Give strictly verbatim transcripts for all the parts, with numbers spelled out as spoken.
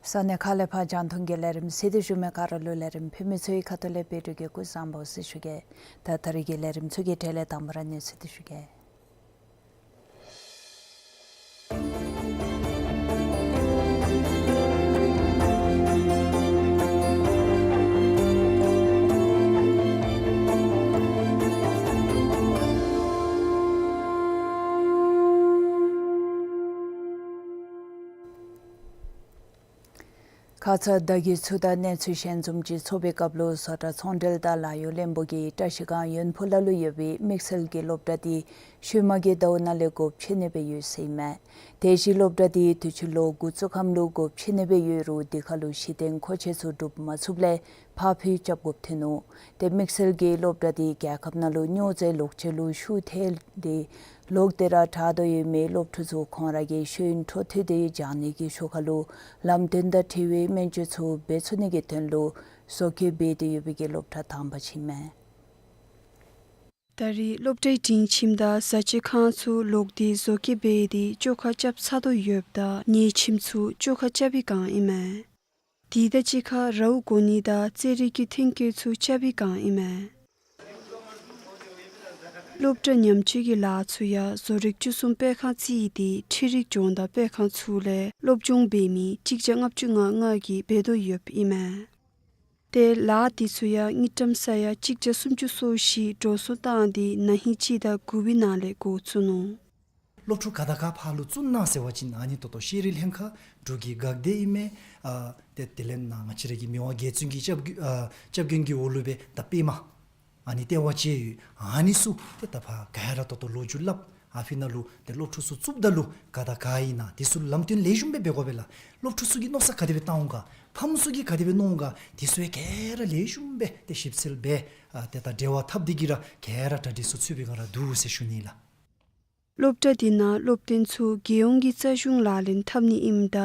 ས་གནས་ཁག་ལས་ཕར་རྒྱང་མཐོང་གི་ལས་རིམ་གཟིགས་ཏེ་བཞུགས་མི་ག་ར་ལུ་ལས་རིམ་ཕུལ་མི་ཚུ་གི་ཁ་ཐུག་ལས་བཀྲིན་ཆེ་སྐུ་གཟུགས་བཟང་པོ་ཟེར་ཞུ་གེ། ད་ད་རིས་ཀྱི་ལས་རིམ་ཚུ་གི་གྲས་ལས་དང་པ་ར་གནས་ཚུལ་འདི་ཞུ་གེ། ཁ་ཙ་ད་གི་ཚུ་དང་གནས་ཚུལ་གཞན་བཟུམ་ཅིག་ཚོགས་པའི་སྐབས་ལུ་བཟོ་གྲྭ་ཚོང་འབྲེལ་དང་ལཱ་གཡོག་བློན་པོ་གིས་བཀྲིས་སྒང་ཡོན་ཕུ་ལ་ལུ་ཡོད་པའི་དམིགས་བསལ་གྱི་སློབ་གྲྭ་འདི་ཤུལ་མ་གི་ཟླཝ་ནང་ལས་སྒོ་ཕྱེ་ནི་སྦེ་ཡོད་ཟེར་ཨིན་མས། དེ་བཞིན་སློབ་གྲྭ་འདི་དུས་ཅི་ལོ་དགུ་བཅུ་ཁམས་ལུ་སྒོ་ཕྱེ་ནི་སྦེ་ཡོད་རུང་དེ་ཁར་ལུ་གཞི་རྟེན་མཁོ་ཆས་ཚུ་སྒྲུབ་མ་ཚུགསཔ་ལས་ཕར་འཕུལ་རྐྱབ་དགོཔ་ཐོན་ནུག། ཏེ་དམིགས་བསལ་གྱི་སློབ་གྲྭ་འདི་རྒྱལ་ཁབ་ནང་ལུ་སྨྱོ་རྫས་ལོག་སྤྱོད་ལུ་ཤུགས་ཐལ་ཏེ་ལོག་སྟེ་ར་དྲག་དོ་ཡོད་མི་སློབ་ཕྲུག་ཚུ་ཁོང་ར་གི་ཤེས་ཡོན་འཕྲོ་མཐུད་དེ་སྦྱང་ནི་གི་ཤུལ་ཁར་ལུ་ལམ་སྟོན་དང་འཁྲིལ་བའི་སྨན་བཅོས་ཚུ་འབད་ཚུགས་ནི་གི་དོན་ལུ་བཟོ་བཀོད་འབད་དེ་ཡོད་པའི་གི་སློབ་གྲྭ་དང་པ་ཅིག་ཨིན་མས། ད་རེས་སློབ་གྲྭའི་སྒྲིང་ཁྱིམ་དང་བཟའ་ཆས་ཁང་ཚུ་ལོག་སྟེ་བཟོ་བཀོད་འབད་དེ་བཅོ་ཁ་རྐྱབ་ཚར་དོ་ཡོདཔ་ད་ཉལ་ཁྱིམ་ཚུ་བཅོ་ཁ་རྐྱབ་པའི་སྒང་ཨིན་མས། དེ་དང་གཅིག་ཁར་རཝ་བསྒོར་ནི་དང་རྩེད་རིགས་ཀྱི་ཐོན་སྐྱེད་ཚུ་རྐྱབ་པའི་སྒང་ཨིན་མས། སློབ་གྲྭ་ཉམས་བཅོས་ཀྱི་ལཱ་ཚུ་ཡང་བཟོ་རིག་བཅུ་གསུམ་སྤེལ་ཁང་བརྩིས་ཏེ་འཕྲུལ་རིག་སྦྱོང་བརྡར་སྤེལ་ཁང་ཚུ་ལས་སློབ་སྦྱོང་འབད་མི་གཅིག་བརྒྱ་ལྔ་བཅུ་ང་ལྔ་གིས་འབད་དོ་ཡོདཔ་ཨིན་མས། ཏེ་ལཱ་འདི་ཚུ་ཡང་དངུལ་ཀྲམ་ས་ཡ་གཅིག་བརྒྱ་སུམ་ཅུ་སོ་བཞི་འགྲོ་སོང་བཏང་སྟེ་ན་ཧིང་སྤྱི་ཟླ་དགུ་པའི་ནང་ལས་འགོ་བཙུགས་ནུག། སློབ་ཕྲུག་ག་དང་ག་ཕར་ལུ་བཙུགས་གནང་ཟེར་བ་ཅིན་ཨ་ནི་ད་ལྟོ་ཤེས་རིག་ལྷན་ཁག་འབྲུག་གི་འགག་སྡེ་ཨིན་མས། ཨ་ཏེ་དེ་ལས་ནཱ་ང་བཅས་ར་གི་མི་དབང་རྒྱལ་བཙུན་གྱི་སྐྱབས་ཨ་སྐྱབས་མགོན་གྱི་འོག་ལུ་སྦེ་ད་པདྨ་ཨ་ནི་ལྟེ་བ་ཅིག་ཡོད། ཨ་ནི་ཚུ་ཏེ་ད་ཕར་ག་ར་ད་ལྟོ་ལོ་རྒྱུས་སླབ། ཨ་ཕི་ནང་ལུ་ཏེ་སློབ་ཕྲུག་ཚུ་བཙུགསཔ་ད་ལུ་ག་དང་ག་ཨིན་ན་དེ་ཚུ་ལུ་ལམ་སྟོན་ལེགས་ཤོམ་སྦེ་འབད་དགོ་པས་ལགས། སློབ་ཕྲུག་ཚུ་གིས་མནོ་བསམ་ག་དེ་སྦེ་བཏང་འོང་ག་ཕམ་ཚུ་གིས་ག་དེ་སྦེ་མནོ་འོང་ག་དེ་ཚུ་ཡང་ག་ར་ལེགས་ཤོམ་སྦེ་ཏེ་ཞིབ་འཚོལ་འབད་ཨ་ཏེ་ད་འབྲེལ་བ་འཐབ་སྟེ་གི་ར་ག་ར་གྲ་སྒྲིག་ཚུ་ཚུད་པའི་སྒང་ར་འདུག་ཟེར་ཞུ་ནི་ལགས། སློབ་གྲྭ་འདི་ནང་སློབ་སྟོན་ཚུ་རྒྱལ་ཡོངས་ཀྱི་རྩ་གཞུང་ལག་ལེན་འཐབ་ནི་ཨིནམ་ད་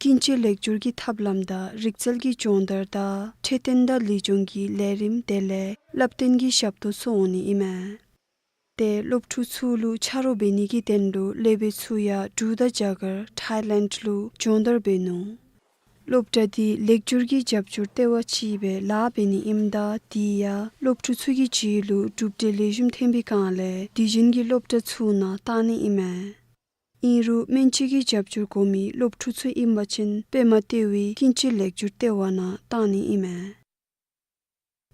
ཀུན་སྤྱོད་ལེགས་སྒྱུར་གྱི་ཐབས་ལམ་དང་རིག་རྩལ་གྱི་སྦྱོང་བརྡར་དང་འཕྲོད་བསྟེན་དང་ལེགས་སྦྱོང་གི་ལས་རིམ་དེ་ལས་བསླབ་སྟོན་གྱི་ཞབས་ཏོག་ཚུ་འོང་ནི་ཨིན་མས། ཏེ་སློབ་ཕྲུག་ཚུ་ལུ་ཆ་རོགས་འབད་ནི་གི་དོན་ལུ་སློབ་དཔོན་ཚུ་ཡང་འབྲུག་དང་རྒྱ་གར་ཐའི་ལེནཌ་ལུ་སྦྱོང་བརྡར་འབད་ནུག། སློབ་གྲྭ་འདི་ལེགས་སྒྱུར་གྱི་རྒྱབ་སྐྱོར་ལྟེ་བ་ཅིག་སྦེ་ལཱ་འབད་ནི་ཨིནམ་ད་དེ་ཡང་སློབ་ཕྲུག་ཚུ་གི་རྒྱུད་ལུ་གྲུབ་འབྲས་ལེགས་ཤོམ་ཐོན་པའི་སྒང་ལས་དེ་བཞིན་གྱི་སློབ་གྲྭ་ཚུ་ནང་བཏང་ནི་ཨིན་མས། ཨིན་རུང་སྨན་བཅོས་ཀྱི་རྒྱབ་སྐྱོར་དགོ་མི་སློབ་ཕྲུག་ཚུ་ཨིན་པ་ཅིན་པདྨ་ལྟེ་བའི་ཀུན་སྤྱོད་ལེགས་སྒྱུར་ལྟེ་བ་ནང་བཏང་ནི་ཨིན་མས།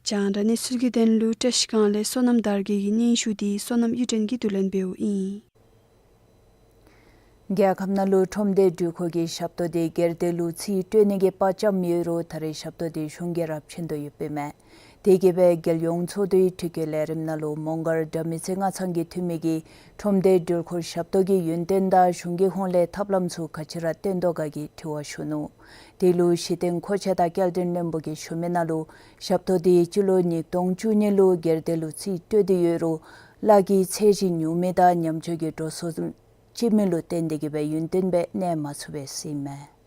རྒྱང་བསྒྲགས་གནས་ཚུལ་གྱི་དོན་ལུ་བཀྲིས་སྒང་ལས་བསོད་ནམས་དར་རྒྱས་ཀྱི་སྙན་ཞུ་འདི་བསོད་ནམས་གཡུ་སྒྲོན་གྱིས་བསྡུ་ལེན་འབདཝ་ཨིན། རྒྱལ་ཁབ་ནང་ལུ་ཁྲོམ་སྡེ་འགྲུལ་འཁོར་གྱི་ཞབས་ཏོག་འདི་སྒེར་སྡེ་ལུ་རྩིས་སྤྲོད་ནི་གི་དཔའ་བཅམ་ཡོད་རུང་ད་རེས་ཞབས་ཏོག་འདི་གཞུང་གིས་ར་བྱིན་དོ་ཡོདཔ་ཨིན་མས། དེ་གིས་སྦེ་རྒྱལ་ཡོངས་ཚོགས་འདུའི་དྲི་བཀོད་ལས་རིམ་ནང་ལུ་མོང་སྒར་དགྲ་མེད་རྩེ་མངའ་ཚང་གི་འཐུས་མི་གིས་ཁྲོམ་སྡེ་འགྲུལ་འཁོར་ཞབས་ཏོག་གི་ཡོན་ཏན་དང་གཞུང་གི་ཧོངས་ལས་ཐབས་ལམ་ཚུ་ག་ཅི་ར་བཏོན་དོ་ག་གི་དྲི་བ་ཞུ་ནུག། དེ་ལུ་གཞི་རྟེན་མཁོ་ཆས་དང་སྐྱེལ་འདྲེན་བློན་པོ་གིས་ཞུ་མི་ནང་ལུ་ཞབས་ཏོག་འདི་སྤྱི་ལོ་ཉིས་སྟོང་བཅུ་གཉིས་ལུ་སྒེར་སྡེ་ལུ་རྩིས་སྤྲོད་དེ་ཡོད་རུང་གླ་ཀྱི་ཚད་གཞི་ཉུང་མི་དང་ཉམས་བཅོས་ཀྱི་འགྲོ་སོང་ ཅིག་མེད་ལུ་བརྟེན་ཏེ་གིས་སྦེ་ཡུན་བརྟན་སྦེ་གནས་མ་ཚུགས་པས་ཟེར་ཨིན་མས།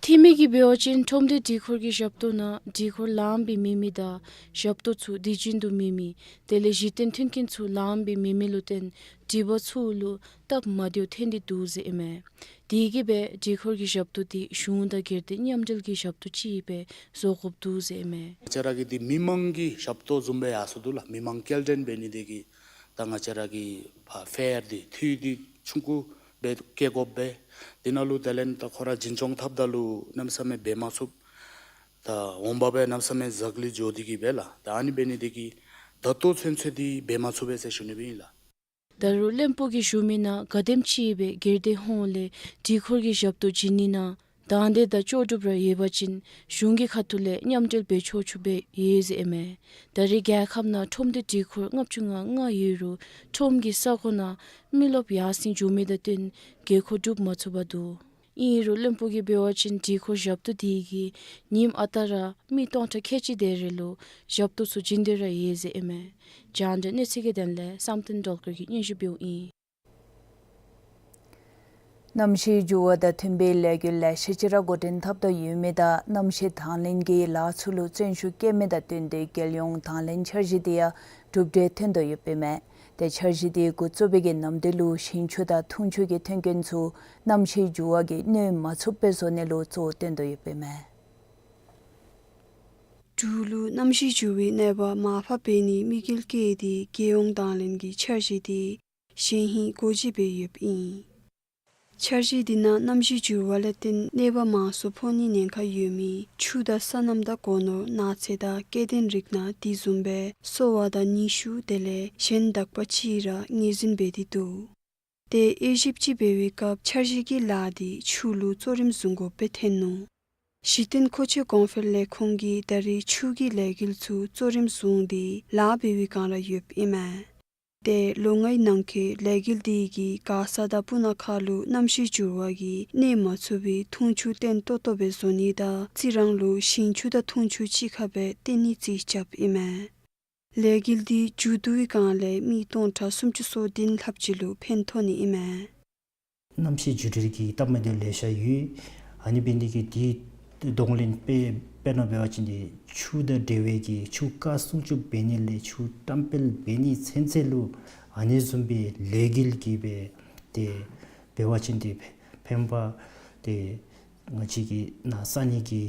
འཐུས་མི་གིས་འབད་བ་ཅིན་ཁྲོམ་སྡེ་སྒྲིག་ཁོལ་གྱི་ཞབས་ཏོག་ནང་སྒྲིག་ཁོལ་ལངམ་སྦེ་མེད་མི་དང་ཞབས་ཏོག་ཚུ་དུས་རྒྱུན་དུ་མེད་མི་དེ་ལས་གཞི་རྟེན་མཐུན་རྐྱེན་ཚུ་ལངམ་སྦེ་མེད་མི་ལུ་བརྟེན་སྒྲིག་པ་ཚུ་ལུ་སྟབས་མ་བདེཝ་ཐོན་ཏེ་འདུག་ཟེར་ཨིན་མས། དེ་གིས་སྦེ་སྒྲིག་ཁོལ་གྱི་ཞབས་ཏོག་འདི་གཞུང་དང་སྒེར་སྡེ་མཉམ་འབྲེལ་གྱི་ཞབས་ཏོག་ཅིག་སྦེ་བཟོ་དགོཔ་འདུག་ཟེར་ཨིན་མས། ང་བཅས་ར་གི་འདི་མི་མང་གི་ཞབས་ཏོག་བཟུམ་སྦེ་ཡར་སོང་འདུག་ལགས། མི་མང་སྐྱེལ་འདྲེན་འབད་ནི་དེ་གིས་ད་ང་བཅས་ར་གི་ཕར་ཕེར་འདི་འཐུས་འདི་ཆུང་ཀུ་སྦེ་བཀལ་དགོ་པས། དེ་ནང་ལུ་དེ་ལས་ད་ཁོ་ར་འཛིན་སྐྱོང་འཐབ་ད་ལུ་གནམ་མེད་ས་མེད་འབད་མ་ཚུགས། ད་འོང་འབབ་སྦེ་གནམ་མེད་ས་མེད་ཟག་ལུས་འགྱོ་སྟེ་གིས་སྦེ་ལགས། ད་ཨ་ནི་འབད་ནི་དེ་གིས་ད་ལྟོ་ཚུན་ཚོད་འདི་འབད་མ་ཚུགས་པས་ཟེར་ཞུ་ནི་སྦེ་ཨིན་ལགས། ད་རུང་བློན་པོ་གིས་ཞུ་མི་ནང་ག་དེམ་ཅིག་སྦེ་སྒེར་སྡེ་ཧོངས་ལས་སྒྲིག་ཁོལ་གྱི་ཞབས་ཏོག་བྱིན་ནི་ནང་དང་འདོད་དང་ལྕོགས་གྲུབ་ར་ཡོད་པ་ཅིན་གཞུང་གི་ཁ་ཐུག་ལས་མཉམ་འབྲེལ་འབད་ཆོག་ཆོགཔ་སྦེ་ཡོད་ཟེར་ཨིན་མས། ད་རེས་རྒྱལ་ཁབ་ནང་ཁྲོམ་སྡེ་སྒྲིག་ཁོལ་ལྔ་བཅུ་ང་ལྔ་ཡོད་རུང་ཁྲོམ་གྱི་ས་གོ་ནང་མི་རློབས་ཡར་སེང་འགྱོ་མི་དང་བསྟུན་དགོས་མཁོ་འགྲུབ་མ་ཚུགས་པར་འདུག། ཨིན་རུང་བློན་པོ་གིས་འབད་བ་ཅིན་སྒྲིག་ཁོལ་ཞབས་ཏོག་འདི་གིས་ཉིནམ་ཨ་རྟག་ར་མི་སྟོང་ཕྲག་ཁལ་གཅིག་དེ་རེ་ལུ་ཞབས་ཏོག་ཚུ་བྱིན་ཏེ་ར་ཡོད་ཟེར་ཨིན་མས། རྒྱང་བསྒྲགས་གནས་ཚུལ་གྱི་དོན་ལས་བསམ་གཏན་སྒྲོལ་དཀར་གྱིས་སྙན་ཞུ་འབདཝ་ཨིན། གནམ་གཤིས་འགྱུར་བ་དང་མཐུན་པའི་ལས་འགུལ་ལེ་ཤ་ཅིག་ར་འགོ་འདྲེན་འཐབ་དོ་ཡོད་མི་དང་གནམ་གཤིས་དང་ལེན་གྱི་ལཱ་ཚུ་ལུ་བརྩོན་ཤུགས་བསྐྱེད་མི་དང་བསྟུན་ཏེ་རྒྱལ་ཡོངས་དང་ལེན་འཆར་གཞི་འདི་ཡང་གྲུབ་འབྲས་ཐོན་དོ་ཡོདཔ་ཨིན་མས། ཏེ་འཆར་གཞི་འདི་འགོ་བཙུགས་པའི་གི་ནམ་དུས་ལུ་ཞིང་ཆུ་དང་འཐུང་ཆུ་གི་མཐུན་རྐྱེན་ཚུ་གནམ་གཤིས་འགྱུར་བ་གིས་གནོད་མ་ཚུགས་པའི་བཟོ་ནི་ལུ་གཙོ་བོ་བཏོན་དོ་ཡོདཔ་ཨིན་མས། འབྲུག་ལུ་གནམ་གཤིས་འགྱུར་བའི་གནོད་པ་མར་ཕབ་འབད་ནིའི་དམིགས་ཡུལ་བསྐྱེད་དེ་རྒྱལ་ཡོངས་དང་ལེན་གྱི་འཆར་གཞི་འདི་གཞེས་ཧིང་སྒོ་འབྱེད་འབད་ཡོདཔ་ཨིན། འཆར་གཞི་འདི་ནང་གནམ་གཤིས་འགྱུར་བ་ལས་བརྟེན་གནོད་པ་མང་སུ་ཕོག་ནིའི་ཉེན་ཁ་ཡོད་མི་ཆུ་དང་སོ་ནམ་དང་སྒོ་ནོར་ནགས་ཚལ་དང་སྐྱེ་ལྡན་རིགས་སྣ་དེ་བཟུམ་སྦེ་གསོ་བ་དང་ནུས་ཤུགས་དེ་ལས་གཞན་དག་པ་ཅིག་ར་ངོས་འཛིན་འབད་དེ་འདུག། ཏེ་དབྱེ་ཞིབ་ཅིག་འབད་བའི་སྐབས་འཆར་གཞི་གི་ལཱ་འདི་ཆུ་ལུ་གཙོ་རིམ་བཟུང་དགོཔ་སྦེ་ཐོན་ནུག། གཞི་རྟེན་མཁོ་ཆས་གོང་འཕེལ་ལས་ཁུངས་ཀྱིས་ད་རེས་ཆུ་གི་ལས་འགུལ་ཚུ་གཙོ་རིམ་བཟུང་སྟེ་ལཱ་འབད་བའི་བསྒང་ར་ཡོདཔ་ཨིན་མས། ཏེ་ལོ་ལྔའི་ནང་འཁོད་ལས་འགུལ་འདི་གིས་མགར་ས་དང་སྤུ་ན་ཁ་ལུ་གནམ་གཤིས་འགྱུར་བ་གིས་གནོད་མ་ཚུགས་པའི་འཐུང་ཆུ་བརྟན་ཏོག་ཏོ་སྦེ་བཟོ་ནི་དང་རྩི་རང་ལུ་ཞིང་ཆུ་དང་འཐུང་ཆུ་གཅིག་ཁར་སྦེ་བརྟེན་ནི་རྩིས་རྐྱབ་ཨིན་མས། ལས་འགུལ་འདི་མཇུག་བསྡུ་བའི་བསྒང་ལས་མི་སྟོང་ཕྲག་སུམ་ཅུ་སོ་བདུན་ལྷགཔ་ཅིག་ལུ་ཕན་ཐོགས་ནི་ཨིན་མས། གནམ་གཤིས་འགྱུར་བའི་གི་སྟབས་མ་བདེཝ་ལེ་ཤ་ཡོད། ཨ་ནི་འབད་ནི་དེ་གིས་འདི་གདོང་ལེན་དཔེ་དཔེར་ན་འབད་བ་ཅིན་འདི་ཆུ་དང་འབྲེལ་བའི་གི་ཆུ་བཀག་སྲུང་སྐྱོབ་འབད་ནི་ལས་ཆུ་བཀྲམ་སྤེལ་འབད་ནི་ཚུན་ཚོད་ལུ་ཨ་ནི་བཟུམ་སྦེ་ལས་འགུལ་གྱིས་སྦེ་ཏེ་འབད་བ་ཅིན་འདི་ཕན་པ་ཏེ་ང་བཅས་ཀྱི་ནཱ་ས་གནས་ཀྱི་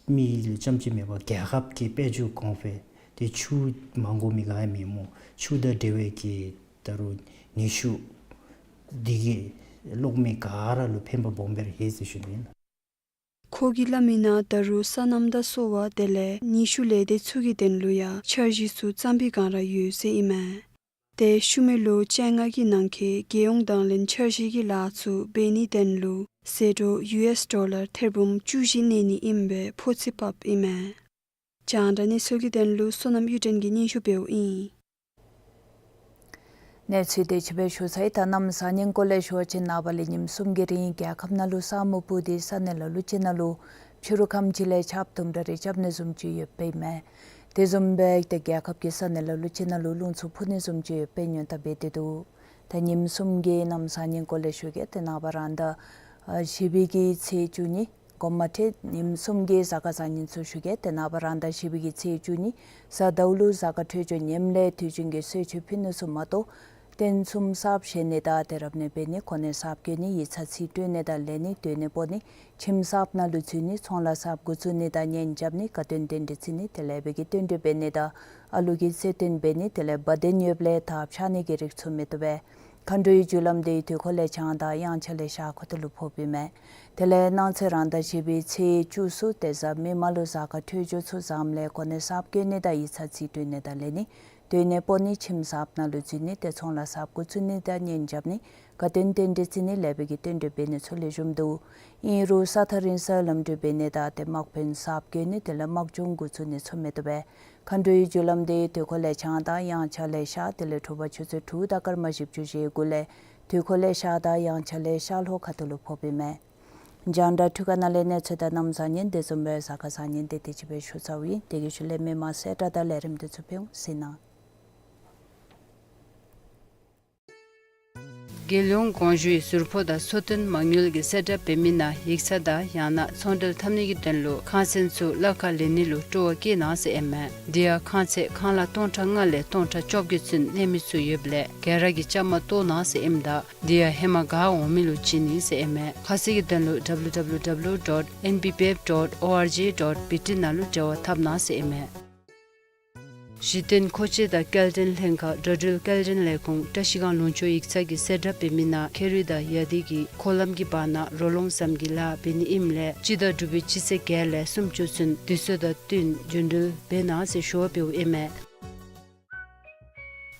མི་ལུ་ཙམ་ཅིག་མེན་པར་རྒྱལ་ཁབ་ཀྱི་དཔལ་འབྱོར་གོང་འཕེལ་ཏེ་ཆུ་མ་དགོ་མི་ག་ཡང་མེད་སྨོ། ཆུ་དང་འབྲེལ་བའི་གི་ད་རུང་ནུས་ཤུགས་འདི་གིས་གློག་མེ་ག་ར་ལུ་ཕན་པ་སྦོམ་སྦེ་ར་ཡོད་ཟེར་ཞུ་ནི་ཨིན། ཁོ་གིས་སླབ་མི་ནང་ད་རུང་སོ་ནམ་དང་གསོ་བ་དེ་ལས་ནུས་ཤུགས་ལས་སྡེ་ཚུ་གི་དོན་ལུ་ཡང་འཆར་གཞི་ཚུ་བརྩམ་པའི་བསྒང་ར་ཡོད་ཟེར་ཨིན་མས། ཏེ་ཤུལ་མའི་ལོ་བཅོ་ལྔ་གི་ནང་འཁོད་རྒྱལ་ཡོངས་དང་ལེན་འཆར་གཞི་གི་ལཱ་ཚུ་འབད་ནིའི་དོན་ལུ་ཟད་འགྲོ་ཡུ་ཨེསི་ཌོ་ལར་ཐེར་འབུམ་བཅུ་བཞི་གནས་ནི་ཨིན་པའི་ཕོ་ཚོད་ཕབ་ཨིན་མས། རྒྱང་བསྒྲགས་གནས་ཚུལ་གྱི་དོན་ལུ་བསོད་ནམས་གཡུ་སྒྲོན་གྱིས་སྙན་ཞུ་འབདཝ་ཨིན། གནས་ཚུལ་དེ་ཅིག་སྦེ་ཞུ་ཚར་ཡི། ད་གནམ་གཤིས་སྙིང་སྐོར་ལས་ཞུ་བ་ཅིན་ནངས་པ་ལས་ཉིནམ་གསུམ་གྱི་རིང་རྒྱལ་ཁབ་ནང་ལུ་ས་སྨུག་སྤུབས་ཏེ་ས་གནས་ལ་ལུ་ཅིག་ནང་ལུ་ཕྱི་རུ་ཁམས་ཅིག་ལས་ཆརཔ་དུམ་གྲ་རེ་རྐྱབ་ནི་བཟུམ་ཅིག་ཡོདཔ་ཨིན་མས། དེ་བཟུམ་སྦེ་ཏེ་རྒྱལ་ཁབ་ཀྱི་ས་གནས་ལ་ལུ་ཅིག་ནང་ལུ་རླུང་འཚུབ་འཕུ་ནི་བཟུམ་ཅིག་ཡོདཔ་སྦེ་སྔོན་བརྡ་འབད་དེ་འདུག། ད་ཉིནམ་གསུམ་གྱི་གནམ་གཤིས་སྙིང་སྐོར་ལས་ཞུ་གེ། ཏེ་ནངས་པ་རང་ཟླ་ཨ་བཞི་པའི་གི་ཚེས་བཅུ་གཉིས། དགོངསམ་མ་ཁྲེལ། ཉིནམ་གསུམ་གྱི་གཟའ་སྐར་བཟང་ངན་ཚུ་ཞུ་གེ། ཏེ་ནངས་པ་རང་ཟླ་བཞི་པའི་གི་ཚེས་བཅུ་གཉིས་གཟའ་ཟླཝ་ལུ་གཟའ་སྐར་འཕྲོད་སྦྱོར་ངནམ་ལས་དུས་རྒྱུན་གྱི་གསོལ་མཆོད་ཕུལ་ནི་ཚུ་མ་གཏོགས་རྟེན་གསུམ་གསརཔ་བཞེངས་ནི་དང་ཏེ་རབ་གནས་འབད་ནི་གོ་གནས་གསརཔ་བསྐོ་ནི་ཡིག་ཚང་རྩིས་སྤྲོད་ནི་དང་ལེན་ནི་སྡོད་གནས་སྤོ་ནི་ཁྱིམ་གསརཔ་ནང་ལུ་འཛུལ་ནི་ཚོང་ལཱ་གསརཔ་འགོ་བཙུགས་ནི་དང་གཉེན་རྐྱབ་ནི་དགའ་སྟོན་རྟེན་འབྲེལ་བརྩི་ནི་དེ་ལས་འབད་གི་བསྟུན་གྲོས་འབད་ནི་དང་ཨ་ལུ་གི་རྩེད་འགྲན་འབད་ནི་དེ་ལས་བ་དན་ཡོདཔ་ལས་དར་འཕྱར་ནི་གི་རིགས་ཚུ་མི་བཏུབ་པས། མཁའ་འགྲོའི་རྒྱུ་ལམ་འདི་དུས་འཁོར་ལས་བྱང་དང་དབྱངས་འཆར་ལས་ཤར་ཁ་ཐུག་ལུ་ཕོགཔ་ཨིན་མས། དེ་ལས་གནངས་ཚེ་རང་ཟླ་བཞི་པའི་ཚེས་བཅུ་གསུམ་ཏེ་གཟའ་མིག་དམར་ལུ་གཟའ་སྐར་འཕྲོད་སྦྱོར་ཚུ་བཟངམ་ལས་གོ་གནས་གསརཔ་བསྐོ་ནི་དང་ཡིག་ཚང་རྩིས་སྤྲོད་ནི་དང་ལེན་ནི་སྡོད་གནས་སྤོ་ནི་ཁྱིམ་གསརཔ་ནང་ལུ་འཛུལ་ནི་ཏེ་ཚོང་ལཱ་གསརཔ་འགོ་བཙུགས་ནི་དང་གཉེན་རྐྱབ་ནི་དགའ་སྟོན་རྟེན་འབྲེལ་བརྩི་ནི་ལས་འབད་གི་བསྟུན་གྲོས་འབད་ནི་ཚུ་ལེགས་ཤོམ་འདུག། ཨིན་རུང་ས་ཐག་རིང་སར་ལམ་འགྲུལ་འབད་ནི་དང་ཏེ་དམག་དཔོན་གསརཔ་བསྐོ་ནི་དེ་ལས་དམག་སྦྱོང་འགོ་བཙུགས་ནི་ཚུ་མི་བཏུབ་པས། མཁའ་འགྲོའི་རྒྱུ་ལམ་འདི་དུས་འཁོར་ལས་བྱང་དང་དབྱངས་འཆར་ལས་ཤར་དེ་ལས་དྲོ་པ་ཆུ་ཚོད་དྲུག་དང་སྐར་མ་བཞི་བཅུ་ཞེ་དགུ་ལས་དུས་འཁོར་ལས་ཤར་དང་དབྱངས་འཆར་ལས་ཤར་ལྷོ་ཁ་ཐུག་ལུ་ཕོགཔ་ཨིན་མས། རྒྱང་བསྒྲགས་འཕྲུལ་ཁང་ནང་ལས་གནས་ཚུལ་དང་གནམ་གཤིས་ཉིན་བདེ་བཟུམ་སྦེ་གཟའ་སྐར་བཟང་ངན་དེ་དེ་ཅིག་སྦེ་ཞུ་ཚར་ཡི། དེ་གི་ཤུལ་ལས་མི་མང་གསལ་བསྒྲགས་དང་ལས་རིམ་དེ་ཚུ་ཕུལ་ཟེར་ན། རྒྱལ་ཡོངས་དགོངས་ཞུའི་ཟུར་ཕོགས་དང་འཚོ་རྟེན་མ་དངུལ་གྱི་གསལ་བསྒྲགས་འབད་མི་ནང་ཡིག་ཚང་དང་ཡང་ན་ཚོང་འབྲེལ་འཐབ་ནི་གི་དོན་ལུ་ཁང་ཚན་ཚུ་གླ་ཁར་ལེན་ནི་ལུ་སྤྲོ་བ་བསྐྱེད་གནང་ཟེར་ཨིན་མས། དེ་ཡང་ཁང་ཚན་ཁང་གླ་སྟོང་ཕྲག་ལྔ་ལས་སྟོང་ཕྲག་བཅོ་བརྒྱད་ཚུན་ལེན་མི་ཚུ་ཡོདཔ་ལས་ག་ར་གིས་བཅའ་མར་གཏོགས་གནང་ཟེར་ཨིནམ་ད་དེ་ཡང་ཧེ་མ་ག་འོང་མི་ལུ་བྱིན་ནི་ཟེར་ཨིན་མས། ཁ་གསལ་གྱི་དོན་ལུ་W W W dot N B P F dot O R G dot B T ནང་ལུ་འབྲེལ་བ་འཐབ་གནང་ཟེར་ཨིན་མས། གཞི་རྟེན་མཁོ་ཆས་དང་སྐྱེལ་འདྲེན་ལྷན་ཁག་འགྲོ་འགྲུལ་སྐྱེལ་འདྲེན་ལས་ཁུངས་བཀྲ་ཤིས་སྒང་ལུང་ཕྱོགས་ཡིག་ཚང་གི་གསལ་བསྒྲགས་འབད་མི་ནང་ཁེ་རུ་དང་ཡ་དི་གི་འཁོར་ལམ་གྱི་བར་ན་རོ་ལངས་ཟམ་གྱི་ལཱ་འབད་ནི་ཨིནམ་ལས་སྤྱི་ཟླ་དྲུག་པའི་སྤྱི་ཚེས་བརྒྱད་ལས་སུམ་ཅུ་ཚུན་དུས་ཚོད་དང་བསྟུན་རྒྱུན་འགྲུལ་འབད་གནང་ཟེར་ཞུ་བ་འབདཝ་ཨིན་མས།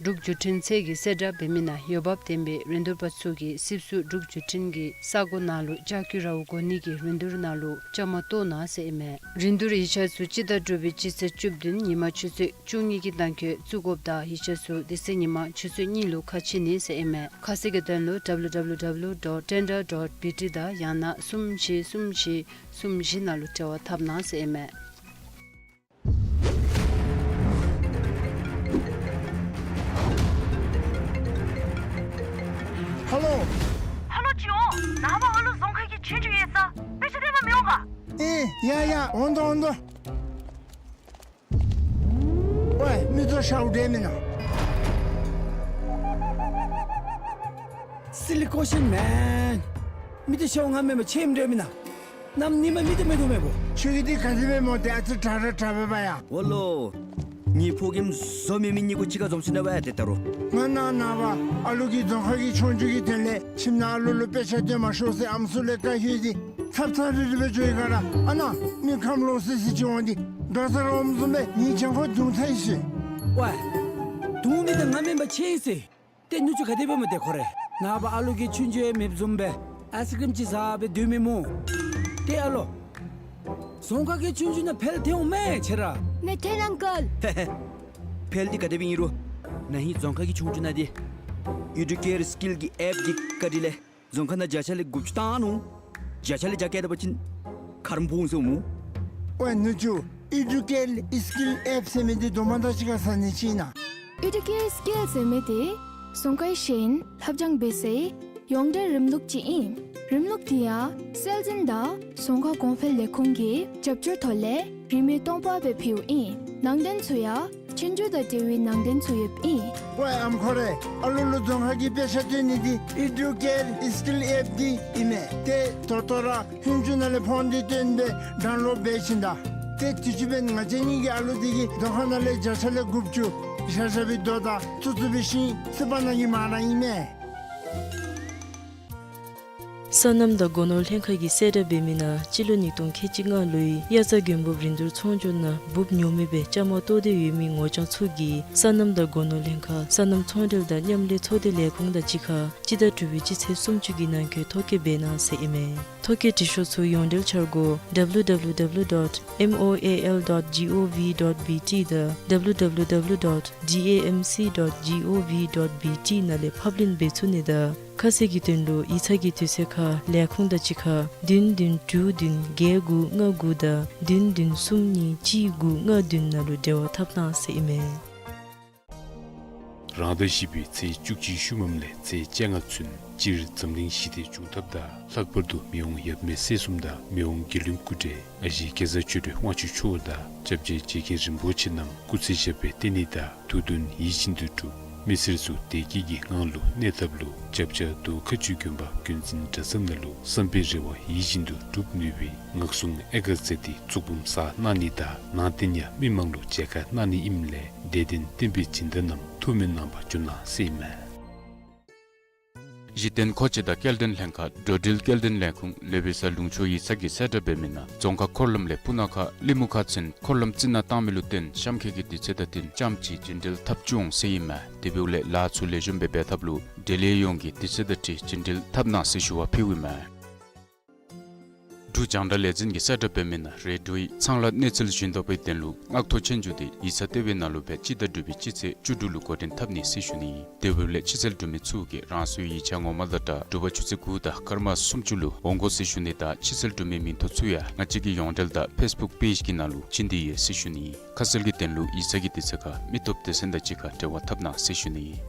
འབྲུག་བརྒྱུད་འཕྲིན་ཚད་ཀྱི་གསལ་བསྒྲགས་འབད་མི་ནང་འོས་འབབ་ལྡན་པའི་རིན་བསྡུར་པ་ཚུ་གིས་སིབ་སུ་འབྲུག་བརྒྱུད་འཕྲིན་གྱི་ས་སྒོ་ནང་ལུ་ལྕགས་ཀྱུ་ར་བ་དགོ་ནི་གི་རིན་བསྡུར་ནང་ལུ་བཅའ་མར་གཏོགས་གནང་ཟེར་ཨིན་མས། རིན་བསྡུར་ཡིག་ཆ་ཚུ་སྤྱི་ཟླ་དྲུག་པའི་སྤྱི་ཚེས་བཅུ་བདུན་ཉིན་མ་ཆུ་ཚོད་བཅུ་གཉིས་ཀྱི་ནང་འཁོད་བཙུགས་དགོཔ་དང་ཡིག་ཆ་ཚུ་དེ་ཚེ་ཉིན་མ་ཆུ་ཚོད་གཉིས་ལུ་ཁ་ཕྱེ་ནི་ཟེར་ཨིན་མས། ཁ་གསལ་གྱི་དོན་ལུ་W W W dot tender dot B T དང་ཡང་ན་གསུམ་བཞི་གསུམ་བཞི་གསུམ་བཞི་ནང་ལུ་འབྲེལ་བ་འཐབ་གནང་ཟེར་ཨིན་མས། ཧ་ལོ། ཧ་ལོ་ཅིག་འོང་། ནངས་པ་ཨ་ལུ་རྫོང་ཁ་གི་ཆོས་རྒྱུགས་ཡོད་ས་དཔེ་ཆ་སྟོན་པར་མི་འོང་ག། ཨེ་ཡ་ཡ་འོང་དོ་འོང་དོ། ཝའི་མི་ཚུ་ཤཝ་འདྲེ་མེན་ན། Silly question man. མི་ཚུ་ཤཝ་ང་མེན་པར་ཁྱོད་འདྲེ་མེན་ན། གནམ་ཉིནམ་མི་ཚུ་མེད་དོ་མེད་པོ། ཁྱོད་ཀྱི་འདི་ག་དེ་སྦེ་སྨོ། ཏེ་ཨ་ཙི་དྲག་ར་དྲག་པས་པ་ཡ། འོ་ལོ། ངེའི་ཕོ་རྒནམ་བཟོ་མེད་མི་གཉིས་ཀོ་གཅིག་ཁར་འཛོམས་ཅི་ན་བ་ཡ་ཏེ་ད་རུང་། ང་ནཱ་ནངས་པ་ཨ་ལུ་གི་རྫོང་ཁ་གི་ཆོས་རྒྱུགས་ཀྱི་དོན་ལས་ཁྱིམ་ནང་ཨ་ལུ་ལུ་དཔེ་ཆ་སྟོན་མ་ཤོག་ཟེར་ཨམ་སྲུ་ལས་བཀའ་ཡོད་དེ་ཚབ་ཚབ་རིལ་རི་སྦེ་འགྱོ་ཡི་ག་ར། ཨ་ནཱ་མི་ཁམས་ལོག་སི་སི་ཅིག་འོང་སྟེ་འགྲོ་ས་ར་འོངམ་བཟུམ་སྦེ་ངེའི་གྱང་ཁར་རྡུང་ཚར་ཡི་ཟེར། ཝའི། རྡུང་མི་འདི་ང་མེན་པར་ཁྱོད་ཨིན་ཟེར། ཏེ་ནུ་གཅུང་ག་དེ་སྦེ་སྨོ་ཏེ་ཁོ་རེ། ནངས་པ་ཨ་ལུ་གིས་ཆོས་རྒྱུགས་ཡང་མེདཔ་བཟུམ་སྦེ་ཨའི་སི་ཀྲིམ་ཅིག་བཟའ་སྦེ་སྡོད་མི་སྨོ། ཏེ་ཨ་ལོ། རྫོང་ཁ་གི་ཆོས་རྒྱུགས་ནང་འཕེལ་ཐོན་འོང་མས་ཁྱོད་ར། མི་ཐོན་ཨང་ཀལ། འཕེལ་འདི་ག་དེ་སྦེ་ཨིན་རུང་ན་ཧིང་རྫོང་ཁ་གི་ཆོས་རྒྱུགས་ནང་འདི་ཨི་ཌུ་ཀེར་སི་ཀིལ་གྱི་ཨེཔ་འདི་བཀའ་དྲིན་ལས་རྫོང་ཁ་ནང་བརྒྱ་ཆ་ལས་དགུ་བཅུ་བཏང་ནུག། བརྒྱ་ཆ་ལས་བརྒྱ་བཀལ་ད་པ་ཅིན་ཁ་རོག་ཕོག་འོང་ཟེར་སྨོ། ཝའི་ནུ་གཅུང་ཨི་ཌུ་ཀེར་སི་ཀིལ་ཨེཔ་ཟེར་མི་འདི་དོ་མ་དང་གཅིག་ཁར་ཟ་ནི་ཅིག་ཨིན་ན། ཨི་ཌུ་ཀེར་སི་ཀིལ་ཟེར་མི་འདི་རྫོང་ཁའི་ཤེས་ཡོན་ལྷབ་སྦྱང་འབད་སའི་ཡོངས་འབྲེལ་རིམ་ལུགས་ཅིག་ཨིན། རིམ་ལུགས་འདི་ཡང་སྲོལ་འཛིན་དང་རྫོང་ཁ་གོང་འཕེལ་ལས་ཁུངས་ཀྱི་རྒྱབ་སྐྱོར་ཐོག་ལས་རིན་མེད་སྟོང་པ་སྦེ་ཕུལཝ་ཨིན། ནང་དོན་ཚུ་ཡང་ཆོས་རྒྱུགས་དང་འབྲེལ་བའི་ནང་དོན་ཚུ་ཡོདཔ་ཨིན། ཝའི་ཨམ་ཁོ་རེ། ཨ་ལུ་ལུ་རྫོང་ཁ་གི་དཔེ་ཆ་སྟོན་ནི་འདི་ཨི་ཌུ་ཀེར་སི་ཀིལ་ཨེཔ་འདི་ཨིན་མས། ཏེ་ད་ལྟོ་ར་ཧུན་ཅུ་ནང་ལས་ཕོན་འདི་བཏོན་སྦེ་ཌའུན་ལོཌ་འབད་བྱིན་ད། ཏེ་དུས་ཅི་འབདན་ང་བཅས་གཉིས་ཀྱི་ཨ་ལུ་འདི་གིས་རྫོང་ཁ་ནང་ལས་བརྒྱ་ཆ་ལས་དགུ་བཅུ་ཞར་ཞར་སྦེ་རྡོ་དང་ཙུ་ཙུ་སྦེ་ཤིང་སི་པ་ནང་གི་མ་ར་ཨིན་མས། སོ་ནམ་དང་སྒོ་ནོར་ལྷན་ཁག་གི་གསལ་བསྒྲགས་འབད་མི་ནང་སྤྱི་ལོ་ཉིས་སྟོང་ཁལ་གཅིག་ལྔ་ལོའི་དབྱར་རྩྭ་དགུན་འབུབ་རིན་བསྡུར་ཚོང་སྒྱུར་ནང་འབུབ་ཉོ་མི་སྦེ་བཅའ་མར་གཏོགས་ཏེ་ཡོད་མི་ངོ་རྐྱང་ཚུ་གིས་སོ་ནམ་དང་སྒོ་ནོར་ལྷན་ཁག་སོ་ནམ་ཚོང་འབྲེལ་དང་མཉམ་ལས་ཚོགས་སྡེ་ལས་ཁུངས་དང་གཅིག་ཁར་སྤྱི་ཟླ་དྲུག་པའི་སྤྱི་ཚེས་སུམ་ཅུ་གི་ནང་འཁོད་ཐོ་བཀོད་འབད་གནང་ཟེར་ཨིན་མས། ཐོ་བཀོད་འབྲི་ཤོག་ཚུ་ཡོངས་འབྲེལ་འཆར་སྒོ་W W W dot M O A L dot G O V dot B T དང་W W W dot D A M C dot G O V dot B T ནང་ལས་ཕབ་ལེན་འབད་ཚུགས་ནི་དང་ཁ་གསལ་གྱི་དོན་ལུ་ཡིག་ཚང་གི་དུས་ཚོད་ཁར་ལས་ཁུངས་དང་གཅིག་ཁར་བདུན་བདུན་དྲུག་བདུན་བརྒྱད་དགུ་ལྔ་དགུ་དང་བདུན་བདུན་གསུམ་གཉིས་གཅིག་དགུ་ལྔ་བདུན་ནང་ལུ་འབྲེལ་བ་འཐབ་གནང་ཟེར་ཨིན་མས། རང་ཟླ་བཞི་པའི་ཚེས་བཅུ་གཅིག་ཤུལ་མམ་ལས་ཚེས་བཅོ་ལྔ་ཚུན་སྤྱིར་འཛམ་གླིང་ཞི་བདེ་འབྱུང་ཐབས་དང་ལྷག་པར་དུ་མི་དབང་ཡབ་མེས་སྲས་གསུམ་དང་མི་དབང་རྒྱལ་ཡུམ་སྐུ་བགྲེས་ཨ་ཞེ་གེ་སར་ཆོས་སྒྲོན་དབང་ཕྱུག་མཆོག་དང་སྐྱབས་རྗེ་རྗེ་མཁན་རིན་པོ་ཆེ་རྣམས་སྐུ་ཚེ་ཞབས་པད་བརྟན་ནི་དང་ཐུགས་འདུན་ཡིད་བཞིན་དུ་འགྲུབ། མི་སེར་ཚུ་བདེ་སྐྱིད་ཀྱི་ངང་ལུ་གནས་ཐབས་ལུ་རྒྱབ་བྱ་མདོ་མཁའ་སྤྱོད་དགོན་པ་དགོན་འཛིན་གྲྭ་ཚང་ནང་ལུ་བསམ་པའི་རེ་བ་ཡིད་བཞིན་དུ་འགྲུབ་ནུས་པའི་ངག་གསུང་ཨེ་ག་ཚད་འདི་གཙུག་འབུམ་གསར་གནང་ནི་དང་ནང་རྟེན་ཡང་མི་མང་ལུ་མཇལ་ཁ་གནང་ནི་ཨིནམ་ལས་དད་ལྡན་བསྟན་པའི་སྦྱིན་བདག་རྣམས་ཐུགས་སྨོན་གནང་བར་འབྱོན་གནང་ཟེར་ཨིན་མས། གཞི་རྟེན་མཁོ་ཆས་དང་སྐྱེལ་འདྲེན་ལྷན་ཁག་འགྲོ་འགྲུལ་སྐྱེལ་འདྲེན་ལས་ཁུངས་ལེ་བི་ས་ལུང་ཕྱོགས་ཡིག་ཚང་གིས་གསལ་བསྒྲགས་འབད་མི་ནང་རྫོང་ཁག་འཁོར་ལམ་ལས་སྤུ་ན་ཁ་གླིང་མུ་ཁ་ཚུན་འཁོར་ལམ་རྩི་ནག་བཏང་མི་ལུ་བརྟེན་གཤམ་འཁོད་ཀྱི་དུས་ཚོད་དང་བསྟུན་རྐྱངམ་ཅིག་རྒྱུན་འགྲུལ་ཐབས་བྱུང་ཟེར་ཨིན་མས། དེ་འབདཝ་ལས་ལཱ་ཚུ་ལེགས་ཤོམ་སྦེ་འབད་ཐབས་ལུ་འབྲེལ་ཡོད་ཡོངས་ཀྱིས་དུས་ཚོད་དང་འཁྲིལ་རྒྱུན་འགྲུལ་འཐབ་གནང་ཟེར་ཞུ་བ་ཕུལཝ་ཨིན་མས། འབྲུག་རྒྱང་བསྒྲགས་ལས་འཛིན་གྱིས་གསལ་བསྒྲགས་འབད་མི་ནང་རེ་ཌིའོ་གི་ཚང་ལ་གནས་ཚུལ་ཞུ་དོ་བའི་དོན་ལུ་སྔགས་ཐོ་ཆོས་རྒྱུགས་དེ་ཡིག་ཚང་ལྟེ་བའི་ནང་ལུ་སྦེ་སྤྱི་ཟླ་དྲུག་པའི་སྤྱི་ཚེས་བཅུ་དྲུག་ལུ་འགོ་འདྲེན་འཐབ་ནི་ཟེར་ཞུ་ནི། དེ་འབདཝ་ལས་ཕྱི་གསལ་འབྲུག་མི་ཚུ་གིས་རང་སོའི་ཡིག་ཆ་ངོ་མ་དང་སྦྲགས་དྲོ་པ་ཆུ་ཚོད་དགུ་དང་སྐར་མ་སུམ་ཅུ་ལུ་འོང་དགོ་ཟེར་ཞུ་ནི་དང་ཕྱི་གསལ་འབྲུག་མི་མིང་ཐོ་ཚུ་ཡང་ང་བཅས་ཀྱི་ཡོངས་འབྲེལ་དང་ཕེསི་བུཀ་པེཇ་གི་ནང་ལུ་བྱིན་ཏེ་ཡོད་ཟེར་ཞུ་ནི། ཁ་གསལ་གྱི་དོན་ལུ་ཡིག་ཚང་གི་དུས་ཚོད་ཁར་མི་སྟོབས་སྡེ་ཚན་དང་གཅིག་ཁར་འབྲེལ་བ་འཐབ་གནང་ཟེར་ཞུ་ནི།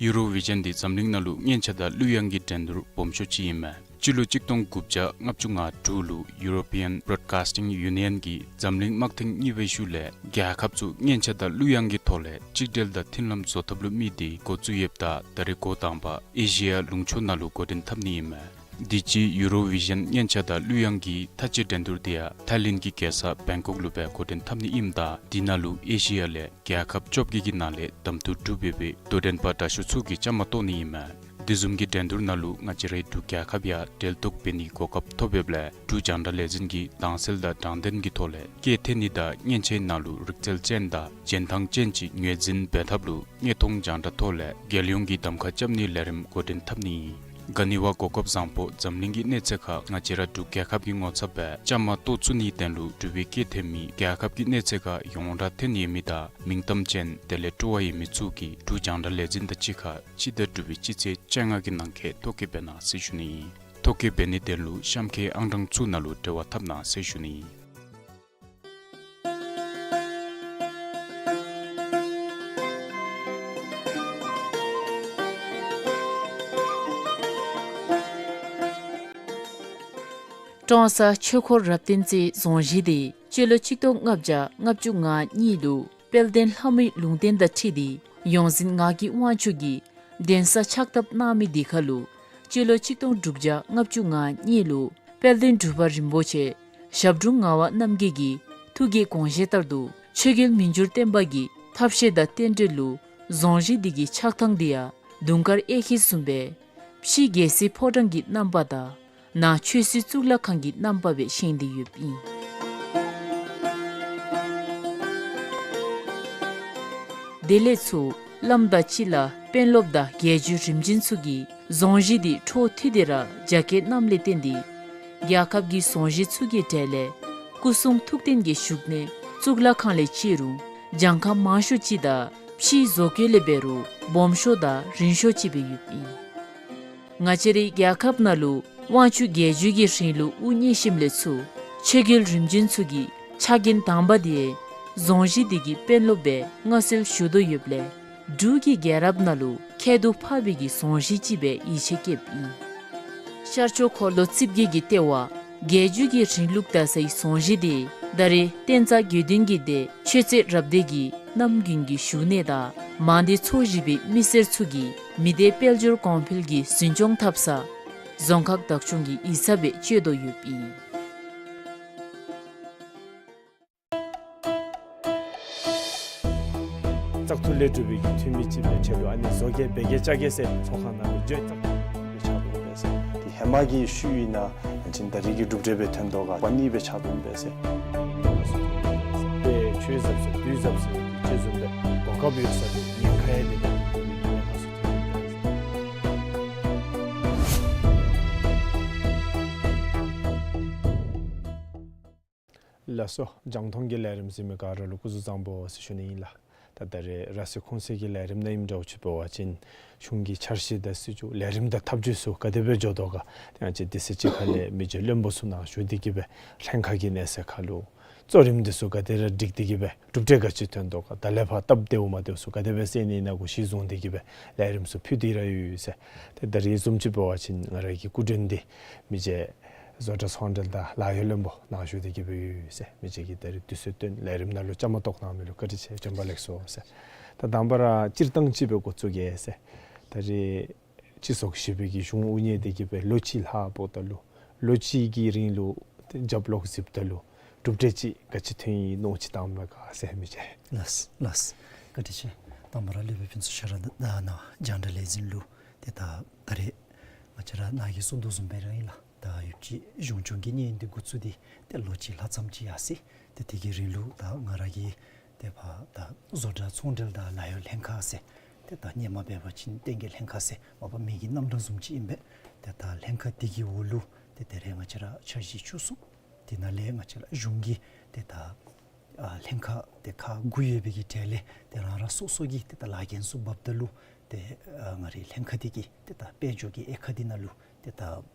ཡུ་རོ་བི་ཞཱན་འདི་འཛམ་གླིང་ནང་ལུ་སྙན་ཆ་དང་གླུ་དབྱངས་ཀྱི་འགྲན་བསྡུར་སྦོམ་ཤོས་ཅིག་ཨིན་མས། སྤྱི་ལོ་གཅིག་སྟོང་དགུ་བརྒྱ་ལྔ་བཅུ་ང་དྲུག་ལུ་ཡུ་རོ་པི་ཡཱན་བོ་རོཌ་ཀཱསི་ཊིང་ཡུ་ནི་ཡཱན་གྱིས་འཛམ་གླིང་དམག་ཐེངས་གཉིས་པའི་ཤུལ་ལས་རྒྱལ་ཁབ་ཚུ་སྙན་ཆ་དང་གླུ་དབྱངས་ཀྱི་ཐོག་ལས་གཅིག་སྒྲིལ་དང་མཐུན་ལམ་བཟོ་ཐབས་ལུ་དམིགས་ཏེ་འགོ་བཙུགས་ཡོདཔ་ད་ད་རེས་འགོ་དང་པ་ཨེ་ཤི་ཡ་ལུང་ཕྱོགས་ནང་ལུ་འགོ་འདྲེན་འཐབ་ནི་ཨིན་མས། དུས་ཅི་ཡུ་རོ་བི་ཞཱན་སྙན་ཆ་དང་གླུ་དབྱངས་ཀྱི་མཐའ་དཔྱད་འགྲན་བསྡུར་དེ་ཡང་ཐའི་ལེནཌ་གི་རྒྱལ་ས་བེང་ཀོག་ལུ་སྦེ་འགོ་འདྲེན་འཐབ་ནི་ཨིནམ་ད་དེ་ནང་ལུ་ཨེ་ཤི་ཡ་ལས་རྒྱལ་ཁབ་བཅོ་བརྒྱད་ཀྱི་ནང་ལས་གདམ་འཐུ་གྲུབ་ཡོད་པའི་དོ་འགྲན་པ་དྲག་ཤོས་ཚུ་གིས་བཅའ་མར་གཏོགས་ནི་ཨིན་མས། དེ་བཟུམ་གྱི་འགྲན་བསྡུར་ནང་ལུ་ང་བཅས་རའི་འབྲུག་རྒྱལ་ཁབ་ཡང་གྲལ་གཏོགས་འབད་ནིའི་གོ་སྐབས་ཐོབ་ཡོདཔ་ལས་འབྲུག་རྒྱང་བསྒྲགས་ལས་འཛིན་གྱིས་དྭངས་གསལ་དང་དྲང་བདེན་གྱི་ཐོག་ལས་སྐད་འཐེན་ནི་དང་སྙན་ཆའི་ནང་ལུ་རིག་རྩལ་ཅན་དང་རྒྱན་ཐང་ཅན་ཅིག་ངོས་འཛིན་འབད་ཐབས་ལུ་དངོས་མཐོང་རྒྱང་བསྒྲགས་ཐོག་ལས་རྒྱལ་ཡོངས་ཀྱི་གདམ་ཁ་རྐྱབ་ནིའི་ལས་རིམ་འགོ་འདྲེན་འཐབ་ནི་ཨིན། ག་ནི་བ་གོ་སྐབས་བཟང་པོ་འཛམ་གླིང་གི་གནས་ཚད་ཁར་ང་བཅས་ར་འབྲུག་རྒྱལ་ཁབ་ཀྱི་ངོ་ཚབ་སྦེ་བཅའ་མར་གཏོགས་ཚུགས་ནིའི་དོན་ལུ་འབྲུག་པའི་སྐད་འཐེན་མི་རྒྱལ་ཁབ་ཀྱི་གནས་ཚད་ཁར་ཡོངས་གྲགས་ཐོན་ཡོད་མི་དང་མིང་གཏམ་ཅན་དེ་ལས་སྤྲོ་བ་ཡོད་མི་ཚུ་གིས་འབྲུག་རྒྱང་བསྒྲགས་ལས་འཛིན་དང་གཅིག་ཁར་སྤྱི་ཟླ་དྲུག་པའི་སྤྱི་ཚེས་བཅོ་ལྔ་གི་ནང་འཁོད་ཐོ་བཀོད་འབད་གནང་ཟེར་ཞུ་ནི་ཨིན། ཐོ་བཀོད་འབད་ནིའི་དོན་ལུ་གཤམ་འཁོད་ཨང་གྲངས་ཚུ་ནང་ལུ་འབྲེལ་བ་འཐབ་གནང་ཟེར་ཞུ་ནི་ཨིན། ཀྲོང་གསར་ཆོས་འཁོར་རབ་བརྟན་རྩེའི་རྫོང་གཞིས་དེ་སྤྱི་ལོ་གཅིག་སྟོང་ལྔ་བརྒྱ་ལྔ་བཅུ་ང་གཉིས་ལུ་དཔལ་ལྡན་ལྷ་མོའི་ལུང་བསྟན་དང་འཁྲིལ་ཏེ་ཡོངས་འཛིན་ངག་གི་དབང་ཕྱུག་གིས་གདན་ས་ཕྱག་བཏབ་གནང་མི་དེ་ཁར་ལུ་སྤྱི་ལོ་གཅིག་སྟོང་དྲུག་བརྒྱ་ལྔ་བཅུ་ང་གཉིས་ལུ་དཔལ་ལྡན་འབྲུག་པ་རིན་པོ་ཆེ་ཞབས་དྲུང་ངག་དབང་རྣམ་རྒྱལ་གྱི་ཐུགས་ཀྱི་དགོངས་བཞེད་ལྟར་དུ་ཆོས་རྒྱལ་མི་འགྱུར་བརྟན་པ་གི་ཐབས་ཤེས་དང་རྟེན་འབྲེལ་ལུ་རྫོང་གཞིས་འདི་གི་ཆགས་ཐངས་འདི་ཡང་དུང་དཀར་གཡས་འཁྱིལ་བཟུམ་སྦེ་ཕྱི་རྒྱལ་སྲིད་ཕོ་བྲང་གི་རྣམ་པ་དང་ནང་ཆོས་སྲིད་གཙུག་ལག་ཁང་གི་རྣམ་པ་སྦེ་བཞེངས་ཏེ་ཡོདཔ་ཨིན། དེ་ལས་ཚུར་བླམ་དང་སྤྱི་བླ་དཔོན་སློབ་དང་རྒྱལ་བརྒྱུད་རིམ་བྱོན་ཚུ་གིས་རྫོང་གཞིས་འདི་འཕྲོ་མཐུད་དེ་ར་རྒྱ་སྐྱེད་གནངམ་ལས་བརྟེན་ཏེ་རྒྱལ་ཁབ་ཀྱི་རྫོང་གཞིས་ཚུ་གི་གྲས་ལས་སྐུ་གསུང་ཐུགས་རྟེན་གྱི་བཞུགས་གནས་གཙུག་ལག་ཁང་ལས་བརྩི་རུང་གྱངས་ཁ་མང་ཤོས་ཅིག་དང་ཕྱིའི་བཟོ་བཀོད་ལས་འབད་རུང་སྦོམ་ཤོས་དང་རིང་ཤོས་ཅིག་སྦེ་ཡོདཔ་ཨིན། ང་བཅས་རའི་རྒྱལ་ཁབ་ནང་ལུ་དབང་ཕྱུག་རྒྱལ་བརྒྱུད་ཀྱི་རིང་ལུགས་དབུ་བརྙེས་ཞིནམ་ལས་ཚུར་ཆོས་རྒྱལ་རིམ་བྱོན་ཚུ་གི་ཕྱག་འགན་དང་པ་དེ་རྫོང་གཞིས་འདི་གི་དཔོན་སློབ་སྦེ་མངའ་གསོལ་ཞུ་དོ་ཡོདཔ་ལས་འབྲུག་གི་རྒྱལ་རབས་ནང་ལུ་ཁྱད་དུ་འཕགས་པའི་གི་རྫོང་གཞིས་ཅིག་སྦེ་ཡིད་ཆེས་བསྐྱེདཔ་ཨིན། ཤར་ཕྱོགས་འཁོར་ལོ་རྩིབས་བརྒྱད་ཀྱི་ལྟེ་བ་རྒྱལ་བརྒྱུད་ཀྱི་རིང་ལུགས་དར་སའི་རྫོང་གཞིས་འདི་ད་རེས་བསྟན་རྩ་དགེ་འདུན་གྱི་སྡེ་ཆོས་རྩེ་རབ་སྡེ་གི་རྣམ་རྒྱུན་གྱི་བཞུགས་གནས་དང་མང་སྡེ་ཚོ་བཞི་པའི་མི་སེར་ཚུ་གིས་མི་སྡེ་དཔལ་འབྱོར་གོང་འཕེལ་གྱི་འཛིན་སྐྱོང་འཐབ་ས་རྫོང་ཁག་བདག་སྐྱོང་གི་ཡིག་ཚང་སྦེ་སྤྱོད་དོ་ཡོདཔ་ཨིན། བཙག་འཐུ་ལས་གྲུབ་པའི་གི་འཐུས་མི་ཅིག་སྦེ་ཆེ་ལུ་ཨ་ནི་བཟོ་གེ་འབད་གེ་ཅ་གེ་ཟེར་ཚོགས་ཁང་ནང་ལུ་འགྱོ་བཙག་འཐུ་ལས་ཆགས་འདུག་པས་ཟེར། དེ་ཧེ་མ་གི་ཤུལ་ཨིན་ན་ཅིན་ད་རེས་ཀྱི་གྲུབ་འབྲས་སྦེ་ཐོན་དོ་ག་པ་ནི་སྦེ་ཆགས་འདུག་པས་ཟེར། དེ་ཆོས་ཟབ་ཟེར་དུས་ཟབ་ཟེར་ཅིག་བཟུམ་སྦེ་གོ་སྐབས་ཡོད་ས་དེ་ཉེན་ཁ་ཡང་དེ་དེ་ཉེན་ཁ་ཚུ་ཐོན་འདུག་པས་ཟེར། ལགས་སོ། རྒྱང་མཐོང་གི་ལས་རིམ་གཟིགས་མི་ག་ར་ལུ་སྐུ་གཟུགས་བཟང་པོ་ཟེར་ཞུ་ནི་ཨིན་ལགས། ད་ད་རེས་ར་སི་ཁོངས་སི་གི་ལས་རིམ་ནང་ཨིནམ་འདྲཝ་ཅིག་འབད་བ་ཅིན་གཞུང་གི་འཆར་གཞི་དང་སྲིད་བྱུས་ལས་རིམ་དང་ཐབས་བྱུས་ཚུ་ག་དེ་སྦེ་འགྱོ་དོ་ག་དེ་ང་བཅས་དུས་ཚོད་ཅིག་ཁ་ལས་མི་རྗེ་བློན་པོ་ཚུ་ནང་ཞུ་སྟེ་གི་སྦེ་ལྷན་ཁག་གི་གནས་ཚད་ཁ་ལུ་གཙོ་རིམ་འདི་ཚུ་ག་དེ་ར་སྒྲིག་སྟེ་གི་སྦེ་གྲུབ་འབྲས་ག་ཅི་ཐོན་དོ་ག་ད་ལས་ཕར་སྟབས་བདེཝ་མ་བདེཝ་ཚུ་ག་དེ་སྦེ་སེལ་ནི་ཨིན་ན་གུ་གཞི་བཟུང་སྟེ་གི་སྦེ་ལས་རིམ་ཚུ་ཕུལ་ཏེ་ར་ཡོད་ཟེར། ཏེ་ད་རེས་བཟུམ་ཅིག་འབད་བ་ཅིན་ང་ར་གི་སྐུ་མགྲོན་འདི་མི་རྗེ་བཟོ་གྲྭ་ཚོང་འབྲེལ་དང་ལཱ་གཡོག་བློན་པོ་ནཱ་བཞུགས་ཏེ་གི་སྦེ་ཡོད་ཟེར། མི་རྗེ་གིས་ད་རེས་དུས་ཚོད་བཏོན་ལས་རིམ་ནང་ལུ་བཅའ་མར་གཏོགས་གནང་མི་ལུ་བཀའ་དྲིན་ཆེ། བྱོན་པ་ལེགས་སོ་ཟེར། ད་དང་པ་ར་སྤྱིར་བཏང་ཅིག་སྦེ་འགོ་བཙུགས་གེ་ཟེར། ད་རེས་སྤྱི་ཚོགས་བཞི་པའི་གི་གཞུང་དབུ་བརྙེས་ཏེ་གི་སྦེ་ལོ་གཅིག་ལྷག་འབདཝ་ད་ལུ་ལོ་གཅིག་གི་རིང་ལུ་རྒྱབ་ལོག་གཟིགསཔ་ད་ལུ་གྲུབ་འབྲས་ཅིག་ག་ཅི་ཐོན་ཡི་མནོ་ཅིག་བཏངམ་མས་ག་ཟེར་མི་རྗེ། ལགས་ལགས། བཀའ་དྲིན་ཆེ། དང་པ་ར་ལས་བྱེདཔ་ཕུན་ཚོགས་ཤེས་རབ་དང་ནཱ་རྒྱང་བསྒྲགས་ལས་འཛིན་ལུ་ཏེ་ད་ད་རེས་ང་བཅས་ར་ནཱ་གིས་གསུང་དོ་བཟུམ་སྦེ་ར་ཨིན་ལགས། ད་ཡུདཔ་ཅིག་གཞུང་སྐྱོང་གི་གནས་ཡུན་འདི་འགོ་བཙུགས་ཏེ་ཏེ་ལོ་གཅིག་ལྷག་ཙམ་ཅིག་ཡར་སོ་ཡི། ཏེ་དེ་གི་རིང་ལུ་ད་ང་ར་གི་ཏེ་ཕར་ད་བཟོ་གྲྭ་ཚོང་འབྲེལ་དང་ལཱ་གཡོག་ལྷན་ཁག་ཟེར་ཏེ་ད་སྔོན་མ་འབད་བ་ཅིན་བསྟན་རྒྱས་ལྷན་ཁག་ཟེར་མ་པ་མིང་གི་རྣམ་གྲངས་བཟུམ་ཅིག་ཨིན་པས། ཏེ་ད་ལྷན་ཁག་དེ་གི་འོག་ལུ་ ཏེ་ད་རེས་ང་བཅས་ར་འཆར་གཞི་བཅུ་གསུམ་དེ་ནང་ལས་ང་བཅས་ར་གཞུང་གི་ཏེ་ད་ཨ་ལྷན་ཁག་ཏེ་ཁག་དགུ་ཡོད་པའི་གི་གྲས་ལས་ཏེ་རང་རང་སོ་སོ་གི་ཏེ་ད་ལཱ་འགན་ཚུ་འབགཔ་ད་ལུ་ཏེ་ཨ་ང་རའི་ལྷན་ཁག་འདི་གི་ཏེ་ད་དཔལ་འབྱོར་གྱི་དབྱེ་ཁག་འདི་ནང་ལུ་ཏེ་ད་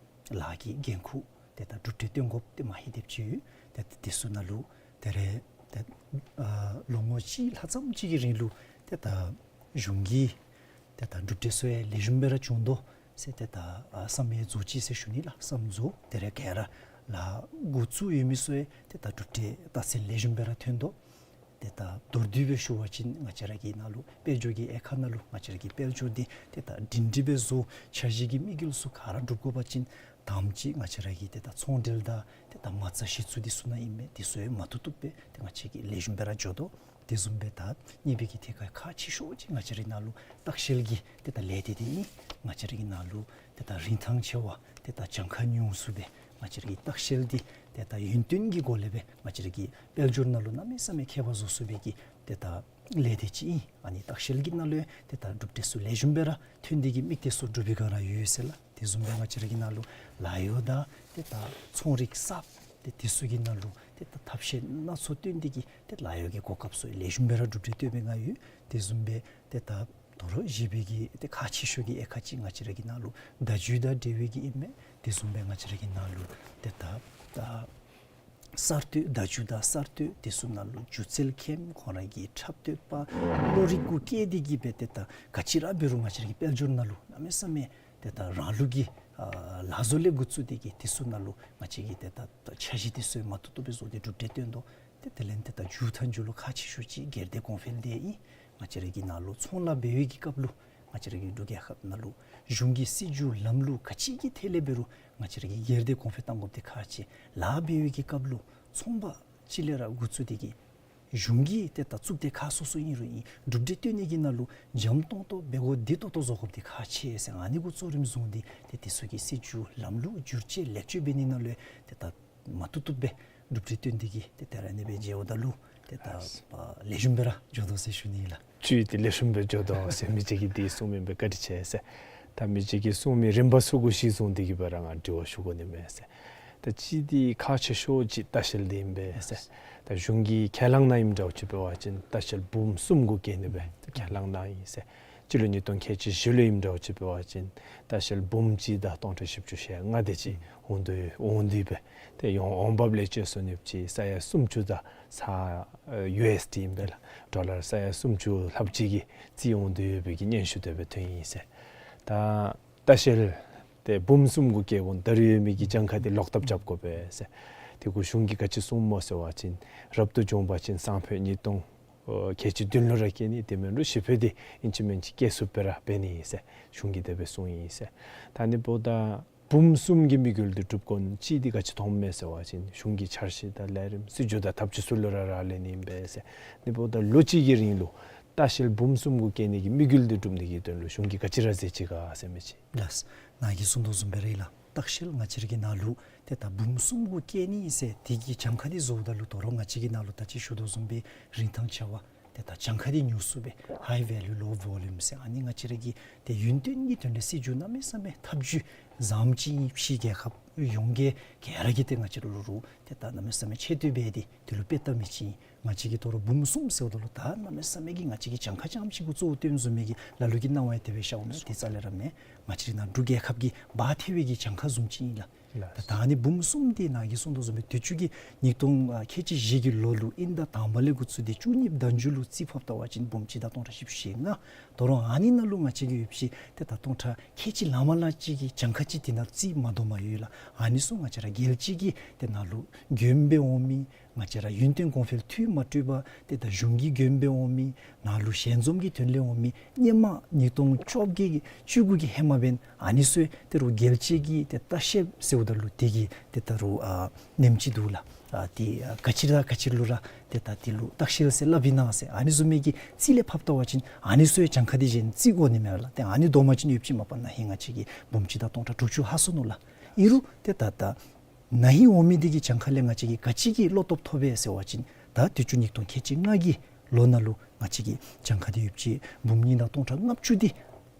ལཱ་གི་འགན་ཁུར་ཏེ་ད་གྲུབ་འབྲས་སྟོན་དགོཔ་ཏེ་མ་ཧེ་དེམ་ཅིག་ཡོད། ཏེ་ད་དེ་ཚུ་ནང་ལུ་ད་རེས་ཏེ་ཨ་ལོ་ངོ་གཅིག་ལྷག་ཙམ་ཅིག་གི་རིང་ལུ་ཏེ་ད་གཞུང་གི་ཏེ་ད་གྲུབ་འབྲས་ཚུ་ཡང་ལེགས་ཤོམ་སྦེ་ར་བྱུང་དོ་ཟེར་ཏེ་ད་ཨ་བསམ་ཡས་རྫོགས་ཅི་ཟེར་ཞུ་ནི་ལགས། བསམ་རྫོགས། ད་རེས་ག་ར་ལཱ་འགོ་བཙུགས་ཡོད་མི་ཚུ་ཡང་ཏེ་ད་གྲུབ་འབྲས་རྟགས་མཚན་ལེགས་ཤོམ་སྦེ་ར་ཐོན་དོ། ཏེ་ད་མདོར་བསྡུས་སྦེ་ཞུ་བ་ཅིན་ང་བཅས་ར་གི་ནང་ལུ་དཔལ་འབྱོར་གྱི་དབྱེ་ཁག་ནང་ལུ་ང་བཅས་ར་གི་དཔལ་འབྱོར་འདི་ཏེ་ད་སྒྲིང་སྒྲི་སྦེ་བཟོ་འཆར་གཞི་གི་དམིགས་ཡུལ་ཚུ་ག་ར་འགྲུབ་དགོ་པ་ཅིན་དང་པ་ཅིག་ང་བཅས་ར་གི་ཏེ་ད་ཚོང་འབྲེལ་དང་ཏེ་ད་མ་རྩ་གཞི་བཙུགས་འདི་ཚུ་ནང་ཨིན་མས། དེ་ཚུ་ཡང་མ་བཏུབ་བཏུབ་སྦེ་ཏེ་ང་བཅས་ཀྱིས་ལེགས་ཤོམ་སྦེ་ར་འགྱོ་དོ། དེ་བཟུམ་སྦེ་ད་གཉིས་པའི་གི་ཐད་ཁར་ཁག་ཆེ་ཤོས་ཅིག་ང་བཅས་རའི་ནང་ལུ་ལྟ་བཤལ་གྱི་ཏེ་ད་ལས་སྡེ་འདི་ཨིན། ང་བཅས་ར་གི་ནང་ལུ་ཏེ་ད་རིན་ཐང་ཆེ་བ་ཏེ་ད་གྱངས་ཁ་ཉུང་སུ་སྦེ་ང་བཅས་ར་གི་ལྟ་བཤལ་འདི་ཏེ་ད་ཡུན་བརྟན་གྱི་སྒོ་ལས་སྦེ་ང་བཅས་ར་གི་དཔལ་འབྱོར་ནང་ལུ་གནམ་མེད་ས་མེད་ཁྱད་པར་བཟོ་ཚུགས་པའི་གི་ཏེ་ད་ལས་སྡེ་ཅིག་ཨིན། ཨ་ནི་ལྟ་བཤལ་གྱི་ནང་ལུ་ཡང་ཏེ་ད་གྲུབ་འབྲས་ཚུ་ལེགས་ཤོམ་སྦེ་ར་ཐོན་ཏེ་གི་དམིགས་གཏད་ཚུ་འགྲུབ་པའི་སྒང་ར་ཡོད་ཟེར་ལགས། དེ་བཟུམ་སྦེ་ང་བཅས་ར་གི་ནང་ལུ་ལཱ་གཡོག་དང་ཏེ་ད་ཚོང་རིག་གསརཔ་ཏེ་དེ་ཚུ་གི་ནང་ལུ་ཏེ་ད་ཐབས་ཤེས་སྣ་ཚོགས་བཏོན་ཏེ་གི་ཏེ་ལཱ་གཡོག་གི་གོ་སྐབས་ཚུ་ལེགས་ཤོམ་སྦེ་ར་གྲུབ་འབྲས་ཐོན་པའི་སྒང་ཡོད། དེ་བཟུམ་སྦེ་ཏེ་ད་དོ་རུང་བཞི་པའི་གི་ཏེ་ཁག་ཆེ་ཤོས་ཀྱི་དབྱེ་ཁག་ཅིག་ང་བཅས་ར་གི་ནང་ལུ་བརྡ་བརྒྱུད་དང་འབྲེལ་བའི་གི་ཨིན་མས། དེ་བཟུམ་སྦེ་ང་བཅས་ར་གི་ནང་ལུ་ཏེ་ད་ད་གསར་གཏོད་བརྡ་བརྒྱུད་དང་གསར་གཏོད་དེ་ཚུ་ནང་ལུ་སྒྱུ་རྩལ་མཁན་ཁོང་ར་གི་འཁྲབ་སྟོན་པ་བློ་རིག་གུ་བཀལ་ཏེ་གི་སྦེ་ཏེ་ད་ག་ཅི་ར་འབད་རུང་ང་བཅས་ར་གི་དཔལ་འབྱོར་ནང་ལུ་གནམ་མེད་ས་མེད་ཏེ་ད་རང་ལུགས་ཀྱི་ཨ་ལག་བཟོ་ལས་འགོ་བཙུགས་ཏེ་གི་དེ་ཚུ་ནང་ལུ་ང་བཅས་ཀྱིས་ཏེ་ད་ད་འཆར་གཞི་དེ་ཚུ་མ་བཏུབ་བཏུབ་སྦེ་བཟོ་སྟེ་གྲུབ་འབྲས་བཏོན་དོ། ཏེ་དེ་ལས་ཏེ་ད་མཇུག་མཐའ་མཇུག་ལུ་ཁག་ཆེ་ཤོས་ཅིག་སྒེར་སྡེ་གོང་འཕེལ་འདི་ཨིན། ང་བཅས་ར་གི་ནང་ལུ་ཚོང་ལཱ་འབད་བའི་གི་སྐབས་ལུ་ང་བཅས་ར་གི་འབྲུག་རྒྱལ་ཁབ་ནང་ལུ་གཞུང་གི་སྲིད་བྱུས་ལམ་ལུགས་ག་ཅི་གི་ཐད་ལས་འབད་རུང་ང་བཅས་ར་གི་སྒེར་སྡེ་གོང་འཕེལ་གཏང་དགོཔ་འདི་ཁག་ཆེ། ལཱ་འབད་བའི་གི་སྐབས་ལུ་ཚོང་པ་ཅིག་ལས་ར་འགོ་བཙུགས་ཏེ་གི་གཞུང་གི་ཏེ་ད་གཙུག་སྡེ་ཁག་སོ་སོ་ཨིན་རུང་ཨིན། གྲུབ་འབྲས་བཏོན་ནི་གི་ནང་ལུ་འཇམ་ཏོང་ཏོ་འབད་དགོ་བདེ་ཏོག་ཏོ་བཟོ་དགོཔ་འདི་ཁག་ཆེ་ཟེར། ཨ་ནི་གུ་གཙོ་རིམ་བཟུང་སྟེ་ཏེ་དེ་ཚུ་གི་སྲིད་བྱུས་ལམ་ལུགས་བསྒྱུར་བཅོས་ལེགས་བཅོས་འབད་ནི་ནང་ལུ་ཏེ་ད་མ་བཏུབ་བཏུབ་སྦེ་གྲུབ་འབྲས་བཏོན་ཏེ་གི་ཏེ་ད་ར་ཨ་ནི་སྦེ་མཇལཝ་ད་ལུ་ཏེ་ད་ལེགས་ཤོམ་སྦེ་ར་འགྱོ་དོ་ཟེར་ཞུ་ནི་ལགས། བཅུད་འདི་ལེགས་ཤོམ་སྦེ་འགྱོ་དོ་ཟེར་མི་ཅིག་གིས་འདི་གསུངས་མི་འབད་བཀའ་དྲིན་ཆེ་ཟེར། ད་མི་ཅིག་གིས་གསུངས་མི་རིམ་པ་ཚུ་གུ་གཞི་བཟུང་སྟེ་གི་སྦེ་ར་ང་དྲི་བ་ཞུ་དགོ་ནི་མས་ཟེར། ད་གཅིག་འདི་ཁག་ཆེ་ཤོས་ཅིག་ལྟ་བཤལ་འདི་ཨིན་པས་ཟེར། ད་གཞུང་གི་ཁས་བླངས་གནང་ཨིནམ་འདྲཝ་ཅིག་འབད་བ་ཅིན་ལྟ་བཤལ་འབུམ་གསུམ་གུ་བཀལ་ནི་སྦེ་ད་ཁས་བླངས་གནང་ཡི་ཟེར། སྤྱི་ལོ་ཉིས་སྟོང་ཁལ་གཅིག་བཞི་ལུ་ཨིནམ་འདྲཝ་ཅིག་འབད་བ་ཅིན་ལྟ་བཤལ་འབུམ་གཅིག་དང་སྟོང་ཕྲག་བཞི་བཅུ་ཞེ་ལྔ་དེ་ཅིག་འོང་དོ་འོང་དོ་སྦེ། ཏེ་ཡོང་འོང་འབབ་ལས་བཅད་སོང་ནི་ཅིག་ས་ཡ་སུམ་ཅུ་དང་ཚག་ཡུ་ཨེསི་ཌི་ཨིན་པས་ལགས། ཌོ་ལར་ས་ཡ་སུམ་ཅུ་ལྷགཔ་ཅིག་གི་རྩིས་འོང་དོ་ཡོད་པའི་གི་སྙན་ཞུ་དེ་སྦེ་ཐོན་ཡི་ཟེར། ད་ལྟ་བཤལ་ཏེ་འབུམ་གསུམ་གུ་བཀལ་འོང་ད་རུང་ཡོད་མི་གི་གྱངས་ཁ་དེ་ལོག་ཐབས་རྐྱབ་དགོ་པས་ཟེར། དེ་གུ་གཞུང་གིས་ག་ཅི་གསུངམ་སྨོ་ཟེར་བ་ཅིན་རབ་ཏུ་བྱུང་པ་ཅིན་སང་ཕོད་ཉིས་སྟོང་ཨོ་ཁལ་གཅིག་བདུན་ལུ་ར་བཀལ་ནི། དེ་མེན་རུང་ཞེ་ཕོད་དེ་ཨིན་ཅི་མིན་ཅི་བཀལ་ཚུགསཔ་སྦེ་ར་འབད་ནི་ཨིན་ཟེར་གཞུང་གིས་དེ་སྦེ་གསུངས་ཡི་ཟེར། ད་ཨ་ནི་འབདཝ་ད་འབུམ་གསུམ་གྱི་དམིགས་ཡུལ་འདི་འགྲུབ་དགོ་ནི་ཅིག་འདི་ག་ཅི་མཐོངམ་མས་ཟེར་བ་ཅིན་གཞུང་གི་འཆར་གཞི་དང་ལས་རིམ་སྲིད་བྱུས་དང་ཐབས་ཇུས་ཚུ་ལུ་ར་རག་ལས་ནི་ཨིན་པས་ཟེར། ཨ་ནི་འབདཝ་ད་ལོ་གཅིག་གི་རིང་ལུ་ལྟ་བཤལ་འབུམ་གསུམ་གུ་བཀལ་ནི་གི་དམིགས་ཡུལ་འདི་འགྲུབ་ནི་གི་དོན་ལུ་གཞུང་གིས་ག་ཅི་ར་མཛད་ཅི་ག་ཟེར་མི་ཅིག། ལགས། ནཱ་གིས་གསུངས་དོ་བཟུམ་སྦེ་ར་ཨིན་ལགས། ལྟ་བཤལ་ང་བཅས་ར་གི་ནང་ལུ་ཏེ་ད་འབུམ་གསུམ་གུ་བཀལ་ནི་ཟེར་དེ་གི་གྱངས་ཁ་འདི་བཟོཝ་ད་ལུ་དོ་རུང་ང་བཅས་ཀྱི་ནང་ལུ་ད་ཅི་ཞུ་དོ་བཟུམ་སྦེ་རིན་ཐང་ཆེ་བ་ཏེ་ད་གྱངས་ཁ་འདི་ཉུང་སུ་སྦེ་high value low volume ཟེར་ཨ་ནི་ང་བཅས་ར་གི་ཏེ་ཡུན་བརྟན་གྱི་དོན་ལས་སྲིད་བྱུས་གནམ་མེད་ས་མེད་ཐབས་ཇུས་བཟངམ་ཅིག་ཨིན། ཕྱི་རྒྱལ་ཁབ་ཡོངས་ཀྱི་ག་ར་གིས་ཏེ་ང་བཅས་ར་ལུ་རུང་ཏེ་ད་གནམ་མེད་ས་མེད་ཆེ་བསྟོད་འབད་དེ་དེ་ལུ་དཔེ་བལྟ་མི་ཅིག་ཨིན། ང་བཅས་ཀྱིས་དོ་རུང་འབུམ་གསུམ་ཟེརཝ་ད་ལུ་ད་གནམ་མེད་ས་མེད་ཀྱི་ང་བཅས་ཀྱིས་གྱངས་ཁ་རྐྱངམ་ཅིག་གུ་གཙོ་བོ་བཏོན་བཟུམ་མའི་གི་ལ་ལུ་གི་སྣང་བ་ཡང་དེ་སྦེ་ཤརཝ་མས། དེ་རྩ་ལས་ར་མེན། ང་བཅས་རའི་ནང་འབྲུག་རྒྱལ་ཁབ་ཀྱི་འབག་ཐེབས་པའི་གི་གྱངས་ཁ་བཟུམ་ཅིག་ཨིན་ལགས། ལགས། ད་ད་ཨ་ནི་འབུམ་གསུམ་འདི་ནཱ་གིས་གསུངས་དོ་བཟུམ་སྦེ་དུས་ཅི་གི་ཉིས་སྟོང་ཨ་ཁལ་གཅིག་བཞི་གི་ལོ་ལུ་དབྱིན་ཟླ་དང་པ་ལས་འགོ་བཙུགས་ཏེ་བཅུ་གཉིས་ཟླ་མཇུག་ལུ་རྩིས་ཕབ་བལྟ་བ་ཅིན་འབུམ་གཅིག་དང་སྟོང་ཕྲག་བཞི་བཅུ་ཞེ་ལྔ། དོ་རུང་ཨ་ནི་ནང་ལུ་ང་བཅས་ཀྱི་ཡོད་པ་ཅིན་ཏེ་ད་སྟོང་ཕྲག་ཁལ་གཅིག་ལང་མ་ལང་ཅིག་གི་གྱངས་ཁ་ཅིག་དེ་ནང་རྩིས་མ་དོ་མ་ཡོད་ལགས། ཨ་ནི་ཚུ་ང་བཅས་ར་རྒྱལ་སྤྱི་གི་ཏེ་ནང་ལུ་མགྱོནམ་སྦེ་འོང་མི་ང་བཅས་ར་ཡུན་བརྟན་གོང་འཕེལ་འཐུས་མ་སྤྲོད་པར་ཏེ་ད་གཞུང་གི་མགྱོནམ་སྦེ་འོང་མི་ནང་ལུ་ཞལ་འཛོམས་ཀྱི་དོན་ལས་འོང་མི་སྔོན་མ་ཉིས་སྟོང་བཅོ་བརྒྱད་ཀྱི་བཅུ་དགུ་གི་ཧེ་མ་འབདན་ཨ་ནི་ཚུ་ཡང་ཏེ་རུང་རྒྱལ་སྤྱི་གི་ཏེ་ལྟ་བཤལ་ཟེརཝ་ད་ལུ་དེ་གི་ཏེ་ད་རུང་ཨ་ནེམ་ཅིག་འདུག་ལགས། ཨ་དེ་ཨ་ག་ཅི་དང་ག་ཅི་ལུ་ར་ཏེ་ད་དེ་ལུ་ལྟ་བཤལ་ཟེར་སླབ་ཨིན་ན་ཟེར་ཨ་ནི་བཟུམ་མའི་གི་རྩིས་ལས་ཕབ་བལྟ་བ་ཅིན་ཨ་ནི་ཚུ་ཡང་གྱངས་ཁ་དེ་བཞིན་རྩིས་དགོ་ནི་མས་ལགས། ཏེ་ཨ་ནི་དོ་མ་ཅིག་ཡོད་པ་ཅིན་མ་པ་ན་ཧིང་ང་བཅས་ཀྱིས་འབུམ་གཅིག་དང་སྟོང་ཕྲག་དྲུག་ཅུ་ཧ་སོང་ནུག་ལགས། ཨིན་རུང་ཏེ་ད་ད་ན་ཧིང་འོང་མི་འདི་གི་གྱངས་ཁ་ལས་ང་བཅས་ཀྱིས་ག་ཅི་གི་བློ་སྟོབས་ཐོབ་པས་ཟེར་བ་ཅིན་ད་དུས་ཅི་ཉིས་སྟོང་ཁལ་གཅིག་ལྔ་གི་ལོ་ནང་ལུ་ང་བཅས་ཀྱི་གྱངས་ཁ་འདི་ཡོད་པ་ཅིན་འབུམ་གཉིས་དང་སྟོང་ཕྲག་ལྔ་བཅུ་འདི་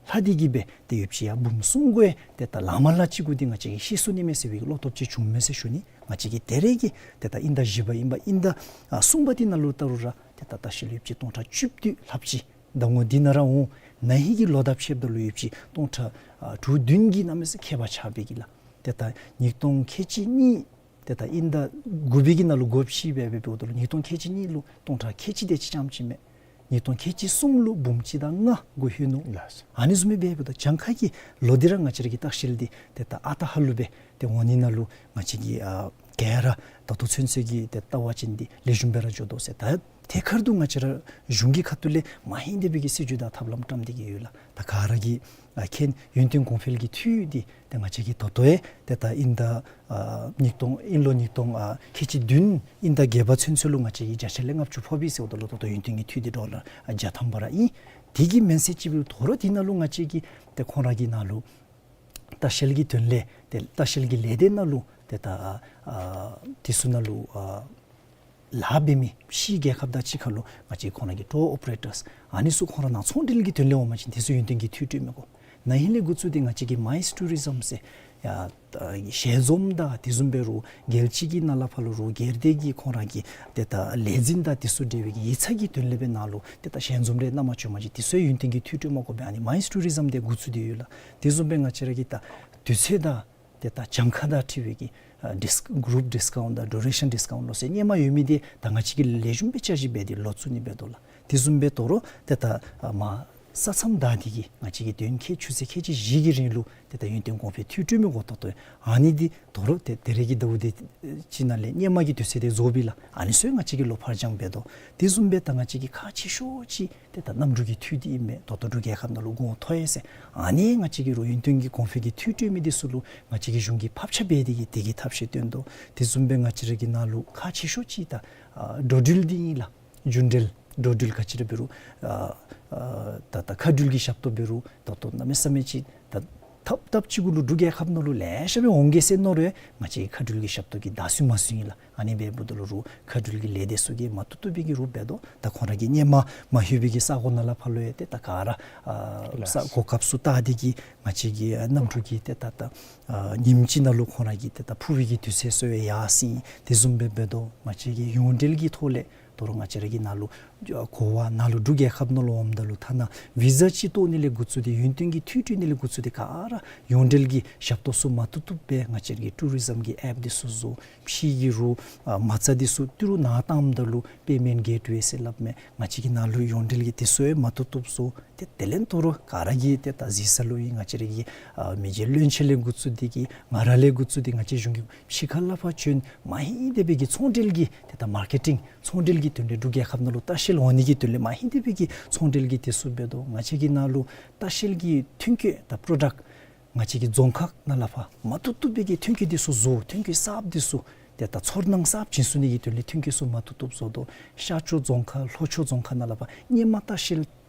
ལྷག་སྟེ་གི་སྦེ་ཏེ་ཡོདཔ་ཅིག་ཡང་འབུམ་གསུམ་གུ་ཡང་ཏེ་ད་ལངམ་ལ་ཅིག་གུ་འདི་ང་བཅས་ཀྱིས་ཤེས་སོ་ནི་མས་ཟེར་བའི་བློ་སྟོབས་ཅིག་བྱུངམ་མས་ཟེར་ཞུ་ནི། ང་བཅས་ཀྱིས་ད་རེས་ཀྱི་ཏེ་ད་དབྱིན་ཟླ་བཞི་པ་ཨིན་པ་དབྱིན་ཟླ་ཨ་གསུམ་པ་འདི་ནང་ལུ་ད་རུང་ར་ཏེ་ད་ལྟ་ཤལ་ཡོདཔ་ཅིག་སྟོང་ཕྲག་བཅུ་བདུན་ལྷགཔ་ཅིག་ཟླ་ངོ་འདི་ནང་ར་འོང་། ན་ཧིང་གི་ལོ་དང་ཕྱདཔ་ད་ལུ་ཡོདཔ་ཅིག་སྟོང་ཕྲག་ཨ་དྲུག་བདུན་གྱི་གནམ་མེད་ས་ཁྱད་པར་ཆགས་པའི་གི་ལགས། ཏེ་ད་ཉིས་སྟོང་ཁལ་གཅིག་གཉིས་ཏེ་ད་དབྱིན་ཟླ་དགུ་པའི་གི་ནང་ལུ་དགོཔ་ཅིག་སྦེ་འབདཝ་ད་ལུ་ཉིས་སྟོང་ཁལ་གཅིག་གཉིས་ལུ་སྟོང་ཕྲག་ཁལ་གཅིག་དེ་ཅིག་རྐྱངམ་ཅིག་མས། ཉིས་སྟོང་ཁལ་གཅིག་གསུམ་ལུ་འབུམ་གཅིག་དང་ལྔ་གུ་ལྷོད་ནུག། ལགས་སོ། ཨ་ནི་བཟུམ་སྦེ་འབདཝ་ད་གྱངས་ཁ་གི་ལོ་འདི་ར་ང་བཅས་ར་གི་ལྟ་བཤལ་འདི་ཏེ་ད་ཨ་རྟག་ཧ་ལུགས་སྦེ་ཏེ་འོང་ནི་ནང་ལུ་ང་བཅས་ཀྱིས་ཨ་ག་ར་ད་ལྟོ་ཚུན་ཚོད་ཀྱི་ཏེ་ལྟ་བ་ཅིན་འདི་ལེགས་ཤོམ་སྦེ་ར་འགྱོ་དོ་ཟེར། ད་དེ་ཁར་དུ་ང་བཅས་ར་གཞུང་གི་ཁ་ཐུག་ལས་མ་ཧིང་དེ་སྦེ་གི་སྲིད་བྱུས་དང་ཐབས་ལམ་བཀྲམ་སྟེ་གི་ཡོད་ལགས། ད་ག་ར་གིས་ཨ་མཁྱེན། ཡུན་བརྟན་གོང་འཕེལ་གྱི་འཐུས་འདི་ཏེ་ང་བཅས་ཀྱིས་ད་ལྟོ་ཡང་ཏེ་ད་དབྱིན་ཟླ་ཨ་ཉིས་སྟོང་དབྱིན་ལོ་ཉིས་སྟོང་ཨ་ཁལ་གཅིག་བདུན་དབྱིན་ཟླ་བརྒྱད་པ་ཚུན་ཚོད་ལུ་ང་བཅས་ཀྱིས་བརྒྱ་ཆ་ལས་ལྔ་བཅུ་ཕོགཔ་ཨིན་ཟེརཝ་ད་ལུ་ད་ལྟོ་ཡུན་བརྟན་གྱི་འཐུས་འདི་ཌོ་ལར་ཨ་བརྒྱ་ཐམ་པ་ར་ཨིན། དེ་གི་མེན་ཟེར་ཅིག་འབདཝ་ད་རུང་དེ་ནང་ལུ་ང་བཅས་ཀྱིས་ཏེ་ཁོང་ར་གི་ནང་ལུ་ལྟ་བཤལ་གྱི་དོན་ལས་ཏེ་ལྟ་བཤལ་གྱི་ལས་སྡེ་ནང་ལུ་ཏེ་ད་ཨ་དེ་ཚུ་ནང་ལུ་ཨ་ལཱ་འབད་མི་ཕྱིའི་རྒྱལ་ཁབ་དང་གཅིག་ཁར་ལུ་ང་བཅས་ཁོང་ར་གི་ཊུར་ཨོ་པ་རེ་ཊརསི་ཨ་ནི་ཚུ་ཁོང་ར་ནང་ཚོང་འབྲེལ་གྱི་དོན་ལས་འོང་པ་ཅིན་དེ་ཚུ་ཡུན་བརྟན་གྱི་འཐུས་སྤྲོད་མི་དགོ། ན་ཧིང་ལས་འགོ་བཙུགས་ཏེ་ང་བཅས་ཀྱིས་མའིསི་ཊུ་རི་ཛམ་ཟེར་ཡ་ད་ཞལ་འཛོམས་དང་དེ་བཟུམ་སྦེ་རུང་རྒྱལ་སྤྱི་གི་ནང་ལས་ཕར་ལུ་རུང་སྒེར་སྡེ་གི་ཁོང་ར་གི་ཏེ་ད་ལས་འཛིན་དང་དེ་ཚུ་འབྲེལ་བའི་གི་ཡིག་ཚང་གི་དོན་ལས་སྦེ་ནང་ལུ་ཏེ་ད་ཞལ་འཛོམས་རེ་གནམ་མེད་ས་མེད་བྱུང་པ་ཅིན་དེ་ཚུ་ཡུན་བརྟན་གྱི་འཐུས་སྤྲོད་མི་དགོ་པས། ཨ་ནི་མའིསི་ཊུ་རི་ཛམ་འདི་འགོ་བཙུགས་ཏེ་ཡོད་ལགས། དེ་བཟུམ་སྦེ་ང་བཅས་ར་གི་ད་དུས་ཚོད་དང་ཏེ་ད་གྱངས་ཁ་དང་འཁྲིལ་བའི་གི་ཨ་ཌིསི་གུ་རུབ་ཌིསི་ཀའུནཊ་དང་ཌུ་རེ་ཤཱན་ཌིསི་ཀའུནཊ་ལོ་ཟེར་སྔོན་མ་ཡོད་མི་འདི་ད་ང་བཅས་ཀྱིས་ལེགས་ཤོམ་སྦེ་བསྐྱར་ཞིབ་འབད་དེ་ལོག་བཙུགས་ནི་འབད་དོ་ལགས། དེ་བཟུམ་སྦེ་དོ་རུང་ཏེ་ད་ཨ་མ་ས་མཚམས་བདའ་སྟེ་གི་ང་བཅས་ཀྱིས་དོན་ཁལ་ཆུ་ཚོད་ཁལ་གཅིག་བཞི་གི་རིང་ལུ་ཏེ་ད་ཡུན་བརྟན་གོང་འཕེལ་འཐུས་སྤྲོད་མི་དགོ་ཏོག་ཏོ། ཨ་ནི་འདི་དོ་རུང་ཏེ་ད་རེས་ཀྱི་ཟླཝ་འདི་ཅིག་ནང་ལས་སྔོན་མ་གི་དུས་ཚོད་འདི་རྫོགས་པས་ལགས། ཨ་ནི་ཚུ་ང་བཅས་ཀྱིས་ལོག་ཕར་འགྱངས་འབད་དོ། དེ་བཟུམ་སྦེ་ད་ང་བཅས་ཀྱི་ཁག་ཆེ་ཤོས་ཅིག་ཏེ་ད་གནམ་གྲུ་གི་འཐུས་འདི་ཨིན་མས། ད་ལྟོ་འབྲུག་རྒྱལ་ཁབ་ནང་ལུ་གོང་མཐོ་ཡི་ཟེར། ཨ་ནི་ང་བཅས་ཀྱིས་རུང་ཡུན་བརྟན་གྱི་གོང་འཕེལ་གྱི་འཐུས་སྤྲོད་མི་འདི་ཚུ་ལུ་ང་བཅས་ཀྱིས་གཞུང་གི་ཕབ་ཆ་འབད་དེ་གི་དེ་གི་ཐབས་ཤེས་སྟོན་དོ། དེ་བཟུམ་སྦེ་ང་བཅས་ར་གི་ནང་ལུ་ཁག་ཆེ་ཤོས་ཅིག་ད་ཨ་འགྲོ་འགྲུལ་འདི་ཨིན་ལགས། རྒྱུ་འབྲས་འགྲོ་འགྲུལ་ག་ཅི་ར་འབད་རུང་ཨ་ཨ་ད་ད་མཁའ་འགྲུལ་གྱི་ཞབས་ཏོག་འབད་རུང་ད་ལྟོ་གནམ་མེད་ས་མེད་ཅིག་ད་ཐབས་ཐབས་ཅིག་གུ་ལུ་འབྲུག་རྒྱལ་ཁབ་ནང་ལུ་ལེ་ཤ་སྦེ་འོང་གེ་ཟེར་མནོ་རུང་ང་བཅས་མཁའ་འགྲུལ་གྱི་ཞབས་ཏོག་གིས་བདའ་ཚུགས་མ་ཚུགས་ཨིན་ལགས། ཨ་ནི་འབདཝ་ད་ལུ་རུང་མཁའ་འགྲུལ་གྱི་ལས་སྡེ་ཚུ་གིས་མ་བཏུབ་བཏུབ་པའི་གི་རུང་འབད་དོ། ད་ཁོང་ར་གིས་སྔོན་མ་མ་ལྷོད་པའི་གི་ས་གོ་ནང་ལས་ཕར་ལུ་ཡང་ཏེ་ད་ག་ར་ཨ་ས་གོ་སྐབས་ཚུ་བལྟ་སྟེ་གི་ང་བཅས་ཀྱི་ཨ་གནམ་གྲུ་གི་ཏེ་ད་ད་ཨ་ཉིནམ་གཅིག་ནང་ལུ་ཁོང་ར་གི་ཏེ་ད་འཕུར་བའི་གི་དུས་ཚོད་ཚུ་ཡང་ཡར་སོ་ཡི། དེ་བཟུམ་སྦེ་འབད་དོ། ང་བཅས་ཀྱི་ཡོངས་འབྲེལ་གྱི་ཐོག་ལས་དོ་རུང་ང་བཅས་ར་གི་ནང་ལུ་ཨ་གོ་བ་ནང་ལུ་འབྲུག་རྒྱལ་ཁབ་ནང་ལུ་འོངམ་ད་ལུ་ཐ་ན་བི་ཟ་ཅིག་བཏོག་ནི་ལས་འགོ་བཙུགས་ཏེ་ཡུན་བརྟན་གྱི་འཐུས་སྤྲོད་ནི་ལས་འགོ་བཙུགས་ཏེ་ག་ར་ཡོངས་འབྲེལ་གྱི་ཞབས་ཏོག་ཚུ་མ་བཏུབ་བཏུབ་སྦེ་ང་བཅས་ར་གི་ཊུ་རི་ཛམ་གྱི་ཨེཔ་འདི་ཚུ་བཟོ། ཕྱི་གི་རུང་ཨ་མ་རྩ་འདི་ཚུ་ཏི་རུ་ནང་བཏངམ་ད་ལུ་པེ་མེནཊ་གེཊ་ཝེ་ཟེར་སླབ་མས། ང་བཅས་ཀྱི་ནང་ལུ་ཡོངས་འབྲེལ་གྱི་དེ་ཚུ་ཡང་མ་བཏུབ་བཏུབ་བཟོ། ཏེ་དེ་ལས་དོ་རུང་ག་ར་གིས་ཏེ་ད་གཟིགས་ས་ལུ་ཡང་ང་བཅས་ར་གི་ཨ་མི་རྗེ་བློན་ཆེན་ལས་འགོ་བཙུགས་ཏེ་གི་ང་ར་ལས་འགོ་བཙུགས་ཏེ་ང་བཅས་གཞུང་གི་ཕྱི་ཁ་ལས་ཕར་བྱོན་མ་ཧིང་དེ་སྦེ་གི་ཚོང་འབྲེལ་གྱི་ཏེ་ད་མར་ཀེ་ཊིང་ཚོང་འབྲེལ་གྱི་དོན་ལས་འབྲུག་རྒྱལ་ཁབ་ནང་ལུ་ལྟ་བཤལ་འོང་ནི་གི་དོན་ལས་མ་ཧིང་དེ་སྦེ་གི་ཚོང་འབྲེལ་གྱི་དེ་ཚུ་འབད་དོ། ང་བཅས་ཀྱི་ནང་ལུ་ལྟ་བཤལ་གྱི་ཐོན་སྐྱེད་ད་པྲོ་ཌཀཊ་ང་བཅས་ཀྱི་རྫོང་ཁག་ནང་ལས་ཕར་མ་བཏུབ་བཏུབ་སྦེ་གི་ཐོན་སྐྱེད་འདི་ཚུ་བཟོ། ཐོན་སྐྱེད་གསརཔ་འདི་ཚུ་ཏེ་ད་ཚོར་སྣང་གསརཔ་བྱིན་ཚུགས་ནི་གི་དོན་ལས་ཐོན་སྐྱེད་ཚུ་མ་བཏུབ་བཏུབ་བཟོ་དོ། ཤར་ཕྱོགས་རྫོང་ཁག་ལྷོ་ཕྱོགས་རྫོང་ཁག་ནང་ལས་ཕར་སྔོན་མ་ལྟ་བཤལ་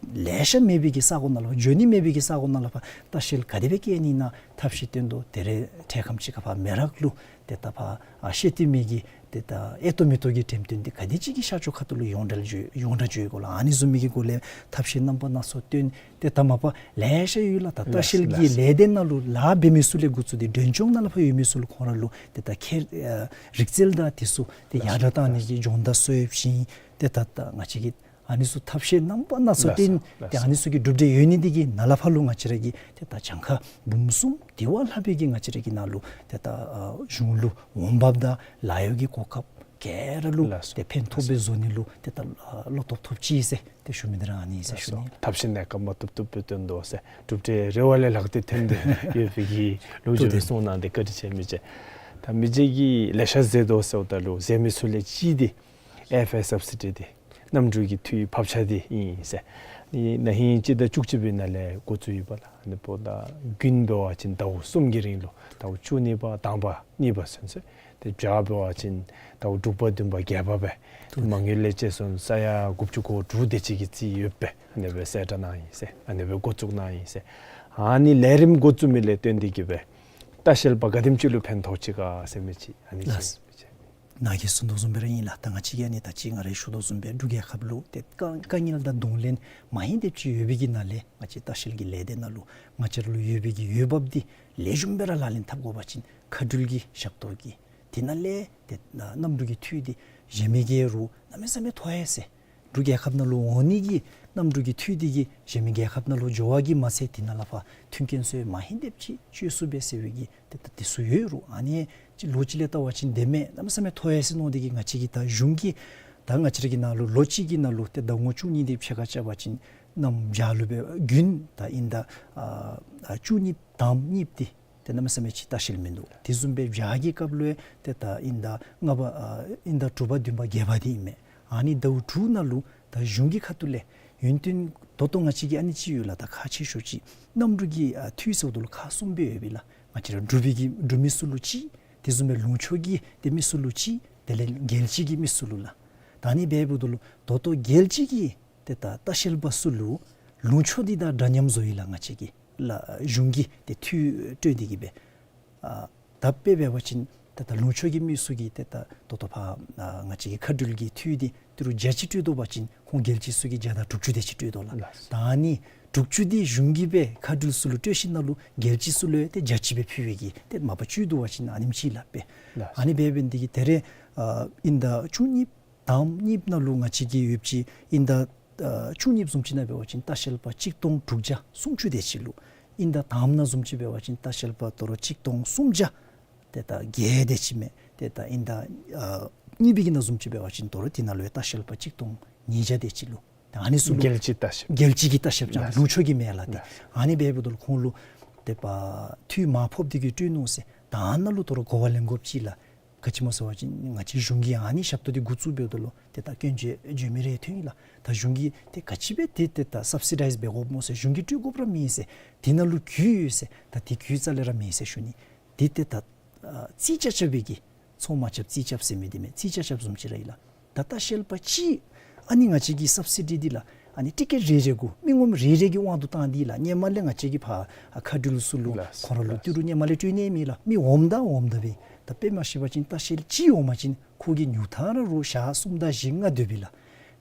ལེ་ཤ་མེད་པའི་གི་ས་གོ་ནང་ལས་ཕར་འགྱོ་ནི་མེད་པའི་གི་ས་གོ་ནང་ལས་ཕར་ལྟ་བཤལ་ག་དེ་སྦེ་བསྐྱལ་ནི་ཨིན་ན་ཐབས་ཤེས་སྟོན་དོ། ད་རེས་འཕྲལ་ཁམས་ཅིག་ཁར་ཕར་མེ་རག་ལུ་ཏེ་ད་ཕར་ཨ་ཤེས་ཏེ་མི་གི་ཏེ་ད་ཨེ་ཏོ་མེ་ཏོ་གི་འགྲེམས་སྟོན་འདི་ག་དེ་ཅིག་གི་ཤར་ཕྱོགས་ཁ་ཐུག་ལུ་ཡོངས་གྲགས་འགྱོ་ཡོངས་གྲགས་འགྱོ་དགོ་ལགས། ཨ་ནི་བཟུམ་མའི་གི་སྒོ་ལས་ཐབས་ཤེས་རྣམ་པ་སྣ་ཚོགས་སྟོན། ཏེ་ད་མ་པ་ལེ་ཤ་ཡོད་ལགས། ད་ལྟ་ལགས་ཤེས་ཀྱི་ལགས། ལས་སྡེ་ནང་ལུ་ལཱ་འབད་མི་ཚུ་ལས་འགོ་བཙུགས་ཏེ་མགྲོན་སྐྱོང་ནང་ལས་ཕར་ཡོད་མི་ཚུ་ལུ་ཁོང་ར་ལུ་ཏེ་ད་ཁྱེད་ཨ་རིག་རྩལ་དང་དེ་ཚུ་ཏེ་ལགས་ཡར་དྲག་བཏང་ནི་གི་སྦྱོང་བརྡར་ཚུ་ཡོདཔ་ཅིག་ཨིན། ཏེ་ད་ད་ང་བཅས་ཀྱིས་ཨ་ནི་ཚུ་ཐབས་ཤེས་རྣམ་པ་སྣ་ཚོགས་ལགས་སོ། སྟོན། ཏེ་ལགས་སོ། ཨ་ནི་ཚུ་གི་གྲུབ་འབྲས་ཡོད་ནི་འདི་གིས་ནཱ་ལས་ཕར་ལུ་ང་བཅས་ར་གིས་ཏེ་ད་གྱངས་ཁ་འབུམ་གསུམ་དེ་བ་ལྷག་པའི་གི་ང་བཅས་ར་གི་ནང་ལུ་ཏེ་ད་ཨ་གཞུང་ལུ་འོང་འབབ་དང་ལཱ་གཡོག་གི་གོ་སྐབས་ག་ར་ལུ་ལགས་སོ། ཏེ་ཕན་ཐོགས་པའི་བཟོ་ནི་ལུ་ཏེ་ད་ཨ་བློ་སྟོབས་ཐོབ་ཅི་ཟེར་ཏེ་ཞུ་མི་འདི་ར་ཨ་ནི་ཟེར་ཞུ་ནི་ལགས། ཐབས་ཤེས་གནས་སྐབས་མ་བཏུབ་བཏུབ་སྦེ་སྟོན་དོ་ཟེར། གྲུབ་འབྲས་རེ་བ་ལས་ལྷག་སྟེ་ཐོན་ཏེ་ཡོད་པའི་གི་ལོ་རྒྱུས་ལུ་གསུངས་གནང་སྟེ་བཀའ་དྲིན་ཆེ་མི་རྗེ། ད་མི་རྗེ་གིས་ལེ་ཤ་མཛད་དོ་ཟེརཝ་ད་ལུ་མཛད་མི་ཚུ་ལས་གཅིག་འདི་ཨེ་ཨེཕ་ཨའི་སབ་སི་ཌི་འདི་གནམ་གྲུ་གི་འཐུས་ཕབ་ཆ་འདི་ཨིན་ཟེར། ཨ་ནི་ན་ཧིང་སྤྱི་ཟླ་བཅུ་གཅིག་པའི་ནང་ལས་འགོ་བཙུགས་ཡོདཔ་ལགས། ཨ་ནི་འབདཝ་ད་དགུན་འབད་བ་ཅིན་ཟླཝ་གསུམ་གྱི་རིང་ལུ་ཟླཝ་བཅུ་གཉིས་པ་དང་པ་གཉིས་པ་ཚུན་ཚོད། ཏེ་བྱཱར་འབད་བ་ཅིན་ཟླཝ་དྲུག་པ་བདུན་པ་བརྒྱད་པ་སྦེ། ཏེ་མ་དངུལ་ལས་བཅད་སོང་ས་ཡ་དགུ་བཅུ་གོ་དྲུག་དེ་ཅིག་གི་རྩིས་ཡོད་པས། ཨ་ནི་སྦེ་གསལ་བསྒྲགས་གནང་ཡི་ཟེར། ཨ་ནི་སྦེ་འགོ་བཙུགས་གནང་ཡི་ཟེར། ཨ་ནི་ལས་རིམ་འགོ་བཙུགས་མི་ལས་བརྟེན་ཏེ་གི་སྦེ་ལྟ་བཤལ་པ་ག་དེམ་ཅིག་ལུ་ཕན་ཐོགས་ཅི་ག་ཟེར་མི་ཅིག་ཨ་ནི་ཅིག་ལགས། ནཱ་གིས་གསུང་དོ་བཟུམ་སྦེ་ར་ཨིན་ལགས། ད་ང་བཅས་ཀྱིས་ཨ་ནི་ད་ཅི་ང་ར་ཞུ་དོ་བཟུམ་སྦེ་འབྲུག་རྒྱལ་ཁབ་ལུ་ཏེ་དཀའ་དཀའ་ངལ་དང་གདོང་ལེན་མ་ཧེང་དེ་ཅིག་ཡོད་པའི་གི་ནང་ལས་ང་བཅས་ལྟ་བཤལ་གྱི་ལས་སྡེ་ནང་ལུ་ང་བཅས་ར་ལུ་ཡོད་པའི་གི་འོས་འབབ་འདི་ལེགས་ཤོམ་སྦེ་ར་ལག་ལེན་འཐབ་དགོ་པ་ཅིན་མཁའ་འགྲུལ་གྱི་ཞབས་ཏོག་གི་དེ་ནང་ལས་ཏེ་གནམ་གྲུ་གི་འཐུས་འདི་གཞན་མི་གིས་རུང་གནམ་མེད་ས་མེད་མཐོ་ཡི་ཟེར། འབྲུག་རྒྱལ་ཁབ་ནང་ལུ་འོང་ནི་གི་གནམ་གྲུ་གི་འཐུས་འདི་གིས་གཞན་མི་རྒྱལ་ཁབ་ནང་ལུ་འགྱོ་བ་གིས་མ་ཚད་དེ་ནང་ལས་ཕར་མཐུན་རྐྱེན་ཚུ་མ་ཧེང་དེ་ཅིག་སྤྱོད་ཚུགས་པས་ཟེར་བའི་གི་ཏེ་ད་དེ་ཚུ་ཡོད་རུང་ཨ་ནི་ཅིག་ལོ་གཅིག་ལས་བལྟ་བ་ཅིན་དེ་མེན་གནམ་མེད་ས་མེད་མཐོ་ཡི་ཟེར་མནོ་སྟེ་གིས་ང་བཅས་ཀྱིས་ད་གཞུང་གིས་ད་ང་བཅས་ར་གི་ནང་ལུ་ལོ་གཅིག་གི་ནང་ལུ་ཏེ་ཟླ་ངོ་བཅུ་གཉིས་འདི་ཕྱེད་ཀ་རྐྱབ་པ་ཅིན་གནམ་བྱཱར་ལུ་སྦེ་དགུན་ད་ཨིན་ཟླ་ཨ་ཨ་བཅུ་གཉིས་དང་གཉིས་པ་འདི་ཏེ་གནམ་མེད་ས་མེད་ཅིག་ལྟ་བཤལ་མིན་འདུག། དེ་བཟུམ་སྦེ་བྱཱར་གྱི་སྐབས་ལུ་ཡང་ཏེ་ད་ཨིན་ཟླ་ལྔ་པ་ཨ་ཨིན་ཟླ་དྲུག་པ་བདུན་པ་བརྒྱད་པ་འདི་ཨིན་མས། ཨ་ནི་ཟླཝ་དྲུག་ནང་ལུ་ད་གཞུང་གི་ཁ་ཐུག་ལས་ཡུན་བརྟན་ད་ལྟོ་ང་བཅས་ཀྱི་ཨ་ནི་ཅིག་ཡོད་ལགས། ད་ཁག་ཆེ་ཤོས་ཅིག་གནམ་གྲུ་གི་ཨ་འཐུས་ཟེརཝ་ད་ལུ་ཁག་གསུམ་སྦེ་ཡོད་པས་ལགས། ང་བཅས་ར་འབྲུག་པའི་གི་འབྲུག་མི་ཚུ་ལུ་གཅིག། དེ་བཟུམ་སྦེ་ལུང་ཕྱོགས་ཀྱི་ཏེ་མི་ཚུ་ལུ་གཅིག། དེ་ལས་རྒྱལ་སྤྱི་གི་མི་ཚུ་ལུ་ལགས། ད་ཨ་ནི་འབདཝ་ད་ལུ་ད་ལྟོ་རྒྱལ་སྤྱི་གི་ཏེ་ད་ལྟ་བཤལ་པ་ཚུ་ལུ་ལུང་ཕྱོགས་འདི་དང་འདྲ་མཉམ་བཟོ་ཡི་ལགས། ང་བཅས་ཀྱིས་ལགས་གཞུང་གིས་ཏེ་འཐུས་སྤྲོད་དེ་གིས་སྦེ་ཨ་ད་དཔེ་འབད་བ་ཅིན་ཏེ་ད་ལུང་ཕྱོགས་ཀྱི་མི་ཚུ་གིས་ཏེ་ད་ད་ལྟོ་ཕར་ཨ་ང་བཅས་ཀྱི་མཁའ་འགྲུལ་གྱི་འཐུས་འདི་ཏི་རུ་བརྒྱ་གཅིག་སྤྲོད་དོ་བ་ཅིན་ཁོང་རྒྱལ་སྤྱི་ཚུ་གིས་བརྒྱ་དང་དྲུག་ཅུ་དེ་ཅིག་སྤྲོད་དོ་ལགས། ལགས། ད་ཨ་ནི་དྲུག་ཅུ་འདི་གཞུང་གིས་སྦེ་མཁའ་འགྲུལ་ཚུ་ལུ་སྤྲོད་ཞིནམ་ལས་རྒྱལ་སྤྱི་ཚུ་ལུ་ཡང་ཏེ་བརྒྱ་གཅིག་སྦེ་ཕུལ་བའི་གི་ཏེ་མ་པ་བཅུད་བསྡུ་བ་ཅིན་ཨ་ནེམ་ཅིག་ལགས་པས། ལགས། ཨ་ནི་འབད་བའི་འདི་གིས་ད་རེས་ཨ་ཨིན་ཟླ་བཅུ་གཉིས་དང་གཉིས་པ་ནང་ལུ་ང་བཅས་ཀྱི་ཡོདཔ་ཅིག་ཨིན་ཟླ་ཨ་བཅུ་གཉིས་པ་བཟུམ་ཅིག་ནང་འབད་བ་ཅིན་ལྟ་བཤལ་པ་གཅིག་སྟོང་དྲུག་བརྒྱ་སུམ་ཅུ་དེ་ཅིག་ལུ། ཨིན་ཟླ་དང་པ་ནང་བཟུམ་ཅིག་འབད་བ་ཅིན་ལྟ་བཤལ་པ་དོ་རུང་གཅིག་སྟོང་སུམ་བརྒྱ་ཏེ་ད་བརྒྱད་དེ་ཅིག་མས། ཏེ་ད་ཨིན་ཟླ་ཨ་གཉིས་པའི་གི་ནང་བཟུམ་ཅིག་འབད་བ་ཅིན་དོ་རུང་དེ་ནང་ལུ་ཡང་ལྟ་བཤལ་པ་གཅིག་སྟོང་ཉིས་བརྒྱ་དེ་ཅིག་ལུ། ད་ཨ་ནི་ཚུ་ལུ་རྒྱལ་སྤྱི་ལྟ་བཤལ། རྒྱལ་སྤྱི་གི་ལྟ་བཤལ་ཅིག་ལགས། ལུང་ཕྱོགས་ཀྱི་མེན་ལགས་ཏེ། ལགས། ཨ་ནི་འབདཝ་ད་ལུ་ཁོང་ལུ་ཏེ་ཕར་འཐུས་མ་ཕོགཔ་འདི་གིས་སྤྲོད་ནུག་ཟེར། ད་ཨ་ནཱ་ལུ་དོ་རུང་གོ་བ་ལེན་དགོཔ་ཅིག་ལགས། ག་ཅི་སྨོ་ཟེར་བ་ཅིན་ང་བཅས་གཞུང་གིས་ཨ་ནི་ཞབས་ཏོག་འདི་འགོ་བཙུགས་འབདཝ་ད་ལུ་ཏེ་ད་སྐྱོན་བརྗོད་བརྗོད་མི་རེ་ཐོན་ཡི་ལགས། ད་གཞུང་གིས་ཏེ་ག་ཅི་སྦེ་ཏེ་ཏེ་ད་སབ་སི་ཌའིཛ་འབད་དགོཔ་སྨོ་ཟེར། གཞུང་གིས་སྤྲོད་དགོཔ་ར་མེད་ཟེར། དེ་ནང་ལུ་རྒྱུས་ཡོད་ཟེར། ད་དེ་རྒྱུས་རྩ་ལས་ར་མེད་ཟེར་ཞུ་ནི། དེ་ཏེ་ད་ཨ་རྩིས་རྐྱབ་རྐྱབ་པའི་གི་ཚོང་མ་རྐྱབ་རྩིས་རྐྱབ་ཟེར་མི་འདི་མས། རྩིས་རྐྱབ་རྐྱབ་བཟུམ་ཅིག་ར་ཨིན་ལགས། ད་ལྟ་བཤལ་པ་གཅིག་ཨ་ནི་ང་བཅས་ཀྱི་སབ་སི་ཌི་འདི་ལགས་ཨ་ནི་ཊི་ཀེཊ་རེ་རེ་གུ་མི་ངོམ་རེ་རེ་གི་དབང་དུ་བཏང་སྟེ་ལགས། ཧེ་མ་ལས་ང་བཅས་ཀྱིས་ཕར་ཨ་མཁའ་འགྲུལ་ཚུ་ལུ་ལགས། ཁོང་ར་ལུ་ལགས། ཏི་རུ་ཧེ་མ་ལས་སྤྲོད་ནི་མེད་ལགས། མི་འོངམ་ད་འོངམ་ད་སྦེ་ད་དཔེ་མ་ཤེས་པ་ཅིན་ལྟ་བཤལ་གཅིག་འོང་པ་ཅིན་ཁོ་གིས་ཉུང་མཐའ་ར་རུང་ཞག་གསུམ་དང་བཞི་ལྔ་སྡོད་པས་ལགས།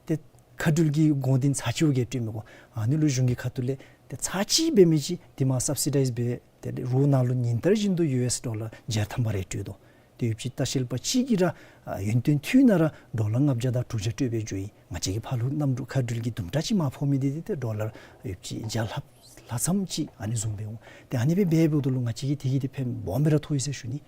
ཏེ་མཁའ་འགྲུལ་གྱི་དགོངས་དོན་ཚར་གཅིག་གུ་སྤྲོད་མི་དགོ། ཨ་ནི་ལུ་གཞུང་གི་ཁ་ཐུག་ལས་ཏེ་ཚར་གཅིག་འབད་མི་ཅིག་དེ་མར་སབ་སི་ཌའིཛ་འབད་དེ་ལས་རོགས་ནང་ལུ་ཉིན་ལྟར་བཞིན་དུ་ཡུ་ཨེསི་ཌོ་ལར་བརྒྱ་ཐམ་པ་རེ་སྤྲོད་དོ། དེ་ཡོདཔ་ཅིག་ལྟ་བཤལ་པ་གཅིག་གིས་ར་ཨ་ཡུན་བརྟན་འཐུས་ནང་ར་ཌོ་ལར་ལྔ་བརྒྱ་དང་དྲུག་བརྒྱ་སྤྲོད་སྦེ་འགྱོ་ཡི། ང་བཅས་ཀྱིས་ཕར་ལུ་གནམ་གྲུ་མཁའ་འགྲུལ་གྱི་དུམ་གྲ་ཅིག་མར་ཕོག་མི་འདི་འདི་ཏེ་ཌོ་ལར་ཡོདཔ་ཅིག་བརྒྱ་ལྷགཔ་ལྷག་ཙམ་ཅིག་ཨ་ནི་བཟུམ་སྦེ་འོང་། ཏེ་ཨ་ནི་སྦེ་འབདཝ་ད་ལུ་ང་བཅས་ཀྱིས་དེ་གིས་ཏེ་ཕན་སྦོམ་སྦེ་ར་ཐོགས་ཡི་ཟེར་ཞུ་ནི།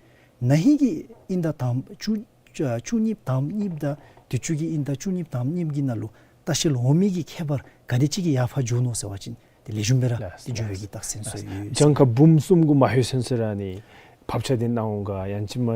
ན་ཧིང་གི་ཨིན་ཟླ་དང་པ་བཅུ་བཅུ་གཉིས་དང་གཉིས་པ་དང་དུས་ཅི་གི་ཨིན་ཟླ་བཅུ་གཉིས་དང་གཉིས་པ་གི་ནང་ལུ་ལྟ་བཤལ་འོང་མི་གི་ཁྱད་པར་ག་དེ་ཅིག་གིས་ཡར་འཕར་འགྱོ་ནུག་ཟེར་བ་ཅིན་ཏེ་ལེགས་ཤོམ་སྦེ་ར་ལགས། ཏེ་འགྱོ་བའི་གི་རྟགས་མཚན་ཚུ་ཡོད། གྱངས་ཁ་འབུམ་གསུམ་གུ་མ་ལྷོད་ཚུན་ཚོད་ར་ཨ་ནི་ཕབ་ཆ་འདི་གནང་འོང་ག་ཡང་ཅིན་མ་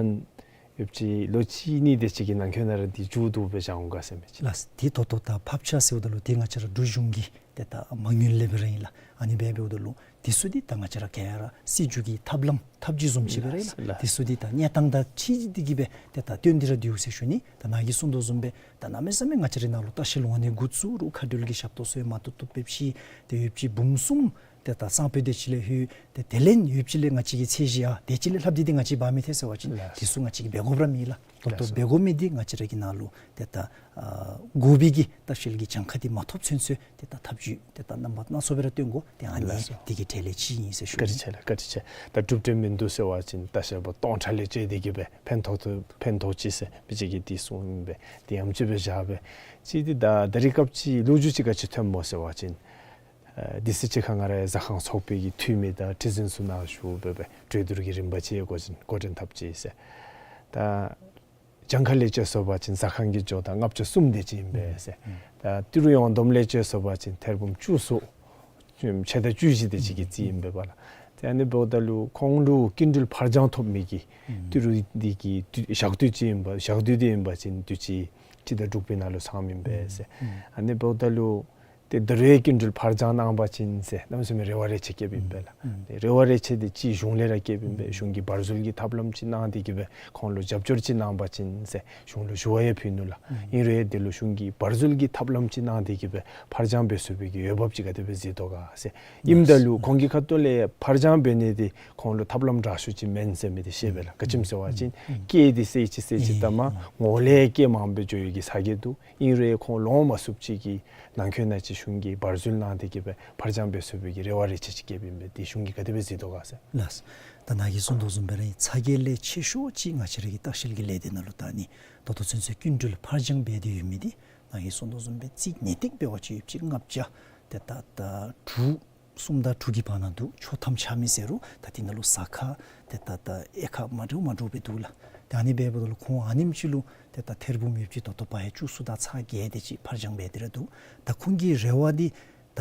ཡོདཔ་ཅིག་ལོ་གཅིག་གཉིས་དེ་ཅིག་གི་ནང་འཁོད་ནང་ར་འདི་མཇུག་བསྡུ་སྦེ་བཞག་འོང་ག་ཟེར་མི་ཅིག། ལགས། ཏེ་ད་ལྟོ་ད་ཕབ་ཆ་ཟེརཝ་ད་ལུ་ཏེ་ང་བཅས་ར་འབྲུག་གཞུང་གི་ཏེ་ད་མ་དངུལ་ལས་སྦེ་ར་ཨིན་ལགས། ཨ་ནི་སྦེ་འབདཝ་ད་ལུ་དེ་ཚུ་འདི་ད་ང་བཅས་ར་ག་ར་སྲིད་བྱུས་ཀྱི་ཐབས་ལམ་ཐབས་བྱུས་བཟུམ་ཅིག་སྦེ་ར་ཨིན་ལགས། ལགས། དེ་ཚུ་འདི་ད་གནས་སྟངས་དང་འཁྲིལ་ཏེ་གིས་སྦེ་ཏེ་ད་བཏོན་ཏེ་ར་འདུག་ཟེར་ཞུ་ནི། ད་ནཱ་གིས་གསུང་དོ་བཟུམ་སྦེ་ད་གནམ་མེད་ས་མེད་ང་བཅས་རའི་ནང་ལུ་ལྟ་བཤལ་འོང་ནི་འགོ་བཙུགས་རུང་མཁའ་འགྲུལ་གྱི་ཞབས་ཏོག་ཚུ་ཡང་མ་བཏུབ་བཏུབ་སྦེ་ཅིག་ཏེ་ཡོདཔ་ཅིག་འབུམ་གསུམ་ཏེ་ད་གཙང་པོ་དེ་ཅིག་ལས་ལྷོད། ཏེ་དེ་ལས་ཡོདཔ་ཅིག་ལས་ང་བཅས་ཀྱི་ཚད་གཞི་ཡང་དེ་ཅིག་ལས་ལྷགཔ་འདི་འདི་ང་བཅས་འབག་མི་ཐལ་ཟེར་བ་ཅིན་ལགས། དེ་ཚུ་ང་བཅས་ཀྱིས་འབད་དགོཔ་ར་མེད་ལགས། ད་ལྟོ་ལགས། འབད་དགོ་མི་འདི་ང་བཅས་ར་གི་ནང་ལུ་ཏེ་ད་ཨ་དགོ་པའི་གི་ལྟ་བཤལ་གྱི་གྱངས་ཁ་འདི་མ་ཐོབ་ཚུན་ཚོད་ཏེ་ད་ཐབས་བྱུས་ཏེ་ད་རྣམ་པ་སྣ་ཚོགས་སྦེ་ར་བཏོན་དགོ། ཏེ་ཨ་ནི་ལགས་སོ། འདི་གི་གྲས་ལས་ཅིག་ཨིན་ཟེར་ཞུ་ནི། བཀའ་དྲིན་ཆེ་ལགས། བཀའ་དྲིན་ཆེ། ད་གྲུབ་འབྲས་མིན་འདུག་ཟེར་བ་ཅིན་ལྟ་བཤལ་པ་སྟོང་ཕྲག་ལས་བཅད་དེ་གིས་སྦེ་ཕན་ཐོགས་ཐོགས་ཕན་ཐོགས་ཅི་ཟེར་མི་ཅིག་གིས་འདི་གསུངས་ཨིན་པས། འདི་ཡང་ཅིག་སྦེ་བཞག་སྦེ་ཅིག་འདི་ད་ད་རིས་སྐབས་ཅིག་ལོ་རྒྱུས་ཅིག་ག་ཅི་ཐོནམ་སྨོ་ཟེར་བ་ཅིན་ཨ་དུས་ཅི་ཁར་ང་རའི་ཟ་ཁང་ཚོགས་པའི་གི་འཐུས་མི་དང་ཁྲི་འཛིན་ཚུ་ནཱ་ཞུ་སྦེ་སྦེ་གྲོས་བསྡུར་གྱི་རིམ་པ་ཅིག་འགོ་འདྲེན་འགོ་འདྲེན་འཐབ་ཅི་ཟེར། ད་གྱངས་ཁ་ལས་བཅད་སོང་པ་ཅིན་ཟ་ཁང་གི་འགྱོ་ད་ལྔ་བཅུ་གསུམ་དེ་ཅིག་ཨིན་པས་ཟེར། ཨུམ། ད་ཏི་རུ་ཡོངས་བསྡོམས་ལས་བཅད་སོང་པ་ཅིན་ཐེར་འབུམ་བཅུ་སོ་ཕྱེད་དང་བཅུ་བཞི་དེ་ཅིག་གི་རྩིས་ཨིན་པས་པ་ལགས། ཏེ་ཨ་ནི་འབདཝ་ད་ལུ་ཁོང་ལུ་སྐྱིན་འགྲུལ་ཕར་འགྱངས་ཐོབ་མི་གི་ཨུམ་ཏི་རུ་འདི་གི་དུས་ཞག་དུས་ཅིག་ཨིན་པ་ཞག་དུས་འདི་ཨིན་པ་ཅིན་དུས་ཅི་ཁྲི་དང་འབྲུག་པའི་ནང་ལུ་ཚངམ་ཨིན་པས་ཟེར། ཨུམ། ཨ་ནི་འབདཝ་ད་ལུ་ ཏེ་ད་རུང་སྐྱིན་འགྲུལ་ཕར་འགྱངས་གནང་པ་ཅིན་ཟེར་གནམ་མེད་ས་མེད་རེ་བ་རེ་ཆེ་བསྐྱེདཔ་ཨིན་པས་ལགས། ཨུམ། ཏེ་རེ་བ་རེ་ཆེ་འདི་ཅིག་གཞུང་ལས་ར་བསྐྱེདཔ་ཨིན་པས། ཨུམ། གཞུང་གིས་བར་འཛུལ་གྱི་ཐབས་ལམ་ཅིག་གནང་སྟེ་གི་སྦེ་ཁོང་ལུ་རྒྱབ་སྐྱོར་ཅིག་གནང་པ་ཅིན་ཟེར་གཞུང་ལུ་ཞུ་བ་ཡང་ཕུལ་ནུག་ལགས། ཨུམ། ཨིན་རུང་དེ་ལུ་གཞུང་གིས་བར་འཛུལ་གྱི་ཐབས་ལམ་ཅིག་གནང་སྟེ་གི་སྦེ་ཕར་འགྱངས་འབད་ཚུགས་པའི་གི་འོས་འབབ་ཅིག་ག་དེ་སྦེ་གཟིགས་དོ་ག་ཟེར། ཨིནམ་ད་ལུ་ཁོང་གི་ཁ་ཐུག་ལས་ཕར་འགྱངས་འབད་ནི་འདི་ཁོང་ལུ་ཐབས་ལམ་དྲག་ཤོས་ཅིག་མེན་ཟེར་མི་འདི་ཤེས་པས་ལགས། ག་ཅི་སྨོ་ཟེར་བ་ཅིན་ཨུམ། སྐྱེད་འདི་ཟེར་ཅིག་ཟེར་ཅིག་ཨེ་ད་མ་ངོ་ལས་སྐྱེད་མངམ་སྦེ་འགྱོ་ཡི་གི་ས་གོ་འདུག། ཨིན་རུང་ཁོང་ལོང་མ་ཚུགསཔ་ཅིག་གི་ནང་འཁོད་ནང་ཅིག་གཞུང་གིས་བར་འཛུལ་གནང་སྟེ་གི་སྦེ་ཕར་འགྱངས་འབད་ཚུགས་པའི་གི་རེ་བ་རེ་ཆེ་ཅིག་བསྐྱེདཔ་ཨིན་པས། དེ་གཞུང་གིས་ག་དེ་སྦེ་གཟིགས་དོ་ག་ཟེར། ལགས། ད་ནཱ་གིས་གསུངས་དོ་བཟུམ་སྦེ་ར་ཚ་གྱང་ལས་ཆེ་ཤོས་ཅིག་ང་བཅས་ར་གི་ལྟ་བཤལ་གྱི་ལས་སྡེ་ནང་ལུ་ད་ནི་ད་ལྟོ་ཚུན་ཚོད་སྐྱིན་འགྲུལ་ཕར་འགྱངས་འབད་དེ་ཡོད་མི་འདི་ནཱ་གིས་གསུངས་དོ་བཟུམ་སྦེ་རྩིས་ངེས་ཏིག་འབད་བ་ཅིན་ཡོདཔ་ཅིག་ལྔ་བརྒྱ་ཏེ་ད་ད་དྲུག་གསུམ་དང་དྲུག་གི་བར་ན་འདུག། ཆོག་ཐམ་ཆ་མི་ཟེར་རུང་ད་དེ་ནང་ལུ་ཟ་ཁང་ཏེ་ད་ད་དབྱེ་ཁག་མ་འདྲཝ་མ་འདྲཝ་སྦེ་འདུག་ལགས། ཏེ་ཨ་ནི་འབདཝ་ད་ལུ་ཁོང་ཨ་ནེམ་ཅིག་ལུ་ཏེ་ད་ཐེར་འབུམ་ཡོདཔ་ཅིག་ད་ལྟོ་ཕར་ཡང་བཅུ་གསུམ་དང་ཚག་བརྒྱད་དེ་ཅིག་ཕར་འགྱངས་འབད་དེ་ར་འདུག། ད་ཁོང་གི་རེ་བ་འདི་ད་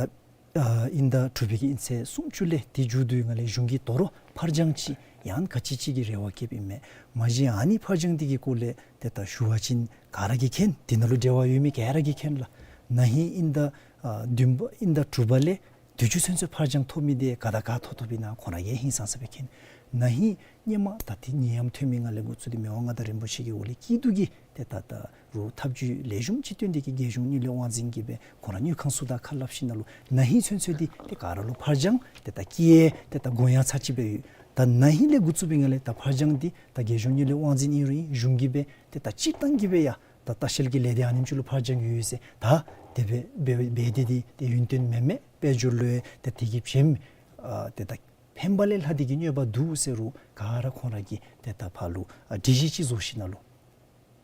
ཨ་དབྱིན་ཟླ་དྲུག་པའི་གི་དབྱིན་ཚེས་སུམ་ཅུ་ལས་དེ་མཇུག་བསྡུ་བའི་སྒང་ལས་གཞུང་གིས་དོ་རུང་ཕར་འགྱངས་ཅིག་ཡང་ག་ཅི་ཅིག་གི་རེ་བ་བསྐྱེདཔ་ཨིན་མས། མ་གཞི་ཨ་ནི་ཕར་འགྱངས་འདི་གི་སྐོར་ལས་ཏེ་ད་ཞུ་བ་ཅིན་ག་ར་གིས་མཁྱེན། དེ་ནང་ལུ་འབྲེལ་བ་ཡོད་མི་ག་ར་གིས་མཁྱེན་ལགས། ན་ཧིང་དབྱིན་ཟླ་ཨ་བདུན་པ་དབྱིན་ཟླ་དྲུག་པ་ལས་དུས་ཅི་ཚུན་ཚོད་ཕར་འགྱངས་ཐོབ་མི་འདི་ག་དང་ག་ཐོབ་ཐོབ་ཨིན་ན་ཁོང་ར་གིས་ཧིང་སངས་ས་སྦེ་མཁྱེན། ན་ཧིང་སྔོན་མ་ད་ཏེ་ནད་ཡམས་ཐོན་མི་སྒང་ལས་འགོ་བཙུགས་ཏེ་མི་དབང་མངའ་བདག་རིན་པོ་ཆེ་གི་འོག་ལས་སྐྱིད་སྡུག་གི་ཏེ་ད་ད་རུང་ཐབས་བྱུས་ལེགས་ཤོམ་ཅིག་བཏོན་ཏེ་གི་རྒྱལ་གཞུང་གཉིས་ལས་དབང་འཛིན་གྱིས་སྦེ་ཁོང་ར་དངུལ་ཁང་ཚུ་དང་ཁ་སླབ་ཞིནམ་ལས་ན་ཧིང་ཚུན་ཚོད་འདི་ཏེ་ག་ར་ལུ་ཕར་འགྱངས་ཏེ་ད་བཀལ་ཏེ་ད་དགོ་ཡང་ཚར་ཅིག་སྦེ་ཡོད། ད་ན་ཧིང་ལས་འགོ་བཙུགས་པའི་སྒང་ལས་ད་ཕར་འགྱངས་འདི་ད་རྒྱལ་གཞུང་གཉིས་ལས་དབང་འཛིན་ཨིན་རུང་ཨིན་གཞུང་གིས་སྦེ་ཏེ་ད་སྤྱིར་བཏང་གི་སྦེ་ཡང་ད་ལྟ་བཤལ་གྱི་ལས་སྡེ་ཨ་ནེམ་ཅིག་ལུ་ཕར་འགྱངས་ཡོད་ཟེར་ད་དེ་སྦེ་འབད་འབད་དེ་འདི་ཏེ་ཡུན་བརྟན་མེན་མས། དཔལ་འབྱོར་ལུ་ཡང་ཏེ་དེ་གིས་ཕན་ཨ་ཏེ་ད་ཕན་པ་ལས་ལྷག་སྟེ་གི་གནོད་པ་འདུག་ཟེར་རུང་ག་ར་ཁོང་ར་གིས་ཏེ་ད་ཕར་ལུ་ཨ་སྒྲིག་གཞི་ཅིག་བཟོ་ཞིནམ་ལས་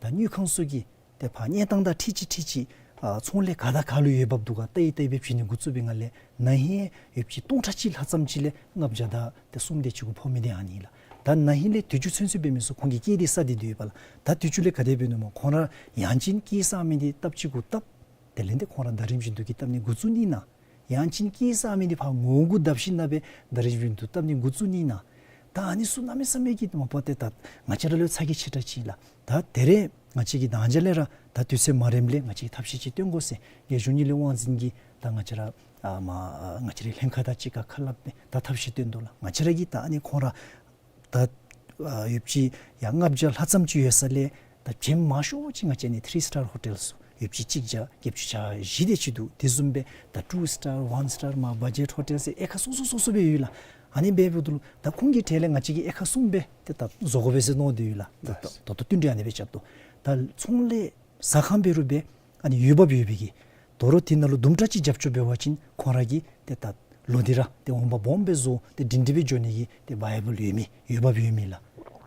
ད་དངུལ་ཁང་ཚུ་གིས་ཏེ་ཕར་གནས་སྟངས་དང་འཁྲིལ་ཅི་འཁྲིལ་ཅི་ཨ་ཚོང་ལས་ག་དང་ག་ལུ་འོས་འབབ་འདུག་ག་བལྟ་ཡི་བལྟ་ཡི་སྦེ་བྱིན་ནི་འགོ་བཙུགས་པའི་སྒང་ལས་ན་ཧིང་ཡོདཔ་ཅིག་སྟོང་ཕྲག་གཅིག་ལྷག་ཙམ་ཅིག་ལས་ལྔ་བརྒྱ་དང་ཏེ་གསུམ་དེ་ཅིག་གུ་ཕོག་མི་འདི་ཨ་ནི་ལགས། ད་ན་ཧིང་ལས་དུས་ཅི་ཚུན་ཚོད་འབད་མི་ཚུ་ཁོང་གིས་བཀལ་ཏེ་ས་འདི་འདི་ཡོད་པས་ལགས། ད་དུས་ཅི་ལས་ག་དེ་འབད་ནུག་སྨོ། ཁོང་ར་ཡང་ཅིན་བཀལ་ས་མི་འདི་སྟབས་ཅིག་གུ་བཏབ། དེ་ལས་ཏེ་ཁོང་ར་ད་རིམ་བཞིན་དུ་གི་བཏབ་ནི་འགོ་བཙུགས་ནི་ན། ཡང་ཅིན་བཀལ་ས་མི་འདི་ཕར་ངོ་རྒོལ་བཏབ་ཞིནམ་ལས་ད་རིམ་བཞིན་དུ་བཏབ་ནི་འགོ་བཙུགས་ནི་ན། ད་ཨ་ནི་ཚུ་གནམ་མེད་ས་མེད་ཀྱི་མ་པ་ཏེ་ད་ང་བཅས་ར་ལུ་ཚ་གྱང་ཆེ་དྲགས་ཅིག་ལགས། ད་དེ་རེ་ང་བཅས་ཀྱིས་ད་ལྟོ་ལས་ར་ད་དུས་ཚོད་མ་རནམ་ལས་ང་བཅས་ཀྱིས་ཐབས་ཤེས་ཅིག་སྟོན་དགོ་ཟེར་རྒྱལ་གཞུང་གཉིས་ལས་དབང་འཛིན་གྱིས་ད་ང་བཅས་ར་ཨ་མ་ཨ་ང་བཅས་རའི་ལྷན་ཁག་དང་གཅིག་ཁར་ཁ་སླབ་སྦེ་ད་ཐབས་ཤེས་སྟོན་དོ་ལགས། ང་བཅས་ར་གིས་ད་ཨ་ནི་ཁོང་ར་ད་ཨ་ཡོདཔ་ཅིག་ཡང་ལྔ་བརྒྱ་ལྷག་ཙམ་ཅིག་ཡོད་ས་ལས་ད་བྱེམ་མང་ཤོས་ཅིག་ང་བཅས་ནི་ཐི་རི་སི་ཊར་ཧོ་ཊེལ་ཚུ་ཡོདཔ་ཅིག་གཅིག་བརྒྱ་བརྒྱད་ཅུ་གྱ་བཞི་དེ་ཅིག་འདུག། དེ་བཟུམ་སྦེ་ད་ཊུ་སི་ཊར་ཝན་སི་ཊར་མར་བ་ཇེཊ་ཧོ་ཊེལ་ཟེར་དབྱེ་ཁག་སོ་སོ་སོ་སོ་སྦེ་ཡོད་ལགས། ཨ་ནི་འབདཝ་ད་ལུ་ད་ཁོང་གི་གྲས་ལས་ང་བཅས་ཀྱིས་དབྱེ་ཁག་གསུམ་སྦེ་ཏེ་ད་བཟོ་དགོ་པས་ཟེར་མནོ་སྟེ་ཡོད་ལགས། ད་ད་ད་ལྟོ་བསྟུན་གྲོས་ཨ་ནི་སྦེ་རྐྱབ་དོ། ད་ཚོང་ལས་ཟ་ཁང་འབད་རུང་སྦེ་ཨ་ནི་འོས་འབབ་ཡོད་པའི་གི་དོ་རུང་དེ་ནང་ལུ་དུམ་གྲ་ཅིག་རྒྱབ་སྐྱོར་འབད་བ་ཅིན་ཁོང་ར་གིས་ཏེ་ད་ལོག་སྟེ་ར་ཏེ་འོང་འབབ་སྦོམ་སྦེ་བཟོ་སྟེ་སྒྲིང་སྒྲི་སྦེ་འགྱོ་ནི་གི་ཏེ་བ་ཡེ་བཱལ་ཡོད་མི་འོས་འབབ་ཡོད་མི་ལགས།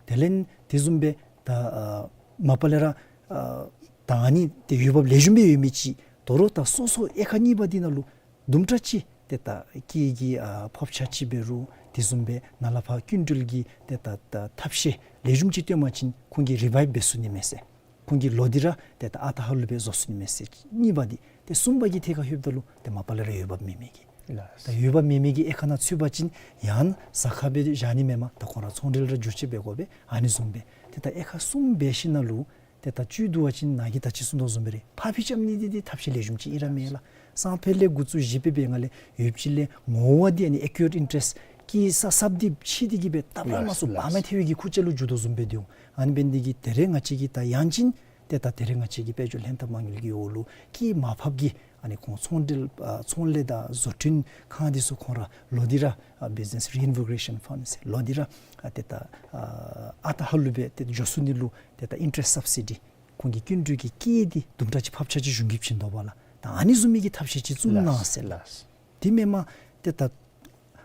དེ་ལས་དེ་བཟུམ་སྦེ་ད་ཨ་མ་པ་ལས་ར་ཨ་ད་ཨ་ནི་ཏེ་འོས་འབབ་ལེགས་ཤོམ་སྦེ་ཡོད་མི་ཅིག་དོ་རུང་ད་སོ་སོ་དབྱེ་ཁག་གཉིས་པ་འདི་ནང་ལུ་དུམ་གྲ་ཅིག་ཏེ་ད་སྐྱེད་ཀྱི་ཨ་ཕོརཔ་ཆ་ཅིག་འབད་རུང་དེ་བཟུམ་སྦེ་ནཱ་ལས་ཕར་སྐྱིན་འགྲུལ་གྱི་ཏེ་ད་ད་ཐབས་ཤེས་ལེགས་ཤོམ་ཅིག་སྟོན་པ་ཅིན་ཁོང་གིས་རི་བའིབ་འབད་ཚུགས་ནི་མས་ཟེར། ཁོང་གིས་ལོག་སྟེ་ར་ཏེ་ད་ཨ་རྟག་ཧ་ལུགས་སྦེ་བཟོ་ཚུགས་ནི་མས་ཟེར། གཉིས་པ་འདི་ཏེ་གསུམ་པ་གི་ཐད་ཁར་ལྷོདཔ་ད་ལུ་ཏེ་མ་པ་ལས་ར་འོས་འབབ་མེད་མི་གི་ལགས། ད་འོས་འབབ་མེད་མི་གི་དབྱེ་ཁག་ནང་ཚུད་པ་ཅིན་ཡང་ཟ་ཁང་སྦེ་བཞག་ནི་མེན་པར་ད་ཁོང་ར་ཚོང་འབྲེལ་ར་འགྱུར་བཅོས་འབད་དགོ་པས། ཨ་ནི་བཟུམ་སྦེ་ཏེ་ད་དབྱེ་ཁག་གསུམ་འབད་ཞིནམ་ལས་ཏེ་ད་བཅུད་བསྡུ་བ་ཅིན་ནཱ་གིས་ད་ཅི་གསུངས་དོ་བཟུམ་སྦེ་ར་ཕར་ཕྱིར་རྐྱབ་ནི་འདི་འདི་ཐབས་ཤེས་ལེགས་ཤོམ་ཅིག་ཨིན་ར་མེན་ལགས། སང་ཕོད་ལས་འགོ་བཙུགས་གཞིས་སྤོས་པའི་སྒང་ལས་ཡོདཔ་ཅིག་ལས་ངོ་བོ་འདི་ཨ་ནི་ཨེ་ཀུ་རེཊ་ཨིན་ཊི་རེསཊ་ཀྱི་ས་སབ་འདི་ཕྱེ་སྟེ་གི་སྦེ་ད་ཕར་མ་སོང་བར་མ་ཐལ་བའི་གི་ཁུར་ཆ་ལུ་འགྱོ་དོ་བཟུམ་སྦེ་འདུག། ཨ་ནི་འབད་ནི་འདི་གིས་ད་རེས་ང་བཅས་ཀྱིས་ད་ཡང་ཅིན་ཏེ་ད་ད་རེས་ང་བཅས་ཀྱི་དཔལ་འབྱོར་ལྷན་ཐབས་མ་དངུལ་གྱི་འོག་ལུ་སྐྱེད་མར་ཕབ་ཀྱི་ཨ་ནི་ཁོང་ཚོང་འབྲེལ་ཨ་ཚོང་ལས་དང་བཟོ་སྐྲུན་ཁང་འདི་ཚུ་ཁོང་ར་ལོག་སྟེ་ར་ཨ་བིཛ་ནེསི་རི་ཨིན་བི་གོ་རེ་ཤཱན་ཕཱནཌ་ཟེར་ལོག་སྟེ་ར་ཨ་ཏེ་ད་ཨ་ཨ་རྟག་ཧ་ལུགས་སྦེ་ཏེ་འགྱོ་ཚུགས་ནི་ལུ་ཏེ་ད་ཨིན་ཊི་རེསཊ་སབ་སི་ཌི་ཁོང་གི་སྐྱིན་འགྲུལ་གྱི་སྐྱེད་འདི་དུམ་གྲ་ཅིག་ཕབ་ཆ་ཅིག་གཞུང་གིས་བྱིན་དོ་བ་ལགས། ད་ཨ་ནི་བཟུམ་མའི་གི་ཐབས་ཤེས་ཅིག་བཙུགས་གནང་ཟེར་ལགས། དེ་མེན་པར་ཏེ་ད་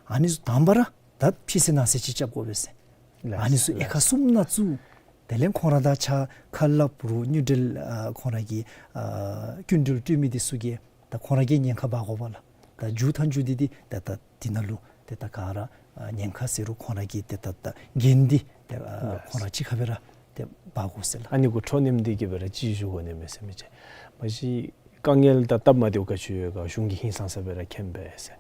ཨ་ནི་བཟུམ་དང་པ་ར་ད་ཕྱིར་བསྣམ་ས་ཅིག་རྐྱབ་དགོ་པས་ཟེར། ལགས། ཨ་ནི་ཚུ་ལགས། དབྱེ་ཁག་གསུམ་ནང་བཙུགས། དེ་ལས་ཁོང་ར་དང་ཕྱག་ཁ་སླབ་རུང་དངུལ་འབྲེལ་ཨ་ཁོང་ར་གི་ཨ་སྐྱིན་འགྲུལ་སྤྲོད་མི་འདི་ཚུ་གིས་ད་ཁོང་ར་གིས་ཉེན་ཁ་འབག་དགོ་པས་ལགས། ད་མཇུག་མཐའ་མཇུག་འདི་འདི་ད་ད་འདི་ནང་ལུ་ཏེ་ད་ག་ར་ཨ་ཉེན་ཁ་ཟེར་རུང་ཁོང་ར་གིས་ཏེ་ད་ད་འགན་འདི་ཏེ་ཨ་ལགས། ཁོང་ར་གཅིག་ཁར་སྦེ་ར་ཏེ་འབག་དགོ་ཟེར་ལགས། ཨ་ནི་གུ་འཕྲོ་མཉམ་འདི་གིས་སྦེ་ར་ཅིག་ཞུ་དགོ་ནི་མས་ཟེར་མི་ཅིག། མ་གཞི་དཀའ་ངལ་དང་སྟབས་མ་བདེཝ་ག་ཅི་ཡོད་ག་གཞུང་གིས་ཧིང་སངས་ས་སྦེ་ར་མཁྱེན་པས་ཟེར།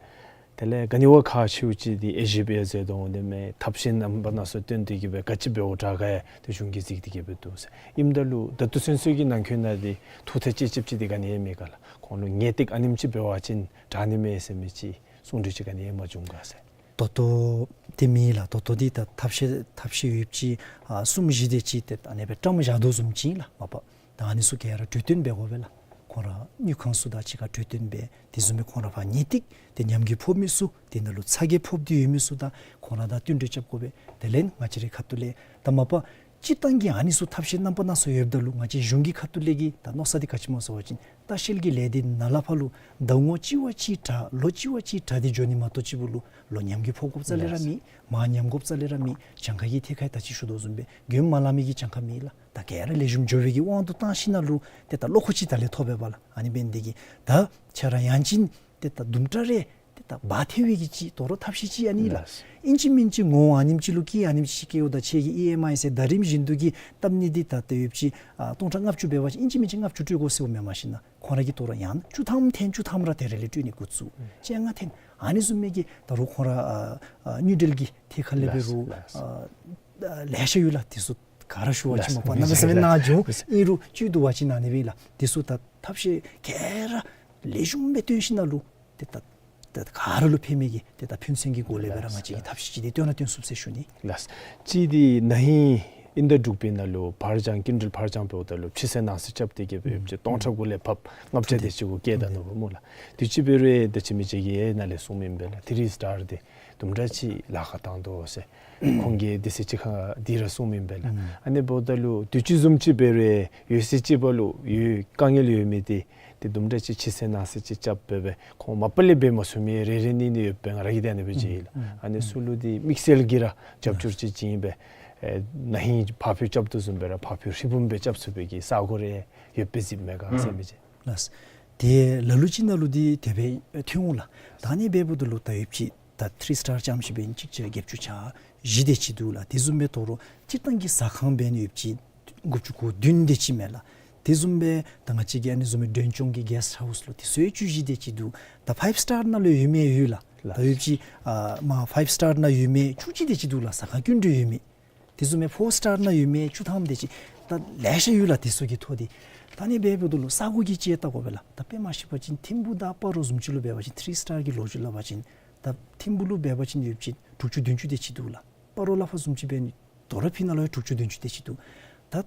དེ་ལས་ག་ནི་བ་ཁག་ཆེཝ་ཅིག་འདི་ཨེ་ཞིབ་ཡང་མཛད་དོ་འོང་དེ་མེན། ཐབས་ཤེས་རྣམ་པ་སྣ་ཚོགས་བཏོན་ཏེ་གི་སྦེ་ག་ཅི་འབདཝ་དྲག་ག་ཡང་ཏེ་གཞུང་གིས་གཟིགས་ཏེ་གི་སྦེ་འདུག་ཟེར། ཨིནམ་ད་ལུ་ད་ལྟོ་ཚུན་ཚོད་ཀྱི་ནང་འཁོད་ནང་འདི་ཐུགས་ཐག་བཅད་བཅདཔ་ཅིག་འདི་ག་ནི་ཡང་མེད་ག་ལགས། ཁོང་ལུ་ངེས་ཏིག་ཨ་ནེམ་ཅིག་འབད་བ་ཅིན་དྲག་ནི་མས་ཟེར་མི་ཅིག་གསུང་གྲོས་ཅིག་ག་ནི་ཡང་མ་བྱུང་ག་ཟེར། ད་ལྟོ་འདི་མེད་ལགས། ད་ལྟོ་འདི་ད་ཐབས་ཤེས་ཐབས་ཤེས་ཡོདཔ་ཅིག་ཨ་གསུམ་བཞི་དེ་ཅིག་ཏེ་ཨ་ནི་སྦེ་བཀྲམ་བཞག་དོ་བཟུམ་ཅིག་ལགས། མ་པ་ད་ཨ་ནི་ཚུ་ག་ར་གྲོས་བསྟུན་འབད་དགོ་པས་ལགས། ཁོང་ར་དངུལ་ཁང་ཚུ་དང་གཅིག་ཁར་གྲོས་བསྟུན་འབད། དེ་བཟུམ་སྦེ་ཁོང་ར་ཕར་ངེས་ཏིག་ཏེ་ཉམས་རྒུད་ཕོག་མི་ཚུ་དེ་ནང་ལུ་ཚ་གྱང་ཕོག་སྟེ་ཡོད་མི་ཚུ་དང་ཁོང་ར་དང་བསྟུན་གྲོས་རྐྱབ་དགོ་པས། དེ་ལས་ང་བཅས་རའི་ཁ་ཐུག་ལས་ད་མ་པ་སྤྱིར་བཏང་གི་ཨ་ནི་ཚུ་ཐབས་ཤེས་རྣམ་པ་སྣ་ཚོགས་ཡོདཔ་ད་ལུ་ང་བཅས་གཞུང་གི་ཁ་ཐུག་ལས་ཀྱི་ད་མནོ་ས་འདི་ག་ཅི་སྨོ་ཟེར་བ་ཅིན་ལྟ་བཤལ་གྱི་ལས་འདི་ནཱ་ལས་ཕར་ལུ་ཟླ་ངོ་གཅིག་བ་གཅིག་དྲག་ལོ་གཅིག་བ་གཅིག་དྲག་སྟེ་འགྱོ་ནི་མ་གཏོགས་གཅིག་པུ་ལུ་ལོ་ཉམས་རྒུད་ཕོག་དགོཔ་རྩ་ལས་ར་མེད། མར་ཉམས་དགོཔ་རྩ་ལས་ར་མེད། གྱངས་ཁ་གི་ཐད་ཁར་ད་ཅི་ཞུ་དོ་བཟུམ་སྦེ་གྱོན་མ་ལང་མི་གི་གྱངས་ཁ་མེད་ལགས། ད་ག་ར་ལེགས་ཤོམ་འགྱོ་བའི་གི་དབང་དུ་བཏང་ཞིནམ་ལས་ཏེ་ད་བློ་ཁོག་ཅིག་ད་ལས་ཐོབ་པས་པ་ལགས། ཨ་ནི་འབད་ནི་འདི་གིས་ད་ཁྱེད་ར་ཡང་ཅིན་ཏེ་ད་དུམ་གྲ་རེ་ཏེ་ད་འབག་ཐལ་བའི་གི་ཅིག་དོ་རུང་ཐབས་ཤེས་ཅིག་ཨ་ནི་ལགས། ལགས། ཨིན་ཅི་མིན་ཅི་ངོ་བོ་ཨ་ནེམ་ཅིག་ལུ་སྐྱེས་ཨ་ནེམ་ཅིག་སྐྱེཝ་ད་ཁྱེད་ཀྱི་ཨི་ཨེམ་ཨའི་ཟེར་ཟླ་རིམ་བཞིན་དུ་གི་བཏབ་ནི་འདི་ད་ལྟོ་ཡོདཔ་ཅིག་ཨ་སྟོང་ཕྲག་ལྔ་བཅུ་འབད་བ་ཅིན་ཨིན་ཅི་མིན་ཅི་ལྔ་བཅུ་སྤྲོད་དགོ་ཟེརཝ་མེན། མ་གཞི་ནཱ་ཁོང་ར་གིས་དོ་རུང་ཡང་བཅུ་ཐམ་འཐེན། བཅུ་ཐམ་ར་དེ་རེ་ལས་སྤྲོད་ནི་འགོ་བཙུགས། བཅོ་ལྔ་འཐེན། ཨ་ནི་བཟུམ་མའི་གི་ད་རུང་ཁོང་ར་ཨ་ཨ་དངུལ་འབྲེལ་གྱི་ཐད་ཁར་ལས་འབད་རུང་ལགས། ལགས། ཨ་ཨ་ལེ་ཤ་ཡོད་ལགས། དེ་ཚུ་ག་ར་ཞུ་བ་ཅིན་ལགས། མ་པ་གནམ་མེད་ས་མེད་ལགས། ནཱ་བྱུང་ལགས། ཨིན་རུང་བཅུད་བསྡུ་བ་ཅིན་ཨ་ནི་སྦེ་ལགས། དེ་ཚུ་ད་ཐབས་ཤེས་ག་ར་ལེགས་ཤོམ་སྦེ་བཏོན་ཞིནམ་ལས་ཏེ་ད་ད་ག་ར་ལུ་ཕན་མི་གི་ཏེ་ད་ཕན་སེམས་ཀྱི་སྒོ་ལས་སྦེ་ར་ལགས། ང་བཅས་ཀྱིས་ལགས། ཐབས་ཤེས་ཅིག་འདི་བཏོན་ར་བཏོན་ཚུགས་ཟེར་ཞུ་ནི། ལགས། གཅིག་འདི་ན་ཧིང་དབྱིན་ཟླ་དྲུག་པའི་ནང་ལུ་ཕར་འགྱངས་སྐྱིན་འགྲུལ་ཕར་འགྱངས་འབདཝ་ད་ལུ་ཕྱི་སེལ་ནང་སེལ་རྐྱབ་སྟེ་གི་སྦེ་ཡོདཔ་ཅིག་སྟོང་ཕྲག་དགུ་ལས་ཕར་ལྔ་བརྒྱ་དེ་ཅིག་གུ་བཀལ་ད་ནུག་སྨོ་ལགས། དུས་ཅི་འབད་རུང་ད་ཅི་མི་ཅིག་གིས་ཡང་ནཱ་ལས་གསུངམ་ཨིན་པས་ལགས། ཐི་རི་སི་ཊར་འདི་དུམ་གྲ་ཅིག་ལཱ་ཁག་བཏང་དོ་ཟེར། ཁོང་གིས་དེ་ཚེ་ཅིག་ཁར་འདི་ར་གསུངམ་ཨིན་པས་ལགས། ཨ་ནི་འབདཝ་ད་ལུ་དུས་ཅི་བཟུམ་ཅིག་འབད་རུང་ཡོད་ཚད་ཅིག་འབདཝ་ལུ་ཡོད་དཀའ་ངལ་ཡོད་མི་འདི་ཏེ་དུམ་གྲ་ཅིག་ཕྱི་སེལ་ནང་སེལ་ཅིག་རྐྱབ་སྦེ་སྦེ་ཁོང་མ་པ་ལས་འབད་མ་ཚུགས་མི་རེ་རེ་གཉིས་གཉིས་ཡོདཔ་སྦེ་ང་ར་གིས་ཏེ་ཨ་ནི་སྦེ་མཇལ་ཡི་ལགས། ཨ་ནི་ཚུ་ལུ་འདི་དམིགས་བསལ་གྱིས་ར་རྒྱབ་སྐྱོར་ཅིག་བྱིན་སྦེ་ཨེ་ན་ཧིང་ཕར་འགྱངས་རྐྱབ་དོ་བཟུམ་སྦེ་ར་ཕར་འགྱངས་ཧྲིལ་བུམ་སྦེ་རྐྱབ་ཚུགས་པའི་གི་ས་གོ་རེ་ཡོདཔ་སྦེ་གཟིགསཔ་མས་ག་ཟེར་མི་ཅིག། ལགས། ཏེ་ལ་ལུ་ཅིག་ནང་ལུ་འདི་དེ་སྦེ་ཐོན་འོང་ལགས། ད་ཨ་ནི་འབདཝ་ད་ལུ་ད་ཡོདཔ་ཅིག་ད་ཐི་རི་སི་ཊར་རྐྱངམ་ཅིག་འབད་ན་གཅིག་བརྒྱད་ཅུ་གྱ་བཞི་དེ་ཅིག་འདུག་ལགས། དེ་བཟུམ་སྦེ་དོ་རུང་སྤྱིར་བཏང་གི་ཟ་ཁང་འབད་ན་ཡོདཔ་ཅིག་དགུ་བཅུ་གོ་བདུན་དེ་ཅིག་མས་ལགས། དེ་བཟུམ་སྦེ་ད་ང་བཅས་ཀྱི་ཨ་ནི་བཟུམ་མའི་མགྲོན་ཆུང་གི་གེསཊ་ཧའུསི་ལུ་དེ་ཚུ་ཡང་བཅུ་བཞི་དེ་ཅིག་འདུག། ད་ཕའིབ་སི་ཊར་ནང་ལུ་ཡོད་མི་ཡོད་ལགས། ད་ཡོདཔ་ཅིག་ཨ་མ་ཕའིབ་སི་ཊར་ནང་ཡོད་མི་བཅུ་གཅིག་དེ་ཅིག་འདུག་ལགས། ཟ་ཁང་སྐྱིན་འགྲུལ་ཡོད་མི། དེ་བཟུམ་མའི་ཕོར་སི་ཊར་ནང་ཡོད་མི་བཅུ་ཐམ་དེ་ཅིག་ད་ལེ་ཤ་ཡོད་ལགས། དེ་ཚུ་གི་ཐོ་འདི་ད་ཨ་ནི་འབདཝ་ད་ལུ་ས་གོ་གི་ཅིག་ལྟ་དགོ་པས་ལགས། ད་དཔེ་མ་བཞག་པ་ཅིན་ཐིམ་ཕུ་དང་སྤ་རོ་བཟུམ་ཅིག་ལུ་འབད་བ་ཅིན་ཐི་རི་སི་ཊར་གྱི་ལོ་རྒྱུས་སླབ་པ་ཅིན་ད་ཐིམ་ཕུ་ལུ་འབད་བ་ཅིན་ཡོདཔ་ཅིག་དྲུག་ཅུ་བདུན་ཅུ་དེ་ཅིག་འདུག་ལགས། སྤ་རོ་ལས་ཕར་བཟུམ་ཅིག་འབད་ནི་དོ་རུང་ཕི་ནང་ལུ་ཡང་དྲུག་ཅུ་བདུན་ཅུ་དེ་ཅིག་འདུག། ད་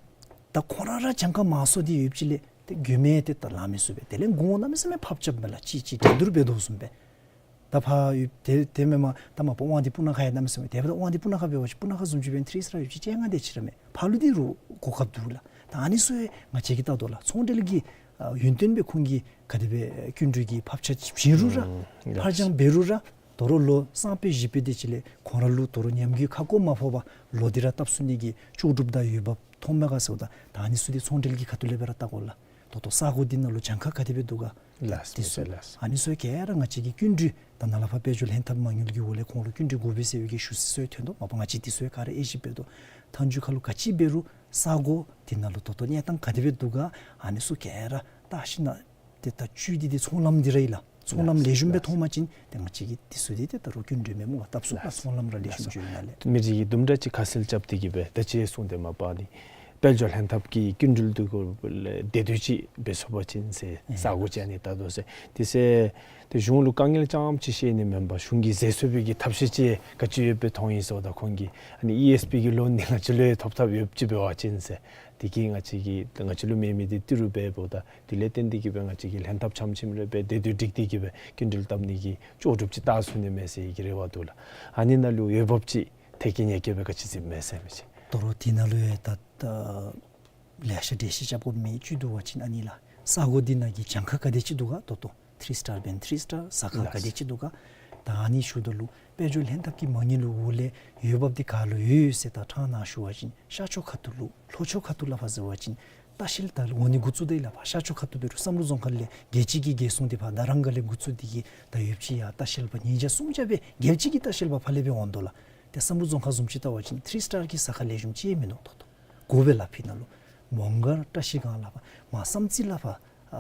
ད་ཁོང་ར་ར་གྱངས་ཁ་མང་སུ་འདི་ཡོདཔ་ཅིག་ལས་ཏེ་མགྱོནམ་ཏེ་ད་ལང་མི་ཚུགས་པས། དེ་ལས་གོང་གནམ་མེད་ས་མེད་ཕབ་རྐྱབ་མས་ལགས། གཅིག་གཅིག་འགྲན་བསྡུར་འབད་དོ་བཟུམ་སྦེ། ད་ཕར་ཡོད་དེ་དེ་མེན་མས། ད་མ་པ་དབང་འདུས་སྤུ་ན་ཁ་ཡང་གནམ་མེད་ས་མེད། དེ་འབདཝ་ད་དབང་འདུས་སྤུ་ན་ཁ་འབད་བ་ཅིན་སྤུ་ན་ཁ་བཟུམ་ཅིག་འབད་ན་ཐི་རི་སི་ཊར་ཡོདཔ་ཅིག་བཅོ་ལྔ་དེ་ཅིག་ར་མས། ཕར་ལུ་འདི་རུང་གོ་སྐབས་འདུག་ལགས། ད་ཨ་ནི་ཚུ་ཡང་ང་བཅས་ཀྱིས་ལྟ་དོ་ལགས། ཚོང་འབྲེལ་གྱི་ཨ་ཡོན་ཏན་སྦེ་ཁོང་གིས་ག་དེ་སྦེ་སྐྱིན་འགྲུལ་གྱི་ཕབ་ཆ་བྱིན་རུང་ར་ཨུམ་ཕར་འགྱངས་འབད་རུང་ར་དོ་རུང་ལོ་སང་ཕོད་གཞེས་ཕོད་དེ་ཅིག་ལས་ཁོང་ར་ལུ་དོ་རུང་ཉམས་རྒུད་ཁ་སྐོམ་མ་ཕོག་པར་ལོ་འདི་ར་བཏབ་ཚུགས་ནི་གི་ལྕོགས་གྲུབ་དང་འོས་འབབ་མཐོངམ་མས་ག་ཟེརཝ་ད་ད་ཨ་ནི་ཚུ་འདི་ཚོང་འབྲེལ་གྱི་ཁ་ཐུག་ལས་སྦེ་ར་བལྟ་དགོ་ལགས། ད་ལྟོ་ས་གོ་འདི་ནང་ལུ་གྱངས་ཁ་ག་དེ་སྦེ་འདུག་ག། ལགས། དེ་ཚུ་མི་ཚེ་ལགས། ཨ་ནི་ཚུ་ག་ར་ང་བཅས་ཀྱི་སྐྱིན་འགྲུལ་ད་ནཱ་ལས་ཕར་དཔལ་འབྱོར་ལྷན་ཐབས་མ་དངུལ་གྱི་འོག་ལས་ཁོང་ལུ་སྐྱིན་འགྲུལ་དགོ་པས་ཟེར་བའི་གི་ཞུ་ཚིག་ཚུ་ཡང་ཐོན་དོ། མ་པ་ང་བཅས་དེ་ཚུ་ག་ར་དབྱེ་ཞིབ་འབད་དོ། མཐའ་མཇུག་ཁར་ལུ་ག་ཅི་འབད་རུང་ས་གོ་འདི་ནང་ལུ་ད་ལྟོ་གནས་སྟངས་ག་དེ་སྦེ་འདུག་ག། ཨ་ནི་ཚུ་ག་ར་བལྟ་ཞིནམ་ལས་ཏེ་ད་བཅུད་འདི་འདི་ཚོང་ལམ་འདི་ར་ཨིན་ལགས། ཚོང་ལམ་ལེགས་ཤོམ་སྦེ་མཐོང་པ་ཅིན་ཏེ་ང་བཅས་ཀྱིས་དེ་ཚུ་འདི་ཏེ་ད་རུང་སྐྱིན་འགྲུལ་མེད་སྨོ་ལགས། བཏབ་ཚུགས་ལགས། ཚོང་ལམ་ར་ལེགས་ཤོམ་ཅིག་ཡོད་ན་ལས། མི་རིགས་ཀྱི་དུམ་གྲ་ཅིག་ཁ་གསལ་རྐྱབ་སྟེ་གི་སྦེ་ད་ཅི་གསུངས་ཏེ་མ་པ་འདི་དཔལ་འབྱོར་ལྷན་ཐབས་ཀྱི་སྐྱིན་འགྲུལ་འདི་གུ་ལས་བདེ་སྡུག་ཅིག་འབད་ཚུགས་པ་ཅིན་ཟེར་ཨེ་ས་གོ་ཅིག་ཨ་ནི་ད་དོ་ཟེར། དེ་ཟེར་ཏེ་གཞུང་ལུ་དཀའ་ངལ་རྐྱངམ་ཅིག་བཤད་ནི་མེན་པར་གཞུང་གིས་མཛད་ཚུགས་པའི་གི་ཐབས་ཤེས་ཅིག་ག་ཅི་ཡོདཔ་སྦེ་མཐོང་ཡི་ཟེརཝ་ད་ཁོང་གིས་ཨ་ནི་ཨི་ཨེསི་པི་གི་ལོན་འདི་ང་བཅས་ལུ་ཡང་ཐོབ་ཐབས་ཡོདཔ་ཅིག་འབད་བ་ཅིན་ཟེར། དེ་གིས་ང་བཅས་ཀྱི་ང་བཅས་ལུ་མེད་མི་འདི་ཏི་རུ་འབདཝ་ད་དེ་ལས་བརྟེན་ཏེ་གི་སྦེ་ང་བཅས་ཀྱི་ལྷན་ཐབས་ཆམ་ཆིམ་རེ་སྦེ་བདེ་སྡུག་འགྲིག་སྟེ་གི་སྦེ་སྐྱིན་འགྲུལ་བཏབ་ནི་གི་ལྕོགས་གྲུབ་ཅིག་བལྟ་ཚུགས་ནི་མས་ཟེར་བའི་གི་རེ་བ་འདུག་ལགས། ཨ་ནི་ནང་ལུ་འོས་འབབ་ཅིག་ཐད་ཀྱི་ཉེས་སྐྱོན་སྦེ་ག་ཅི་གཟིགསཔ་མས་ཟེར་མི་ཅིག། ད་རུང་དེ་ནང་ལུ་ཡང་ད་ལེ་ཤ་འགྲེལ་བཤད་རྐྱབ་དགོ་མི་ཅིག་འདུག་པ་ཅིན་ཨ་ནི་ལགས། ས་གོ་འདི་ནང་གི་གྱངས་ཁ་ག་དེ་ཅིག་འདུག་ག། ད་ལྟོ་ཐི་རི་སི་ཊར་འབད་ན་ཐི་རི་སི་ཊར་ཟ་ཁང་ག་དེ་ཅིག་འདུག་ག། ད་ཨ་ནི་ཞུཝ་ད་ལུ་དཔལ་འབྱོར་ལྷན་ཐབས་ཀྱི་མ་དངུལ་ལུ་འོག་ལས་འོས་འབབ་འདི་ག་ལུ་ཡོད་ཟེར་ད་ཕྲང་ནཱ་ཞུ་བ་ཅིན་ཤར་ཕྱོགས་ཁ་ཐུག་ལུ་ལྷོ་ཕྱོགས་ཁ་ཐུག་ལུ་ཕར་ཟེར་བ་ཅིན་ལྟ་བཤལ་ད་འོང་ནི་འགོ་བཙུགས་ད་ཡི་ལགས། ཕར་ཤར་ཕྱོགས་ཁ་ཐུག་འབད་རུང་བསམ་གྲུབ་རྫོང་ཁག་ལས་རྒྱལ་སྤྱི་གི་རྒྱལ་སྲུང་འདི་ཕར་དྷ་རམ་ག་ལས་འགོ་བཙུགས་ཏེ་གི་ད་ཡོདཔ་ཅིག་ཡང་ལྟ་བཤལ་པ་ཉིས་བརྒྱ་སུམ་བརྒྱ་སྦེ་རྒྱལ་སྤྱི་གི་ལྟ་བཤལ་པ་ཕར་ལས་སྦེ་འོང་དོ་ལགས། ཏེ་བསམ་གྲུབ་རྫོང་ཁག་བཟུམ་ཅིག་བལྟ་བ་ཅིན་ཐི་རི་སི་ཊར་གྱི་ཟ་ཁང་ལེགས་ཤོམ་ཅིག་མིན་འདུག། ད་ལྟོ་དགོ་པས་ལགས། ཕི་ནང་ལུ་མོང་སྒར་བཀྲ་ཤིས་སྒང་ལས་ཕར་མར་བསམ་རྩེ་ལས་ཕར་ཨ་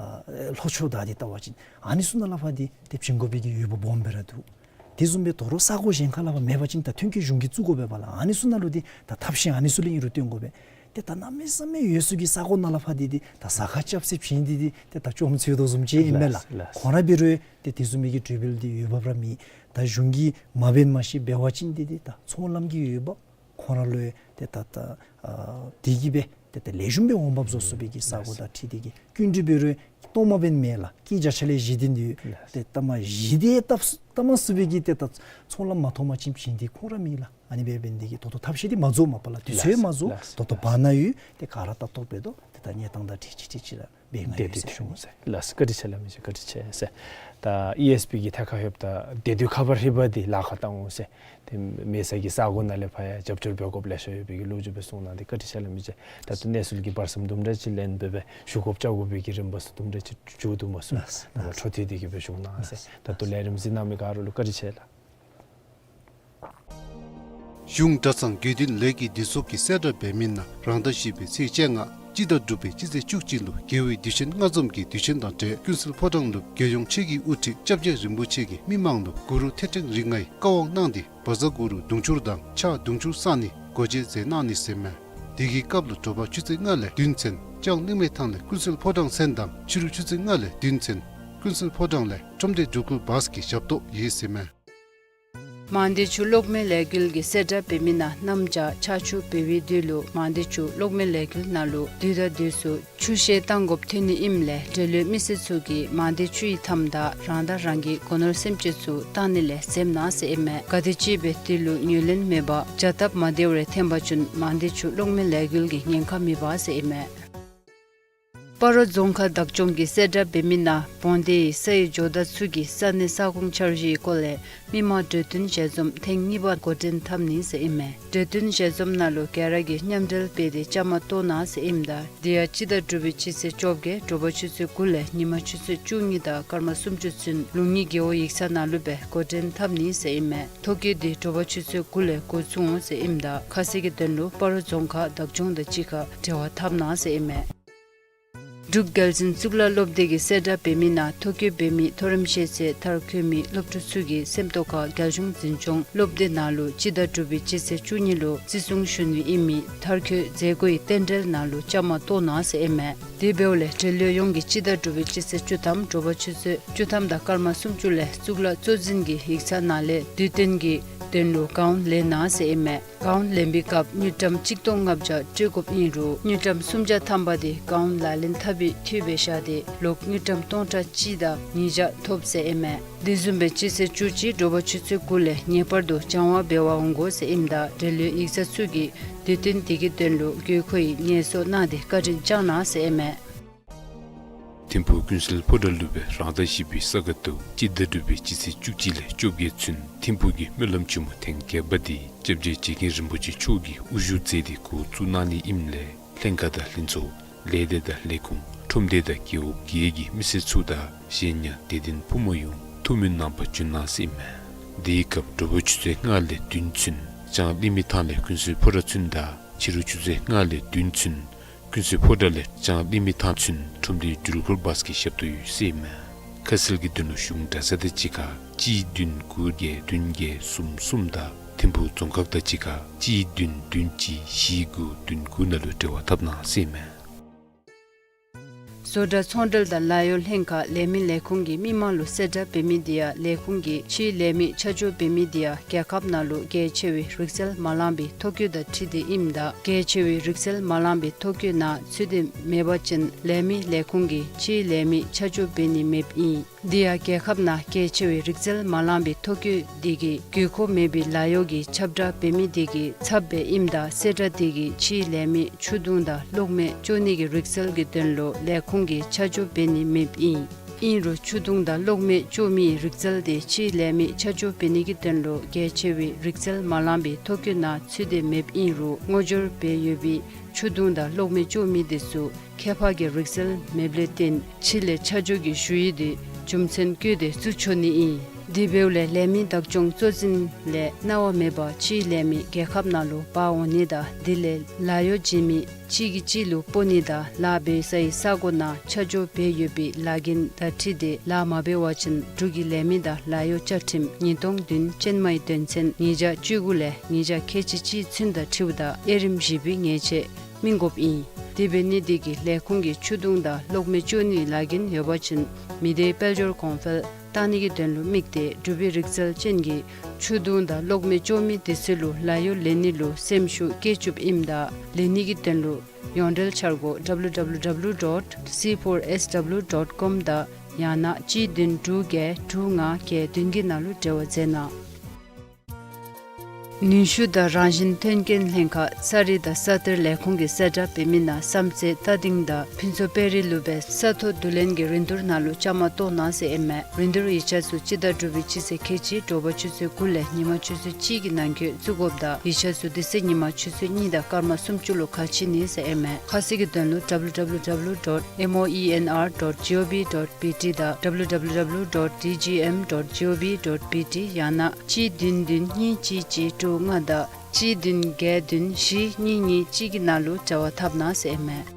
ལྷོ་ཕྱོགས་ད་འདི་བལྟ་བ་ཅིན་ཨ་ནི་ཚུ་ནང་ལས་ཕར་འདི་ཏེ་བྱིན་དགོ་པའི་གི་འོས་འབབ་སྦོམ་སྦེ་ར་འདུག། དེ་བཟུམ་སྦེ་དོ་རུང་ས་གོ་གཞན་ཁ་ལས་ཕར་མེད་པ་ཅིན་ད་ཐོན་སྐྱེད་གཞུང་གིས་བཙུགས་དགོ་པས་པ་ལགས། ཨ་ནི་ཚུ་ནང་ལུ་འདི་ད་ཐབས་ཤེས་ཨ་ནི་ཚུ་ལས་ཨིན་རུང་བཏོན་དགོ་པས། ཏེ་ད་གནམ་མེད་ས་མེད་འོད་ཟེར་གྱི་ས་གོ་ནང་ལས་ཕར་འདི་འདི་ད་ཟ་ཁ་རྐྱབ་ས་བྱིན་འདི་འདི་ཏེ་ད་ཅོག་འཐདཔ་འདྲཝ་བཟུམ་ཅིག་ཨིན་མས་ལགས། ལགས། ལགས། ཁོང་ར་འབད་རུང་ཏེ་དེ་བཟུམ་མའི་གི་གྲོས་འབུལ་འདི་འོས་འབབ་ར་མེད། ད་གཞུང་གིས་མ་འབད་མ་ཤེས་འབད་བ་ཅིན་འདི་འདི་ད་ཚོང་ལམ་གྱི་འོས་འབབ་ཁོང་ར་ལུ་ཏེ་ད་ད་ཨ་དེ་གིས་སྦེ་ཏེ་ད་ལེགས་ཤོམ་སྦེ་འོང་འབབ་བཟོ་ཚུགས་པའི་གི་ས་གོ་དང་འཁྲིལ་ཏེ་གིས་སྐྱིན་འགྲུལ་འབད་རུང་སྟོངམ་འབད་མེད་ལགས། སྐྱིན་བརྒྱ་ཆ་ལས་བཞི་དེ་འདི་ཏེ་ལྟ་མ་བཞི་དེ་བཏབ་བཏབ་མ་ཚུགས་པའི་གི་ཏེ་ད་ཚོང་ལམ་མ་ཐོབ་མ་ཅིན་བྱིན་འདི་ཁོང་ར་མེད་ལགས། ཨ་ནི་སྦེ་འབད་ནི་དེ་གིས་ད་ལྟོ་ཐབས་ཤེས་འདི་མ་རྫོགས་མས་པ་ལགས། དུས་ཚོད་མ་རྫོགས། ད་ལྟོ་བར་ན་ཡོད། ཏེ་ག་ར་ད་ལྟོ་འབད་དོ། ཏེ་ད་གནས་སྟངས་དང་འཁྲིལ་ཅིག་འཁྲིལ་ཅིག་ར་འབད་ང་ཡི་དེ་ཞུ་ནི་ཟེར། ལགས་སོ། བཀའ་དྲིན་ཆེ་ལགས། མི་རྗེ་བཀའ་དྲིན་ཆེ་ཟེར། ད་ཨི་ཨེསི་པི་གི་ཐད་ཁར་ལྷོདཔ་ད་དེ་དུས་ཁ་པར་ཧྲིལ་པ་འདི་ལཱ་ཁག་བཏང་འོང་ཟེར། ཏེ་མེད་ས་གི་ས་གོ་ནང་ལས་ཕར་ཡང་རྒྱབ་སྐྱོར་འབད་དགོཔ་ལེ་ཤ་ཡོད་པའི་གི་ལོ་རྒྱུས་སྦེ་གསུངས་གནང་སྟེ་བཀའ་དྲིན་ཆེ་ལགས། མི་རྗེ་ད་ལྟོ་གནས་ཚུལ་གྱི་བར་མཚམས་དུམ་གྲ་ཅིག་ལེན་འབད་སྦེ་ཞུ་དགོཔ་བཅར་དགོ་པའི་གི་རིམ་པ་ཚུ་དུམ་གྲ་ཅིག་མཇུག་བསྡུ་མ་ཚུགས། ལགས་སོ། ད་འཕྲོ་མཐུད་དེ་གིས་སྦེ་ཞུ་གནང་ཟེར། ད་ལྟོ་ལས་རིམ་གཟིགས་གནང་མི་ག་ར་ལུ་བཀའ་དྲིན་ཆེ་ལགས། གཞུང་གྲྭ་ཚང་དགེ་འདུན་ལས་ཀྱི་སྡེ་ཚོགས་ཀྱིས་གསལ་བསྒྲགས་འབད་མི་ནང་རང་ཟླ་བཞི་པའི་ཚེས་བཅོ་ལྔ་སྤྱི་ཟླ་དྲུག་པའི་སྤྱི་ཚེས་བཅུ་གཅིག་ལུ་རྒྱལ་བའི་དུས་ཆེན་ལྔ་འཛོམས་ཀྱི་དུས་ཆེན་དང་འབྲེལ་ཀུན་གསལ་ཕོ་བྲང་ལུ་རྒྱལ་ཡོངས་ཆོས་ཀྱི་དབུ་ཁྲིད་སྐྱབས་རྗེ་རིན་པོ་ཆེ་གིས་མི་མང་ལུ་གུ་རུ་ཐེག་ཕྲེང་རིགས་ལྔའི་བཀའ་དབང་གནང་སྟེ་བཛྲ་གུ་རུ་དུང་ཕྱུར་དང་ཕྱག་དུང་ཕྱུར་བསགས་ནི་སྒོ་འབྱེད་མཛད་གནང་ནི་ཟེར་མས། དེ་གི་སྐབས་ལུ་དྲོ་པ་ཆུ་ཚོད་ལྔ་ལས་བདུན་ཚུན་ལྕང་གླིང་མི་ཐང་ལས་ཀུན་གསལ་ཕོ་བྲང་མཚན་དང་ཕྱི་རུ་ཆུ་ཚོད་ལྔ་ལས་བདུན་ཚུན་ཀུན་གསལ་ཕོ་བྲང་ལས་ཁྲོམ་སྡེ་འགྲུལ་འཁོར་བཱས་ཀྱི་ཞབས་ཏོག་ཡོད་ཟེར་མས། མང་སྡེ་ཆུ་གློག་མེ་ལས་འགུལ་གྱིས་གསལ་བསྒྲགས་འབད་མི་ནང་གནམ་བྱཱར་ཆར་ཆུ་འབབ་པའི་དུས་ལུ་མང་སྡེ་ཆུ་གློག་མེ་ལས་འགུལ་ནང་ལུ་དུས་དང་དུས་སུ་ཆུ་བཤལ་བཏང་དགོཔ་ཐོན་ནི་ཨིནམ་ལས་འབྲེལ་ཡོད་མི་སེར་ཚུ་གིས་མང་སྡེ་ཆུ་ཡི་མཐའམ་དང་རང་དང་རང་གི་སྒོ་ནོར་སེམས་ཅན་ཚུ་བཏང་ནི་ལས་འཛེམ་གནང་ཟེར་ཨིན་མས། ག་དེམ་ཅིག་སྦེ་དེ་ལུ་ངོས་ལེན་མེད་པར་བྱ་སྟབས་མ་བདེཝ་རེ་འཐོན་པ་ཅིན་མང་སྡེ་ཆུ་གློག་མེ་ལས་འགུལ་གྱིས་ཉེན་ཁ་མེད་པ་ཟེར་ཨིན་མས། སྤ་རོ་རྫོང་ཁག་བདག་སྐྱོང་གིས་གསལ་བསྒྲགས་འབད་མི་ནང་བོང་སྡེ་ཡི་ས་ཡི་ཇོ་བདག་ཚུ་གིས་ས་གནས་ས་ཁོངས་འཆར་གཞིའི་སྐོར་ལས་མི་མང་གྲོས་བསྟུན་ཞལ་འཛོམས་ཐེངས་གཉིས་པ་འགོ་འདྲེན་འཐབ་ནི་ཟེར་ཨིན་མས། གྲོས་བསྟུན་ཞལ་འཛོམས་ནང་ལུ་ག་ར་གིས་མཉམ་འབྲེལ་འབད་དེ་བཅའ་མར་གཏོགས་གནང་ཟེར་ཨིནམ་ད་དེ་ཡང་སྤྱི་ཟླ་དྲུག་པའི་སྤྱི་ཚེས་བཅོ་བརྒྱད་དྲོ་པ་ཆུ་ཚོད་དགུ་ལས་ཉིན་མ་ཆུ་ཚོད་བཅུ་གཉིས་དང་སྐར་མ་སུམ་ཅུ་ཚུན་ལུང་གཉིས་རྒེད་འོག་ཡིག་ཚང་ནང་ལུ་སྦེ་འགོ་འདྲེན་འཐབ་ནི་ཟེར་ཨིན་མས། ཐོ་བཀོད་འདི་དྲོ་པ་ཆུ་ཚོད་དགུ་ལས་འགོ་བཙུགས་འོང་ཟེར་ཨིནམ་ད་ཁ་གསལ་གྱི་དོན་ལུ་སྤ་རོ་རྫོང་ཁག་བདག་སྐྱོང་དང་གཅིག་ཁར་འབྲེལ་བ་འཐབ་གནང་ཟེར་ཨིན་མས། འབྲུག་རྒྱལ་འཛིན་གཙུག་ལག་སློབ་སྡེ་གིས་གསལ་བསྒྲགས་འབད་མི་ནང་ཐོ་བཀོད་འབད་མི་མཐོ་རིམ་ཤེས་ཚད་མཐར་འཁྱོལ་མི་སློབ་ཕྲུག་ཚུ་གིས་སེམས་རྟོགས་ཁར་རྒྱལ་གཞུང་འཛིན་སྐྱོང་སློབ་སྡེ་ནང་ལུ་སྤྱི་ཟླ་དྲུག་པའི་སྤྱི་ཚེས་བཅུ་གཉིས་ལུ་བརྩི་སྲུང་ཞུ་ནི་ཨིན་མི་མཐར་འཁྱོལ་མཛད་སྒོའི་རྟེན་འབྲེལ་ནང་ལུ་བཅའ་མར་གཏོགས་གནང་ཟེར་ཨིན་མས། དེ་འབདཝ་ལས་འབྲེལ་ཡོད་ཡོངས་ཀྱིས་སྤྱི་ཟླ་དྲུག་པའི་སྤྱི་ཚེས་བཅུ་ཐམ་དྲོ་པ་ཆུ་ཚོད་བཅུ་ཐམ་དང་སྐར་མ་སུམ་ཅུ་ལས་གཙུག་ལག་གཙོ་འཛིན་གྱི་ཡིག་ཚང་ནང་ལས་དུས་སྟོན་གྱི་དོན་ལུ་གའུན་ལེན་གནང་ཟེར་ཨིན་མས། གའུན་ལེན་པའི་སྐབས་དངུལ་ཀྲམ་གཅིག་སྟོང་ལྔ་བརྒྱ་སྤྲོད་དགོཔ་ཨིན་རུང་དངུལ་ཀྲམ་སུམ་བརྒྱ་ཐམ་པ་དེ་གའུན་ལག་ལེན་འཐབ་པའི་འཐུས་སྦེ་བཞག་སྟེ་ལོག་དངུལ་ཀྲམ་སྟོང་ཕྲག་གཅིག་དང་ཉིས་བརྒྱ་ཐོབ་ཟེར་ཨིན་མས། དེ་བཟུམ་སྦེ་སྤྱི་ཚེས་བཅུ་གཅིག་དྲོ་པ་ཆུ་ཚོད་དགུ་ལས་ངེས་པར་དུ་སྦྱང་བ་འབད་བར་འོང་དགོ་ཟེར་ཨིནམ་ད་འབྲེལ་ཡོད་ཡིག་ཚང་ཚུ་གིས་དུས་སྟོན་དེ་གི་དོན་ལུ་དགོས་མཁོ་ཡི་ངལ་གསོ་གནང་སྟེ་བཀའ་དྲིན་བསྐྱང་གནང་ཟེར་ཨིན་མས། ཐིམ་ཕུག་ཀུན་གསལ་ཕོ་བྲང་ལུ་སྦེ་རང་ཟླ་བཞི་པའི་ས་ག་ཟླ་སྤྱི་ཟླ་དྲུག་པའི་སྤྱི་ཚེས་བཅུ་གཅིག་ལས་བཅོ་བརྒྱད་ཚུན་ཐིམ་ཕུག་གི་སྨོན་ལམ་ཆེན་མོ་ཐེངས་བརྒྱད་པ་འདི་སྐྱབས་རྗེ་རྗེ་མཁན་རིན་པོ་ཆེ་མཆོག་གིས་དབུ་བཞུགས་མཛད་དེ་འགོ་བཙུགས་གནང་ནི་ཨིནམ་ལས་ལྷན་ཁག་དང་ལྷན་ཚོགས་ལས་སྡེ་དང་ལས་ཁུངས་ཁྲོམ་སྡེ་དང་རྒེད་འོག་བརྒྱད་ཀྱི་མི་སེར་ཚུ་དང་གཞན་ཡང་དད་ལྡན་ཕོ་མོ་ཡོངས་ཐུགས་སྨོན་གནང་བར་འབྱོན་གནང་ཟེར་ཨིན་མས། དེའི་སྐབས་དྲོ་པ་ཆུ་ཚོད་ལྔ་ལས་བདུན་ཚུན་ལྕང་གླིང་མི་ཐང་ལས་ཀུན་གསལ་ཕོ་བྲང་ཚུན་དང་ཕྱི་རུ་ཆུ་ཚོད་ལྔ་ལས་བདུན་ཚུན་ཀུན་གསལ་ཕོ་བྲང་ལས་ལྕང་གླིང་མི་ཐང་ཚུན་ཁྲོམ་སྡེའི་འགྲུལ་འཁོར་བཱས་ཀྱི་ཞབས་ཏོག་ཡོད་ཟེར་ཨིན་མས། ཁ་གསལ་གྱི་དོན་ལུ་གཞུང་གྲྭ་ཚང་དང་གཅིག་ཁར་གཅིག་བདུན་དགུ་བརྒྱད་བདུན་བརྒྱད་གསུམ་གསུམ་དང་ཐིམ་ཕུག་རྫོང་ཁག་དང་གཅིག་ཁར་གཅིག་བདུན་བདུན་གཅིག་བཞི་དགུ་བདུན་དགུ་ནང་ལུ་འབྲེལ་བ་འཐབ་གནང་ཟེར་ཨིན་མས། བཟོ་གྲྭ་ཚོང་འབྲེལ་དང་ལཱ་གཡོག་ལྷན་ཁག་ལས་མི་ལས་ཁུངས་ཀྱིས་མི་མང་ལུ་གསལ་བསྒྲགས་འབད་མི་དེ་ཡང་ལས་ཁུངས་ཀྱིས་ཕྱིའི་ལས་མི་ཆ་འཇོག་འབད་མི་དེ་ཡང་རྒྱལ་ཁབ་ནང་ལུ་གལ་ཆེ་བའི་རིག་རྩལ་མ་ལང་པའི་ཐོ་བཀོད་དང་འཁྲིལ་ཏེ་ཨིནམ་ད་གལ་ཆེ་བའི་རིག་རྩལ་མ་ལང་པའི་ཐོ་བཀོད་ནང་ཚུད་དེ་མེད་པ་ཅིན་ལས་མི་ལས་ཁུངས་ཀྱིས་ཕྱིའི་ལས་མི་ཆ་འཇོག་འབད་ནི་མེདཔ་ཨིན། དེ་ཡང་རྒྱལ་ཁབ་ནང་གལ་ཆེ་བའི་རིག་རྩལ་མ་ལང་པའི་ཐོ་བཀོད་དེ་གིས་དགོས་མཁོ་མེད་པའི་ལཱ་གཡོག་གི་ཁྱབ་བསྒྲགས་འབད་མི་དེ་གི་ཚབ་སྦེ་ཨིནམ་ད་གསལ་བསྒྲགས་དེ་གིས་ཕྱིའི་ལས་མི་ཆུ་དུང་དང་གློག་མེ་གཅོག་ནི་གི་རིག་རྩལ་གྱི་དོན་ལུ་ལས་ཁུངས་ཀྱིས་ཆ་འཇོག་འབད་ནི་མེདཔ་ཨིན། ཨིན་རུང་ཆུ་དུང་དང་གློག་མེ་གཅོག་མིའི་རིག་རྩལ་དེ་ཕྱིའི་ལས་མི་ཆ་འཇོག་འབད་ནི་གི་དོན་ལུ་གལ་ཆེ་བའི་རིག་རྩལ་མ་ལང་པའི་ཐོ་བཀོད་ནང་ཚུད་དེ་མེདཔ་ཨིན་རུང་ངོ་སྦྱོར་འབད་ཡོད་པའི་ཆུ་དུང་དང་གློག་མེ་གཅོག་མི་དེ་ཚུ་ཁྱད་འཕགས་ཀྱི་རིག་རྩལ་མེདཔ་ལས་བརྟེན་ཕྱི་ལས་ཆ་འཇོག་གི་ཞུ་ཡིག་དེ་རྒྱུ་མཚན་བཀོད་དེ་བཙུགས་ཆོག་ནི་ཨིན། དེ་འབདཝ་ལས་ལས་མི་བདག་སྐྱོང་གཙོ་འཛིན་ལས་གནང་བ་མེད་པར་སྤྱིའི་ལས་མི་རྒྱལ་ཁབ་ནང་ལུ་འབག་འོང་ནི་དང་དེ་ལས་ལཱ་གཡོག་བྱིན་མི་གཅིག་གིས་གཅིག་ལུ་སྤོ་ནི་དང་ལཱ་འབད་སའི་ས་གོ་ནང་ཆ་འཇོག་འབད་ཡོད་པའི་ལཱ་འགན་དང་འཁྲིལ་ཏེ་ལཱ་མ་འབད་བ་ཅིན་འབྲུག་གི་ལས་མི་དང་ལཱ་གཡོག་བཅའ་ཁྲིམས་ཉིས་སྟོང་བདུན་ཅན་མའི་དོན་ཚན་ཉིས་བརྒྱ་བཅུ་དགུ་ལས་ཉིས་བརྒྱ་ཁལ་གཅིག་གཅིག་ཚུན་དང་འཁྲིལཝ་ད་དབྱེ་རིམ་བཞི་པའི་ཉེས་ཆད་སྨིན་དགོཔ་ཨིན། དེ་འབད་ནི་དེ་གིས་ལས་ཁུངས་ཀྱིས་ཆུ་དུང་དང་གློག་མེ་སྤྱོད་ནིའི་ལཱ་འགན་ཡོད་པ་ཅིན་མི་སྡེའི་དཔལ་འབྱོར་གོང་འཕེལ་བཏང་ནི་གི་དོན་ལུ་དམིགས་ཏེ་འབྲུག་པའི་རིག་རྩལ་ཅན་གྱིས་ཆུ་དུང་དང་གློག་མེ་སྤྱོད་མི་དེ་ཚུ་ལུ་ལཱ་གཡོག་ལེན་ནི་ལུ་སེམས་ཤུགས་བསྐྱེད་བཅུགཔ་ཨིནམ་ད་ལེན་ནི་གི་དོན་ལུ་ཡོངས་འབྲེལ་འཆར་སྒོ་W W W dot C four S W dot com དང་ཡང་ན་གཅིག་བདུན་དྲུག་བརྒྱད་དྲུག་ལྔ་བརྒྱད་བདུན་གྱི་ནང་ལུ་འབྲེལ་བ་མཛད་གནང་། ནུས་ཤུགས་དང་རང་བཞིན་མཐུན་རྐྱེན་ལྷན་ཁག་ས་རིག་དང་ས་གཏེར་ལས་ཁུངས་ཀྱི་གསལ་བསྒྲགས་འབད་མི་ནང་བསམ་རྩེ་རྟ་སྡིང་དང་ཕུན་ཚོགས་དཔལ་རི་ལུ་སྦེ་ས་ཐོ་བསྡུ་ལེན་གྱི་རིན་བསྡུར་ནང་ལུ་བཅའ་མར་གཏོགས་གནང་ཟེར་ཨིན་མས། རིན་བསྡུར་ཡིག་ཆ་ཚུ་སྤྱི་ཟླ་དྲུག་པའི་སྤྱི་ཚེས་ཁལ་གཅིག་དྲོ་པ་ཆུ་ཚོད་དགུ་ལས་ཉིན་མ་ཆུ་ཚོད་གཅིག་གི་ནང་འཁོད་བཙུགས་དགོཔ་དང་ཡིག་ཆ་ཚུ་དེ་ཚེ་ཉིན་མ་ཆུ་ཚོད་གཉིས་དང་སྐར་མ་སུམ་ཅུ་ལུ་ཁ་ཕྱེ་ནི་ཟེར་ཨིན་མས། ཁ་གསལ་གྱི་དོན་ལུ W W W dot moenr dot gov dot B T དང་W W W dot D G M dot gov dot B T ཡང་ན་གཅིག་བདུན་བདུན་གཉིས་གཅིག་གཅིག་དྲུག་ལྔ་དང་གཅིག་བདུན་བརྒྱད་བདུན་བཞི་གཉིས་གཉིས་གཅིག་གི་ནང་ལུ་འབྲེལ་བ་འཐབ་གནང་ཟེར་ཨིན་མས།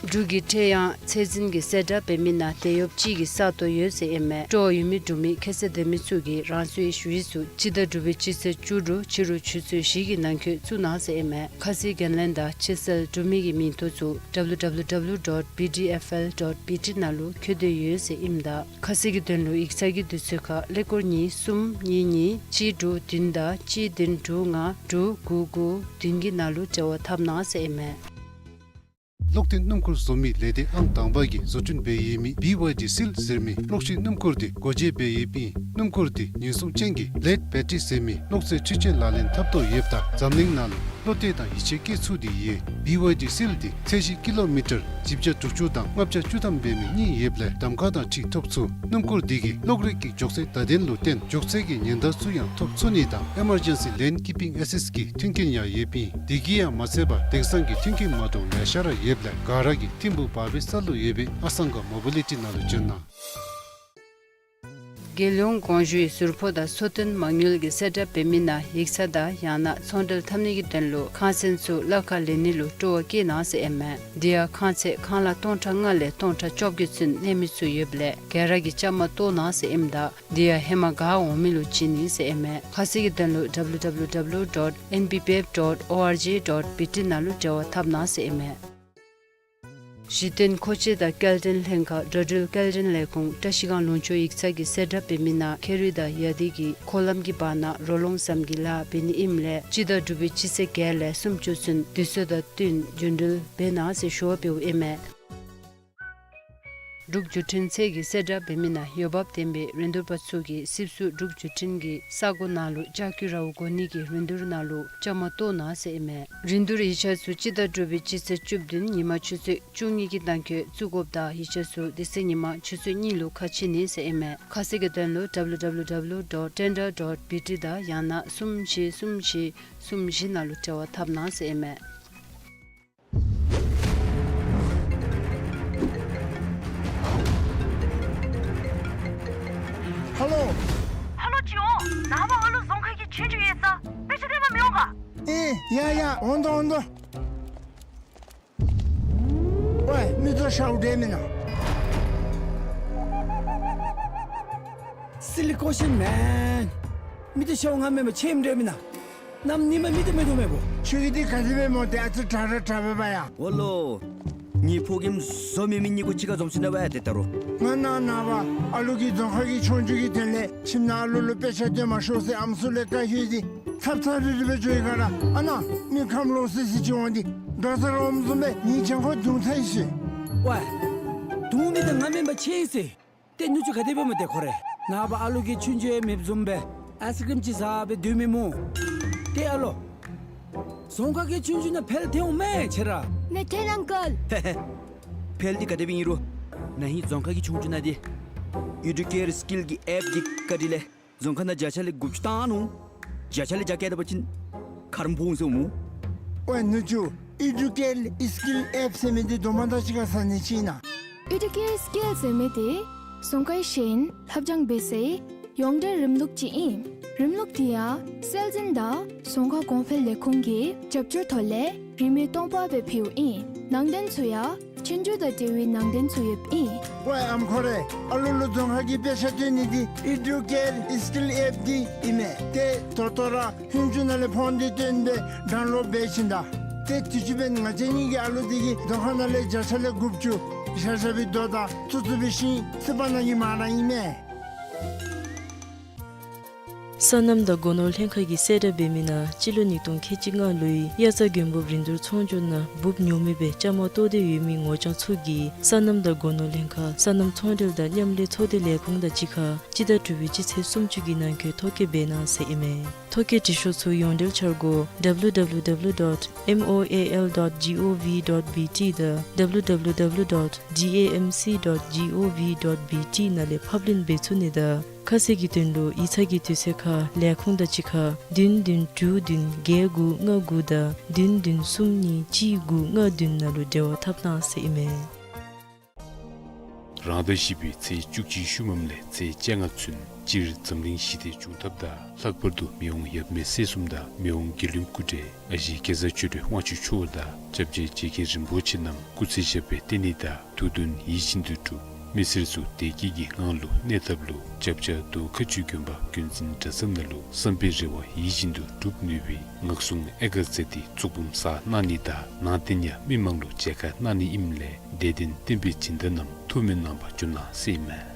འབྲུག་གི་ཁྲལ་གཡང་ཚད་འཛིན་གྱི་གསལ་བསྒྲགས་འབད་མི་ནང་དེད་གཡོགཔ་གཅིག་གི་ས་སྟོང་ཡོད་ཟེར་ཨིན་མས། སྤྲོ་བ་ཡོད་མི་འབྲུག་མི་ཁྱད་ཚད་ལྡན་མི་ཚུ་གིས་རང་སོའི་ཞུ་ཡིག་ཚུ་སྤྱི་ཟླ་དྲུག་པའི་སྤྱི་ཚེས་བཅུ་དྲུག་ཕྱི་རུ་ཆུ་ཚོད་བཞི་གི་ནང་འཁོད་བཙུགས་གནང་ཟེར་ཨིན་མས། ཁ་གསལ་འགན་ལེན་དང་ཕྱིར་བསལ་གྲུབ་མི་གི་མིང་ཐོ་ཚུ་W W W dot B D F L dot B T ནང་ལུ་བཀོད་དེ་ཡོད་ཟེར་ཨིནམ་ད་ཁ་གསལ་གྱི་དོན་ལུ་ཡིག་ཚང་གི་དུས་ཚོད་ཁར་ཀླད་ཀོར་གཉིས་གསུམ་གཉིས་གཉིས་གཅིག་དྲུག་བདུན་དང་གཅིག་བདུན་དྲུག་ལྔ་དྲུག་དགུ་དགུ་བདུན་གྱི་ནང་ལུ་འབྲེལ་བ་འཐབ་གནང་ཟེར་ཨིན་མས། གློག་འཐེན་སྣུམ་འཁོར་བཟོ་མི་ལས་སྡེ་ཨང་དང་པ་གིས་བཟོ་སྐྲུན་འབད་ཡོད་མི་B Y D Seal ཟེར་མི་གློག་ཤིང་སྣུམ་འཁོར་དེ་སྒོ་འབྱེད་འབད་ཡོདཔ་ཨིན། སྣུམ་འཁོར་དེ་ཉེན་སྲུང་ཅན་གྱི་ལེཌ་བེ་ཊི་རི་ཟེར་མི་གློག་རྫས་འཕྲུལ་ཆས་ལག་ལེན་འཐབ་དོ་ཡོདཔ་ད་འཛམ་གླིང་ནང་ལུ་བློ་གཏད་དང་ཡིད་ཆེས་བསྐྱེད་ཚུགས་ཏེ་ཡོད། B Y D Seal དེ་ཚད་གཞི་ཀི་ལོ་མི་ཊར་བཞི་བརྒྱ་དྲུག་ཅུ་དང་ལྔ་བརྒྱ་བཅུ་ཐམ་འབད་མི་གཉིས་ཡོདཔ་ལས་གདམ་ཁ་དང་འཁྲིལ་ཐོབ་ཚུགས། སྣུམ་འཁོར་དེ་གིས་གློག་རིག་གི་མགྱོགས་ཚད་བརྡ་དོན་ལུ་བརྟེན་མགྱོགས་ཚད་ཀྱི་ཉེན་བརྡ་ཚུ་ཡང་ཐོབ་ཚུགས་ནི་དང་Emergency Lane Keeping Assist གི་མཐུན་རྐྱེན་ཡང་ཡོདཔ་ཨིན། དེ་གིས་ཡང་མ་ཚད་པར་དེང་སང་གི་མཐུན་རྐྱེན་མ་འདྲཝ་ལེ་ཤ་ར་ཡོདཔ་ལས་ག་ར་གིས་ཐིམ་ཕུག་བར་པའི་ས་ལུ་ཡོད་པའི་ཨ་སང་ག་མོ་བི་ལི་ཊི་ནང་ལུ་འབྱོན་གནང་། རྒྱལ་ཡོངས་དགོངས་ཞུའི་ཟུར་ཕོགས་དང་གསོལ་སྟོན་མ་དངུལ་གྱི་གསལ་བསྒྲགས་འབད་མི་ནང་ཡིག་ཚང་དང་ཡང་ན་ཚོང་འབྲེལ་འཐབ་ནི་གི་དོན་ལུ་ཁང་ཚན་ཚུ་གླ་ཁར་ལེན་ནི་ལུ་སྤྲོ་བ་བསྐྱེད་གནང་ཟེར་ཨིན་མས། དེ་ཡང་ཁང་ཚན་ཁང་གླ་སྟོང་ཕྲག་ལྔ་ལས་སྟོང་ཕྲག་བཅོ་བརྒྱད་ཚུན་གནས་མི་ཚུ་ཡོདཔ་ལས་ག་ར་གིས་བཅའ་མར་གཏོགས་གནང་ཟེར་ཨིནམ་ད་དེ་ཡང་ཧེ་མ་ག་འོང་མི་ལུ་བྱིན་ནི་ཟེར་ཨིན་མས། ཁ་གསལ་གྱི་དོན་ལུ W W W dot N B P F dot O R G dot B T ནང་ལུ་འབྲེལ་བ་འཐབ་གནང་ཟེར་ཨིན་མས། གཞི་རྟེན་མཁོ་ཆས་དང་སྐྱེལ་འདྲེན་ལྷན་ཁག་འགྲོ་འགྲུལ་སྐྱེལ་འདྲེན་ལས་ཁུངས་བཀྲ་ཤིས་སྒང་ལུང་ཕྱོགས་ཡིག་ཚང་གི་གསལ་བསྒྲགས་འབད་མི་ནང་ཁེ་རི་དང་ཡ་དི་གི་འཁོར་ལམ་གྱི་བར་ན་རོ་ལངས་ཟམ་གྱི་ལཱ་འབད་ནི་ཨིནམ་ལས་སྤྱི་ཟླ་དྲུག་པའི་སྤྱི་ཚེས་བརྒྱད་ལས་སུམ་ཅུ་ཚུན་དུས་ཚོད་དང་བསྟུན་རྒྱུན་འགྲུལ་འབད་གནང་ཟེར་ཞུ་བ་འབདཝ་ཨིན་མས། འབྲུག་བརྒྱུད་འཕྲིན་ཚད་ཀྱི་གསལ་བསྒྲགས་འབད་མི་ནང་འོས་འབབ་ལྡན་པའི་རིན་བསྡུར་པ་ཚུ་གིས་སིབ་སུ་འབྲུག་བརྒྱུད་འཕྲིན་གྱི་ས་གོ་ནང་ལུ་ལྕགས་ཀྱུ་ར་བ་དགོ་ནི་གི་རིན་བསྡུར་ནང་ལུ་བཅའ་མར་གཏོགས་གནང་ཟེར་ཨིན་མས། རིན་བསྡུར་ཡིག་ཆ་ཚུ་སྤྱི་ཟླ་དྲུག་པའི་སྤྱི་ཚེས་བཅུ་བདུན་ཉིན་མ་ཆུ་ཚོད་བཅུ་གཉིས་ཀྱི་ནང་འཁོད་བཙུགས་དགོཔ་ད་ཡིག་ཆ་ཚུ་དེ་ཚེ་ཉིན་མ་ཆུ་ཚོད་གཉིས་ལུ་ཁ་ཕྱེ་ནི་ཟེར་ཨིན་མས། ཁ་གསལ་གྱི་དོན་ལུ W W W dot tender dot B T དང་ཡང་ན་གསུམ་བཞི་གསུམ་བཞི་གསུམ་བཞི་ནང་ལུ་འབྲེལ་བ་འཐབ་གནང་ཟེར་ཨིན་མས། ཧ་ལོ། ཧ་ལོ་ཅི་འོང་། ནངས་པ་ཨ་ལུ་རྫོང་ཁ་གི་ཆོས་རྒྱུགས་ཡོད་ས། དཔེ་ཆ་སྟོན་པར་མི་འོང་ག། ཨེ་ཡ་ཡ་འོང་དོ་འོང་དོ། ཝེ་མི་ཚུ་ཤཝ་འདྲ་མེན་ན། Silly question man། མི་ཚུ་ཤཝ་ང་མེན་པར་ཁྱོད་འདྲ་མེན་ན། གནམ་ཉིནམ་མི་ཚུ་མེད་དོ་མེད་པོ། ཁྱོད་ཀྱིས་འདི་ག་དེ་སྦེ་སྨོ། ཏེ་ཨ་ཙི་དྲག་ར་དྲག་པས་པ་ཡ། འོ་ལོ། ངེའི་ཕོ་རྒནམ་བཟོ་མེད་མི་གཉིས་ཀོ་གཅིག་ཁར་འཛོམས་ཅི་ན་བ་ཡ་ཏེ་ད་རུང་། ང་ནངས་པ་ཨ་ལུ་གི་རྫོང་ཁ་གི་ཆོས་རྒྱུགས་ཀྱི་དོན་ལས་ཁྱིམ་ནང་ཨ་ལུ་ལུ་དཔེ་ཆ་སྟོན་མ་ཤོག་ཟེར་ཨམ་སྲུ་ལས་བཀའ་ཞུ་སྟེ་ཚབ་ཚབ་རིལ་རི་སྦེ་འགྱོ་ཡི་ག་ར། ཨ་ནཱ་མི་ཁམས་ལོག་སི་སི་ཅིག་འོང་སྟེ་དགའ་ཚོར་འོངམ་བཟུམ་སྦེ་ངེའི་གྱང་ཁར་རྡུང་ཚར་ཡི་ཟེར། ཝེ། རྡུང་མི་འདི་ང་མེན་པར་ཁྱོད་ཨིན་ཟེར། ཏེ་ནུ་གཅུང་ག་དེ་སྦེ་སྨོ་ཏེ་ཁོ་རེ། ནངས་པ་ཨ་ལུ་གི་ཆོས་རྒྱུགས་ཡང་མེདཔ་བཟུམ་སྦེ་ཨའི་སི་ཀྲིམ་ཅིག་བཟའ་སྦེ་སྡོད་མི་སྨོ། ཏེ་ཨ་ལོ། རྫོང་ཁ་གི་ཆོས་རྒྱུགས་ནང་ཕེལ་ཐལ་འོང་མས་ཁྱོད་ར། ནེ་ཐན་ཨང་ཀལ། ཧེ་ཧེ། ཕེལ་འདི་ག་དེ་སྦེ་ཨིན་རུང་། ན་ཧིང་རྫོང་ཁ་གི་ཆོས་རྒྱུགས་ནང་འདི་ཨི་ཌུ་ཀེར་སི་ཀིལ་གྱི་ཨེཔ་གི་བཀའ་དྲིན་ལས་རྫོང་ཁ་ནང་བརྒྱ་ཆ་ལས་དགུ་བཅུ་བཏང་ནུག། བརྒྱ་ཆ་ལས་བརྒྱ་བཀལ་ད་པ་ཅིན་ཁ་རམ་ཕོག་འོང་ཟེར་སྨོ། ཝེ་ནུ་གཅུང་། ཨི་ཌུ་ཀེར་སི་ཀིལ་ཨེཔ་ཟེར་མི་འདི་དོ་མ་དང་གཅིག་ཁར་ཟ་ནི་ཅིག་ཨིན་ན། ཨི་ཌུ་ཀེར་སི་ཀིལ་ཟེར་མི་འདི་ རྫོང་ཁའི་ཤེས་ཡོན་ལྷབ་སྦྱང་འབད་སའི་ཡོངས་འབྲེལ་རིམ་ལུགས་ཅིག་ཨིན། རིམ་ལུགས་འདི་ཡང་སྲོལ་འཛིན་དང་རྫོང་ཁ་གོང་འཕེལ་ལས་ཁུངས་ཀྱི་རྒྱབ་སྐྱོར་ཐོག་ལས་རིན་མེད་སྟོང་པ་སྦེ་ཕུལཝ་ཨིན། ནང་དོན་ཚུ་ཡང་ཆོས་རྒྱུགས་དང་འབྲེལ་བའི་ནང་དོན་ཚུ་ཡོདཔ་ཨིན། ཝའེ་ཨམ་ཁོ་རེ། ཨ་ལུ་ལུ་རྫོང་ཁ་གི་དཔེ་ཆ་སྟོན་ནི་འདི་ཨི་ཌུ་ཀེར་སི་ཀིལ་ཨེཔ་འདི་ཨིན་མས། ཏེ་ད་ལྟོ་ར་ཧུན་ཅུ་ནང་ལས་ཕོན་འདི་བཏོན་སྦེ་ཌའུན་ལོཌ་འབད་བྱིན་ད། ཏེ་དུས་ཅི་འབདན་ང་བཅས་གཉིས་ཀྱི་ཨ་ལུ་འདི་གིས་རྫོང་ཁ་ནང་ལས་བརྒྱ་ཆ་ལས་དགུ་བཅུ་ཤ་ཤ་བའི་རྡོ་དང་ཚུ་ཚུ་བའི་ཤིང་སི་པ་ནང་གི་མ་ར་ཨིན་མས། སོ་ནམ་དང་སྒོ་ནོར་ལྷན་ཁག་གིས་གསལ་བསྒྲགས་འབད་མི་ནང་སྤྱི་ལོ་ཉིས་སྟོང་ཁལ་གཅིག་ལྔ་ལོའི་དབྱར་རྩྭ་དགུན་འབུབ་རིན་བསྡུར་ཚོང་སྒྱུར་ནང་འབུབ་ཉོ་མི་སྦེ་བཅའ་མར་གཏོགས་ཏེ་ཡོད་མི་ངོ་རྐྱང་ཚུ་གིས་སོ་ནམ་དང་སྒོ་ནོར་ལྷན་ཁག་སོ་ནམ་ཚོང་འབྲེལ་དང་མཉམ་ལས་ཚོགས་སྡེ་ལས་ཁུངས་དང་གཅིག་ཁར་སྤྱི་ཟླ་དྲུག་པའི་སྤྱི་ཚེས་སུམ་ཅུ་གི་ནང་འཁོད་ཐོ་བཀོད་འབད་གནང་ཟེར་ཨིན་མས། ཐོ་བཀོད་འབྲི་ཤོག་ཚུ་ཡོངས་འབྲེལ་འཆར་སྒོ་W W W dot M O A L dot gov dot B T དང་W W W dot D A M C dot gov dot B T ནང་ལས་ཕབ་ལེན་འབད་ཚུགས་ནི་དང་ཁ་གསལ་གྱི་དོན་ལུ་ཡིག་ཚང་གི་དུས་ཚོད་ཁར་ལས་ཁུངས་དང་གཅིག་ཁར་བདུན་བདུན་དྲུག་བདུན་བརྒྱད་དགུ་ལྔ་དགུ་དང་བདུན་བདུན་གསུམ་གཉིས་གཅིག་དགུ་ལྔ་བདུན་ནང་ལུ་འབྲེལ་བ་འཐབ་གནང་ཟེར་ཨིན་མས། རང་ཟླ་བཞི་པའི་ཚེས་བཅུ་གཅིག་ཤུལ་མམ་ལས་ཚེས་བཅོ་ལྔ་ཚུན་སྤྱིར་འཛམ་གླིང་ཞི་བདེ་བྱུང་ཐབས་དང་ལྷག་པར་དུ་མི་དབང་ཡབ་མེས་སྲས་གསུམ་དང་མི་དབང་དགེ་འདུན་སྐུ་བགྲེས་ཨ་ཞེ་གེ་སར་ཆོས་སྒྲོན་དབང་ཕྱུག་མཆོག་དང་སྐྱབས་རྗེ་རྗེ་མཁན་རིན་པོ་ཆེ་རྣམས་སྐུ་ཚེ་ཞབས་པད་བརྟན་ནི་དང་ཐུགས་འདུན་ཡིད་བཞིན་དུ་འགྲུབ། མི་སེར་ཚུ་བདེ་སྐྱིད་ཀྱི་ངང་ལུ་གནས་ཐབས་ལུ་རྒྱབ་ཆ་མདོ་མཁར་ཆུ་དགོན་པ་ཀུན་འཛིན་གྲྭ་ཚང་ནང་ལུ་བསམ་པའི་རེ་བ་ཡིད་བཞིན་དུ་འགྲུབ་ནུས་པའི་ངག་གསུང་ཨེ་དགའ་མཛད་དེ་གཙུག་འབུམ་གསར་གནང་ནི་དང་ནང་རྟེན་ཡང་མི་མང་ལུ་མཇལ་ཁ་གནང་ནི་ཨིནམ་ལས་དད་ལྡན་བསྟན་པའི་སྦྱིན་བདག་རྣམས་ཐུགས་སྨོན་གནང་བར་འབྱོན་གནང་ཟེར་ཨིན་མས།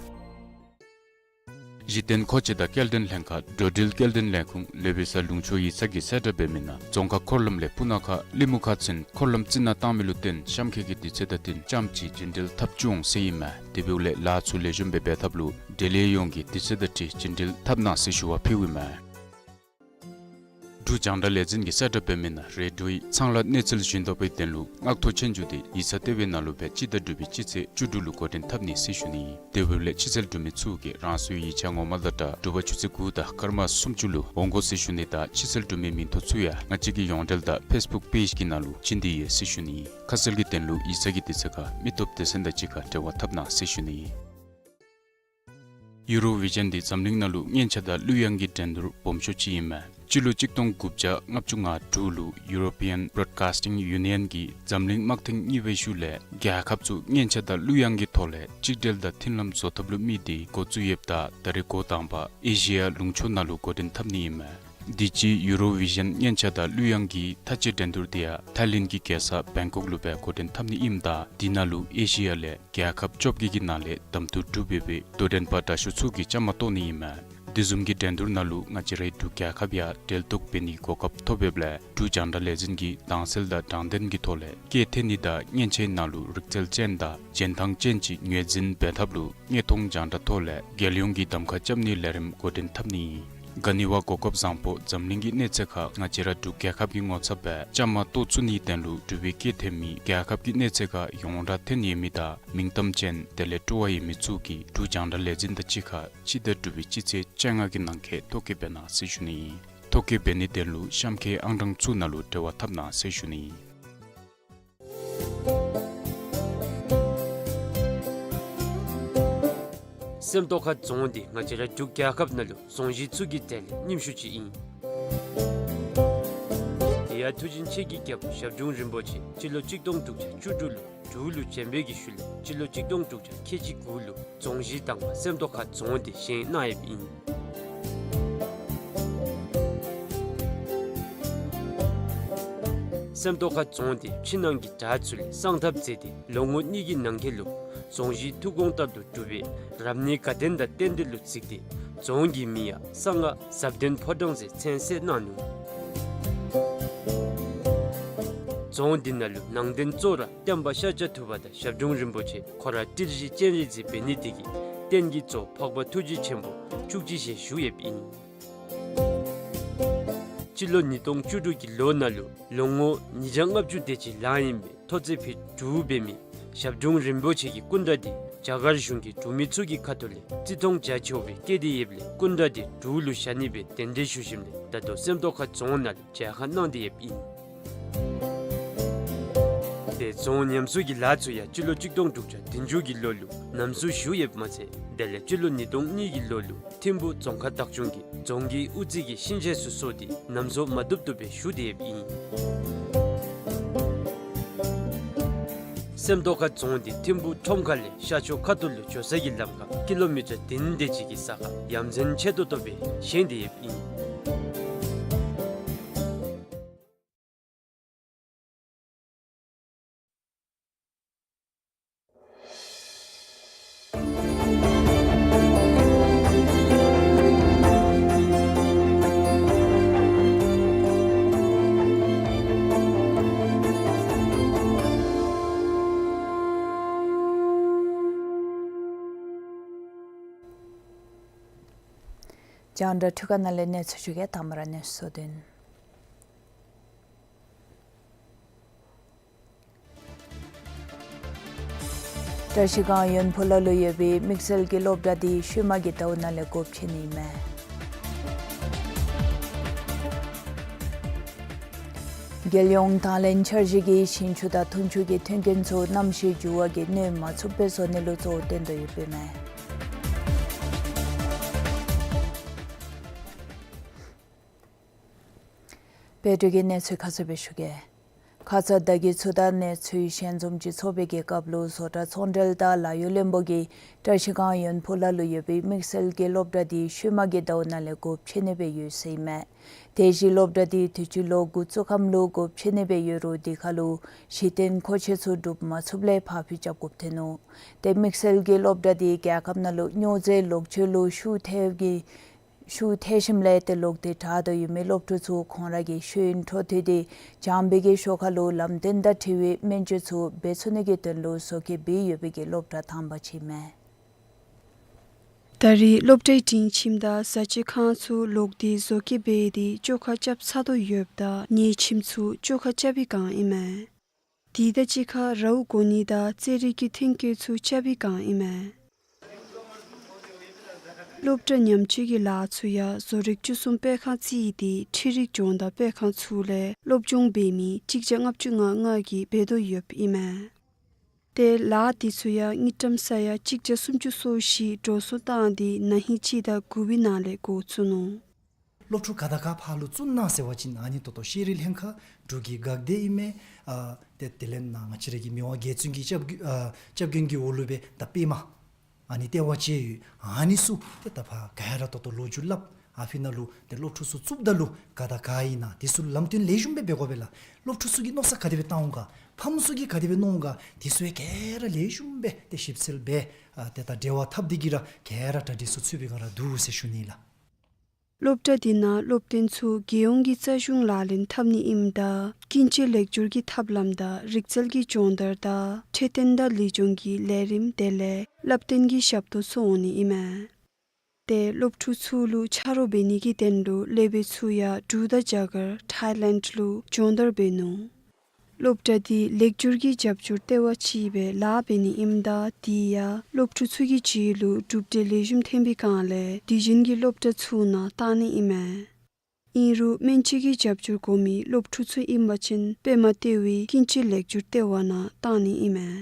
གཞི་རྟེན་མཁོ་ཆས་དང་སྐྱེལ་འདྲེན་ལྷན་ཁག་འགྲོ་འགྲུལ་སྐྱེལ་འདྲེན་ལས་ཁུངས་ལོ་བེ་ས་ལུང་ཕྱོགས་ཡིག་ཚང་གིས་གསལ་བསྒྲགས་འབད་མི་ནང་རྫོང་ཁག་འཁོར་ལམ་ལས་སྤུ་ན་ཁ་གླིང་མུ་ཁ་ཚུན་འཁོར་ལམ་རྩི་ནག་བཏང་མི་ལུ་བརྟེན་གཤམ་འཁོད་ཀྱི་དུས་ཚོད་དང་བསྟུན་རྐྱངམ་ཅིག་རྒྱུན་འགྲུལ་འཐབ་བཅུག་འོང་ཟེར་ཨིན་མས། དེ་འབདཝ་ལས་ལཱ་ཚུ་ལེགས་ཤོམ་སྦེ་འབད་ཐབས་ལུ་འབྲེལ་ཡོད་ཡོངས་ཀྱིས་དུས་ཚོད་དང་འཁྲིལ་རྒྱུན་འགྲུལ་འཐབ་གནང་ཟེར་ཞུ་བ་ཕུལཝ་ཨིན་མས། འབྲུག་རྒྱང་བསྒྲགས་ལས་འཛིན་གྱིས་གསལ་བསྒྲགས་འབད་མི་ནང་རེ་ཌིའོའི་ཚང་ལཱ་གནས་ཚུལ་ཞུ་དོ་བའི་དོན་ལུ་མངགས་ཐོ་ཆོས་རྒྱུགས་དེ་ཡིག་ཚང་ལྟེ་བའི་ནང་ལུ་སྦེ་སྤྱི་ཟླ་དྲུག་པའི་སྤྱི་ཚེས་བཅུ་དྲུག་ལུ་འགོ་འདྲེན་འཐབ་ནི་ཟེར་ཞུ་ནི། དེ་འབདཝ་ལས་ཕྱི་ཚུལ་འབྲུག་མི་ཚུ་གིས་རང་སོའི་ཡིག་ཆ་ངོ་མ་དང་སྦྲགས་དྲོ་པ་ཆུ་ཚོད་དགུ་དང་སྐར་མ་སུམ་ཅུ་ལུ་འོང་དགོ་ཟེར་ཞུ་ནི་དང་ཕྱི་ཚུལ་འབྲུག་མི་མིང་ཐོ་ཚུ་ཡང་ང་བཅས་ཀྱི་ཡོངས་འབྲེལ་དང་ཕེསི་བུཀ་པེཇ་གི་ནང་ལུ་བྱིན་ཏེ་ཡོད་ཟེར་ཞུ་ནི། ཁ་གསལ་གྱི་དོན་ལུ་ཡིག་ཚང་གི་དུས་ཚོད་ཁར་མི་སྟོབས་སྡེ་ཚན་དང་གཅིག་ཁར་འབྲེལ་བ་འཐབ་གནང་ཟེར་ཞུ་ནི། ཡུ་རོ་བི་ཞཱན་འདི་འཛམ་གླིང་ནང་ལུ་སྙན་ཆ་དང་གླུ་དབྱངས་ཀྱི་འགྲན་བསྡུར་སྦོམ་ཤོས་ཅིག་ཨིན་མས། སྤྱི་ལོ་གཅིག་སྟོང་དགུ་བརྒྱ་ལྔ་བཅུ་ང་དྲུག་ལུ་ཡུ་རོ་པི་ཡཱན་བོ་རོཌ་ཀཱསི་ཊིང་ཡུ་ནི་ཡཱན་གྱིས་འཛམ་གླིང་དམག་ཐེངས་གཉིས་པའི་ཤུལ་ལས་རྒྱལ་ཁབ་ཚུ་སྙན་ཆ་དང་གླུ་དབྱངས་ཀྱི་ཐོག་ལས་གཅིག་སྒྲིལ་དང་མཐུན་ལམ་བཟོ་ཐབས་ལུ་དམིགས་ཏེ་འགོ་བཙུགས་ཡོདཔ་ད་ད་རེས་འགོ་དང་པ་ཨེ་ཤི་ཡ་ལུང་ཕྱོགས་ནང་ལུ་འགོ་འདྲེན་འཐབ་ནི་ཨིན་མས། དུས་ཅི་ཡུ་རོ་བི་ཞཱན་སྙན་ཆ་དང་གླུ་དབྱངས་ཀྱི་མཐའ་དཔྱད་འགྲན་བསྡུར་དེ་ཡང་ཐའི་ལེནཌ་གི་རྒྱལ་ས་བེང་ཀོག་ལུ་སྦེ་འགོ་འདྲེན་འཐབ་ནི་ཨིནམ་ད་དེ་ནང་ལུ་ཨེ་ཤི་ཡ་ལས་རྒྱལ་ཁབ་བཅོ་བརྒྱད་ཀྱི་ནང་ལས་གདམ་འཐུ་གྲུབ་འབད་བའི་དོ་འགྲན་པ་དྲག་ཤོས་ཚུ་གིས་བཅའ་མར་གཏོགས་ནི་ཨིན་མས། དེ་བཟུམ་གྱི་འགྲན་བསྡུར་ནང་ལུ་ང་བཅས་རའི་འབྲུག་རྒྱལ་ཁབ་ཡང་འབྲེལ་གཏུག་འབད་ནིའི་གོ་སྐབས་ཐོབ་ཡོདཔ་ལས་འབྲུག་རྒྱང་བསྒྲགས་ལས་འཛིན་གྱིས་དྭངས་གསལ་དང་དྲང་བདེན་གྱི་ཐོག་ལས་སྐད་འཐེན་ནི་དང་སྙན་ཆའི་ནང་ལུ་རིག་རྩལ་ཅན་དང་རྒྱན་ཐང་ཅན་ཅིག་ངོས་འཛིན་འབད་ཐབས་ལུ་དངོས་མཐོང་རྒྱང་བསྒྲགས་ཐོག་ལས་རྒྱལ་ཡོངས་ཀྱི་གདམ་ཁ་རྐྱབ་ནིའི་ལས་རིམ་འགོ་འདྲེན་འཐབ་ནི་ཨིན། ག་ནི་བ་གོ་སྐབས་བཟང་པོ་འཛམ་གླིང་གི་གནས་ཚད་ཁར་ང་བཅས་ར་འབྲུག་རྒྱལ་ཁབ་ཀྱི་ངོ་ཚབ་སྦེ་བཅའ་མར་གཏོགས་ཚུགས་ནིའི་དོན་ལུ་འབྲུག་པའི་སྐད་འཐེན་མི་རྒྱལ་ཁབ་ཀྱི་གནས་ཚད་ཁར་ཡོངས་གྲགས་ཐོན་ཡོད་མི་དང་མིང་གཏམ་ཅན་དེ་ལས་སྤྲོ་བ་ཡོད་མི་ཚུ་གིས་འབྲུག་རྒྱང་བསྒྲགས་ལས་འཛིན་དང་གཅིག་ཁར་སྤྱི་ཟླ་དྲུག་པའི་སྤྱི་ཚེས་བཅོ་ལྔ་གི་ནང་འཁོད་ཐོ་བཀོད་འབད་གནང་ཟེར་ཞུ་ནི་ཨིན། ཐོ་བཀོད་འབད་ནིའི་དོན་ལུ་གཤམ་འཁོད་ཨང་གྲངས་ཚུ་ནང་ལུ་འབྲེལ་བ་འཐབ་གནང་ཟེར་ཞུ་ནི་ཨིན། སེམས་རྟོགས་ཁ་རྫོང་འདི་ང་བཅས་ར་འབྲུག་རྒྱལ་ཁབ་ནང་ལུ་རྫོང་གཞི་ཚུ་གི་གྲས་ལས་རྙིངམ་ཤོས་ཅིག་ཨིན། དེ་ཡང་མཐུ་ཆེན་ཆོས་ཀྱི་རྒྱལ་པོ་ཞབས་དྲུང་རིན་པོ་ཆེ་སྤྱི་ལོ་གཅིག་སྟོང་དྲུག་བརྒྱ་བཅུ་དྲུག་ལུ་འབྲུག་ལུ་བྱོན་པའི་གི་ཤུལ་ལས་སྤྱི་ལོ་གཅིག་སྟོང་དྲུག་བརྒྱ་ཁལ་གཅིག་དགུ་ལུ་རྫོང་གཞི་དང་པ་སེམས་རྟོགས་ཁ་རྫོང་འདི་བཞེངས་གནང་ཡོདཔ་ཨིན། སེམས་རྟོགས་ཁ་རྫོང་འདི་ཕྱི་ནང་གི་བྲག་ཚུ་ལས་བསང་ཐབ་མཛད་དེ་ལོ་ངོ་གཉིས་ཀྱི་ནང་འཁོད་ལུ་རྫོང་གཞི་ཐུགས་དགོངས་ལྟར་དུ་གྲུབ་པའི་རབ་གནས་དགའ་ལྡན་དང་རྟེན་འབྲེལ་ལུ་གཟིགས་ཏེ་རྫོང་གི་མིང་ཡང་གསང་སྔགས་ཟབ་ལྡན་ཕོ་བྲང་ཟེར་མཚན་གསོལ་གནང་ནུག། རྫོང་འདི་ནང་ལུ་ནང་རྟེན་གཙོ་བོ་ར་སྟོན་པ་ཤཱཀྱ་ཐུབ་པ་དང་ཞབས་དྲུང་རིན་པོ་ཆེ་ཁོ་ར་ཏི་རུ་ཟེར་སྤྱན་རས་གཟིགས་འབད་ནི་དེ་གིས་རྟེན་གྱི་གཙོ་འཕགས་པ་ཐུགས་རྗེ་ཆེན་པོ་བཅུ་གཅིག་ཞལ་བཞུགས་ཡོདཔ་ཨིན། སྤྱི་ལོ་ཉིས་སྟོང་བཅུ་དྲུག་གི་ལོ་ནང་ལུ་ལོ་ངོ་ཉིས་བརྒྱ་ལྔ་བཅུ་དེ་ཅིག་ལང་ཡོད་པའི་ཐོག་བརྩེགས་ཕུད་དྲུག་འབད་མི་ཞབས་དྲུང་རིན་པོ་ཆེ་གི་སྐུ་འདྲ་འདི་རྒྱ་གར་གཞུང་གིས་འབྲུག་མི་ཚུ་གི་ཁ་ཐུག་ལས་བརྩི་མཐོང་རྒྱ་ཆེ་བའི་བསྐྱེད་དེ་ཡོདཔ་ལས་སྐུ་འདྲ་འདི་འབྲུག་ལུ་བཞག་ནི་སྦེ་གདན་འདྲེན་ཞུ་ཞིནམ་ལས་ད་ལྟོ་སེམས་རྟོགས་ཁ་རྫོང་ནང་ལུ་མཇལ་ཁ་གནང་སྟེ་ཡོདཔ་ཨིན། ཏེ་རྫོང་ཉམས་གསོ་གི་ལཱ་ཚུ་ཡང་སྤྱི་ལོ་གཅིག་སྟོང་དྲུག་བརྒྱ་བདུན་ཅུ་གི་ལོ་ལུ་ཉམས་གསོ་ཞུ་ཡོདཔ་མ་ཚད་དེ་ལས་སྤྱི་ལོ་ཉིས་སྟོང་གཉིས་ཀྱི་ལོ་ལུ་ཐིམ་ཕུ་རྫོང་ཁག་བདག་སྐྱོང་གིས་རྫོང་གི་དབུ་རྩེ་གི་གཤིན་རྗེ་ཚུ་གསོ་སྟེ་ཉམས་གསོ་མ་བཏུབ་བཏུབ་སྦེ་ཞུ་སྟེ་ཡོདཔ་ཨིན། སེམས་རྟོགས་ཁ་རྫོང་འདི་ཐིམ་ཕུ་ཁྲོམ་ཁ་ལས་ཤར་ཕྱོགས་ཁ་ཐུག་ལུ་འགྱོ་ས་གི་ལམ་ཁར་ཀི་ལོ་མི་ཊར་བདུན་དེ་ཅིག་གི་ས་ཁར་ཡ་མཚན་ཆེ་ཏོག་ཏོ་སྦེ་བཞེངས་ཏེ་ཡོདཔ་ཨིན། རྒྱང་བསྒྲགས་འཕྲུལ་ཁང་ནང་ལས་གནས་ཚུལ་ཞུ་གེ། དང་པ་ར་གནས་ཚུལ་དོན། བཀྲ་ཤིས་སྒང་ཡོན་ཕུ་ལ་ལུ་ཡོད་པའི་དམིགས་བསལ་གྱི་སློབ་གྲྭ་འདི་ཤུལ་མ་གི་ཟླཝ་ནང་ལས་སྒོ་ཕྱེ་ནི་ཨིན་མས། རྒྱལ་ཡོངས་དང་ལེན་འཆར་གཞི་གིས་ཞིང་ཆུ་དང་འཐུང་ཆུ་གི་མཐུན་རྐྱེན་ཚུ་གནམ་གཤིས་འགྱུར་བ་གིས་གནོད་མ་ཚུགས་པའི་བཟོ་ནི་ལུ་གཙོ་བོ་བཏོན་དོ་ཡོདཔ་ཨིན་མས། དཔལ་འབྱོར་གྱི་གནས་ཚུལ་ཁ་གསལ་སྦེ་ཞུ་གེ། ཁ་ཙ་ཟླ་གི་ཚུ་དང་གནས་ཚུལ་ཞལ་འཛོམས་ཅིག་ཚོགས་པའི་གི་སྐབས་ལུ་བཟོ་གྲྭ་ཚོང་འབྲེལ་དང་ལཱ་གཡོག་བློན་པོ་གིས་བཀྲ་ཤིས་སྒང་ཡོན་ཕུ་ལ་ལུ་ཡོད་པའི་དམིགས་བསལ་གྱི་སློབ་གྲྭ་འདི་ཤུལ་མ་གི་ཟླཝ་ནང་ལས་སྒོ་ཕྱེ་ནི་སྦེ་ཡོད་ཟེར་ཨིན་མས། དེ་བཞིན་སློབ་གྲྭ་འདི་དུས་ཅི་ལོ་དགུ་བཅུ་ཁམས་ལུ་སྒོ་ཕྱེ་ནི་སྦེ་ཡོད་རུང་དེ་ཁར་ལུ་གཞི་རྟེན་མཁོ་ཆས་ཚུ་སྒྲུབ་མ་ཚུགསཔ་ལས་ཕར་འགྱངས་རྐྱབ་དགོཔ་ཐོན་ནུག། ཏེ་དམིགས་བསལ་གྱི་སློབ་གྲྭ་འདི་རྒྱལ་ཁབ་ནང་ལུ་སྨྱོ་རྫས་ལོག་སྤྱོད་ལུ་ཤུགས་ཐེབས་ཀྱི་ཤུགས་ཐེབས་ཞིནམ་ལས་ཏེ་ལོག་སྟེ་དྲག་དོ་ཡོད་མི་སློབ་ཕྲུག་ཚུ་ཁོང་ར་གི་ཤེས་ཡོན་འཕྲོ་མཐུད་དེ་སྦྱང་བའི་གི་ཤོག་ཁ་ལུ་ལམ་སྟོན་དང་འཁྲིལ་བའི་སྨན་བཅོས་ཚུ་འབད་ཚུགས་ནི་གི་དོན་ལུ་བཟོ་བཀོད་འབད་ཡོད་པའི་གི་སློབ་གྲྭ་དང་པ་ཅིག་ཨིན་མས། ད་རེས་སློབ་གྲྭའི་སྒྲིང་ཁྱིམ་དང་བཟའ་བཅའི་ཁང་ཚུ་ལོག་སྟེ་བཟོ་བཀོད་འབད་དེ་བཅོ་ཁ་རྐྱབ་ཚར་དོ་ཡོདཔ་ད་ཉལ་ཁྱིམ་ཚུ་བཅོ་ཁ་རྐྱབ་པའི་སྒང་ཨིན་མས། དེ་དང་གཅིག་ཁར་རཝ་བཀོག་ནི་དང་རྩེད་རིགས་ཀྱི་མཐུན་རྐྱེན་ཚུ་རྐྱབ་པའི་སྒང་ཨིན་མས། སློབ་གྲྭ་ཉམས་བཅོས་ཀྱི་ལཱ་ཚུ་ཡང་བཟོ་རིག་བཅུ་གསུམ་སྤེལ་ཁང་རྩིས་ཏེ་འཕྲུལ་རིག་སྦྱོང་བརྡར་སྤེལ་ཁང་ཚུ་ལས་སློབ་སྦྱོང་འབད་མི་གཅིག་བརྒྱ་ལྔ་བཅུ་ང་ལྔ་གིས་འབད་དོ་ཡོདཔ་ཨིན་མས། ཏེ་ལཱ་དེ་ཚུ་ཡང་དངུལ་ཀྲམ་ས་ཡ་གཅིག་བརྒྱ་སུམ་ཅུ་སོ་བཞི་འགྲོ་སོང་བཏང་སྟེ་ན་ཧིང་སྤྱི་ཟླ་དགུ་པའི་ནང་ལས་འགོ་བཙུགས་ནུག། སློབ་ཕྲུག་ག་དང་ག་ཕར་ལུ་བཙུགས་གནང་ཟེར་བ་ཅིན་ཨ་ནི་ད་ལྟོ་ཤེས་རིག་ལྷན་ཁག་འབྲུག་གི་འགག་སྡེ་ཨིན་མས། ཨ་ཏེ་དེ་ལས་ནཱ་ང་བཅས་ར་གི་མི་དབང་རྒྱལ་བཙུན་གྱི་སྐྱབས་ཨ་སྐྱབས་མགོན་གྱི་འོག་ལུ་སྦེ་ད་པདྨ་ཨ་ནི་ལྟེ་བ་ཅིག་ཡོད། ཨ་ནི་ཚུ་ཏེ་ད་ཕར་ག་ར་ད་ལྟོ་ལོ་རྒྱུས་སླབ། ཨ་ཕི་ནང་ལུ་ཏེ་སློབ་ཕྲུག་ཚུ་བཙུགསཔ་ད་ལུ་ག་དང་ག་ཨིན་ན་དེ་ཚུ་ལུ་ལམ་སྟོན་ལེགས་ཤོམ་སྦེ་འབད་དགོ་པས་ལགས། སློབ་ཕྲུག་ཚུ་གིས་མནོ་བསམ་ག་དེ་སྦེ་བཏང་འོང་ག། ཕམ་ཚུ་གིས་ག་དེ་སྦེ་མནོ་འོང་ག། དེ་ཚུ་ཡང་ག་ར་ལེགས་ཤོམ་སྦེ་ཏེ་ཞིབ་འཚོལ་འབད་ཨ་ཏེ་ད་འབྲེལ་བ་འཐབ་སྟེ་གི་ར་ག་ར་གྲ་སྒྲིག་ཚུ་ཚུད་པའི་སྒང་ར་འདུག་ཟེར་ཞུ་ནི་ལགས། སློབ་གྲྭ་འདི་ནང་སློབ་སྟོན་ཚུ་རྒྱལ་ཡོངས་ཀྱི་རྩ་གཞུང་ལག་ལེན་འཐབ་ནི་ཨིནམ་ད་ཀུན་སྤྱོད་ལེགས་བསྒྱུར་གྱི་ཐབས་ལམ་དང་རིག་རྩལ་གྱི་སྦྱོང་བརྡར་དང་འཕྲོད་བསྟེན་དང་ལུས་སྦྱོང་གི་ལས་རིམ་དེ་ལས་བསླབ་སྟོན་གྱི་ཞབས་ཏོག་ཚུ་འོང་ནི་ཨིན་མས། ཏེ་སློབ་ཕྲུག་ཚུ་ལུ་ཆ་རོགས་འབད་ནི་གི་དོན་ལུ་སློབ་དཔོན་ཚུ་ཡང་འབྲུག་དང་རྒྱ་གར་ཐཱའི་ལེནཌ་ལུ་སྦྱོང་བརྡར་འབད་ནུག། སློབ་གྲྭ་འདི་ལེགས་བསྒྱུར་གྱི་རྒྱབ་སྐྱོར་ལྟེ་བ་ཅིག་སྦེ་ལཱ་འབད་ནི་ཨིནམ་ད་དེ་ཡང་སློབ་ཕྲུག་ཚུ་གི་རྒྱུད་ལུ་གྲུབ་འབྲས་ལེགས་ཤོམ་ཐོན་པའི་སྒང་ལས་དུས་རྒྱུན་གྱི་སློབ་གྲྭ་ཚུ་ནང་གཏང་ནི་ཨིན་མས། ཨིན་རུང་སྨན་བཅོས་ཀྱི་རྒྱབ་སྐྱོར་དགོ་མི་སློབ་ཕྲུག་ཚུ་ཨིན་པ་ཅིན་པདྨ་ལྟེ་བའི་ཀུན་སྤྱོད་ལེགས་བསྒྱུར་ལྟེ་བ་ནང་གཏང་ནི་ཨིན་མས།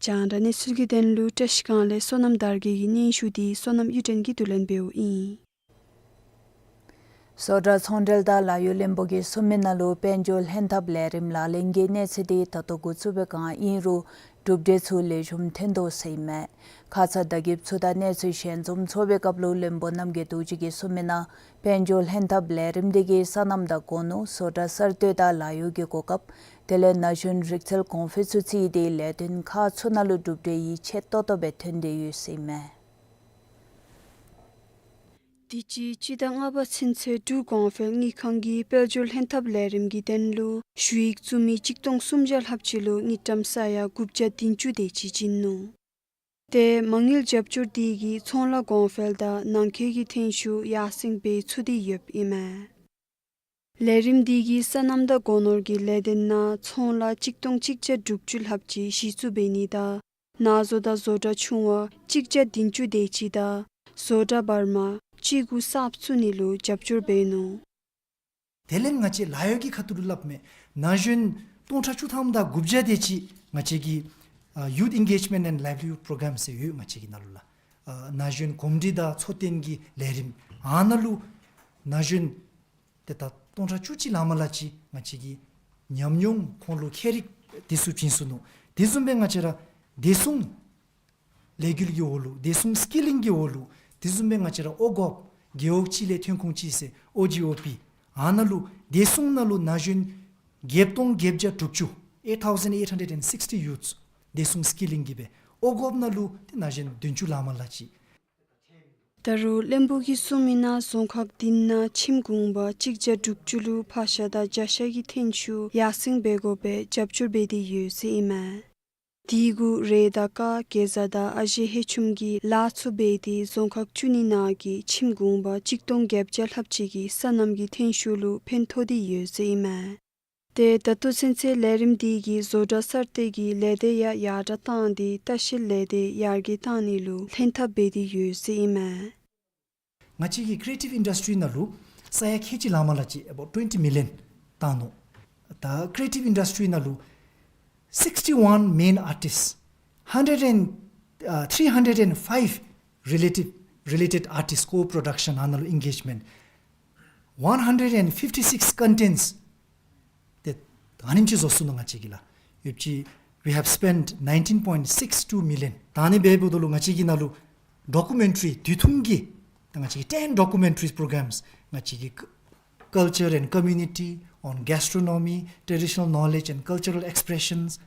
རྒྱང་བསྒྲགས་གནས་ཚུལ་གྱི་དོན་ལུ་བཀྲ་ཤིས་སྒང་ལས་བསོད་ནམས་དར་རྒྱས་ཀྱི་སྙན་ཞུ་འདི་བསོད་ནམས་གཡུ་སྒྲོན་གྱིས་བསྡུ་ལེན་འབདཝ་ཨིན། བཟོ་གྲྭ་ཚོང་འབྲེལ་དང་ལཱ་གཡོག་བློན་པོ་གིས་གསུངས་མི་ནང་ལུ་དཔལ་འབྱོར་ལྷན་ཐབས་ལས་རིམ་ལག་ལེན་གྱི་གནས་ཚུལ་འདི་ད་ལྟོ་འགོ་བཙུགས་པའི་སྒང་ཨིན་རུང་གྲུབ་འབྲས་ཚུ་ལེགས་ཤོམ་ཐོན་དོ་ཟེར་ཨིན་མས། ཁ་ཙ་བརྡ་ཁྱབ་ཚུ་དང་གནས་ཚུལ་ཞལ་འཛོམས་ཚོགས་པའི་སྐབས་ལུ་བློན་པོ་རྣམ་རྒྱལ་རྡོ་རྗེ་གིས་གསུངས་མི་ནང་དཔལ་འབྱོར་ལྷན་ཐབས་ལས་རིམ་འདི་གིས་སོ་ནམ་དང་སྒོ་ནོར་བཟོ་གྲྭ་གསར་གཏོད་དང་ལཱ་གཡོག་གི་གོ་སྐབས་དེ་ལས་ན་གཞོན་རིག་རྩལ་གོང་འཕེལ་ཚུ་བརྩིས་ཏེ་ལས་དོན་ཁག་ཚུ་ནང་ལུ་གྲུབ་འབྲས་ཡིད་ཆེས་ཏོག་ཏོ་སྦེ་ཐོན་ཏེ་ཡོད་ཟེར་ཨིན་མས། དུས་ཅི་སྤྱི་ཟླ་ལྔ་པ་ཚུན་ཚོད་འབྲུག་གོང་འཕེལ་དངུལ་ཁང་གིས་དཔལ་འབྱོར་ལྷན་ཐབས་ལས་རིམ་གྱི་དོན་ལུ་ཞུ་ཡིག་བཙུགས་མི་གཅིག་སྟོང་སུམ་བརྒྱ་ལྷགཔ་ཅིག་ལུ་དངུལ་ཀྲམ་ས་ཡ་དགུ་བརྒྱ་བདུན་ཅུ་དེ་ཅིག་བྱིན་ནུག། ཏེ་མ་དངུལ་རྒྱབ་སྐྱོར་འདི་གིས་ཚོང་ལཱ་གོང་འཕེལ་དང་ནང་འཁོད་ཀྱི་ཐོན་ཤུགས་ཡར་སེང་འབད་ཚུགས་ཏེ་ཡོདཔ་ཨིན་མས། ལས་རིམ་འདི་གིས་སོ་ནམ་དང་སྒོ་ནོར་གྱི་ལས་དོན་ནང་ཚོང་ལཱ་གཅིག་སྟོང་གཅིག་བརྒྱ་དྲུག་ཅུ་ལྷགཔ་ཅིག་གཞི་བཙུགས་འབད་ནི་དང་ནང་བཟོ་དང་བཟོ་གྲྭ་ཆུང་བ་གཅིག་བརྒྱ་བདུན་ཅུ་དེ་ཅིག་དང་བཟོ་གྲྭ་བར་མ་གཅིག་གུ་གསརཔ་བཙུགས་ནི་ལུ་རྒྱབ་སྐྱོར་འབད་ནུག། དེ་ལས་ང་བཅས་ལཱ་གཡོག་གི་ཁ་ཐུག་ལུ་སླབ་མས། ན་གཞོན་ སྟོང་ཕྲག་བཅུ་ཐམ་དང་དགུ་བརྒྱ་དེ་ཅིག་ང་བཅས་ཀྱི་ཨ་Youth Engagement and Livelihood Program ཟེར་ཡོད་ང་བཅས་ཀྱི་ནང་ལུ་ལགས། ཨ་ན་གཞོན་གོམས་འདྲིས་དང་འཚོ་རྟེན་གྱི་ལས་རིམ་ཨ་ནཱ་ལུ་ན་གཞོན་ཏེ་ད་སྟོང་ཕྲག་བཅུ་གཅིག་ལང་མ་ལང་ཅིག་ང་བཅས་ཀྱིས་ཉམས་མྱོང་ཁོང་ལུ་ཁྱད་རིག་དེ་ཚུ་བྱིན་སོ་ནུག། དེ་བཟུམ་སྦེ་ང་བཅས་ར་བདེ་སྲུང་ལས་འགུལ་གྱི་འོག་ལུ་བདེ་སྲུང་སི་ཀི་ལིང་གི་འོག་ལུ་དེ་བཟུམ་སྦེ་ང་བཅས་ར་ཨོ་གོབ་རྒེད་འོག་གཅིག་ལས་ཐོན་ཁུངས་གཅིག་ཟེར་ཨོ་ཇི་ཨོ་པི་ཨ་ནཱ་ལུ་བདེ་སྲུང་ནང་ལུ་ན་གཞོན་བརྒྱད་སྟོང་བརྒྱད་བརྒྱ་དྲུག་ཅུ། Eight thousand eight hundred and sixty youths བདེ་སྲུང་སི་ཀི་ལིང་གི་སྦེ་ཨོ་གོབ་ནང་ལུ་ཏེ་ན་གཞོན་བདུན་ཅུ་ལང་མ་ལང་ཅིག། ད་རུང་བློན་པོ་གིས་གསུངས་མི་ནང་རྫོང་ཁག་བདུན་ནང་ཁྱིམ་གུང་པ་གཅིག་བརྒྱ་དྲུག་ཅུ་ལུ་ཕག་ཤ་དང་བྱ་ཤ་གི་ཐོན་ཤུགས་ཡར་སེང་འབད་དགོ་པའི་རྒྱབ་སྐྱོར་འབད་དེ་ཡོད་ཟེར་ཨིན་མས། དེ་གུ་རེད་ད་ཀ་གེ་ཛ་དང་ཨ་ཞེ་ཧེ་ཆུམ་གྱིས་ལཱ་ཚུ་འབད་དེ་རྫོང་ཁག་བཅུ་གཉིས་ནང་གི་ཁྱིམ་གུང་པ་གཅིག་སྟོང་བརྒྱད་བརྒྱ་ལྷགཔ་ཅིག་གི་སོ་ནམ་གྱི་ཐོན་ཤུགས་ལུ་ཕན་ཐོགས་ཏེ་ཡོད་ཟེར་ཨིན་མས། ཏེ་ད་ལྟོ་ཚུན་ཚོད་ལས་རིམ་དེ་གིས་བཟོ་གྲྭ་གསར་གཏོད་ཀྱི་ལས་སྡེ་ཡང་ཡར་དྲག་བཏང་སྟེ་ལྟ་བཤལ་ལས་སྡེ་ཡར་རྒྱས་བཏང་ནི་ལུ་ལྷན་ཐབས་འབད་དེ་ཡོད་ཟེར་ཨིན་མས། ང་བཅས་ཀྱི་creative industry ནང་ལུ་ས་ཡ་ཁལ་གཅིག་ལང་མ་ལང་ཅིག་about twenty million བཏང་ནུག། ད་creative industry ནང་ལུ་sixty-one main artists, hundred and, uh, three hundred and five relative, related artists co-production ཨ་ནཱ་ལུ་engagement, one hundred and fifty-six contents ཏེ་ཨ་ནེམ་ཅིག་བཟོ་སོ་ནུག་ང་བཅས་ཀྱིས་ལགས། ཡོདཔ་ཅིག་we have spent nineteen point six two million། ད་ཨ་ནི་འབདཝ་ད་ལུ་ང་བཅས་ཀྱི་ནང་ལུ་ཌོ་ཀུ་མེན་ཊ་རི་དུས་ཐུང་གི་ད་ང་བཅས་ཀྱི་ten documentary programs ང་བཅས་ཀྱི་culture and community, on gastronomy, traditional knowledge and cultural expressions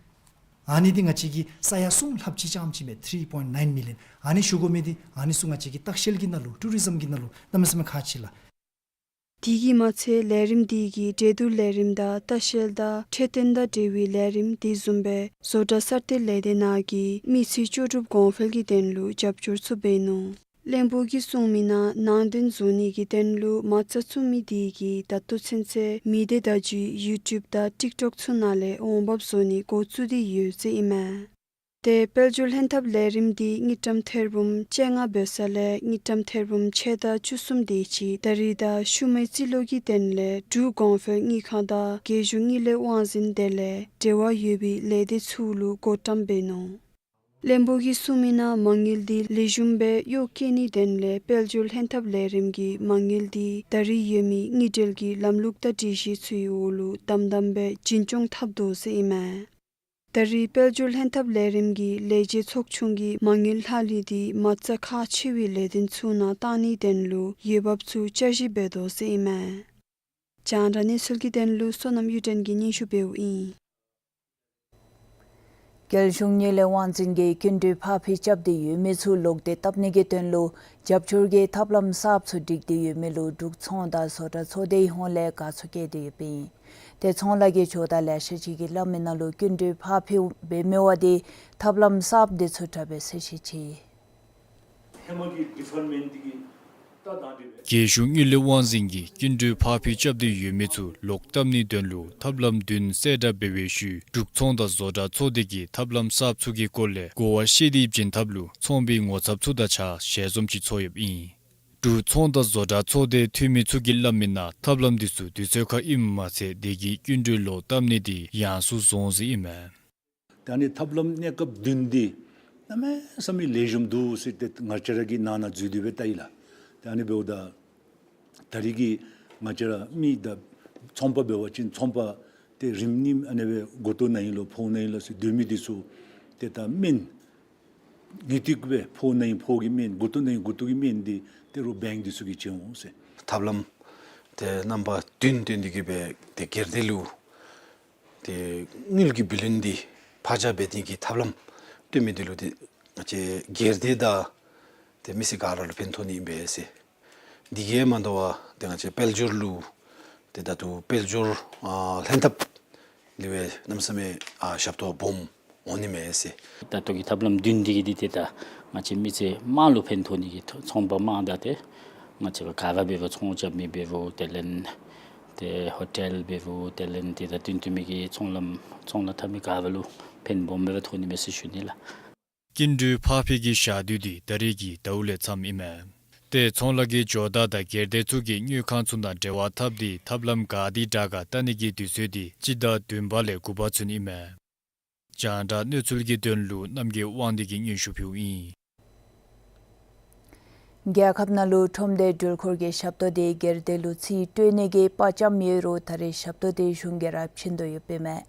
ཨ་ནི་འདི་ང་བཅས་ཀྱིས་ས་ཡ་གསུམ་ལྷགཔ་ཅིག་རྐྱངམ་ཅིག་མས། Three point nine million ཨ་ནི་ཞུ་དགོ་མི་འདི་ཨ་ནི་ཚུ་ང་བཅས་ཀྱི་ལྟ་བཤལ་གྱི་ནང་ལུ་ཊུ་རི་ཛམ་གྱི་ནང་ལུ་གནམ་མེད་ས་མེད་ཁག་ཆེ་ལགས། དེ་གིས་མ་ཚད་ལས་རིམ་དེ་གིས་འགྲན་བསྡུར་ལས་རིམ་དང་ལྟ་བཤལ་དང་འཕྲོད་བསྟེན་དང་འབྲེལ་བའི་ལས་རིམ་དེ་བཟུམ་སྦེ་བཟོ་གྲྭ་གསར་གཏོད་ལས་སྡེ་ནང་གི་མི་ཚེ་ལྕོགས་གྲུབ་གོང་འཕེལ་གྱི་དོན་ལུ་རྒྱབ་སྐྱོར་ཚུ་འབད་ནུག། བློན་པོ་གིས་གསུངས་མི་ནང་ནང་དོན་བཟོ་ནི་གི་དོན་ལུ་མ་རྩ་བཙུགས་མི་དེ་གིས་ད་ལྟོ་ཚུན་ཚོད་མི་སྡེ་བརྡ་བརྒྱུད་ཡུ་ཊུབ་དང་ཊིཀ་ཊོཀ་ཚུ་ནང་ལས་འོང་འབབ་བཟོ་ནི་འགོ་བཙུགས་ཏེ་ཡོད་ཟེར་ཨིན་མས། ཏེ་དཔལ་འབྱོར་ལྷན་ཐབས་ལས་རིམ་འདི་དངུལ་ཀྲམ་ཐེར་འབུམ་བཅོ་ལྔ་འབད་ས་ལས་དངུལ་ཀྲམ་ཐེར་འབུམ་ཕྱེད་དང་བཅུ་གསུམ་དེ་ཅིག་ད་རིས་དང་ཤུལ་མའི་རྩིས་ལོ་གི་དོན་ལས་འབྲུག་གོང་འཕེལ་དངུལ་ཁང་དང་རྒྱལ་གཞུང་དངུལ་ལས་དབང་འཛིན་དེ་ལས་འབྲེལ་བ་ཡོད་པའི་ལས་སྡེ་ཚུ་ལུ་བགོ་བཀྲམ་འབད་ནུག། བློན་པོ་གིས་གསུངས་མི་ནང་མ་དངུལ་འདི་ལེགས་ཤོམ་སྦེ་གཡོག་བཀོལ་ནིའི་དོན་ལས་དཔལ་འབྱོར་ལྷན་ཐབས་ལས་རིམ་གྱི་མ་དངུལ་འདི་ད་རིས་ཡོད་མི་དངུལ་འབྲེལ་གྱི་ལམ་ལུགས་དང་སྒྲིག་གཞི་ཚུའི་འོག་ལུ་དམ་དམ་སྦེ་འཛིན་སྐྱོང་འཐབ་དོ་ཟེར་ཨིན་མས། ད་རིས་དཔལ་འབྱོར་ལྷན་ཐབས་ལས་རིམ་གྱི་ལས་བྱེད་ཚོགས་ཆུང་གིས་མ་དངུལ་ལྷག་ལུས་འདི་མ་རྩ་ཁག་ཆེ་བའི་ལས་དོན་ཚུ་ནང་བཏང་ནིའི་དོན་ལུ་འོས་འབབ་ཚུ་བསྐྱར་ཞིབ་འབད་དོ་ཟེར་ཨིན་མས། རྒྱང་བསྒྲགས་གནས་ཚུལ་གྱི་དོན་ལུ་བསོད་ནམས་གཡུ་སྒྲོན་གྱིས་སྙན་ཞུ་འབདཝ་ཨིན། རྒྱལ་གཞུང་དངུལ་ལས་དབང་འཛིན་གྱིས་སྐྱིན་འགྲུལ་ཕར་འཕུལ་རྐྱབ་སྟེ་ཡོད་མི་ཚུ་ལོག་སྟེ་བཏབ་ནི་གི་དོན་ལུ་རྒྱབ་སྐྱོར་གྱི་ཐབས་ལམ་གསརཔ་ཚུ་སྒྲིག་སྟེ་ཡོད་མི་ལུ་འབྲུག་ཚོང་དང་བཟོ་གྲྭ་ཚོགས་སྡེའི་ཧོངས་ལས་དགའ་ཚོར་བསྐྱེད་དེ་ཡོདཔ་ཨིན། ཏེ་ཚོང་ལཱ་གི་ཇོ་བདག་ལེ་ཤ་ཅིག་གིས་སླབ་མི་ནང་ལུ་སྐྱིན་འགྲུལ་ཕར་འཕུལ་འབད་མི་བ་འདི་ཐབས་ལམ་གསརཔ་འདི་ཚུ་དྲག་པས་ཟེར་བཤད་ཅི། ཧེ་མ་གི་ཌི་ཕར་མེནཊ་འདི་གིས་ད་དང་འདི་སྦེ། རྒྱལ་གཞུང་དངུལ་ལས་དབང་འཛིན་གྱིས་སྐྱིན་འགྲུལ་ཕར་འཕུལ་རྐྱབ་སྟེ་ཡོད་མི་ཚུ་ལོག་བཏབ་ནིའི་དོན་ལུ་ཐབས་ལམ་བདུན་གསལ་བསྒྲགས་འབད་བའི་ཤུལ་འབྲུག་ཚོང་དང་བཟོ་གྲྭ་ཚོགས་སྡེ་གིས་ཐབས་ལམ་གསརཔ་ཚུ་གི་སྐོར་ལས་གོ་བ་བཤད་དེ་བྱིན་ཐབས་ལུ་ཚོང་པའི་ངོ་ཚབ་ཚུ་དང་གཅིག་ཁར་ཞལ་འཛོམས་ཅིག་ཚོགས་ཡོདཔ་ཨིན། འབྲུག་ཚོང་དང་བཟོ་གྲྭ་ཚོགས་སྡེའི་འཐུས་མི་ཚུ་གིས་སླབ་མི་ནང་ཐབས་ལམ་འདི་ཚུ་དུས་ཚོད་ཁར་ཨིནམ་མ་ཚད་དེ་གིས་སྐྱིན་འགྲུལ་ལོག་བཏབ་ནི་འདི་ཡང་སུ་བཟོ་འོང་ཟེར་ཨིན་མས། ད་ཨ་ནི་ཐབས་ལམ་གནས་སྐབས་བདུན་འདི་གནམ་མེད་ས་མེད་ལེགས་ཤོམ་འདུག་ཟེར་ཏེ་ང་བཅས་ར་གིས་ནང་ན་འཛུལ་ཏེ་སྦེ་བལྟ་ཡི་ལགས། ད་ཨ་ནི་འབདཝ་ད་ད་རིས་ཀྱི་ང་བཅས་ར་མི་དང་ཚོང་པ་འབད་བ་ཅིན་ཚོང་པ་ཏེ་རིམ་གཉིས་ཨ་ནི་སྦེ་མགུ་ཏོ་ན་ཨིན་ལོ་ཕོཝ་ན་ཨིན་ལོ་ཟེར་སྡོད་མི་འདི་ཚུ་ཏེ་ད་སྨན་ངེས་ཏིག་སྦེ་ཕོཝ་ན་ཨིན་ཕོཝ་གི་སྨན་མགུ་ཏོ་ན་ཨིན་མགུ་ཏོ་གི་སྨན་འདི་ཏེ་རོགས་བེངཀ་འདི་ཚུ་གིས་བྱིན་འོང་ཟེར། ཐབས་ལམ་ཏེ་རྣམ་པ་བདུན་བཏོན་ཏེ་གིས་སྦེ་ཏེ་སྒེར་སྡེ་ལུ་ཏེ་དངུལ་གྱི་བུ་ལོན་འདི་ཕར་བཅག་འབད་ནི་གི་ཐབས་ལམ་སྟོན་མི་འདི་ལུ་ཏེ་ང་བཅས་སྒེར་སྡེ་དང་ཏེ་མི་སེར་ག་ར་ལུ་ཕན་ཐོགས་ནི་ཨིན་པས་ཟེར། འདི་གིས་མ་དོ་བར་ཏེ་ང་བཅས་དཔལ་འབྱོར་ལུ་ཏེ་ད་ལྟོ་དཔལ་འབྱོར་ཨ་ལྷན་ཐབས་ལུ་སྦེ་གནམ་མེད་ས་མེད་ཨ་ཞབས་ཏོག་སྦོམ་འོང་ནི་མས་ཟེར། ད་ལྟོ་གི་ཐབས་ལམ་བདུན་འདི་གིས་འདི་ཏེ་ད་ང་བཅས་མི་སེར་དམངས་ལུ་ཕན་ཐོགས་ནི་གི་ཚོང་པ་དམངས་དང་ཏེ་ང་བཅས་ག་ར་འབད་བ་ཚོང་རྐྱབ་མི་འབདཝ་དེ་ལས་ཏེ་ཧོ་ཊེལ་འབདཝ་དེ་ལས་ཏེ་ད་བསྟུན་བསྟུན་མི་གི་ཚོང་ལམ་ཚོང་ལཱ་འཐབ་མི་ག་ར་ལུ་ཕན་སྦོམ་སྦེ་ཐོགས་ནི་མས་ཟེར་ཞུ་ནི་ལགས། སྐྱིན་འགྲུལ་ཕར་འཕུལ་གྱི་ཞག་དུས་འདི་ད་རིས་ཀྱི་ཟླཝ་ལས་མཚམས་ཨིན་མས། ཏེ་ཚོང་ལཱ་གི་ཇོ་བདག་དང་སྒེར་སྡེ་ཚུ་གིས་དངུལ་ཁང་ཚུ་དང་འབྲེལ་བ་འཐབ་སྟེ་ཐབས་ལམ་ག་དེ་དྲག་ག་བལྟ་ནི་གི་དུས་ཚོད་འདི་སྤྱི་ཟླ་བདུན་པ་ལས་དགུ་པ་ཚུན་ཨིན་མས། རྒྱང་བསྒྲགས་གནས་ཚུལ་གྱི་དོན་ལུ་རྣམ་རྒྱལ་དབང་འདུས་ཀྱིས་སྙན་ཞུ་ཕུལཝ་ཨིན། རྒྱལ་ཁབ་ནང་ལུ་ཁྲོམ་སྡེ་འགྲུལ་འཁོར་གྱི་ཞབས་ཏོག་དེ་སྒེར་སྡེ་ལུ་རྩིས་སྤྲོད་ནི་གི་དཔའ་བཅམ་ཡོད་རུང་ད་རེས་ཞབས་ཏོག་དེ་གཞུང་གིས་ར་བྱིན་དོ་ཡོདཔ་ཨིན་མས།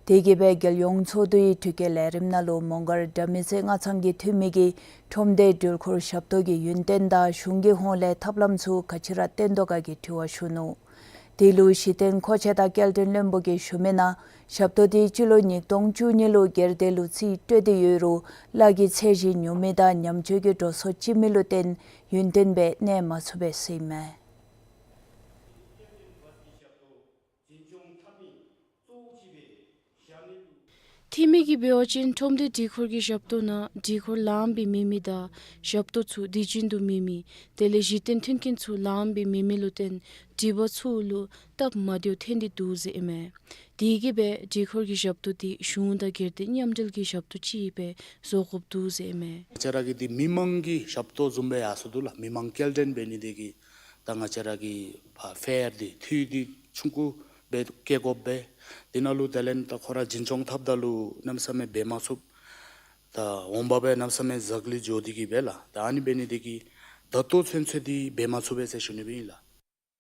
དེ་གིས་སྦེ་རྒྱལ་ཡོངས་ཚོགས་འདུའི་དྲི་བཀོད་ལས་རིམ་ནང་ལུ་མོང་སྒར་དགྲ་མེད་རྩེ་མངའ་ཚང་གི་འཐུས་མི་གིས་ཁྲོམ་སྡེ་འགྲུལ་འཁོར་ཞབས་ཏོག་གི་ཡུན་བརྟན་དང་གཞུང་གི་ཧོངས་ལས་ཐབས་ལམ་ཚུ་ག་ཅི་ར་བཏོན་དོ་ག་གི་དྲི་བ་ཞུ་ནུག། དེ་ལུ་གཞི་རྟེན་མཁོ་ཆས་དང་སྐྱེལ་འདྲེན་བློན་པོ་གིས་ཞུ་མི་ནང་ཞབས་ཏོག་དེ་སྤྱི་ལོ་ཉིས་སྟོང་བཅུ་གཉིས་ལུ་སྒེར་སྡེ་ལུ་རྩིས་སྤྲོད་དེ་ཡོད་རུང་ལཱ་གི་ཚད་གཞི་ཉུང་མི་དང་ཉམས་བཅོས་ཀྱི་འགྲོ་སོང་ལྕི་མི་ལུ་བརྟེན་ཡུན་བརྟན་སྦེ་གནས་མ་ཚུགས་པས་ཟེར་ཨིན་མས། འཐུས་མི་གིས་འབད་བ་ཅིན་ཁྲོམ་སྡེ་འགྲུལ་འཁོར་གྱི་ཞབས་ཏོག་ནང་འགྲུལ་འཁོར་ལངམ་སྦེ་མེད་མི་དང་ཞབས་ཏོག་ཚུ་དུས་རྒྱུན་དུ་མེད་མི་དེ་ལས་གཞི་རྟེན་མཐུན་རྐྱེན་ཚུ་ལངམ་སྦེ་མེད་མི་ལུ་བརྟེན་འགྲུལ་པ་ཚུ་ལུ་སྟབས་མ་བདེཝ་ཐོན་ཏེ་འདུག་ཟེར་ཨིན་མས། དེ་གིས་སྦེ་འགྲུལ་འཁོར་གྱི་ཞབས་ཏོག་དེ་གཞུང་དང་སྒེར་སྡེ་མཉམ་འབྲེལ་གྱི་ཞབས་ཏོག་ཅིག་སྦེ་བཟོ་དགོཔ་འདུག་ཟེར་ཨིན་མས། ང་བཅས་ར་གི་འདི་མི་མང་གི་ཞབས་ཏོག་བཟུམ་སྦེ་ཡར་སོང་འདུག་ལགས། མི་མང་སྐྱེལ་འདྲེན་འབད་ནི་དེ་གིས་ད་ང་བཅས་ར་གི་ཕར་ཕེར་འདི་འཐུས་འདི་ཆུང་ཀུ་སྦེ་བཀལ་དགོཔ་སྦེ། དེ་ནང་ལུ་དེ་ལས་ད་ཁོ་ར་འཛིན་སྐྱོང་འཐབ་ད་ལུ་གནམ་མེད་ས་མེད་འབད་མ་ཚུགས། ད་འོང་འབབ་སྦེ་གནམ་མེད་ས་མེད་ཟག་ལུས་འགྱོ་དེ་གིས་སྦེ་ལགས། ད་ཨ་ནི་འབད་ནི་དེ་གིས་ད་ལྟོ་ཚུན་ཚོད་འདི་འབད་མ་ཚུགས་པས་ཟེར་ཞུ་ནི་སྦེ་ཨིན་ལགས།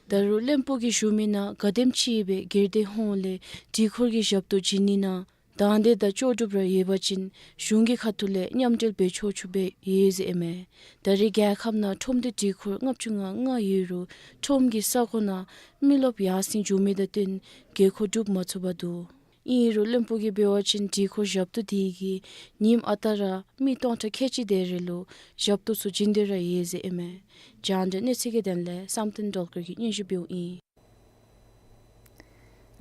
ད་རུང་བློན་པོ་གིས་ཞུ་མི་ནང་ག་དེམ་ཅིག་སྦེ་སྒེར་སྡེ་ཧོངས་ལས་འགྲུལ་འཁོར་གྱི་ཞབས་ཏོག་བྱིན་ནི་ནང་དང་འདོད་དང་ལྕོགས་གྲུབ་ར་ཡོད་པ་ཅིན་གཞུང་གི་ཁ་ཐུག་ལས་མཉམ་འབྲེལ་འབད་ཆོག་ཆོགཔ་སྦེ་ཡོད་ཟེར་ཨིན་མས། ད་རེས་རྒྱལ་ཁབ་ནང་ཁྲོམ་སྡེ་འགྲུལ་འཁོར་ལྔ་བཅུ་ང་ལྔ་ཡོད་རུང་ཁྲོམ་གྱི་ས་གོ་ནང་མི་རློབས་ཡར་སེང་འགྱོ་མི་དང་བསྟུན་དགོས་མཁོ་སྒྲུབ་མ་ཚུགས་པར་འདུག། ཨིན་རུང་བློན་པོ་གིས་འབད་བ་ཅིན་འགྲུལ་འཁོར་ཞབས་ཏོག་དེ་གིས་ཉིནམ་ཨ་རྟག་ར་མི་སྟོང་ཕྲག་ཁལ་གཅིག་དེ་རེ་ལུ་ཞབས་ཏོག་ཚུ་བྱིན་དོ་ར་ཡོད་ཟེར་ཨིན་མས། རྒྱང་བསྒྲགས་གནས་ཚུལ་གྱི་དོན་ལས་བསམ་གཏན་སྒྲོལ་དཀར་གྱིས་སྙན་ཞུ་འབདཝ་ཨིན།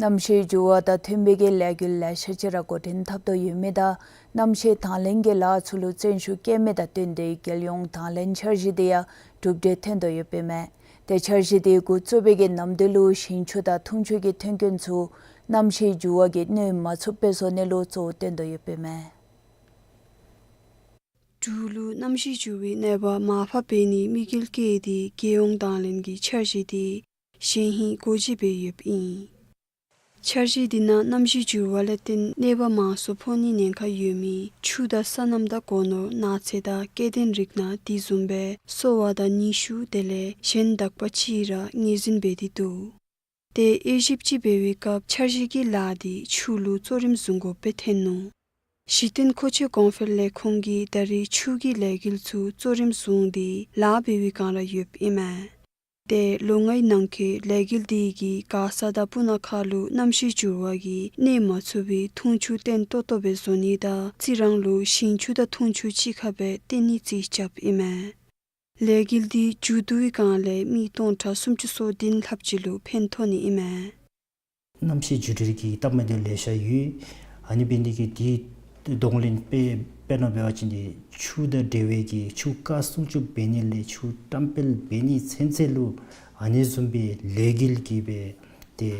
གནམ་གཤིས་འགྱུར་བ་དང་མཐུན་པའི་གི་ལས་འགུལ་ལེ་ཤ་ཅིག་ར་འགོ་འདྲེན་འཐབ་དོ་ཡོད་མི་དང་གནམ་གཤིས་དང་ལེན་གྱི་ལཱ་ཚུ་ལུ་བརྩོན་ཤུགས་བསྐྱེད་མི་དང་བསྟུན་ཏེ་རྒྱལ་ཡོངས་དང་ལེན་འཆར་གཞི་དེ་ཡང་གྲུབ་འབྲས་ཐོན་དོ་ཡོདཔ་ཨིན་མས། ཏེ་འཆར་གཞི་དེ་འགོ་བཙུགས་པའི་གི་ནམ་དུས་ལུ་ཞིང་ཆུ་དང་འཐུང་ཆུ་གི་ཐོན་ཁུངས་ཚུ་གནམ་གཤིས་འགྱུར་བ་གིས་གནོད་མ་ཚུགས་པའི་བཟོ་ནི་ལུ་གཙོ་བོ་བཏོན་དོ་ཡོདཔ་ཨིན་མས། འབྲུག་ལུ་གནམ་གཤིས་འགྱུར་བའི་གནོད་པ་མར་ཕབ་འབད་ནིའི་དམིགས་ཡུལ་བསྐྱེད་དེ་རྒྱལ་ཡོངས་དང་ལེན་གྱི་འཆར་གཞི་དེ་གཞེས་ཧིང་སྒོ་འབྱེད་འབད་ཡོདཔ་ཨིན། འཆར་གཞི་དེ་ནང་གནམ་གཤིས་འགྱུར་བ་ལས་བརྟེན་གནོད་པ་མང་སུ་ཕོག་ནིའི་ཉེན་ཁ་ཡོད་མི་ཆུ་དང་སོ་ནམ་དང་སྒོ་ནོར་ནགས་ཚལ་དང་སྐྱེ་ལྡན་རིགས་སྣ་དེ་བཟུམ་སྦེ་གསོ་བ་དང་ནུས་ཤུགས་དེ་ལས་གཞན་དག་པ་ཅིག་ར་ངོས་འཛིན་འབད་དེ་འདུག། ཏེ་དབྱེ་ཞིབ་ཅིག་འབད་བའི་སྐབས་འཆར་གཞི་གི་ལཱ་དེ་ཆུ་ལུ་གཙོ་རིམ་བཟུང་དགོཔ་སྦེ་ཐོན་ནུག། གཞི་རྟེན་མཁོ་ཆས་གོང་འཕེལ་ལས་ཁུངས་ཀྱིས་ད་རེས་ཆུ་གི་ལས་འགུལ་ཚུ་གཙོ་རིམ་བཟུང་སྟེ་ལཱ་འབད་བའི་བསྒང་ར་ཡོདཔ་ཨིན་མས། ཏེ་ལོ་ལྔའི་ནང་འཁོད་ལས་འགུལ་དེ་གིས་མགར་ས་དང་སྤུ་ན་ཁ་ལུ་གནམ་གཤིས་འགྱུར་བ་གིས་གནོད་མ་ཚུགས་པའི་འཐུང་ཆུ་བརྟན་ཏོག་ཏོ་སྦེ་བཟོ་ནི་དང་རྩི་རང་ལུ་ཞིང་ཆུ་དང་འཐུང་ཆུ་གཅིག་ཁར་སྦེ་བརྟེན་ནི་རྩིས་རྐྱབ་ཨིན་མས། ལས་འགུལ་དེ་མཇུག་བསྡུ་བའི་བསྒང་ལས་མི་སྟོང་ཕྲག་སུམ་ཅུ་སོ་བདུན་ལྷགཔ་ཅིག་ལུ་ཕན་ཐོགས་ནི་ཨིན་མས། གནམ་གཤིས་འགྱུར་འགྲོས་ཀྱི་སྟབས་མ་བདེཝ་ལེ་ཤ་ཡོད། ཨ་ནི་འབད་ནི་དེ་གིས་དེ་གདོང་ལེན་དཔེ་དཔེར་ན་འབད་བ་ཅིན་དེ་ཆུ་དང་འབྲེལ་བའི་གི་ཆུ་བཀག་སྲུང་སྐྱོབ་འབད་ནི་ལས་ཆུ་བཀྲམ་སྤེལ་འབད་ནི་ཚུན་ཚོད་ལུ་ཨ་ནི་བཟུམ་སྦེ་ལས་འགུལ་གྱིས་སྦེ་དེ་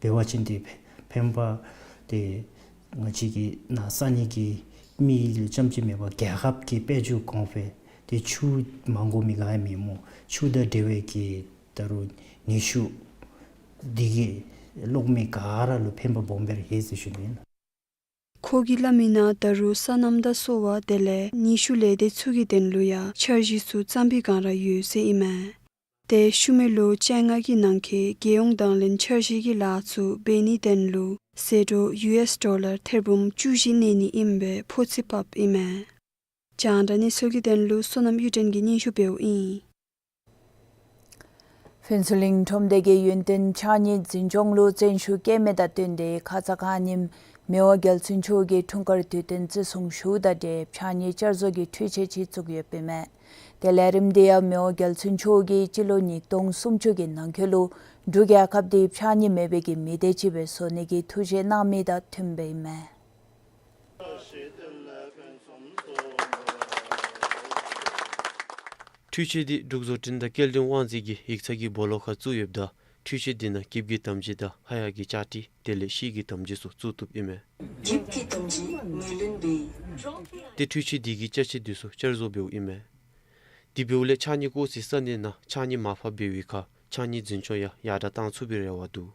འབད་བ་ཅིན་དེ་ཕན་པ་དེ་ང་བཅས་ཀྱི་ནཱ་ས་གནས་ཀྱི་མི་ལུ་ཙམ་ཅིག་མེན་པར་རྒྱལ་ཁབ་ཀྱི་དཔལ་འབྱོར་གོང་འཕེལ་དེ་ཆུ་མ་དགོ་མི་ག་ཡང་མེད་སྨོ། ཆུ་དང་འབྲེལ་བའི་གི་ད་རུང་ནུས་ཤུགས་འདི་གིས་གློག་མེ་ག་ར་ལུ་ཕན་པ་སྦོམ་སྦེ་ར་ཡོད་ཟེར་ཞུ་ནི་ཨིན། ཁོ་གིས་སླབ་མི་ནང་ད་རུང་སོ་ནམ་དང་གསོ་བ་དེ་ལས་ནུས་ཤུགས་ལས་སྡེ་ཚུ་གི་དོན་ལུ་ཡང་འཆར་གཞི་ཚུ་བརྩམ་པའི་བསྒང་ར་ཡོད་ཟེར་ཨིན་མས། ཏེ་ཤུལ་མའི་ལོ་བཅོ་ལྔ་གི་ནང་འཁོད་རྒྱལ་ཡོངས་དང་ལེན་འཆར་གཞི་གི་ལཱ་ཚུ་འབད་ནིའི་དོན་ལུ་ཟད་འགྲོ་ཡུ་ཨེསི་ཌོ་ལར་ཐེར་འབུམ་བཅུ་བཞི་གནས་ནི་ཨིན་པའི་འཕོ་ཚིས་ཕབ་ཨིན་མས། རྒྱང་བསྒྲགས་གནས་ཚུལ་གྱི་དོན་ལུ་བསོད་ནམས་གཡུ་སྒྲོན་གྱིས་སྙན་ཞུ་འབདཝ་ཨིན། ཕུན་ཚོགས་གླིང་ཁྲོམ་སྡེ་གིས་ཡུན་བརྟན་ཕྱགས་སྙིགས་འཛིན་སྐྱོང་ལུ་བརྩོན་ཤུགས་བསྐྱེད་མི་དང་བསྟུན་ཏེ་ཁ་ཙ་ཁ་ཉིནམ་མི་དབང་རྒྱལ་བཙུན་མཆོག་གིས་འཁྲུངས་སྐར་དུས་སྟོན་བརྩི་སྲུང་ཞུཝ་དང་འབྲེལ་ཕྱགས་སྙིགས་བསྐྱར་བཟོ་གི་འཕྲུལ་ཆས་ཅིག་བཙུགས་ཡོདཔ་ཨིན་མས། ཏེ་ལས་རིམ་དེ་ཡང་མི་དབང་རྒྱལ་བཙུན་མཆོག་གིས་སྤྱི་ལོ་ཉིས་སྟོང་སུམ་ཅུ་གི་ནང་འཁོད་ལུ་འབྲུག་རྒྱལ་ཁབ་དེ་ཕྱགས་སྙིགས་མེད་པའི་གི་མི་སྡེ་ཅིག་སྦེ་བཟོ་ནི་གི་ཐུགས་བཞེད་གནང་མི་དང་མཐུནམ་ཨིན་མས། འཕྲུལ་ཆས་འདི་འབྲུག་བཟོ་སྐྲུན་དང་སྐྱེལ་འདྲེན་དབང་འཛིན་གྱི་ཡིག་ཚང་གི་སྦོ་ལོགས་ཁར་བཙུགས་ཡོདཔ་ད་འཕྲུལ་ཆས་འདི་ནང་ཀིབ་ཀྱི་དམ་རྫས་དང་ཧ་ཡ་གི་ཅ་ཏི་དེ་ལས་ཤིང་གི་དམ་རྫས་ཚུ་བཙུགས་བཏུབ་ཨིན་མས། ཀིབ་ཀྱི་དམ་རྫས་ངོས་ལེན་འབད། ཏེ་འཕྲུལ་ཆས་འདི་གིས་ཅ་ཆས་འདི་ཚུ་བསྐྱར་བཟོ་འབདཝ་ཨིན་མས། དེ་འབདཝ་ལས་ཕྱགས་སྙིགས་བཀོ་སའི་ས་གནས་ནང་ཕྱགས་སྙིགས་མར་ཕབ་འབད་བའི་ཁར་ཕྱགས་སྙིགས་འཛིན་སྐྱོང་ཡང་ཡར་དྲག་བཏང་ཚུགས་པའི་རེ་བ་འདུག།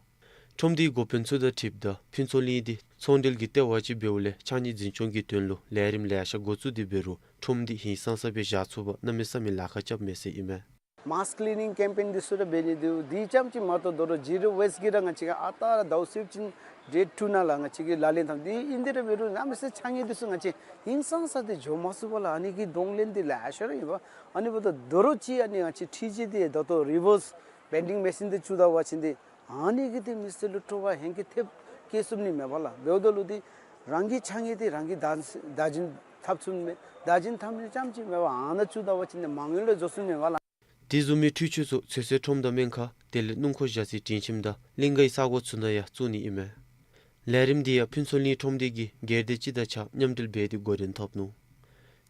ཁྲོམ་སྡེའི་འགོ་དཔོན་ཚུ་དང་འཁྲིལཝ་ད་ཕུན་ཚོགས་གླིང་འདི་ཚོང་འབྲེལ་གྱི་ལྟེ་བ་ཅིག་འབདཝ་ལས་ཕྱགས་སྙིགས་འཛིན་སྐྱོང་གི་དོན་ལུ་ལས་རིམ་ལེ་ཤ་འགོ་བཙུགས་ཏེ་འབད་རུང་ཁྲོམ་འདི་ཧིང་སངས་ས་སྦེ་བཞག་ཚུགས་པར་གནམ་མེད་ས་མེད་ལཱ་ཁག་རྐྱབ་མས་ཟེར་ཨིན་མས། མཱསི་ཀི་ལི་ནིང་ཀེམ་པེན་འདི་ཚུ་ར་འབད་ནི་འདི་འདི་ཙམ་ཅིག་མ་གཏོགས་དོ་རུང་ཛི་རོ་ཝེསཊ་གི་ར་ང་བཅས་ཀྱིས་ཨ་རྟག་ར་ཟླཝ་གསརཔ་ཅིག་ཌེཊ་ཊུ་ནང་ལུ་ང་བཅས་ཀྱིས་ལག་ལེན་འཐབ། འདི་ཨིན་ཏེ་ར་འབད་རུང་གནམ་མེད་ས་མེད་ཕྱགས་སྙིགས་འདི་ཚུ་ང་བཅས་ཧིང་སངས་ས་འདི་འགྱོ་མ་ཚུགས་པར་ལུ་ཨ་ནི་གི་གདོང་ལེན་འདི་ལེ་ཤ་ར་ཨིན་པས། ཨ་ནི་འབདཝ་ད་དོ་རུང་ཅིག་ཨ་ནི་ང་བཅས་འཕྲུལ་ཆས་འདི་ད་ལྟོ་རི་ཝརསི་བེན་ཌིང་མེ་ཤིན་འདི་བཙུགས་ད་པ་ཅིན་འདི་ཨ་ནི་གིས་འདི་མི་སེར་ལུ་སྤྲོ་བ་ཧེང་སྐལ་ཐེབས་བསྐྱེད་ཚུགས་ནི་མས་པ་ལགས། འབདཝ་ད་ལུ་འདི་རང་གི་ཕྱགས་སྙིགས་འདི་རང་གིས་བདག་བདག་འཛིན་འཐབ་ཚུགས་ནི་མས། བདག་འཛིན་འཐབ་ནི་ཙམ་ཅིག་མེན་པར་ཨ་ནཱ་བཙུགས་ད་པ་ཅིན་འདི་མ་དངུལ་ལུ་འགྱོ་ཚུགས་ནི་མས་པ་ལགས། དེ་བཟུམ་མའི་འཕྲུལ་ཆས་ཚུ་ཚོད་བསྲེ་ཁྲོམ་དང་སྨན་ཁང་དེ་ལས་སྣུམ་འཁོར་བཞག་སའི་སྒྲིང་ཁྱིམ་དང་གླིང་གའི་ས་གོ་ཚུ་ནང་ཡང་བཙུགས་ནི་ཨིན་མས། ལས་རིམ་འདི་ཡང་ཕུན་ཚོགས་གླིང་ཁྲོམ་སྡེ་གིས་སྒེར་སྡེ་སྤྱི་དང་གཅིག་ཁར་མཉམ་འབྲེལ་འབད་དེ་འགོ་འདྲེན་འཐབ་ནུག།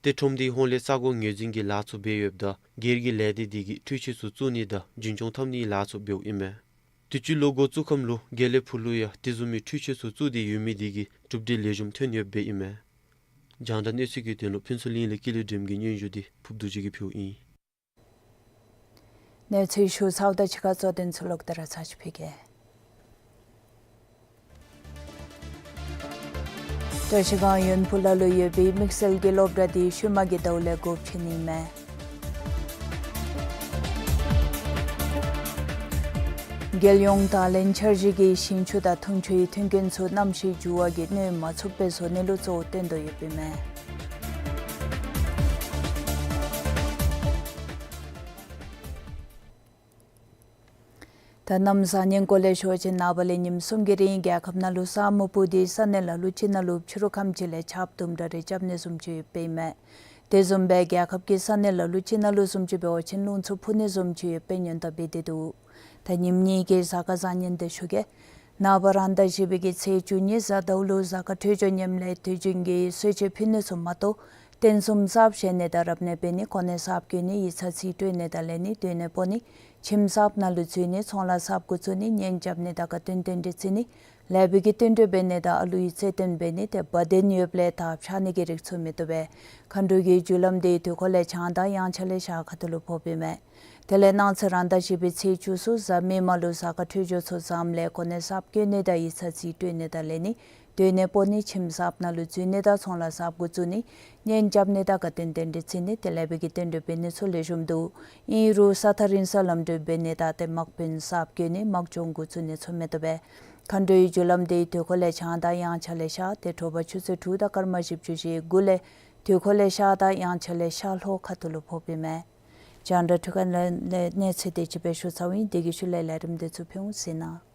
ཏེ་ཁྲོམ་སྡེའི་ཧོངས་ལས་ས་གོ་ངོས་འཛིན་གྱི་ལཱ་ཚུ་འབད་ཡོདཔ་ད་སྒེར་གྱི་ལས་སྡེ་འདི་གིས་འཕྲུལ་ཆས་ཚུ་བཙུགས་ནི་དང་རྒྱུན་སྐྱོང་འཐབ་ནིའི་ལཱ་ཚུ་འབདཝ་ཨིན་མས། དུས་ཅི་ལོ་འགོ་བཙུགས་ཁམས་ལུ་དགེ་ལེགས་ཕུག་ལུ་ཡང་དེ་བཟུམ་མའི་འཕྲུལ་ཆས་ཚུ་བཙུགས་ཏེ་ཡོད་མི་འདི་གིས་གྲུབ་འབྲས་ལེགས་ཤོམ་ཐོན་ཡོདཔ་སྦེ་ཨིན་མས། རྒྱང་བསྒྲགས་གནས་ཚུལ་གྱི་དོན་ལུ་ཕུན་ཚོགས་གླིང་ལས་ཀུན་ལེགས་སྒྲོལམ་གྱི་སྙན་ཞུ་འདི་ཕུརབ་རྡོ་རྗེ་གིས་ཕུལཝ་ཨིན། གནས་ཚུལ་ཞུ་ཚརཝ་དང་གཅིག་ཁར་གཙོ་དོན་ཚུ་ལོག་སྟེ་ར་ཚར་ཅིག་ཕུལ་གེ། བཀྲ་ཤིས་སྒང་ཡོན་ཕུ་ལ་ལུ་ཡོད་པའི་དམིགས་བསལ་གྱི་སློབ་གྲྭ་འདི་ཤུལ་མ་གི་ཟླཝ་ལས་སྒོ་ཕྱེ་ནི་མས། རྒྱལ་ཡོངས་ད་ལན་འཆར་གཞི་གིས་ཞིང་ཆུ་དང་འཐུང་ཆུའི་མཐུན་རྐྱེན་ཚུ་གནམ་གཤིས་འགྱུར་བ་གིས་གནོད་མ་ཚུགས་པའི་བཟོ་ནི་ལུ་གཙོ་བོ་བཏོན་དོ་ཡོདཔ་ཨིན་མས། ད་གནམ་གཟའ་ཉིམ་སྐོར་ལས་ཞུ་བ་ཅིན་ནངས་པ་ལས་ཉིནམ་གསུམ་གྱི་རིང་རྒྱལ་ཁབ་ནང་ལུ་ས་སྨུག་སྤུབས་ཏེ་ས་གནས་ལ་ལུ་ཅིག་ནང་ལུ་ཕྱི་རུ་ཁམས་ཅིག་ལས་ཆརཔ་དུམ་གྲ་རེ་རྐྱབ་ནི་བཟུམ་ཅིག་ཡོདཔ་ཨིན་མས། དེ་བཟུམ་སྦེ་རྒྱལ་ཁབ་ཀྱི་ས་གནས་ལ་ལུ་ཅིག་ནང་ལུ་བཟུམ་ཅིག་འབད་བ་ཅིན་རླུང་འཚུབ་འཕུ་ནི་བཟུམ་ཅིག་ཡོདཔ་སྦེ་སྔོན་བརྡ་འབད་དེ་འདུག། ད་ཉིནམ་གཉིས་ཀྱི་གཟའ་སྐར་བཟང་ངན་འདི་ཞུ་གེ། ནངས་པ་རང་ཟླ་བཞི་པའི་གི་ཚེས་བཅུ་གཉིས་གཟའ་ཟླཝ་ལུ་གཟའ་སྐར་འཕྲོད་སྦྱོར་ངནམ་ལས་དུས་རྒྱུན་གྱི་གསོལ་མཆོད་ཕུལ་ནི་ཚུ་མ་གཏོགས་རྟེན་གསུམ་གསརཔ་བཞེངས་ནི་དང་རབ་གནས་འབད་ནི་གོ་གནས་གསརཔ་བསྐོ་ནི་ཡིག་ཚང་རྩིས་སྤྲོད་ནི་དང་ལེན་ནི་སྡོད་གནས་སྤོ་ནི་ཁྱིམ་གསརཔ་ནང་ལུ་འཛུལ་ནི་ཚོང་ལཱ་གསརཔ་འགོ་བཙུགས་ནི་གཉེན་རྐྱབ་ནི་དང་དགའ་སྟོན་རྟེན་འབྲེལ་བརྩི་ནི་ལེགས་པའི་གི་བསྟུན་གྲོས་འབད་ནི་དང་ཨ་ལུའི་རྩེད་འགྲན་འབད་ནི་ཏེ་བ་དན་ཡོདཔ་ལས་དར་འཕྱར་ནི་གི་རིགས་ཚུ་མི་བཏུབ་པས། མཁའ་འགྲོའི་གི་རྒྱུ་ལམ་འདི་དུས་འཁོར་ལས་བྱང་དང་དབྱངས་འཆར་ལས་ཤར་ཁ་ཐུག་ལུ་ཕོགཔ་ཨིན་མས། དེ་ལས་གནངས་ཚེ་རང་ཟླ་བཞི་པའི་ཚེས་བཅུ་གསུམ་གཟའ་མིག་དམར་ལུ་གཟའ་སྐར་འཕྲོད་སྦྱོར་ཚུ་བཟངམ་ལས་གོ་གནས་གསརཔ་བསྐོ་ནི་དང་ཡིག་ཚང་རྩིས་སྤྲོད་ནི་དང་ལེན་ནི་སྡོད་གནས་སྤོ་ནི་ཁྱིམ་གསརཔ་ནང་ལུ་འཛུལ་ནི་དང་ཚོང་ལཱ་གསརཔ་འགོ་བཙུགས་ནི་གཉེན་རྐྱབ་ནི་དང་དགའ་སྟོན་རྟེན་འབྲེལ་བརྩི་ནི་ཏེ་ལེགས་པའི་གི་བསྟུན་གྲོས་འབད་ནི་ཚུ་ལེགས་ཤོམ་འདུག། ཨིན་རུང་ས་ཐག་རིང་སར་ལམ་འགྲུལ་འབད་ནི་དང་ཏེ་དམག་དཔོན་གསརཔ་བསྐོ་ནི་དམག་སྦྱོང་འགོ་བཙུགས་ནི་ཚུ་མི་བཏུབ་པས། མཁའ་འགྲོའི་རྒྱུ་ལམ་འདི་དུས་འཁོར་ལས་བྱང་དང་དབྱངས་འཆར་ལས་ཤར་ཏེ་དྲོ་པ་ཆུ་ཚོད་དྲུག་དང་སྐར་མ་བཞི་བཅུ་ཞེ་དགུ་ལས་དུས་འཁོར་ལས་ཤར་དང་དབྱངས་འཆར་ལས་ཤར་ལྷོ་ཁ་ཐུག་ལུ་ཕོགཔ་ཨིན་མས། རྒྱང་བསྒྲགས་འཕྲུལ་ཁང་ལས་གནས་ཚུལ་དེ་ཅིག་སྦེ་ཞུ་ཚརཝ་ཨིན། དེ་གི་ཤུལ་ལས་ལས་རིམ་དེ་ཚུ་ཕུལ་འོང་ཟེར་ན།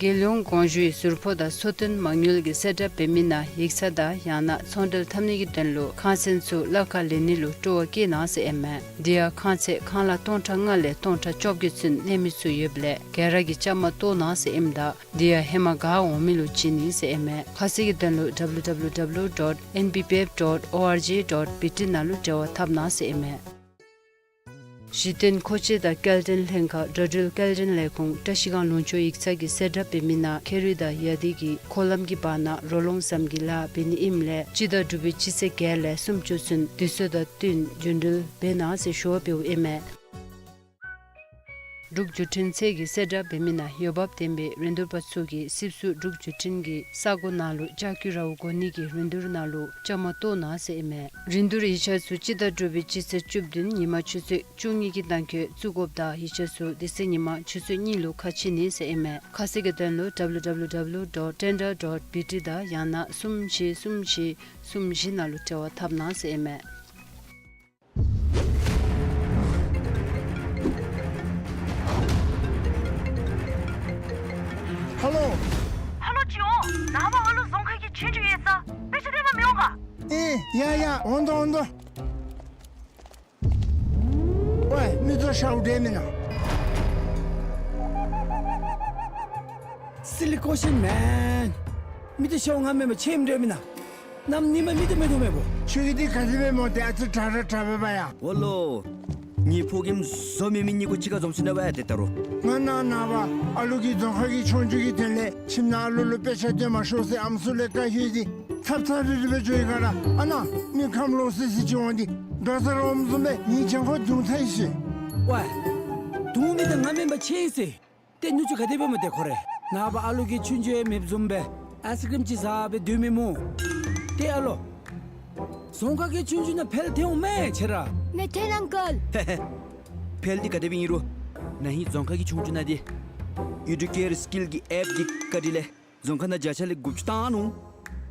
རྒྱལ་ཡོངས་དགོངས་ཞུའི་ཟུར་ཕོགས་དང་འཚོ་རྟེན་མ་དངུལ་གྱི་གསལ་བསྒྲགས་འབད་མི་ནང་ཡིག་ཚང་དང་ཡང་ན་ཚོང་འབྲེལ་འཐབ་ནི་གི་དོན་ལུ་ཁང་ཚན་ཚུ་གླ་ཁར་ལེན་ནི་ལུ་སྤྲོ་བ་བསྐྱེད་གནང་ཟེར་ཨིན་མས། དེ་ཡང་ཁང་ཚན་ཁང་གླ་སྟོང་ཕྲག་ལྔ་ལས་སྟོང་ཕྲག་བཅོ་བརྒྱད་ཚུན་གནས་མི་ཚུ་ཡོདཔ་ལས་ག་ར་གིས་བཅའ་མར་གཏོགས་གནང་ཟེར་ཨིནམ་ད་དེ་ཡང་ཧེ་མ་ག་འོང་མི་ལུ་བྱིན་ནི་ཟེར་ཨིན་མས། ཁ་གསལ་གྱི་དོན་ལུ་W W W dot N B P F dot O R G dot B T ནང་ལུ་འབྲེལ་བ་འཐབ་གནང་ཟེར་ཨིན་མས། གཞི་རྟེན་མཁོ་ཆས་དང་སྐྱེལ་འདྲེན་ལྷན་ཁག་འགྲོ་འགྲུལ་སྐྱེལ་འདྲེན་ལས་ཁུངས་བཀྲ་ཤིས་སྒང་ལུང་ཕྱོགས་ཡིག་ཚང་གི་གསལ་བསྒྲགས་འབད་མི་ནང་ཁེ་རི་དང་ཡ་དི་གི་འཁོར་ལམ་གྱི་བར་ན་རོ་ལངས་ཟམ་གྱི་ལཱ་འབད་ནི་ཨིནམ་ལས་སྤྱི་ཟླ་དྲུག་པའི་སྤྱི་ཚེས་བརྒྱད་ལས་སུམ་ཅུ་ཚུན་དུས་ཚོད་དང་བསྟུན་རྒྱུན་འགྲུལ་འབད་གནང་ཟེར་ཞུ་བ་འབདཝ་ཨིན་མས། འབྲུག་བརྒྱུད་འཕྲིན་ཚད་ཀྱི་གསལ་བསྒྲགས་འབད་མི་ནང་འོས་འབབ་ལྡན་པའི་རིན་བསྡུར་པ་ཚུ་གིས་སིབ་སུ་འབྲུག་བརྒྱུད་འཕྲིན་གྱི་ས་གོ་ནང་ལུ་ལྕགས་ཀྱུ་ར་བ་དགོ་ནི་གི་རིན་བསྡུར་ནང་ལུ་བཅའ་མར་གཏོགས་གནང་ཟེར་ཨིན་མས། རིན་བསྡུར་ཡིག་ཆ་ཚུ་སྤྱི་ཟླ་དྲུག་པའི་སྤྱི་ཚེས་བཅུ་བདུན་ཉིན་མ་ཆུ་ཚོད་བཅུ་གཉིས་ཀྱི་ནང་འཁོད་བཙུགས་དགོཔ་དང་ཡིག་ཆ་ཚུ་དེ་ཚེ་ཉིན་མ་ཆུ་ཚོད་གཉིས་ལུ་ཁ་ཕྱེ་ནི་ཟེར་ཨིན་མས། ཁ་གསལ་གྱི་དོན་ལུ་W W W dot tender dot B T དང་ཡང་ན་གསུམ་བཞི་གསུམ་བཞི་གསུམ་བཞི་ནང་ལུ་འབྲེལ་བ་འཐབ་གནང་ཟེར་ཨིན་མས། ཧ་ལོ། ཧ་ལོ་ཅིག་འོང་། ནངས་པ་ཨ་ལུ་རྫོང་ཁ་གི་ཆོས་རྒྱུགས་ཡོད་ས། དཔེ་ཆ་སྟོན་པར་མི་འོང་ག། ཨེ་ཡ་ཡ་འོང་དོ་འོང་དོ། ཝའི་མི་ཚུ་ཤཝ་འདྲ་མེན་ན། Silly question man། མི་ཚུ་ཤཝ་ང་མེན་པར་ཁྱོད་འདྲ་མེན་ན། གནམ་ཉིནམ་མི་ཚུ་མེད་དོ་མེད་པོ། ཁྱོད་ཀྱིས་འདི་ག་དེ་སྦེ་སྨོ། ཏེ་ཨ་ཙི་དྲག་ར་དྲག་པས་པ་ཡ། འོ་ལོ། ངེའི་ཕོ་རྒནམ་བཟོ་མེད་མི་གཉིས་ཀོ་གཅིག་ཁར་འཛོམས་ཞིནམ་ལས་ཝའི་ཏེ་ད་རུང་། ང་ནཱ་ནངས་པ་ཨ་ལུ་གི་རྫོང་ཁ་གི་ཆོས་རྒྱུགས་ཀྱི་དོན་ལས་ཁྱིམ་ནང་ཨ་ལུ་ལུ་དཔེ་ཆ་སྟོན་མ་ཤོག་ཟེར་ཨམ་སྲུ་ལས་བཀའ་ཞུ་སྟེ་ཚབ་ཚབ་རིལ་རི་སྦེ་འགྱོ་ཡི་ག་ར། ཨ་ནཱ་མི་ཁམས་ལོག་སི་སི་ཅིག་འོང་སྟེ་རྡོག་རྩ་ར་འོངམ་བཟུམ་སྦེ་ངེའི་གྱང་ཁར་རྡུང་ཚར་ཡི་ཟེར། ཝའི། རྡུང་མི་འདི་ང་མེན་པར་ཁྱོད་ཨིན་ཟེར། ཏེ་ནུ་གཅུང་ག་དེ་སྦེ་སྨོ་ཏེ་ཁོ་རེ། ནངས་པ་ཨ་ལུ་གི་ཆོས་རྒྱུགས་ཡང་མེདཔ་བཟུམ་སྦེ་ཨའིསི་ཀྲིམ་ཅིག་བཟའ་སྦེ་སྡོད་མི་སྨོ། ཏེ་ཨ་ལོ། རྫོང་ཁ་གི་ཆོས་རྒྱུགས་ནང་འཕེལ་ཐོན་འོང་མས་ཁྱོད་ར། མེད་ཐོན་ཨང་ཀལ། ཧེ་ཧེ། འཕེལ་འདི་ག་དེ་སྦེ་ཨིན་རུང་ན་ཧིང་རྫོང་ཁ་གི་ཆོས་རྒྱུགས་ནང་འདི་ཨི་ཌུ་ཀེར་སི་ཀིལ་གྱི་ཨེཔ་གི་བཀའ་དྲིན་ལས་རྫོང་ཁ་ནང་བརྒྱ་ཆ་ལས་དགུ་བཅུ་བཏང་ནུག།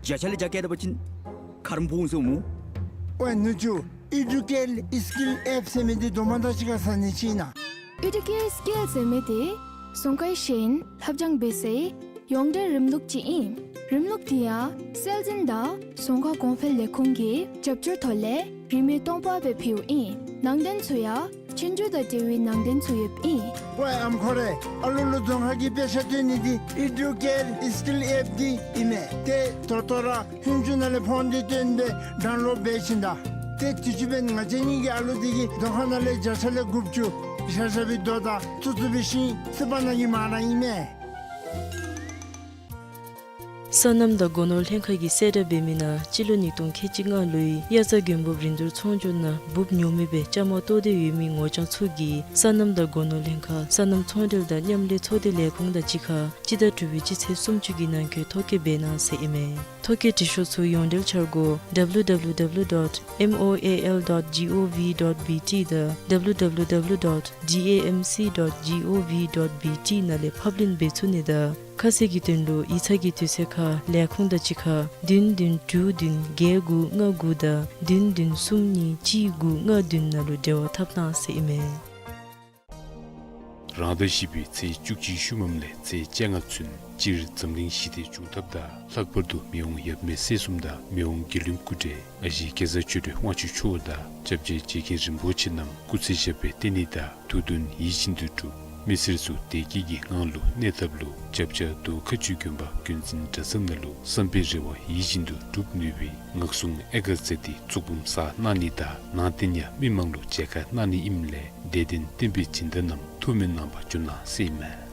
བརྒྱ་ཆ་ལས་བརྒྱ་བཀལ་ད་པ་ཅིན་ཁ་རོག་འབོ་འོང་ཟེར་སྨོ། ཝའི་ནུ་གཅུང་ཨི་ཌུ་ཀེར་སི་ཀིལ་ཨེཔ་ཟེར་མི་འདི་དོ་མ་དང་གཅིག་ཁར་ཟ་ནི་ཅིག་ཨིན་ན། ཨི་ཌུ་ཀེར་སི་ཀིལ་ཟེར་མི་འདི་རྫོང་ཁའི་ཤེས་ཡོན་ལྷབ་སྦྱང་འབད་སའི་ཡོངས་འབྲེལ་རིམ་ལུགས་ཅིག་ཨིན། རིམ་ལུགས་འདི་ཡང་སྲོལ་འཛིན་དང་རྫོང་ཁ་གོང་འཕེལ་ལས་ཁུངས་ཀྱི་རྒྱབ་སྐྱོར་ཐོག་ལས་རིན་མེད་སྟོང་པ་སྦེ་ཕུལཝ་ཨིན། ནང་དོན་ཚུ་ཡང་ཆོས་རྒྱུགས་དང་འབྲེལ་བའི་ནང་དོན་ཚུ་ཡོདཔ་ཨིན། ཝའི་ཨམ་ཁོ་རེ། ཨ་ལུ་ལུ་རྫོང་ཁ་གི་དཔེ་ཆ་སྟོན་ནི་འདི་ཨི་ཌུ་ཀེར་སི་ཀིལ་ཨེཔ་འདི་ཨིན་མས། ཏེ་ད་ལྟོ་ར་ཧིན་ཇུ་ནང་ལས་ཕོན་འདི་བཏོན་སྦེ་ཌའུན་ལོཌ་འབད་ཞིནམ་ད། ཏེ་དུས་ཅི་འབདན་ང་བཅས་གཉིས་ཀྱི་ཨ་ལུ་འདི་གིས་རྫོང་ཁ་ནང་ལས་བརྒྱ་ཆ་ལས་དགུ་བཅུ་ཤ་ཤ་བའི་རྡོ་དང་ཚུ་ཚུ་བའི་ཤིང་བསིལ་བ་ནང་གི་མར་ར་ཨིན་མས། སོ་ནམ་དང་སྒོ་ནོར་ལྷན་ཁག་གིས་གསལ་བསྒྲགས་འབད་མི་ནང་སྤྱི་ལོ་ཉིས་སྟོང་ཁལ་གཅིག་ལྔ་ལོའི་དབྱར་རྩྭ་དགུན་འབུབ་རིན་བསྡུར་ཚོང་སྒྱུར་ནང་འབུབ་ཉོ་མི་སྦེ་བཅའ་མར་གཏོགས་ཏེ་ཡོད་མི་ངོ་རྐྱང་ཚུ་གིས་སོ་ནམ་དང་སྒོ་ནོར་ལྷན་ཁག་སོ་ནམ་ཚོང་འབྲེལ་དང་མཉམ་ལས་ཚོགས་སྡེ་ལས་ཁུངས་དང་གཅིག་ཁར་སྤྱི་ཟླ་དྲུག་པའི་སྤྱི་ཚེས་སུམ་ཅུ་གི་ནང་འཁོད་ཐོ་བཀོད་འབད་གནང་ཟེར་ཨིན་མས། ཐོ་བཀོད་འབྲི་ཤོག་ཚུ་ཡོངས་འབྲེལ་འཆར་སྒོ་W W W dot M O A L dot gov dot B T དང་W W W dot D A M C dot gov dot B T ནང་ལས་ཕབ་ལེན་འབད་ཚུགས་ནི་དང་ཁ་གསལ་གྱི་དོན་ལུ་ཡིག་ཚང་གི་དུས་ཚོད་ཁར་ལས་ཁུངས་དང་གཅིག་ཁར་བདུན་བདུན་དྲུག་བདུན་བརྒྱད་དགུ་ལྔ་དགུ་དང་བདུན་བདུན་གསུམ་གཉིས་གཅིག་དགུ་ལྔ་བདུན་ནང་ལུ་འབྲེལ་བ་འཐབ་གནང་ཟེར་ཨིན་མས། རང་ཟླ་བཞི་པའི་ཚེས་བཅུ་གཅིག་ཤུལ་མམ་ལས་ཚེས་བཅོ་ལྔ་ཚུན་སྤྱིར་འཛམ་གླིང་ཞི་བདེ་འབྱུང་ཐབས་དང་ལྷག་པར་དུ་མི་དབང་ཡབ་མེས་སྲས་གསུམ་དང་མི་དབང་དགེ་འདུན་སྐུ་བགྲེས་ཨ་ཞེ་གེ་སར་ཆོས་སྒྲོན་དབང་ཕྱུག་མཆོག་དང་སྐྱབས་རྗེ་རྗེ་མཁན་རིན་པོ་ཆེ་རྣམས་སྐུ་ཚེ་ཞབས་པད་བརྟན་ནི་དང་དུས་སྟོན་ཡིད་བཞིན་དུ་འགྲུབ། མི་སེར་ཚུ་བདེ་སྐྱིད་ཀྱི་ངང་ལུ་གནས་ཐབས་ལུ་སྐྱབས་རྗེ་རྡོ་ཁ་ཆུ་དགོན་པ་འགོ་འཛིན་གྲྭ་ཚང་ནང་ལུ་བསམ་པའི་རེ་བ་ཡིད་བཞིན་དུ་འགྲུབ་ནུས་པའི་ངག་གསུང་ཨེ་དགའ་རྩེ་འདི་བཙུགས་འབུམ་གསར་གནང་ནི་དང་ནང་རྟེན་ཡང་མི་མང་ལུ་མཇལ་ཁ་གནང་ནི་ཨིནམ་ལས་དད་ལྡན་བསྟན་པའི་སྦྱིན་བདག་རྣམས་ཐུགས་སྨོན་གནང་བར་བྱོན་གནང་ཟེར་ཨིན་མས།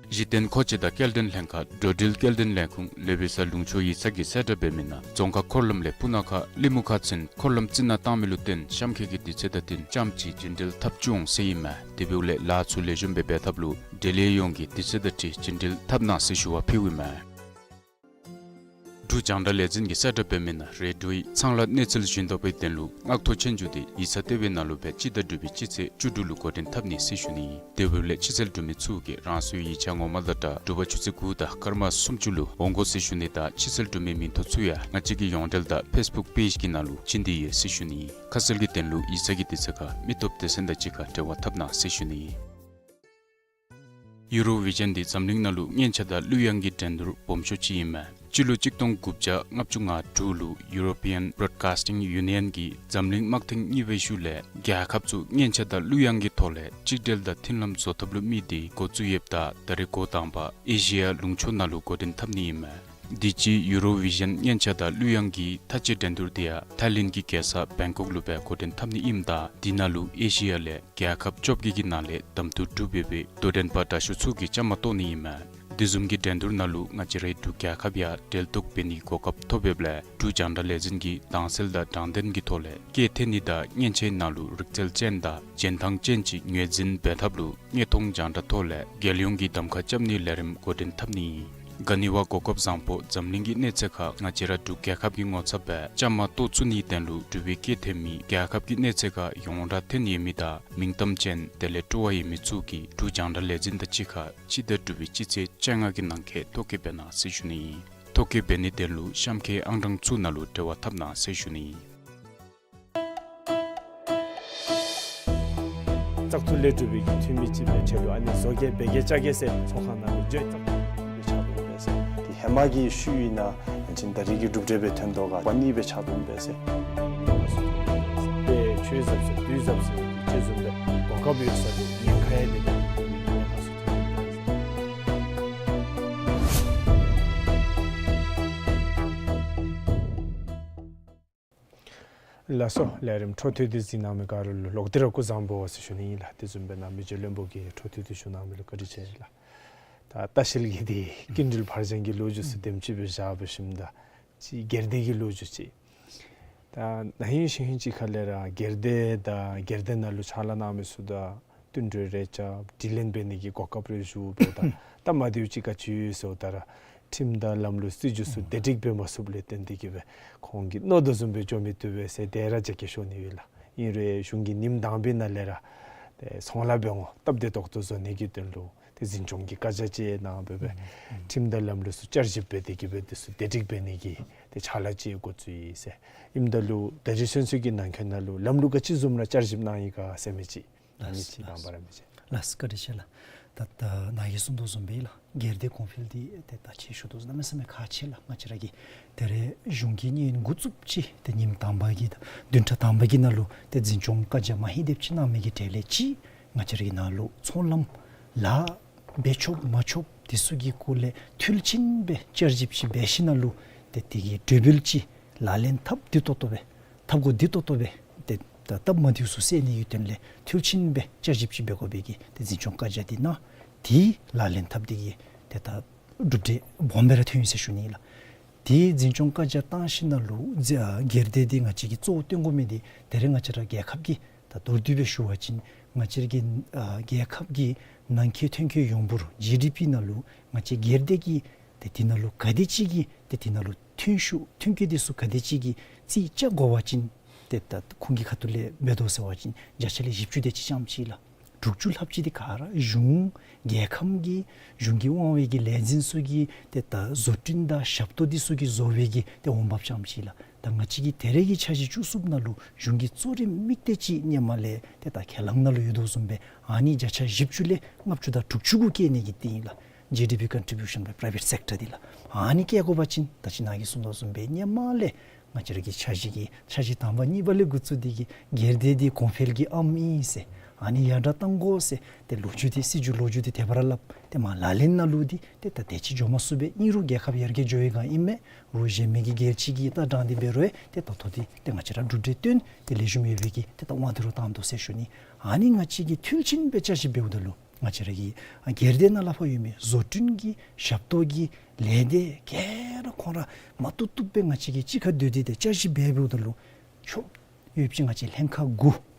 གཞི་རྟེན་མཁོ་ཆས་དང་སྐྱེལ་འདྲེན་ལྷན་ཁག་འགྲོ་འགྲུལ་སྐྱེལ་འདྲེན་ལས་ཁུངས་ལེ་བི་ས་ལུང་ཕྱོགས་ཡིག་ཚང་གིས་གསལ་བསྒྲགས་འབད་མི་ནང་རྫོང་ཁག་འཁོར་ལམ་ལས་སྤུ་ན་ཁ་གླིང་མུ་ཁ་ཚུན་འཁོར་ལམ་རྩི་ནག་བཏང་མི་ལུ་བརྟེན་གཤམ་འཁོད་ཀྱི་དུས་ཚོད་དང་བསྟུན་རྐྱངམ་ཅིག་རྒྱུན་འགྲུལ་འཐབ་བཅུག་འོང་ཟེར་ཨིན་མས། དེ་འབདཝ་ལས་ལཱ་ཚུ་ལེགས་ཤོམ་སྦེ་འབད་ཐབས་ལུ་འབྲེལ་ཡོད་ཡོངས་ཀྱིས་དུས་ཚོད་དང་འཁྲིལ་རྒྱུན་འགྲུལ་འཐབ་གནང་ཟེར་ཞུ་བ་ཕུལཝ་ཨིན་མས། འབྲུག་རྒྱང་བསྒྲགས་ལས་འཛིན་གྱིས་གསལ་བསྒྲགས་འབད་མི་ནང་རེ་ཌིའོའི་ཚང་ལཱ་གནས་ཚུལ་ཞུ་དག་པའི་དོན་ལུ་མངགས་ཐོ་ཆོས་རྒྱུགས་འདི་ཡིག་ཚང་ལྟེ་བའི་ནང་ལུ་སྦེ་སྤྱི་ཟླ་དྲུག་པའི་སྤྱི་ཚེས་བཅུ་དྲུག་ལུ་འགོ་འདྲེན་འཐབ་ནི་ཟེར་ཞུ་ནི་ཨིན། དེ་འབདཝ་ལས་ཕྱི་ཚུལ་གྲུབ་མི་ཚུ་གིས་རང་སོའི་ཡིག་ཆ་ངོ་མ་དང་སྦྲགས་དྲོ་པ་ཆུ་ཚོད་དགུ་དང་སྐར་མ་སུམ་ཅུ་ལུ་འོང་དགོ་ཟེར་ཞུ་ནི་དང་ཕྱི་ཚུལ་གྲུབ་མི་མིང་ཐོ་ཚུ་ཡང་ང་བཅས་ཀྱི་ཡོངས་འབྲེལ་དང་ཕེསི་བུཀ་པེཇ་གི་ནང་ལུ་བྱིན་ཏེ་ཡོད་ཟེར་ཞུ་ནི་ཨིན། ཁ་གསལ་གྱི་དོན་ལུ་ཡིག་ཚང་གི་དུས་ཚོད་ཁར་མི་སྟོབས་སྡེ་ཚན་དང་གཅིག་ཁར་འབྲེལ་བ་འཐབ་གནང་ཟེར་ཞུ་ནི་ཨིན། ཡུ་རོ་བི་ཞཱན་འདི་འཛམ་གླིང་ནང་ལུ་སྙན་ཆ་དང་གླུ་དབྱངས་ཀྱི་འགྲན་བསྡུར་སྦོམ་ཤོས་ཅིག་ཨིན་མས། སྤྱི་ལོ་གཅིག་སྟོང་དགུ་བརྒྱ་ལྔ་བཅུ་ང་དྲུག་ལུ་ཡུ་རོ་པི་ཡཱན་བོ་རོཌ་ཀཱསི་ཊིང་ཡུ་ནི་ཡཱན་གྱིས་འཛམ་གླིང་དམག་ཐེངས་གཉིས་པའི་ཤུལ་ལས་རྒྱལ་ཁབ་ཚུ་སྙན་ཆ་དང་གླུ་དབྱངས་ཀྱི་ཐོག་ལས་གཅིག་སྒྲིལ་དང་མཐུན་ལམ་བཟོ་ཐབས་ལུ་དམིགས་ཏེ་འགོ་བཙུགས་ཡོདཔ་ད་ད་རེས་འགོ་དང་པ་ཨེ་ཤི་ཡ་ལུང་ཕྱོགས་ནང་ལུ་འགོ་འདྲེན་འཐབ་ནི་ཨིན་མས། དུས་ཅི་ཡུ་རོ་བི་ཞཱན་སྙན་ཆ་དང་གླུ་དབྱངས་ཀྱི་མཐའ་དཔྱད་འགྲན་བསྡུར་འདི་ཡང་ཐའི་ལེནཌ་གི་རྒྱལ་ས་བེང་ཀོག་ལུ་སྦེ་འགོ་འདྲེན་འཐབ་ནི་ཨིནམ་ད་འདི་ནང་ལུ་ཨེ་ཤི་ཡ་ལས་རྒྱལ་ཁབ་བཅོ་བརྒྱད་ཀྱི་ནང་ལས་གདམ་འཐུ་གྲུབ་ཡོད་པའི་དོ་འགྲན་པ་དྲག་ཤོས་ཚུ་གིས་བཅའ་མར་གཏོགས་ནི་ཨིན་མས། དེ་བཟུམ་གྱི་འགྲན་བསྡུར་ནང་ལུ་ང་བཅས་རའི་འབྲུག་རྒྱལ་ཁབ་ཡང་གྲལ་གཏོགས་འབད་ནིའི་གོ་སྐབས་ཐོབ་ཡོདཔ་ལས་འབྲུག་རྒྱང་བསྒྲགས་ལས་འཛིན་གྱིས་དྭངས་གསལ་དང་དྲང་བདེན་གྱི་ཐོག་ལས་སྐད་འཐེན་ནི་དང་མཉེན་ཆས་ནང་ལུ་རིག་རྩལ་ཅན་དང་རྗེས་འབྲང་ཅན་ཅིག་ངོས་འཛིན་འབད་ཐབས་ལུ་དངོས་མཐོང་རྒྱང་བསྒྲགས་ཐོག་ལས་རྒྱལ་ཡོངས་ཀྱི་གདམ་ཁ་རྐྱབ་ནིའི་ལས་རིམ་འགོ་འདྲེན་འཐབ་ནི་ཨིན། ག་ནི་བ་གོ་སྐབས་བཟང་པོ་འཛམ་གླིང་གི་གནས་ཚད་ཁར་ང་བཅས་ར་འབྲུག་རྒྱལ་ཁབ་ཀྱི་ངོ་ཚབ་སྦེ་བཅའ་མར་གཏོགས་ཚུགས་ནིའི་དོན་ལུ་འབྲུག་པའི་སྐད་འཐེན་མི་རྒྱལ་ཁབ་ཀྱི་གནས་ཚད་ཁར་ཡོངས་གྲགས་ཐོན་ཡོད་མི་དང་མིང་གཏམ་ཅན་དེ་ལས་སྤྲོ་བ་ཡོད་མི་ཚུ་གིས་འབྲུག་རྒྱང་བསྒྲགས་ལས་འཛིན་དང་གཅིག་ཁར་སྤྱི་ཟླ་དྲུག་པའི་སྤྱི་ཚེས་བཅོ་ལྔ་གི་ནང་འཁོད་ཐོ་བཀོད་འབད་གནང་ཟེར་ཞུ་ནི་ཨིན། ཐོ་བཀོད་འབད་ནིའི་དོན་ལུ་གཤམ་འཁོད་ཨང་གྲངས་ཚུ་ནང་ལུ་འབྲེལ་བ་འཐབ་གནང་ཟེར་ཞུ་ནི་ཨིན། བཙག་འཐུ་ལས་གྲུབ་པའི་གི་འཐུས་མི་ཅིག་སྦེ་ཁྲལ་ལུ་ཨ་ནི་བཟོ་གེ་འབད་གེ་བཅའ་གེ་ཟེར་ཚོགས་ཁང་ནང་ལུ་བརྗོད་བཏང་སྦེ་ཆགས་འདུག་པས་ཟེར། དེ་ཧེ་མ་གི་ཤུལ་ཨིན་ན་ཡང་ཅིན་ད་རེས་ཀྱི་གྲུབ་འབྲས་སྦེ་ཐོན་དོ་ག་པ་ནི་སྦེ་ཆགས་འདུག་པས་ཟེར། དཔེ་ཆོས་ཟབ་ཟེར་དུས་ཟབ་ཟེར་ཅིག་བཟུམ་སྦེ་གོ་སྐབས་ཡོད་ས་དེ་ཉེན་ཁ་ཡང་དེ་དང་དེ་ཉེན་ཁ་སུ་ཐོན་ལགས་སོ། ལས་རིམ་འཕྲོ་མཐུད་དེ་གཟིགས་གནང་མི་ག་ར་ལུ་ལོག་སྟེ་ར་སྐུ་གཟུགས་བཟང་པོ་ཟེར་ཞུ་ནི་ཨིན་ལགས། དེ་བཟུམ་སྦེ་ནཱ་མི་རྗེ་བློན་པོ་གིས་འཕྲོ་མཐུད་དེ་ཞུ་གནང་མི་ལུ་བཀའ་དྲིན་ཆེ་ལགས། ད་ལྟ་བཤལ་གྱི་དེ་ཀུན་འདུལ་ཕར་ཕྱིན་གྱི་ལོ་རྒྱུས་ཚུ་དེམ་ཅིག་སྦེ་བཞག་པ་ཞིནམ་ད་ཅིག་སྒེར་སྡེ་གི་ལོ་རྒྱུས་ཅིག། ད་ན་ཧིང་གཞེས་ཧིང་ཅིག་ཁ་ལས་ར་སྒེར་སྡེ་དང་སྒེར་སྡེ་ནང་ལུ་ཕྱག་ལཱ་གནང་མི་ཚུ་དང་བསྟུན་གྲོས་རེ་རྐྱབ་དྲི་ལན་འབད་ནི་གི་གོ་སྐབས་རེ་ཞུ་འབདཝ་ད་སྟབས་མ་བདེཝ་ཅིག་ག་ཅི་ཡོད་ཟེརཝ་ད་ར་ཁྲིམས་དང་ལམ་ལུགས་སྲིད་བྱུས་ཚུ་ཨུམ་བདེ་སྒྲིག་འབད་མ་ཚུགསཔ་ལས་བརྟེན་ཏེ་གིས་སྦེ་ཁོང་གིས་མནོ་དོ་བཟུམ་སྦེ་འགྱོ་མི་བཏུབ་པས་ཟེར་དེ་ར་རྒྱ་སྐྱེད་ཤོར་ནི་ཡོད་ལགས། ཨིན་རུང་གཞུང་གི་ཉིནམ་དང་པའི་ནང་ལས་ར་ཏེ་ཚོང་ལཱ་འབད་འོང་སྟབས་བདེ་ཏོག་ཏོ་བཟོ་ནི་གི་དོན་ལུ་ཏེ་འཛིན་སྐྱོང་གི་བཀའ་རྒྱ་ཅིག་གནང་སྦེ་སྦེ་ཨུམ་ཨུམ་ཁྲིམས་དང་ལམ་ལུགས་ཚུ་བསྐྱར་ཞིབ་འབད་དེ་གིས་སྦེ་དེ་ཚུ་བདེ་སྒྲིག་འབད་ནི་གི་ཏེ་ཕྱག་ལཱ་ཅིག་འགོ་བཙུགས་ཡི་ཟེར། ཨིནམ་ད་ལུ་ད་རིས་ཚུན་ཚོད་ཀྱི་ནང་འཁོད་ནང་ལུ་ལམ་ལུགས་ག་ཅི་བཟུམ་ར་བསྐྱར་ཞིབ་གནང་ཡི་ག་ཟེར་མི་ཅིག་ཨ་ནི་ཅིག་དང་པ་ར་མི་ཅིག། ལགས་སོ། བཀའ་དྲིན་ཆེ་ལགས། ད་ད་ནཱ་གིས་གསུངས་དོ་བཟུམ་སྦེ་ལགས། སྒེར་སྡེ་གོང་འཕེལ་འདི་ཏེ་ད་ཅི་ཞུ་དོ་བཟུམ་གནམ་མེད་ས་མེད་ཁག་ཆེ་ལགས། ང་བཅས་ར་གི་ད་རེས་གཞུང་གིས་ཉིནམ་འགོ་བཙུགསཔ་ཅིག་ཏེ་ཉིནམ་དང་པ་གི་ད་བདུན་ཕྲག་དང་པ་གི་ནང་ལུ་ཏེ་འཛིན་སྐྱོང་བཀའ་རྒྱ་མ་ཧེ་བདེཝ་ཅིག་གནང་མི་གི་གྲལ་ལས་ཅིག་ང་བཅས་ར་གི་ནང་ལུ་ཚོང་ལམ་ལཱ་འབད་ཆོག་མ་ཆོག་དེ་ཚུ་གི་སྐོར་ལས་འཐུས་ལྷོད་ཅན་སྦེ་བསྐྱར་ཞིབ་ཅིག་འབད་ཞིནམ་ལས་ཏེ་དེ་གི་གྲོས་འབུལ་ཅིག་ལག་ལེན་འཐབ་བདེ་ཏོག་ཏོ་སྦེ་འཐབ་དགོ་བདེ་ཏོག་ཏོ་སྦེ་ཏེ་ད་སྟབས་མ་བདེཝ་ཚུ་སེལ་ནི་གི་དོན་ལས་འཐུས་ལྷོད་ཅན་སྦེ་བསྐྱར་ཞིབ་ཅིག་འབད་དགོ་པའི་གི་ཏེ་འཛིན་སྐྱོང་བཀའ་རྒྱ་འདི་གནང་། དེ་ལག་ལེན་འཐབ་སྟེ་གིས་ཏེ་ད་གྲུབ་འབྲས་སྦོམ་སྦེ་ར་ཐོན་ཡི་ཟེར་ཞུ་ནི་ལགས། དེ་འཛིན་སྐྱོང་བཀའ་རྒྱ་བཏང་ཞིནམ་ལས་སྒེར་སྡེ་འདི་ང་བཅས་ཀྱིས་གཙོ་བོ་བཏོན་དགོ་མི་འདི་ད་རེས་ང་བཅས་ར་རྒྱལ་ཁབ་ཀྱི་ད་མདོར་བསྡུས་སྦེ་ཞུ་བ་ཅིན་ང་བཅས་ར་གི་ཨ་རྒྱལ་ཁབ་ཀྱི་ནང་འཁོད་ཐོན་སྐྱེད་ཡོངས་འབོར་ཇི་ཌི་པི་ནང་ལུ་ང་བཅས་སྒེར་སྡེ་གིས་ཏེ་དེ་ནང་ལུ་ག་དེ་ཅིག་གིས་ཏེ་དེ་ནང་ལུ་ཐོན་ཤུགས་ཐོན་སྐྱེད་འདི་ཚུ་ག་དེ་ཅིག་གིས་རྩིས་རྐྱབ་དགོ་པ་ཅིན་ཏེ་ད་ཁོང་གི་ཁ་ཐུག་ལས་འབད་དོ་ཟེར་བ་ཅིན་བརྒྱ་ཆ་ལས་བཞི་བཅུ་དེ་ཅིག་ཙམ་ཅིག་ལགས། དྲུག་ཅུ་ལྷགཔ་ཅིག་འདི་ག་ར་གཞུང་རྒྱལ་ཁམས་ཀྱི་གཞུང་གིས་དབང་བའི་གི་ལས་འཛིན་ཚུ་གི་ཏེ་ད་བཟོ་སྐྲུན་དང་ཞབས་ཏོག་འདི་ཚུ་གིས་བཟོ་བའི་གི་ཏེ་འོང་འབབ་ཙམ་ཅིག་ལགས། ད་ང་བཅས་ཀྱི་ད་རེས་ཀྱི་འཆར་གཞི་བཅུ་གསུམ་ནང་ལུ་གཞུང་གི་གཙོ་རིམ་དམིགས་གཏད་ཅིག་སྔོན་མ་ལས་ཏེ་ད་ཁས་བླངས་ནང་ལུ་ཡོད་དོ་བཟུམ་སྦེ་ཨ་ནི་བརྒྱ་ཆ་བཞི་བཅུ་ལས་ལྔ་བཅུ་དང་དྲུག་ཅུ་གུ་བཀལ་ནི་གི་དེ་ཨིན་ལགས། ཇི་ཌི་པི་ཀོན་ཊི་བིའུ་ཤཱན་བའི་པ་རའི་ཝེཊ་སེཀ་ཊར་འདི་ལགས། ཨ་ནི་བཀལ་དགོ་པ་ཅིན་ད་ཅི་ནཱ་གིས་གསུངས་དོ་བཟུམ་སྦེ་སྔོན་མ་ལས་ང་བཅས་ར་གི་འཆར་གཞི་གི་འཆར་གཞི་དང་པ་གཉིས་པ་ལས་འགོ་བཙུགས་ཏེ་གིས་སྒེར་སྡེ་འདི་གོང་འཕེལ་གྱི་ཨམ་ཨིན་ཟེར་ཨ་ནི་ཡར་དྲག་གཏང་དགོ་ཟེར་ཏེ་ལོ་རྒྱུས་འདི་སྲིད་བྱུས་ལོ་རྒྱུས་འདི་དེ་སྦེ་ར་སླབ། ཏེ་མ་ལག་ལེན་ནང་ལུ་འདི་ཏེ་ད་དེ་ཅིག་འགྱོ་མ་ཚུགས་པས། ཨིན་རུང་རྒྱལ་ཁབ་ཡར་རྒྱས་འགྱོ་བའི་སྒང་ཨིན་མས། རུང་གཞན་མི་གི་སྒེར་གཅིག་གིས་ད་དྲང་སྟེ་འབད་རུང་ཏེ་ད་ལྟོ་འདི་ཏེ་ང་བཅས་ར་གྲུབ་འབྲས་བཏོན་ཏེ་ལེགས་ཤོམ་ཡོད་པའི་གི་ཏེ་ད་དབང་དུ་ར་བཏང་དོ་ཟེར་ཞུ་ནི། ཨ་ནི་ང་བཅས་ཀྱིས་འཐུས་ལྷོད་ཅན་སྦེ་བསྐྱར་ཞིབ་འབདཝ་ད་ལུ་ང་བཅས་ར་གི་ཨ་སྒེར་སྡེ་ནང་ལས་ཕར་ཡོད་མི་བཟོ་སྐྲུན་གྱི་ཞབས་ཏོག་གི་ལས་སྡེ་ག་ར་ཁོང་ར་མ་བཏུབ་བཏུབ་སྦེ་ང་བཅས་ཀྱིས་གཅིག་ཁར་སྡོད་དེ་ཏེ་བསྐྱར་ཞིབ་འབད་འབདཝ་ད་ལུ་ཆོག་ཡོདཔ་ཅིག་ང་བཅས་ལྷན་ཁག་དགུ་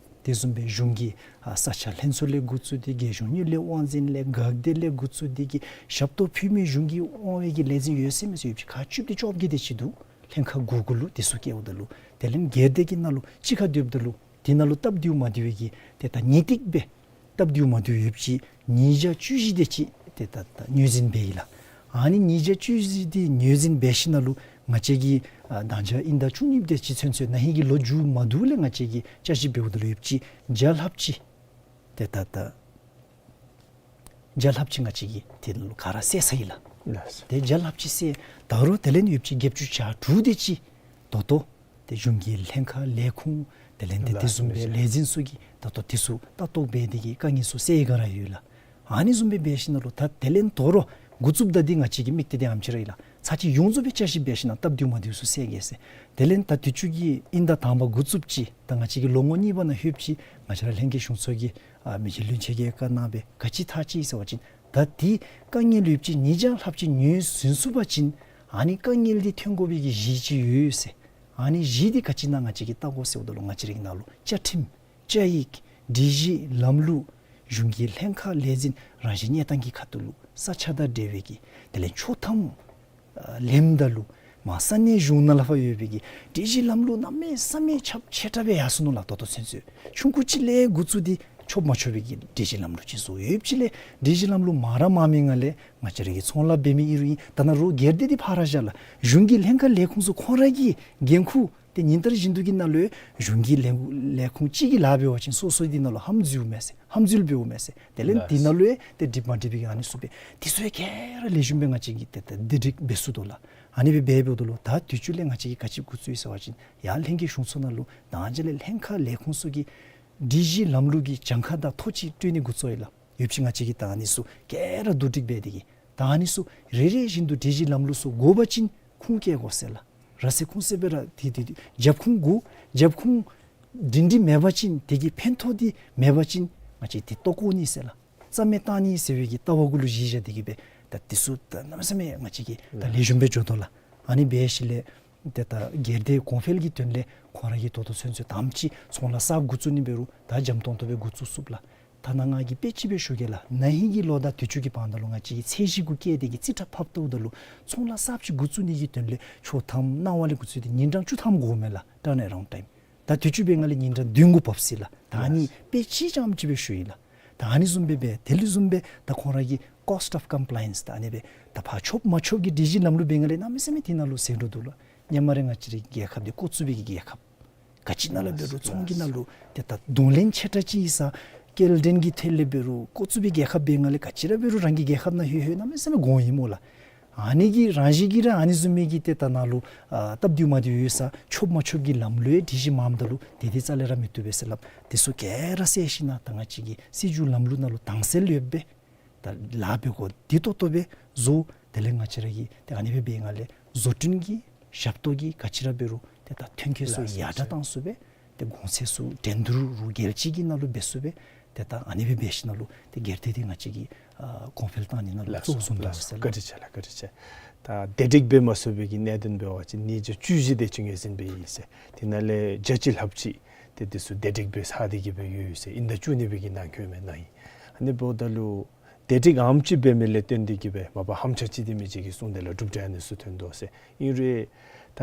དེ་བཟུམ་སྦེ་གཞུང་གི་ཨ་ས་ཆ་ལྷན་ཚོགས་ལས་འགོ་བཙུགས་ཏེ་གིས་གཞུང་གཉེར་ལས་དབང་འཛིན་ལས་འགག་སྡེ་ལས་འགོ་བཙུགས་ཏེ་གིས་ཞབས་ཏོག་ཕུལ་མི་གཞུང་གི་དབང་བའི་གི་ལས་འཛིན་ཡོད་ཚད་མེད་ཚད་ཡོདཔ་ཅིག་ཁག་བཅུ་བདུན་བཅོ་བརྒྱད་དེ་ཅིག་འདུག། ལྷན་ཁག་དགུ་གུ་ལུ་དེ་ཚུ་བཀལཝ་ད་ལུ་དེ་ལས་སྒེར་སྡེ་གི་ནང་ལུ་གཅིག་ཁར་སྡོདཔ་ད་ལུ་དེ་ནང་ལུ་སྟབས་བདེཝ་མ་བདེ་བའི་གི་ཏེ་ད་ངེས་ཏིག་སྦེ་སྟབས་བདེཝ་མ་བདེཝ་ཡོདཔ་ཅིག་ཉིས་བརྒྱ་བཅུ་བཞི་དེ་ཅིག་ཏེ་ད་ད་ངོས་འཛིན་འབད་ཡི་ལགས། ཨ་ནི་ཉིས་བརྒྱ་བཅུ་བཞི་དེ་ངོས་འཛིན་འབད་ཞིནམ་ལས་ང་བཅས་ཀྱིས་ཨ་དང་ཅ་དབྱིན་ཟླ་བཅུ་གཉིས་དེ་ཅིག་ཚུན་ཚོད་ན་ཧིང་གི་ལོ་མཇུག་མ་བསྡུ་ལས་ང་བཅས་ཀྱིས་བསྐྱར་ཞིབ་འབདཝ་ད་ལུ་ཡོདཔ་ཅིག་བརྒྱ་ལྷགཔ་ཅིག་ཏེ་ད་ད་བརྒྱ་ལྷགཔ་ཅིག་ང་བཅས་ཀྱིས་དེ་ལུ་ག་ར་བསལ་ཚར་ཡི་ལགས། ལགས་སོ། ཏེ་བརྒྱ་ལྷགཔ་ཅིག་བསལ་ད་རུང་དེ་ལས་ཡོདཔ་ཅིག་བརྒྱད་ཅུ་གྱ་དྲུག་དེ་ཅིག་ད་ལྟོ་ཏེ་གཞུང་གི་ལྷན་ཁག་ལས་ཁུངས་དེ་ལས་ཏེ་དེ་བཟུམ་སྦེ་ལགས་ལས་འཛིན་ཚུ་གིས་ད་ལྟོ་དེ་ཚུ་ལྟ་རྟོག་འབད་དེ་གིས་དཀའ་ངལ་ཚུ་སེལ་བའི་སྒང་ར་ཡོད་ལགས། ཨ་ནི་བཟུམ་སྦེ་འབད་ཞིནམ་ལས་ད་དེ་ལས་ད་རུང་འགོ་བཙུགསཔ་ད་འདི་ང་བཅས་ཀྱི་དམིགས་གཏད་འདི་ཨ་ནེམ་ཅིག་ར་ཨིན་ལགས། ཚར་གཅིག་ཡོངས་རྫོགས་སྦེ་བསྐྱར་ཞིབ་འབད་ཞིནམ་ལས་སྟབས་བདེཝ་མ་བདེཝ་ཚུ་སེལ་གེ་ཟེར། དེ་ལས་ད་དུས་ཅི་གི་དབྱིན་ཟླ་དང་པ་འགོ་བཙུགསཔ་ཅིག་ད་ང་བཅས་ཀྱི་ལོ་ངོ་གཉིས་པ་ནང་ལྷོདཔ་ཅིག་ང་བཅས་ར་ལྷན་རྒྱས་གཞུང་ཚོགས་ཀྱི་ཨ་མི་རྗེ་བློན་ཆེན་གྱིས་བཀའ་གནང་སྦེ་ག་ཅི་ཐག་བཅད་ཟེར་བ་ཅིན་ ད་དེ་དཀའ་ངལ་ཡོདཔ་ཅིག་ཉིས་བརྒྱ་ལྷགཔ་ཅིག་ཉོ་ཟུན་ཚུགས་པ་ཅིན་ཨ་ནི་དཀའ་ངལ་འདི་ཐོན་དགོ་པའི་གི་གཞི་ཅིག་ཡོད་ཟེར། ཨ་ནི་གཞི་འདི་ག་ཅི་ཨིན་ན་ང་བཅས་ཀྱིས་བལྟ་དགོ་ཟེརཝ་ད་ལུ་ང་བཅས་རའི་ནང་ལུ་བཅའ་ཁྲིམས་བཅའ་ཡིག་སྒྲིག་གཞི་ལམ་ལུགས་གཞུང་གི་ལྷན་ཁག་ལས་འཛིན་རང་བཞིན་གནས་སྟངས་ཀྱི་ཁ་ཐུག་ལུ་ས་ཆ་དང་འབྲེལ་བའི་གི་དེ་ལས་ཆོག་ཐམ་ཨ་ལེནམ་ད་ལུ་མ་ས་གནས་གཞུང་ནང་ལས་ཕར་ཡོད་པའི་གི་སྒྲིག་གཞི་ལམ་ལུགས་གནམ་མེད་ས་མེད་ཁྱབ་ཆེ་དྲགས་སྦེ་ཡར་སོང་ནུག་ལགས། ད་ལྟོ་ཚུན་ཚོད་ཆུང་ཀུ་ཅིག་ལས་འགོ་བཙུགས་ཏེ་ཆོགཔ་མ་ཆོག་པའི་གི་སྒྲིག་གཞི་ལམ་ལུགས་ཅིག་བཟོ། ཡོདཔ་ཅིག་ལས་སྒྲིག་གཞི་ལམ་ལུགས་མ་ར་མ་མི་ནང་ལས་ང་བཅས་ར་གི་ཚོང་ལཱ་འབད་མི་ཨིན་རུང་ཨིན། ད་ནཱ་རོགས་སྒེར་སྡེ་འདི་ཕར་ར་བཞག་ལགས། གཞུང་གི་ལྷན་ཁག་ལས་ཁུངས་ཚུ་ཁོང་ར་གི་འགན་ཁུར་ཏེ་ཉིན་ལྟར་བཞིན་དུ་གི་ནང་ལུ་གཞུང་གི་ལས་ལས་ཁུངས་ཅིག་གི་ལཱ་འབད་བ་ཅིན་སོ་སོ་འདི་ནང་ལུ་ཧམ་འཛུལཝ་མས་ཟེར། ཧམ་འཛུལ་འབདཝ་མས་ཟེར། དེ་ལས་འདི་ནང་ལུ་ཡང་ཏེ་འགྲིག་མ་འགྲིག་པའི་ཨ་ནི་ཚུ་སྦེ་དེ་ཚུ་ཡང་ག་ར་ལེགས་ཤོམ་སྦེ་ང་བཅས་ཀྱིས་ཏེ་ཏེ་བདེ་སྒྲིག་འབད་ཚུགས་དོ་ལགས། ཨ་ནི་སྦེ་འབད་འབདཝ་ད་ལུ་ད་དུས་ཅི་ལས་ང་བཅས་ཀྱིས་ག་ཅི་འགོ་བཙུགས་ཡི་ཟེར་བ་ཅིན་ཡར་ལྷན་རྒྱས་གཞུང་ཚོགས་ནང་ལུ་ད་ཨ་ནི་ལས་ལྷན་ཁག་ལས་ཁུངས་ཚུ་གི་སྒྲིག་གཞི་ལམ་ལུགས་ཀྱི་གྱངས་ཁ་དང་ཐོ་ཅིག་སྤྲོད་ནི་འགོ་བཙུགས་ཡི་ལགས། ཡོདཔ་ཅིག་ང་བཅས་ཀྱིས་ད་ཨ་ནི་ཚུ་ག་ར་བསྡུ་སྒྲིག་འབད་དེ་གིས་ད་ཨ་ནི་ཚུ་རེ་རེ་བཞིན་དུ་སྒྲིག་གཞི་ལམ་ལུགས་ཚུ་དགོ་པ་ཅིན་ཁུངས་བཀལ་དགོ་ཟེར་ལགས། ར་སེ་ཁུངས་ཟེར་སྦེ་ར་དེ་དེ་དེ་རྒྱབ་ཁུངས་དགོ། རྒྱབ་ཁུངས་སྒྲིང་སྒྲིང་མེད་པ་ཅིན་དེ་གི་ཕན་ཐོགས་འདི་མེད་པ་ཅིན་ང་བཅས་དེ་བཏོག་བཀོ་ནི་ཟེར་ལགས། རྩ་མེད་བཏང་ནི་ཟེར་བའི་གི་ལྟ་བ་གུ་ལུ་གཞི་བཞག་སྟེ་གིས་སྦེ་ད་དེ་ཚུ་ད་གནམ་མེད་ས་མེད་ང་བཅས་ཀྱིས་ད་ལེགས་ཤོམ་སྦེ་འགྱོ་དོ་ལགས། ཨ་ནི་འབད་ཞིནམ་ལས་ཏེ་ད་སྒེར་སྡེ་གོང་འཕེལ་གྱི་དོན་ལས་ཁོང་ར་གིས་ད་ལྟོ་ཚུན་ཚོད་དམ་ཅིག་ཚོང་ལཱ་གསརཔ་འགོ་བཙུགས་ནི་འབད་རུང་ད་འཇམ་ཏོང་ཏོ་སྦེ་འགོ་བཙུགས་ཚུགསཔ་ལགས། ད་ནཱ་ང་གིས་དཔེ་ཅིག་སྦེ་ཞུ་གེ་ལགས། ན་ཧིང་གི་ལོ་དང་དུས་ཅི་གི་བར་ན་ལུ་ང་བཅས་ཀྱིས་ཚད་གཞི་གུ་བཀལ་ཏེ་གིས་རྩིས་ཁྲ་ཕབ་བལྟཝ་ད་ལུ་ཚོང་ལཱ་གསརཔ་ཅིག་འགོ་བཙུགས་ནི་གི་དོན་ལས་ཆོག་ཐམ་གནང་བ་ལས་འགོ་བཙུགས་ཏེ་ཉིན་གྲངས་བཅུ་ཐམ་འགོརཝ་མས་ལགས། turnaround time། ད་དུས་ཅི་འབད་ང་ལས་ཉིན་གྲངས་བདུན་གུ་བབས་ཅི་ལགས། ད་ཨ་ནི་དཔེ་ཅིག་རྐྱངམ་ཅིག་སྦེ་ཞུ་ཡི་ལགས། ད་ཨ་ནི་བཟུམ་སྦེ་འབད་དེ་ལས་བཟུམ་སྦེ་ད་ཁོང་ར་གི་cost of compliance ད་ཨ་ནི་སྦེ་ད་ཕར་ཆོགཔ་མ་ཆོགཔ་གི་སྒྲིག་གཞི་ལམ་ལུགས་འབད་ང་ལས་གནམ་མེད་ས་མེད་དེ་ནང་ལུ་ཟད་འགྲོ་འདུག་ལགས། ཧེ་མ་ར་ང་བཅས་རའི་རྒྱལ་ཁབ་འདི་བཀོད་ཚོགས་པའི་གི་རྒྱལ་ཁབ། ག་ཅི་ནང་ལུ་འབད་རུང་ཚོང་གི་ནང་ལུ་ཏེ་ད་གདོང་ལེན་ཆེ་དྲགས་ཅིག་ཡོད་ས། སྐྱེལ་འདྲེན་གྱི་ཐད་ལས་འབད་རུང་བཀོད་ཚོགས་པའི་རྒྱལ་ཁབ་འབད་ང་ལས་ག་ཅི་ར་འབད་རུང་རང་གི་རྒྱལ་ཁབ་ནང་ལྷོད་ལྷོད་གནམ་མེད་ས་མེད་དགོངས་ཡི་སྨོ་ལགས། ཨ་ནི་གི་རང་བཞིན་གྱིས་ར་ཨ་ནི་བཟུམ་མའི་གི་ཏེ་ད་ནཱ་ལུ་ཨ་སྟབས་བདེཝ་མ་བདེཝ་ཡོད་ས། ཆོགཔ་མ་ཆོགཔ་གི་ལམ་ལུགས་སྒྲིག་གཞི་མངམ་ད་ལུ་དེ་དེ་རྩ་ལས་ར་མི་བཏུབ་པས་ཟེར་སླབ། དེ་ཚུ་ག་ར་བསལ་ཞིནམ་ད་ང་བཅས་ཀྱི་སྲིད་བྱུས་ལམ་ལུགས་ནང་ལུ་དྭངས་གསལ་ཡོདཔ་སྦེ་ད་ལཱ་འབད་དགོཔ་འདི་ཏོག་ཏོ་སྦེ་བཟོ། དེ་ལས་ང་བཅས་ར་གིས་ཏེ་ཨ་ནི་སྦེ་འབད་ང་ལས་བཟོ་སྐྲུན་གྱི་ཞབས་ཏོག་གི་ག་ཅི་ར་འབད་རུང་ཏེ་ད་ཐོན་སྐྱེད་ཚུ་ཡར་དྲགས་བཏང་ཚུགས་པས། ཏེ་གོང་ཚད་ཚུ་འགྲན་བསྡུར་རུ་རྒྱལ་སྤྱི་གི་ནང་ལུ་འབད་ཚུགས་པས། ཏེ་ད་ཨ་ནི་སྦེ་འབད་ཞིནམ་ལས་ཏེ་སྒེར་སྡེ་འདི་ང་བཅས་ཀྱི་ཨ་གོང་འཕེལ་བཏང་ནི་ནང་ལུ་ལགས་སོ། གཙོ་བོ་བཟུང་དོ་ལགས་སོ། ཟེར་ལགས། བཀའ་དྲིན་ཆེ་ལགས། བཀའ་དྲིན་ཆེ། ད་བདེ་སྒྲིག་འབད་མ་ཚུགས་པའི་གི་གནད་དོན་འབད་བ་ཅིན་ཉིས་བརྒྱ་བཅུ་བཞི་དེ་ཅིག་ངོས་འཛིན་འབད་ཡི་ཟེར། དེ་ནང་ལས་བརྒྱ་ཅིག་ལྷགཔ་ཅིག་ཏེ་དེ་ཚུ་བདེ་སྒྲིག་འབད་ཚར་ཏེ་གིས་སྦེ་ཡོད་ཡོད་ཟེར། ཨིན་ད་བཅུ་གཉིས་པའི་གི་ནང་འཁོད་མས་ན་ཨིན། ཨ་ནི་འབདཝ་ད་ལུ་བདེ་སྒྲིག་ཨ་ཙམ་ཅིག་འབད་མི་ལས་བརྟེན་ཏེ་གིས་སྦེ་མ་པ་ཧམ་ཆ་ཅིག་དེ་མི་ཅིག་གིས་གསུངས་དེ་ལས་གྲུབ་འབྲས་ཨ་ནི་ཚུ་ཐོན་དོ་ཟེར། ཨིན་རུང་ད་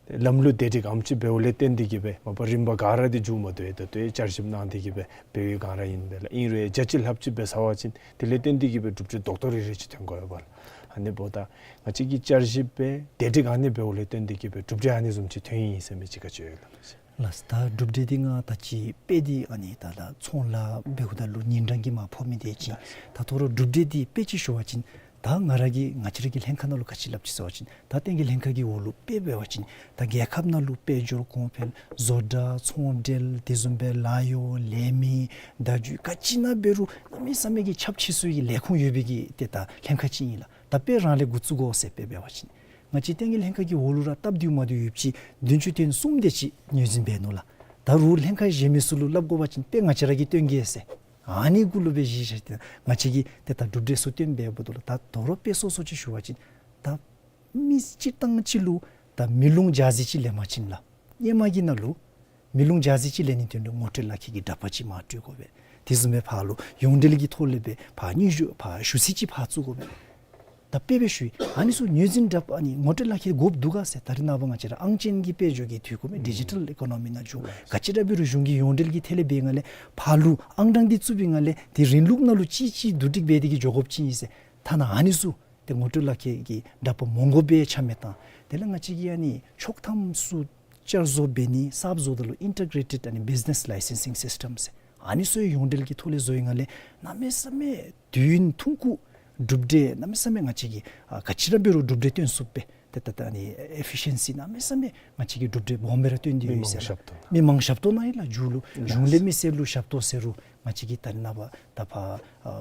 ལམ་ལུགས་བདེ་སྒྲིག་ཨ་ཙམ་ཅིག་འབདཝ་ལས་བརྟེན་ཏེ་གིས་སྦེ་མ་པ་རིམ་པ་ག་ར་འདི་མཇུག་མ་བསྡུ་བར་ད་ལྟོ་བསྐྱར་ཞིབ་གནང་སྟེ་གིས་སྦེ་འབད་བའི་སྒང་ར་ཨིན་པས་ལགས། ཨིན་རུང་བརྒྱ་ཅིག་ལྷགཔ་ཅིག་འབད་ཚར་བ་ཅིན་དེ་ལས་བརྟེན་ཏེ་གིས་སྦེ་གྲུབ་འབྲས་རྡོག་རྡོག་རིལ་རིལ་ཅིག་ཐོན་དགོ་པས་ལགས། ཨ་ནི་འབདཝ་ད་ང་བཅས་ཀྱིས་བསྐྱར་ཞིབ་འབད་བདེ་སྒྲིག་ཨ་ནི་འབདཝ་ལས་བརྟེན་ཏེ་གིས་སྦེ་གྲུབ་འབྲས་ཨ་ནི་བཟུམ་ཅིག་ཐོན་ཡི་ཟེར་མི་ཅིག་ག་ཅི་ཡོད་ལགས། ལགས། ད་གྲུབ་འབྲས་འདི་ང་ད་ཅི་དཔེ་འདི་ཨ་ནི་ད་ལྟོ་ཚོང་ལཱ་འབདཝ་ད་ལུ་ཉིན་གྲངས་ཀྱིས་མ་ཕོག་མི་དེ་ཅིག། ད་ཐོ་རོ་གྲུབ་འབྲས་འདི་དཔེ་ཅིག་ཞུ་བ་ཅིན་ད་ང་ར་གི་ང་བཅས་ར་གི་ལྷན་ཁག་ནང་ལུ་ག་ཅི་སླབ་ཅི་ཟེར་བ་ཅིན་ད་བསྟན་རྒྱས་ལྷན་ཁག་གི་འོག་ལུ་དཔེ་འབད་བ་ཅིན་ད་རྒྱལ་ཁབ་ནང་ལུ་དཔལ་འབྱོར་གོང་འཕེལ་བཟོ་གྲྭ་ཚོང་འབྲེལ་དེ་བཟུམ་སྦེ་ལཱ་གཡོག་ལས་མི་བརྡ་བརྒྱུད་ག་ཅི་ནང་འབད་རུང་གནམ་མེད་ས་མེད་ཀྱི་ཁྱབ་ཆེ་ཤོས་ཀྱི་ལས་ཁུངས་ཡོད་པའི་གི་ཏེ་ད་ལྷན་ཁག་ཅིག་ཨིན་ལགས། ད་དཔེ་རང་ལས་འགོ་བཙུགས་དགོ་ཟེར་དཔེ་འབད་བ་ཅིན་ང་བཅས་བསྟན་རྒྱས་ལྷན་ཁག་གི་འོག་ལུ་ར་སྟབས་བདེཝ་མ་བདེཝ་ཡོདཔ་ཅིག་བདུན་ཅུ་དོན་གསུམ་དེ་ཅིག་ངོས་འཛིན་འབད་ནུག་ལགས། ད་རུང་ལྷན་ཁག་གཞན་མི་ཚུ་ལུ་སླབ་དགོ་པ་ཅིན་དཔེ་ང་བཅས་ར་གིས་སྟོན་གེ་ཟེར་ཨ་ནི་གུ་ལུ་སྦེ་གཞི་བཞག་སྟེ་ང་བཅས་ཀྱིས་ཏེ་ད་གྲུབ་འབྲས་ཚུ་སྟོན་འབདཝ་ད་ལུ་ད་དོ་རུང་དཔེ་སོ་སོ་ཅིག་ཞུ་བ་ཅིན་ད་མི་སྤྱིར་བཏང་ཅིག་ལུ་ད་མེ་རླུང་འཇའ་ཟེར་ཅིག་ལེན་པ་ཅིན་ལགས། ཧེ་མ་གི་ནང་ལུ་མེ་རླུང་འཇའ་ཟེར་ཅིག་ལེན་ནི་དོན་ལུ་ངོ་སྤྲོད་ལག་ཁྱེར་གྱི་འདྲ་པར་ཅིག་མར་སྤྲོད་དགོ་པས། དེ་བཟུམ་སྦེ་ཕར་ལུ་ཡོངས་འབྲེལ་གྱི་ཐོག་ལས་སྦེ་ཕར་སྙན་ཞུ་ཕར་ཞུ་ཚིག་ཅིག་ཕར་བཙུགས་དགོ་པས། ད་དཔེ་སྦེ་ཞུ་ཡི། ཨ་ནི་ཚུ་ངོས་འཛིན་འདྲ་པར་ཨ་ནི་ངོ་སྤྲོད་ལག་ཁྱེར་དགོཔ་འདུག་ག་ཟེར། ད་རེས་ནངས་པ་ང་བཅས་ར་ཨང་ཅན་གྱི་དཔལ་འབྱོར་གྱི་དུས་སྐབས་མས། ཌི་ཇི་ཊལ་ཨི་ཀོ་ནོ་མི་ནང་འགྱོ། ག་ཅི་ར་འབད་རུང་གཞུང་གི་ཡོངས་འབྲེལ་གྱི་ཐད་ལས་འབད་ང་ལས་ཕར་ལུ་ཨང་གྲངས་འདི་བཙུགས་པའི་ང་ལས་དེ་རིང་ལུགས་ནང་ལུ་ཅིག་ཅིག་བསྡུ་སྒྲིག་འབད་དེ་གིས་འགྱོ་དགོཔ་ཅིག་ཨིན་ཟེར། ཐ་ན་ཨ་ནི་ཚུ་ཏེ་ངོ་སྤྲོད་ལག་ཁྱེར་གྱི་འདྲ་པར་མ་དགོཔ་སྦེ་ཆ་མེད་བཏང་། དེ་ལས་ང་བཅས་ཀྱིས་ཨ་ནི་ཆོག་ཐམ་ཚུ་བསྐྱར་བཟོ་འབད་ནི་གསརཔ་བཟོཝ་ད་ལུ་ཨིན་ཊི་གྲེ་ཊེཌ་ཨ་ནི་བིཛ་ནེས་ལའི་སེན་སིང་སིསི་ཊེམ་ཟེར་ཨ་ནི་ཚུ་ཡོངས་འབྲེལ་གྱི་ཐོག་ལས་བཟོ་བའི་ང་ལས་གནམ་མེད་ས་མེད་དུས་ཐུང་ཀུ་གྲུབ་འབྲས་གནམ་མེད་ས་མེད་ང་བཅས་ཀྱིས་ཨ་ག་ཅི་ར་འབད་རུང་གྲུབ་འབྲས་སྟོན་ཚུགསཔ་སྦེ་ཏེ་ད་ད་ཨ་ནི་ཨེ་ཕི་ཤེན་སི་གནམ་མེད་ས་མེད་ང་བཅས་ཀྱིས་གྲུབ་འབྲས་སྦོམ་སྦེ་ར་སྟོན་ཏེ་ཡོད་ཟེར་ལགས། མི་མང་ཞབས་ཏོག་གནང་ཡི་ལགས། མི་མང་ཞབས་ཏོག་གནང་ཡི་ལགས། མཇུག་ལུ་གཞུང་ལས་མི་སེར་ལུ་ཞབས་ཏོག་ཟེར་རུང་ང་བཅས་ཀྱིས་ད་རེས་ནངས་པ་ད་ཕར་ཨ་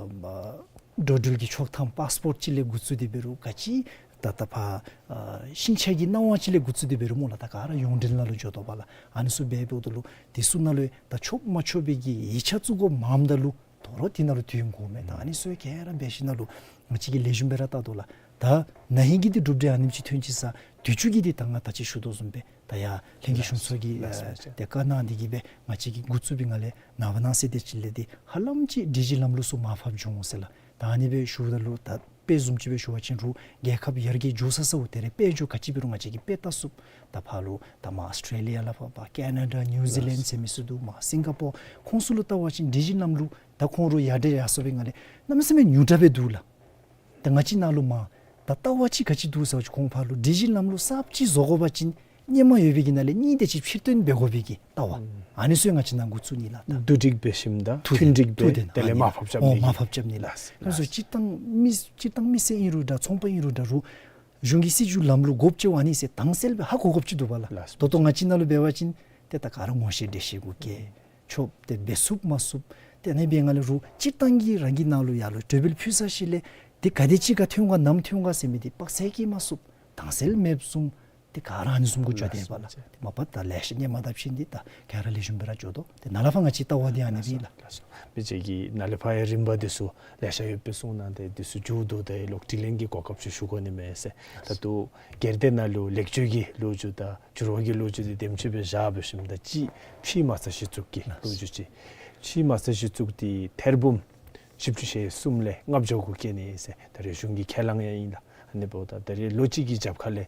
འགྲོ་འགྲུལ་གྱི་ཆོག་ཐམ་པཱསི་པོརཊ་ཅིག་ལས་འགོ་བཙུགས་ཏེ་འབད་རུང་ག་ཅི་ད་ད་ཕར་ཨ་ཤིང་ཆ་གི་སྣང་བ་ཅིག་ལས་འགོ་བཙུགས་ཏེ་འབད་རུང་སྨོ་ལགས། ད་ག་ར་ཡོངས་འབྲེལ་ནང་ལུ་འགྱོ་དོ་བ་ལགས། ཨ་ནི་ཚུ་འབད་འབདཝ་ད་ལུ་དེ་ཚུ་ནང་ལུ་ད་ཆོག་མ་ཆོག་པའི་གི་ཡིག་ཆ་བཙུགས་དགོཔ་མངམ་ད་ལུ་དོ་ རོགས་དེ་ནང་ལུ་དུས་ཡུན་འགོརཝ་མས། ད་ཨ་ནི་ཚུ་ག་ར་འབད་ཞིནམ་ལས་ང་བཅས་ཀྱིས་ལེགས་ཤོམ་སྦེ་ར་བལྟ་དོ་ལགས། ད་ན་ཧིང་གི་འདི་གྲུབ་འབྲས་ཨ་ནེམ་ཅིག་ཐོན་ཅི་ས་དུས་ཅི་གི་འདི་ད་ང་ད་ཅི་ཞུ་དོ་བཟུམ་སྦེ་ད་ཡར་ལྷན་རྒྱས་གཞུང་ཚོགས་ཀྱིས་ལགས་སོ། ཨ་ཏེ་བཀའ་གནང་འདི་གིས་སྦེ་ང་བཅས་ཀྱིས་འགོ་བཙུགས་པའི་སྒང་ལས་ནངས་པ་གནངས་ཚེ་དེ་ཅིག་ལས་འདི་ཧ་ལམ་ཅིག་སྒྲིག་གཞི་ལམ་ལུགས་ཚུ་མར་ཕབ་འགྱོ་འོང་ཟེར་ལགས། ད་ཨ་ནི་སྦེ་ཞུཝ་ད་ལུ་ད་དཔེ་བཟུམ་ཅིག་སྦེ་ཞུ་བ་ཅིན་རུང་རྒྱལ་ཁབ་ཡར་རྒྱས་འགྱོ་ས་ས་འོ་དེ་རེ་དཔལ་འབྱོར་ག་ཅི་འབད་རུང་ང་བཅས་ཀྱིས་དཔེ་བལྟ་ཚུགས། ད་ཕར་ལུ་ད་མར་ཨཱོས་ཊྲེ་ལི་ཡ་ལས་ཕར་ཕར་ཀེ་ན་ཌ་ནིའུ་ཛི་ལེནཌ་ཟེར་མི་ཚུ་འདུག། མར་སིང་ག་པོར་ཁོང་ཚུ་ལུ་བལྟ་བ་ཅིན་སྒྲིག་གཞི་ལམ་ལུགས་ད་ཁོང་རུང་ཡར་དྲག་ཡར་སོང་པའི་སྒང་ལས་གནམ་མེད་ས་མེད་ཉུང་དྲགས་སྦེ་འདུག་ལགས། ད་ང་བཅས་ནང་ལུ་མར་ད་ལྟ་བ་ཅིག་ག་ཅི་འདུག་ཟེར་བ་ཅིན་ཁོང་ཕར་ལུ་སྒྲིག་གཞི་ལམ་ལུགས་གསརཔ་ཅིག་བཟོ་དགོ་པ་ཅིན་སྔོན་མ་ཡོད་པའི་གི་ནང་ལས་གཉིས་དེ་ཅིག་ཕྱིར་བཏོན་འབད་དགོ་པའི་གི་ལྟ་བ། ཨ་ནི་ཚུ་ང་བཅས་ནང་འགོ་བཙུགས་ནི་ལགས། ད་བསྡུ་སྒྲིག་འབད་ཞིནམ་ད་མཐུན་སྒྲིག་འབད་དེ་ལས་མར་ཕབ་རྐྱབ་ནི་གི། མར་ཕབ་རྐྱབ་ནི་ལགས། ལགས་སོ། སྤྱིར་བཏང་མི་སྤྱིར་བཏང་མི་སེར་ཨིན་རུང་འདྲ་ཚོང་པ་ཨིན་རུང་འདྲ་རུང་གཞུང་གི་སྲིད་བྱུས་ལམ་ལུགས་དགོཔ་ཅིག་ཨ་ནི་ཟེར་དྭངས་གསལ་སྦེ་ཧ་གོ་དགོཔ་ཅིག་འདུག་པ་ལགས། ལགས་སོ། ད་ལྟོ་ང་བཅས་ནང་ལུ་འབད་བ་ཅིན་ཏེ་ད་ག་ར་ངོ་ཤེས་འདྲིས་ཤེས་གུ་བཀལ། ཆོགཔ་ཏེ་འབད་ཚུགསཔ་མ་ཚུགསཔ་ཏེ་ཨ་ནི་འབད་སྒང་ལས་རུང་སྤྱིར་བཏང་གི་རང་གི་ནང་ལུ་ཡར་ལུ་གྲོས་འབུལ་ཕུལ་ཚར་ཞིནམ་ལས་ཏེ་ག་དེ་ཅིག་ག་ཐོན་ག་ནམ་ཐོན་ག་ཟེར་མི་འདི་དཔག་ཚད་བཀལ་མ་ཚུགསཔ་དྭངས་གསལ་མེདཔ་བཟུམ་ཏེ་ག་ར་ཨ་ནི་བཟུམ་གུ་འགྱོ་དེས་པ་ལགས། ཏེ་མ་པ་ད་ལེ་ཤ་སྔོན་མ་དང་ཕྱད་ནི་ད་ག་ར་ལེགས་ཤོམ་སྦེ་ར་འགྱོ་དོ། ཏེ་ནཱ་ལས་ཕར་ང་བཅས་ལྟ་བ་འདི་ཨ་ནི་ཨིན་ལགས། ལགས་སོ། མི་ཅིག་གིས་ནཱ་ལས་ཕར་ཡང་རིམ་པ་འདི་ཚུ་ལེ་ཤ་ཡོད་པའི་གསུང་གནང་སྟེ་འདི་ཚུ་མཇུག་བསྡུ་སྟེ་ལོག་དྲི་ལན་གྱི་གོ་སྐབས་ཅིག་ཞུ་དགོ་ནི་མས་ཟེར། ད་ལྟོ་སྒེར་སྡེ་ནང་ལུ་ལེགས་བཅོས་ཀྱི་ལོ་རྒྱུས་དང་འགྱུར་བ་གི་ལོ་རྒྱུས་འདི་དེམ་ཅིག་སྦེ་བཞག་འབད་ཞིནམ་ད་ཅིག་ཕྱིའི་མ་རྩ་གཞི་བཙུགས་ཀྱི་ལོ་རྒྱུས་ཅིག། ཕྱིའི་མ་རྩ་གཞི་བཙུགས་འདི་ཐེར་འབུམ་བཞི་བཅུ་ཞེ་གསུམ་ལས་ལྔ་བརྒྱ་གུ་བཀལ་ནི་ཟེར་ད་རེས་གཞུང་གི་ཁས་བླངས་ཡང་ཨིན་ལགས། ཨ་ནི་འབདཝ་ད་ད་རེས་ལོ་གཅིག་གི་རྒྱབ་ཁ་ལས་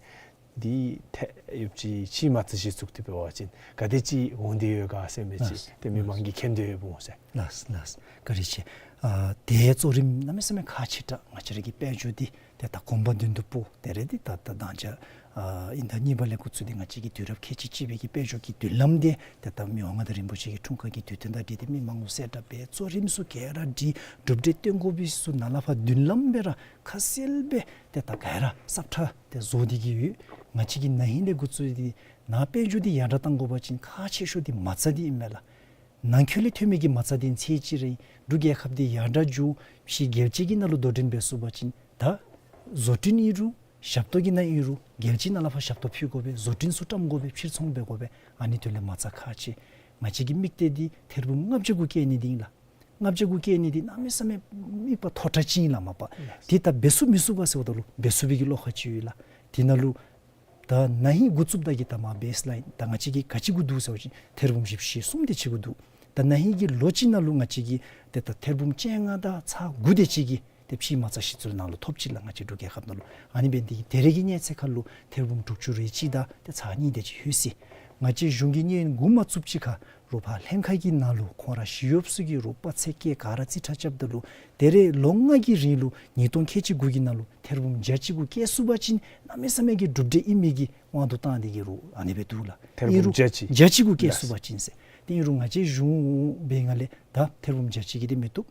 འདི་ཐེ་ཡོདཔ་ཅིག་ཕྱིའི་མ་རྩ་གཞི་བཙུགས་ཏེ་འབད་བ་ཅིན་ག་དེ་ཅིག་འོང་སྟེ་ཡོད་ག་ཟེར་མི་ཅིག་ལགས། ཏེ་མི་མང་གིས་མཁྱེན་ཏེ་ཡོདཔ་འོང་ཟེར། ལགས་ལགས། བཀའ་དྲིན་ཆེ། ཨ་ཏེ་གཙོ་རིམ་གནམ་མེད་ས་མེད་ཁག་ཆེ་དྲགས། ང་བཅས་ར་གི་དཔལ་འབྱོར་འདི་ཏེ་ད་གོང་འཕེལ་དོན་དུ་སྤོ་དེ་རེ་འདི་ད་ད་དང་ཅ་ཨ་དབྱིན་ཟླ་གཉིས་པ་ལས་འགོ་བཙུགས་ཏེ་ང་བཅས་ཀྱི་དུས་རབས་ཁལ་གཅིག་གཅིག་པའི་གི་དཔལ་འབྱོར་གྱི་མདུན་ལམ་འདི་ཏེ་ད་མི་དབང་མངའ་བདག་རིན་པོ་ཆེ་གི་འཁྲུངས་སྐར་གྱི་དུས་སྟོན་དང་འབྲེལ་ཏེ་མི་མང་ངོ་གསལ་དྲགས་སྦེ་གཙོ་རིམ་ཚུ་ག་ར་སྒྲིག་གྲུབ་འབྲས་སྟོན་དགོ་པའི་ཚུ་ནཱ་ལས་ཕར་མདུན་ལམ་སྦེ་ར་ཁ་གསལ་སྦེ་ཏེ་ད་ག་ར་ཟབ་ཁྲ་ཏེ་བཟོ་སྟེ་གི་ཡོད། ང་བཅས་ཀྱིས་ན་ཧིང་ལས་འགོ་བཙུགས་ཏེ་ནཱ་དཔལ་འབྱོར་འདི་ཡར་དྲག་བཏང་དགོ་པ་ཅིན་ཁག་ཆེ་ཤོས་འདི་མ་རྩ་འདི་ཨིན་མས་ལགས། ནང་འཁོད་ལས་ཐོན་མི་གི་མ་རྩ་འདི་ཚད་ཅིག་རེ་འབྲུག་རྒྱལ་ཁབ་འདི་ཡར་དྲག་འགྱོ་ཕྱི་རྒྱལ་སྤྱི་གི་ནང་ལུ་དོ་འགྲན་འབད་ཚུགས་པ་ཅིན་ད་བཟོ་སྐྲུན་ཨིན་རུང་ཞབས་ཏོག་གི་ནང་ཨིན་རུང་རྒྱལ་སྤྱི་ནང་ལས་ཕར་ཞབས་ཏོག་ཕུལ་དགོ་པས། བཟོ་སྐྲུན་ཚུ་བཀྲམ་དགོ་པས། ཕྱིར་ཚོང་འབད་དགོ་པས། ཨ་ནི་དོན་ལས་མ་རྩ་ཁག་ཆེ། ང་བཅས་ཀྱི་དམིགས་གཏད་འདི་ཐེར་འབུམ་ལྔ་བརྒྱ་གུ་བཀལ་ནི་འདི་ཨིན་ལགས། ལྔ་བརྒྱ་གུ་བཀལ་ནི་འདི་གནམ་མེད་ས་མེད་དམིགས་པ་མཐོ་དྲགས་ཅིག་ཨིན་ལགས་མ་པ། ཏེ་ད་འབད་ཚུགས་མི་ཚུགས་པ་ཟེརཝ་ད་ལུ་འབད་ཚུགས་པའི་གི་བློ་ཁ་ཅིག་ཡོད་ལགས། དེ་ནང་ལུ་ད་ན་ཧིང་འགོ་བཙུགསཔ་ད་གི་ད་མར་བེསི་ལའིན་ད་ང་བཅས་ཀྱིས་ག་ཅི་གུ་འདུག་ཟེར་བ་ཅིན་ཐེར་འབུམ་བཞི་བཅུ་ཞེ་གསུམ་དེ་ཅིག་གུ་འདུག། ད་ན་ཧིང་གི་ལོ་གཅིག་ནང་ལུ་ང་བཅས་ཀྱིས་ཏེ་ད་ཐེར་འབུམ་བཅོ་ལྔ་དང་ཚག་དགུ་དེ་ཅིག་གི་ཏེ་ཕྱིའི་མ་རྩ་གཞི་བཙུགས་ནང་ལུ་ཐོབ་ཅི་ལགས། ང་བཅས་འབྲུག་རྒྱལ་ཁབ་ནང་ལུ་ཨ་ནི་འབད་ནི་དེ་གིས་ད་རེས་ཀྱི་གནས་ཚད་ཁར་ལུ་ཐེར་འབུམ་དྲུག་ཅུ་རེ་གཅིག་དང་ཏེ་ཚག་གཉིས་དེ་ཅིག་ལྷོད་ཅི། ང་བཅས་གཞུང་གིས་གནས་ཡུན་འགོ་མ་བཙུགས་ཅིག་ཁར་རོགས་ཕར་ལྷན་ཁག་གི་ནང་ལུ་ཁོང་ར་ཞི་གཡོགཔ་ཚུ་གིས་རོགས་དཔག་ཚད་བཀལ་ག་ར་རྩིས་ཁྲ་རྐྱབ་ད་ལུ་ད་རེས་ལོ་ལྔ་གི་རིང་ལུ་ཉིས་སྟོང་ཁལ་གཅིག་དགུ་གི་ནང་ལུ་ཐེར་འབུམ་བརྒྱ་གཅིག་གུ་བཀལ་ཚུགས་པ་ཅིན་གནམ་མེད་ས་མེད་ཀྱི་གྲུབ་འབྲས་ཨིན་མི་གི་དབང་དུ་བཏང་སྟེ་གི་རོགས་ཨ་ནི་སྦེ་འདུག་ལགས། ཐེར་འབུམ་ཨིན་རུང་བརྒྱ་གཅིག་བརྒྱ་གཅིག་གུ་བཀལ་ཚུགས་པ་ཅིན་ཟེར། ཏེ་ཨིན་རུང་ང་བཅས་གཞུང་འབད་སྒང་ལས་ད་ཐེར་འབུམ་བརྒྱ་གཅིག་གི་དེ་མི་བཏུབ།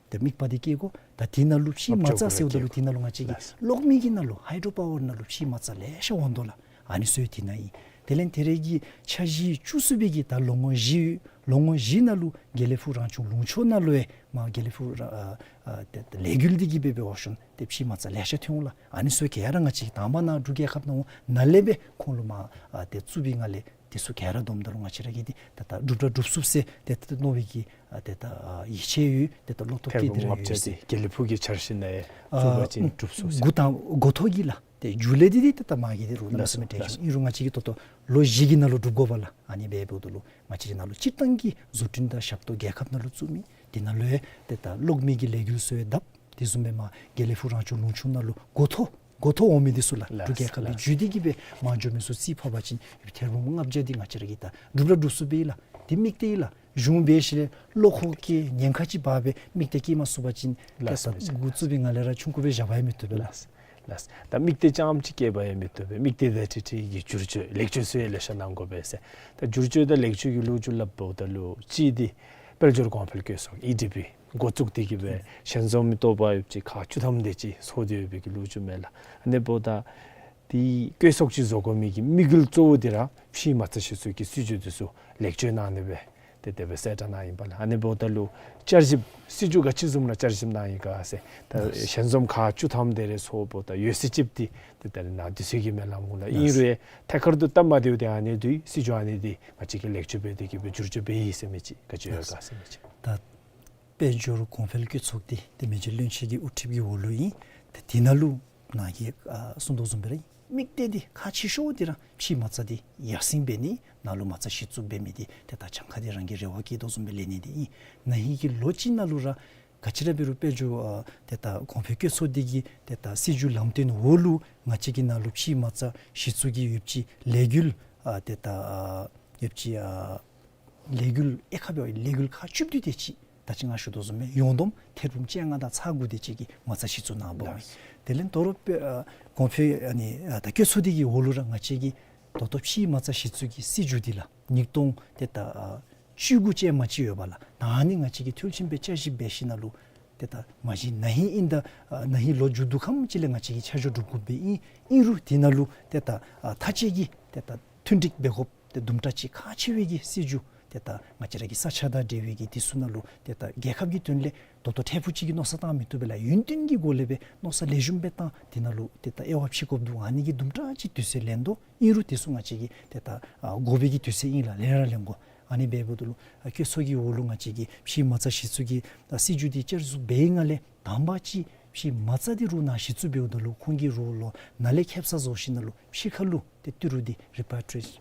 ཏེ་དམིགས་པ་འདི་བསྐྱེད་དགོ། ད་དེ་ནང་ལུ་ཕྱིའི་མ་རྩ་ཟེརཝ་ད་ལུ་དེ་ནང་ལུ་ང་བཅས་ཀྱིས་གློག་མེ་གི་ནང་ལུ་ཧའི་ཌྲོ་པ་ཝར་ནང་ལུ་ཕྱིའི་མ་རྩ་ལེ་ཤ་འོང་དོ་ལགས། ཨ་ནི་ཚུ་ཡང་དེ་ནང་ཨིན། དེ་ལས་ད་རེས་ཀྱི་འཆར་གཞི་བཅུ་གསུམ་པའི་གི་ད་ལོ་ངོ་བཞི་ཡོད། ལོ་ངོ་བཞི་ནང་ལུ་དགེ་ལེགས་ཕུག་རང་སྐྱོང་ལུང་ཕྱོགས་ནང་ལུ་ཡང་མར་དགེ་ལེགས་ཕུག་ར་ཨ་ཨ་ཏེ་ཏེ་ལས་འགུལ་འདི་གིས་འབད་འབད་འོང་ཞིནམ་ཏེ་ཕྱིའི་མ་རྩ་ལེ་ཤ་ཐོན་འོང་ལགས། ཨ་ནི་ཚུ་ག་ར་ང་བཅས་ཀྱིས་དང་པ་ནཱ་འབྲུག་རྒྱལ་ཁབ་ནང་ནཱ་ལས་སྦེ་ཁོང་ལུ་མར་ཨ་ཏེ་བཙུགས་པའི་སྒང་ལས་དེ་ཚུ་ག་ར་བསྡོམས་ད་ལུ་ང་བཅས་ར་གིས་འདི་ད་ད་འགྲུབ་ར་འགྲུབ་ཚུགས་ཟེར་ཏེ་ད་མནོ་བའི་གི་ཨ་ཏེ་ད་ཨ་ཡིད་ཆེས་ཡོད། ཏེ་ད་བློ་སྟོབས་ཐེར་བསྐྱེད་འབུམ་དེ་ར་ལྔ་ཡོད་བརྒྱ་ཟེར། དེ་དགེ་ལེགས་ཕུག་གི་འཆར་གཞི་ནང་ཡང་ཨ་བཙུགས་པ་ཅིན་འགྲུབ་ཚུགས་ཟེར། འགོ་དང་འགོ་ཐོག་གི་ལགས། ཏེ་མཇུག་ལས་འདི་འདི་ཏེ་ད་མ་གི་འདི་རུང་གནམ་མེད་ས་མེད་ཏེ་ཨིན་རུང་ང་བཅས་ཀྱིས་ད་ལྟོ་ལོ་བཞི་གི་ནང་ལུ་འགྲུབ་དགོ་པས་ལགས། ཨ་ནི་འབདཝ་ད་ལུ་ང་བཅས་ཀྱི་ནང་ལུ་སྤྱིར་བཏང་གི་བཟོ་སྐྲུན་དང་ཞབས་ཏོག་རྒྱལ་ཁབ་ནང་ལུ་བཙུགས་མི་འདི་ནང་ལུ་ཡང་ཏེ་ད་གློག་མེ་གི་ལས་འགུལ་ཚུ་ཡང་བརྡབ། དེ་བཟུམ་སྦེ་མར་དགེ་ལེགས་ཕུག་རང་སྐྱོང་ལུང་ཕྱོགས་ནང་ལུ་འགོ་ཐོག་འགོ་ཐོག་འོང་མི་འདི་ཚུ་ལགས། ལགས་འབྲུག་རྒྱལ་ཁབ་ལས་ལགས། བརྒྱུད་དེ་གི་སྦེ་མར་འགྱོ་མི་ཚུ་རྩིས་ཕབ་པ་ཅིན་ཐེར་འབུམ་ལྔ་བརྒྱ་འདི་ང་བཅས་ར་གིས་ད་འགྲུབ་ར་འགྲུབ་ཚུགས་པས་ལགས། འདི་དམིགས་གཏད་ཨིན་ལགས། གཞུང་འབད་ཞིནམ་ལས་བློ་ཁོག་བསྐྱེད་ཉེན་ཁ་ཅིག་འབག་སྦེ་དམིགས་གཏད་བསྐྱེད་མ་ཚུགས་པ་ཅིན་ལགས་སོ། ད་འགོ་བཙུགས་པའི་སྒང་ལས་ར་ཆུང་ཀུ་སྦེ་བཞག་པ་ཡང་མི་བཏུབ་པས་ལགས། ལགས། ད་དམིགས་གཏད་རྐྱངམ་ཅིག་བསྐྱེད་པ་ཡང་མི་བཏུབ་པས། དམིགས་གཏད་དང་འཁྲིལ་འཁྲིལ་གྱི་བསྒྱུར་བཅོས་ལེགས་བཅོས་ཚུ་ཡང་ལེ་ཤ་གནང་དགོ་པས་ཟེར། ད་བསྒྱུར་བཅོས་དང་ལེགས་བཅོས་ཀྱི་ལོ་རྒྱུས་སླབ་འབདཝ་ད་ལུ་གཅིག་འདི་དཔལ་འབྱོར་གོང་འཕེལ་བཀོད་གསོག་ཨི་ཌི་པི་འགོ་བཙུགས་ཏེ་གི་སྦེ་ཞལ་འཛོམས་མི་ཏོག་པ་ཡོདཔ་ཅིག་ཁག་བཅུ་ཐམ་དེ་ཅིག་ཚོགས་ཏེ་ཡོད་པའི་གི་ལོ་རྒྱུས་མས་ལགས། ཨ་ནི་འབདཝ་ད་འདི་བཀོད་གསོག་ཅིག་བཟོ་དགོ་མི་གི་དམིགས་ཡུལ་གཙོ་བོ་འདི་ར་ཕྱིའི་མ་རྩ་གཞི་བཙུགས་ཀྱི་སྲིད་བྱུས་འདི་ཚུ་ལེགས་བཅོས་གནང་ནི་སྦེ་ཏེ་དེ་སྦེ་གསལ་བསྒྲགས་གནང་ཡི་པས་ལགས། ཨ་ནི་འབདཝ་ད་ལུ་བསྐྱར་ཞིབ་སྲིད་བྱུས་ག་ཅི་བཟུམ་ར་བསྐྱར་ཞིབ་གནང་ཡི་ག་ཟེར་ད་ཞལ་འཛོམས་ཁག་བཅུ་ཐམ་དེ་རེ་ཚོགསཔ་ད་ཡོད་ཚད་ཅིག་འདི་ཏེ་ད་རེས་ནཱ་དུས་ཚོད་ཀྱིས་མི་ལང་འོང་ལགས། ཨིན་རུང་ཐད་ཀར་དུ་སྟབས་མ་བདེཝ་འདི་ཨ་ནི་འདི་སྲིད་བྱུས་ཨ་ནི་འདི་ང་བཅས་ཀྱིས་ལེགས་བཅོས་འབད་དེ་གི་སྦེ་བསྒྱུར་བཅོས་འབད་ཡི་ཟེར་མི་ཅིག་ག་ཅི་ཡོད་ག་ཟེར་མི་ཅིག། ད་ དཔལ་འབྱོར་གོང་འཕེལ་སྐྱོད་ཚོགས་འདུ་འདི་མི་རྗེ་བློན་ཆེན་གྱི་དབུ་ཁྲིད་ཀྱི་འོག་ལུ་ཨིན། ཏེ་དེ་ནང་ལུ་ནཱ་གིས་ཨ་གསུངས་དོ་བཟུམ་སྦེ་ར་ཨིན། དམིགས་གཏད་འདི་ཁག་ཆེ་ཤོས་འདི་ར་ཕྱེ་མ་རྩ་འདི་ཡར་སེང་འབད་ནི། ནཱ་ལུ་མ་རྩ་གཞི་བཙུགས་འབད་མི་འདི་ཏེ་ད་གྱངས་ཁ་འདི་རང་གིས་རེ་བ་བསྐྱེད་དོ་བཟུམ་སྦེ་ལེན་ནི་འདི་ཨིན། ན་ཧིང་གི་ལོ་གཅིག་ནང་ལུ་ར་ག་ཅི་ར་འབད་རུང་དཔལ་འབྱོར་ཨ་ཏེ་ད་གོང་འཕེལ་སྐྱོད་ཚོགས་འདུ་གི་ཏེ་ད་སྲིད་བྱུས་ལམ་སྟོན་འོག་ལུ་ང་བཅས་ཀྱི་ནང་ལུ་ཕྱེ་མ་རྩ་གཞི་བཙུགས་ཀྱི་ཡོདཔ་ཅིག་ལས་འགུལ་ཨ་ཏེ་ད་ཨ་ཡོདཔ་ཅིག་ཨ་ལས་འགུལ་ཨེ་ཁ་འབད་བ་ལས་འགུལ་ཁག་བཅུ་བདུན་དེ་ཅིག་ད་ཅི་ང་ཞུ་དོ་བཟུམ་སྦེ་ཡོངས་བསྡོམས་ཐེར་འབུམ་བཅོ་ལྔ་དང་ཚག་དགུ་དེ་ཅིག་གི་མ་རྩ་གཞི་བཙུགས་གནང་བ་ཨིན། དེ་ལས་དོ་རུང་དཔེ་ཨ་གོང་འཕེལ་ཨ་ནི་ཨ་ད་སྐྱོད་ཚོགས་འདུ་གི་འོག་ལུ་ར་ང་བཅས་ཀྱིས་ད་ལྟོ་ཕྱེ་མ་རྩ་གཞི་བཙུགས་ཀྱི་སྲིད་བྱུས་འདི་ལགས་ཉིས་སྟོང་ཏེ་ད་ཨ་བཅུ་དགུ་ཅན་མ་ཅིག་ཡོད་པ་ལགས། ཨ་ནི་ང་བཅས་ཀྱིས་འཐུས་ཚང་སྦེ་བསྐྱར་ཞིབ་འབད་ཞིནམ་ལས་ཏེ་ད་མ་གཞི་ན་ཧིང་ཨིན་ད་ཨ་ན་ཧིང་ལོ་མཇུག་བསྡུ་ཁམས་ཅིག་ལས་ང་བཅས་ཀྱིས་ཆ་འཇོག་སྒྲུབ་དགོཔ་སྦེ་ཨིན། ཨིན་རུང་དེ་ནང་ལུ་ཏེ་ད་ཨ་མཐའ་དཔྱད་ཀྱི་ཏེ་ད་མཐུན་འགྲིག་འབད་དགོཔ་ཏེ་དུམ་གྲ་ཅིག་ཁག་ཆེ་བའི་གི་སྲིད་བྱུས་ཏེ་ད་ང་བཅས་ར་གི་ས་ཆ་དང་འབྲེལ་བའི་གི་དེ་ཚུ་ནང་ལུ་ཏེ་ད་རྒྱལ་ཁབ་ཀྱི་དོན་ལས་ད་ལྟོ་འཕྲལ་ཕུགས་ཅིག་གི་མནོ་བསམ་བཏང་མི་བཏུབ་པས་ལགས། ཡུན་བརྟན་གྱི་སྒོ་ལས་སྦེ་མནོ་བསམ་ལེགས་ཤོམ་སྦེ་བཏང་དེ་ནང་ལུ་ཏེ་ད་དབྱེ་བ་ཕྱེ་དགོཔ་འདུག། ཨ་ནི་གི་དུམ་གྲ་ཅིག་དུས་ཚོད་ལེན་དོ། ཨིན་རུང་དེ་ཚུ་ང་བཅས་ཀྱིས་ཏེ་ད་ཨ་དགོ་པའི་གི་དུས་ཚོད་ཨིན་ལགས། ལེན་ར་ལེན་དགོ། ཨ་ནི་འབདཝ་ད་ལུ་ཨ་སྐྱོད་ཚོགས་ཀྱི་འོག་ལུ་ང་བཅས་ཀྱིས་ཕྱེ་མ་རྩ་གཞི་བཙུགས་ཀྱི་ཨ་སྲིད་བྱུས་འདི་བསྐྱར་བཟོ་འབད་ཡི་ནང་ལས་དང་པ་ཅིག་ཕྱེ་མ་རྩ་འདི་རུ་ནང་གཞི་བཙུགས་འབདཝ་ད་ལུ་ཁོང་གིས་རུ་ལོག་ནཱ་ལས་ཁེབ་ས་བཟོ་ཞིནམ་ལས་ཕྱི་ཁ་ལུ་ཏེ་ཏི་རུ་འདི་རི་པ་ཊི་རི་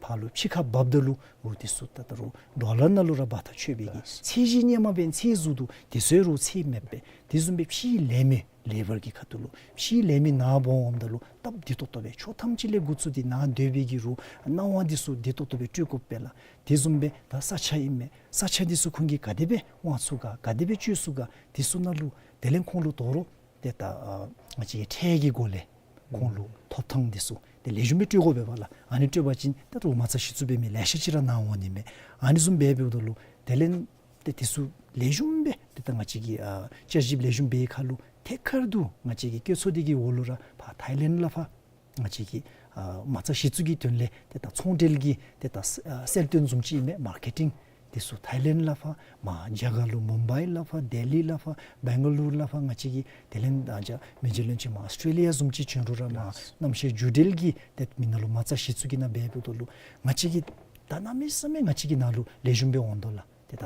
ཕར་ལུ་ཕྱི་ཁར་འབགཔ་ད་ལུ་རུ་དེ་ཚུ་ད་ད་རུ་ཌོ་ལར་ནང་ལུ་ར་འབག་ཐག་ཆོད་པའི་གི་ཚད་གཞི་སྔོན་མ་འབད་ཚད་བཟོ་དོ། དེ་ཚུ་རུ་ཚད་མེདཔ་སྦེ་དེ་བཟུམ་སྦེ་ཕྱེ་ལེན་མི་ལེ་བར་གྱི་ཁ་ཐུག་ལུ་ཕྱེ་ལེན་མི་ནཱ་འབག་འོངམ་ད་ལུ་སྟབས་བདེ་ཏོག་ཏོ་སྦེ་ཕྱོགས་ཐམས་ཅད་ལས་འགོ་བཙུགས་ཏེ་ནཱ་སྡོད་པའི་གི་རུ་སྣང་བ་དེ་ཚུ་བདེ་ཏོག་ཏོ་སྦེ་སྤྲོད་དགོཔ་སྦེ་ལགས། དེ་བཟུམ་སྦེ་ད་ས་ཆ་ཨིན་མས། ས་ཆ་དེ་ཚུ་ཁོང་གིས་ག་དེ་སྦེ་དབང་ཚུགས་ག་ག་དེ་སྦེ་སྤྱོད་ཚུགས་ག་དེ་ཚུ་ནང་ལུ་དེ་ལས་ཁོང་ལུ་དོ་རུང་ཏེ་ད་ཨ་ང་བཅས་ཀྱི་ཁྲལ་གྱི་སྒོ་ལས་ཁོང་ལུ་ཐོབ་ཐང་དེ་ཚུ་ཏེ་ལེགས་ཤོམ་སྦེ་སྤྲོད་དགོ་པས་ལགས། ཨ་ནི་སྤྲོད་པ་ཅིན་ད་རུང་མ་རྩ་གཞི་བཙུགས་འབད་མི་ལེ་ཤ་ཅིག་ར་ནཱ་འོང་ནི་མས། ཨ་ནི་བཟུམ་སྦེ་འབདཝ་ད་ལུ་དེ་ལས་ཏེ་དེ་ཚུ་ལེགས་ཤོམ་སྦེ་ཏེ་ད་ང་བཅས་ཀྱིས་ཨ་བསྐྱར་ཞིབ་ལེགས་ཤོམ་འབད་བའི་ཁར་ལུ་ཐད་ཀར་དུ་ང་བཅས་ཀྱི་སྐྱོད་ཚོགས་འདི་གི་འོག་ལུ་ར་ཕར་ཐའི་ལེནཌ་ལས་ཕར་ང་བཅས་ཀྱི་ཨ་མ་རྩ་གཞི་བཙུགས་ཀྱི་དོན་ལས་ཏེ་ད་ཚོང་འབྲེལ་གྱི་ཏེ་ད་ཨ་གསལ་སྟོན་བཟུམ་ཅིག་ཨིན་མས། མར་ཀེ་ཊིང་དེ་ཚུ་ཐའི་ལེནཌ་ལས་ཕར་མར་རྒྱ་གར་ལུ་མུམ་བའི་ལས་ཕར་ལྡི་ལི་ལས་ཕར་བེང་ག་ལུ་ལས་ཕར་ང་བཅས་ཀྱི་དེ་ལས་ད་རྒྱ་མི་རྗེ་བློན་ཆེན་མར་ཨོསི་ཊྲེ་ལི་ཡ་བཟུམ་ཅིག་བྱོན་རུང་ར་མར་གནམ་གཤིས་འགྱུར་འགྲོས་ཀྱི་ཏེ་མི་ནང་ལུ་མ་རྩ་གཞི་བཙུགས་ཀྱི་ནང་འབདཝ་ད་ལུ་ང་བཅས་ཀྱིས་ད་གནམ་མེད་ས་མེད་ང་བཅས་ཀྱི་ནང་ལུ་ལེགས་ཤོམ་སྦེ་འོང་དོ་ལགས། ཏེ་ད་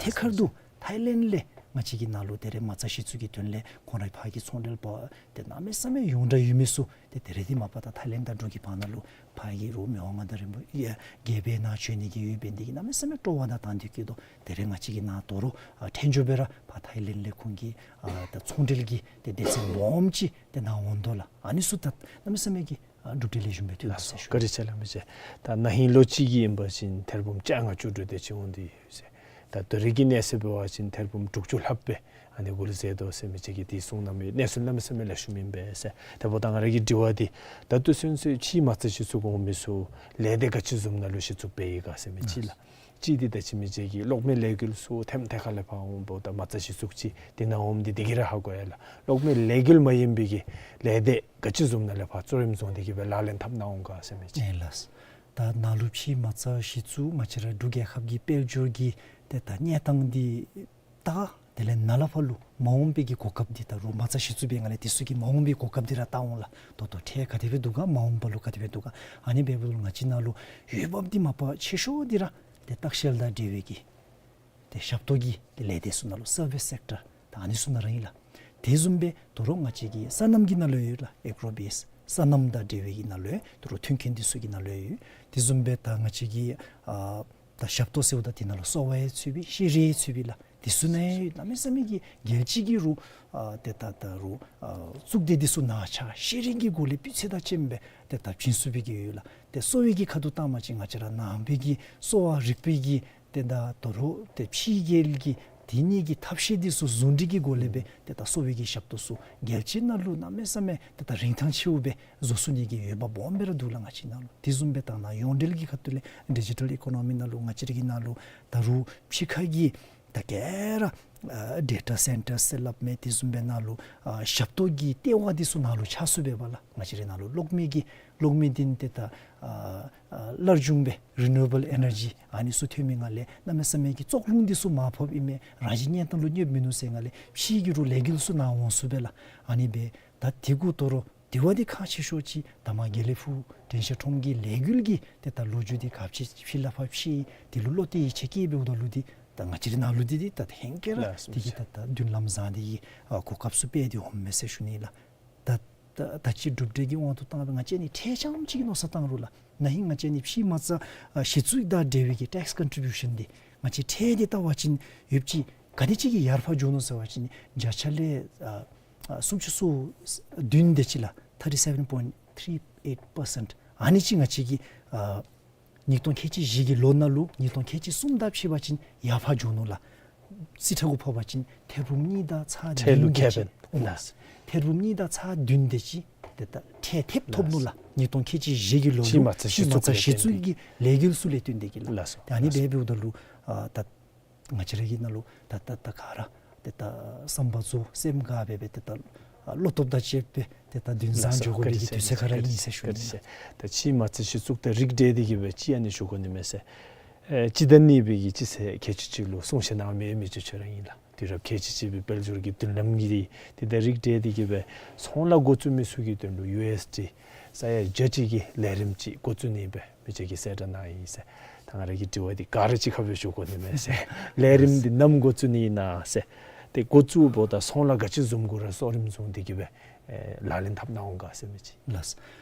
ཐད་ཀར་དུ་ཐའི་ལེནཌ་ལས་ང་བཅས་ཀྱི་ནང་ལུ་ད་རེས་མ་རྩ་གཞི་བཙུགས་ཀྱི་དོན་ལས་ཁོང་རའི་ཕར་གྱི་ཚོང་འབྲེལ་པ་ཏེ་གནམ་མེད་ས་མེད་ཡོངས་གྲགས་ཡོད་མི་ཚུ་ཏེ་ད་རེས་འདི་མ་པ་ད་ཐའི་ལེནཌ་དང་འབྲུག་གི་བར་ན་ལུ་ཕར་གྱི་རུ་མི་དབང་མངའ་བདག་རིན་པོ་ཆེ་རྒྱལ་པོའི་ནང་བྱོན་ནི་གི་ཡོདཔ་འབད་ནི་དེ་གིས་གནམ་མེད་ས་མེད་སྤྲོ་བ་དང་དང་འདོད་སྐྱེད་དོ། ད་རེས་ང་བཅས་ཀྱི་ནཱ་དོ་རུང་ཨ་འཕྲལ་མགྱོགས་སྦེ་ར་ཕར་ཐའི་ལེནཌ་ལས་ཁོང་གི་ཨ་ད་ཚོང་འབྲེལ་གྱི་ཏེ་སྡེ་ཚན་སྦོམ་ཅིག་ཏེ་ནཱ་འོང་དོ་ལགས། ཨ་ནི་ཚུ་ད་གནམ་མེད་ས་མེད་ཀྱི་ཨ་གྲུབ་འབྲས་ལེགས་ཤོམ་སྦེ་ཐོན་ལགས་སོ། ཟེར་ཞུ། བཀའ་དྲིན་ཆེ་ལགས་མི་རྗེ། ད་ན་ཧིང་ལོ་གཅིག་གི་ཨིན་པ་ཅིན་ཐེར་འབུམ་བཅོ་ལྔ་བཅུ་དྲུག་དེ་ཅིག་འོང་སྟེ་ཡོད་ཟེར། ད་དེ་རིང་གི་གནས་ཚུལ་འབད་བ་ཅིན་ཐེར་འབུམ་དྲུག་ཅུ་ལྷགཔ་སྦེ་ཨ་ནི་འགུལ་ཟེར་དོ་ཟེར་མི་ཅིག་གིས་དེ་གསུངས་གནང་མི་གནས་ཚུལ་གནམ་མེད་ས་མེད་ལེགས་ཤོམ་ཨིན་པས་ཟེར། དེ་འབདཝ་ད་ང་ར་གི་དྲི་བ་འདི་ད་ལྟོ་ཚུན་ཚོད་ཕྱེ་མ་རྩ་གཞི་བཙུགས་འོང་མི་ཚུ་ལས་སྡེ་ག་ཅི་བཟུམ་ནང་ལུ་གཞི་བཙུགས་འབད་ཡི་ག་ཟེར་མི་ཅིག་ལགས། གཅིག་འདི་ད་ཅི་མི་རྗེ་གིས་གློག་མེ་ལས་འགུལ་ཚུ་ཐེམ་ཐེ་ཁ་ལས་ཕར་འོང་འབདཝ་ད་མ་རྩ་གཞི་བཙུགས་ཅིག་དེ་ནང་འོངམ་འདི་དེ་གིས་ར་ཧ་གོ་ཡི་ལགས། གློག་མེ་ལས་འགུལ་མ་ཡིན་པའི་གི་ལས་སྡེ་ག་ཅི་བཟུམ་ནང་ལས་ཕར་གཙོ་རིམ་བཟུང་སྟེ་གིས་སྦེ་ལག་ལེན་འཐབ་གནང་འོང་ག་ཟེར་མི་ཅིག། ཨིན་ལགས། ད་ནཱ་ལུ་ཕྱེ་མ་རྩ་གཞི་བཙུགས་ང་བཅས་ར་འབྲུག་རྒྱལ་ཁབ་ཀྱི་དཔལ་འབྱོར་གྱི་ཏེ་ད་གནས་སྟངས་འདི་ད་དེ་ལས་ནཱ་ལས་ཕར་ལུ་མ་འོངས་པའི་གི་གོ་སྐབས་འདི་ད་རུང་མ་རྩ་གཞི་བཙུགས་འབད་ནི་ལས་དེ་ཚུ་གི་མ་འོངས་པའི་གོ་སྐབས་འདི་ར་བལྟ་འོང་ལགས། ད་ལྟོ་འཕྲལ་ག་དེ་སྦེ་འདུག་ག་མ་འོངས་པ་ལུ་ག་དེ་སྦེ་འདུག་ག། ཨ་ནི་འབདཝ་ད་ལུ་ང་བཅས་ནཱ་ལུ་འོས་འབབ་འདི་མ་པ་ཆེ་ཤོས་འདི་ར་ཏེ་ལྟ་བཤལ་དང་འབྲེལ་བའི་གི་ཏེ་ཞབས་ཏོག་གི་ཏེ་ལས་སྡེ་ཚུ་ནང་ལུ་སར་བིསི་སེཀ་ཊར་ད་ཨ་ནི་ཚུ་ནང་ར་ཨིན་ལགས། དེ་བཟུམ་སྦེ་ད་རུང་ང་བཅས་ཀྱི་སོ་ནམ་གྱི་ནང་ལུ་ཡོད་ལགས། ཨེག་རོ་བེསི་སོ་ནམ་དང་འབྲེལ་བའི་གི་ནང་ལུ་ཡོད། ད་རུང་མཐུན་རྐྱེན་འདི་ཚུ་གི་ནང་ལུ་ཡོད། དེ་བཟུམ་སྦེ་ད་ང་བཅས་ཀྱི་ཨ་ད་ཞབས་ཏོག་ཟེརཝ་ད་དེ་ནང་ལུ་གསོ་བ་ཡང་ཚུད་པའི་ཤེས་རིག་ཡང་ཚུད་པའི་ལགས། དེ་ཚུ་ནང་ཡང་གནམ་མེད་ས་མེད་ཀྱི་རྒྱལ་སྤྱི་གི་རུ་ཨ་ཏེ་ད་ད་རུ་ཨ་གཙུག་སྡེ་འདི་ཚུ་ནང་ཆ་ཤེས་རིག་གི་སྒོ་ལས་སྤུས་ཚད་དང་ལྡནམ་སྦེ་ཏེ་ད་བྱིན་ཚུགས་པའི་གི་ཡོད་ལགས། ཏེ་གསོ་བའི་གི་ཁ་ཐུག་བལྟ་བ་ཅིན་ང་བཅས་ར་ནང་པའི་གི་གསོ་བ་རིག་པའི་གི་ཏེ་ད་ད་རུང་ཏེ་ཕྱི་རྒྱལ་གྱི་དེ་ནི་གི་ཐབས་ཤེས་འདི་ཚུ་ཟུང་འབྲེལ་གྱི་སྒོ་ལས་སྦེ་ཏེ་ད་གསོ་བའི་གི་ཞབས་ཏོག་ཚུ་རྒྱལ་སྤྱི་ནང་ལུ་གནམ་མེད་ས་མེད་ཏེ་ད་རིན་ཐང་ཆེཝ་སྦེ་བཟོ་ཚུགས་ནི་གི་འོས་འབབ་སྦོམ་སྦེ་ར་འདུག་ལགས་ང་བཅས་ནང་ལུ། དེ་བཟུམ་སྦེ་ད་ནཱ་ཡོངས་འབྲེལ་གྱི་ཁ་ཐུག་ལས་ཌི་ཇི་ཊལ་ཨི་ཀོ་ནོ་མི་ནང་ལུ་ང་བཅས་ར་གི་ནང་ལུ་ད་རུང་ཕྱི་ཁ་གི་ད་ག་ར་ཨ་ཌེ་ཊ་སེན་ཊར་ཟེར་སླབ་མི་དེ་བཟུམ་སྦེ་ནཱ་ལུ་ཨ་ཞབས་ཏོག་གི་ལྟེ་བ་འདི་ཚུ་ནཱ་ལུ་ཆགས་ཚུགས་པས་ལགས། ང་བཅས་རའི་ནང་ལུ་གློག་མེ་གི་གློག་མེ་འདི་ཏེ་ད་ཨ་ཨ་སླར་འབྱུང་བའི་རི་ནིའུ་ཨེ་བཱལ་ཨེ་ནར་ཇི་ཨ་ནི་ཚུ་ཐོན་མི་ནང་ལས་གནམ་མེད་ས་མེད་ཀྱི་བཙོག་རླུང་འདི་ཚུ་མར་ཕབ་ཨིན་མས། རང་བཞིན་གནས་སྟངས་ལུ་གནོདཔ་མིན་ནུག་ཟེར་ནང་ལས་ཕྱི་གི་རུ་ལས་འགུལ་ཚུ་ནཱ་འོང་ཚུགས་པས་ལགས། ཨ་ནི་སྦེ་ད་དེ་གུ་ད་རུང་དེ་བ་འདི་ཁག་ཆེ་ཤོས་ཅིག་ད་མར་དགེ་ལེགས་ཕུག་དྲན་ཤེས་ཁྲོམ་གྱི་ལས་འགུལ་གྱི་ཏེ་ད་ལོ་རྒྱུས་འདི་ག་ཅི་ཕྱི་ལས་ཕར་ཕྱེ་དེ་ལུ་བློ་གཏད་ཡིད་ཆེས་བསྐྱེད་འབདཝ་ད་ལུ་འདི་ ད་ང་བཅས་རའི་ནང་ལུ་འདི་འདི་ད་ཧེང་སྐལ་ར་ལགས་སོ། དེ་གིས་ད་ད་མདུན་ལམ་བཟང་དེ་གི་ཨ་གོ་སྐབས་ཚུ་སྤེལ་ཏེ་འོངམ་མས་ཟེར་ཞུ་ནི་ལགས། ད་ད་ད་ཅི་གྲུབ་འབྲས་ཀྱི་དབང་དུ་བཏང་སྦེ་ང་བཅས་ནི་ཁྲལ་རྐྱངམ་ཅིག་གི་མནོ་བསམ་བཏང་རུང་ལགས། ན་ཧིང་ང་བཅས་ནི་ཕྱེ་མ་རྩ་ཨ་གཞི་བཙུགས་དང་འབྲེལ་བའི་གི་ཊེགསི་ཀོན་ཊི་བིའུ་ཤཱན་འདི་ང་བཅས་ཁྲལ་འདི་བལྟ་བ་ཅིན་ཡོདཔ་ཅིག་ག་དེ་ཅིག་གི་ཡར་འཕར་འགྱོ་ནུག་ཟེར་བ་ཅིན་བརྒྱ་ཆ་ལས་ཨ་ཨ་སུམ་ཅུ་སོ་བདུན་དེ་ཅིག་ལགས། Thirty seven point three eight percent། ཨ་ནི་ཅིག་ང་བཅས་ཀྱི་ཨ་ཉིས་སྟོང་ཁལ་གཅིག་བཞི་གི་ལོ་ནང་ལུ་ཉིས་སྟོང་ཁལ་གཅིག་གསུམ་དང་ཕྱད་པ་ཅིན་ཡར་འཕར་འགྱོ་ནུག་ལགས། རྩིས་ཁྲ་གུ་ཕབ་པ་ཅིན་ཐེར་འབུམ་གཉིས་དང་ཚག་ཁྲལ་ལུ་བདུན་དེ་ཅིག་ཁེ་ཕན་ལགས། ཐེར་འབུམ་གཉིས་དང་ཚག་བདུན་དེ་ཅིག་ཏེ་ད་ཁྲལ་ཐེབས་ཐོབ་ནུག་ལགས། ཉིས་སྟོང་ཁལ་གཅིག་བཞི་གི་ལོ་ལུ་ཕྱེ་མ་རྩ་ཕྱེ་མ་རྩ་གཞི་བཙུགས་ཀྱི་ལས་འགུལ་ཚུ་ལས་བརྟེན་ཏེ་གིས་ལགས། ལགས་སོ། ད་ཨ་ནི་ལགས་སོ། འབད་འབདཝ་ད་ལུ་ཨ་ད་ང་བཅས་ར་གི་ནང་ལུ་ད་ད་ད་ག་ར་ཏེ་ད་བསམ་པ་རྫོགས་སེམས་དགའ་སྦེ་སྦེ་ཏེ་ད་བློ་སྟོབས་དང་བཅས་པའི་ཏེ་ད་མདུན་བསང་ལགས་སོ། འགྱོ་དགོ་པའི་གི་དུས་ཚོད་ཁ་ར་ཨིན་ཟེར་ཞུ་ནི། ད་ཕྱེ་མ་རྩ་གཞི་བཙུགས་དང་རིགས་བསྒྲེས་ཏེ་གིས་སྦེ་ཅིག་ཨ་ནི་ཞུ་དགོ་ནི་མས་ཟེར། ཨེ་སྤྱི་ཟླ་གཉིས་པའི་གི་སྤྱི་ཚེས་ཁལ་གཅིག་གཅིག་ལུ་གསུང་བཤད་གནང་མི་མི་ཅིག་ཁྱོད་ར་ཨིན་ལགས། དུས་རབས་ཁལ་གཅིག་གཅིག་པའི་དཔལ་འབྱོར་གྱི་མདུན་ལམ་གྱི་དེ་ད་རིགས་བསྒྲེས་ཏེ་གིས་སྦེ་ཚོང་ལཱ་འགོ་བཙུགས་མི་ཚུ་གི་དོན་ལུ་ཡུ་ཨེསི་ཌི་ས་ཡ་བརྒྱ་ཅིག་གི་ལས་རིམ་ཅིག་འགོ་བཙུགས་ནི་སྦེ་མི་ཅིག་གིས་གསལ་བསྒྲགས་གནང་ཡི་ཟེར། ད་ང་ར་གི་དྲི་བ་འདི་ག་ར་གཅིག་ཁར་སྦེ་ཞུ་དགོ་ནི་མས་ཟེར། ལས་རིམ་འདི་ནམ་འགོ་བཙུགས་ནི་ཨིན་ན་ཟེར། ཏེ་འགོ་བཙུགས་འབདཝ་ད་ཚོང་ལཱ་ག་ཅི་བཟུམ་གུ་ར་གཙོ་རིམ་བཟུང་སྟེ་གིས་སྦེ་ཨེ་ལག་ལེན་འཐབ་གནང་འོང་ག་ཟེར་མི་ཅིག། ལགས།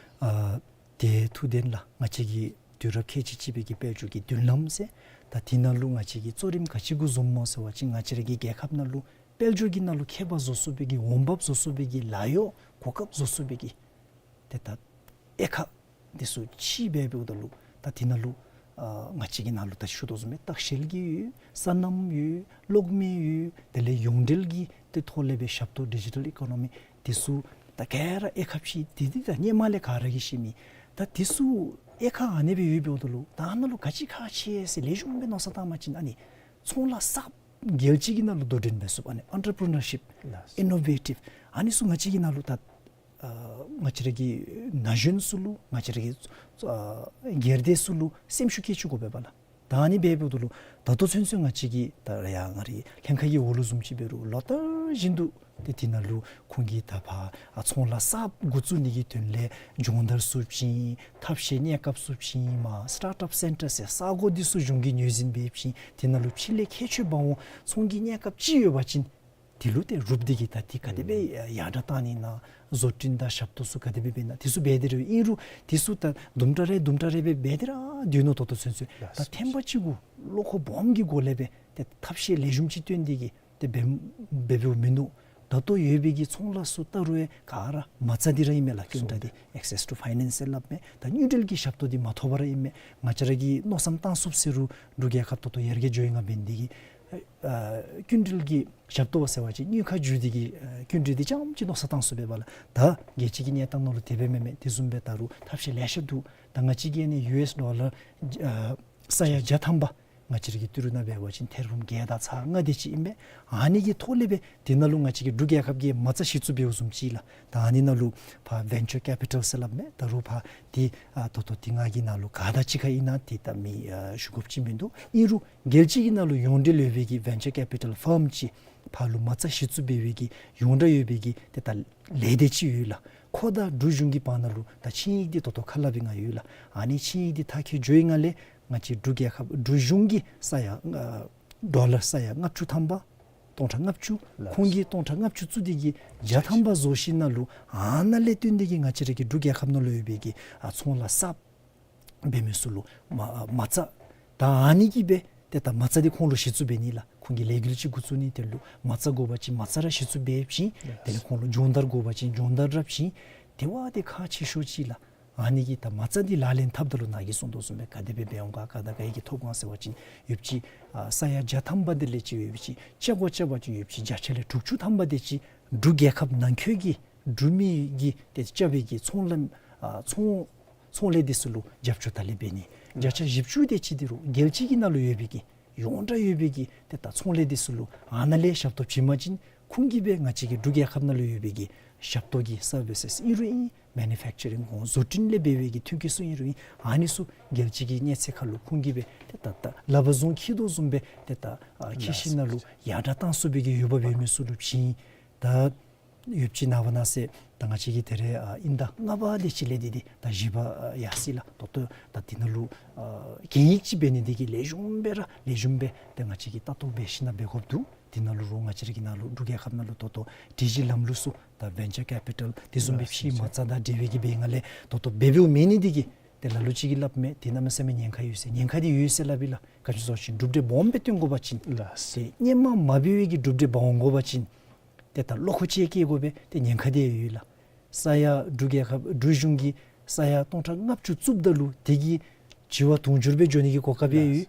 ཨ་དེ་ཐུགས་བདེན་ལགས། ང་བཅས་ཀྱི་དུས་རབས་ཁལ་གཅིག་གཅིག་པའི་གི་དཔལ་འབྱོར་གྱི་མདུན་ལམ་ཟེར་ད་དེ་ནང་ལུ་ང་བཅས་ཀྱི་གཙོ་རིམ་ག་ཅི་གུ་བཟུངམ་སྨོ་ཟེར་བ་ཅིན་ང་བཅས་ར་གི་རྒྱལ་ཁབ་ནང་ལུ་དཔལ་འབྱོར་གྱི་ནང་ལུ་ཁྱད་པར་བཟོ་ཚུགས་པའི་གི་འོང་འབབ་བཟོ་ཚུགས་པའི་གི་ལཱ་གཡོག་གོ་སྐབས་བཟོ་ཚུགས་པའི་གི་ཏེ་ད་དབྱེ་ཁག་འདི་ཚུ་ཕྱེ་སྦེ་འབདཝ་ད་ལུ་ད་དེ་ནང་ལུ་ཨ་ང་བཅས་ཀྱི་ནང་ལུ་ད་ཞུ་དོ་བཟུམ་སྦེ་ལྟ་བཤལ་གྱི་ཡོད། སོ་ནམ་ཡོད། གློག་མེ་ཡོད། དེ་ལས་ཡོངས་འབྲེལ་གྱི་ཏེ་ཐོག་ལས་སྦེ་ཞབས་ཏོག་ཌི་ཇི་ཊལ་ཨི་ཀོ་ནོ་མི་འདི་ཚུ་ད་ག་ར་དབྱེ་ཁག་ཕྱེ་སྟེ་འདི་ད་སྔོན་མ་ལས་ག་ར་གིས་ཤེས་མི་ད་འདི་ཚུ་དབྱེ་ཁག་ཨ་ནི་སྦེ་ཡོདཔ་འབདཝ་ད་ལུ་ད་ཨ་ནཱ་ལུ་ག་ཅི་ཁག་ཆེ་ཟེར་ལེགས་ཤོམ་སྦེ་མནོ་བསམ་བཏང་བ་ཅིན་ཨ་ནི་ཚོང་ལཱ་གསརཔ་རྒྱལ་སྤྱི་གི་ནང་ལུ་དོ་འགྲན་འབད་ཚུགསཔ་ཨ་ནི་ཨེན་ཊར་པི་རི་ནར་ཤིཔ་ལགས། ཨིན་ནོ་ཝེ་ཊིབ་ཨ་ནི་ཚུ་ང་བཅས་ཀྱི་ནང་ལུ་ད་ཨ་ང་བཅས་ར་གི་ན་གཞོན་ཚུ་ལུ་ང་བཅས་ར་གི་ཨ་སྒེར་སྡེ་ཚུ་ལུ་སེམས་ཤུགས་བསྐྱེད་བཅུག་དགོ་པས་པ་ལགས། ད་ཨ་ནི་འབད་འབདཝ་ད་ལུ་ད་ལྟོ་ཚུན་ཚོད་ང་བཅས་ཀྱི་ད་ར་ཡ་ང་རའི་ལྷན་ཁག་གི་འོག་ལུ་བཟུམ་ཅིག་འབད་རུང་ལོ་ལྟར་བཞིན་དུ་ཏེ་དེ་ནང་ལུ་ཁོང་གིས་ད་ཕར་ཨ་ཚོང་ལཱ་གསརཔ་འགོ་བཙུགས་ནི་གི་དོན་ལས་སྦྱོང་བརྡར་ཚུ་བྱིན། ཐབས་ཤེས་གནས་སྐབས་ཚུ་བྱིན། མར་སི་ཊཱརཊ་ཨཔ་སེན་ཊར་ཟེར་ས་གོ་འདི་ཚུ་གཞུང་གིས་ངོས་འཛིན་འབད་བྱིན། དེ་ནང་ལུ་ཕྱི་ལས་ཁྱད་ཆོས་འབག་འོང་ཚོང་གི་གནས་སྐབས་ཅིག་ཡོད་པ་ཅིན་དེ་ལུ་ཏེ་རུབ་སྟེ་གིས་ད་དེ་ག་དེ་སྦེ་ཡར་དྲག་བཏང་ནི་ན་བཟོ་སྐྲུན་དང་ཞབས་ཏོག་ཚུ་ག་དེ་སྦེ་འབད་ན་དེ་ཚུ་འབད་དེ་ར་ཨིན་རུང་དེ་ཚུ་ད་དུམ་གྲ་རེ་དུམ་གྲ་རེ་སྦེ་འབད་དེ་ར་སྡོད་ནུག། ད་ལྟོ་ཚུན་ཚོད་ད་ཐེངས་པ་ཅིག་གུ་བློ་ཁོག་སྦོམ་གྱི་སྒོ་ལས་སྦེ་ཏེ་ཐབས་ཤེས་ལེགས་ཤོམ་ཅིག་བཏོན་ཏེ་གིས་ཏེ་འབད་འབད་འབདཝ་མིན་འདུག། ད་ལྟོ་ཡོད་པའི་གི་ཚོང་ལཱ་ཚུ་ད་རུང་ཡང་ག་ར་མ་རྩ་འདི་ར་ཨིན་མས་ལགས། ཀུན་ཏྲ་འདི་access to finance ཟེར་སླབ་མས། ད་དངུལ་འབྲེལ་གྱི་ཞབས་ཏོག་འདི་མ་ཐོབ་པར་ཨིན་མས། ང་བཅས་ར་གིས་མནོ་བསམ་བཏང་ཚུགསཔ་ཟེར་རུང་འབྲུག་རྒྱལ་ཁབ་ད་ལྟོ་ཡར་རྒྱས་འགྱོ་ཡི་ང་འབད་ནི་འདི་གིས་ཨ་ཀུན་འབྲེལ་གྱི་ཞབས་ཏོག་ཟེར་བ་ཅིན་དངུལ་ཁང་བརྒྱུད་དེ་གིས་ཨ་ཀུན་འབྲེལ་འདི་རྐྱངམ་ཅིག་མནོ་བསམ་བཏང་ཚུགས་པས་པ་ལགས། ད་རྒྱལ་སྤྱི་གི་གནས་སྟངས་ནང་ལུ་དེ་སྦེ་མེན་མས། དེ་བཟུམ་སྦེ་ད་རུང་ཐབས་ཤེས་ལེ་ཤ་འདུག། ད་ང་བཅས་ཀྱིས་ཨ་ནི་ཡུ་ཨེསི་ཌོ་ལར་ཨ་ས་ཡ་བརྒྱ་ཐམ་པ་ང་བཅས་ར་གི་ཏི་རུ་ནང་འབད་བ་ཅིན་ཐེར་འབུམ་བརྒྱད་དང་ཚག་ལྔ་དེ་ཅིག་ཨིན་པས། ཨ་ནི་གི་ཐོག་ལས་སྦེ་དེ་ནང་ལུ་ང་བཅས་ཀྱི་འབྲུག་རྒྱལ་ཁབ་ཀྱིས་མ་རྩ་གཞི་བཙུགས་འབདཝ་བཟུམ་ཅིག་ལགས། ད་ཨ་ནི་ནང་ལུ་ཕར་ཝེན་ཅར་ཀེ་པི་ཊལ་ཟེར་སླབ་མས། ད་རུང་ཕར་དེ་ཨ་ད་ལྟོ་དེ་ང་གི་ནང་ལུ་ག་དང་གཅིག་ཁར་ཨིན་ན་དེ་ད་མི་ཨ་ཞུ་དགོཔ་ཅིག་མིན་འདུག། ཨིན་རུང་རྒྱལ་སྤྱི་གི་ནང་ལུ་ཡོངས་འབྲེལ་ཡོད་པའི་གི་ཝེན་ཅར་ཀེ་པི་ཊལ་ཕརམ་ཅིག་ཕར་ལུ་མ་རྩ་གཞི་བཙུགས་འབད་བའི་གི་ཡོངས་གྲགས་ཡོད་པའི་གི་ཏེ་ད་ལས་སྡེ་ཅིག་ཡོད་ལགས། ཁོ་དང་འབྲུག་གཞུང་གི་བར་ན་ལུ་ད་ཆིངས་ཡིག་འདི་ད་ལྟོ་ཁ་སླབ་སྦེ་ང་ཡོད་ལགས། ཨ་ནི་ཆིངས་ཡིག་འདི་མཐར་འཁྱོལ་འགྱོ་བའི་སྒང་ལས་ང་བཅས་འབྲུག་རྒྱལ་ཁབ་འབྲུག་གཞུང་གིས་ས་ཡ་ཨ་ཌོ་ལར་ས་ཡ་ལྔ་བཅུ་ཐམ་པ་སྟོང་ཕྲག་ལྔ་བཅུ་ལགས། ཁོང་གིས་སྟོང་ཕྲག་ལྔ་བཅུ་བཙུགས་ཏེ་གིས་བརྒྱ་ཐམ་པ་བཟོ་ཞིནམ་ལས་ཨ་ནཱ་ལས་བརྟེན་ཏེ་གིས་ང་བཅས་ར་གི་འབྲུག་རྒྱལ་ཁབ་ནང་ལུ་ཡོད་པའི་གི་ཨ་ཚོང་ལཱ་གསརཔ་འབད་མི་ཚུ་ལུ་མ་མ་རྩ་ད་ཨ་ནི་གིས་སྦེ་ཏེ་ད་མ་རྩ་འདི་ཁོང་ལུ་གཞི་བཙུགས་འབད་ནི་ལགས། ཁོང་གིས་ལས་འགུལ་ཅིག་འགོ་བཙུགས་ནི་དེ་ལུ་མ་རྩ་དགོ་པ་ཅིན་མ་རྩ་ར་གཞི་བཙུགས་འབད་བྱིན། དེ་ལས་ཁོང་ལུ་སྦྱོང་བརྡར་དགོ་པ་ཅིན་སྦྱོང་བརྡར་ར་བྱིན། དེ་བ་དེ་ཁག་ཆེ་ཤོས་ཅིག་ལགས། ཨ་ནི་གིས་ད་མ་རྩ་འདི་ལག་ལེན་འཐབ་ད་ལུ་ནཱ་གིས་གསུངས་དོ་བཟུམ་སྦེ་ག་དེ་སྦེ་འབད་འོང་ག་ག་དང་ག་གིས་ཐོབ་འོང་ག་ཟེར་བ་ཅིན་ཡོདཔ་ཅིག་ཨ་ས་ཡ་བརྒྱ་ཐམ་པ་དེ་ལས་ཅིག་ཡོདཔ་ཅིག་ཆ་བགོ་ཆ་བ་ཅིན་ཡོདཔ་ཅིག་བརྒྱ་ཆ་ལས་དྲུག་ཅུ་ཐམ་པ་དེ་ཅིག་འབྲུག་རྒྱལ་ཁབ་ནང་འཁོད་ཀྱི་འབྲུག་མི་གིས་ཏེ་རྐྱབ་པའི་གི་ཚོང་ལམ་ཨ་ཚོང་ཚོང་ལས་འདི་ཚུ་ལུ་རྒྱབ་སྐྱོར་ད་ལས་འབད་ནི། བརྒྱ་ཆ་བཞི་བཅུ་དེ་ཅིག་འདི་རུང་རྒྱལ་སྤྱི་གི་ནང་ལུ་ཡོད་པའི་གི་ཡོངས་གྲགས་ཡོད་པའི་གི་ཏེ་ད་ཚོང་ལས་འདི་ཚུ་ལུ་ཨ་ནཱ་ལས་ཞབས་ཏོག་བྱིན་པ་ཅིན་ཁོང་གིས་སྦེ་ང་བཅས་ཀྱི་འབྲུག་རྒྱལ་ཁབ་ནང་ལུ་ཡོད་པའི་གི་ཞབས་ཏོག་གི་སར་བི་སེས་ཨིན་རུང་ཨིན། མེ་ནུ་ཕེཀ་ཅ་རིང་གོང་བཟོ་སྐྲུན་ལས་འབད་བའི་གི་ཐོན་སྐྱེད་ཚུ་ཨིན་རུང་ཨིན། ཨ་ནི་ཚུ་རྒྱལ་སྤྱི་གི་གནས་ཚད་ཁར་ལུ་ཁོང་གིས་སྦེ་ཏེ་ད་ད་ལག་པ་བཟུང་འཁྱིད་དོ་བཟུམ་སྦེ་ཏེ་ད་ཨ་འཁྱིད་ཞིནམ་ལས་ཡར་དྲག་བཏང་ཚུགས་པའི་གི་འོས་འབབ་ཡོད་མི་ཚུ་ལུ་བྱིན། ད་ཡོདཔ་ཅིག་ནངས་པ་གནངས་ཚེ་ ད་ང་བཅས་ཀྱིས་ད་རེས་ཨ་དབྱིན་ཟླ་ལྔ་པ་ལས་ཕྱི་ལས་འདི་འདི་ད་བཞི་པ་ཨ་ཡར་སོ་ཡི་ལགས། ད་ལྟོ་ད་འདི་ནང་ལུ་ཨ་གན་ཡིག་ཅིག་འབད་ནི་འདི་གིས་ལེགས་ཤོམ་སྦེ་ར་ལེགས་ཤོམ་སྦེ་ཏེ་ང་བཅས་ཀྱིས་ལྟ་རྟོག་འབད་ཞིན་ན་འབད་དགོཔ་འདུག། འདི་ནང་ལུ་རོགས་ང་བཅས་ར་གི་ནང་ལུ་འབྲུག་རྒྱལ་ཁབ་ནང་ལུ་ད་ལྟོ་སྒྲིག་གཞི་ལམ་ལུགས་ཚུ་ད་ཝེན་ཅར་ཀེ་པི་ཊལ་དེ་བཟུམ་སྦེ་ཕྱི་མ་རྩ་དང་འབྲེལ་བའི་གི་འབད་ནི་ལས་ད་ལྟོ་འབད་འབདཝ་མེད་ནི་འདི་གིས་ཏེ་ལ་ལུ་ཅིག་གིས་སླབ་མས། ཏེ་གནམ་མེད་ས་མེད་ཉེན་ཁ་ཡོད་ཟེར། ཉེན་ཁ་འདི་ཡོད་ཟེར་སླབ་ཨིན་ལགས། ག་ཅི་ཟེར་བ་ཅིན་གྲུབ་འབྲས་སྦོམ་སྦེ་སྟོན་དགོ་པ་ཅིན་ལགས། ཏེ་སྔོན་མ་མ་འབད་བའི་གི་གྲུབ་འབྲས་འབག་འོང་དགོ་པ་ཅིན་ཏེ་ད་བློ་ཁོག་ཅིག་བསྐྱེད་དགོ་པས། ཏེ་ཉེན་ཁ་འདི་ཡང་ཡོད་ལགས། ས་ཡ་འབྲུག་རྒྱལ་ཁབ་འབྲུག་གཞུང་གིས་ས་ཡ་སྟོང་ཕྲག་ལྔ་བཅུ་བཙུགསཔ་ད་ལུ་དེ་གིས་བྱེ་བ་དུང་ཕྱུར་སྦེ་འགྱོ་ནི་གི་གོ་སྐབས་ཡང་ཡོད།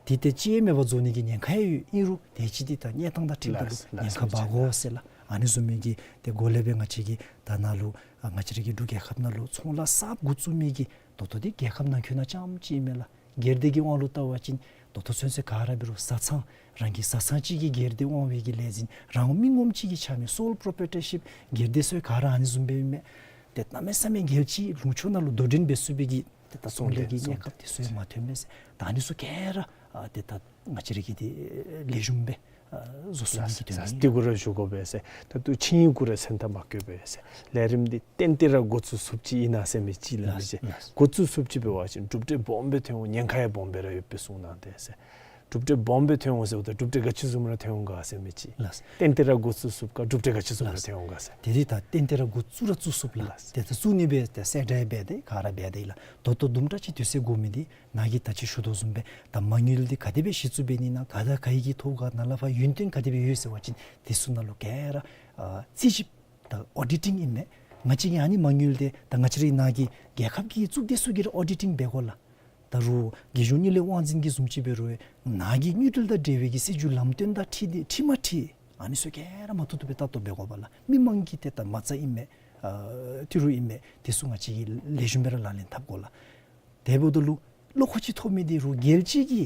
དེ་ཏེ་ཅིག་ཡང་མེད་པར་རྫོགས་ནི་གི་ཉེན་ཁ་ཡང་ཡོད། ཨིན་རུང་དེ་ཅིག་འདི་ད་གནས་སྟངས་དང་འཁྲིལཝ་ད་ལུ་ལགས་ཉེན་ཁ་ལགས་འབག་དགོ་ཟེར་ལགས། ཨ་ནི་བཟུམ་མའི་གི་ཏེ་སྒོ་ལས་སྦེ་ང་བཅས་ཀྱིས་ད་ནཱ་ལུ་ཨ་ང་བཅས་ར་གི་འབྲུག་རྒྱལ་ཁབ་ནང་ལུ་ཚོང་ལཱ་གསརཔ་འགོ་བཙུགས་མི་གི་ད་ལྟོ་འདི་རྒྱལ་ཁབ་ནང་འཁོད་ནང་རྐྱངམ་ཅིག་ཨིན་མས་ལགས། སྒེར་སྡེ་གི་དབང་ལུ་བལྟ་བ་ཅིན་ད་ལྟོ་ཚུན་ཚོད་ག་ར་འབད་རུང་བཟའ་ཚང་རང་གི་བཟའ་ཚང་ཅིག་གིས་སྒེར་སྡེ་དབང་བའི་གི་ལས་འཛིན་རང་མི་ངོམ་ཅིག་གིས་འཆའ་མི་སོལ་པོརོ་པི་རི་ཊར་ཤིཔ་སྒེར་སྡེ་ཚུ་ག་ར་ཨ་ནི་བཟུམ་སྦེ་ཨིན་མས། ཏེ་གནམ་མེད་ས་མེད་རྒྱལ་སྤྱིའི་ལུང་ཕྱོགས་ནང་ལུ་དོ་འགྲན་འབད་ཚུགས་པའི་གི་ཏེ་ད་ཚོང་ལས་ཀྱི་གནས་སྐབས་དེ་ཚུ་ཡང་མ་ཐོན་མས་ཟེར། ད་ཨ་ནི་ཚུ་ག་ར་ཨ་ཏེ་ད་ང་བཅས་ར་གིས་ཏེ་ལེགས་ཤོམ་སྦེ་ཨ་བཟོ་ཚུགས་ནི་གི་དོན་ལས་ཨིན། ཏེ་གུ་ར་ཞུ་དགོ་པས་ཟེར། ད་ལྟོ་ཆིངས་ཡིག་གུ་ར་མཚན་ཐ་མ་བཀོད་པས་ཟེར། ལས་རིམ་འདི་ཏན་ཏན་ར་འགོ་བཙུགས་ཚུགསཔ་ཅིག་ཨིན་ན་ཟེར་མི་ཅིག་ལགས། ལགས་མི་ཅིག་ལགས། འགོ་བཙུགས་ཚུགསཔ་ཅིག་འབད་བ་ཅིན་གྲུབ་འབྲས་སྦོམ་སྦེ་ཐོན་འོང་། ཉེན་ཁ་ཡང་སྦོམ་སྦེ་ར་ཡོད་པའི་གསུང་གནང་སྟེ་ཟེར། གྲུབ་འབྲས་སྦོམ་སྦེ་ཐོན་འོང་ཟེརཝ་ད་གྲུབ་འབྲས་ག་ཅི་བཟུམ་ར་ཐོན་འོང་ག་ཟེར་མི་ཅིག། ལགས། ཏན་ཏན་ར་འགོ་བཙུགས་ཚུགསཔ་ག་གྲུབ་འབྲས་ག་ཅི་བཟུམ་ར་ལགས། ཐོན་འོང་ག་ཟེར། དེ་འདི་ད་ཏན་ཏན་ར་འགོ་བཙུགས་ར་བཙུགས་ཚུགསཔ་ལགས། ལགས། ཏེ་ད་བཙུགས་ནི་སྦེ་ཏེ་གསལ་བསྒྲགས་འབད་དེ་ག་ར་འབད་དེ་ལགས། ད་ལྟོ་དུམ་གྲ་ཅིག་དུས་ཚོད་འགོར་མི་འདི་ནཱ་གིས་ད་ཅི་ཞུ་དོ་བཟུམ་སྦེ་ད་མ་དངུལ་འདི་ག་དེ་སྦེ་གཞི་བཙུགས་འབད་ནི་ཨིན་ན། ག་དང་ག་གིས་ཐོབ་ག། ནཱ་ལས་ཕར་ཡུན་བརྟན་ག་དེ་སྦེ་ཡོད་ཟེར་བ་ཅིན་དེ་ཚུ་ནང་ལུ་ག་ར་ཨ་རྩིས་ཞིབ་ད་ཨོ་ཌི་ཊིང་ཨིན་མས། ང་བཅས་ཀྱིས་ཨ་ནི་མ་དངུལ་འདི་ད་ང་བཅས་རའི་ནཱ་གི་རྒྱལ་ཁབ་ཀྱི་གཙུག་སྡེ་ཚུ་གིས་ར་ཨོ་ཌི་ཊིང་འབད་དགོ་ལགས། ད་རུང་རྒྱལ་གཞུང་དངུལ་ལས་དབང་འཛིན་གྱི་བཟུམ་ཅིག་འབད་རུང་ནཱ་གི་དངུལ་འབྲེལ་དང་འབྲེལ་བའི་གི་སྲིད་བྱུས་ལམ་སྟོན་དང་འཁྲིལ་ཏེ་འཁྲིལ་མ་འཁྲིལ་ཨ་ནི་ཚུ་ག་ར་མ་ཐུག་ཐུག་སྦེ་ལྟ་རྟོག་འབད་དགོ་པས་ལགས། མི་མང་གི་ཏེ་ད་མ་རྩ་ཨིན་མས། ཨ་ཏི་རུ་ཨིན་མས། དེ་ཚུ་ང་བཅས་ཀྱིས་ལེགས་ཤོམ་སྦེ་ར་ལག་ལེན་འཐབ་དགོ་ལགས། དེ་འབདཝ་ད་ལུ་བློ་ཁོག་ཅིག་ཐོབ་མི་འདི་རུང་རྒྱལ་སྤྱི་གི་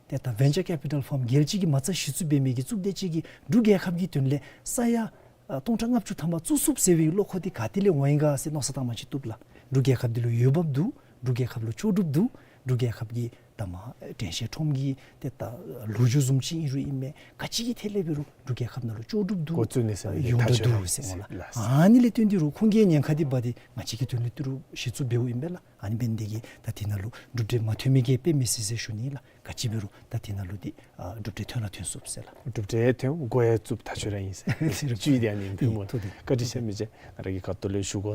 ཏེ་ད་ཝེན་ཅར་ཀེ་པི་ཊལ་ཕརམ་རྒྱལ་སྤྱི་གི་མ་རྩ་གཞི་བཙུགས་འབད་མི་གི་གཙུག་སྡེ་ཅིག་གིས་འབྲུག་རྒྱལ་ཁབ་ཀྱི་དོན་ལས་ས་ཡ་ཨ་སྟོང་ཕྲག་ལྔ་བཅུ་ཐམ་པ་བཙུགས་ཚུགསཔ་ཟེར་བའི་བློ་ཁོག་འདི་ག་ཏེ་ལས་འོང་ཡི་ག་ཟེར་མནོ་བསམ་བཏང་མི་ཅིག་བཏུབ་ལགས། འབྲུག་རྒྱལ་ཁབ་འདི་ལུ་འོས་འབབ་འདུག། འབྲུག་རྒྱལ་ཁབ་ལུ་ལྕོགས་གྲུབ་འདུག། འབྲུག་རྒྱལ་ཁབ་ཀྱི་ད་མ་དྲན་ཤེས་ཁྲོམ་གྱི་ཏེ་ད་ལོ་རྒྱུས་བཟུམ་ཅིག་ཨིན་རུང་ཨིན་མས། ག་ཅི་གི་ཐད་ལས་འབད་རུང་འབྲུག་རྒྱལ་ཁབ་ནང་ལུ་ལྕོགས་གྲུབ་འདུག། འགོ་བཙུགས་ནི་ཟེར་མི་འདི་ཡོངས་གྲགས་འདུག་ཟེར་འོང་ལགས། ལགས། ཨ་ནི་ལས་བརྟེན་ཏེ་རུང་ཁོང་གིས་ཉེན་ཁ་འདི་འབག་སྟེ་ང་བཅས་ཀྱི་དོན་ལུ་ཏི་རུ་གཞི་བཙུགས་འབདཝ་ཨིན་པས་ལགས། ཨ་ནི་འབད་ནི་འདི་གིས་ད་འདི་ནང་ལུ་གྲུབ་འབྲས་མ་ཐོན་མི་གིས་དཔེ་མི་སྲིད་ཟེར་ཞུ་ནི་ལགས། ག་ཅི་འབད་རུང་ད་འདི་ནང་ལུ་འདི་ཨ་གྲུབ་འབྲས་ཐོན་ར་ཐོན་ཚུགས་ཟེར་ལགས། གྲུབ་འབྲས་ཐོན་འགོ་ཡང་བཙུགས་ད་ཆོག་ར་ཨིན་ཟེར། ཟེར་བཅུད་དེ་ཨ་ནི་ཨིན་པས་སྨོ། ཐུགས་བདེ། བཀའ་དྲིན་ཆེ་མི་རྗེ། ང་ར་གི་ཁ་ཐུག་ལས་ཞུ་དགོ་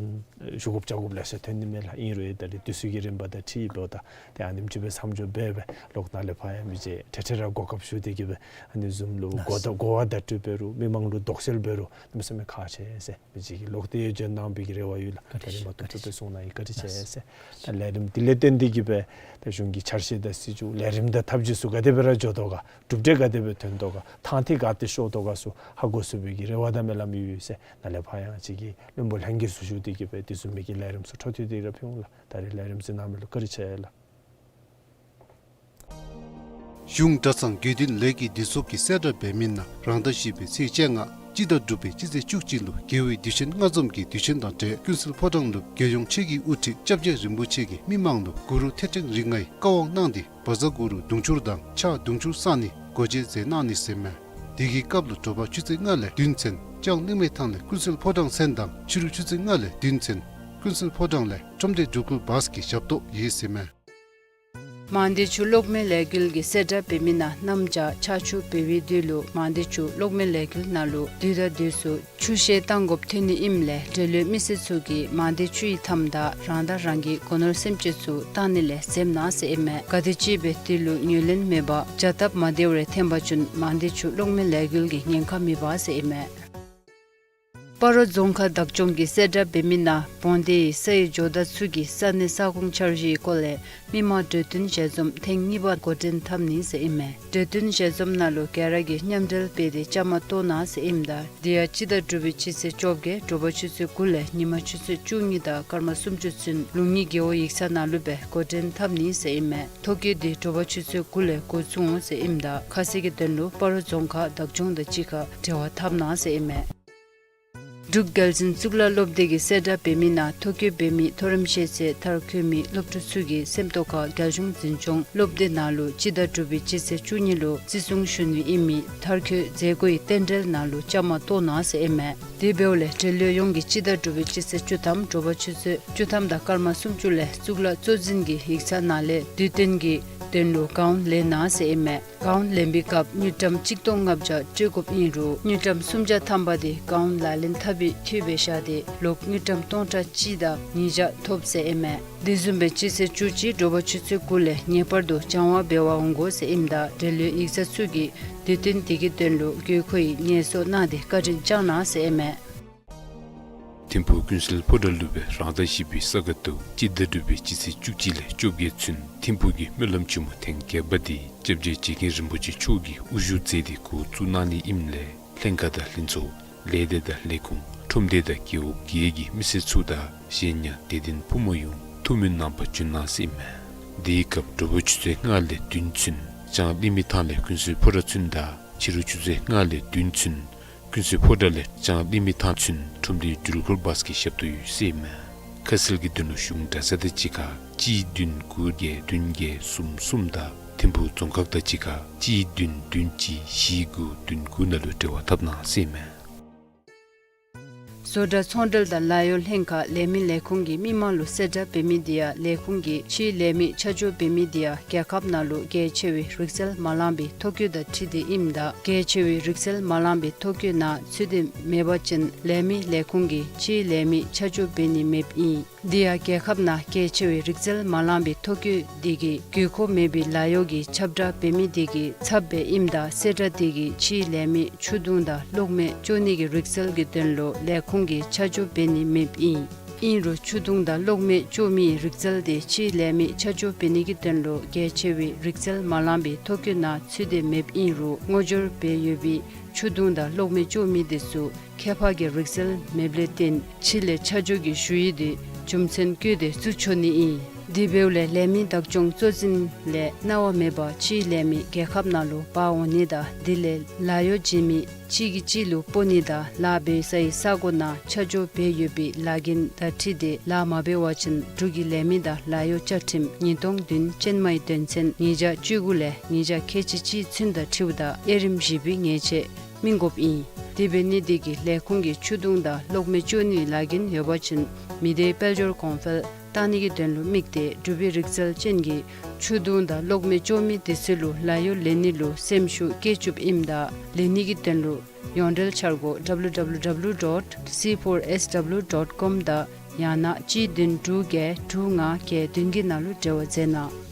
ཞུ་དགོཔ་བཅར་དགོཔ་ལེ་ཤ་ཐོན་ནི་མས་ལགས། ཨིན་རུང་ད་རེས་དུས་ཚོད་ཀྱི་རིམ་པ་དང་འཁྲིལ་འབདཝ་ད་ཏེ་ཨ་ནེམ་ཅིག་སྦེ་མཚམས་འཇོག་འབད་སྦེ་ལོག་ནཱ་ལས་ཕར་ཡང་མི་རྗེ་འཕྲལ་འཕྲལ་ར་གོ་སྐབས་ཞུ་སྟེ་གིས་སྦེ་ཨ་ནི་བཟུམ་ལུ་གོ་བརྡ་གོ་བ་བརྡ་སྤྲོད་འབད་རུང་མི་མང་ལུ་དོགས་སེལ་འབད་རུང་གནམ་མེད་ས་མེད་ཁག་ཆེ་ཟེར་མི་རྗེ་གིས་ལོག་སྟེ་ཡང་བྱོན་གནང་བའི་གི་རེ་བ་ཡོད་ལགས། ད་རེས་མ་ཐུག་ཐུག་སྦེ་གསུང་གནང་ཡི། བཀའ་དྲིན་ཆེ་ཟེར། ད་ལས་རིམ་འདི་ལས་བརྟེན་ཏེ་གིས་སྦེ་ད་གཞུང་གི་འཆར་གཞི་དང་སྲིད་བྱུས་ལས་རིམ་དང་ཐབས་བྱུས་ཚུ་ག་དེ་སྦེ་ར་འགྱོ་དོ་ག། གྲུབ་འབྲས་ག་དེ་སྦེ་ཐོན་དོ་ག། ཐང་ཐིག་ག་ཏེ་ཤོར་དོ་ག་ཚུ་ཧ་གོ་ཚུགས་པའི་གི་རེ་བ་དང་སྨོན་ལམ་ཡོད་ཟེར། ནཱ་ལས་ཕར་ཡང་ཅིག་གིས་བློན་པོ་ལྷན་རྒྱས་ཚུ་ཞུ་སྟེ་གིས་སྦེ་དེ་བཟུམ་མའི་གི་ལས་རིམ་ཚུ་འཕྲོ་མཐུད་དེ་ར་ཕུལ་འོང་ལགས། ད་རེས་ལས་རིམ་གཟིགས་གནང་མི་ལུ་བཀའ་དྲིན་ཆེ་ལགས། གཞུང་གྲྭ་ཚང་དགེ་འདུན་ལས་ཀྱི་སྡེ་ཚོགས་ཀྱིས་གསལ་བསྒྲགས་འབད་མི་ནང་རང་ཟླ་བཞི་པའི་ཚེས་བཅོ་ལྔ་སྤྱི་ཟླ་དྲུག་པའི་སྤྱི་ཚེས་བཅུ་གཅིག་ལུ་རྒྱལ་བའི་དུས་ཆེན་ལྔ་འཛོམས་ཀྱི་དུས་ཆེན་དང་འབྲེལ་ཀུན་གསལ་ཕོ་བྲང་ལུ་རྒྱལ་ཡོངས་ཆོས་ཀྱི་དབུ་ཁྲིད་སྐྱབས་རྗེ་རིན་པོ་ཆེ་གིས་མི་མང་ལུ་གུ་རུ་ཐེག་ཆེན་རིགས་ལྔའི་བཀའ་དབང་གནང་སྟེ་བཛྲ་གུ་རུ་དུང་ཕྱུར་དང་ཕྱག་དུང་ཕྱུར་བསང་ནི་སྒོ་འབྱེད་མཛད་གནང་ནི་ཟེར་མས། དེ་གི་སྐབས་ལུ་དྲོ་པ་ཆུ་ཚོད་ལྔ་ལས་བདུན་ཚུན་ལྕང་གླིང་མའི་ཐང་ལས་ཀུན་གསལ་ཕོ་བྲང་མཚན་དང་ཕྱི་རུ་ཆུ་ཚོད་ལྔ་ལས་བདུན་ཚུན་ཀུན་གསལ་ཕོ་བྲང་ལས་ཁྲོམ་སྡེ་འགྲོ་ཁུལ་བཱས་ཀྱི་ཞབས་ཏོག་ཡོད་ཟེར་མས། མང་སྡེ་ཆུ་གློག་མེ་ལས་འགུལ་གྱིས་གསལ་བསྒྲགས་འབད་མི་ནང་གནམ་བྱཱར་ཆར་ཆུ་འབབ་པའི་དུས་ལུ་མང་སྡེ་ཆུ་གློག་མེ་ལས་འགུལ་ནང་ལུ་དུས་དང་དུས་སུ་ཆུ་བཤལ་བཏང་དགོཔ་ཐོན་ནི་ཨིནམ་ལས་འབྲེལ་ཡོད་མི་སེར་ཚུ་གིས་མང་སྡེ་ཆུ་ཡི་མཐའམ་དང་རང་དང་རང་གི་སྒོ་ནོར་སེམས་ཅན་ཚུ་བཏང་ནི་ལས་འཛེམ་གནང་ཟེར་ཨིན་མས། ག་དེ་ཅིག་སྦེ་དུས་ལུ་ངོས་ལེན་མེད་པར་བྱ་སྟབས་མ་བདེཝ་རེ་ཐོན་པ་ཅིན་མང་སྡེ་ཆུ་གློག་མེ་ལས་འགུལ་གྱིས་ཉེན་ཁ་མི་འབག་ཟེར་ཨིན་མས། སྤ་རོ་རྫོང་ཁག་བདག་སྐྱོང་གིས་གསལ་བསྒྲགས་འབད་མི་ནང་བོང་སྡེ་ཡི་ས་ཡི་ཇོ་བདག་ཚུ་གི་ས་གནས་ས་ཁོངས་འཆར་གཞིའི་སྐོར་ལས་མི་མང་གྲོས་བསྟུན་ཞལ་འཛོམས་ཐེངས་གཉིས་པ་འགོ་འདྲེན་འཐབ་ནི་ཟེར་ཨིན་མས། གྲོས་བསྟུན་ཞལ་འཛོམས་ནང་ལུ་ག་ར་གིས་མཉམ་འབྲེལ་འབད་དེ་བཅའ་མར་གཏོགས་གནང་ཟེར་ཨིནམ་ད་དེ་ཡང་སྤྱི་ཟླ་དྲུག་པའི་སྤྱི་ཚེས་བཅོ་བརྒྱད་དྲོ་པ་ཆུ་ཚོད་དགུ་ལས་ཉིན་མ་ཆུ་ཚོད་བཅུ་གཉིས་དང་སྐར་མ་སུམ་ཅུ་ཚུན་ལུང་གཉིས་རྒེད་འོག་ཡིག་ཚང་ནང་ལུ་སྦེ་འགོ་འདྲེན་འཐབ་ནི་ཟེར་ཨིན་མས། ཐོ་བཀོད་འདི་དྲོ་པ་ཆུ་ཚོད་དགུ་ལས་འགོ་བཙུགས་འོང་ཟེར་ཨིནམ་ད་ཁ་གསལ་གྱི་དོན་ལུ་སྤ་རོ་རྫོང་ཁག་བདག་སྐྱོང་དང་གཅིག་ཁར་འབྲེལ་བ་འཐབ་གནང་ཟེར་ཨིན་མས། འབྲུག་རྒྱལ་འཛིན་གཙུག་ལག་སློབ་སྡེ་གི་གསལ་བསྒྲགས་འབད་མི་ནང་ཐོ་བཀོད་འབད་མི་མཐོ་རིམ་ཤེས་ཚད་མཐར་འཁྱོལ་མི་སློབ་ཕྲུག་ཚུ་གིས་སེམས་རྟོགས་ཁར་རྒྱལ་གཞུང་འཛིན་སྐྱོང་སློབ་སྡེ་ནང་ལུ་སྤྱི་ཟླ་དྲུག་པའི་སྤྱི་ཚེས་བཅུ་གཉིས་ལུ་བརྩི་སྲུང་ཞུ་ནི་ཨིན་མི་མཐར་འཁྱོལ་མཛད་སྒོའི་རྟེན་འབྲེལ་ནང་ལུ་བཅའ་མར་གཏོགས་གནང་ཟེར་ཨིན་མས། དེ་འབདཝ་ལས་འབྲེལ་ཡོད་ཡོངས་ཀྱིས་སྤྱི་ཟླ་དྲུག་པའི་སྤྱི་ཚེས་བཅུ་ཐམ་དྲོ་པ་ཆུ་ཚོད་བཅུ་ཐམ་དང་སྐར་མ་སུམ་ཅུ་ལས་གཙུག་ལག་གཙོ་འཛིན་གྱི་ཡིག་ཚང་ནང་ལས་དུས་སྟོན་གྱི་དོན་ལུ་གའུན་ལེན་གནང་ཟེར་ཨིན་མས། གའུན་ལེན་པའི་སྐབས་དངུལ་ཀྲམ་གཅིག་སྟོང་ལྔ་བརྒྱ་སྤྲོད་དགོཔ་ཨིན་རུང་དངུལ་ཀྲམ་སུམ་བརྒྱ་ཐམ་པ་དེ་གའུན་ལག་ལེན་འཐབ་པའི་འཐུས་འབད་བཞག་སྟེ་ལོག་དངུལ་ཀྲམ་སྟོང་ཕྲག་གཅིག་དང་ཉིས་བརྒྱ་ཐོབ་ཟེར་ཨིན་མས། དེ་བཟུམ་སྦེ་སྤྱི་ཚེས་བཅུ་གཅིག་དྲོ་པ་ཆུ་ཚོད་དགུ་ལས་ངེས་པར་དུ་སྦྱང་བ་འབད་བར་འོང་དགོ་ཟེར་ཨིནམ་ད་འབྲེལ་ཡོད་ཡིག་ཚང་ཚུ་གིས་དུས་སྟོན་དེ་གི་དོན་ལུ་དགོས་མཁོ་ཡི་ངལ་གསོ་གནང་སྟེ་བཀའ་དྲིན་བསྐྱང་གནང་ཟེར་ཨིན་མས། ཐིམ་ཕུག་ཀུན་གསལ་ཕོ་བྲང་ལུ་སྦེ་རང་ཟླ་བཞི་པའི་ས་ག་ཟླཝ་སྤྱི་ཟླ་དྲུག་པའི་སྤྱི་ཚེས་བཅུ་གཅིག་ལས་བཅོ་བརྒྱད་ཚུན་ཐིམ་ཕུག་གི་སྨོན་ལམ་ཆེན་མོ་ཐེངས་བརྒྱད་པ་དེ་སྐྱབས་རྗེ་རྗེ་མཁན་རིན་པོ་ཆེ་མཆོག་གིས་དབུ་བཞུགས་མཛད་དེ་འགོ་བཙུགས་གནང་ནི་ཨིནམ་ལས་ལྷན་ཁག་དང་ལྷན་ཚོགས་ལས་སྡེ་དང་ལས་ཁུངས་ཁྲོམ་སྡེ་དང་རྒེད་འོག་བརྒྱད་ཀྱི་མི་སེར་ཚུ་དང་གཞན་ཡང་དད་ལྡན་ཕོ་མོ་ཡོངས་ཐུགས་སྨོན་གནང་པར་འབྱོན་གནང་ཟེར་ཨིན་མས། དེའི་སྐབས་དྲོ་པ་ཆུ་ཚོད་ལྔ་ལས་བདུན་ཚུན་ལྕང་གླིང་མི་ཐང་ལས་ཀུན་གསལ་ཕོ་བྲང་ཚུན་དང་ཕྱི་རུ་ཆུ་ཚོད་ལྔ་ལས་བདུན་ཚུན་ཀུན་གསལ་ཕོ་བྲང་ལས་ལྕང་གླིང་མི་ཐང་ཚུན་ཁྲོམ་སྡེའི་འགྲུལ་འཁོར་བཱས་ཀྱི་ཞབས་ཏོག་ཡོད་ཟེར་ཨིན་མས། ཁ་གསལ་གྱི་དོན་ལུ་གཞུང་གྲྭ་ཚང་དང་གཅིག་ཁར་གཅིག་བདུན་དགུ་བརྒྱད་བདུན་བརྒྱད་གསུམ་གསུམ་དང་ཐིམ་ཕུག་རྫོང་ཁག་དང་གཅིག་ཁར་གཅིག་བདུན་བདུན་གཅིག་བཞི་དགུ་བདུན་དགུ་ནང་ལུ་འབྲེལ་བ་འཐབ་གནང་ཟེར་ཨིན་མས། བཟོ་གྲྭ་ཚོང་འབྲེལ་དང་ལཱ་གཡོག་ལྷན་ཁག་ལས་མི་ལས་ཁུངས་ཀྱིས་མི་མང་ལུ་གསལ་བསྒྲགས་འབད་མི་དེ་ཡང་ལས་ཁུངས་ཀྱིས་ཕྱིའི་ལས་མི་ཆ་འཇོག་འབད་མི་དེ་ཡང་རྒྱལ་ཁབ་ནང་ལུ་གལ་ཆེ་བའི་རིག་རྩལ་མ་ལང་པའི་ཐོ་བཀོད་དང་འཁྲིལ་ཏེ་ཨིནམ་ད་གལ་ཆེ་བའི་རིག་རྩལ་མ་ལང་པའི་ཐོ་བཀོད་ནང་ཚུད་དེ་མེད་པ་ཅིན་ལས་མི་ལས་ཁུངས་ཀྱིས་ཕྱིའི་ལས་མི་ཆ་འཇོག་འབད་ནི་མེདཔ་ཨིན། དེ་ཡང་རྒྱལ་ཁབ་ནང་གལ་ཆེ་བའི་རིག་རྩལ་མ་ལང་པའི་ཐོ་བཀོད་དེ་གིས་དགོས་མཁོ་མེད་པའི་ལཱ་གཡོག་གི་ཁྱབ་བསྒྲགས་འབད་མི་དེ་གི་ཚབ་སྦེ་ཨིནམ་ད་གསལ་བསྒྲགས་དེ་གིས་ཕྱིའི་ལས་མི་ཆུ་བརྡུང་དང་གློག་མེ་སྐྱོ་ནི་གི་རིག་རྩལ་གྱི་དོན་ལུ་ལས་ཁུངས་ཀྱིས་ཆ་འཇོག་འབད་ནི་མེདཔ་ཨིན། ཨིན་རུང་ཆུ་བརྡུང་དང་གློག་མེ་སྐྱོ་མིའི་རིག་རྩལ་དེ་ཕྱིའི་ལས་མི་ཆ་འཇོག་འབད་ནི་གི་དོན་ལུ་གལ་ཆེ་བའི་རིག་རྩལ་མ་ལང་པའི་ཐོ་བཀོད་ནང་ཚུད་དེ་མེདཔ་ཨིན་རུང་ངོ་སྦྱོར་འབད་ཡོད་པའི་ཆུ་བརྡུང་དང་གློག་མེ་སྐྱོ་མི་དེ་ཚུ་ཁྱད་འཕགས་ཀྱི་རིག་རྩལ་མེདཔ་ལས་བརྟེན་ཕྱི་ལས་ཆ་འཇོག་གི་ཞུ་ཡིག་དེ་རྒྱུ་མཚན་བཀོད་དེ་བཙུགས་ཆོག་ནི་ཨིན། དེ་འབདཝ་ལས་ལས་མི་བདག་སྐྱོང་གཙོ་འཛིན་ལས་གནང་བ་མེད་པར་ཕྱིའི་ལས་མི་རྒྱལ་ཁབ་ནང་ལུ་འབག་འོང་ནི་དང་དེ་ལས་ལཱ་གཡོག་བྱིན་མི་གཅིག་གིས་གཅིག་ལུ་སྤོ་ནི་དང་ལཱ་འབད་སའི་ས་གོ་ནང་ཆ་འཇོག་འབད་ཡོད་པའི་ལཱ་འགན་དང་འཁྲིལ་ཏེ་ལཱ་མ་འབད་བ་ཅིན་འབྲུག་གི་ལས་མི་དང་ལཱ་གཡོག་བཅའ་ཁྲིམས་ཉིས་སྟོང་བདུན་ཅན་མའི་དོན་ཚན་ཉིས་བརྒྱ་བཅུ་དགུ་ལས་ཉིས་བརྒྱ་ཁལ་གཅིག་གཅིག་ཚུན་དང་འཁྲིལཝ་ད་དབྱེ་རིམ་བཞི་པའི་ཉེས་ཆད་སྨིན་དགོཔ་ཨིན། དེ་འབད་ནི་དེ་གིས་ལས་ཁུངས་ཀྱིས་ཆུ་བརྡུང་དང་གློག་མེ་སྐྱོ་ནིའི་ལཱ་འགན་ཡོད་པ་ཅིན་མི་སྡེའི་དཔལ་འབྱོར་གོང་འཕེལ་བཏང་ནི་གི་དོན་ལུ་དམིགས་ཏེ་འབྲུག་པའི་རིག་རྩལ་ཅན་གྱི་ཆུ་བརྡུང་དང་གློག་མེ་སྐྱོ་མི་དེ་ཚུ་ལུ་ལཱ་གཡོག་ལེན་ནི་ལུ་སེམས་ཤུགས་བསྐྱེད་བཅུགཔ་ཨིནམ་ད་ལེན་ནི་གི་དོན་ལུ་ཡོངས་འབྲེལ་འཆར་སྒོ་W W W dot C four S W dot com དང་ཡང་ན་གཅིག་བདུན་དྲུག་བརྒྱད་དྲུག་ལྔ་བརྒྱད་བདུན་གྱི་ནང་ལུ་འབྲེལ་བ་མཛད་གནང་།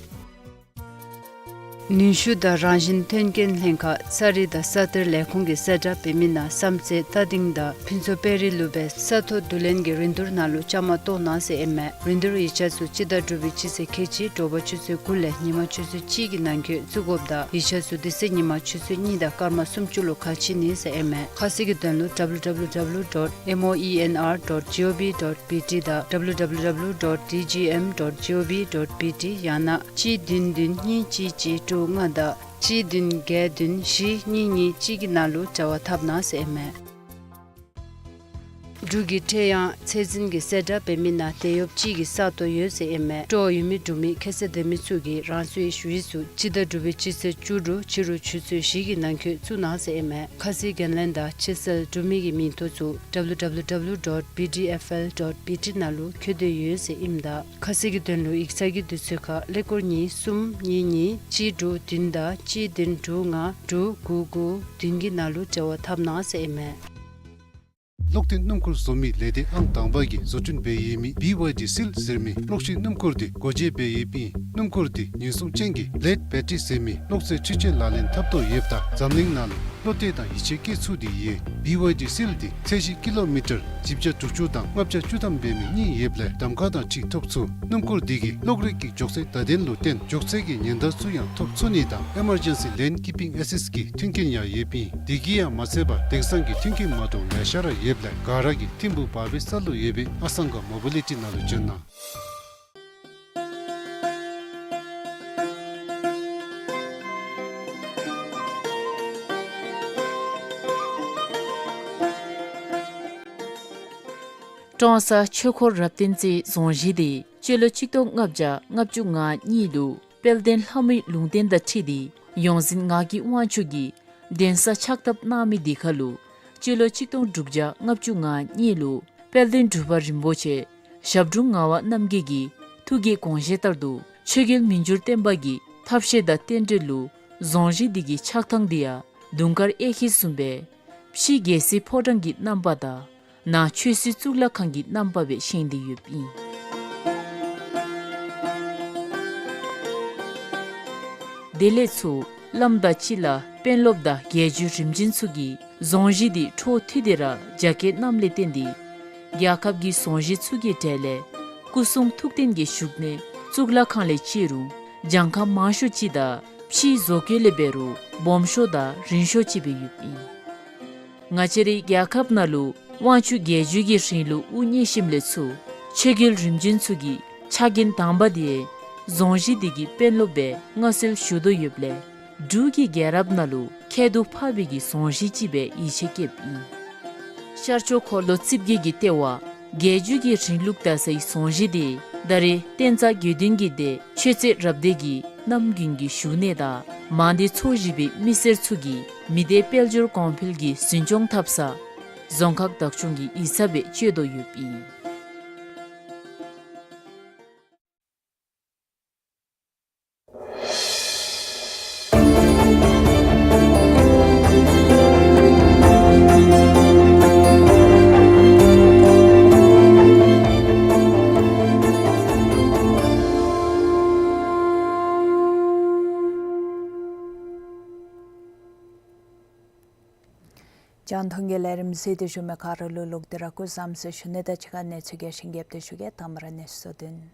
ནུས་ཤུགས་དང་རང་བཞིན་མཐུན་རྐྱེན་ལྷན་ཁག་ས་རིག་དང་ས་གཏེར་ལས་ཁུངས་ཀྱིས་གསལ་བསྒྲགས་འབད་མི་ནང་བསམ་རྩེ་རྟ་སྡིང་དང་ཕུན་ཚོགས་དཔལ་རི་ལུ་སྦེ་ས་ཐོ་བསྡུ་ལེན་གྱི་རིན་བསྡུར་ནང་ལུ་བཅའ་མར་གཏོགས་གནང་ཟེར་ཨིན་མས། རིན་བསྡུར་ཡིག་ཆ་ཚུ་སྤྱི་ཟླ་དྲུག་པའི་སྤྱི་ཚེས་ཁལ་གཅིག་དྲོ་པ་ཆུ་ཚོད་དགུ་ལས་ཉིན་མ་ཆུ་ཚོད་གཅིག་གི་ནང་འཁོད་བཙུགས་དགོཔ་དང་ཡིག་ཆ་ཚུ་དེ་ཚེ་ཉིན་མ་ཆུ་ཚོད་གཉིས་དང་སྐར་མ་སུམ་ཅུ་ལུ་ཁ་ཕྱེ་ནི་ཟེར་ཨིན་མས། ཁ་གསལ་གྱི་དོན་ལུ W W W dot M O E N R dot G O V dot B T དང་W W W dot D G M dot G O V dot B T ཡང་ན་གཅིག་བདུན་བདུན་གཉིས་གཅིག་གཅིག་དྲུག་ལྔ་དང་གཅིག་བདུན་བརྒྱད་བདུན་བཞི་གཉིས་གཉིས་གཅིག་གི་ནང་ལུ་འབྲེལ་བ་འཐབ་གནང་ཟེར་ཨིན་མས། འབྲུག་གི་ཁྲེ་ཡང་ཚད་འཛིན་གྱི་གསལ་བསྒྲགས་འབད་མི་ནང་དེད་གཡོགཔ་གཅིག་གི་ས་སྟོང་ཡོད་ཟེར་ཨིན་མས། སྤྲོ་ཡོད་མི་འབྲུག་མི་ཁྱད་ཚད་ལྡན་མི་ཚུ་གིས་རང་སོའི་ཞུ་ཡིག་ཚུ་སྤྱི་ཟླ་དྲུག་པའི་སྤྱི་ཚེས་བཅུ་དྲུག་ཕྱི་རུ་ཆུ་ཚོད་བཞི་གི་ནང་འཁོད་བཙུགས་གནང་ཟེར་ཨིན་མས། ཁ་གསལ་འགན་ལེན་དང་ཕྱིར་སེལ་འབྲུག་མི་གི་མིང་ཐོ་ཚུ་W W W dot B D F L dot B T ནང་ལུ་བཀོད་དེ་ཡོད་ཟེར་ཨིནམ་ད་ཁ་གསལ་གྱི་དོན་ལུ་ཡིག་ཚང་གི་དུས་ཚོད་ཁར་ཀླད་ཀོར་གཉིས་གསུམ་གཉིས་གཉིས་གཅིག་དྲུག་བདུན་དང་གཅིག་བདུན་དྲུག་ལྔ་དྲུག་དགུ་དགུ་བདུན་གྱི་ནང་ལུ་འབྲེལ་བ་འཐབ་གནང་ཟེར་ཨིན་མས། གློག་འཐེན་སྣུམ་འཁོར་བཟོ་མི་ལས་སྡེ་ཨང་དང་པ་གིས་བཟོ་སྐྲུན་འབད་ཡོད་མི་B Y D Seal ཟེར་མི་གློག་ཤིང་སྣུམ་འཁོར་དེ་སྒོ་འབྱེད་འབད་ཡོདཔ་ཨིན། སྣུམ་འཁོར་དེ་ཉེན་སྲུང་ཅན་གྱི་ལེཌ་བེ་ཊི་རི་ཟེར་མི་གློག་རྫས་འཕྲུལ་ཆས་ལག་ལེན་འཐབ་ཐོག་ཡོདཔ་ད་འཛམ་གླིང་ནང་ལུ་བློ་གཏད་དང་ཡིད་ཆེས་བསྐྱེད་ཚུགས་ཏེ་ཡོད། B Y D Seal དེ་ཚད་གཞི་ཀི་ལོ་མི་ཊར་བཞི་བརྒྱ་དྲུག་ཅུ་དང་ལྔ་བརྒྱ་བཅུ་ཐམ་འབད་མི་གཉིས་ཡོདཔ་ལས་གདམ་ཁ་དང་གཅིག་ཐོབ་ཚུགས། སྣུམ་འཁོར་དེ་གིས་གློག་རིག་གི་མགྱོགས་ཚད་བརྡ་དོན་ལུ་བརྟེན་མགྱོགས་ཚད་ཀྱི་ཉེན་བརྡ་ཚུ་ཡང་ཐོབ་ཚུགས་ནི་དང་Emergency Lane Keeping Assist གི་མཐུན་རྐྱེན་ཡང་ཡོདཔ་ཨིན། དེ་གིས་ཡང་མ་ཚད་པར་དེང་སང་གི་མཐུན་རྐྱེན་མ་འདྲཝ་ལེ་ཤ་ར་ཡོདཔ་ལས་ག་ར་གིས་ཐིམ་ཕུག་བར་པའི་ས་ལུ་ཡོད་པའི་ཨ་སང་ག་མོ་བི་ལི་ཊི་ནང་ལུ་བྱོན་གནང་། ཀྲོང་གསར་ཆོས་འཁོར་རབ་བརྟན་རྩེའི་རྫོང་གཞིས་དེ་སྤྱི་ལོ་གཅིག་སྟོང་ལྔ་བརྒྱ་ལྔ་བཅུ་ང་གཉིས་ལུ་དཔལ་ལྡན་ལྷ་མོའི་ལུང་བསྟན་དང་འཁྲིལ་ཏེ་ཡོངས་འཛིན་ངག་གི་དབང་ཕྱུག་གིས་གདན་ས་ཕྱག་བཏབ་གནང་མི་དེ་ཁར་ལུ་སྤྱི་ལོ་གཅིག་སྟོང་དྲུག་བརྒྱ་ལྔ་བཅུ་ང་གཉིས་ལུ་དཔལ་ལྡན་འབྲུག་པ་རིན་པོ་ཆེ་ཞབས་དྲུང་ངག་དབང་རྣམ་རྒྱལ་གྱི་ཐུགས་ཀྱི་དགོངས་བཞེད་ལྟར་དུ་ཆོས་རྒྱལ་མི་འགྱུར་བརྟན་པ་གི་ཐབས་ཤེས་དང་རྟེན་འབྲེལ་ལུ་རྫོང་གཞིས་འདི་གི་ཆགས་ཐངས་འདི་ཡང་དུང་དཀར་གཡས་འཁྱིལ་བཟུམ་སྦེ་ཕྱི་རྒྱལ་སྲིད་ཕོ་བྲང་གི་རྣམ་པ་དང་ནང་ཆོས་སྲིད་གཙུག་ལག་ཁང་གི་རྣམ་པ་སྦེ་བཞེངས་ཏེ་ཡོདཔ་ཨིན། དེ་ལས་ཚུར་བླམ་དང་སྤྱི་བླ་དཔོན་སློབ་དང་རྒྱལ་བརྒྱུད་རིམ་བྱོན་ཚུ་གིས་རྫོང་གཞིས་འདི་འཕྲོ་མཐུད་དེ་ར་རྒྱ་སྐྱེད་གནངམ་ལས་བརྟེན་ཏེ་རྒྱལ་ཁབ་ཀྱི་རྫོང་གཞིས་ཚུ་གི་གྲས་ལས་སྐུ་གསུང་ཐུགས་རྟེན་གྱི་བཞུགས་གནས་གཙུག་ལག་ཁང་ལས་བཅད་རུང་གྱངས་ཁ་མང་ཤོས་ཅིག་དང་ཕྱིའི་བཟོ་བཀོད་ལས་འབད་རུང་སྦོམ་ཤོས་དང་རིང་ཤོས་ཅིག་སྦེ་ཡོདཔ་ཨིན། ང་བཅས་རའི་རྒྱལ་ཁབ་ནང་ལུ་དབང་ཕྱུག་རྒྱལ་བརྒྱུད་ཀྱི་རིང་ལུགས་དབུ་བརྙེས་ཞིནམ་ལས་ཚུར་ཆོས་རྒྱལ་རིམ་བྱོན་ཚུ་གི་ཕྱག་འགན་དང་པ་དེ་རྫོང་གཞིས་འདི་གི་དཔོན་སློབ་སྦེ་མངའ་གསོལ་ཞུ་དོ་ཡོདཔ་ལས་འབྲུག་གི་རྒྱལ་རབས་ནང་ལུ་ཁྱད་དུ་འཕགས་པའི་གི་རྫོང་གཞིས་ཅིག་སྦེ་ཡིད་ཆེས་བསྐྱེདཔ་ཨིན། ཤར་ཕྱོགས་འཁོར་ལོ་རྩིབས་བརྒྱད་ཀྱི་ལྟེ་བ་རྒྱལ་བརྒྱུད་ཀྱི་རིང་ལུགས་དར་སའི་རྫོང་གཞིས་དེ་ད་རེས་བསྟན་རྩ་དགེ་འདུན་གྱི་སྡེ་ཆོས་རྩེ་རབ་སྡེ་གི་རྣམ་རྒྱུན་གྱི་བཞུགས་གནས་དང་མང་སྡེ་ཚོ་བཞི་པའི་མི་སེར་ཚུ་གིས་མི་སྡེ་དཔལ་འབྱོར་གོང་འཕེལ་གྱི་འཛིན་སྐྱོང་འཐབ་ས་རྫོང་ཁག་བདག་སྐྱོང་གི་ཡིག་ཚང་སྦེ་སྤྱོད་དོ་ཡོདཔ་ཨིན། རྒྱང་མཐོང་གི་ལས་རིམ་གཟིགས་ཏེ་བཞུགས་མི་ག་ར་ལུ་ལོག་སྟེ་ར་སྐུ་བཟང་ཟེར་ཞུ་ནི་དང་གཅིག་ཁར་གནས་ཚུལ་རྒྱས་ཤིང་རྒྱསཔ་སྦེ་ཞུ་གེ། དང་པ་ར་གནས་ཚུལ་བསྡུ་ནི།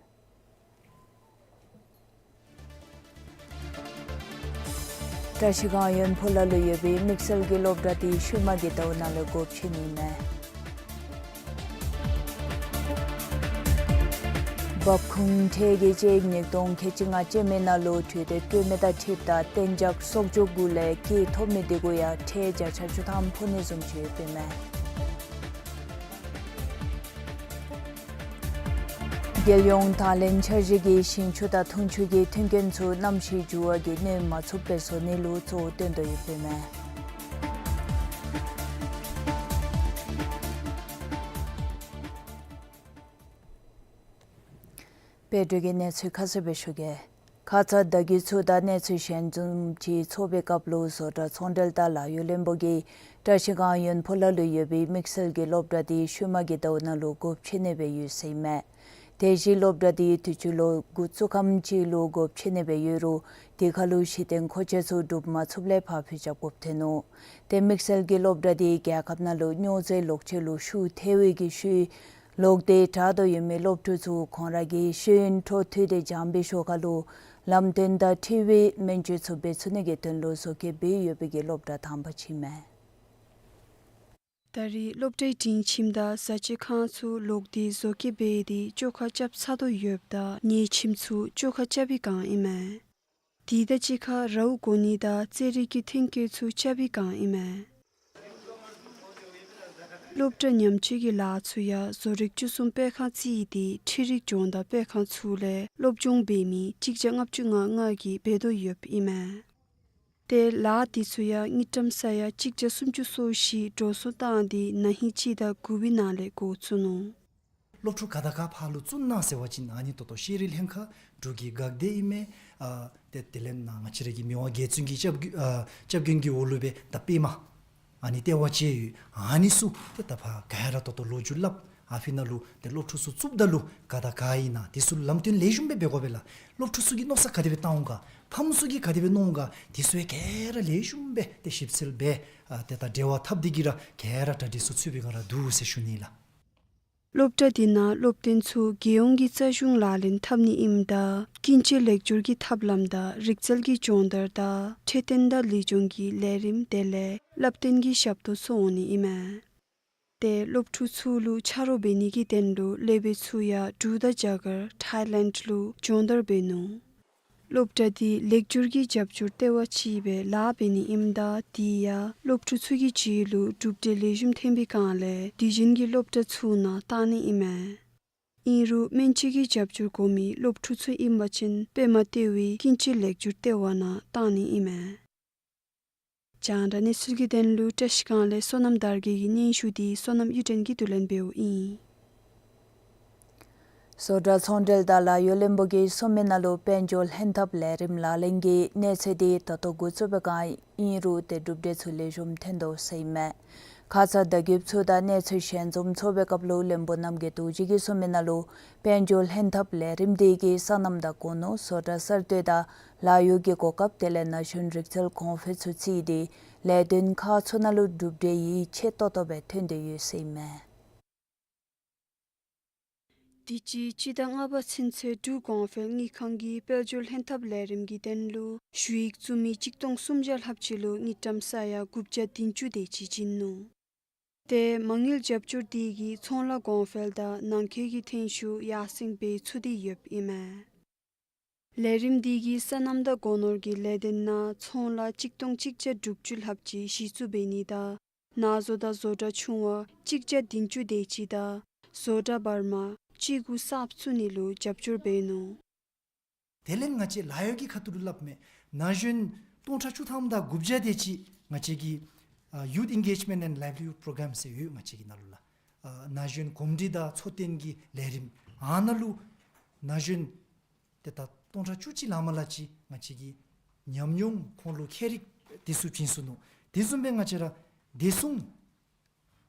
བཀྲ་ཤིས་སྒང་གཡོན་ཕོ་ལ་ལུ་ཡོད་པའི་དམིགས་བསལ་གྱི་སློབ་གྲྭ་དེ་ཤུལ་མ་གི་ཟླཝ་ནང་ལུ་སྒོ་ཕྱེ་ནི་ཨིན་མས། འབབ་ཁུངས་ཁྲལ་གྱི་དཔྱད་ཡིག་ཉིས་སྟོང་ཁལ་གཅིག་ལྔ་ཅན་མའི་ནང་ལུ་འཕྲུལ་དེབ་སྤྲོད་མི་དང་འཁྲིལཝ་ད་གཏན་འཇགས་གསོག་འཇོག་གུ་ལས་བཀལ་ཐོབ་མི་དེ་གུ་ཡང་ཁྲལ་བརྒྱ་ཆ་བཅུ་ཐམ་ཕོག་ནི་བཟུམ་ཅིག་ཡོདཔ་ཨིན་མས། རྒྱལ་ཡོངས་དང་ལེན་འཆར་གཞི་གིས་ཞིང་ཆུ་དང་འཐུང་ཆུ་གི་མཐུན་རྐྱེན་ཚུ་གནམ་གཤིས་འགྱུར་བ་གིས་གནོད་མ་ཚུགསཔ་སྦེ་བཟོ་ནི་ལུ་གཙོ་བོ་བཏོན་དོ་ཡོདཔ་ཨིན་མས། དཔལ་འབྱོར་གྱི་གནས་ཚུལ་ཁ་གསལ་སྦེ་ཞུ་གེ། ཁ་ཙ་བརྡ་བརྒྱུད་ཚུ་དང་གནས་ཚུལ་གཞན་བཟུམ་ཅིག་ཚོགས་པའི་སྐབས་ལུ་བཟོ་གྲྭ་ཚོང་འབྲེལ་དང་ལཱ་གཡོག་བློན་པོ་གིས་བཀྲ་ཤིས་སྒང་གཡོན་ཕོ་ལ་ལུ་ཡོད་པའི་དམིགས་བསལ་གྱི་སློབ་གྲྭ་དེ་ཤུལ་མ་གི་ཟླཝ་ནང་ལུ་སྒོ་ཕྱེ་ནི་སྦེ་ཡོད་ཟེར་ཨིན་མས། དེ་བཞིན་སློབ་གྲྭ་དེ་དུས་ཅི་ལོ་དགུ་བཅུ་ཁམས་ཅིག་ལུ་སྒོ་ཕྱེ་ནི་སྦེ་ཡོད་རུང་དེ་ཁར་ལུ་གཞི་རྟེན་མཁོ་ཆས་ཚུ་གྲུབ་མ་ཚུགསཔ་ལས་ཕར་འཕུལ་རྐྱབ་དགོཔ་ཐོན་ནུག། དེ་དམིགས་བསལ་གྱི་སློབ་གྲྭ་དེ་རྒྱལ་ཁབ་ནང་ལུ་སྨྱོ་རྫས་ལོག་སྤྱོད་ལུ་ཤུགས་ཐལ་བའི་གི་ཤུལ་ལོག་སྟེ་དྲག་དོ་ཡོད་མི་སློབ་ཕྲུག་ཚུ་ཁོང་ར་གི་ཤེས་ཡོན་འཕྲོ་མཐུད་དེ་སྦྱངས་པའི་ཤུལ་ཁར་ལུ་ལམ་སྟོན་དང་འཁྲིལ་བའི་སྨན་བཅོས་ཚུ་འབད་ཚུགས་ནི་གི་དོན་ལུ་བཟོ་བཀོད་འབད་ཡོད་པའི་གི་སློབ་གྲྭ་དང་པ་ཅིག་ཨིན་མས། ད་རེས་སློབ་གྲྭའི་སྒྲིང་ཁྱིམ་དང་བཟའ་བཅའི་ཁང་ཚུ་ལོག་སྟེ་བཟོ་བཀོད་འབད་དེ་བཅོ་ཁ་རྐྱབ་ཚར་དོ་ཡོདཔ་ད་ཉལ་ཁྱིམ་ཚུ་བཅོ་ཁ་རྐྱབ་པའི་སྒང་ཨིན་མས། དེ་དང་གཅིག་ཁར་རཝ་བཀོག་ནི་དང་རྩེད་རིགས་ཀྱི་མཐུན་རྐྱེན་ཚུ་རྐྱབ་པའི་སྒང་ཨིན་མས། སློབ་གྲྭ་ཉམས་བཅོས་ཀྱི་ལཱ་ཚུ་ཡང་བཟོ་རིག་བཅུ་གསུམ་སྤེལ་ཁང་བརྩིས་ཏེ་འཕྲུལ་རིག་སྦྱོང་བརྡར་སྤེལ་ཁང་ཚུ་ལས་སློབ་སྦྱོང་འབད་མི་གཅིག་བརྒྱ་ལྔ་བཅུ་ང་ལྔ་གིས་འབད་དོ་ཡོདཔ་ཨིན་མས། ཏེ་ལཱ་དེ་ཚུ་ཡང་དངུལ་ཀྲམ་ས་ཡ་གཅིག་བརྒྱ་སུམ་ཅུ་སོ་བཞི་འགྲོ་སོང་བཏང་སྟེ་ན་ཧིང་སྤྱི་ཟླ་དགུ་པའི་ནང་ལས་འགོ་བཙུགས་ནུག། སློབ་ཕྲུག་ག་དང་ག་ཕར་ལུ་བཙུགས་གནང་ཟེར་བ་ཅིན་ཨ་ནི་ད་ལྟོ་ཤེས་རིག་ལྷན་ཁག་འབྲུག་གི་འགག་སྡེ་ཨིན་མས། ཨ་ཏེ་དེ་ལས་ནཱ་ང་བཅས་ར་གི་མི་དབང་རྒྱལ་བཙུན་གྱི་སྐྱབས་བཅོལ་ཨ་སྐྱབས་མགོན་གྱི་འོག་ལུ་སྦེ་ད་པདྨ་ཨ་ནི་ལྟེ་བ་ཅིག་ཡོད། ཨ་ནི་ཚུ་ཏེ་ད་ཕར་ག་ར་ད་ལྟོ་ལོ་རྒྱུས་སླབ། ཨ་ཕི་ནང་ལུ་ཏེ་སློབ་ཕྲུག་ཚུ་བཙུགསཔ་ད་ལུ་ག་དང་ག་ཨིན་ན་དེ་ཚུ་ལམ་སྟོན་ལེགས་ཤོམ་སྦེ་འབད་དགོ་པས་ལགས། སློབ་ཕྲུག་ཚུ་གིས་མནོ་བསམ་ག་དེ་སྦེ་བཏང་འོང་ག། ཕམ་ཚུ་གིས་ག་དེ་སྦེ་མནོ་འོང་ག། དེ་ཚུ་ཡང་ག་ར་ལེགས་ཤོམ་སྦེ་ཏེ་ཞིབ་འཚོལ་འབད་ཨ་ཏེ་ད་འབྲེལ་བ་འཐབ་སྟེ་གི་ར་ག་ར་གྲ་སྒྲིག་ཚུ་ཚུད་པའི་སྒང་ར་འདུག་ཟེར་ཞུ་ནི་ལགས། སློབ་གྲྭ་དེ་ནང་སློབ་སྟོན་ཚུ་རྒྱལ་ཡོངས་ཀྱི་རྩ་གཞུང་ལག་ལེན་འཐབ་ནི་ཨིནམ་ད་ཀུན་སྤྱོད་ལེགས་བཅོས་ཀྱི་ཐབས་ལམ་དང་རིག་རྩལ་གྱི་སྦྱོང་བརྡར་དང་འཕྲོད་བསྟེན་དང་ལེགས་སྦྱོང་གི་ལས་རིམ་དེ་ལས་བསླབ་སྟོན་གྱི་ཞབས་ཏོག་ཚུ་འོང་ནི་ཨིན་མས། ཏེ་སློབ་ཕྲུག་ཚུ་ལུ་ཆ་རོགས་འབད་ནི་གི་དོན་ལུ་སློབ་དཔོན་ཚུ་ཡང་འབྲུག་དང་རྒྱ་གར་ཐའི་ལེནཌ་ལུ་སྦྱོང་བརྡར་འབད་ནུག། སློབ་གྲྭ་འདི་ལེགས་བསྒྱུར་གྱི་རྒྱབ་སྐྱོར་ལྟེ་བ་ཅིག་སྦེ་ལཱ་འབད་ནི་ཨིནམ་ད་དེ་ཡང་སློབ་ཕྲུག་ཚུ་གི་རྒྱུད་ལུ་གྲུབ་འབྲས་ལེགས་ཤོམ་ཐོན་པའི་སྒང་ལས་དུས་རྒྱུན་གྱི་སློབ་གྲྭ་ཚུ་ནང་གཏང་ནི་ཨིན་མས། ཨིན་རུང་སྨན་བཅོས་ཀྱི་རྒྱབ་སྐྱོར་དགོ་མི་སློབ་ཕྲུག་ཚུ་ཨིན་པ་ཅིན་པདྨ་ལྟེ་བའི་ཀུན་སྤྱོད་ལེགས་བསྒྱུར་ལྟེ་བ་ནང་གཏང་ནི་ཨིན་མས། རྒྱང་བསྒྲགས་གནས་ཚུལ་གྱི་དོན་ལུ་བཀྲ་ཤིས་སྒང་ལས་བསོད་ནམས་དར་རྒྱས་ཀྱི་སྙན་ཞུ་འདི་བསོད་ནམས་གཡུ་སྒྲོན་གྱིས་བསྡུ་ལེན་འབདཝ་ཨིན། བཟོ་གྲྭ་ཚོང་འབྲེལ་དང་ལཱ་གཡོག་བློན་པོ་གིས་གསུངས་མི་ནང་ལུ་དཔལ་འབྱོར་ལྷན་ཐབས་ལས་རིམ་ལག་ལེན་གྱི་གནས་ཚད་འདི་ད་ལྟོ་འགོ་བཙུགས་པའི་སྒང་ཨིན་རུང་ཏེ་གྲུབ་འབྲས་ཚུ་ལེགས་ཤོམ་ཐོན་དོ་ཟེར་ཨིན་མས། ཁ་ཙ་བརྡ་བརྒྱུདཔ་ཚུ་དང་གནས་ཚུལ་ཞལ་འཛོམས་ཚོགས་པའི་སྐབས་ལུ་བློན་པོ་རྣམ་རྒྱལ་རྡོ་རྗེ་གིས་གསུངས་མི་ནང་ལུ་དཔལ་འབྱོར་ལྷན་ཐབས་ལས་རིམ་འདི་གིས་སོ་ནམ་དང་སྒོ་ནོར་བཟོ་གྲྭ་གསར་གཏོད་དང་ལཱ་གཡོག་གི་གོ་སྐབས་དེ་ལས་ན་གཞོན་རིག་རྩལ་གོང་འཕེལ་ཚུ་བརྩིས་ཏེ་ལས་དོན་ཁག་ཚུ་ནང་ལུ་གྲུབ་འབྲས་ཡིད་ཆེས་ཏོག་ཏོ་སྦེ་ཐོན་ཏེ་ཡོད་ཟེར་ཨིན་མས། དུས་ཅི་སྤྱི་ཟླ་ལྔ་པ་ཚུན་ཚོད་འབྲུག་གོང་འཕེལ་དངུལ་ཁང་གིས་དཔལ་འབྱོར་ལྷན་ཐབས་ལས་རིམ་གྱི་དོན་ལུ་ཞུ་ཡིག་བཙུགས་མི་གཅིག་སྟོང་སུམ་བརྒྱ་ལྷགཔ་ཅིག་ལུ་དངུལ་ཀྲམ་ས་ཡ་དགུ་བརྒྱ་བདུན་ཅུ་དེ་ཅིག་བྱིན་ནུག། ཏེ་མ་དངུལ་རྒྱབ་སྐྱོར་འདི་གིས་ཚོང་ལཱ་གོང་འཕེལ་དང་ནང་འཁོད་ཀྱི་ཐོན་ཤུགས་ཡར་སེང་འབད་ཚུགས་ཏེ་ཡོདཔ་ཨིན་མས། ལས་རིམ་འདི་གིས་སོ་ནམ་དང་སྒོ་ནོར་གྱི་ལས་དོན་ནང་ཚོང་ལཱ་གཅིག་སྟོང་གཅིག་བརྒྱ་དྲུག་ཅུ་ལྷགཔ་ཅིག་གཞི་བཙུགས་འབད་ནི་དང་ནང་བཟོ་དང་བཟོ་གྲྭ་ཆུང་བ་གཅིག་བརྒྱ་བདུན་ཅུ་དེ་ཅིག་དང་བཟོ་གྲྭ་བར་མ་གཅིག་གུ་གསརཔ་བཙུགས་ནི་ལུ་རྒྱབ་སྐྱོར་འབད་ནུག། དེ་ལས་ང་བཅས་ལཱ་གཡོག་གི་ཁ་ཐུག་ལུ་སླབ་མས། ན་གཞོན་སྟོང་ཕྲག་བཅུ་ཐམ་དང་དགུ་བརྒྱ་དེ་ཅིག་ང་བཅས་ཀྱི་ཨ་Youth Engagement and Livelihood Program ཟེར་ཡོད་ང་བཅས་ཀྱི་ནང་ལུ་ལགས། ཨ་ན་གཞོན་གོམས་འདྲིས་དང་འཚོ་རྟེན་གྱི་ལས་རིམ་ཨ་ནཱ་ལུ་ན་གཞོན་ཏེ་ད་སྟོང་ཕྲག་བཅུ་གཅིག་ལང་མ་ལ་ཅིག་ང་བཅས་ཀྱིས་ཉམས་མྱོང་ཁོང་ལུ་ཁྱད་རིག་དེ་ཚུ་བྱིན་སོ་ནུག། དེ་བཟུམ་སྦེ་ང་བཅས་ར་བདེ་སྲུང་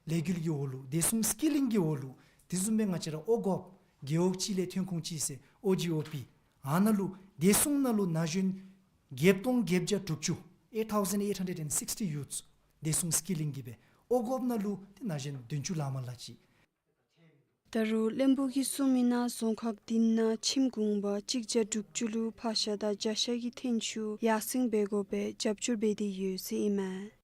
ལས་འགུལ་གྱི་འོག་ལུ་བདེ་སྲུང་སི་ཀི་ལིང་གི་འོག་ལུ་དེ་བཟུམ་སྦེ་ང་བཅས་ར་ཨོ་གོབ་རྒེད་འོག་གཅིག་ལས་ཐོན་ཁུངས་གཅིག་ཟེར་ཨོ་ཇི་ཨོ་པི་ཨ་ནཱ་ལུ་བདེ་སྲུང་ནང་ལུ་ན་གཞོན་བརྒྱད་སྟོང་བརྒྱད་བརྒྱ་དྲུག་ཅུ་eight thousand eight hundred and sixty youths བདེ་སྲུང་སི་ཀི་ལིང་གི་སྦེ་ཨོ་གོབ་ནང་ལུ་ཏེ་ན་གཞོན་བདུན་ཅུ་ལང་མ་ལ་ཅིག། ད་རུང་བློན་པོ་གིས་གསུངས་མི་ནང་རྫོང་ཁག་བདུན་ནང་ཁྱིམ་གུང་པ་གཅིག་བརྒྱ་དྲུག་ཅུ་ལུ་ཕག་ཤ་དང་བྱ་ཤ་གི་ཐོན་ཤུགས་ཡར་སེང་འབད་དགོ་པའི་རྒྱབ་སྐྱོར་འབད་དེ་ཡོད་ཟེར་ཨིན་མས།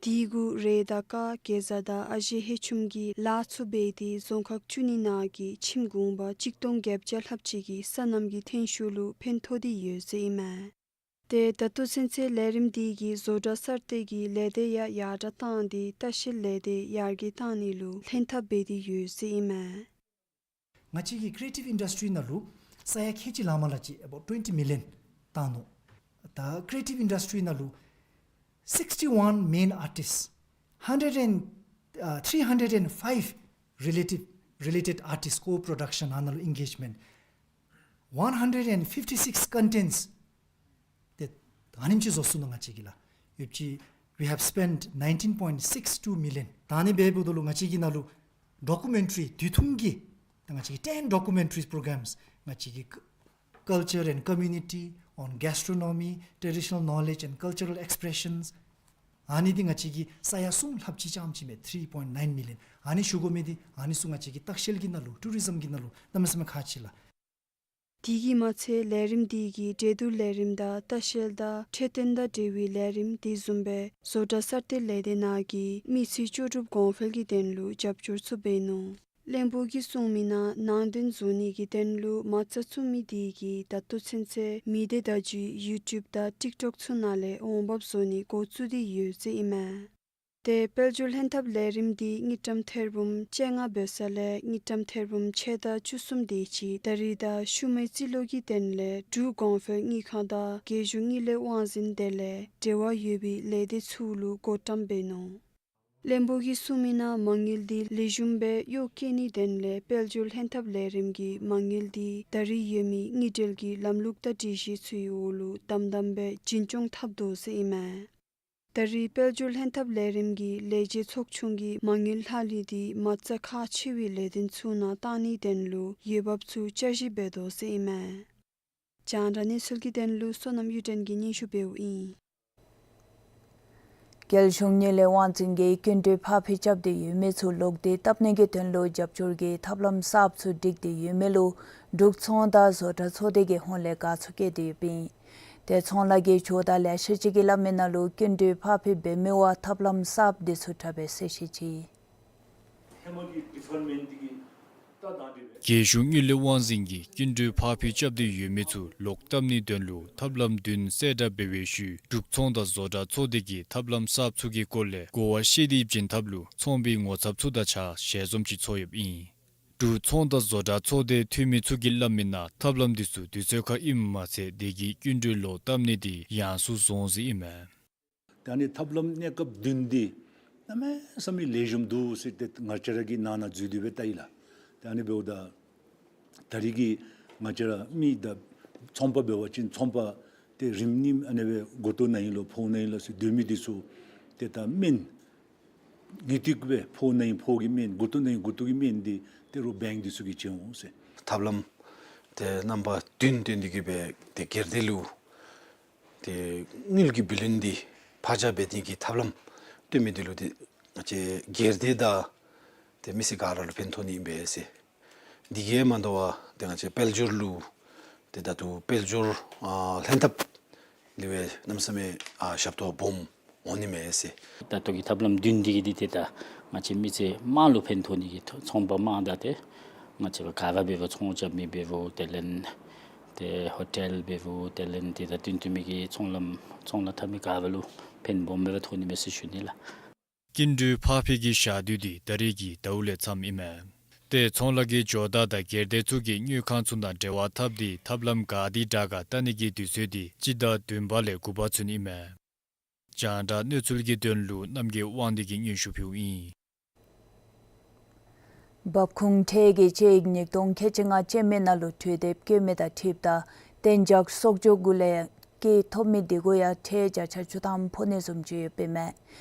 དེ་གུ་རེད་དང་ཀ་གེ་ཛ་དང་ཨ་ཞེ་ཧེ་ཆུམ་གྱིས་ལཱ་ཚུ་འབད་དེ་རྫོང་ཁག་བཅུ་གཉིས་ནང་གི་ཁྱིམ་གུང་པ་གཅིག་སྟོང་བརྒྱད་བརྒྱ་ལྷགཔ་ཅིག་གི་སོ་ནམ་གྱི་ཐོན་ཤུགས་ལུ་ཕན་ཐོགས་ཏེ་ཡོད་ཟེར་ཨིན་མས། ཏེ་ད་ལྟོ་ཚུན་ཚོད་ལས་རིམ་འདི་གིས་བཟོ་གྲྭ་གསར་གཏོད་ཀྱི་ལས་སྡེ་ཡང་ཡར་དྲགས་བཏང་སྟེ་ལྟ་བཤལ་ལས་སྡེ་ཡར་རྒྱས་བཏང་ནི་ལུ་ལྷན་ཐབས་འབད་དེ་ཡོད་ཟེར་ཨིན་མས། ང་བཅས་ཀྱི་creative industry ནང་ལུ་ས་ཡ་ཁལ་གཅིག་ལང་མ་ལ་ཅིག་about twenty million བཏང་ནུག། ད་creative industry ནང་ལུ་sixty-one main artists, hundred and, uh, three hundred and five relative, related artists co-production ཨ་ནཱ་ལུ་engagement, one hundred and fifty-six contents ཏེ་ཨ་ནེམ་ཅིག་བཟོ་སོ་ནུག་ང་བཅས་ཀྱིས་ལགས། ཡོདཔ་ཅིག་we have spent nineteen point six two million། ད་ཨ་ནི་འབདཝ་ད་ལུ་ང་བཅས་ཀྱི་ནང་ལུ་ཌོ་ཀུ་མེན་ཊི་རི་དུས་ཐུང་གི་ད་ང་བཅས་ཀྱི་ten documentary programs ང་བཅས་ཀྱི་culture and community, on gastronomy, traditional knowledge and cultural expressions ཨ་ནི་འདི་ང་བཅས་ཀྱིས་ས་ཡ་གསུམ་ལྷགཔ་ཅིག་རྐྱངམ་ཅིག་མས། three point nine million། ཨ་ནི་ཞུ་དགོ་མི་འདི་ཨ་ནི་ཚུ་ང་བཅས་ཀྱི་ལྟ་བཤལ་གྱི་ནང་ལུ་ཊུ་རི་ཛམ་གྱི་ནང་ལུ་གནམ་མེད་ས་མེད་ཁག་ཆེ་ལགས། དེ་གིས་མ་ཚད་ལས་རིམ་འདི་གིས་འགྲན་བསྡུར་ལས་རིམ་དང་ལྟ་བཤལ་དང་འཕྲོད་བསྟེན་དང་འབྲེལ་བའི་ལས་རིམ་དེ་བཟུམ་སྦེ་བཟོ་གྲྭ་གསར་གཏོད་ལས་སྡེ་ནང་གི་མི་ཚེ་ལྕོགས་གྲུབ་གོང་འཕེལ་གྱི་དོན་ལུ་རྒྱབ་སྐྱོར་ཚུ་འབད་ནུག། བློན་པོ་གིས་གསུངས་མི་ནང་ནང་དོན་བཟོ་ནི་གི་དོན་ལུ་མ་རྩ་བཙུགས་མི་དེ་གིས་ད་ལྟོ་ཚུན་ཚོད་མི་སྡེ་བརྡ་བརྒྱུད་ཡུ་ཊུབ་དང་ཊིཀ་ཊོཀ་ཚུ་ནང་ལས་འོང་འབབ་བཟོ་ནི་འགོ་བཙུགས་ཏེ་ཡོད་ཟེར་ཨིན་མས། ཏེ་དཔལ་འབྱོར་ལྷན་ཐབས་ལས་རིམ་འདི་དངུལ་ཀྲམ་ཐེར་འབུམ་བཅོ་ལྔ་འབད་ས་ལས་དངུལ་ཀྲམ་ཐེར་འབུམ་ཕྱེད་དང་བཅུ་གསུམ་དེ་ཅིག་ད་རིས་དང་ཤུལ་མའི་རྩིས་ལོ་གི་དོན་ལས་འབྲུག་གོང་འཕེལ་དངུལ་ཁང་དང་རྒྱལ་གཞུང་དངུལ་ལས་དབང་འཛིན་དེ་ལས་འབྲེལ་བ་ཡོད་པའི་ལས་སྡེ་ཚུ་ལུ་བགོ་བཀྲམ་འབད་ནུག། བློན་པོ་གིས་གསུངས་མི་ནང་མ་དངུལ་འདི་ལེགས་ཤོམ་སྦེ་གཡོག་བཀོལ་ནིའི་དོན་ལས་དཔལ་འབྱོར་ལྷན་ཐབས་ལས་རིམ་གྱི་མ་དངུལ་འདི་ད་རིས་ཡོད་མི་དངུལ་འབྲེལ་གྱི་ལམ་ལུགས་དང་སྒྲིག་གཞི་ཚུའི་འོག་ལུ་དམ་དམ་སྦེ་འཛིན་སྐྱོང་འཐབ་དོ་ཟེར་ཨིན་མས། ད་རིས་དཔལ་འབྱོར་ལྷན་ཐབས་ལས་རིམ་གྱི་ལས་བྱེད་ཚོགས་ཆུང་གིས་མ་དངུལ་ལྷག་ལུས་འདི་མ་རྩ་ཁག་ཆེ་བའི་ལས་དོན་ཚུ་ནང་གཏང་ནིའི་དོན་ལུ་འོས་འབབ་ཚུ་བསྐྱར་ཞིབ་འབད་དོ་ཟེར་ཨིན་མས། རྒྱང་བསྒྲགས་གནས་ཚུལ་གྱི་དོན་ལུ་བསོད་ནམས་གཡུ་སྒྲོན་གྱིས་སྙན་ཞུ་འབདཝ་ཨིན། རྒྱལ་གཞུང་དངུལ་ལས་དབང་འཛིན་གྱིས་སྐྱིན་འགྲུལ་ཕར་འཕུལ་རྐྱབ་སྟེ་ཡོད་མི་ཚུ་ལོག་སྟེ་བཏབ་ནི་གི་དོན་ལུ་རྒྱབ་སྐྱོར་གྱི་ཐབས་ལམ་གསརཔ་ཚུ་སྒྲིག་སྟེ་ཡོད་མི་ལུ་འབྲུག་ཚོང་དང་བཟོ་གྲྭ་ཚོགས་སྡེ་གི་ཧོངས་ལས་དགའ་ཚོར་བསྐྱེད་དེ་ཡོདཔ་ཨིན། ཏེ་ཚོང་ལཱ་གི་ཇོ་བདག་ལེ་ཤ་ཅིག་གིས་སླབ་མི་ནང་ལུ་སྐྱིན་འགྲུལ་ཕར་འཕུལ་འབད་མི་བ་ཐབས་ལམ་གསརཔ་འདི་ཚུ་དྲག་པས་ཟེར་བཤད་ཅི། ཧེ་མ་གི་ཌི་ཕར་མེནཊ་འདི་གིས་ རྒྱལ་གཞུང་དངུལ་ལས་དབང་འཛིན་གྱིས་སྐྱིན་འགྲུལ་ཕར་འཕུལ་རྐྱབ་སྟེ་ཡོད་མི་ཚུ་ལོག་བཏབ་ནིའི་དོན་ལུ་ཐབས་ལམ་བདུན་གསལ་བསྒྲགས་འབད་བའི་ཤུལ་འབྲུག་ཚོང་དང་བཟོ་གྲྭ་ཚོགས་སྡེ་གིས་ཐབས་ལམ་གསརཔ་ཚུ་གི་སྐོར་ལས་གོ་བ་བཤད་དེ་བྱིན་ཐབས་ལུ་ཚོང་པའི་ངོ་ཚབ་ཚུ་དང་གཅིག་ཁར་ཞལ་འཛོམས་ཅིག་ཚོགས་ཡོདཔ་ཨིན། འབྲུག་ཚོང་དང་བཟོ་གྲྭ་ཚོགས་སྡེའི་འཐུས་མི་ཚུ་གིས་སླབ་མིའི་ནང་ཐབས་ལམ་འདི་ཚུ་དུས་ཚོད་ཁར་ཨིནམ་མ་ཚད་དེ་གིས་སྐྱིན་འགྲུལ་ལོག་བཏབ་ནི་འདི་ཡང་སུ་བཟུང་ཟེར་ཨིན་མས། ད་ཨ་ནི་ཐབས་ལམ་གནས་སྐབས་བདུན་འདི་གནམ་མེད་ས་མེད་ལེགས་ཤོམ་འདུག་ཟེར་ཏེ་ང་བཅས་ར་གི་ནང་ན་འཛུལ་ཏེ་སྦེ་བལྟ་ཡི་ལགས། ད་ཨ་ནི་འབདཝ་ད་ད་རིས་ཀྱི་ང་བཅས་ར་མི་ད་ཚོང་པ་འབད་བ་ཅིན་ཚོང་པ་ཏེ་རིམ་གཉིས་ཨ་ནི་སྦེ་མགུ་ཏོ་ན་ཨིན་ལོ་ཕོཝ་ན་ཨིན་ལོ་ཟེར་སྡོད་མི་འདི་ཚུ་ཏེ་ད་སྨན་གི་ཏིག་སྦེ་ཕོཝ་ན་ཨིན་ཕོཝ་གི་སྨན་མགུ་ཏོ་ན་ཨིན་མགུ་ཏོ་གི་སྨན་འདི་ཏེ་རོགས་བེངཀ་འདི་ཚུ་གིས་བྱིན་འོང་ཟེར། ཐབས་ལམ་ཏེ་རྣམ་པ་བདུན་བཏོན་ཏེ་གིས་སྦེ་ཏེ་སྒེར་སྡེ་ལུ་ཏེ་དངུལ་གྱི་བུ་ལོན་འདི་ཕར་བཞག་འབད་ནི་གི་ཐབས་ལམ་བཏོན་མི་འདི་ལུ་ཏེ་ང་བཅས་སྒེར་སྡེ་དང་ཏེ་མི་སེར་ག་ར་ལུ་ཕན་ཐོགས་ནི་ཨིན་པས་ཟེར། དེ་གིས་མ་དོ་བར་ཏེ་ང་བཅས་དཔལ་འབྱོར་ལུ་ཏེ་ད་ལྟོ་དཔལ་འབྱོར་ཨ་ལྷན་ཐབས་ལུ་སྦེ་གནམ་མེད་ས་མེད་ཨ་ཞབས་ཏོག་སྦོམ་འོང་ནི་མས་ཟེར། ད་ལྟོ་གི་ཐབས་ལམ་བདུན་འདི་གིས་འདི་ཏེ་ད་ང་བཅས་མི་སེར་དམངས་ལུ་ཕན་ཐོགས་ནི་གི་ཚོང་པ་དམངས་དང་ཏེ་ང་བཅས་ག་ར་འབདཝ་ཚོང་རྐྱབ་མི་འབདཝ་དེ་ལས་ཏེ་ཧོ་ཊེལ་འབདཝ་དེ་ལས་ཏེ་ད་བསྟུན་བསྟུན་མི་གི་ཚོང་ལམ་ཚོང་ལཱ་འཐབ་མི་ག་ར་ལུ་ཕན་སྦོམ་སྦེ་ཐོགས་ནི་མས་ཟེར་ཞུ་ནི་ལགས། སྐྱིན་འགྲུལ་ཕར་འཕུལ་གྱི་ཞག་དུས་འདི་ད་རིས་ཀྱི་ཟླཝ་ལས་མཚམས་ཨིན་མས། ཏེ་ཚོང་ལཱ་གི་ཇོ་བདག་དང་སྒེར་སྡེ་ཚུ་གིས་དངུལ་ཁང་ཚུ་དང་འབྲེལ་བ་འཐབ་སྟེ་ཐབས་ལམ་ག་དེ་དྲག་ག་བལྟ་ནི་གི་དུས་ཚོད་འདི་སྤྱི་ཟླ་བདུན་པ་ལས་དགུ་པ་ཚུན་ཨིན་མས། རྒྱང་བསྒྲགས་གནས་ཚུལ་གྱི་དོན་ལུ་རྣམ་རྒྱལ་དབང་འདུས་ཀྱིས་སྙན་ཞུ་ཕུལཝ་ཨིན། འབབ་ཁུངས་ཁྲལ་གྱི་དཔྱད་ཡིག་ཉིས་སྟོང་ཁལ་གཅིག་ལྔ་ཅན་མའི་ནང་ལུ་གྲོས་འདེབས་བཀོད་མི་དང་འཁྲིལཝ་ད་གཏན་འཇགས་གསོག་འཇོག་གུ་ལས་སྐྱེད་ཐོབ་མི་འདི་གུ་ཡང་ཁྲལ་བརྒྱ་ཆ་བཅུ་ཐམ་ཕོག་ནི་བཟུམ་ཅིག་ཡོདཔ་ཨིན་མས།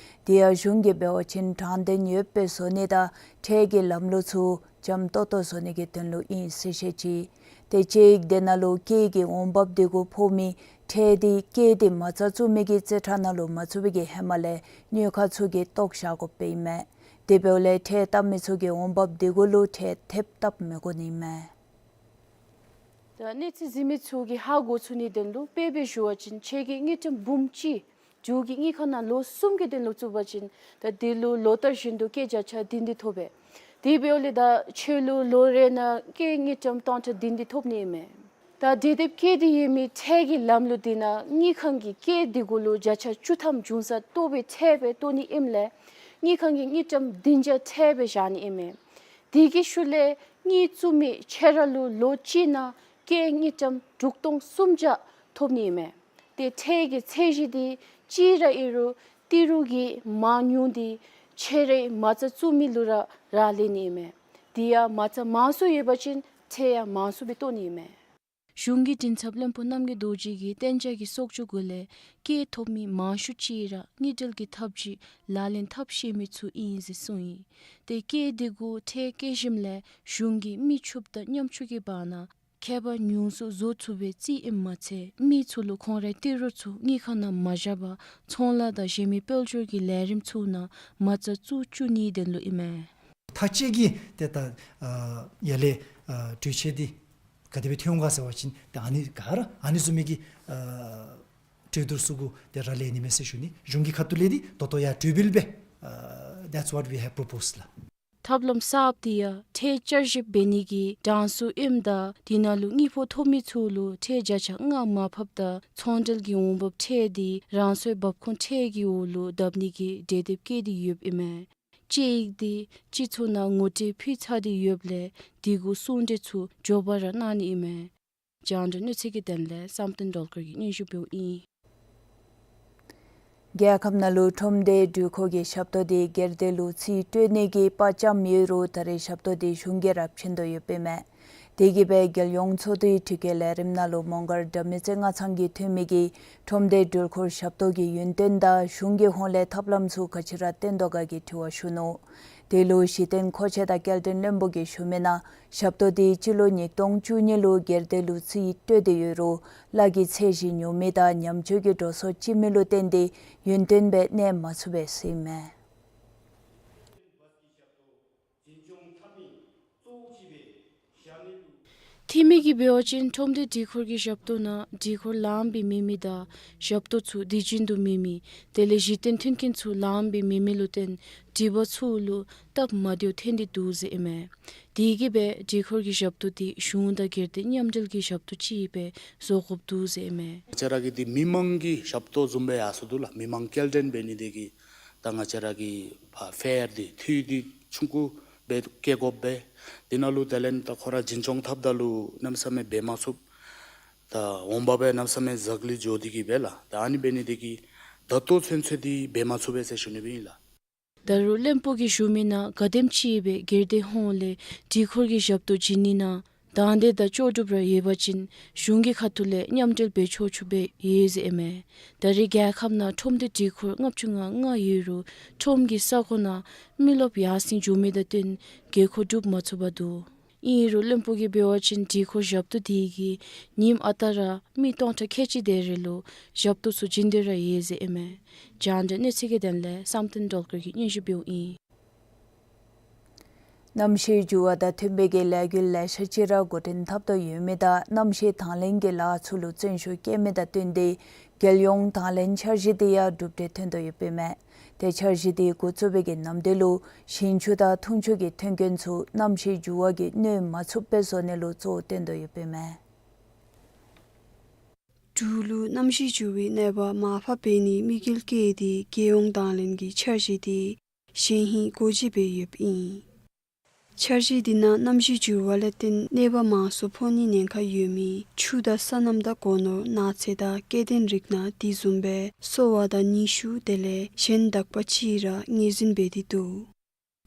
དེ་ཡང་གཞུང་གིས་འབད་བ་ཅིན་དྲང་བདེན་ཡོདཔ་སྦེ་བཟོ་ནི་དང་ཁྲལ་གྱི་ལམ་ལུགས་ཚུ་འཇམ་ཏོང་ཏོ་བཟོ་ནི་གི་དོན་ལུ་ཨིན་ཟེར་བཤད་ཅི། ཏེ་དཔྱད་ཡིག་དེ་ནང་ལུ་སྐྱེད་ཀྱི་འོང་འབབ་འདི་གུ་ཕོག་མི་ཁྲལ་འདི་སྐྱེད་དེ་མ་རྩ་བཙུགས་མི་གི་རྩིས་ཁྲ་ནང་ལུ་མ་ཚུད་པའི་གི་ཧེ་མ་ལས་དངུལ་ཁང་ཚུ་གིས་བཏོག་བཞག་དགོཔ་ཨིན་མས། དེ་འབདཝ་ལས་ཁྲལ་བཏབ་མི་ཚུ་གི་འོང་འབབ་འདི་གུ་ལུ་ཁྲལ་ཐེབས་བཏབ་མི་དགོ་ནི་ཨིན་མས། ད་གནས་ཚུལ་གཟིགས་མི་ཚུ་གིས་ཧ་གོ་ཚུགས་ནིའི་དོན་ལུ་དཔེ་སྦེ་ཞུ་བ་ཅིན་ཁྱོད་ཀྱིས་དངུལ་ཀྲམ་འབུམ་གཅིག་འབྲུག་གི་དངུལ་ཁང་ནང་ལོ་གསུམ་གྱི་དོན་ལུ་བཙུགས་པ་ཅིན་ད་དེ་ལུ་ལོ་ལྟར་བཞིན་དུ་སྐྱེད་བརྒྱ་ཆ་བདུན་འདི་ཐོབ་པས། དེ་འབདཝ་ལས་ད་ཁྱོད་ལུ་ལོ་རེ་ནང་སྐྱེད་དངུལ་ཀྲམ་སྟོང་ཕྲག་བདུན་འདི་ཐོབ་ནི་ཨིན་མས། ད་གྲོས་འདེབས་བཀོད་དེ་ཡོད་མི་ཁྲལ་གྱི་ལམ་ལུགས་འདི་ནང་དངུལ་ཁང་གིས་སྐྱེད་འདི་གུ་ལུ་བརྒྱ་ཆ་བཅུ་ཐམ་འབྱུང་ས་བཏོག་པའི་ཁྲལ་སྦེ་བཏོག་ནི་ཨིནམ་ལས་དངུལ་ཁང་གིས་དངུལ་ཀྲམ་བདུན་བརྒྱ་ཁྲལ་སྦེ་བཞག་ནི་ཨིན་མས། དེ་གི་ཤུལ་ལས་དངུལ་བཙུགས་མི་ཁྱོད་ར་ལུ་ལོ་གཅིག་ནང་སྐྱེད་དངུལ་ཀྲམ་དྲུག་སྟོང་སུམ་བརྒྱ་ཐོབ་ནི་ཨིན་མས། ཏེ་ཁྲལ་གྱི་ཚད་གཞི་འདི་གཅིག་ར་ཨིན་རུང་ཏི་རུ་གི་མང་ཉུང་འདི་ཁྱོད་རའི་མ་རྩ་བཙུགས་མི་ལུ་ར་རག་ལས་ནི་ཨིན་མས། དེ་ཡང་མ་རྩ་མང་སུ་ཡོད་པ་ཅིན་ཁྲལ་ཡང་མང་སུ་སྦེ་བཏོག་ནི་ཨིན་མས། གཞུང་གི་མགྲིན་ཚབ་བློན་པོ་རྣམ་རྒྱལ་རྡོ་རྗེ་གིས་གཏན་འཇགས་ཀྱི་གསོག་འཇོག་གུ་ལས་སྐྱེད་ཐོབ་མི་མང་ཤོས་ཅིག་ར་དངུལ་འབྲེལ་གྱི་ཐབས་ཅིག་ལག་ལེན་འཐབ་ཤེས་མི་ཚུ་ཨིན་ཟེར་གསུངས་ཡི། ཏེ་སྐྱེད་འདི་གུ་ཁྲལ་བཀལ་ཞིནམ་ལས་གཞུང་གིས་མི་ཕྱུགཔོ་དང་ཉམ་ཆུང་གི་བར་ན་ཁྱད་པར་ཉུང་སུ་བཟོ་ཚུགས་པའི་རྩིས་ཨིནམ་མ་ཚད་མི་ཚུ་ལུ་ཁོང་རའི་ཏི་རུ་ཚུ་དངུལ་ཁང་ནང་མ་བཞག་པར་ཚོང་ལཱ་དང་གཞན་མི་དཔལ་འབྱོར་གྱི་ལས་རིམ་ཚུ་ནང་མ་རྩ་བཙུགས་བཅུག་ནིའི་དོན་ལུ་ཨིན་མས། ཐག་བཅད་ཀྱི་ཏེ་ད་ཨ་ཡར་ལས་ཨ་གྲོས་ཆོད་འདི་ག་དེ་སྦེ་ཐོན་འོང་ག་ཟེར་བ་ཅིན་ཏེ་ཨ་ནི་ག་ར་ཨ་ནི་བཟུམ་མའི་གི་ཨ་གྲོས་བསྡུར་ཚུ་གུ་ཏེ་ར་ལས་ནི་མས་ཟེར་ཞུ་ནི། གཞུང་གི་ཁ་ཐུག་ལས་འདི་ད་ལྟོ་ཡང་གྲོས་འབུལ་སྦེ་ཨ་that's what we have proposed ལགས། ཐབས་ལམ་གསརཔ་འདི་ཡང་ཁྲལ་བསྐྱར་ཞིབ་འབད་ནི་གི་གྲངས་སུ་ཨིནམ་ད་དེ་ནང་ལུ་དངུལ་ཕོགས་ཐོབ་མི་ཚུ་ལུ་ཁྲལ་བརྒྱ་ཆ་ལྔ་མར་ཕབ་ད་ཚོང་འབྲེལ་གྱི་འོང་འབབ་ཁྲལ་འདི་རང་སོའི་འབབ་ཁུངས་ཁྲལ་གྱི་འོག་ལུ་བསྡབ་ནི་གི་གྲོས་འདེབས་བཀོད་དེ་ཡོདཔ་ཨིན་མས། དཔྱད་ཡིག་འདི་སྤྱི་ཚོགས་ནང་ངོ་སྤྲོད་ཕུལ་ཚར་ཏེ་ཡོདཔ་ལས་དེ་གུ་གསུང་གྲོས་ཚུ་མགྱོགས་པ་ར་གནང་ནི་ཨིན་མས། རྒྱང་བསྒྲགས་གནས་ཚུལ་གྱི་དོན་ལས་བསམ་གཏན་སྒྲོལ་དཀར་གྱིས་སྙན་ཞུ་འབདཝ་ཨིན། རྒྱལ་ཁབ་ནང་ལུ་ཁྲོམ་སྡེའི་འགྲུལ་འཁོར་གྱི་ཞབས་ཏོག་འདི་སྒེར་སྡེ་ལུ་རྩིས་སྤྲོད་ནི་གི་དཔའ་བཅམ་ཡོད་རུང་ད་རེས་ཞབས་ཏོག་འདི་གཞུང་གིས་ར་བྱིན་དོ་ཡོདཔ་ཨིན་མས། དེ་གིས་སྦེ་རྒྱལ་ཡོངས་ཚོགས་འདུའི་དྲི་བཀོད་ལས་རིམ་ནང་ལུ་མོང་སྒར་དགྲ་མེད་རྩེ་རྔ་ཚང་གི་འཐུས་མི་གིས་ཁྲོམ་སྡེའི་འགྲུལ་འཁོར་ཞབས་ཏོག་གི་ཡུན་བརྟན་དང་གཞུང་གི་ཧོངས་ལས་ཐབས་ལམ་ཚུ་ག་ཅི་ར་བཏོན་དོ་ག་གི་དྲི་བ་ཞུ་ནུག། དེ་ལུ་གཞི་རྟེན་མཁོ་ཆས་དང་སྐྱེལ་འདྲེན་བློན་པོ་གིས་ཞུ་མི་ནང་ཞབས་ཏོག་འདི་སྤྱི་ལོ་ཉིས་སྟོང་བཅུ་གཉིས་ལུ་སྒེར་སྡེ་ལུ་རྩིས་སྤྲོད་དེ་ཡོད་རུང་གླ་གི་ཚད་གཞི་ཉུང་མི་དང་ཉམས་བཅོས་ཀྱི་འགྲོ་སོང་ལྕི་མི་ལུ་བརྟེན་ཏེ་ཡུན་བརྟན་སྦེ་གནས་མ་ཚུགས་པས་ཟེར་ཨིན་མས། འཐུས་མི་གིས་འབད་བ་ཅིན་ཁྲོམ་སྡེ་སྒྲིག་ཁོལ་གྱི་ཞབས་ཏོག་ནང་སྒྲིག་ཁོལ་ལངམ་སྦེ་མེད་མི་དང་ཞབས་ཏོག་ཚུ་དུས་རྒྱུན་དུ་མེད་མི་དེ་ལས་གཞི་རྟེན་མཐུན་རྐྱེན་ཚུ་ལངམ་སྦེ་མེད་མི་ལུ་བརྟེན་སྒྲིག་པ་ཚུ་ལུ་སྟབས་མ་བདེཝ་ཐོན་ཏེ་འདུག་ཟེར་ཨིན་མས། དེ་གིས་སྦེ་སྒྲིག་ཁོལ་གྱི་ཞབས་ཏོག་འདི་གཞུང་དང་སྒེར་སྡེ་མཉམ་འབྲེལ་གྱི་ཞབས་ཏོག་ཅིག་སྦེ་བཟོ་དགོཔ་འདུག་ཟེར་ཨིན་མས། ང་བཅས་ར་གི་འདི་མི་མང་གི་ཞབས་ཏོག་བཟུམ་སྦེ་ཡར་སོང་འདུག་ལགས། མི་མང་སྐྱེལ་འདྲེན་འབད་ནི་དེ་གིས་ད་ང་བཅས་ར་གི་ཕར་ཕེར་འདི་འཐུས་འདི་ཆུང་ཀུ་སྦེ་བཀལ་དགོ་པས། དེ་ནང་ལུ་དེ་ལས་ད་ཁོ་ར་འཛིན་སྐྱོང་འཐབ་ད་ལུ་གནམ་མེད་ས་མེད་འབད་མ་ཚུགས། ད་འོང་འབབ་སྦེ་གནམ་མེད་ས་མེད་ཟག་ལུས་འགྱོ་སྟེ་གིས་སྦེ་ལགས། ད་ཨ་ནི་འབད་ནི་དེ་གིས་ད་ལྟོ་ཚུན་ཚོད་འདི་འབད་མ་ཚུགས་པས་ཟེར་ཞུ་ནི་སྦེ་ཨིན་ལགས། ད་རུང་བློན་པོ་གིས་ཞུ་མི་ནང་ག་དེམ་ཅིག་སྦེ་སྒེར་སྡེ་ཧོངས་ལས་སྒྲིག་ཁོལ་གྱི་ཞབས་ཏོག་བྱིན་ནི་ནང་དང་འདོད་དང་ལྕོགས་གྲུབ་ར་ཡོད་པ་ཅིན་གཞུང་གི་ཁ་ཐུག་ལས་མཉམ་འབྲེལ་འབད་ཆོག་ཆོག་སྦེ་ཡོད་ཟེར་ཨིན་མས། ད་རེས་རྒྱལ་ཁབ་ནང་ཁྲོམ་སྡེ་སྒྲིག་ཁོལ་ལྔ་བཅུ་ང་ལྔ་ཡོད་རུང་ཁྲོམ་གྱི་ས་གོ་ནང་མི་རློབས་ཡར་སེང་འགྱོ་མི་དང་བསྟུན་དགོས་མཁོ་སྒྲུབ་མ་ཚུགས་པར་འདུག། ཨིན་རུང་བློན་པོ་གིས་འབད་བ་ཅིན་སྒྲིག་ཁོལ་ཞབས་ཏོག་འདི་གིས་ཉིནམ་ཨ་རྟག་ར་མི་སྟོང་ཕྲག་ཁལ་གཅིག་དེ་རེ་ལུ་ཞབས་ཏོག་ཚུ་བྱིན་ཏེ་ར་ཡོད་ཟེར་ཨིན་མས། རྒྱང་བསྒྲགས་གནས་ཚུལ་གྱི་དོན་ལས་བསམ་གཏན་སྒྲོལ་དཀར་གྱིས་སྙན་ཞུ་འབདཝ་ཨིན། གནམ་གཤིས་འགྱུར་བ་དང་མཐུན་པའི་གི་ལས་འགུལ་ལེ་ཤ་ཅིག་ར་འགོ་འདྲེན་འཐབ་དོ་ཡོད་མི་དང་གནམ་གཤིས་དང་ལེན་གྱི་ལཱ་ཚུ་ལུ་བརྩོན་ཤུགས་བསྐྱེད་མི་དང་བསྟུན་ཏེ་རྒྱལ་ཡོངས་དང་ལེན་འཆར་གཞི་དེ་ཡང་གྲུབ་འབྲས་ཐོན་དོ་ཡོདཔ་ཨིན་མས། ཏེ་འཆར་གཞི་དེ་འགོ་བཙུགས་པའི་གི་ནམ་དུས་ལུ་ཞིང་ཆུ་དང་འཐུང་ཆུ་གི་ཐོན་ཁུངས་ཚུ་གནམ་གཤིས་འགྱུར་བ་གིས་གནོད་མ་ཚུགསཔ་སྦེ་བཟོ་ནི་ལུ་གཙོ་བོ་བཏོན་དོ་ཡོདཔ་ཨིན་མས། འབྲུག་ལུ་གནམ་གཤིས་འགྱུར་བའི་གནོད་པ་མར་ཕབ་འབད་ནིའི་དམིགས་ཡུལ་བསྐྱེད་དེ་རྒྱལ་ཡོངས་དང་ལེན་གྱི་འཆར་གཞི་དེ་གཞེས་ཧིང་སྒོ་འབྱེད་འབད་ཡོདཔ་ཨིན། འཆར་གཞི་དེ་ནང་གནམ་གཤིས་འགྱུར་བ་ལས་བརྟེན་གནོད་པ་མང་སུ་ཕོག་ནིའི་ཉེན་ཁ་ཡོད་མི་ཆུ་དང་སོ་ནམ་དང་སྒོ་ནོར་ནགས་ཚལ་དང་སྐྱེ་ལྡན་རིགས་སྣ་དེ་བཟུམ་སྦེ་གསོ་བ་དང་ནུས་ཤུགས་དེ་ལས་གཞན་དག་པ་ཅིག་ར་ངོས་འཛིན་འབད་དེ་འདུག།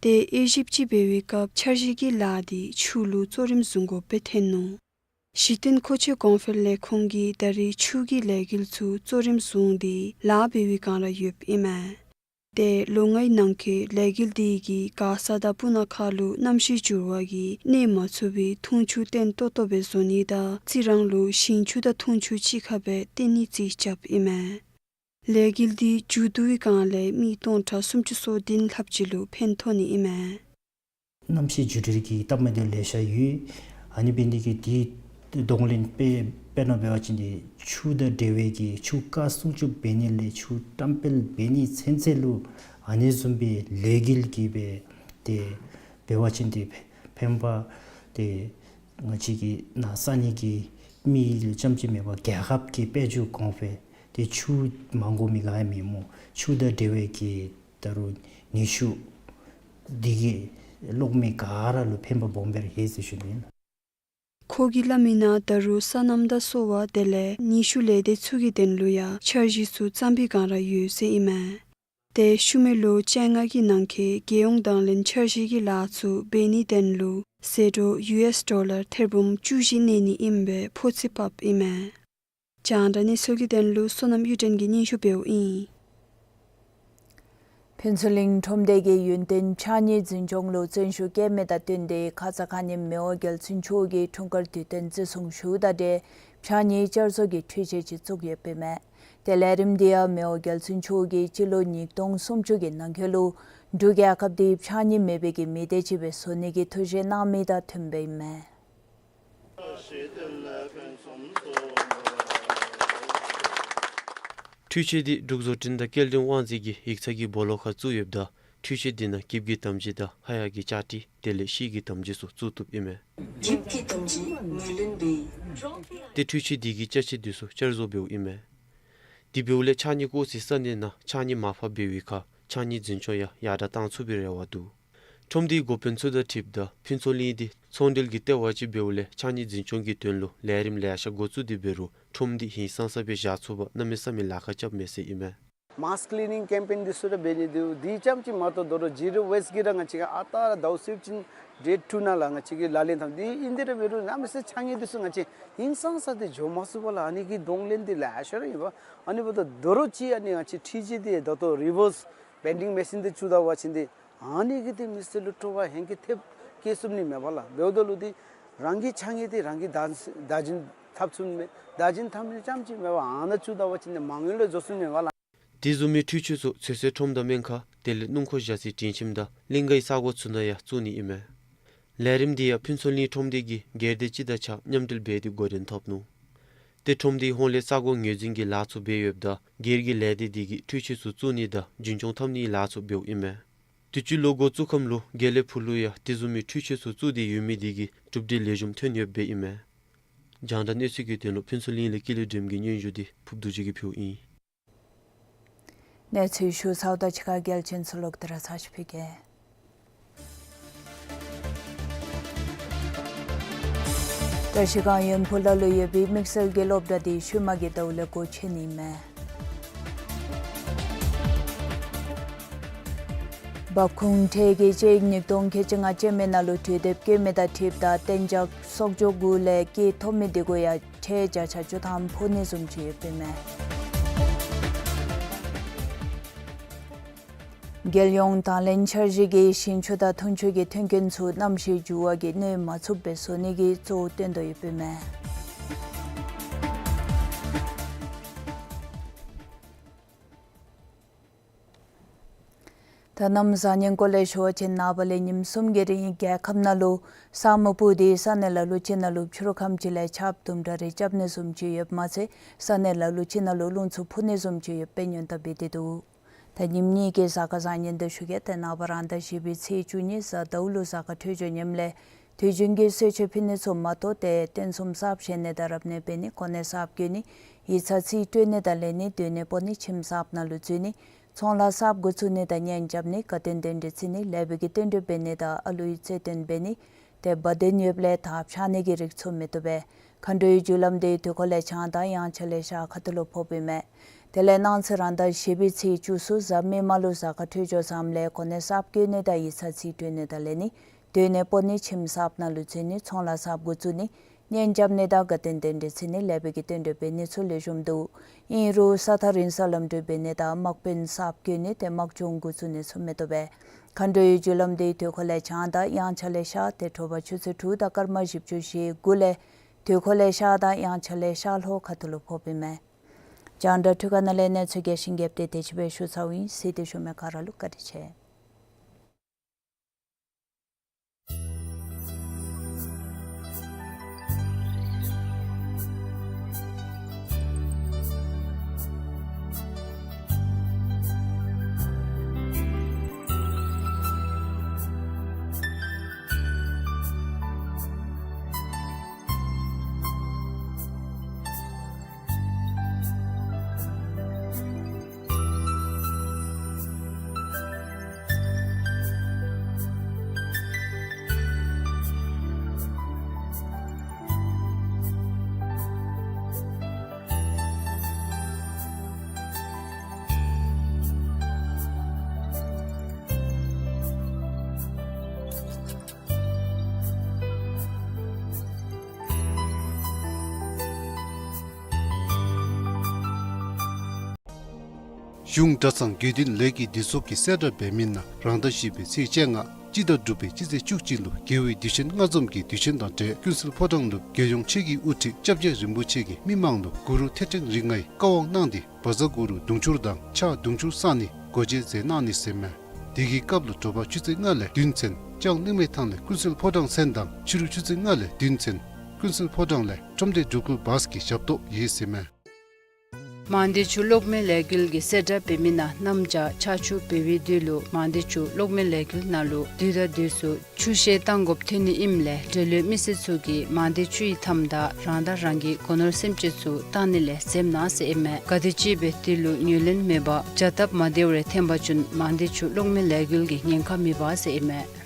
ཏེ་དབྱེ་ཞིབ་ཅིག་འབད་བའི་སྐབས་འཆར་གཞི་གི་ལཱ་དེ་ཆུ་ལུ་གཙོ་རིམ་བཟུང་དགོཔ་སྦེ་ཐོན་ནུག། གཞི་རྟེན་མཁོ་ཆས་གོང་འཕེལ་ལས་ཁུངས་ཀྱིས་ད་རེས་ཆུ་གི་ལས་འགུལ་ཚུ་གཙོ་རིམ་བཟུང་སྟེ་ལཱ་འབད་བའི་བསྒང་ར་ཡོདཔ་ཨིན་མས། ཏེ་ལོ་ལྔའི་ནང་འཁོད་ལས་འགུལ་དེ་གིས་མགར་ས་དང་སྤུ་ན་ཁ་ལུ་གནམ་གཤིས་འགྱུར་བ་གིས་གནོད་མ་ཚུགས་པའི་འཐུང་ཆུ་བརྟན་ཏོག་ཏོ་སྦེ་བཟོ་ནི་དང་རྩི་རང་ལུ་ཞིང་ཆུ་དང་འཐུང་ཆུ་གཅིག་ཁར་སྦེ་བརྟེན་ནི་རྩིས་རྐྱབ་ཨིན་མས། ལས་འགུལ་དེ་མཇུག་བསྡུ་བའི་བསྒང་ལས་མི་སྟོང་ཕྲག་སུམ་ཅུ་སོ་བདུན་ལྷགཔ་ཅིག་ལུ་ཕན་ཐོགས་ནི་ཨིན་མས། གནམ་གཤིས་འགྱུར་བའི་གི་སྟབས་མ་བདེཝ་ལེ་ཤ་ཡོད། ཨ་ནི་འབད་ནི་དེ་གིས་དེ་གདོང་ལེན་དཔེ་དཔེར་ན་འབད་བ་ཅིན་དེ་ཆུ་དང་འབྲེལ་བའི་གི་ཆུ་བཀག་སྲུང་སྐྱོབ་འབད་ནི་ལས་ཆུ་བཀྲམ་སྤེལ་འབད་ནི་ཚུན་ཚོད་ལུ་ཨ་ནི་བཟུམ་སྦེ་ལས་འགུལ་གྱིས་འབད་དེ་འབད་བ་ཅིན་དེ་ཕན་པ་དེ་ང་བཅས་ཀྱི་ནཱ་ས་གནས་ཀྱི་མི་ལུ་ཙམ་ཅིག་མེན་པར་རྒྱལ་ཁབ་ཀྱི་དཔལ་འབྱོར་གོང་འཕེལ་དེ་ཆུ་མ་དགོ་མི་ག་ཡང་མེད་སྨོ། ཆུ་དང་འབྲེལ་བའི་གི་ད་རུང་ནུས་ཤུགས་འདི་གིས་གློག་མེ་ག་ར་ལུ་ཕན་པ་སྦོམ་སྦེ་ར་ཡོད་ཟེར་ཞུ་ནི་ཨིན། ཁོ་གིས་སླབ་མི་ནང་ད་རུང་སོ་ནམ་དང་གསོ་བ་དེ་ལས་ནུས་ཤུགས་ལས་སྡེ་ཚུ་གི་དོན་ལུ་ཡང་འཆར་གཞི་ཚུ་བརྩམ་པའི་བསྒང་ར་ཡོད་ཟེར་ཨིན་མས། ཏེ་ཤུལ་མའི་ལོ་བཅོ་ལྔ་གི་ནང་འཁོད་རྒྱལ་ཡོངས་དང་ལེན་འཆར་གཞི་གི་ལཱ་ཚུ་འབད་ནིའི་དོན་ལུ་ཟད་འགྲོ་ཡུ་ཨེསི་ཌོ་ལར་ཐེར་འབུམ་བཅུ་བཞི་གནས་ནི་ཨིན་པའི་ཕོ་ཚོད་ཕབ་ཨིན་མས། རྒྱང་བསྒྲགས་གནས་ཚུལ་གྱི་དོན་ལུ་བསོད་ནམས་གཡུ་སྒྲོན་གྱིས་སྙན་ཞུ་འབདཝ་ཨིན། ཕུན་ཚོགས་གླིང་ཁྲོམ་སྡེ་གིས་ཡུན་བརྟན་ཕྱགས་སྙིགས་འཛིན་སྐྱོང་ལུ་བརྩོན་ཤུགས་བསྐྱེད་མི་དང་བསྟུན་ཏེ་ཁ་ཙ་ཁ་ཉིནམ་མི་དབང་རྒྱལ་བཙུན་མཆོག་གི་འཁྲུངས་སྐར་དུས་སྟོན་བརྩི་སྲུང་ཞུཝ་ད་འབྲེལ་ཕྱགས་སྙིགས་བསྐྱར་བཟོ་གི་འཕྲུལ་ཆས་ཅིག་བཙུགས་ཡོདཔ་ཨིན་མས། ཏེ་ལས་རིམ་དེ་ཡང་མི་དབང་རྒྱལ་བཙུན་མཆོག་གིས་སྤྱི་ལོ་ཉིས་སྟོང་སུམ་ཅུ་གི་ནང་འཁོད་ལུ་འབྲུག་རྒྱལ་ཁབ་དེ་ཕྱགས་སྙིགས་མེད་པའི་གི་མི་སྡེ་ཅིག་སྦེ་བཟོ་ནི་གི་ཐུགས་བཞེད་གནང་མི་དང་མཐུནམ་ཨིན་མས། འཕྲུལ་ཆས་འདི་འབྲུག་བཟོ་སྐྲུན་དང་སྐྱེལ་འདྲེན་དབང་འཛིན་གྱི་ཡིག་ཚང་གི་སྦོ་ལོགས་ཁར་བཙུགས་ཡོདཔ་ད་འཕྲུལ་ཆས་འདི་ནང་འགྱིབ་ཀྱི་དམ་རྫས་དང་ཧ་ཡ་གི་ལྕགས་ཀྲི་དེ་ལས་ཤེལ་གྱི་དམ་རྫས་ཚུ་བཙུགས་བཏུབ་ཨིན་མས། འགྱིབ་ཀྱི་དམ་རྫས་ངོས་ལེན་འབད་ཡི། ཏེ་འཕྲུལ་ཆས་འདི་གིས་ཅ་ཆས་འདི་ཚུ་བསྐྱར་བཟོ་འབདཝ་ཨིན་མས། དེ་འབདཝ་ལས་ཕྱགས་སྙིགས་བཀོག་སའི་ས་གནས་ནང་ཕྱགས་སྙིགས་མར་ཕབ་འབད་བའི་ཁར་ཕྱགས་སྙིགས་འཛིན་སྐྱོང་ཡང་ཡར་དྲག་བཏང་ཚུགས་པའི་རེ་བ་འདུག། ཁྲོམ་སྡེའི་འགོ་དཔོན་ཚུ་དང་འཁྲིལཝ་ད་ཕུན་ཚོགས་གླིང་འདི་ཚོང་འབྲེལ་གྱི་ལྟེ་བ་ཅིག་འབདཝ་ལས་ཕྱགས་སྙིགས་འཛིན་སྐྱོང་གི་དོན་ལུ་ལས་རིམ་ལེ་ཤ་འགོ་བཙུགས་ཏེ་འབད་རུང་ཁྲོམ་འདི་ཧིང་སངས་ས་སྦེ་བཞག་ཚུགས་པར་གནམ་མེད་ས་མེད་ལཱ་ཁག་རྐྱབ་མས་ཟེར་ཨིན་མས། མཱསི་ཀི་ལི་ནིང་ཀེམ་པེན་འདི་ཚུ་ར་འབད་ནི་འདི་འདི་ཙམ་ཅིག་མ་གཏོགས་དོ་རུང་ཛི་རོ་ཝེསི་གི་ར་ང་བཅས་ཀྱིས་ཨ་རྟག་ར་ཟླཝ་གསུམ་ཅིག་ཌེཊ་ཊུ་ནང་ལུ་ང་བཅས་ཀྱིས་ལག་ལེན་འཐབ། འདི་ཨིན་ཏེ་ར་འབད་རུང་གནམ་མེད་ས་མེད་ཕྱགས་སྙིགས་འདི་ཚུ་ང་བཅས་ཧིང་སངས་ས་འདི་འགྱོ་མ་ཚུགས་པས་ལགས། ཨ་ནི་གི་གདོང་ལེན་འདི་ལེ་ཤ་ར་ཨིན་པས། ཨ་ནི་འབདཝ་ད་དོ་རུང་ཅིག་ཨ་ནི་ང་བཅས་འཕྲུལ་ཆས་འདི་ད་ལྟོ་རི་ཝརསི་བེན་ཌིང་མེ་ཤིན་འདི་བཙུགས་ད་པ་ཅིན་འདི་ཨ་ནི་གིས་འདི་མི་སེར་ལུ་སྤྲོ་བ་ཧེང་སྐལ་ཐེབས་བསྐྱེད་ཚུགས་ནི་མས་པ་ལགས། འབདཝ་ད་ལུ་འདི་རང་གི་ཕྱགས་སྙིགས་འདི་རང་གིས་བདག་བདག་འཛིན་འཐབ་ཚུགས་ནི་མས། བདག་འཛིན་འཐབ་ནི་ཙམ་ཅིག་མེན་པར་ཨ་ནཱ་བཙུགས་ད་པ་ཅིན་འདི་མ་དངུལ་ལུ་འགྱོ་ཚུགས་ནི་མས་པ་ལགས། དེ་བཟུམ་མའི་འཕྲུལ་ཆས་ཚུ་ཚོད་བསྲེ་ཁྲོམ་དང་སྨན་ཁང་དེ་ལས་སྣུམ་འཁོར་བཞག་སའི་སྒྲིང་ཁྱིམ་དང་གླིང་གའི་ས་གོ་ཚུ་ནང་ཡང་བཙུགས་ནི་ཨིན་མས། ལས་རིམ་འདི་ཡང་ཕུན་ཚོགས་གླིང་ཁྲོམ་སྡེ་གིས་སྒེར་སྡེ་སྤྱི་དང་གཅིག་ཁར་མཉམ་འབྲེལ་འབད་དེ་འགོ་འདྲེན་འཐབ་ནུག། ཏེ་ཁྲོམ་སྡེའི་ཧོངས་ལས་ས་གོ་ངོས་འཛིན་གྱི་ལཱ་ཚུ་འབད་ཡོདཔ་ད་སྒེར་གྱི་ལས་སྡེ་འདི་གིས་འཕྲུལ་ཆས་ཚུ་བཙུགས་ནི་དང་རྒྱུན་སྐྱོང་འཐབ་ནིའི་ལཱ་ཚུ་འབདཝ་ཨིན་མས། དུས་ཅི་ལོ་འགོ་བཙུགས་ཁམས་ལུ་དགེ་ལེགས་ཕུག་ལུ་ཡང་དེ་བཟུམ་མའི་འཕྲུལ་ཆས་ཚུ་བཙུགས་ཏེ་ཡོད་མི་འདི་གིས་གྲུབ་འབྲས་ལེགས་ཤོམ་ཐོན་ཡོདཔ་ཨིན་མས། རྒྱང་བསྒྲགས་གནས་ཚུལ་གྱི་དོན་ལུ་ཕུན་ཚོགས་གླིང་ལས་ཀུན་ལེགས་སྒྲོལམ་གྱི་སྙན་ཞུ་འདི་ཕུབ་རྡོ་རྗེ་གིས་ཕུལཝ་ཨིན། གནས་ཚུལ་ཞུ་ཚརཝ་ད་ཕྱི་ཁར་རྒྱལ་ཆེན་ཚུ་ལོག་སྟེ་ར་ཚར་ཅིག་ཕུལ་གེ། བཀྲ་ཤིས་སྒང་ཡོན་ཕུ་ལ་ལུ་ཡོད་པའི་དམིགས་བསལ་གྱི་སློབ་གྲྭ་འདི་ཤུལ་མ་གི་ཟླཝ་ལས་སྒོ་ཕྱེ་ནི་མས། འབབ་ཁུངས་ཁྲལ་གྱི་དཔྱད་ཡིག་ཉིས་སྟོང་ཁལ་གཅིག་ལྔ་ཅན་མའི་ནང་ལུ་གྲོས་འདེབས་བཀོད་མི་དང་འཁྲིལཝ་ད་གཏན་འཇགས་གསོག་འཇོག་གུ་ལས་བཀོད་ཐོབ་མི་འདི་གུ་ཡང་ཁྲལ་བརྒྱ་ཆ་བཅུ་ཐམ་ཕོག་ནི་བཟུམ་ཅིག་ཡོདཔ་ཨིན་མས། རྒྱལ་ཡོངས་དང་ལེན་འཆར་གཞི་གིས་ཞིང་ཆུ་དང་འཐུང་ཆུ་གི་མཐུན་རྐྱེན་ཚུ་གནམ་གཤིས་འགྱུར་བ་གིས་གནོད་མ་ཚུགས་པའི་བཟོ་ནི་གི་གཙོ་བོ་བཏོན་དོ་ཡོདཔ་ཨིན་མས། ད་གནམ་བཟང་ངན་སྐོར་ལས་ཞུ་བ་ཅིན་ནངས་པ་ལས་ཉིནམ་གསུམ་གྱི་རིང་རྒྱལ་ཁབ་ནང་ལུ་ས་སྨུག་སྤུབས་ཏེ་ས་གནས་ལ་ལུ་ཅིག་ནང་ལུ་ཕྱི་རུ་ཁམས་ཅིག་ལས་ཆརཔ་དུམ་གྲ་རེ་རྐྱབ་ནི་བཟུམ་ཅིག་ཡོདཔ་མ་ཚད་ས་གནས་ལ་ལུ་ཅིག་ནང་ལུ་རླུང་འཚུབ་འཕུ་ནི་བཟུམ་ཅིག་ཡོདཔ་སྙན་ཐོ་འབད་དེ་འདུག། ད་ཉིནམ་གཉིས་ཀྱི་གཟའ་སྐར་བཟང་ངན་འདི་ཞུ་གེ། ཏེ་ནངས་པ་རང་ཟླ་བཞི་པའི་ཚེས་བཅུ་གཉིས་གཟའ་ཟླཝ་ལུ་གཟའ་སྐར་འཕྲོད་སྦྱོར་ངནམ་ལས་དུས་རྒྱུན་གྱི་གསོལ་མཆོད་ཕུལ་ནི་ཚུ་མ་གཏོགས་ཏེ་རྟེན་གསུམ་གསརཔ་བཞེངས་ནི་དང་རབ་གནས་འབད་ནི་གོ་གནས་གསརཔ་བསྐོ་ནི་ཡིག་ཚང་རྩིས་སྤྲོད་ནི་དང་ལེན་ནི་སྡོད་གནས་སྤོ་ནི་ཁྱིམ་གསརཔ་ནང་ལུ་འཛུལ་ནི་ཚོང་ལཱ་གསརཔ་འགོ་བཙུགས་ནི་དང་གཉེན་རྐྱབ་ནི་དགའ་སྟོན་རྟེན་འབྲེལ་བརྩི་ནི་ལེགས་པའི་གི་རྟེན་འབྲེལ་འབད་ནི་དང་ཨ་ལུའི་རྩེད་འགྲན་འབད་ནི་ཏེ་བ་དན་ཡོདཔ་ལས་དར་འཕྱར་ནི་གི་རིགས་ཚུ་མི་བཏུབ་པས། མཁའ་འགྲོའི་རྒྱུ་ལམ་འདི་དུས་འཁོར་ལས་བྱང་དང་དབྱངས་འཆར་ལས་ཤར་ཁ་ཐུག་ལུ་ཕོགཔ་ཨིན་མས། དེ་ལས་གནངས་ཚེ་རང་ཟླ་བཞི་པའི་ཚེས་བཅུ་གསུམ་གཟའ་མིག་དམར་ལུ་གཟའ་སྐར་འཕྲོད་སྦྱོར་བཟངམ་ལས་གོ་གནས་གསརཔ་བསྐོ་ནི་དང་ཡིག་ཚང་རྩིས་སྤྲོད་ནི་དང་ལེན་ནི་སྡོད་གནས་སྤོ་ནི་ཁྱིམ་གསརཔ་ནང་ལུ་འཛུལ་ནི་ཚོང་ལཱ་གསརཔ་འགོ་བཙུགས་ནི་གཉེན་རྐྱབ་ནི་དང་དགའ་སྟོན་རྟེན་འབྲེལ་བརྩི་ནི་ལེགས་པའི་གི་རྟེན་འབྲེལ་འབད་ནི་ཚུ་ལེགས་ཤོམ་འདུག། ཨིན་རུང་ས་ཐག་རིང་ས་ལམ་འགྲུལ་འབད་ནི་དང་དམག་དཔོན་གསརཔ་བསྐོ་ནི་ཏེ་དམག་སྦྱོང་འགོ་བཙུགས་ནི་ཚུ་མི་བཏུབ་པས། མཁའ་འགྲོའི་རྒྱུ་ལམ་འདི་དུས་འཁོར་ལས་བྱང་དང་དབྱངས་འཆར་ལས་ཤར་ཏེ་དྲོ་པ་ཆུ་ཚོད་དྲུག་དང་སྐར་མ་བཞི་བཅུ་ཞེ་དགུ་ལས་དུས་འཁོར་ལས་ཤར་དང་དབྱངས་འཆར་ལས་ཤར་ལྷོ་ཁ་ཐུག་ལུ་ཕོགཔ་ཨིན་མས། རྒྱང་བསྒྲགས་འཕྲུལ་ཁང་ནང་ལས་གནས་ཚུལ་རྒྱས་ཤིང་རྒྱསཔ་དེ་དེ་ཅིག་སྦེ་ཞུ་ཚརཝ་ཨིན། གཟིགས་ཏེ་བཞུགས་མི་ག་ར་ལུ་བཀའ་དྲིན་ཆེ། གཞུང་གྲྭ་ཚང་དགེ་འདུན་ལས་ཀྱི་སྡེ་ཚོགས་ཀྱིས་གསལ་བསྒྲགས་འབད་མི་ནང་རང་ཟླ་བཞི་པའི་ཚེས་བཅོ་ལྔ་སྤྱི་ཟླ་དྲུག་པའི་སྤྱི་ཚེས་བཅུ་གཅིག་ལུ་རྒྱལ་བའི་དུས་ཆེན་ལྔ་འཛོམས་ཀྱི་དུས་ཆེན་དང་འབྲེལ་ཀུན་གསལ་ཕོ་བྲང་ལུ་རྒྱལ་ཡོངས་ཆོས་ཀྱི་དབུ་ཁྲིད་སྐྱབས་རྗེ་རིན་པོ་ཆེ་གིས་མི་མང་ལུ་གུ་རུ་ཐེག་ཆེན་རིགས་ལྔའི་བཀའ་དབང་གནང་སྟེ་བཛྲ་གུ་རུ་དུང་ཕྱུར་དང་ཕྱག་དུང་ཕྱུར་བསགས་ནི་སྒོ་འབྱེད་མཛད་གནང་ནི་ཟེར་མས། དེ་གི་སྐབས་ལུ་དྲོ་པ་ཆུ་ཚོད་ལྔ་ལས་བདུན་ཚུན་ལྕང་གླིང་མའི་ཐང་ལས་ཀུན་གསལ་ཕོ་བྲང་ཚུན་དང་ཕྱི་རུ་ཆུ་ཚོད་ལྔ་ལས་བདུན་ཚུན་ཀུན་གསལ་ཕོ་བྲང་ལས་ཁྲོམ་སྡེ་འགྲུལ་འཁོར་བཱས་ཀྱི་ཞབས་ཏོག་ཡོད་ཟེར་མས། མང་སྡེ་ཆུ་གློག་མེ་ལས་འགུལ་གྱིས་གསལ་བསྒྲགས་འབད་མི་ནང་གནམ་བྱཱར་ཆར་ཆུ་འབབ་པའི་དུས་ལུ་མང་སྡེ་ཆུ་གློག་མེ་ལས་འགུལ་ནང་ལུ་དུས་དང་དུས་སུ་ཆུ་བཤལ་བཏང་དགོཔ་ཐོན་ནི་ཨིནམ་ལས་འབྲེལ་ཡོད་མི་སེར་ཚུ་གིས་མང་སྡེ་ཆུ་ཡི་མཐའམ་དང་རང་དང་རང་གི་སྒོ་ནོར་སེམས་ཅན་ཚུ་བཏང་ནི་ལས་འཛེམ་གནང་ཟེར་ཨིན་མས། ག་དེམ་ཅིག་སྦེ་དེ་ལུ་ངོས་ལེན་མེད་པར་བྱ་སྟབས་མ་བདེཝ་རེ་ཐོན་པ་ཅིན་མང་སྡེ་ཆུ་གློག་མེ་ལས་འགུལ་གྱིས་ཉེན་ཁ་མི་འབག་ཟེར་ཨིན་མས།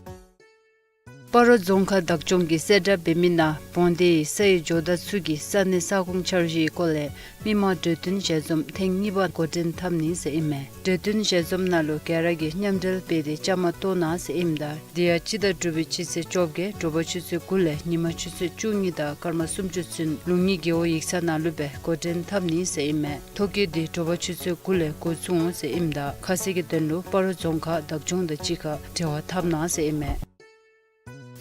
སྤ་རོ་རྫོང་ཁག་བདག་སྐྱོང་གིས་གསལ་བསྒྲགས་འབད་མི་ནང་བོང་སྡེ་ཡི་ས་ཡི་ཇོ་བདག་ཚུ་གིས་ས་གནས་ས་ཁོངས་འཆར་གཞིའི་སྐོར་ལས་མི་མང་གྲོས་བསྟུན་ཞལ་འཛོམས་ཐེངས་གཉིས་པ་འགོ་འདྲེན་འཐབ་ནི་ཟེར་ཨིན་མས། གྲོས་བསྟུན་ཞལ་འཛོམས་ནང་ལུ་ག་ར་གིས་མཉམ་འབྲེལ་འབད་དེ་བཅའ་མར་གཏོགས་གནང་ཟེར་ཨིནམ་ད་དེ་ཡང་སྤྱི་ཟླ་དྲུག་པའི་སྤྱི་ཚེས་བཅོ་བརྒྱད་དྲོ་པ་ཆུ་ཚོད་དགུ་ལས་ཉིན་མ་ཆུ་ཚོད་བཅུ་གཉིས་དང་སྐར་མ་སུམ་ཅུ་ཚུན་ལུང་གཉིས་རྒེད་འོག་ཡིག་ཚང་ནང་ལུ་སྦེ་འགོ་འདྲེན་འཐབ་ནི་ཟེར་ཨིན་མས། ཐོ་བཀོད་འདི་དྲོ་པ་ཆུ་ཚོད་དགུ་ལས་འགོ་བཙུགས་འོང་ཟེར་ཨིནམ་ད་ཁ་གསལ་གྱི་དོན་ལུ་སྤ་རོ་རྫོང་ཁག་བདག་སྐྱོང་དང་གཅིག་ཁར་འབྲེལ་བ་འཐབ་གནང་ཟེར་ཨིན་མས།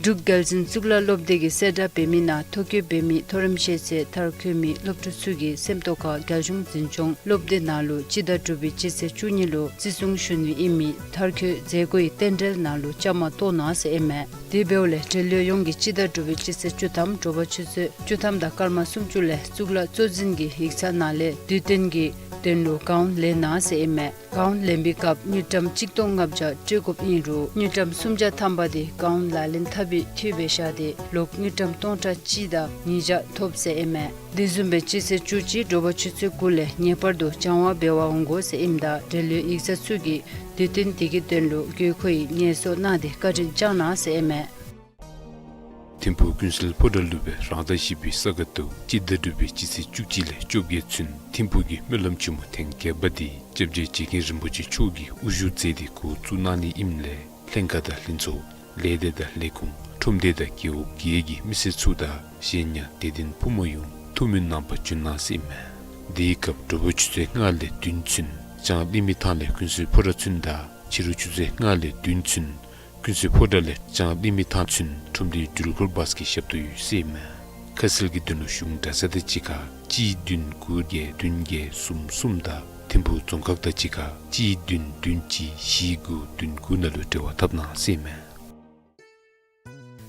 འབྲུག་རྒྱལ་འཛིན་གཙུག་ལག་སློབ་སྡེ་གིས་གསལ་བསྒྲགས་འབད་མི་ནང་ཐོ་བཀོད་འབད་མི་མཐོ་རིམ་ཤེས་ཚད་མཐར་འཁྱོལ་མི་སློབ་ཕྲུག་ཚུ་གིས་སེམས་རྟོགས་ཁར་རྒྱལ་གཞུང་འཛིན་སྐྱོང་སློབ་སྡེ་ནང་ལུ་སྤྱི་ཟླ་དྲུག་པའི་སྤྱི་ཚེས་བཅུ་གཉིས་ལུ་བརྩི་སྲུང་ཞུ་ནི་ཨིན་མི་མཐར་འཁྱོལ་མཛད་སྒོའི་རྟེན་འབྲེལ་ནང་ལུ་བཅའ་མར་གཏོགས་གནང་ཟེར་ཨིན་མས། དེ་འབདཝ་ལས་འབྲེལ་ཡོད་ཡོངས་ཀྱིས་སྤྱི་ཟླ་དྲུག་པའི་སྤྱི་ཚེས་བཅུ་ཐམ་དྲོ་པ་ཆུ་ཚོད་བཅུ་ཐམ་དང་སྐར་མ་སུམ་ཅུ་ལས་གཙུག་ལག་གཙོ་འཛིན་གྱི་ཡིག་ཚང་ནང་ལས་དུས་སྟོན་གྱི་དོན་ལུ་གའུན་ལེན་གནང་ཟེར་ཨིན་མས། གའུན་ལེན་པའི་སྐབས་དངུལ་ཀྲམ་གཅིག་སྟོང་ལྔ་བརྒྱ་སྤྲོད་དགོཔ་ཨིན་རུང་དངུལ་ཀྲམ་སུམ་བརྒྱ་ཐམ་པ་དེ་གའུན་ལག་ལེན་འཐབ་པའི་འཐུས་སྦེ་བཞག་སྟེ་ལོག་དངུལ་ཀྲམ་སྟོང་ཕྲག་གཅིག་དང་ཉིས་བརྒྱ་ཐོབ་ཟེར་ཨིན་མས། དེ་བཟུམ་སྦེ་སྤྱི་ཚེས་བཅུ་གཅིག་དྲོ་པ་ཆུ་ཚོད་དགུ་ལས་ངེས་པར་དུ་སྦྱང་བར་འབད་བར་འོང་དགོ་ཟེར་ཨིནམ་ད་འབྲེལ་ཡོད་ཡིག་ཚང་ཚུ་གིས་དུས་སྟོན་དེ་གི་དོན་ལུ་དགོས་མཁོ་ཡི་ངལ་གསོ་གནང་སྟེ་བཀའ་དྲིན་བསྐྱང་གནང་ཟེར་ཨིན་མས། ཐིམ་ཕུག་ཀུན་གསལ་ཕོ་བྲང་ལུ་སྦེ་རང་ཟླ་བཞི་པའི་ས་ག་ཟླཝ་སྤྱི་ཟླ་དྲུག་པའི་སྤྱི་ཚེས་བཅུ་གཅིག་ལས་བཅོ་བརྒྱད་ཚུན་ཐིམ་ཕུག་གི་སྨོན་ལམ་ཆེན་མོ་ཐེངས་བརྒྱད་པ་དེ་སྐྱབས་རྗེ་རྗེ་མཁན་རིན་པོ་ཆེ་མཆོག་གིས་དབུ་བཞུགས་མཛད་དེ་འགོ་བཙུགས་གནང་ནི་ཨིནམ་ལས་ལྷན་ཁག་དང་ལྷན་ཚོགས་ལས་སྡེ་དང་ལས་ཁུངས་ཁྲོམ་སྡེ་དང་རྒེད་འོག་བརྒྱད་ཀྱི་མི་སེར་ཚུ་དང་གཞན་ཡང་དད་ལྡན་ཕོ་མོ་ཡོངས་ཐུགས་སྨོན་གནང་པར་འབྱོན་གནང་ཟེར་ཨིན་མས། དེའི་སྐབས་དྲོ་པ་ཆུ་ཚོད་ལྔ་ལས་བདུན་ཚུན་ལྕང་གླིང་མི་ཐང་ལས་ཀུན་གསལ་ཕོ་བྲང་ཚུན་དང་ཕྱི་རུ་ཆུ་ཚོད་ལྔ་ལས་བདུན་ཚུན་ཀུན་གསལ་ཕོ་བྲང་ལས་ལྕང་གླིང་མི་ཐང་ཚུན་ཁྲོམ་སྡེའི་འགྲུལ་འཁོར་བཱས་ཀྱི་ཞབས་ཏོག་ཡོད་ཟེར་ཨིན་མས། ཁ་གསལ་གྱི་དོན་ལུ་གཞུང་གྲྭ་ཚང་དང་གཅིག་ཁར་གཅིག་བདུན་དགུ་བརྒྱད་བདུན་བརྒྱད་གསུམ་གསུམ་དང་ཐིམ་ཕུག་རྫོང་ཁག་དང་གཅིག་ཁར་གཅིག་བདུན་བདུན་གཅིག་བཞི་དགུ་བདུན་དགུ་ནང་ལུ་འབྲེལ་བ་འཐབ་གནང་ཟེར་ཨིན་མས།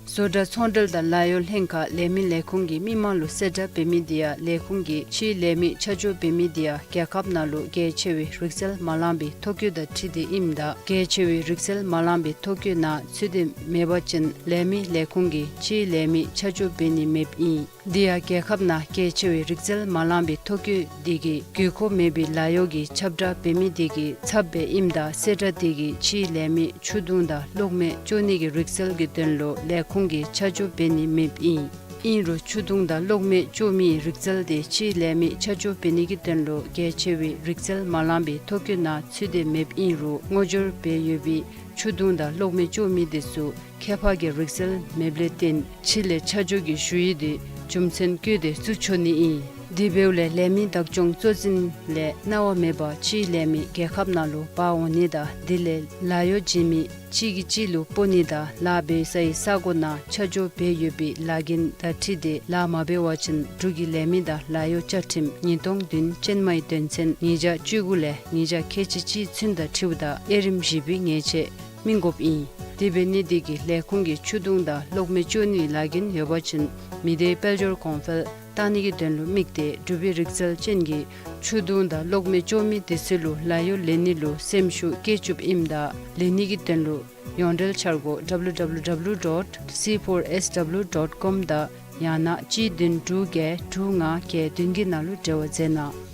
བཟོ་གྲྭ་ཚོང་འབྲེལ་དང་ལཱ་གཡོག་ལྷན་ཁག་ལས་མི་ལས་ཁུངས་ཀྱིས་མི་མང་ལུ་གསལ་བསྒྲགས་འབད་མི་དེ་ཡང་ལས་ཁུངས་ཀྱིས་ཕྱིའི་ལས་མི་ཆ་འཇོག་འབད་མི་དེ་ཡང་རྒྱལ་ཁབ་ནང་ལུ་གལ་ཆེ་བའི་རིག་རྩལ་མ་ལང་པའི་ཐོ་བཀོད་དང་འཁྲིལ་ཏེ་ཨིནམ་ད་གལ་ཆེ་བའི་རིག་རྩལ་མ་ལང་པའི་ཐོ་བཀོད་ནང་ཚུད་དེ་མེད་པ་ཅིན་ལས་མི་ལས་ཁུངས་ཀྱིས་ཕྱིའི་ལས་མི་ཆ་འཇོག་འབད་ནི་མེདཔ་ཨིན། དེ་ཡང་རྒྱལ་ཁབ་ནང་གལ་ཆེ་བའི་རིག་རྩལ་མ་ལང་པའི་ཐོ་བཀོད་དེ་གིས་དགོས་མཁོ་མེད་པའི་ལཱ་གཡོག་གི་ཁྱབ་བསྒྲགས་འབད་མི་དེ་གི་ཚབ་སྦེ་ཨིནམ་ད་གསལ་བསྒྲགས་དེ་གིས་ཕྱིའི་ལས་མི་ཆུ་བརྡུང་དང་གློག་མེ་སྐྱོ་ནི་གི་རིག་རྩལ་གྱི་དོན་ལུ་ལས་ཁུངས་ཀྱིས་ཆ་འཇོག་འབད་ནི་མེདཔ་ཨིན། ཨིན་རུང་ཆུ་བརྡུང་དང་གློག་མེ་སྐྱོ་མིའི་རིག་རྩལ་དེ་ཕྱིའི་ལས་མི་ཆ་འཇོག་འབད་ནི་གི་དོན་ལུ་གལ་ཆེ་བའི་རིག་རྩལ་མ་ལང་པའི་ཐོ་བཀོད་ནང་ཚུད་དེ་མེདཔ་ཨིན་རུང་ངོ་སྦྱོར་འབད་ཡོད་པའི་ཆུ་བརྡུང་དང་གློག་མེ་སྐྱོ་མི་དེ་ཚུ་ཁྱད་འཕགས་ཀྱི་རིག་རྩལ་མེདཔ་ལས་བརྟེན་ཕྱི་ལས་ཆ་འཇོག་གི་ཞུ་ཡིག་དེ་རྒྱུ་མཚན་བཀོད་དེ་བཙུགས་ཆོག་ནི་ཨིན། དེ་འབདཝ་ལས་ལས་མི་བདག་སྐྱོང་གཙོ་འཛིན་ལས་གནང་བ་མེད་པར་ཕྱིའི་ལས་མི་རྒྱལ་ཁབ་ནང་ལུ་འབག་འོང་ནི་དང་དེ་ལས་ལཱ་གཡོག་བྱིན་མི་གཅིག་གིས་གཅིག་ལུ་སྤོ་ནི་དང་ལཱ་འབད་སའི་ས་གོ་ནང་ཆ་འཇོག་འབད་ཡོད་པའི་ལཱ་འགན་དང་འཁྲིལ་ཏེ་ལཱ་མ་འབད་བ་ཅིན་འབྲུག་གི་ལས་མི་དང་ལཱ་གཡོག་བཅའ་ཁྲིམས་ཉིས་སྟོང་བདུན་ཅན་མའི་དོན་ཚན་ཉིས་བརྒྱ་བཅུ་དགུ་ལས་ཉིས་བརྒྱ་ཁལ་གཅིག་གཅིག་ཚུན་དང་འཁྲིལཝ་ད་དབྱེ་རིམ་བཞི་པའི་ཉེས་ཆད་སྨིན་དགོཔ་ཨིན། དེ་འབད་ནི་དེ་གིས་ལས་ཁུངས་ཀྱིས་ཆུ་བརྡུང་དང་གློག་མེ་སྐྱོ་ནིའི་ལཱ་འགན་ཡོད་པ་ཅིན་མི་སྡེའི་དཔལ་འབྱོར་གོང་འཕེལ་བཏང་ནི་གི་དོན་ལུ་དམིགས་ཏེ་འབྲུག་པའི་རིག་རྩལ་ཅན་གྱི་ཆུ་བརྡུང་དང་གློག་མེ་སྐྱོ་མི་དེ་ཚུ་ལུ་ལཱ་གཡོག་ལེན་ནི་ལུ་སེམས་ཤུགས་བསྐྱེད་བཅུགཔ་ཨིནམ་ད་ལེན་ནི་གི་དོན་ལུ་ཡོངས་འབྲེལ་འཆར་སྒོ་W W W dot C four S W dot com དང་ཡང་ན་གཅིག་བདུན་དྲུག་བརྒྱད་དྲུག་ལྔ་བརྒྱད་བདུན་གྱི་ནང་ལུ་འབྲེལ་བ་མཛད་གནང་།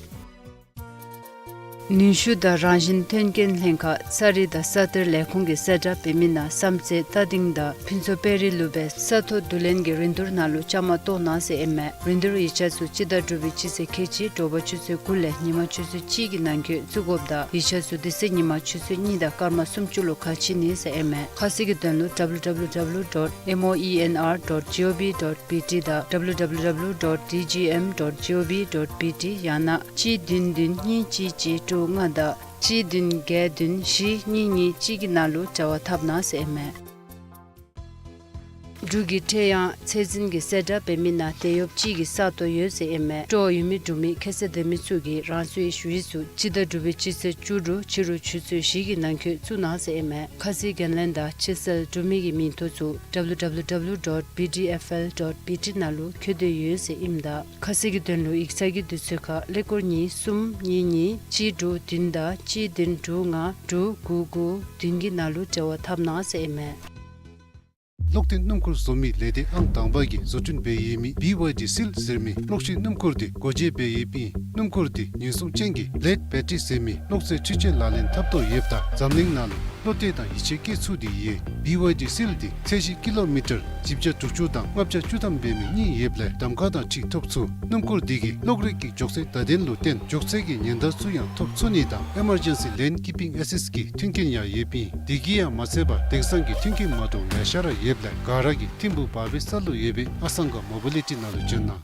ནུས་ཤུགས་དང་རང་བཞིན་མཐུན་རྐྱེན་ལྷན་ཁག་ས་རིག་དང་ས་གཏེར་ལས་ཁུངས་ཀྱིས་གསལ་བསྒྲགས་འབད་མི་ནང་བསམ་རྩེ་རྟ་སྡིང་དང་ཕུན་ཚོགས་དཔལ་རི་ལུ་སྦེ་ས་ཐོ་བསྡུ་ལེན་གྱི་རིན་བསྡུར་ནང་ལུ་བཅའ་མར་གཏོགས་གནང་ཟེར་ཨིན་མས། རིན་བསྡུར་ཡིག་ཆ་ཚུ་སྤྱི་ཟླ་དྲུག་པའི་སྤྱི་ཚེས་ཁལ་གཅིག་དྲོ་པ་ཆུ་ཚོད་དགུ་ལས་ཉིན་མ་ཆུ་ཚོད་གཅིག་གི་ནང་འཁོད་བཙུགས་དགོཔ་དང་ཡིག་ཆ་ཚུ་དེ་ཚེ་ཉིན་མ་ཆུ་ཚོད་གཉིས་དང་སྐར་མ་སུམ་ཅུ་ལུ་ཁ་ཕྱེ་ནི་ཟེར་ཨིན་མས། ཁ་གསལ་གྱི་དོན་ལུ W W W dot M O E N R dot G O V dot B T དང་W W W dot D G M dot G O V dot B T ཡང་ན་གཅིག་བདུན་བདུན་གཉིས་གཅིག་གཅིག་དྲུག་ལྔ་དང་གཅིག་བདུན་བརྒྱད་བདུན་བཞི་གཉིས་གཉིས་གཅིག་གི་ནང་ལུ་འབྲེལ་བ་འཐབ་གནང་ཟེར་ཨིན་མས། འབྲུག་གི་ཁྲེ་ཡང་ཚད་འཛིན་གྱི་གསལ་བསྒྲགས་འབད་མི་ནང་དེད་གཡོགཔ་གཅིག་གི་ས་སྟོང་ཡོད་ཟེར་ཨིན་མས། སྤྲོ་ཡོད་མི་འབྲུག་མི་ཁྱད་ཚད་ལྡན་མི་ཚུ་གིས་རང་སོའི་ཞུ་ཡིག་ཚུ་སྤྱི་ཟླ་དྲུག་པའི་སྤྱི་ཚེས་བཅུ་དྲུག་ཕྱི་རུ་ཆུ་ཚོད་བཞི་གི་ནང་འཁོད་བཙུགས་གནང་ཟེར་ཨིན་མས། ཁ་གསལ་འགན་ལེན་དང་ཕྱིར་སེལ་འབྲུག་མི་གི་མིང་ཐོ་ཚུ་W W W dot B D F L dot B T ནང་ལུ་འཁོད་དེ་ཡོད་ཟེར་ཨིནམ་ད་ཁ་གསལ་གྱི་དོན་ལུ་ཡིག་ཚང་གི་དུས་ཚོད་ཁར་ཀླད་ཀོར་གཉིས་གསུམ་གཉིས་གཉིས་གཅིག་དྲུག་བདུན་དང་གཅིག་བདུན་དྲུག་ལྔ་དྲུག་དགུ་དགུ་བདུན་གྱི་ནང་ལུ་འབྲེལ་བ་འཐབ་གནང་ཟེར་ཨིན་མས། གློག་ཐིག་སྣུམ་འཁོར་བཟོ་མི་ལས་སྡེ་ཨང་དང་པ་གིས་བཟོ་སྐྲུན་འབད་ཡོད་མི་B Y D Seal ཟེར་མི་གློག་ཤིང་སྣུམ་འཁོར་དེ་སྒོ་འབྱེད་འབད་ཡོདཔ་ཨིན། སྣུམ་འཁོར་དེ་ཉེན་སྲུང་ཅན་གྱི་ལེཌ་བེ་ཊི་རི་ཟེར་མི་གློག་རྫས་འཕྲུལ་ཆས་ལག་ལེན་འཐབ་ཐོག་ཡོདཔ་ད་འཛམ་གླིང་ནང་ལུ་བློ་གཏད་དང་ཡིད་ཆེས་བསྐྱེད་ཚུགས་ཏེ་ཡོད། B Y D Seal དེ་ཚད་གཞི་ཀི་ལོ་མི་ཊར་བཞི་བརྒྱ་དྲུག་ཅུ་དང་ལྔ་བརྒྱ་བཅུ་ཐམ་འབད་མི་གཉིས་ཡོདཔ་ལས་གདམ་ཁ་དང་འཁྲིལ་ཐོབ་ཚུགས། སྣུམ་འཁོར་དེ་གིས་གློག་རིག་གི་མགྱོགས་ཚད་བརྡ་དོན་ལུ་བརྟེན་མགྱོགས་ཚད་ཀྱི་ཉེན་བརྡ་ཚུ་ཡང་ཐོབ་ཚུགས་ནི་དང་Emergency Lane Keeping Assist གི་མཐུན་རྐྱེན་ཡང་ཡོདཔ་ཨིན། དེ་གིས་ཡང་མ་ཚད་པར་དེང་སང་གི་མཐུན་རྐྱེན་མ་འདྲཝ་ལེ་ཤ་ར་ཡོདཔ་ལས་ག་ར་གིས་ཐིམ་ཕུག་བར་པའི་ས་ལུ་ཡོད་པའི་ཨ་སང་ག་མོ་བི་ལི་ཊི་ནང་ལུ་བྱོན་གནང་།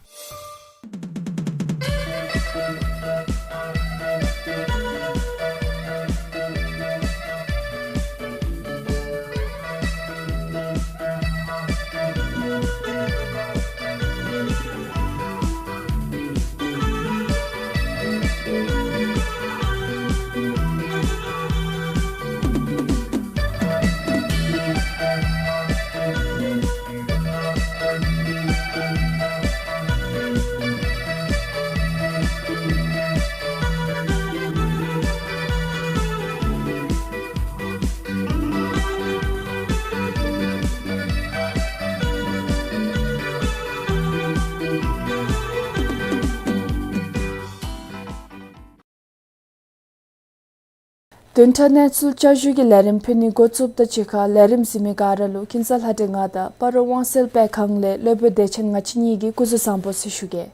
བདུན་ཕྲག་གནས་ཚུལ་བསྐྱར་ཞུའི་ལས་རིམ་ཕུལ་ནི་འགོ་བཙུགསཔ་ད་གཅིག་ཁར་ལས་རིམ་གཟིགས་མི་ག་ར་ལུ་ཀུན་བཟང་ལྷ་སྒྲོན་ང་དང་སྤ་རོ་དབང་གསལ་དཔེ་ཁང་ལས་སློབ་དཔོན་བདེ་ཆེན་ང་བཅས་གཉིས་ཀྱིས་སྐུ་གཟུགས་བཟང་པོ་ཟེར་ཞུ་གེ།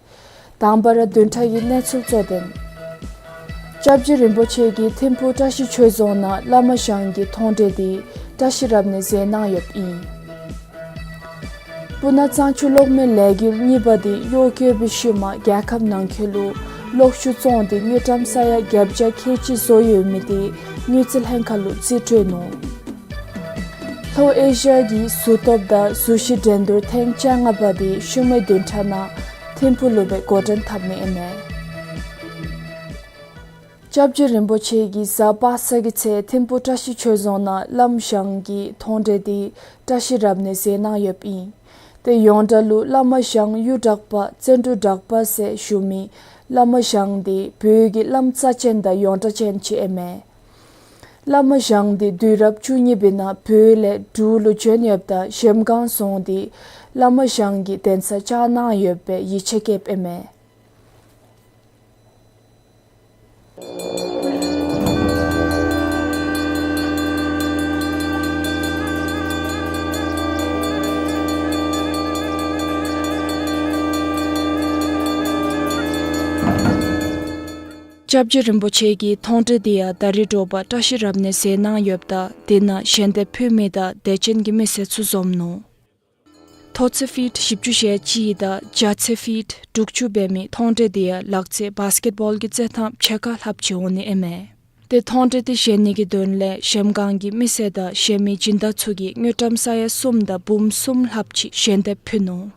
དང་པ་ར་བདུན་ཕྲག་གི་གནས་ཚུལ་གཙོ་དོན། སྐྱབས་རྗེ་རིན་པོ་ཆེ་གིས་ཐིམ་ཕུག་བཀྲ་ཤིས་ཆོས་རྫོང་ནང་བླ་མ་ཞང་གི་མཐོང་གྲོལ་དེ་བཀྲ་ཤིས་རབ་གནས་མཛད་གནང་ཡོདཔ་ཨིན། སྤུ་ན་གཙང་ཆུ་གློག་མེ་ལས་འགུལ་གཉིས་པ་དེ་གཡོག་བཀོལ་བའི་ཤུལ་མ་རྒྱལ་ཁབ་ནང་འཁོད་ལུ་གློག་ཤུགས་བཙོང་སྟེ་དངུལ་ཀྲམ་ས་ཡ་བརྒྱད་བརྒྱ་ཁལ་གཅིག་བཟོ་ཡོད་མི་དེ་དངུལ་རྩིས་ལྷན་ཁག་ལུ་རྩིས་སྤྲོད་ནུག། ལྷོ་ཨེ་ཤི་ཡ་གི་གཟུགས་སྟོབས་དང་གཟུགས་གཞི་འགྲན་བསྡུར་ཐེངས་བཅོ་ལྔ་པ་དེ་ཤུལ་མའི་བདུན་ཕྲག་ནང་ཐིམ་ཕུག་ལུ་སྦེ་འགོ་འདྲེན་འཐབ་ནི་ཨིན་མས། སྐྱབས་རྗེ་རིན་པོ་ཆེ་གིས་གཟའ་པ་སངས་ཀྱི་ཚེ་ཐིམ་ཕུག་བཀྲ་ཤིས་ཆོས་རྫོང་ནང་བླམ་ཞང་གི་མཐོང་གྲོལ་དེ་བཀྲ་ཤིས་རབ་གནས་མཛད་གནང་ཡོདཔ་ཨིན། དེ་ཡོངས་གྲགས་ལུ་བླ་མ་ཞང་གཡུ་བྲག་པ་བརྩོན་འགྲུས་གྲགས་པ་ཟེར་ཞུ་མི་བླ་མ་ཞང་དེ་བོད་ཀྱི་བླམ་རྩ་ཅན་དང་ཡོངས་གྲགས་ཅན་ཅིག་ཨིན་མས། བླ་མ་ཞང་དེ་དུས་རབས་བཅུ་གཉིས་པའི་ནང་བོད་ལས་འབྲུག་ལུ་བྱོན་ཡོདཔ་ད་གཞལམ་སྒང་སོང་སྟེ་བླ་མ་ཞང་གི་གདན་ས་བཅགས་གནང་ཡོད་པའི་ཡིད་ཆེས་བསྐྱེདཔ་ཨིན་མས། སྐྱབས་རྗེ་རིན་པོ་ཆེ་གི་མཐོང་གྲོལ་དེ་ཡང་ད་རིས་དྲོ་པ་བཀྲ་ཤིས་རབ་གནས་མཛད་གནང་ཡོདཔ་ད་དེ་ནང་ཞལ་འདེབས་ཕུལ་མི་དང་དད་ཅན་གྱི་མི་སེར་ཚུ་འཛོམས་ནུག། མཐོ་ཚད་ཕིཊ་བཞི་བཅུ་ཞེ་གཅིག་དང་རྒྱ་ཚད་ཕིཊ་དྲུག་ཅུ་འབད་མི་མཐོང་གྲོལ་དེ་ཡང་ལག་རྩེད་བཱསི་ཀེཊ་བཱོལ་གྱི་རྩེད་ཐང་ཕྱེད་ཀ་ལྷགཔ་ཅིག་འོང་ནི་ཨིན་མས། དེ་མཐོང་གྲོལ་དེ་བཞེས་ནི་གི་དོན་ལས་གཞལམ་སྒང་གི་མི་སེར་དང་གཞན་མི་སྦྱིན་བདག་ཚུ་གིས་དངུལ་ཀྲམ་ས་ཡ་གསུམ་དང་འབུམ་གསུམ་ལྷགཔ་ཅིག་ཞལ་འདེབས་ཕུལ་ནུག།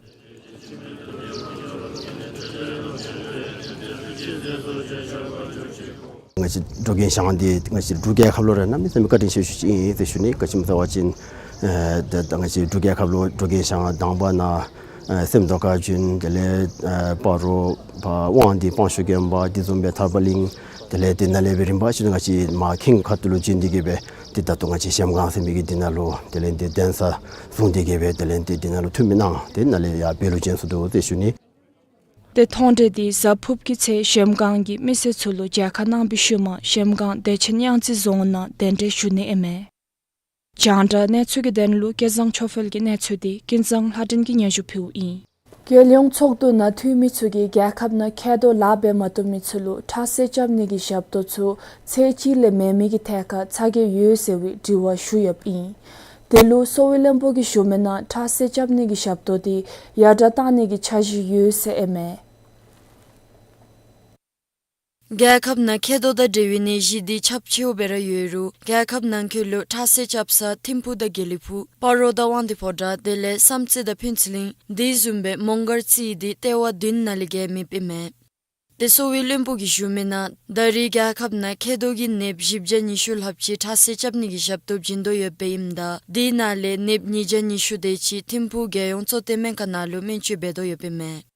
ང་བཅས་འབྲོག་རྒན་ཞང་འདི་ང་བཅས་འབྲུག་རྒྱལ་ཁབ་ལུ་ར་གནམ་མེད་ས་མེད་བཀའ་དྲིན་ཆེ་ཤོས་ཅིག་ཨིན་ཟེར་ཞུ་ནི། ག་ཅི་སྨོ་ཟེར་བ་ཅིན་ཨེ་ད་ད་ང་བཅས་འབྲུག་རྒྱལ་ཁབ་ལུ་འབྲོག་རྒན་ཞང་དང་པ་ནཱ་ཨེ་སེམས་རྟོགས་ཁ་བྱོན། དེ་ལས་ཨེ་སྤ་རོ་ཕར་དབང་འདུས་སྤང་ཕྱོགས་དགོན་པ་དེ་བཟུམ་སྦེ་ཐར་པ་གླིང་དེ་ལས་དེ་ནང་ལས་སྦེ་རིམ་པ་བཞིན་ང་བཅས་མར་ཁིང་ཁ་ཐུག་ལུ་བྱོན་ཏེ་གི་སྦེ་ཏེ་ད་ལྟོ་ང་བཅས་གཞལམ་སྒང་ཟེར་མི་གི་འདི་ནང་ལུ་དེ་ལས་འདི་གདན་ས་བཟུང་སྟེ་གི་སྦེ་དེ་ལས་འདི་འདི་ནང་ལུ་འཐུས་མི་གནང་སྟེ་ནཱ་ལས་ཡར་བོད་ལུ་བྱོན་སོ་ནུག་ཟེར་ཞུ་ནི། ཏེ་མཐོང་གྲོལ་འདི་གཟའ་ཕུརཔ་གི་ཚེ་གཞལམ་སྒང་གི་མི་སེར་ཚུ་ལུ་མཇལ་ཁ་གནང་བའི་ཤུལ་མ་གཞལམ་སྒང་བདེ་ཆེན་གཡང་རྩེ་རྫོང་ནང་གདན་འདྲེན་ཞུ་ནི་ཨིན་མས། རྒྱང་བསྒྲགས་གནས་ཚུལ་གྱི་དོན་ལུ་སྐལ་བཟང་ཆོས་འཕེལ་གྱི་གནས་ཚུལ་འདི་ཀུན་བཟང་ལྷ་སྒྲོན་གྱིས་སྙན་ཞུ་ཕུལཝ་ཨིན། རྒྱལ་ཡོངས་ཚོགས་འདུ་ནང་འཐུས་མི་ཚུ་གིས་རྒྱལ་ཁབ་ནང་མཁལ་རྡོག་ལག་འབད་མ་བཏུབ་མི་ཚུ་ལུ་ཁྲག་བསིལ་རྐྱབ་ནི་གི་ཞབས་ཏོག་ཚུ་ཚད་གཅིག་ལས་མེད་མི་གི་ཐད་ཁར་ཚ་གྱང་ཡོད་ཟེར་བའི་དྲི་བ་ཞུ་ཡོདཔ་ཨིན། དེ་ལུ་གསོ་བའི་བློན་པོ་གིས་ཞུ་མི་ནང་ཁྲག་བསིལ་རྐྱབ་ནི་གི་ཞབས་ཏོག་འདི་ཡར་དྲག་གཏང་ནི་གི་འཆར་གཞི་ཡོད་ཟེར་ཨིན་མས། རྒྱལ་ཁབ་ནང་མཁལ་རྡོག་དང་འབྲེལ་བའི་ནད་གཞི་འདི་ཁྱབ་ཆེཝ་སྦེ་ར་ཡོད་རུང་རྒྱལ་ཁབ་ནང་འཁོད་ལུ་ཁྲག་བསིལ་རྐྱབ་ས་ཐིམ་ཕུག་དང་དགེ་ལེགས་ཕུག་སྤ་རོ་དང་དབང་འདུས་ཕོ་བྲང་དེ་ལས་བསམ་རྩེ་དང་ཕུན་ཚོགས་གླིང་དེ་བཟུམ་སྦེ་མོང་སྒར་རྩེ་འདི་ལྟེ་བ་བདུན་ནང་ལས་བརྒལ་མེདཔ་ཨིན་མས། ཏེ་གསོ་བའི་བློན་པོ་གིས་ཞུ་མི་ནང་ད་རེས་རྒྱལ་ཁབ་ནང་མཁལ་རྡོག་གི་ནདཔ་བཞི་བརྒྱ་ཉི་ཤུ་ལྷགཔ་ཅིག་ཁྲག་བསིལ་རྐྱབ་ནི་གི་ཞབས་ཏོག་བྱིན་དོ་ཡོདཔ་ཨིནམ་ད་དེ་ནང་ལས་ནདཔ་ཉིས་བརྒྱ་ཉི་ཤུ་དེ་ཅིག་ཐིམ་ཕུག་རྒྱལ་ཡོངས་གཙོ་བསྟེན་སྨན་ཁང་ནང་ལུ་སྨན་བཅོས་འབད་དོ་ཡོདཔ་ཨིན་མས།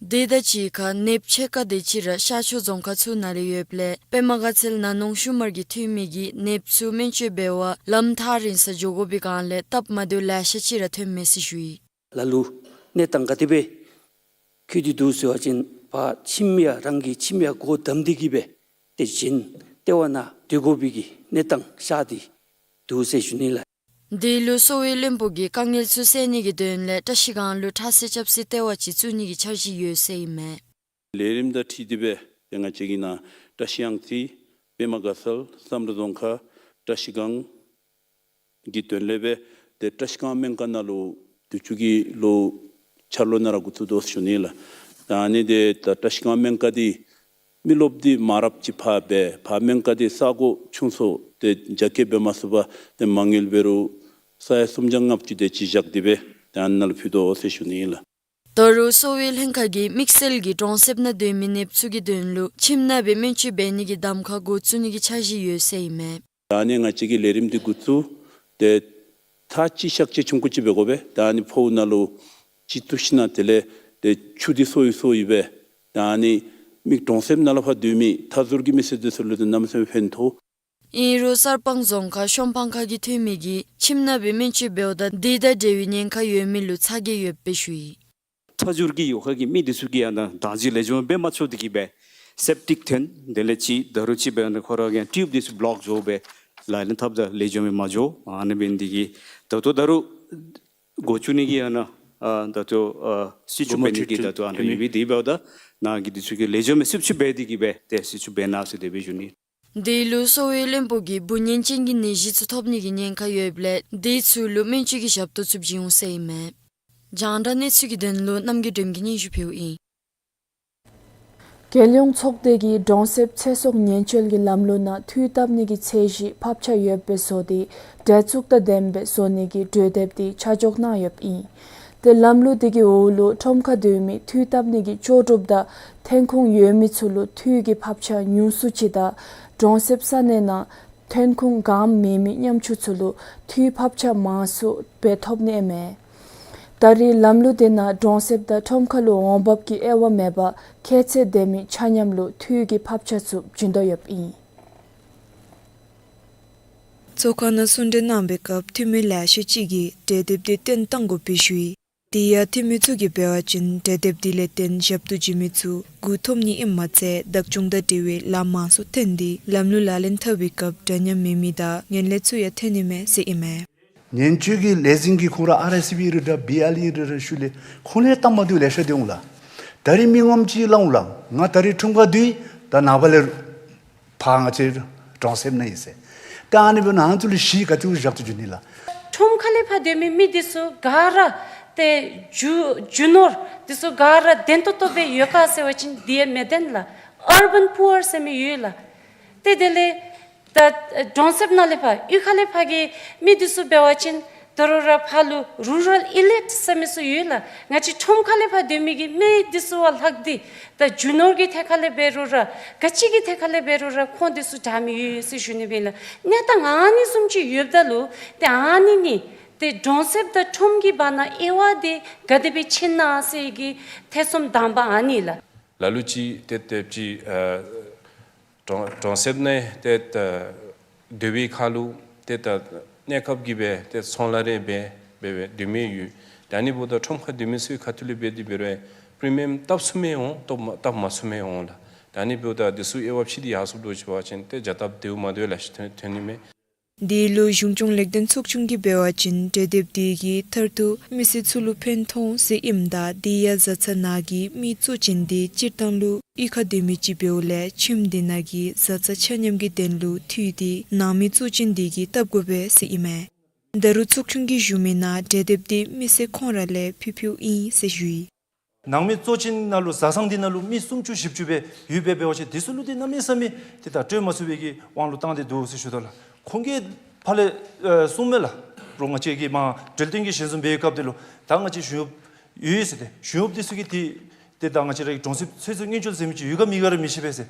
དེ་དང་གཅིག་ཁར་ནདཔ་ཕྱེད་ཀ་དེ་ཅིག་ར་ཤར་ཕྱོགས་རྫོང་ཁག་ཚུ་ནང་ལས་ཡོདཔ་ལས་པདྨ་དགའ་ཚལ་ནང་ནོངས་ཤུལ་མར་གྱི་འཐུས་མི་གིས་ནདཔ་ཚུ་སྨན་བཅོས་འབད་བར་ལམ་ཐག་རིང་སར་འགྱོ་དགོ་པའི་སྒང་ལས་སྟབས་མ་བདེཝ་ལེ་ཤ་ཅིག་ར་ཐོནམ་མས་ཟེར་ཞུ་ཡི། ལ་ལུ་གནས་སྟངས་ག་དེ་སྦེ་འཁྱུད་དེ་འདུག་ཟེར་བ་ཅིན་ཕར་ཁྱིམ་ཡང་རང་གི་ཁྱིམ་ཡང་སྒོ་བསྡམས་ཏེ་གི་སྦེ་ཏེ་གཞན་ལྟེ་བ་ནང་སྡོད་དགོ་པའི་གི་གནས་སྟངས་ཤར་ཏེ་འདུག་ཟེར་ཞུ་ནི་ལགས། དེ་ལུ་གསོ་བའི་བློན་པོ་གིས་དཀའ་ངལ་ཚུ་སེལ་ནི་གི་དོན་ལས་བཀྲ་ཤིས་སྒང་ལུ་ཁྲག་བསིལ་རྐྱབ་སའི་ལྟེ་བ་ཅིག་བཙུགས་ནི་གི་འཆར་གཞི་ཡོད་ཟེར་ཨིན་མས། ལས་རིམ་དང་འཁྲིལ་ཏེ་སྦེ་ཏེ་ང་བཅས་ཀྱི་ནཱ་བཀྲ་ཤིས་གཡང་རྩེ་པདྨ་དགའ་ཚལ་བསམ་གྲུབ་རྫོང་ཁག་བཀྲ་ཤིས་སྒང་གི་དོན་ལས་སྦེ་ཏེ་བཀྲ་ཤིས་སྒང་སྨན་ཁང་ནང་ལུ་དུས་ཅི་གི་ལོ་འཆར་ལོ་ནང་ར་འགོ་བཙུགས་དོ་ཟེར་ཞུ་ནི་ལགས། ད་ཨ་ནི་འདི་ད་བཀྲ་ཤིས་སྒང་སྨན་ཁང་འདི་མི་རློབས་འདི་མང་རབས་ཅིག་ཕར་སྦེ་ཕར་སྨན་ཁང་འདི་ས་གོ་ཆུང་སུ་ཏེ་རྒྱ་སྐྱེད་འབད་མ་ཚུགས་པར་ཏེ་མ་དངུལ་འབད་རུང་ས་ཡ་སུམ་བརྒྱ་ལྔ་བཅུ་དེ་ཅིག་བཞག་སྟེ་སྦེ་ཏེ་ཨ་ནཱ་ལུ་ཕུལ་དོ་ཟེར་ཞུ་ནི་ལགས། ད་རུང་གསོ་བའི་ལྷན་ཁག་གིས་དམིགས་བསལ་གྱི་གྲོང་གསེབ་ནང་སྡོད་མི་ནདཔ་ཚུ་གི་དོན་ལུ་ཁྱིམ་ནང་སྦེ་སྨན་བཅོས་འབད་ནི་གི་གདམ་ཁ་འགོ་བཙུགས་ནི་གི་འཆར་གཞི་ཡོད་ཟེར་ཨིན་མས། ད་ཨ་ནི་ང་བཅས་ཀྱིས་ལས་རིམ་འདི་འགོ་བཙུགས་ཏེ་ཚར་གཅིག་གཤག་བཅོས་ཆུང་ཀུ་ཅིག་འབད་དགོ་པས། ད་ཨ་ནི་ཕོཝ་ནང་ལུ་གཅིག་བཏུབ་ཞིན་ན་དེ་ལས་ཏེ་ཆུ་འདི་སོ་ཡི་སོ་ཡི་སྦེ་ད་ཨ་ནི་མི་གྲོང་གསེབ་ནང་ལུ་ཕར་སྡོད་མི་མཐའ་ཟུར་གྱི་མི་སེར་འདི་ཚུ་ལུ་ཏེ་གནམ་མེད་ས་མེད་ཕན་ཐོགས། ཨིན་རུང་གསར་སྤང་རྫོང་ཁག་ཤོམ་སྤང་ཁ་གི་འཐུས་མི་གིས་ཁྱིམ་ནང་སྦེ་སྨན་བཅོས་འབདཝ་ད་དེ་དང་འབྲེལ་བའི་ཉེན་ཁ་ཡོད་མི་ལུ་ཚ་གྱང་ཡོདཔ་སྦེ་ཞུ་ཡི། མཐའ་ཟུར་གྱི་ཡོད་ཁ་གི་མི་འདི་ཚུ་གིས་ཡང་ན་བདག་འཛིན་ལེགས་ཤོམ་འབད་མ་ཚུགས་ཏེ་གི་སྦེ་ སེབ་ཊིཀ་ཐོན། དེ་ལས་ཅིག་ད་རུང་ཅིག་འབད་ནི་ཁོ་ར་གི་ཊིའུབ་འདི་ཚུ་བོ་ལོཀ་འགྱོ་སྦེ་ལག་ལེན་འཐབ་ད་ལེགས་ཤོམ་སྦེ་མ་འགྱོ། ཨ་ནི་འབད་ནི་འདི་གིས་ད་ལྟོ་ད་རུང་འགོ་བཙུགས་ནི་གི་ཨ་ནཱ་ཨ་ད་ལྟོ་ཨ་སྲིད་བྱུས་འབད་ནི་གི་ད་ལྟོ་ཨ་ནི་ཡོད་པས། དེ་འབདཝ་ད་ནཱ་གི་འདི་ཚུ་གིས་ལེགས་ཤོམ་སྦེ་སྲིད་བྱུས་འབད་དེ་གིས་སྦེ་ཏེ་སྲིད་བྱུས་འབད་གནང་ཟེར་དེ་སྦེ་ཞུ་ནི། དེ་ལུ་གསོ་བའི་བློན་པོ་གིས་འབུ་ངན་ཅན་གྱི་ནད་གཞི་ཚུ་ཐོབ་ནི་གི་ཉེན་ཁ་ཡོདཔ་ལས་དེ་ཚུ་ལུ་སྨན་བཅོས་ཀྱི་ཞབས་ཏོག་ཚུ་བྱིན་འོང་ཟེར་ཨིན་མས། རྒྱང་བསྒྲགས་གནས་ཚུལ་གྱི་དོན་ལུ་རྣམ་རྒྱལ་སྒྲོལ་མ་གིས་སྙན་ཞུ་ཕུལཝ་ཨིན། རྒྱལ་ཡོངས་ཚོགས་སྡེ་གིས་གྲོང་གསེབ་ཚེ་སྲོག་ཉེན་བཅོལ་གྱི་ལམ་ལུགས་ནང་འཐུས་བཏབ་ནི་གི་ཚད་གཞི་ཕབ་ཆ་ཡོདཔ་སྦེ་བཟོ་སྟེ་འདྲ་བཙུགས་དང་ལྡནམ་སྦེ་བཟོ་ནི་གི་གྲོས་འདེབས་འདི་ཆ་འཇོག་གནང་ཡོདཔ་ཨིན། ཏེ་ལམ་ལུགས་འདི་གི་འོག་ལུ་ཁྲོམ་ཁར་སྡོད་མི་འཐུས་བཏབ་ནི་གི་ལྕོགས་གྲུབ་དང་ཐོན་ཁུངས་ཡོད་མི་ཚུ་ལུ་འཐུས་ཀྱི་ཕབ་ཆ་ཉུང་སུ་ཅིག་དང་གྲོང་གསེབ་ས་གནས་ནང་ཐོན་ཁུངས་གངམ་མེད་མི་ཉམ་ཆུང་ཚུ་ལུ་འཐུས་ཕབ་ཆ་མང་སུ་སྦེ་ཐོབ་ནི་ཨིན་མས། ད་རེས་ལམ་ལུགས་འདི་ནང་གྲོང་གསེབ་དང་ཁྲོམ་ཁ་ལུ་འོང་འབབ་ཀྱི་དབྱེ་བ་མེད་པར་ཁྱད་ཚད་ལྡན་མི་ཆ་མཉམ་ལུ་འཐུས་ཀྱི་ཕབ་ཆ་ཚུ་བྱིན་དོ་ཡོདཔ་ཨིན། ཚོགས་ཁང་ནང་གསུང་གྲོས་གནང་བའི་སྐབས་འཐུས་མི་ལེ་ཤ་ཅིག་གིས་གྲོས་འདེབས་འདི་བཏོན་གཏང་དགོ་པའི་ཞུ་ཡི། དེ་ཡང་འཐུས་མི་ཚུ་གིས་འབད་བ་ཅིན་གྲོས་འདེབས་འདི་ལས་བརྟེན་ཞབས་ཏོག་བྱིན་མི་ཚུ་མགུ་འཐོམ་ནི་ཨིནམ་མ་ཚད་བདག་སྐྱོང་དང་འབྲེལ་བའི་ལཱ་མང་སུ་ཐོན་ཏེ་ལམ་ལུགས་ལག་ལེན་འཐབ་པའི་སྐབས་འདྲ་མཉམ་མེད་མི་དང་ངན་ལྷད་ཚུ་ཡང་ཐོན་ནི་མས་ཟེར་ཨིན་མས། ཉེན་བཅོལ་གྱི་ལས་འཛིན་གྱིས་ཁོང་ར་ཨར་ཨེས་སི་བི་ར་འདྲ་བི་ཨར་ཨི་ར་འདྲ་ཞུ་ལས་ཁོང་ལས་སྟབས་མ་བདེཝ་ལེ་ཤ་འདུག་ལགས། ད་རེས་མི་ངོམ་ཅིག་སླབ་འོང་ལགས། ང་ད་རེས་ཁྲོམ་ཁར་སྡོད་ཡི། ད་ནངས་པ་ལས་ཕར་ང་བཅས་གྲོང་གསེབ་ནང་ཨིན་ཟེར། ད་ཨ་ནི་འབདཝ་ད་ང་ཚུ་ལུ་གཞི་ག་ཏེ་བཞག་སྟེ་འགྱོ་ནི་ལགས། ཁྲོམ་ཁ་ལས་ཕར་སྡོད་མི་མི་འདི་ཚུ་ག་ར་ཏེ་རྒྱུ་རྒྱུ་ནོར་འདི་ཚུ་ག་ར་ལྡན་ཏོག་ཏོ་སྦེ་ཡོད་ག་ཟེར་བ་ཅིན་དེ་ཡང་མི་ལྡན་ལགས། ཨར་བཱན་པུ་ཨར་ཟེར་མི་ཡོད་ལགས། ཏེ་དེ་ལས་ད་གྲོང་གསེབ་ནང་ལས་ཕར་གཡུས་ཁ་ལས་ཕར་གྱི་མི་འདི་ཚུ་འབད་བ་ཅིན་ད་རུང་ར་ཕར་ལུ་རུ་རཱལ་ཨི་ལིཊ་ཟེར་མི་ཚུ་ཡོད་ལགས། ང་བཅས་ཁྲོམ་ཁ་ལས་ཕར་སྡོད་མི་གི་མི་འདི་ཚུ་བ་ལྷག་སྟེ་ད་རྒྱུ་ནོར་གྱི་ཐད་ཁ་ལས་འབད་རུང་ར་ག་ཅི་གི་ཐད་ཁ་ལས་འབད་རུང་ར་ཁོང་འདི་ཚུ་དྲག་མི་ཡོད་ཡོད་ཟེར་ཞུ་ནི་སྦེ་ལགས། གནས་སྟངས་ཨ་ནི་བཟུམ་ཅིག་ཡོདཔ་ད་ལུ་ཏེ་ཨ་ནི་ནི་ཏེ་གྲོང་གསེབ་དང་ཁྲོམ་གྱི་བར་ན་དབྱེ་བ་འདི་ག་དེ་སྦེ་ཕྱེ་ན་ཟེར་གྱི་ཐེ་ཚོམ་དང་པ་ཨ་ནི་ལགས། ལ་ལུ་ཅིག་ཏེ་ཏེ་ཅིག་ཨ་གྲོང་གྲོང་གསེབ་ནང་ཏེ་ད་སྡོད་པའི་ཁར་ལུ་ཏེ་ད་གནས་སྐབས་ཀྱི་སྦེ་ཏེ་ཚོང་ལཱ་རེ་འབད་འབད་འབད་སྡོད་མི་ཡོད། ད་ཨ་ནི་འབདཝ་ད་ཁྲོམ་ཁར་སྡོད་མི་ཚུ་གི་ཁ་ཐུག་ལས་འབད་དེ་འབད་རུང་པི་རི་མི་ཡམ་བཏབ་ཚུགས་མི་འོང་བཏབ་མ་བཏབ་མ་ཚུགས་མི་འོང་ལགས། ད་ཨ་ནི་འབདཝ་ད་འདི་ཚུ་དབྱེ་བ་ཕྱེ་སྟེ་ཡར་སོངམ་འདྲཝ་ཅིག་འབད་བ་ཅིན་ཏེ་བྱ་སྟབས་བདེཝ་མ་བདེཝ་ལེ་ཤ་ཐོན་ཐོན་ནི་མས། འདི་ལུ་གཞུང་སྐྱོང་ལེགས་ལྡན་ཚོགས་ཆུང་གིས་འབད་བ་ཅིན་གྲོས་འདེབས་འདི་གིས་མཐར་ཐུག་མི་སེར་ཚུ་ལུ་ཕན་ཐོགས་ཟེར་ཨིནམ་ད་དེ་ཡང་བཟའ་ཚང་ནང་གི་མི་གཙོ་ཅན་འདི་སྤྱིར་བཏང་ལུ་གཡུས་ཁར་སྡོད་མི་ཅིག་འབདཝ་ལས་ཁྱིམ་འདི་ནང་གི་བཟའ་ཚང་ཆ་མཉམ་གྱི་དོན་ལུ་འཐུས་ཏེ་ནང་མི་གཙོ་ཅན་འདི་གིས་བཏབ་དགོ་པས་ཟེར་ཨིན་མས། ད་རུང་ཚོགས་ཆུང་གིས་ཞུ་མི་ནང་གྲོས་འདེབས་འདི་མི་སེར་ཁོང་ར་ལས་ཕུལ་ཕུལཝ་ཨིན་ཟེར་ཞུ་ཡི། ནང་མི་གཙོ་ཅན་ནང་ལུ་བཟའ་ཚང་འདི་ནང་ལུ་མི་སུམ་ཅུ་བཞི་བཅུ་སྦེ་ཡོད་པས། འབད་བ་ཅིན་འདི་ཚུ་ལུ་ཏེ་གནམ་མེད་ས་མེད་ཏེ་ད་སྤྲོད་མ་ཚུགས་པའི་གི་དབང་ལུ་བཏང་སྟེ་འདུག་ཟེར་ཞུ་དོ་ལགས། ཁོང་གིས་ཕར་ལས་ཨེ་གསུངམ་མས་ལགས། རོགས་ང་བཅས་ཀྱིས་མར་གྲོས་བསྟུན་གྱི་ཞལ་འཛོམས་འབད་བའི་སྐབས་འདི་ལུ་ད་ང་བཅས་གཞུང་གཡོགཔ་ཡོད་ཟེར། ཏེ་གཞུང་གཡོགཔ་འདི་ཚུ་གིས་ཏེ་ཏེ་ད་ང་བཅས་ར་གི་གྲོང་གསེབ་ཚེ་སྲོག་ཉེན་བཅོལ་ཟེར་མི་ཅིག་ཡོད་ག་མེད་ག་ར་མི་ཤེས་པས་ཟེར།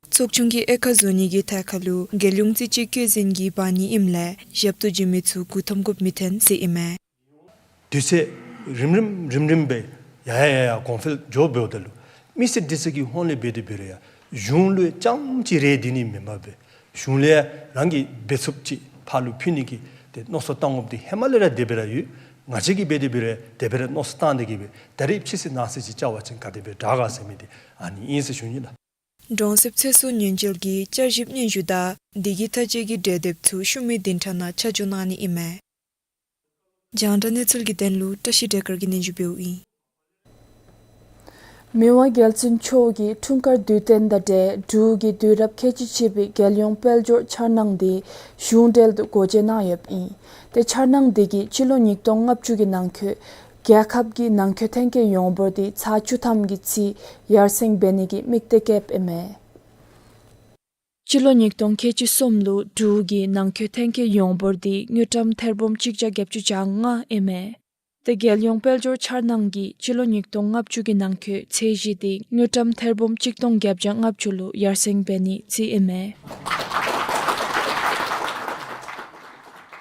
ཚོགས་ཆུང་གིས་དབྱེ་ཁག་བཟོ་ནི་གི་ཐད་ཁར་ལུ་རྒྱལ་ཡོངས་རྩིས་དཔྱད་བཀོད་འཛིན་གྱི་འབག་ནི་ཨིནམ་ལས་ཞབས་ཏོག་བྱིན་མི་ཚུ་མགུ་འཐོམ་དགོཔ་མི་ཐོན་ཟེར་ཨིན་མས། དུས་ཚོད་རིམ་རིམ་རིམ་རིམ་སྦེ་ཡར་ཡར་ཡར་ཡར་གོང་འཕེལ་འགྱོ་འབདཝ་ད་ལུ་མི་སེར་འདི་ཚུ་གི་ཧོངས་ལས་འབད་དེ་འབད་རུང་ཡང་གཞུང་ལུ་རྐྱངམ་གཅིག་རེ་སྡོད་ནི་མེན་པར་སྦེ་གཞུང་ལས་རང་གིས་འབད་ཚུགསཔ་ཅིག་ཕར་ལུ་ཕུལ་ནི་གི་ཏེ་མནོ་བསམ་བཏང་དགོཔ་འདི་ཧེ་མ་ལས་ར་དེ་སྦེ་ར་ཡོད། ང་བཅས་ཀྱིས་འབད་དེ་འབད་རུང་ཡང་དེ་སྦེ་ར་མནོ་བསམ་བཏང་སྟེ་གིས་སྦེ་ད་རེས་ཕྱི་ཚེས་ནངས་ཚེས་ཅིག་བཅར་བ་ཅིན་ག་དེ་སྦེ་དྲག་ག་ཟེར་མི་འདི་ཨ་ནི་ཨིན་ཟེར་ཞུ་ནི་ལགས། གྲོང་གསེབ་ཚེ་སྲོག་ཉེན་བཅོལ་གྱི་བསྐྱར་ཞིབ་སྙན་ཞུ་དང་དེ་གི་ཐག་བཅད་ཀྱི་གྲོས་འདེབས་ཚུ་ཤུལ་མའི་བདུན་ཕྲག་ནང་ཆ་འཇོག་གནང་ནི་ཨིན་མས། རྒྱང་བསྒྲགས་གནས་ཚུལ་གྱི་དོན་ལུ་བཀྲ་ཤིས་སྒྲོལ་དཀར་གྱིས་སྙན་ཞུ་འབདཝ་ཨིན། མི་དབང་རྒྱལ་བཙུན་མཆོག་གིས་འཁྲུངས་སྐར་དུས་སྟོན་དང་འབྲེལ་འབྲུག་གི་དུས་རབས་ཁལ་གཅིག་གཅིག་པའི་རྒྱལ་ཡོངས་དཔལ་འབྱོར་འཆར་སྣང་འདི་གཞུང་འབྲེལ་དུ་སྒོ་འབྱེད་གནང་ཡོདཔ་ཨིན། ཏེ་འཆར་སྣང་འདི་གིས་སྤྱི་ལོ་ཉིས་སྟོང་ལྔ་བཅུ་གི་ནང་འཁོད་རྒྱལ་ཁབ་ཀྱི་ནང་མཁོ་ཐོན་སྐྱེད་ཡོངས་འབོར་འདི་ཚག་བཅུ་ཐམ་གྱི་རྩིས་ཡར་སེང་འབད་ནི་གི་དམིགས་གཏད་བསྐྱེདཔ་ཨིན་མས། སྤྱི་ལོ་ཉིས་སྟོང་ཁལ་གཅིག་གསུམ་ལུ་འབྲུག་གི་ནང་མཁོ་ཐོན་སྐྱེད་ཡོངས་འབོར་འདི་དངུལ་ཀྲམ་ཐེར་འབུམ་གཅིག་བརྒྱ་བརྒྱད་ཅུ་གྱ་ལྔ་ཨིན་མས། ཏེ་རྒྱལ་ཡོངས་དཔལ་འབྱོར་འཆར་སྣང་གིས་སྤྱི་ལོ་ཉིས་སྟོང་ལྔ་བཅུ་གི་ནང་འཁོད་ཚད་གཞི་འདི་དངུལ་ཀྲམ་ཐེར་འབུམ་གཅིག་སྟོང་བརྒྱད་བརྒྱ་ལྔ་བཅུ་ལུ་ཡར་སེང་འབད་ནི་རྩིས་ཨིན་མས།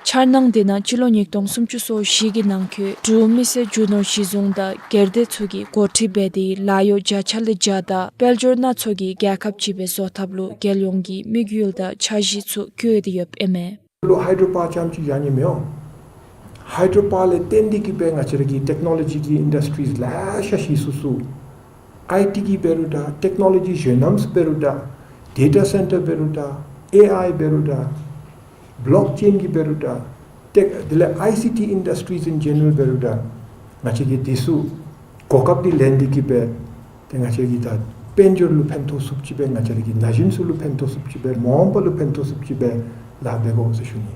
འཆར་སྣང་འདི་ནང་སྤྱི་ལོ་ཉིས་སྟོང་སུམ་ཅུ་སོ་བཞི་གི་ནང་འཁོད་འབྲུག་མི་སེར་རྒྱུ་ནོར་གཞི་བཟུང་དང་སྒེར་སྡེ་ཚུ་གིས་འགོ་ཁྲིད་འབད་དེ་ལཱ་གཡོག་བརྒྱ་ཆ་ལས་བརྒྱ་དང་དཔལ་འབྱོར་སྣ་ཚོགས་ཀྱི་རྒྱལ་ཁབ་ཅིག་སྦེ་བཟོ་ཐབས་ལུ་རྒྱལ་ཡོངས་ཀྱི་དམིགས་ཡུལ་དང་འཆར་གཞི་ཚུ་བཀོད་དེ་ཡོདཔ་ཨིན་མས། ལུ་ཧའི་ཌྲོ་པཱ་རྐྱངམ་ཅིག་ཡང་ནི་མེན་ནོ། ཧའི་ཌྲོ་པཱ་ལས་བརྟེན་ཏེ་གིས་སྦེ་ང་བཅས་ར་གི་ཊེཀ་ནོ་ལོ་ཇི་གི་ཨིན་ཌསི་ཊི་རིས་ལེ་ཤ་གཞི་བཙུགས་བཙུགས། ཨའི་ཊི་གི་འབད་རུང་ད་ཊེཀ་ནོ་ལོ་ཇི་གཞན་རྣམས་འབད་རུང་ད་ཌེ་ཊ་སེན་ཊར་འབད་རུང་ད་ཨེ་ཨའི་འབད་རུང་ད་བོ་ལོག་ཅེན་གི་འབད་རུང་ད་ཊེཀ་དེ་ལས་ཨའི་སི་ཊི་ཨིན་ཌསི་ཊི་རིསི་ཨིན་ཇེ་ནེ་རལ་འབད་རུང་ད་ང་བཅས་ཀྱིས་དེ་ཚུ་གོ་སྐབས་འདི་ལེན་ཏེ་གིས་སྦེ་ཏེ་ང་བཅས་ཀྱི་ད་དཔལ་འབྱོར་ལུ་ཕན་ཐོགས་ཚུགསཔ་ཅིག་སྦེ་ང་བཅས་ར་གི་ན་གཞོན་ཚུ་ལུ་ཕན་ཐོགས་ཚུགསཔ་ཅིག་སྦེ་མ་འོངས་པ་ལུ་ཕན་ཐོགས་ཚུགསཔ་ཅིག་སྦེ་ལཱ་འབད་དགོ་ཟེར་ཞུ་ནི།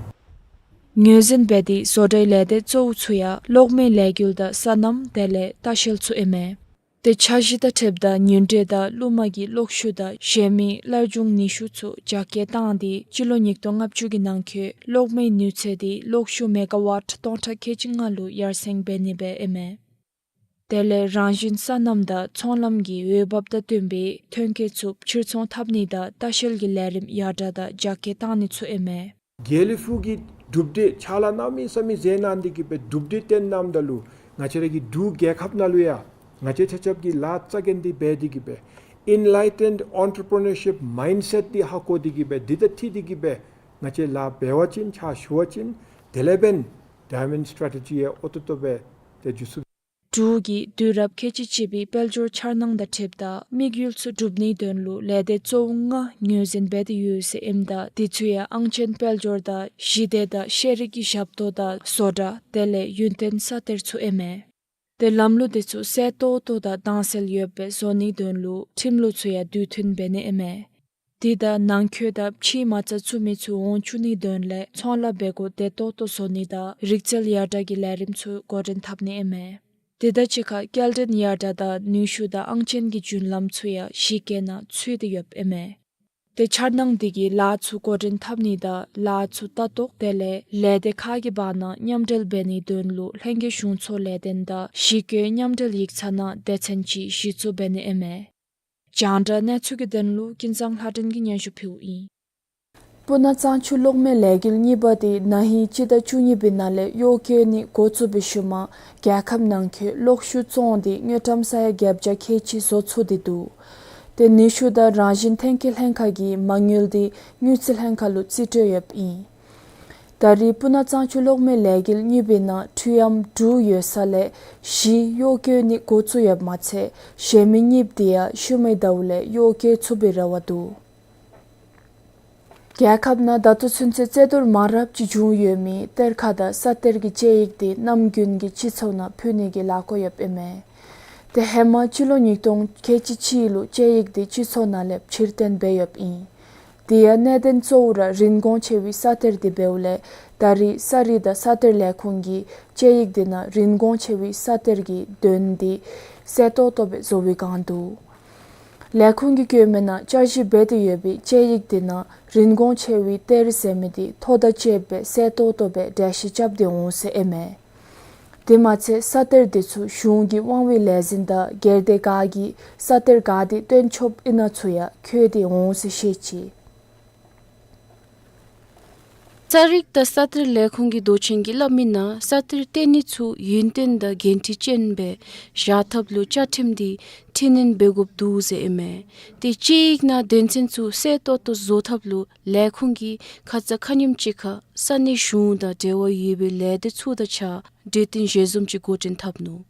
ངོས་འཛིན་འབད་དེ་བཟོ་གྲྭའི་ལས་སྡེ་གཙོ་བོ་ཚུ་ཡང་གློག་མེའི་ལས་འགུལ་དང་སོ་ནམ་དེ་ལས་ལྟ་བཤལ་ཚུ་ཨིན་མས། ཏེ་འཆར་གཞི་དང་འཁྲིལཝ་ད་ཉིན་དྲོད་དང་རླུང་མ་གི་གློག་ཤུགས་དང་གཞན་མི་སླར་འབྱུང་ནུས་ཤུགས་ཚུ་རྒྱ་སྐྱེད་བཏང་སྟེ་སྤྱི་ལོ་ཉིས་སྟོང་ལྔ་བཅུ་གི་ནང་འཁོད་གློག་མེའི་ནུས་ཚད་དེ་གློག་ཤུགས་མེ་ག་ཝཊ་སྟོང་ཕྲག་ཁལ་གཅིག་ལྔ་ལུ་ཡར་སེང་འབད་ནི་སྦེ་ཨིན་མས། དེ་ལས་རང་བཞིན་སོ་ནམ་དང་ཚོང་ལམ་གྱི་འོས་འབབ་དང་བསྟུན་པའི་ཐོན་སྐྱེད་ཚུ་ཕྱིར་ཚོང་འཐབ་ནི་དང་ལྟ་བཤལ་གྱི་ལས་རིམ་ཡར་དྲགས་དང་རྒྱ་སྐྱེད་བཏང་ནི་ཚུ་ཨིན་མས། དགེ་ལེགས་ཕུག་གིས་གྲུབ་འབྲས་ཕྱག་ལཱ་གནམ་མེད་ས་མེད་མཛད་གནང་སྟེ་གིས་སྦེ་གྲུབ་འབྲས་བསྟན་གནངམ་ད་ལུ་ང་བཅས་ར་གི་འབྲུག་རྒྱལ་ཁབ་ནང་ལུ་ཡང་ང་བཅས་ཆ་ཁྱབ་ཀྱིས་ལཱ་རྩ་འགེངས་ཏེ་འབད་དེ་གིས་སྦེ་ཨིན་ལའི་ཊེནཌ་ཨོན་ཊར་པི་རི་ནར་ཤིཔ་མའིནཌ་སེཊ་འདི་ཧ་གོ་སྟེ་གིས་སྦེ་འདི་དང་འཁྲིལ་ཏེ་གིས་སྦེ་ང་བཅས་ལཱ་འབད་བ་ཅིན་ཕྱག་ཞུ་བ་ཅིན་དེ་ལས་འབདན་ཌའི་མཱོནཌ་སི་ཊེ་རེ་ཊི་ཇི་ཡང་ཨོ་ཏོ་ཏོ་སྦེ་ཏེ་འགྱོ་ཚུགས། འབྲུག་གིས་དུས་རབས་ཁལ་གཅིག་གཅིག་པའི་དཔལ་འབྱོར་འཆར་སྣང་དང་འཁྲིལཝ་ད་དམིགས་ཡུལ་ཚུ་སྒྲུབ་ནིའི་དོན་ལུ་ལས་སྡེ་གཙོ་བོ་ལྔ་ངོས་འཛིན་འབད་དེ་ཡོད་ཟེར་ཨིནམ་ད་དེ་ཚུ་ཡང་ཨང་ཅན་དཔལ་འབྱོར་དང་ཞི་བདེ་དང་ཤེས་རིག་གི་ཞབས་ཏོག་དང་བཟོ་གྲྭ་དེ་ལས་ཡུན་བརྟན་ས་གཏེར་ཚུ་ཨིན་མས། ཏེ་ལམ་ལུགས་དེ་ཚུ་གསལ་ཏོག་ཏོ་དང་དྭངས་གསལ་ཡོདཔ་སྦེ་བཟོ་ནིའི་དོན་ལུ་ཁྲིམས་ལུགས་ཚུ་ཡང་དུས་མཐུན་འབད་ནི་ཨིན་མས། དེ་དང་ནང་འཁོད་དང་ཕྱིའི་མ་རྩ་བཙུགས་མི་ཚུ་འོང་བཅུག་ནིའི་དོན་ལས་ཚོང་ལཱ་འབད་སྒོ་བདེ་ཏོག་ཏོ་བཟོ་ནི་དང་རིག་རྩལ་ཡར་དྲགས་ཀྱི་ལས་རིམ་ཚུ་འགོ་འདྲེན་འཐབ་ནི་ཨིན་མས། དེ་དང་གཅིག་ཁར་སྐྱེལ་འདྲེན་ཡར་དྲགས་དང་ནུས་ཤུགས་དང་ཨང་ཅན་གྱི་རྒྱུན་ལམ་ཚུ་ཡང་གཞི་བཀོད་ནང་ཚུད་དེ་ཡོདཔ་ཨིན་མས། ཏེ་འཆར་སྣང་འདི་གིས་ལཱ་ཚུ་འགོ་འདྲེན་འཐབ་ནི་དང་ལཱ་ཚུ་ལྟ་རྟོག་དེ་ལས་ལས་སྡེ་ཁག་གི་བར་ན་མཉམ་འབྲེལ་འབད་ནིའི་དོན་ལུ་ལྷན་རྒྱས་གཞུང་ཚོགས་ལས་དོན་དང་གཞི་བཀོད་མཉམ་འབྲེལ་ཡིག་ཚང་ནང་སྡེ་ཚན་ཅིག་གཞི་བཙུགས་འབད་ནི་ཨིན་མས། རྒྱང་བསྒྲགས་གནས་ཚུལ་གྱི་དོན་ལུ་ཀུན་བཟང་ལྷ་སྒྲོན་གྱིས་སྙན་ཞུ་ཕུལཝ་ཨིན། སྤུ་ན་གཙང་ཆུ་གློག་མེ་ལས་འགུལ་གཉིས་པ་དེ་ན་ཧིང་སྤྱི་ཟླ་བཅུ་གཉིས་པའི་ནང་ལས་གཡོག་བཀོལ་ནི་འགོ་བཙུགས་པའི་ཤུལ་མ་རྒྱལ་ཁབ་ནང་འཁོད་གློག་ཤུགས་བཙོང་སྟེ་དངུལ་ཀྲམ་ས་ཡ་བརྒྱད་བརྒྱ་ཁལ་གཅིག་བཟོ་ཚུགས་ཏེ་འདུག། ཏེ་ནུས་ཤུགས་དང་རང་བཞིན་ཐོན་སྐྱེད་ལྷན་ཁག་གིས་མ་དངུལ་དེ་དངུལ་རྩིས་ལྷན་ཁག་ལུ་རྩིས་སྤྲོད་ཡོདཔ་ཨིན། ད་རེས་སྤུ་ན་གཙང་ཆུ་གློག་མེ་ལས་འགུལ་གཉིས་པའི་ནང་འཕྲུལ་ཡམ་དྲུག་ཡོད་ས་ལས་བཞི་གཡོག་བཀོལ་ནི་འགོ་བཙུགས་ཡོདཔ་མ་ཚད་གཞན་མི་གཉིསཔ་དེ་ཡང་ཤུལ་མའི་ཟླཝ་ལས་གཡོག་བཀོལ་ཚུགས་པའི་རེ་བ་འདུག། རྒྱལ་ཁབ་ནང་ད་ལྟོ་ཚུན་ཚོད་རྩོད་བསྡུར་མང་རབས་ཅིག་བྱུང་ཡོད་མི་གཏེར་ཁ་དང་ས་གཏེར་གྱི་དཔྱད་ཡིག་དེ་གནམ་དགུན་གྱི་སྤྱི་ཚོགས་ནང་ཕུལ་ནི་གི་ལཱ་འགོ་ཡོདཔ་ཨིན་མས། ཏེ་ཧེ་མ་སྤྱི་ལོ་ཉིས་སྟོང་ཁལ་གཅིག་གཅིག་ལུ་དཔྱད་ཡིག་དེ་སྤྱི་ཚོགས་ནང་ལས་ཕྱིར་བཏོན་འབད་ཡོདཔ་ཨིན། དེ་ཡང་གནད་དོན་གཙོ་བོ་ར་རིན་གོང་ཆེ་བའི་ས་གཏེར་དེ་འབདཝ་ལས་ད་རེས་ས་རིག་དང་ས་གཏེར་ལས་ཁུངས་ཀྱིས་དཔྱད་ཡིག་དེ་ནང་རིན་གོང་ཆེ་བའི་ས་གཏེར་གྱི་དོན་དེ་གསལ་ཏོག་ཏོ་སྦེ་བཟོ་བའི་བསྒང་འདུག། ལས་ཁུངས་ཀྱིས་བཀོད་མི་ནང་བསྐྱར་ཞིབ་འབད་དེ་ཡོད་པའི་དཔྱད་ཡིག་དེ་ནང་རིན་གོང་ཆེ་བའི་གཏེར་ཟེར་མི་དེ་ཐོ་དང་བཅསཔ་སྦེ་གསལ་ཏོག་ཏོ་སྦེ་འགྲེལ་བཤད་རྐྱབ་སྟེ་འོང་ཟེར་ཨིན་མས། དེ་མ་ཚད་ས་གཏེར་དེ་ཚུ་གཞུང་གི་དབང་བའི་ལས་འཛིན་དང་སྒེར་སྡེ་ཁག་གིས་ས་གཏེར་ག་དེ་བཏོན་ཆོགཔ་ཨིན་ན་ཚུ་ཡང་འཁོད་དེ་འོང་ཟེར་བཤད་ཅི། ས་རིག་དང་ས་གཏེར་ལས་ཁུངས་ཀྱི་མདོ་ཆེན་གྱིས་སླབ་མི་ནང་ས་གཏེར་བཏོན་ནི་ཚུ་ཡུན་བརྟན་དང་འགན་འཁྲི་ཅན་སྦེ་བཞག་ཐབས་ལུ་བཅའ་ཁྲིམས་དེ་འཕྲི་སྣོན་འབད་དགོཔ་འདུག་ཟེར་ཨིན་མས། ཏེ་དཔྱད་ཡིག་ནང་དོན་ཚན་ཚུ་གསལ་ཏོག་ཏོ་བཟོ་ཐབས་ལུ་ལས་ཁུངས་ཀྱིས་ཁ་ཙ་ཁ་ཉིནམ་ཅིག་ཁར་ས་གནས་གཞུང་དང་འབྲེལ་བ་ཡོད་པའི་ལས་སྡེ་ཚུ་དང་གཅིག་ཁར་གྲོས་བསྟུན་ཞལ་འཛོམས་ཅིག་འགོ་འདྲེན་འཐབ་ནུག།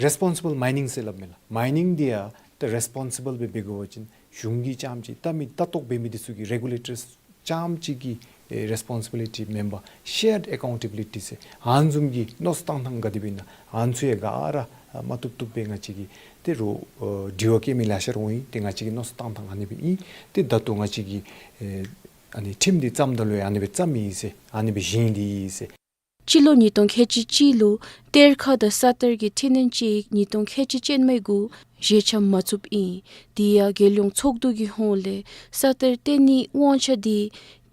རེས་པོན་སི་བཱལ་མའི་ནིང་ཟེར་སླབ་མས་ལགས། མའི་ནིང་འདི་ཡང་ད་རེས་པོན་སི་བཱལ་སྦེ་འབད་དགོ་པ་ཅིན་གཞུང་གིས་རྐྱངམ་ཅིག་ལྟ་མི་ལྟ་རྟོག་འབད་མི་འདི་ཚུ་གིས་རེ་གུ་ལེ་ཊརསི་རྐྱངམ་ཅིག་གི་ཨེ་རེས་པོན་སི་བི་ལི་ཊི་མེན་པར་ཤེརཌ་ཨེ་ཀའུན་ཊེ་བི་ལི་ཊི་ཟེར་ཨ་ནི་བཟུམ་གྱི་མནོ་བསམ་བཏང་ཐངས་ག་དེ་སྦེ་ཨིན་ན་ཨ་ནི་ཚུ་ཡང་ག་ར་མ་བཏུབ་བཏུབ་སྦེ་ང་བཅས་ཀྱིས་ཏེ་རོགས་ཨེ་དྲི་བ་བཀོད་མི་ལེ་ཤ་ར་འོང་ཡི། ཏེ་ང་བཅས་ཀྱི་མནོ་བསམ་བཏང་ཐངས་ཨ་ནི་སྦེ་ཨིན། ཏེ་ད་ལྟོ་ང་བཅས་ཀྱིས་ཨེ་ཨ་ནི་ཁྲིམས་འདི་བརྩམ་ད་ལུ་ཡང་ཨ་ནི་སྦེ་བརྩམ་ཡི་ཟེར་ཨ་ནི་སྦེ་བཞེངས་ཏེ་ཡི་ཟེར། སྤྱི་ལོ་ཉིས་སྟོང་ཁལ་གཅིག་གཅིག་ལུ་གཏེར་ཁ་དང་ས་གཏེར་གྱི་འཕྲི་སྣོན་དཔྱད་ཡིག་ཉིས་སྟོང་ཁལ་གཅིག་ཅན་མའི་གུ་བཞེས་ཆ་མ་ཚུགསཔ་ཨིན། དེ་ཡང་རྒྱལ་ཡོངས་ཚོགས་འདུ་གི་ཧོངས་ལས་ས་གཏེར་བཏོན་ནིའི་དབང་ཆ་དེ་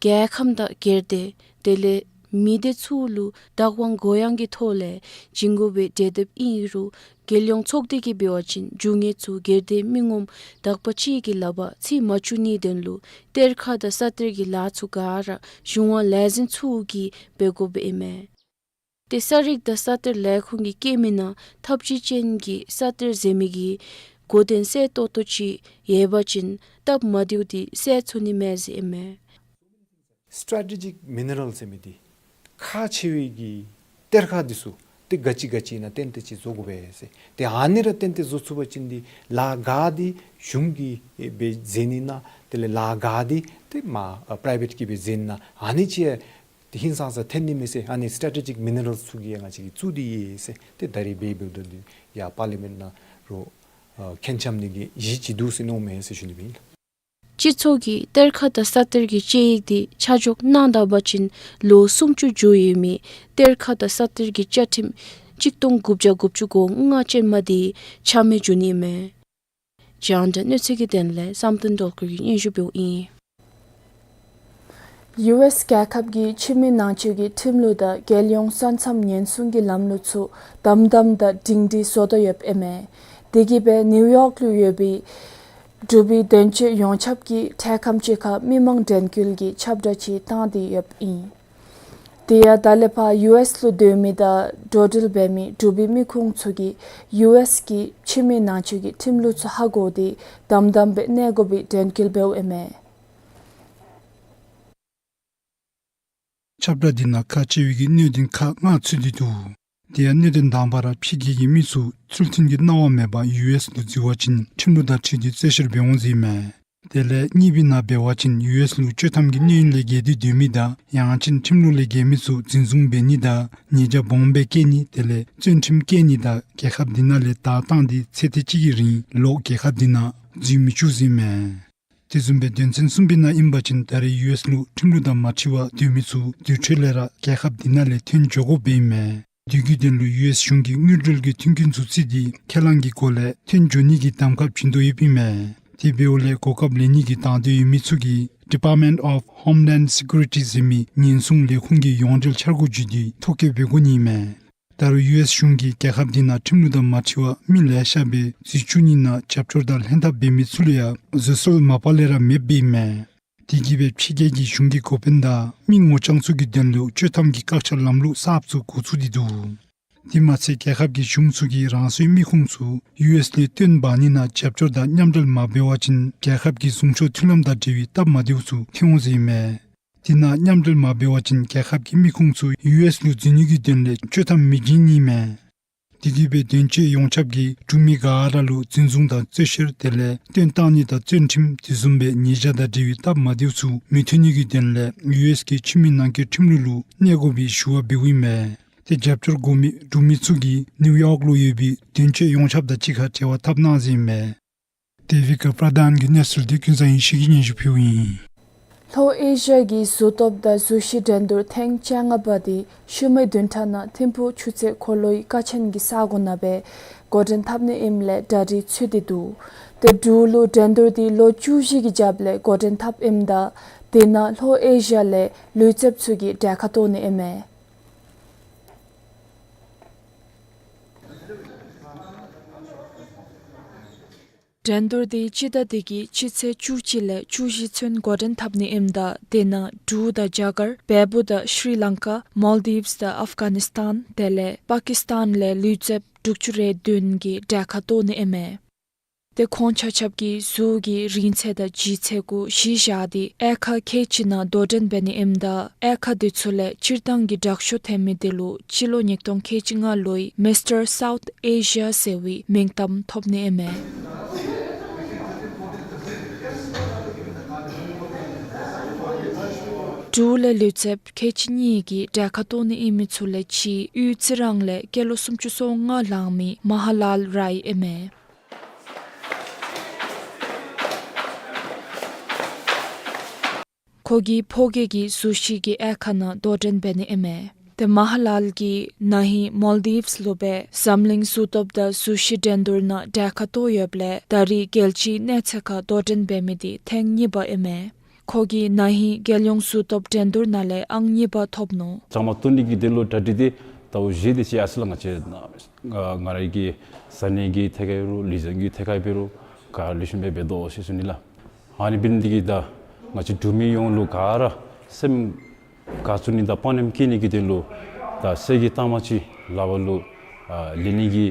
རྒྱལ་ཁམས་དང་སྒེར་སྡེ་དེ་ལས་མི་སྡེ་ཚུ་ལུ་བདག་དབང་གུ་ཡངས་ཀྱི་ཐོག་ལས་བྱིན་དགོ་པའི་གྲོས་འདེབས་ཨིན་རུང་རྒྱལ་ཡོངས་ཚོགས་སྡེ་གིས་འབད་བ་ཅིན་རྒྱུ་དངོས་ཚུ་སྒེར་སྡེ་མི་ངོམ་དག་པ་ཅིག་གི་ལག་པར་ཚུད་མ་བཅུག་ནིའི་དོན་ལུ་གཏེར་ཁ་དང་ས་གཏེར་གྱི་ལཱ་ཚུ་ག་ར་གཞུང་དབང་ལས་འཛིན་ཚུ་གིས་འབད་དགོཔ་ཨིན་མས། ཏེ་ས་རིག་དང་ས་གཏེར་ལས་ཁུངས་ཀྱིས་བཀོད་མི་ནང་ཐབས་ཇུས་ཅན་གྱི་ས་གཏེར་ཟེར་མི་གི་གོ་དོན་གསལ་ཏོག་ཏོ་ཅིག་ཡོད་པ་ཅིན་སྟབས་མ་བདེཝ་དེ་སེལ་ཚུགས་ནི་མས་ཟེར་ཨིན་མས། སི་ཊེ་ཊེ་ཇིཀ་མི་ནི་རཱལ་ཟེར་མི་འདི་ཁག་ཆེ་བའི་གི་གཏེར་ཁ་འདི་ཚུ་ ཏེ་ག་ཅི་ག་ཅི་ཨིན་ན་ཏན་ཏན་ཅིག་བཟོ་དགོ་པས་ཟེར། ཏེ་ཨ་ནི་ར་ཏན་ཏན་བཟོ་ཚུགས་པ་ཅིན་འདི་ལཱ་ག་འདི་གཞུང་གིས་འབད་མཛད་ནི་ཨིན་ན་དེ་ལས་ལཱ་ག་འདི་ཏེ་མ་ཨ་པ་རའི་བེཊ་ཀྱིས་འབད་མཛད་ནི་ཨིན་ན་ཨ་ནི་ཅིག་ཏེ་ཧིང་སངས་ས་ཐོན་ནི་མས་ཟེར། ཨ་ནི་སི་ཊེ་ཊེ་ཇིག་མི་ནི་རཱལ་ཚུ་གི་ཡང་ང་བཅས་ཀྱིས་བཙུགས་ཏེ་ཡོད་ཟེར། ཏེ་ད་རིས་འབད་འབདཝ་ད་འདི་ཡར་པར་ལི་མེནཊ་ནང་ར་ཨ་མཁྱེན་རྐྱབ་ནི་གི་གཞི་ཅིག་འདུག་ཟེར་མནོཝ་མས་ཟེར་ཞུ་ནི་སྦེ་ཨིན། སྤྱི་ཚོགས་ཀྱིས་གཏེར་ཁ་དང་ས་གཏེར་གྱི་དཔྱད་ཡིག་འདི་ཆ་འཇོག་གནང་ད་པ་ཅིན་ལོ་སུམ་ཅུ་འགྱོ་ཡོད་མི་གཏེར་ཁ་དང་ས་གཏེར་གྱི་བཅའ་ཁྲིམས་གཅིག་སྟོང་དགུ་བརྒྱ་དགུ་བཅུ་གོ་ལྔ་ཅན་མ་འདི་ཆ་མེད་འགྱོ་ནི་མས། རྒྱང་བསྒྲགས་གནས་ཚུལ་གྱི་དོན་ལས་བསམ་གཏན་སྒྲོལ་དཀར་གྱིས་སྙན་ཞུ་འབདཝ་ཨིན། ཡུ་ཨེསི་རྒྱལ་ཁབ་ཀྱི་ཕྱི་མི་ནང་འཁྲུག་གི་ཁྲིམས་ལུགས་དང་རྒྱལ་ཡོངས་ས་མཚམས་ཉེན་སྲུང་གི་ལམ་ལུགས་ཚུ་དམ་དམ་དང་སྒྲིང་སྒྲིང་བཟོ་དོ་ཡོདཔ་ཨིན་མས། དེ་གིས་སྦེ་ནིའུ་ཡོག་ལུ་ཡོད་པའི་འབྲུག་པའི་དོན་གཅོད་ཡོངས་ཁྱབ་ཀྱིས་འཕྲལ་ཁམས་ཅིག་ཁར་མི་མང་དྲན་སྐུལ་གྱི་ཁྱབ་བསྒྲགས་ཅིག་བཏང་སྟེ་ཡོདཔ་ཨིན། དེ་ཡང་ད་ལས་ཕར་ཡུ་ཨེསི་ལུ་སྡོད་མི་དང་འགྲོ་འགྲུལ་འབད་མི་འབྲུག་པའི་མི་ཁུངས་ཚུ་གིས་ཡུ་ཨེསི་གི་ཕྱི་མི་ནང་འཁྲུག་གི་ཁྲིམས་ལུགས་ཚུ་ཧ་གོ་སྟེ་དམ་དམ་སྦེ་གནས་དགོ་པའི་དྲན་སྐུལ་འབདཝ་ཨིན་མས། ཁྱབ་བསྒྲགས་འདི་ནང་ཁག་ཆེ་བའི་གི་གནད་དོན་ཁག་ལྔ་ཚུད་དེ་འདུག། དེ་ཡང་གནད་དོན་དང་པ་ར་ཕྱི་རྒྱལ་གྱི་མི་ཚུ་ཚུལ་མཐུན་གྱི་གནང་བ་མེད་པར་ཡུ་ཨེསི་ལུ་འཛུལ་བ་ཅིན་ཁྲིམས་ལུགས་དང་འཁྲིལ་ཏེ་རྩོད་བཤེར་འབད་འོང་ཟེར་ཨིན་མས། དེ་ལས་གཉིས་པའི་ནང་འབད་བ་ཅིན་ཡུ་ཨེསི་ལུ་བཅད་ཐམ་གྱི་གནས་ཡུན་ལས་བརྒལ་ཏེ་སྡོད་མི་དང་ཡང་ཅིན་ཁྲིམས་ལུགས་ལས་འགལ་མི་ཚུ་འཛིན་བཟུང་འབད་ནི་དང་ཉེས་བྱ་སྦོམ་སྦེ་བཀལ་ནི་དེ་ལས་བཙོན་ཁྲིམས་བཀལ་ནི་དང་རྒྱལ་ཁབ་འདི་ནང་ལས་བདའ་བཏང་སྟེ་ཚེ་ཐེངས་གཅིག་གི་རིང་ལོག་རྒྱལ་ཁབ་འདི་ནང་འཛུལ་མི་བཅུག་ཟེར་ཨིན་མས། དེ་བཟུམ་སྦེ་དོན་ཚན་གསུམ་པའི་ནང་ཨིན་པ་ཅིན་ད་རེས་ཡུ་ཨེསི་ལུ་ཁྲིམས་ལུགས་དང་མ་འཁྲིལ་བར་སྡོད་མི་ཚུ་དེ་འཕྲོ་ལས་ར་རྒྱལ་ཁབ་འདི་ནང་ལས་ཐོན་འགྱོ་དགོཔ་སྦེ་ཨིན་མས། དེ་གི་དོན་ལུ་ཡུ་ཨེསི་གཞུང་གིས་དངུལ་འབྲེལ་གྱི་མཐུན་རྐྱེན་ཚུ་བརྩིས་ཏེ་ཁས་བླངས་ཀྱི་སྒོ་ལས་ཐོན་འགྱོ་ནི་གི་གདམ་ཁ་བྱིན་དོ་ཡོདཔ་ཨིན་མས། དེ་འབདཝ་ལས་གོ་སྐབས་ལེན་ནི་གི་དང་འདོད་ཡོད་མི་ཚུ་གིས་Department of Homeland Security ཟེར་མི་ཉེན་སྲུང་ལས་ཁུངས་ཀྱི་ཡོངས་འབྲེལ་འཆར་སྒོ་བརྒྱུད་དེ་ཐོ་བཀོད་འབད་དགོ་ནི་ཨིན་མས། ད་རུང་ཡུ་ཨེསི་གཞུང་གིས་རྒྱལ་ཁབ་འདི་ནང་ཁྲིམས་ལུགས་དང་མ་འཁྲིལ་བར་མི་ལེ་ཤ་སྦེ་འཛུལ་བཅུག་ནི་ནང་རྒྱབ་སྐྱོར་དང་ལྷན་ཐབས་འབད་མི་ཚུ་ལུ་ཡང་བཟོད་གསོལ་མ་པ་ལས་ར་མེདཔ་སྦེ་ཨིན་མས། དེ་གིས་སྦེ་ཕྱི་རྒྱལ་གྱི་གཞུང་གི་འགོ་དཔོན་དང་མི་ངོ་རྐྱང་ཚུ་གི་དོན་ལུ་བཅད་ཐམ་གྱི་བཀག་ཆ་ལམ་ལུགས་གསརཔ་ཚུ་འགོ་བཙུགས་ཏེ་འདུག། དེ་མ་ཚད་རྒྱལ་ཁབ་ཀྱི་གཞུང་ཚུ་གིས་རང་སོའི་མི་ཁུངས་ཚུ་ཡུ་ཨེསི་ལས་བཏོན་འབག་ནི་ནང་རྒྱབ་སྐྱོར་དང་མཉམ་འབྲེལ་མ་འབད་བ་ཅིན་རྒྱལ་ཁབ་ཀྱི་གཟུངས་ཆོག་མཐུན་ལམ་དང་འབྲེལ་བའི་སྟབས་མ་བདེཝ་ཚུ་ཐོན་འོང་ཟེར་ཨིན་མས། དེ་ནང་མཉམ་འབྲེལ་མ་འབད་བ་ཅིན་རྒྱལ་ཁབ་ཀྱི་མི་ཁུངས་ཚུ་ཡུ་ཨེསི་ལུ་འཛུལ་ནི་གི་དོན་ལས་བཅད་ཐམ་མི་བྱིན་ནི་ཨིན་མས། དེ་གིས་སྦེ་དོན་གཅོད་ཡོངས་ཁྱབ་ཀྱིས་འབྲུག་མི་ག་ར་ལུ་འཛིན་བཟུང་དང་རྩོད་བཤེར་དེ་ལས་བཏོན་བཏང་ནི་དང་བཙོན་ཁྲིམས་དེ་བཟུམ་སྦེ་ཉེས་བྱ་དང་འབྲེལ་བའི་སྟབས་མ་བདེཝ་ཚུ་མི་ཐོན་ནི་གི་དོན་ལས་ཡུ་ཨེསི་གི་ཕྱི་མི་ནང་འཁོད་ཁྲིམས་ལུགས་ལུ་གནས་དགོ་པའི་ཞུ་བ་འབདཝ་ཨིན་མས། དེ་རྒྱབ་སྐྱོར་དགོ་མི་འབྲུག་མི་ཚུ་གིས་ནིའུ་ཡོག་ལུ་ཡོད་པའི་དོན་གཅོད་ཡོངས་ཁྱབ་དང་གཅིག་ཁར་འབྲེལ་བ་འཐབ་གནང་ཟེར་ཨིན་མས། དེ་བི་ཀ་པྲ་དཱན་གྱི་གནས་ཚུལ་འདི་ཀུན་བཟང་ཡེ་ཤེས་ཀྱིས་སྙན་ཞུ་ཕུལཝ་ཨིན། ལྷོ་ཨེ་ཤི་ཡ་གི་གཟུགས་སྟོབས་དང་གཟུགས་གཞི་འགྲན་བསྡུར་ཐེངས་བཅོ་ལྔ་པ་འདི་ཤུལ་མའི་བདུན་ཕྲག་ནང་ཐིམ་ཕུག་ཆུ་ཚོད་འཁོར་ལོའི་ཀ་ཆེན་གྱི་ས་གོ་ནང་སྦེ་འགོ་འདྲེན་འཐབ་ནི་ཨིནམ་ལས་གྲ་སྒྲིག་ཚུད་དེ་འདུག། ཏེ་འབྲུག་ལུ་འགྲན་བསྡུར་འདི་ལོ་བཅུ་བཞི་གི་རྒྱབ་ལས་འགོ་འདྲེན་འཐབ་ཨིནམ་ད་དེ་ནང་ལྷོ་ཨེ་ཤི་ཡ་ལས་ལུས་རྩལཔ་ཚུ་གིས་གྲལ་ཁར་གཏོགས་ནི་ཨིན་མས། འགྲན་བསྡུར་འདི་སྤྱི་ཟླ་འདི་གི་སྤྱི་ཚེས་བཅུ་གཅིག་ལས་བཅུ་བཞི་ཚུན་འགོ་འདྲེན་འཐབ་ནི་ཨིནམ་ད་དེ་ནང་འབྲུག་དང་རྒྱ་གར་བལ་པོ་དང་ཤྲི་ལང་ཀ་མཱལ་ཌིབས་དང་ཨཕ་གྷ་ནིས་ཐཱན་དེ་ལས་པ་ཀིས་ཐཱན་ལས་ལུས་རྩལཔ་དྲུག་ཅུ་རེ་བདུན་གྱིས་གྲལ་ཁར་གཏོགས་ནི་ཨིན་མས། ཏེ་ཁོང་ཆ་ཁྱབ་ཀྱིས་གཟུགས་ཀྱི་རིང་ཚད་དང་ལྗིད་ཚད་གུ་གཞི་བཞག་སྟེ་དབྱེ་ཁག་ཁལ་གཅིག་ནང་དོ་འགྲན་འབད་ནི་ཨིནམ་ད་དབྱེ་ཁག་འདི་ཚུ་ལས་སྤྱིར་བཏང་གི་དྲག་ཤོས་ཐོན་མི་དེ་ལུ་སྤྱི་ལོ་ཉིས་སྟོང་ཁལ་གཅིག་ལྔ་ལོའི་མིས་ཊར་སའུཐ་ཨེ་ཤི་ཡ་ཟེར་བའི་མིང་གཏམ་ཐོབ་ནི་ཨིན་མས། འབྲུག་ལས་ལུས་རྩལཔ་ཁལ་གཅིག་གཉིས་ཀྱིས་གྲལ་ཁར་གཏོགས་ནི་ཨིན་མི་ཚུ་ལས་གཅིག་དབུས་རྩི་རང་ལས་སྐྱེས་ལོ་སུམ་ཅུ་སོ་ལྔ་ལང་མི་མ་ཧ་ལཱལ་རའི་ཨིན་མས། ཁོ་གིས་ཕོ་སྐྱེས་ཀྱི་གཟུགས་གཞི་གི་དབྱེ་ཁག་ནང་དོ་འགྲན་འབད་ནི་ཨིན་མས། ཏེ་མ་ཧ་ལཱལ་གྱིས་ན་ཧིང་མཱལ་ཌིབས་ལུ་སྦེ་འཛམ་གླིང་གཟུགས་སྟོབས་དང་གཟུགས་གཞི་འགྲན་བསྡུར་ནང་གྲལ་ཁར་གཏོགས་ཡོདཔ་ལས་ད་རེས་རྒྱལ་སྤྱིའི་གནས་ཚད་ཁར་དོ་འགྲན་འབད་མི་འདི་ཐེངས་གཉིས་པ་ཨིན་མས། ཁོ་གིས་ན་ཧིང་རྒྱལ་ཡོངས་གཟུགས་སྟོབས་འགྲན་བསྡུར་ནང་ལས་ཨང་གཉིས་པ་ཐོབ་ནུག། ལྕང་མ་བཏོན་ནི་གི་དོན་ལུ་གྲ་སྒྲིག་འདི་ད་འོ་བཞེས་ཏེ་ཅིག་ཡར་སོང་ལགས། ང་བཅས་ང་རའི་གི་ཟ་ནི་གི་ཐད་ཁར་འབད་རུང་ལུས་རྩལ་གྱི་ཐད་ཁར་འབད་རུང་ག་ལེགས་ཤོམ་སྦེ་འབད་དོ་ཟེར་ཞུ་ནི་ལགས། ཨ་ནི་འབད་ནི་འདི་གིས་ད་ང་བཅས་འབྲུག་མི་ཡོངས་ལུ་ག་ར་སེམས་དགའ་ཚོར་ནི་དང་དཔའ་ཉམས་སྐྱེ་ནི་གི་དོན་ལུ་ད་གསེར་གྱི་རྟགས་མ་ཅིག་ལག་པར་ལུ་ཨ་ལེན་ནི་གི་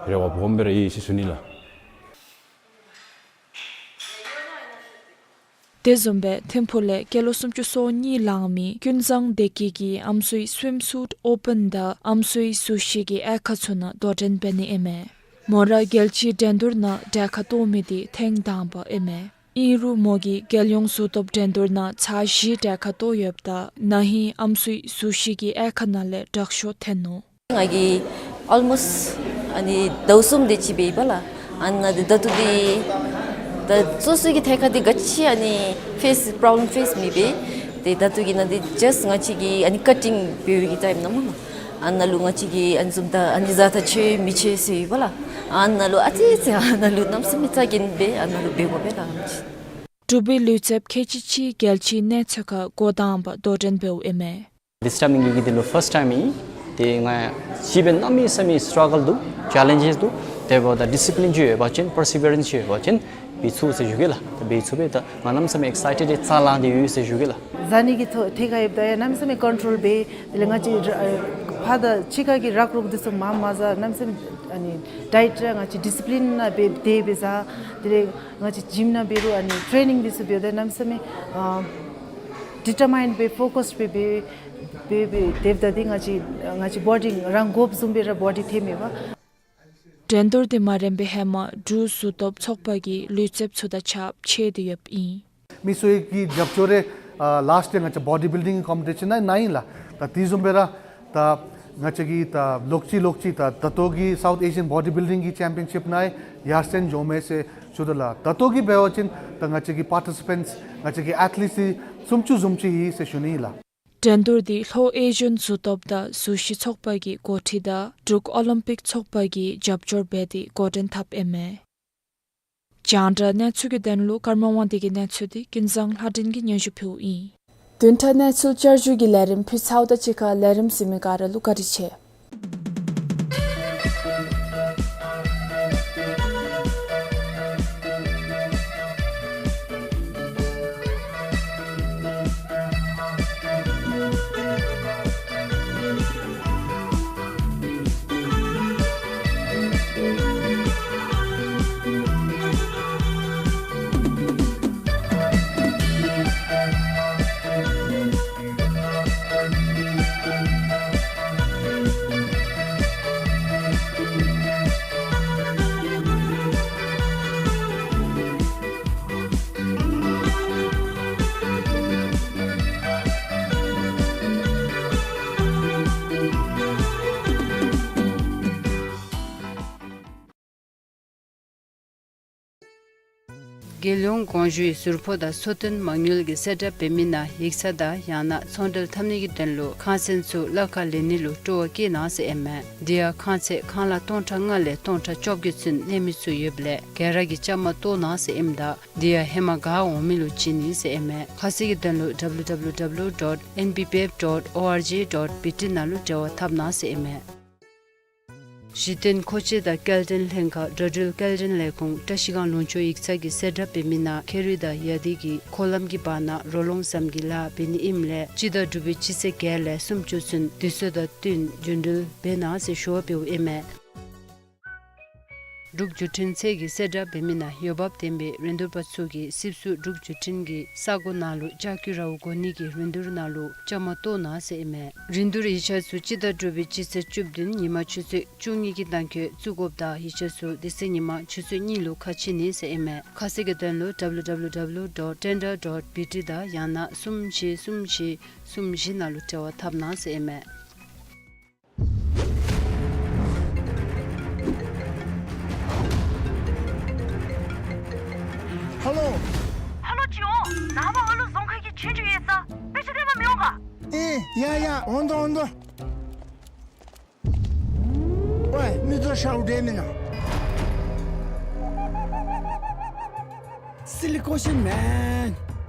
རེ་བ་སྦོམ་སྦེ་ར་ཡོད་ཟེར་ཞུ་ནི་ལགས། དེ་བཟུམ་སྦེ་ཐིམ་ཕུག་ལས་སྐྱེས་ལོ་སུམ་ཅུ་སོ་གཉིས་ལང་མི་ཀུན་བཟང་བདེ་སྐྱིད་ཀྱིས་ཨམ་སྲུའི་སུའིམ་སུཊ་ཨོ་པཱན་དང་ཨམ་སྲུའི་ཟུར་བཞི་གི་དབྱེ་ཁག་ཚུ་ནང་དོ་འགྲན་འབད་ནི་ཨིན་མས། མོ་ར་རྒྱལ་སྤྱིའི་འགྲན་བསྡུར་ནང་གྲལ་ཁར་གཏོགས་མི་འདི་ཐེངས་དང་པ་ཨིན་མས། ཨིན་རུང་མོ་གིས་རྒྱལ་ཡོངས་གཟུགས་སྟོབས་འགྲན་བསྡུར་ནང་ཚར་བཞི་གྲལ་ཁར་གཏོགས་ཡོདཔ་ད་ན་ཧིང་ཨམ་སྲུའི་ཟུར་བཞི་གི་དབྱེ་ཁག་ནང་ལས་དྲག་ཤོས་ཐོན་ནུག། ང་གིས་ཨོལ་མོསཊ་ཨ་ནི་ཟླཝ་གསུམ་དེ་ཅིག་འབད་ཡི་པ་ལགས། ཨ་ནི་ད་ལྟོ་འདི་ད་སོ་སོ་གི་ཐད་ཁར་འདི་ག་ཅི་ཨ་ནི་ཕེསི་པྲོབ་ལེམ་ཕེསི་མི་འབད། ཏེ་ད་ལྟོ་གི་ནང་འདི་ཇཱསཊ་ང་བཅས་ཀྱིས་ཨ་ནི་ཀ་ཊིང་འབད་བའི་གི་ཊའིམ་ནང་སྨོ་ལགས། ཨ་ནཱ་ལུ་ང་བཅས་ཀྱིས་ཨ་ནི་བཟུམ་ད་ཨ་ནི་བཟའ་ད་ཆོག་མི་ཆོག་ཟེར་ཡོད་པ་ལགས། ཨ་ནཱ་ལུ་ཨ་ཙི་ཙི་ཨ་ནཱ་ལུ་གནམ་མེད་ས་མེད་རྩ་འགེངས་སྦེ་ཨ་ནཱ་ལུ་འབད་དགོ་པས་ལགས། འབྲུག་པའི་ལུས་རྩལཔ་ཁལ་གཅིག་གཅིག་རྒྱལ་སྤྱིའི་གནས་ཚད་ཁར་འགོ་དང་པ་དོ་འགྲན་འབདཝ་ཨིན་མས། This time ངེ་གི་འདི་ལུ་ཕརསཊ་ཊའིམ་ཨིན། ཏེ་ང་གིས་འབད་གནམ་མེད་ས་མེད་སི་ཊྲག་གལ་འདུག། ཅེ་ལེནཇེསི་འདུག། དེ་འབདཝ་ད་ཌི་སི་པི་ལིན་ཅིག་ཡོད་པ་ཅིན་པར་སི་བི་ཡ་རེནསི་ཅིག་ཡོད་པ་ཅིན་འབད་ཚུགས་ཟེར་ཞུ་གེ་ལགས། ད་འབད་ཚུགས་པས། ད་ང་གནམ་མེད་ས་མེད་ཨེགསི་ཡེ་ཊེཌ་ཏེ་རྩ་ལང་སྟེ་ཡོད་ཟེར་ཞུ་གེ་ལགས། བཟའ་ནི་གི་ཐོག་ཐད་ཁར་ཡོདཔ་ད་ཡང་གནམ་མེད་ས་མེད་ཀོན་ཊོལ་འབད། དེ་ལས་ང་བཅས་ར་ཕར་དང་ཕྱི་ཁ་གི་རག་རོག་འདི་ཚུ་མངམ་མ་བཟའ། གནམ་མེད་ས་མེད་ཨ་ནི་ཌའེཊ་ར་ང་བཅས་ཌི་སི་པི་ལིན་ནང་འབད་དེ་སྦེ་བཟའ། དེ་ལས་ང་བཅས་ཇིམ་ནང་འབད་རུང་ཨ་ནི་ཊེ་ནིང་འདི་ཚུ་འབདཝ་ད་གནམ་མེད་ས་མེད་ཨ་ཌི་ཊར་མའིནཌ་སྦེ་ཕོ་ཀསཌ་སྦེ་འབད་འབད་འབདཝ་ད་འདི་ང་བཅས་ང་བཅས་བོ་ཌི་རང་དགོཔ་བཟུམ་སྦེ་ར་བོ་ཌི་ཐོནམ་མས་པ། འགྲན་བསྡུར་འདི་མ་རནམ་པའི་ཧེ་མ་འབྲུག་གཟུགས་སྟོབས་ཚོགས་པ་གིས་ལུས་རྩལཔ་ཚུ་དང་ཕྱདཔ་ཕྱད་དེ་ཡོདཔ་ཨིན། མི་སེར་གྱི་རྒྱབ་སྐྱོར་རེ་ཨ་ལཱསཊ་ཡར་ང་བཅས་བོ་ཌི་བིལ་ཌིང་ཀོམ་པི་ཊི་ཤཱན་ནང་ནཱ་ཨིན་ལགས། ད་དེ་བཟུམ་སྦེ་ར་ད་ང་བཅས་ཀྱི་ད་ལོག་ཅི་ལོག་ཅི་ད་ད་ལྟོ་གི་སའུཐ་ཨེ་ཤི་ཡཱན་བོ་ཌི་བིལ་ཌིང་གི་ཅེམ་པི་ཡན་ཤིཔ་ནང་ཡར་སེང་འགྱོཝ་མས་ཟེར་ཞུ་དོ་ལགས། ད་ལྟོ་གི་འབད་བ་ཅིན་ད་ང་བཅས་ཀྱི་པར་ཊི་སི་པེནཊསི་ང་བཅས་ཀྱི་ཨེཐ་ལིཊསི་སུམ་ཅུ་བཟུམ་ཅིག་ཡོད་ཟེར་ཞུ་ནི་ཨིན་ལགས། འགྲན་བསྡུར་འདི་ལྷོ་ཨེ་ཤི་ཡཱན་གཟུགས་སྟོབས་དང་ཟུར་བཞི་ཚོགས་པ་གིས་འགོ་ཁྲིད་དང་འབྲུག་ཨོ་ལིམ་པིག་ཚོགས་པ་གིས་རྒྱབ་སྐྱོར་འབད་དེ་འགོ་འདྲེན་འཐབ་ཨིན་མས། རྒྱང་བསྒྲགས་གནས་ཚུལ་གྱི་དོན་ལུ་ཀརྨ་དབང་འདུས་ཀྱི་གནས་ཚུལ་འདི་ཀུན་བཟང་ལྷ་སྒྲོན་གྱིས་སྙན་ཞུ་ཕུལཝ་ཨིན། བདུན་ཕྲག་གནས་ཚུལ་བསྐྱར་ཞུ་གི་ལས་རིམ་ཕུལ་ཚརཝ་དང་གཅིག་ཁར་ལས་རིམ་གཟིགས་མི་ག་ར་ལུ་བཀའ་དྲིན་ཆེ། རྒྱལ་ཡོངས་དགོངས་ཞུའི་ཟུར་ཕོགས་དང་ཚུ་དོན་མ་དངུལ་གྱི་གསལ་བསྒྲགས་འབད་མི་ནང་ཡིག་ཚང་དང་ཡང་ན་ཚོང་འབྲེལ་འཐབ་ནི་གི་དོན་ལུ་ཁང་གསར་ཚུ་གླ་ཁར་ལེན་ནི་ལུ་སྤྲོ་བ་བསྐྱེད་གནང་ཟེར་ཨིན་མས། དེ་ཡང་ཁང་གསར་ཁང་གླ་སྟོང་ཕྲག་ལྔ་ལས་སྟོང་ཕྲག་བཅོ་བརྒྱད་ཚུན་ལེན་མི་ཚུ་ཡོདཔ་ལས་ག་ར་གིས་བཅའ་མར་གཏོགས་གནང་ཟེར་ཨིནམ་ད་དེ་ཡང་ཧེ་མ་ག་འོང་མི་ལུ་བྱིན་ནི་ཟེར་ཨིན་མས། ཁ་གསལ་གྱི་དོན་ལུ་ཌབ་ལུ་ཌབ་ལུ་ཌབ་ལུ་ཌོཊ་ཨེན་བི་པི་ཨེཕ་ཌོཊ་ཨོ་ཨར་ཇི་ཌོཊ་བི་ཊི་ནང་ལུ་འབྲེལ་བ་འཐབ་གནང་ཟེར་ཨིན་མས། གཞི་རྟེན་མཁོ་ཆས་དང་སྐྱེལ་འདྲེན་ལྷན་ཁག་འགྲོ་འགྲུལ་སྐྱེལ་འདྲེན་ལས་ཁུངས་བཀྲ་ཤིས་སྒང་ལུང་ཕྱོགས་ཡིག་ཚང་གི་གསལ་བསྒྲགས་འབད་མི་ནང་ཁེ་རི་དང་ཡ་དི་གི་འཁོར་ལམ་གྱི་བར་ན་རོ་ལོང་ཟམ་གྱི་ལཱ་འབད་ནི་ཨིནམ་ལས་སྤྱི་ཟླ་དྲུག་པའི་སྤྱི་ཚེས་བརྒྱད་ལས་སུམ་ཅུ་ཚུན་དུས་ཚོད་དང་བསྟུན་རྒྱུན་འགྲུལ་འབད་གནང་ཟེར་ཞུ་བ་འབདཝ་ཨིན་མས། འབྲུག་བརྒྱུད་འཕྲིན་ཚད་ཀྱི་གསལ་བསྒྲགས་འབད་མི་ནང་འོས་འབབ་ལྡན་པའི་རིན་བསྡུར་པ་ཚུ་གིས་སིབ་སུ་འབྲུག་བརྒྱུད་འཕྲིན་གྱི་ས་གོ་ནང་ལུ་ལྕགས་ཀྱུ་ར་བ་གོ་ནི་གི་རིན་བསྡུར་ནང་ལུ་བཅའ་མར་གཏོགས་གནང་ཟེར་ཨིན་མས། རིན་བསྡུར་ཡིག་ཆ་ཚུ་སྤྱི་ཟླ་དྲུག་པའི་སྤྱི་ཚེས་བཅུ་བདུན་ཉིན་མ་ཆུ་ཚོད་བཅུ་གཉིས་ཀྱི་གནངས་འཁོད་བཙུགས་དགོཔ་དང་ཡིག་ཆ་ཚུ་དེ་ཚེ་ཉིན་མ་ཆུ་ཚོད་གཉིས་ལུ་ཁ་ཕྱེ་ནི་ཟེར་ཨིན་མས། ཁ་གསལ་གྱི་དོན་ལུ་ཌབ་ལུ་ཌབ་ལུ་ཌབ་ལུ་ཌོཊ་ཊེན་ཌར་ཌོཊ་བི་ཊི་དང་ཡང་ན་གསུམ་བཞི་གསུམ་བཞི་གསུམ་བཞི་ནང་ལུ་འབྲེལ་བ་འཐབ་གནང་ཟེར་ཨིན་མས། ཧ་ལོ། ཧ་ལོ་ཅིག་འོང་། ནངས་པ་ཨ་ལུ་རྫོང་ཁ་གི་ཆོས་རྒྱུགས་ཡོད་ས། དཔེ་ཆ་སྟོན་པར་མི་འོང་ག། ཨེ་ཡ་ཡ་འོང་དོ་འོང་དོ། ཝའི་མི་ཚུ་ཤཝ་འདྲ་མེན་ན། སི་ལི་ཀོ་ཤིན་མེན།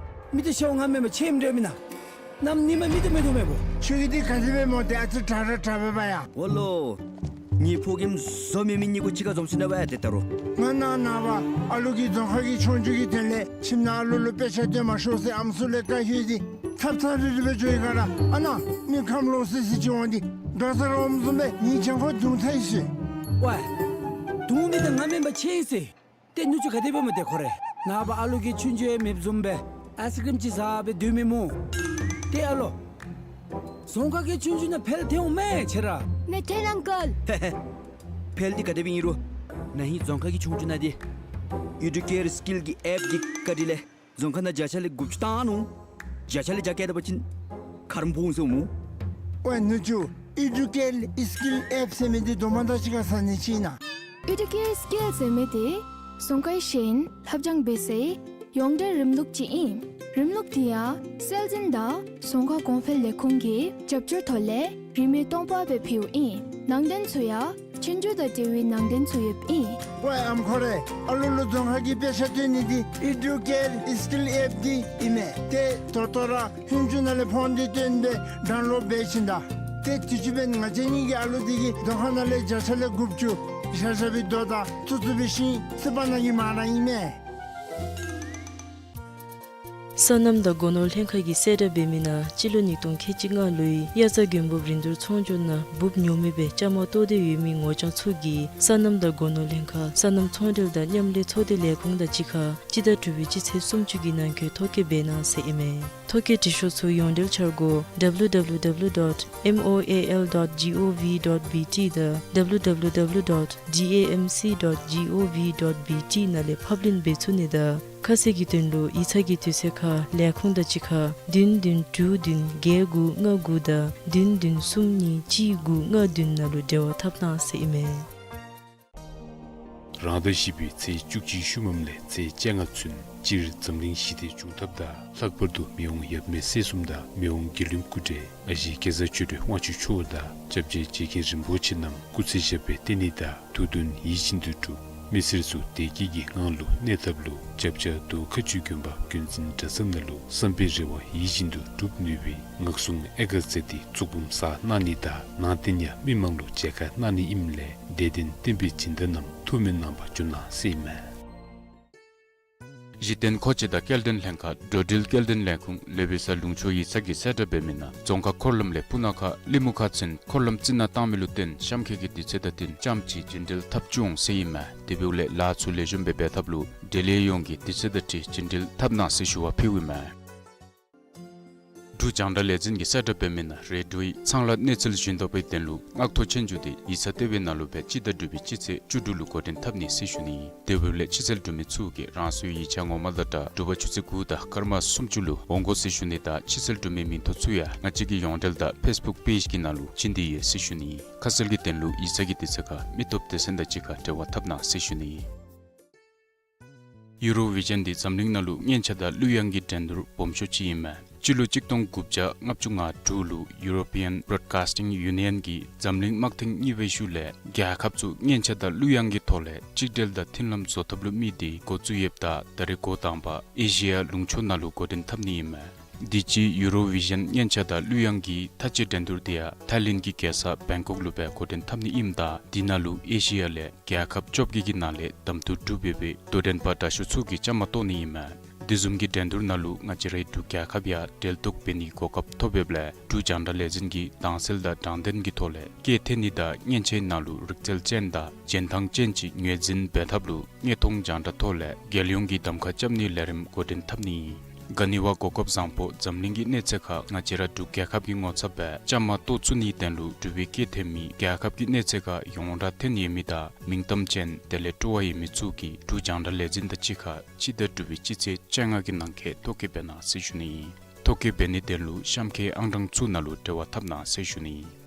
མི་ཚུ་ཤཝ་ང་མེན་པར་ཆེམ་འདྲ་མེན་ན། གནམ་ཉིནམ་མི་ཚུ་མེད་དོ་མེན་པོ། ཁྱོད་ཀྱིས་འདི་ག་དེ་སྦེ་སྨོ། ཏེ་ཨ་ཙི་དྲག་ར་དྲག་པས་པ་ཡ། འོ་ལོ། ངེའི་ཕོ་རྒནམ་བཟོ་མེད་མི་གཉིས་པོ་གཅིག་ཁར་འཛོམས་སོ་ནུག་པ་ཡ་ཏེ་ད་རུང་། ང་ནངས་པ་ཨ་ལུ་གིས་རྫོང་ཁ་གི་ཆོས་རྒྱུགས་ཀྱི་དོན་ལས་ཁྱིམ་ནང་ཨ་ལུ་ལུ་དཔེ་ཆ་སྟོན་མ་ཤོག་ཟེར་ཨམ་སྲུ་ལས་བཀའ་ཞུ་སྟེ་ཐབ་ཚང་རི་རི་སྦེ་འགྱོ་ཡི་ག་ར། ཨ་ནཱ་མི་ཁམས་ལོག་སི་སི་ཅིག་འོང་སྟེ་འགྲོ་ས་ར་འོངམ་བཟུམ་སྦེ་ངེའི་གྱང་ཁོག་བརྡུང་ཚར་ཡི་ཟེར། ཝའི། བརྡུང་མི་འདི་ང་མེན་པར་ཆེམ་ཡི་ཟེར། ཏེ་ནུ་གཅུང་ག་དེ་སྦེ་སྨོ་ཏེ་ཁོ་རེ། ནངས་པ་ཨ་ལུ་གིས་ཆོས་རྒྱུགས་ཡང་མེདཔ་བཟུམ་སྦེ། ཨའིསི་ཀྲིམ་ཅིག་ཟ་སྦེ་སྡོད་མི་སྨོ། ཏེ་ཨ་ལོ། རྫོང་ཁག་གི་ཆོས་རྒྱུགས་ནང་འཕེལ་ཐལ་འོང་མས་ཁྱེད་ར། མི་ཐལ་ཨང་ཀལ། ཧེ་ཧེ། འཕེལ་ཏེ་ག་དེ་སྦེ་ཨིན་རུང་ན་ཧིང་རྫོང་ཁག་གི་ཆོས་རྒྱུགས་ནང་འདི་ཨི་ཌུ་ཀེར་སི་ཀིལ་གྱི་ཨེཔ་འདི་བཀའ་དྲིན་ལས་རྫོང་ཁག་ནང་བརྒྱ་ཆ་ལས་དགུ་བཅུ་བཏང་ནུག། བརྒྱ་ཆ་ལས་བརྒྱ་བཀལ་ད་པ་ཅིན་ཁ་རོག་ཕོག་འོང་ཟེར་སྨོ། ཝའི་ནུ་གཅུང་། ཨི་ཌུ་ཀེར་སི་ཀིལ་ཨེཔ་ཟེར་མི་འདི་དོ་མ་དག་ཅིག་ཁར་ཟ་ནི་ཅིག་ཨིན་ན། ཨི་ཌུ་ཀེར་སི་ཀིལ་ཟེར་མི་འདི་རྫོང་ཁའི་ཤེས་ཡོན་ལྷབ་སྦྱང་འབད་སའི་ཡོངས་འབྲེལ་རིམ་ལུགས་ཅིག་ཨིན། རིམ་ལུགས་འདི་ཡང་སྲོལ་འཛིན་དང་རྫོང་ཁ་གོང་འཕེལ་ལས་ཁུངས་ཀྱི་རྒྱབ་སྐྱོར་ཐོག་ལས་རིན་མེད་སྟོང་པ་སྦེ་ཕུལཝ་ཨིན། ནང་དོན་ཚུ་ཡང་ཆོས་རྒྱུགས་དང་འབྲེལ་བའི་ནང་དོན་ཚུ་ཡོདཔ་ཨིན། ཝའི་ཨམ་ཁོ་རེ། ཨ་ལུ་ལུ་རྫོང་ཁ་གི་དཔེ་ཆ་སྟོན་ནི་འདི་ཨི་ཌུ་ཀེར་སི་ཀིལ་ཨེཔ་འདི་ཨིན་མས། ཏེ་ད་ལྟོ་ར་ཧུན་ཅུ་ནང་ལས་ཕོན་འདི་བཏོན་སྦེ་ཌའུན་ལོཌ་འབད་བྱིན་ད། ཏེ་དུས་ཅི་འབདན་ང་བཅས་གཉིས་ཀྱི་ཨ་ལུ་འདི་གིས་རྫོང་ཁ་ནང་ལས་བརྒྱ་ཆ་ལས་དགུ་བཅུ་ཤ་ཤ་སྦེ་བསྡོ་ད་ཚུ་ཚུ་སྦེ་ཤིང་སི་པ་ནང་གི་མ་ར་ཨིན་མས། སོ་ནམ་དང་སྒོ་ནོར་ལྷན་ཁག་གིས་གསལ་བསྒྲགས་འབད་མི་ནང་སྤྱི་ལོ་ཉིས་སྟོང་ཁལ་གཅིག་ལྔ་ལོའི་དབྱར་རྩྭ་དགུན་འབུབ་རིན་བསྡུར་ཚོང་སྒྱུར་ནང་འབུབ་ཉོ་མི་སྦེ་བཅའ་མར་གཏོགས་ཏེ་ཡོད་མི་ངོ་རྐྱང་ཚུ་གིས་སོ་ནམ་དང་སྒོ་ནོར་ལྷན་ཁག་སོ་ནམ་ཚོང་འབྲེལ་དང་མཉམ་ལས་ཚོགས་སྡེ་ལས་ཁུངས་དང་གཅིག་ཁར་སྤྱི་ཟླ་དྲུག་པའི་སྤྱི་ཚེས་སུམ་ཅུ་གི་ནང་འཁོད་ཐོ་བཀོད་འབད་གནང་ཟེར་ཨིན་མས། ཐོ་བཀོད་འབྲི་ཤོག་ཚུ་ཡོངས་འབྲེལ་འཆར་སྒོ་W W W dot M O A L dot G O V dot B T དང་W W W dot D A M C dot G O V dot B T ནང་ལས་ཕབ་ལེན་འབད་ཚུགས་ནི་དང་ཁ་གསལ་གྱི་དོན་ལུ་ཡིག་ཚང་གི་དུས་ཚོད་ཁར་ལས་ཁུངས་དང་གཅིག་ཁར་བདུན་བདུན་དྲུག་བདུན་བརྒྱད་དགུ་ལྔ་དགུ་དང་བདུན་བདུན་གསུམ་གཉིས་གཅིག་དགུ་ལྔ་བདུན་ནང་ལུ་འབྲེལ་བ་འཐབ་གནང་ཟེར་ཨིན་མས། རང་ཟླ་བཞི་པའི་ཚེས་བཅུ་གཅིག་ཤུལ་མམ་ལས་ཚེས་བཅོ་ལྔ་ཚུན་སྤྱིར་འཛམ་གླིང་ཞི་བདེ་འབྱུང་ཐབས་དང་ལྷག་པར་དུ་མི་དབང་ཡབ་མེས་སྲས་གསུམ་དང་མི་དབང་དགེ་འདུན་སྐུ་བགྲེས་ཨ་ཞེ་གེ་ཛ་ཆོས་སྒྲོན་དབང་ཕྱུག་མཆོག་དང་སྐྱབས་རྗེ་རྗེ་མཁན་རིན་པོ་ཆེ་རྣམས་སྐུ་ཚེ་ཞབས་པད་བརྟན་ནི་དང་དུས་གདོན་ཡིད་བཞིན་དུ་འགྲུབ། མི་སེར་ཚུ་བདེ་སྐྱིད་ཀྱི་ངང་ལུ་གནས་ཐབས་ལུ་སྐྱབས་རྗེ་རྡོ་ཁ་ཆུ་དགོན་པ་དགོན་འཛིན་གྲྭ་ཚང་ནང་ལུ་བསམ་པའི་རེ་བ་ཡིད་བཞིན་དུ་འགྲུབ་ནུས་པའི་ངག་གསུང་ཨེ་ག་ཙ་འདི་གཙུག་འབུམ་གསར་གནང་ནི་དང་ནང་རྟེན་ཡང་མི་མང་ལུ་མཇལ་ཁ་གནང་ནི་ཨིནམ་ལས་དད་ལྡན་བསྟན་པའི་སྦྱིན་བདག་རྣམས་ཐུགས་སྨོན་གནང་བར་བྱོན་གནང་ཟེར་ཨིན་མས། གཞི་རྟེན་མཁོ་ཆས་དང་སྐྱེལ་འདྲེན་ལྷན་ཁག་འགྲོ་འགྲུལ་སྐྱེལ་འདྲེན་ལས་ཁུངས་ལོ་བེ་ས་ལུང་ཕྱོགས་ཡིག་ཚང་གིས་གསལ་བསྒྲགས་འབད་མི་ནང་རྫོང་ཁག་འཁོར་ལམ་ལས་སྤུ་ན་ཁ་གླིང་མུ་ཁ་ཚུན་འཁོར་ལམ་རྩི་ནག་བཏང་མི་ལུ་བརྟེན་གཤམ་འཁོད་ཀྱི་དུས་ཚོད་དང་བསྟུན་རྐྱངམ་ཅིག་རྒྱུན་འགྲུལ་འཐབ་བཅུག་འོང་ཟེར་ཨིན་མས། དེ་འབདཝ་ལས་ལཱ་ཚུ་ལེགས་ཤོམ་སྦེ་འབད་ཐབས་ལུ་འབྲེལ་ཡོད་ཡོངས་ཀྱིས་དུས་ཚོད་དང་འཁྲིལ་རྒྱུན་འགྲུལ་འཐབ་གནང་ཟེར་ཞུ་བ་ཕུལཝ་ཨིན་མས། འབྲུག་རྒྱང་བསྒྲགས་ལས་འཛིན་གྱིས་གསལ་བསྒྲགས་འབད་མི་ནང་རེ་ཌིའོའི་ཚངས་ལ་གནས་ཚུལ་ཞུ་འདོད་པའི་དོན་ལུ་མངགས་ཐོ་ཆོས་རྒྱུགས་འདི་ཡིག་ཚང་ལྟེ་བའི་ནང་ལུ་སྦེ་སྤྱི་ཟླ་དྲུག་པའི་སྤྱི་ཚེས་བཅུ་དྲུག་ལུ་འགོ་འདྲེན་འཐབ་ནི་ཟེར་ཞུ་ནི། དེ་འབདཝ་ལས་ཕྱི་ཚུལ་གྲུབ་མི་ཚུ་གིས་རང་སོའི་ཡིག་ཆ་ངོ་མ་དང་སྦྲགས་དྲོ་པ་ཆུ་ཚོད་དགུ་དང་སྐར་མ་སུམ་ཅུ་ལུ་འོང་དགོ་ཟེར་ཞུ་ནི་དང་ཕྱི་ཚུལ་གྲུབ་མིའི་མིང་ཐོ་ཚུ་ཡང་ང་བཅས་ཀྱི་ཡོངས་འབྲེལ་དང་ཕེསི་བུཀ་པེཇ་གི་ནང་ལུ་བྱིན་ཏེ་ཡོད་ཟེར་ཞུ་ནི། ཁ་གསལ་གྱི་དོན་ལུ་ཡིག་ཚང་གི་དུས་ཚོད་ཁར་མི་སྟོབས་སྡེ་ཚན་དང་གཅིག་ཁར་འབྲེལ་བ་འཐབ་གནང་ཟེར་ཞུ་ནི། ཡུ་རོ་བི་ཞཱན་འདི་འཛམ་གླིང་ནང་ལུ་མཉེན་ཆས་དང་གླུ་དབྱངས་ཀྱི་འགྲན་བསྡུར་སྦོམ་ཤོས་ཅིག་ཨིན་མས། སྤྱི་ལོ་གཅིག་སྟོང་དགུ་བརྒྱ་ལྔ་བཅུ་ང་དྲུག་ལུ་ཡུ་རོ་པི་ཡཱན་བོ་རོཌ་ཀཱསི་ཊིང་ཡུ་ནི་ཡཱན་གྱིས་འཛམ་གླིང་དམག་ཐེངས་གཉིས་པའི་ཤུལ་ལས་རྒྱལ་ཁབ་ཚུ་མཉེན་ཆས་དང་གླུ་དབྱངས་ཀྱི་ཐོག་ལས་གཅིག་སྒྲིལ་དང་མཐུན་ལམ་བཟོ་ཐབས་ལུ་དམིགས་ཏེ་འགོ་བཙུགས་ཡོདཔ་ད་ད་རེས་འགོ་དང་པ་ཨེ་ཤི་ཡ་ལུང་ཕྱོགས་ནང་ལུ་འགོ་འདྲེན་འཐབ་ནི་ཨིན་མས། དུས་ཅི་ཡུ་རོ་བི་ཞཱན་མཉེན་ཆས་དང་གླུ་དབྱངས་ཀྱི་མཐའ་དཔྱད་འགྲན་བསྡུར་འདི་ཡང་ཐའི་ལེནཌ་གི་རྒྱལ་ས་བེང་ཀོག་ལུ་སྦེ་འགོ་འདྲེན་འཐབ་ནི་ཨིནམ་ད་དེ་ནང་ལུ་ཨེ་ཤི་ཡ་ལས་རྒྱལ་ཁབ་བཅོ་བརྒྱད་ཀྱི་ནང་ལས་གདམ་འཐུ་གྲུབ་ཡོད་པའི་དོ་འགྲན་པ་དྲག་ཤོས་ཚུ་གིས་བཅའ་མར་གཏོགས་ནི་ཨིན་མས། དེ་བཟུམ་གྱི་འགྲན་བསྡུར་ནང་ལུ་ང་བཅས་རའི་འབྲུག་རྒྱལ་ཁབ་ཡང་འབྲེལ་གཏོགས་འབད་ནིའི་གོ་སྐབས་ཐོབ་ཡོདཔ་ལས་འབྲུག་རྒྱང་བསྒྲགས་ལས་འཛིན་གྱིས་དྭངས་གསལ་དང་དྲང་བདེན་གྱི་ཐོག་ལས་སྐད་འཐེན་ནི་དང་མཉེན་ཆས་ནང་ལུ་རིག་རྩལ་ཅན་དང་རྒྱན་ཐང་ཅན་ཅིག་ངོས་འཛིན་འབད་ཐབས་ལུ་དངོས་མཐོང་རྒྱང་བསྒྲགས་ཐོག་ལས་རྒྱལ་ཡོངས་ཀྱི་གདམ་ཁ་རྐྱབ་ནིའི་ལས་རིམ་འགོ་འདྲེན་འཐབ་ནི་ཨིན། ག་ནི་བ་གོ་སྐབས་བཟང་པོ་འཛམ་གླིང་གི་གནས་ཚད་ཁར་ང་བཅས་ར་འབྲུག་རྒྱལ་ཁབ་ཀྱི་ངོ་ཚབ་སྦེ་བཅའ་མར་གཏོགས་ཚུགས་ནིའི་དོན་ལུ་འབྲུག་པའི་སྐད་འཐེན་མི་རྒྱལ་ཁབ་ཀྱི་གནས་ཚད་ཁར་ཡོངས་གྲགས་ཐོན་ཡོད་མི་དང་མིང་གཏམ་ཅན་དེ་ལས་སྤྲོ་བ་ཡོད་མི་ཚུ་གིས་འབྲུག་རྒྱང་བསྒྲགས་ལས་འཛིན་དང་གཅིག་ཁར་སྤྱི་ཟླ་དྲུག་པའི་སྤྱི་ཚེས་བཅོ་ལྔ་གི་ནང་འཁོད་ཐོ་བཀོད་འབད་གནང་ཟེར་ཞུ་ནི་ཨིན། ཐོ་བཀོད་འབད་ནིའི་དོན་ལུ་གཤམ་འཁོད་ཨང་གྲངས་ཚུ་ནང་ལུ་འབྲེལ་བ་འཐབ་གནང་ཟེར་ཞུ་ནི་ཨིན།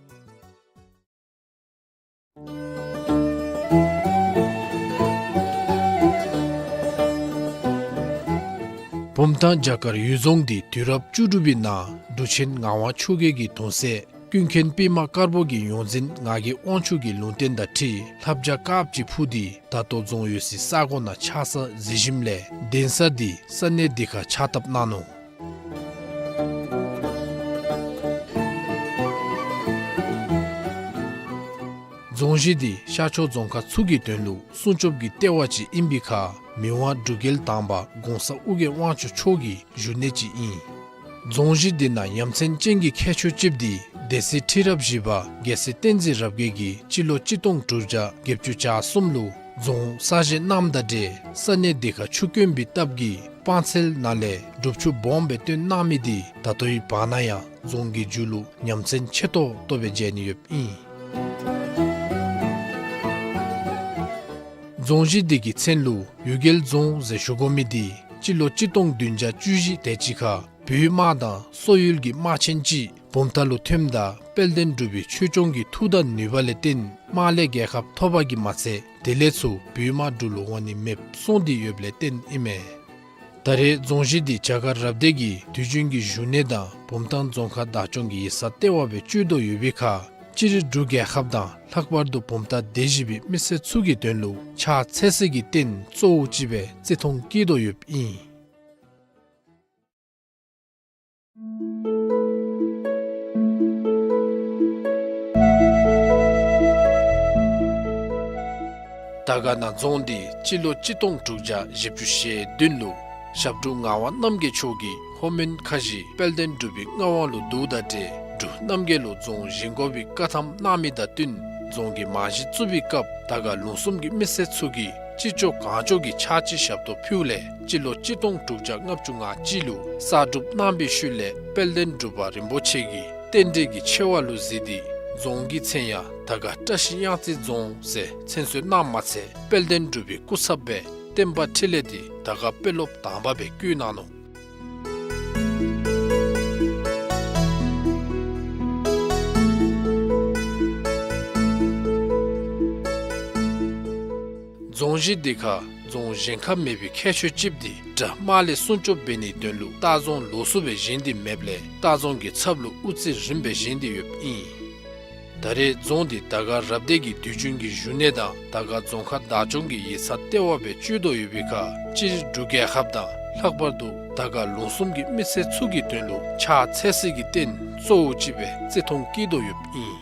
བུམ་ཐང་བྱ་དཀར་གཡུལ་རྫོང་འདི་དུས་རབས་བཅུ་དྲུག་པའི་ནང་འབྲུག་ཆེན་ངག་དབང་ཆོས་རྒྱལ་གྱི་གདུང་སྲས་ཀུན་མཁྱེན་པདྨ་དཀར་པོ་གི་ཡོངས་འཛིན་ངག་གི་དབང་ཕྱུག་གི་ལུང་བསྟན་དང་འཁྲིལ་ལྷ་བྱ་དཀརཔོ་ཅིག་འཕུར་ཏེ་ད་ལྟོ་རྫོང་ཡོད་སའི་ས་གོ་ནང་ཆགས་ས་གཟིགས་ཞིནམ་ལས་གདན་ས་འདི་ས་གནས་འདི་ཁར་ཕྱག་བཏབ་གནང་ནུག། རྫོང་གཞི་འདི་ཤར་ཕྱོགས་རྫོང་ཁག་ཚུ་གི་དོན་ལུ་སྲུང་སྐྱོབ་ཀྱི་ལྟེ་བ་ཅིག་ཨིན་པའི་ཁར་མི་དབང་འབྲུག་རྒྱལ་དང་པ་གོང་ས་ཨོ་རྒྱན་དབང་ཕྱུག་མཆོག་གི་བཞུགས་གནས་ཅིག་ཨིན། རྫོང་གཞི་འདི་ནང་ཡ་མཚན་ཅན་གྱི་ཁྱད་ཆོས་ཅིག་འདི་སྡེ་སྲིད་ཁྲི་རབས་བཞི་པ་རྒྱལ་སྲས་བསྟན་འཛིན་རབ་རྒྱས་ཀྱིས་སྤྱི་ལོ་གཅིག་སྟོང་དྲུག་བརྒྱ་བརྒྱད་ཅུ་གྱ་གསུམ་ལུ་རྫོང་གསར་བཞེངས་གནངམ་དང་འབྲེལ་ས་གནས་འདི་ཁར་ཆུ་དཀོན་པའི་སྟབས་ཀྱིས་ སྤང་ཚལ་ནང་ལས་སྒྲུབ་ཆུ་སྦོམ་སྦེ་བཏོན་གནང་མི་འདི་ད་ལྟོའི་བར་ན་ཡང་རྫོང་གི་རྒྱུད་ལུ་ཉམས་ཚན་ཆེ་ཏོག་ཏོ་སྦེ་མཇལ་ནི་ཡོདཔ་ཨིན། རྫོང་གཞི་འདི་གི་མཚན་ལུ་གཡུལ་རྒྱལ་རྫོང་ཟེར་ཞུ་དགོ་མི་འདི་སྤྱི་ལོ་གཅིག་སྟོང་བདུན་བརྒྱ་བཅུ་བཞི་དེ་ཅིག་ཁར་བོད་དམག་དང་སོག་ཡུལ་གྱི་དམག་ཆེན་ཅིག་བུམ་ཐང་ལུ་ཐོནམ་ད་དཔལ་ལྡན་འབྲུག་པའི་ཆོས་སྐྱོང་གི་མཐུ་དང་ནུས་པ་ལས་བརྟེན་དམག་ལས་རྒྱལ་ཁ་ཐོབ་པ་གིས་མ་ཚད་དེ་ལས་ཚུར་བོད་དམག་འབྲུག་ལུ་འོང་ནི་མེདཔ་སོང་སྟེ་ཡོདཔ་ལས་བརྟེན་ཨིན་མས། ད་རེས་རྫོང་གཞི་འདི་བྱ་དཀར་རབ་སྡེ་གི་དུས་རྒྱུན་གྱི་བཞུགས་གནས་དང་བུམ་ཐང་རྫོང་ཁག་བདག་སྐྱོང་གི་ཡིག་ཚང་ལྟེ་བ་སྦེ་སྤྱོད་དོ་ཡོད་པའི་ཁར་སྤྱིར་འབྲུག་རྒྱལ་ཁབ་དང་ལྷག་པར་དུ་བུམ་ཐང་སྡེ་བཞི་པའི་མི་སེར་ཚུ་གི་དོན་ལུ་ཕྱག་འཚལ་སའི་རྟེན་གཙོ་བོ་ཅིག་སྦེ་བརྩི་མཐོང་བསྐྱེད་དོ་ཡོདཔ་ཨིན། དར་དཀར་ན་རྫོང་འདི་སྤྱི་ལོ་གཅིག་སྟོང་དྲུག་བརྒྱ་བཞི་བཅུ་ཞེ་བདུན་ལུ་ཞབས་དྲུང་ངག་དབང་རྣམ་རྒྱལ་མཆོག་གིས་ལྷོ་མོན་ཁ་བཞི་དཔལ་ལྡན་འབྲུག་པའི་མངའ་དབང་ལུ་བསྡུཝ་ད་ཏེ་འབྲུག་རྣམ་རྒྱལ་ལུ་རྫོང་བཞེངས་དགོ་པའི་བཀའ་ཐམ་གནང་མི་དང་བསྟུན་རྫོང་གི་རྨང་གཞི་བཙུགས་པའི་སྐབས་དར་དཀར་ལུང་གསུམ་གྱི་མི་སེར་ཚུ་གིས་ཅི་ལྕོགས་གང་ལྕོགས་ཀྱི་ཕྱག་ཕྱི་ཞབས་ཏོག་ཕུལཝ་ལས་སྤྱི་ལོ་གཅིག་སྟོང་དྲུག་བརྒྱ་ལྔ་བཅུ་ང་གཅིག་ལུ་གསར་སྒྲུབ་གནང་བའི་ཤུལ་ལས་དཔལ་ལྡན་འབྲུག་པ་རིན་པོ་ཆེ་གིས་རྟེན་འབྲེལ་གྱི་ཆེ་བ་ལུ་གཟིགས་ཏེ་རྫོང་གི་མཚན་ཡང་དར་དཀར་བཀྲ་ཤིས་གཡང་རྩེ་རྫོང་ཟེར་མཚན་གསོལ་གནངམ་མ་ཚད་དཔལ་ལྡན་འབྲུག་པའི་སྐུ་ཚབ་སྦེ་བསྟན་པ་འཕྲིན་ལས་འདི་དར་དཀར་དཔོན་སློབ་དང་པ་སྦེ་བསྐོ་གནང་ནུག། རྫོང་གཞི་འདི་ཁར་རྫོང་བཞེངས་ཁ་མེད་པའི་ཁྱད་ཆོས་ཅིག་འདི་དགྲ་དམག་ལས་སྲུང་སྐྱོབ་འབད་ནིའི་དོན་ལུ་ལྟ་རྫོང་ལོགས་སུ་སྦེ་བཞེངས་ཏེ་མེདཔ་ལས་ལྟ་རྫོང་གི་ཚབ་ལུ་དབུ་རྩེ་རིམ་པ་སྦེ་བཞེངས་ཏེ་ཡོདཔ་ཨིན། ད་རེས་རྫོང་འདི་དར་དཀར་རབ་སྡེ་གི་དུས་རྒྱུན་གྱི་བཞུགས་གནས་དང་དར་དཀར་རྫོང་ཁག་བདག་སྐྱོང་གི་ཡིག་ཚང་ལྟེ་བ་སྦེ་སྤྱོད་དོ་ཡོད་པའི་ཁར་སྤྱིར་འབྲུག་རྒྱལ་ཁབ་དང་ལྷག་པར་དུ་དར་དཀར་ལུང་གསུམ་གྱི་མི་སེར་ཚུ་གི་དོན་ལུ་ཕྱག་འཚལ་སའི་རྟེན་གཙོ་བོ་ཅིག་སྦེ་བརྩི་མཐོང་བསྐྱེད་དོ་ཡོདཔ་ཨིན།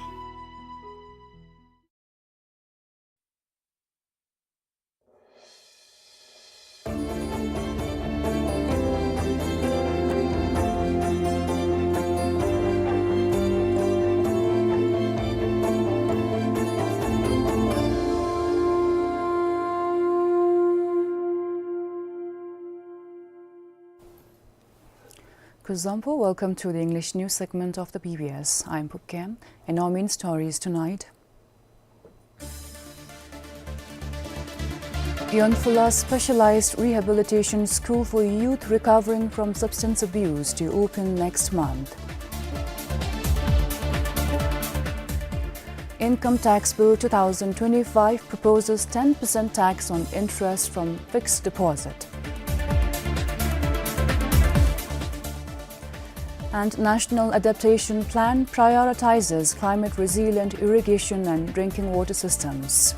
Kuzuzangpo, welcome to the English news segment of the B B S. I'm Phuket. In our main stories tonight, Yonphula Specialized Rehabilitation School for Youth Recovering from Substance Abuse to open next month. Income Tax Bill two thousand twenty-five proposes ten percent tax on interest from fixed deposit. And National Adaptation Plan prioritizes climate-resilient irrigation and drinking water systems.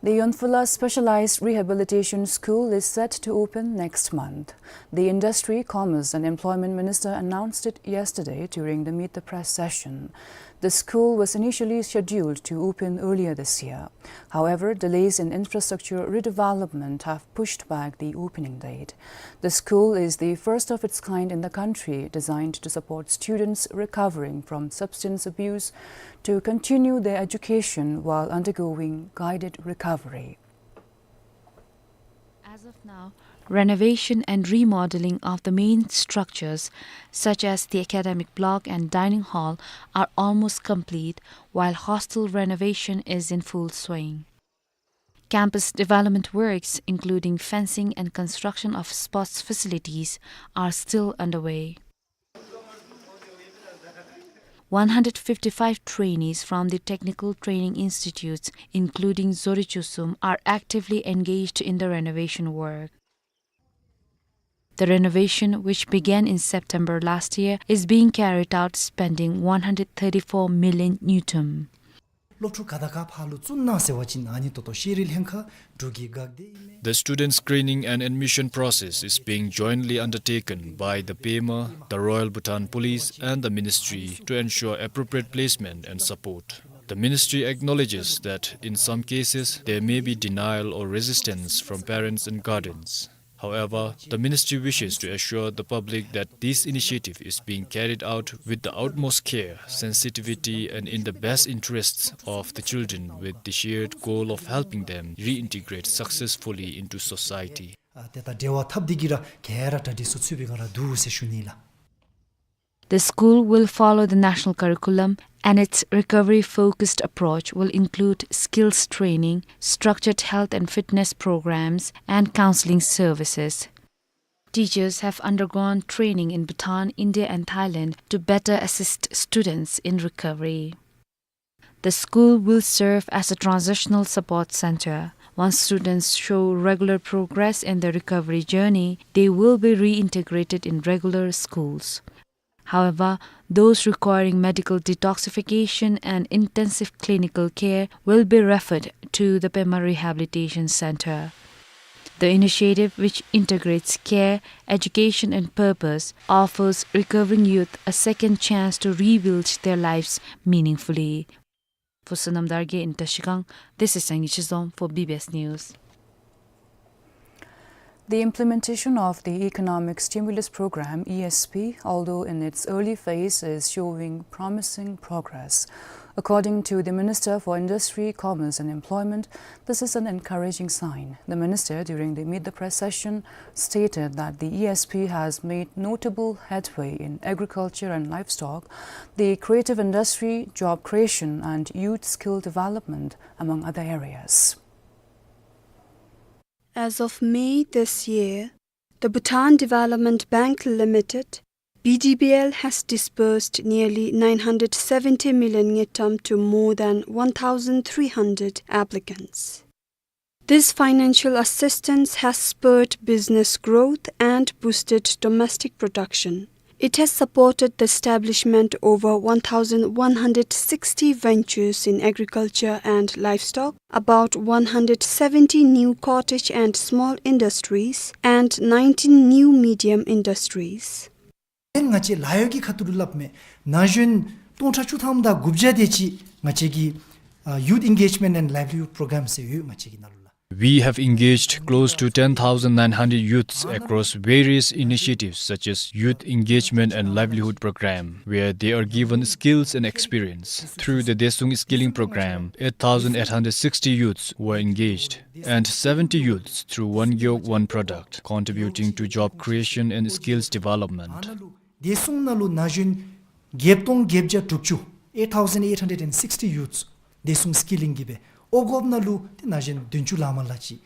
The Yonphula Specialized Rehabilitation School is set to open next month. The Industry, Commerce and Employment Minister announced it yesterday during the Meet the Press session. The school was initially scheduled to open earlier this year. However, delays in infrastructure redevelopment have pushed back the opening date. The school is the first of its kind in the country, designed to support students recovering from substance abuse to continue their education while undergoing guided recovery. As of now, renovation and remodeling of the main structures, such as the academic block and dining hall, are almost complete, while hostel renovation is in full swing. Campus development works, including fencing and construction of sports facilities, are still underway. One hundred fifty-five trainees from the technical training institutes, including Dzorye Chusum, are actively engaged in the renovation work. The renovation, which began in September last year, is being carried out spending one hundred thirty-four million ngultrum. སློབ་ཕྲུག་ག་དང་ག་ཕར་ལུ་བཙུགས་གནང་ཟེར་བ་ཅིན་ཨ་ནི་ད་ལྟོ་ཤེས་རིག་ལྷན་ཁག་འབྲུག་གི་འགག་སྡེ་ཨིན་མས། The student screening and admission process is being jointly undertaken by the P E M A, the Royal Bhutan Police and the ministry to ensure appropriate placement and support. The ministry acknowledges that in some cases there may be denial or resistance from parents and guardians. However, the ministry wishes to assure the public that this initiative is being carried out with the utmost care, sensitivity, and in the best interests of the children, with the shared goal of helping them reintegrate successfully into society. ཨ་ཏེ་ད་འབྲེལ་བ་འཐབ་སྟེ་གི་ར་ག་ར་གྲ་སྒྲིག་ཚུ་ཚུད་པའི་སྒང་ར་འདུག་ཟེར་ཞུ་ནི་ལགས། The school will follow the national curriculum, and its recovery-focused approach will include skills training, structured health and fitness programs, and counseling services. Teachers have undergone training in Bhutan, India, and Thailand to better assist students in recovery. The school will serve as a transitional support center. Once students show regular progress in their recovery journey, they will be reintegrated in regular schools. However, those requiring medical detoxification and intensive clinical care will be referred to the Pema Rehabilitation Center. The initiative, which integrates care, education, and purpose, offers recovering youth a second chance to rebuild their lives meaningfully. For Sonam Dargay in Trashigang, this is Sangay Chizom for B B S News. The implementation of the Economic Stimulus Program, E S P, although in its early phase, is showing promising progress. According to the Minister for Industry, Commerce and Employment, this is an encouraging sign. The minister, during the Meet the Press session, stated that the E S P has made notable headway in agriculture and livestock, the creative industry, job creation, and youth skill development, among other areas. As of May this year, the Bhutan Development Bank Limited, B D B L, has disbursed nearly nine hundred seventy million ngultrum to more than one thousand three hundred applicants. This financial assistance has spurred business growth and boosted domestic production. It has supported the establishment over one thousand one hundred sixty ventures in agriculture and livestock, about one hundred seventy new cottage and small industries, and nineteen new medium industries. ཨིན་ང་བཅས་ལཱ་གཡོག་གི་ཁ་ཐུག་ལུ་སླབ་མས། ན་གཞོན་སྟོང་ཕྲག་བཅུ་ཐམ་དང་དགུ་བརྒྱ་དེ་ཅིག་ང་བཅས་ཀྱི་ཨ་Youth Engagement and Livelihood Program ཟེར་ཡོད་ང་བཅས་ཀྱི་ནང་ལུ་ལགས། We have engaged close to ten thousand nine hundred youths across various initiatives such as Youth Engagement and Livelihood Program, where they are given skills and experience. Through the Daesung Skilling Program, eight thousand eight hundred sixty youths were engaged, and seventy youths through One Gyo One Product, contributing to job creation and skills development. ཨ་ནཱ་ལུ་བདེ་སྲུང་ནང་ལུ་ན་གཞོན་བརྒྱད་སྟོང་བརྒྱད་བརྒྱ་དྲུག་ཅུ། Eight thousand eight hundred and sixty youths བདེ་སྲུང་སི་ཀི་ལིང་གི་སྦེ། ཨོ་སྒོརཔ་ནང་ལུ་ཏེ་ན་གཞོན་བདུན་ཅུ་ལང་མ་ལང་ཅིག།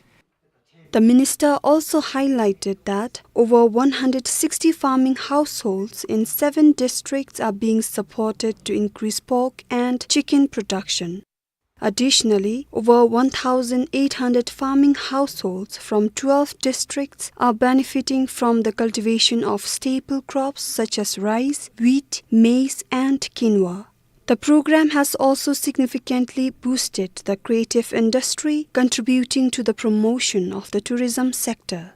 The minister also highlighted that over one hundred sixty farming households in seven districts are being supported to increase pork and chicken production. Additionally, over one thousand eight hundred farming households from twelve districts are benefiting from the cultivation of staple crops such as rice, wheat, maize, and quinoa. The program has also significantly boosted the creative industry, contributing to the promotion of the tourism sector.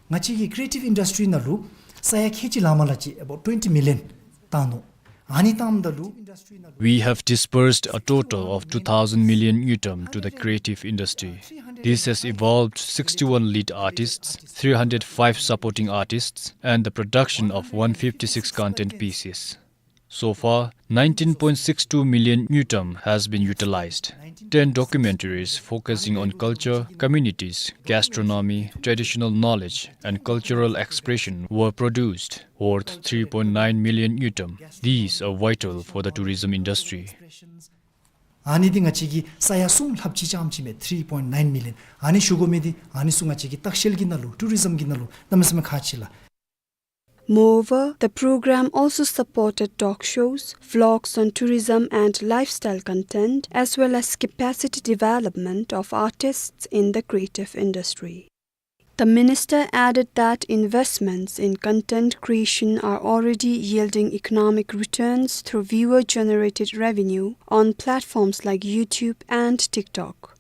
ང་བཅས་ཀྱི་creative industry ནང་ལུ་ས་ཡ་ཁལ་གཅིག་ལང་མ་ལང་ཅིག་about twenty million བཏང་ནུག། ཨ་ནི་བཏངམ་ད་ལུ་We have disbursed a total of two thousand million ngultrum to the creative industry. This has involved sixty-one lead artists, three hundred five supporting artists, and the production of one fifty-six content pieces. So far, nineteen point six two million ngultrum has been utilized. Ten documentaries focusing on culture, communities, gastronomy, traditional knowledge, and cultural expression were produced, worth three point nine million ngultrum. These are vital for the tourism industry. ཨ་ནི་འདི་ང་བཅས་ཀྱིས་ས་ཡ་གསུམ་ལྷགཔ་ཅིག་རྐྱངམ་ཅིག་མས། three point nine million། ཨ་ནི་ཞུ་དགོ་མི་འདི་ཨ་ནི་ཚུ་ང་བཅས་ཀྱི་ལྟ་བཤལ་གྱི་ནང་ལུ་tourism གྱི་ནང་ལུ་གནམ་མེད་ས་མེད་ཁག་ཆེ་ལགས། Moreover, the program also supported talk shows, vlogs on tourism and lifestyle content, as well as capacity development of artists in the creative industry. The minister added that investments in content creation are already yielding economic returns through viewer-generated revenue on platforms like YouTube and TikTok.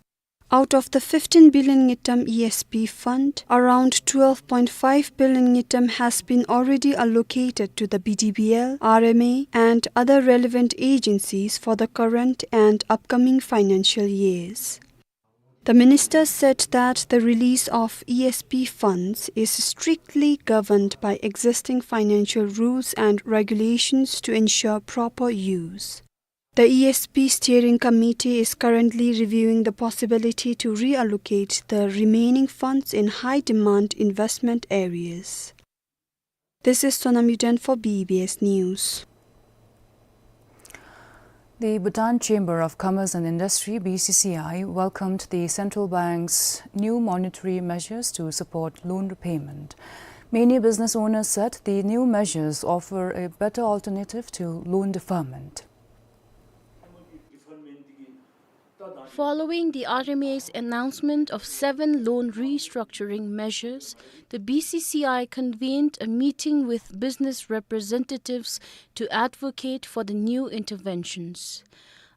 Out of the fifteen billion ngultrum E S P fund, around twelve point five billion ngultrum has been already allocated to the B D B L, R M A, and other relevant agencies for the current and upcoming financial years. The minister said that the release of E S P funds is strictly governed by existing financial rules and regulations to ensure proper use. The E S P Steering Committee is currently reviewing the possibility to reallocate the remaining funds in high-demand investment areas. This is Sonam Yuden for B B S News. The Bhutan Chamber of Commerce and Industry, B C C I, welcomed the central bank's new monetary measures to support loan repayment. Many business owners said the new measures offer a better alternative to loan deferment. Following the R M A's announcement of seven loan restructuring measures, the B C C I convened a meeting with business representatives to advocate for the new interventions.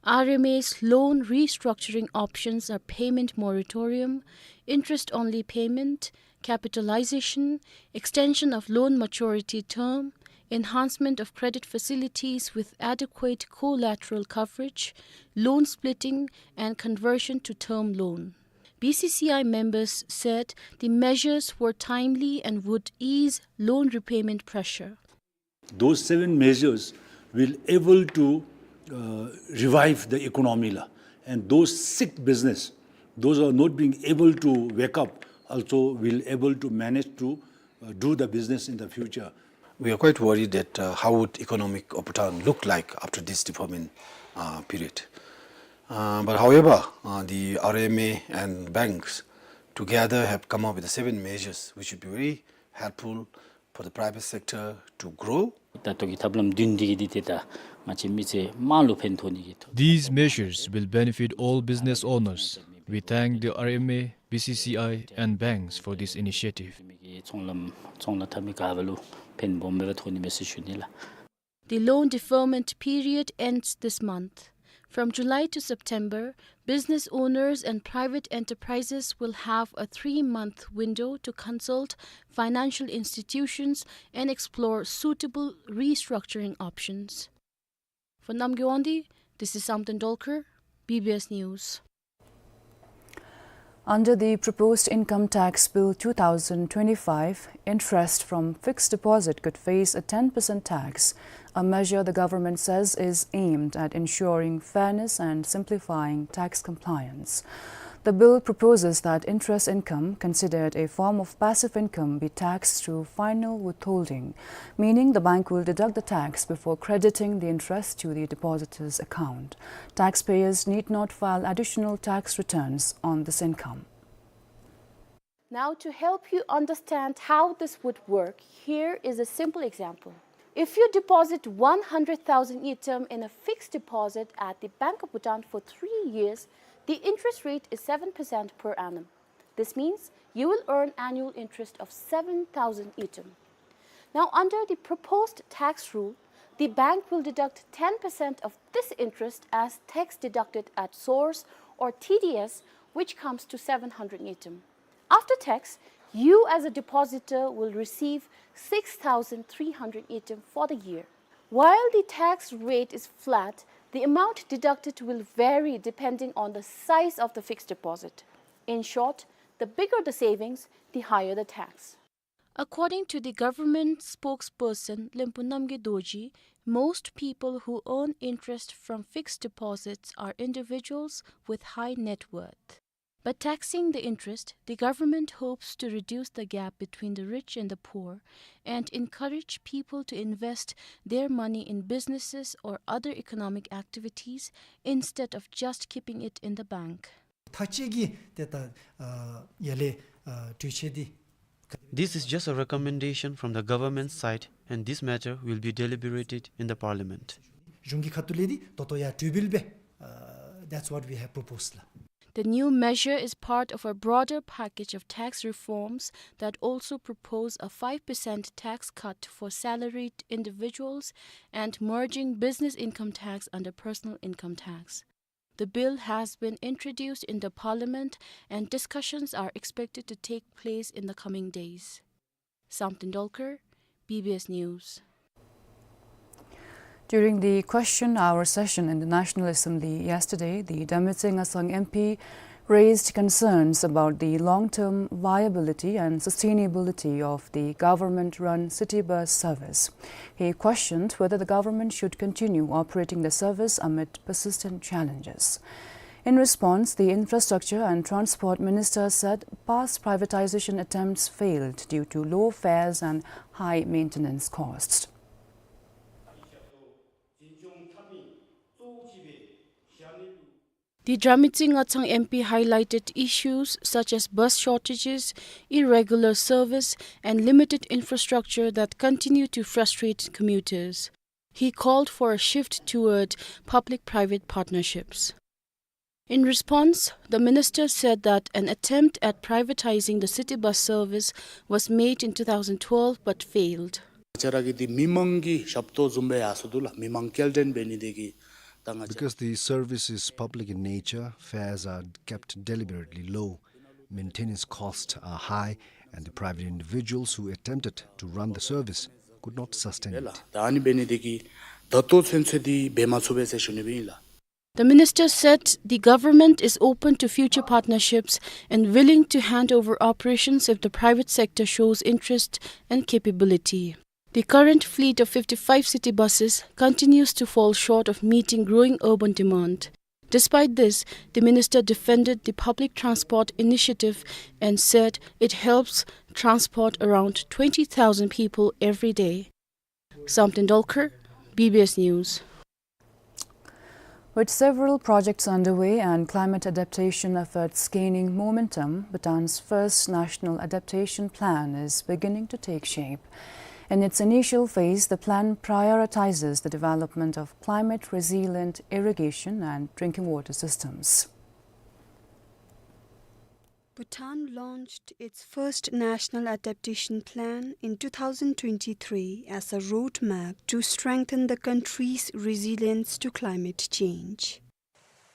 R M A's loan restructuring options are payment moratorium, interest-only payment, capitalization, extension of loan maturity term, enhancement of credit facilities with adequate collateral coverage, loan splitting, and conversion to term loan. B C C I members said the measures were timely and would ease loan repayment pressure. Those seven measures will able to, uh, revive the economy la. And those sick business, those are not being able to wake up, also will able to manage to, uh, do the business in the future. We are quite worried that, uh, how would economic of Bhutan look like after this deferment, uh, period. Uh, but however, uh, the R M A and banks together have come up with the seven measures which should be very helpful for the private sector to grow. ད་ལྟོ་གི་ཐབས་ལམ་བདུན་འདི་གིས་འདི་ཏེ་ད་ང་བཅས་མི་སེར་དམངས་ལུ་ཕན་ཐོགས་ནི་གི་ཐོག། These measures will benefit all business owners. We thank the R M A, B C C I and banks for this initiative. མི་གི་ཚོང་ལམ་ཚོང་ལཱ་འཐབ་མི་ག་བ་ལུ་ཕན་སྦོམ་སྦེ་ཐོགས་ནི་མས་ཟེར་ཞུ་ནི་ལགས། The loan deferment period ends this month. From July to September, business owners and private enterprises will have a three-month window to consult financial institutions and explore suitable restructuring options. For Namgay Wangdi, this is Samten Dolkar, B B S News. Under the proposed Income Tax Bill two thousand twenty-five, interest from fixed deposit could face a ten percent tax, a measure the government says is aimed at ensuring fairness and simplifying tax compliance. The bill proposes that interest income, considered a form of passive income, be taxed through final withholding, meaning the bank will deduct the tax before crediting the interest to the depositor's account. Taxpayers need not file additional tax returns on this income. Now, to help you understand how this would work, here is a simple example. If you deposit one hundred thousand ngultrum in a fixed deposit at the Bank of Bhutan for three years, the interest rate is seven percent per annum. This means you will earn annual interest of seven thousand ngultrum. Now, under the proposed tax rule, the bank will deduct ten percent of this interest as tax deducted at source, or T D S, which comes to seven hundred ngultrum. After tax, you as a depositor will receive six thousand three hundred ngultrum for the year. While the tax rate is flat, the amount deducted will vary depending on the size of the fixed deposit. In short, the bigger the savings, the higher the tax. According to the government spokesperson Lempu Namgay Dorji, most people who earn interest from fixed deposits are individuals with high net worth. By taxing the interest, the government hopes to reduce the gap between the rich and the poor and encourage people to invest their money in businesses or other economic activities instead of just keeping it in the bank. ཐག་བཅད་ཀྱི་ཏེ་ད་ཨ་ཡར་ལས་ཨ་གྲོས་ཆོད་འདི། This is just a recommendation from the government's side, and this matter will be deliberated in the parliament. གཞུང་གི་ཁ་ཐུག་ལས་འདི་ད་ལྟོ་ཡར་གྲོས་འབུལ་སྦེ། Uh, that's what we have proposed ལགས། The new measure is part of a broader package of tax reforms that also propose a five percent tax cut for salaried individuals and merging business income tax under personal income tax. The bill has been introduced in the parliament and discussions are expected to take place in the coming days. Samten Dolkar, B B S News. During the question hour session in the National Assembly yesterday, the Dame Tse Ngasang M P raised concerns about the long-term viability and sustainability of the government-run city bus service. He questioned whether the government should continue operating the service amid persistent challenges. In response, the Infrastructure and Transport Minister said past privatization attempts failed due to low fares and high maintenance costs. The Dramixie Ngathang M P highlighted issues such as bus shortages, irregular service, and limited infrastructure that continue to frustrate commuters. He called for a shift toward public-private partnerships. In response, the minister said that an attempt at privatizing the city bus service was made in two thousand twelve but failed. ང་བཅས་ར་གི་འདི་མི་མང་གི་ཞབས་ཏོག་བཟུམ་སྦེ་ཡར་སོང་འདུག་ལགས། མི་མང་སྐྱེལ་འདྲེན་འབད་ནི་དེ་གིས་ད་ང་བཅས། Because the service is public in nature, fares are kept deliberately low, maintenance costs are high, and the private individuals who attempted to run the service could not sustain it. ད་ཨ་ནི་འབད་ནི་དེ་གིས་ད་ལྟོ་ཚུན་ཚོད་འདི་འབད་མ་ཚུགས་པས་ཟེར་ཞུ་ནི་སྦེ་ཨིན་ལགས། The minister said the government is open to future partnerships and willing to hand over operations if the private sector shows interest and capability. The current fleet of fifty-five city buses continues to fall short of meeting growing urban demand. Despite this, the minister defended the public transport initiative and said it helps transport around twenty thousand people every day. Samten Dolkar, B B S News. With several projects underway and climate adaptation efforts gaining momentum, Bhutan's first national adaptation plan is beginning to take shape. In its initial phase, the plan prioritizes the development of climate-resilient irrigation and drinking water systems. Bhutan launched its first national adaptation plan in two thousand twenty-three as a roadmap to strengthen the country's resilience to climate change.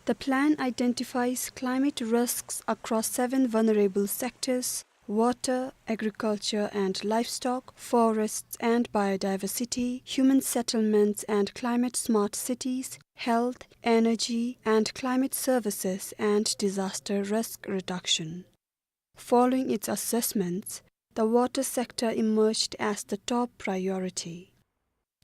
The plan identifies climate risks across seven vulnerable sectors: water, agriculture and livestock, forests and biodiversity, human settlements and climate-smart cities, health, energy and climate services, and disaster risk reduction. Following its assessments, the water sector emerged as the top priority.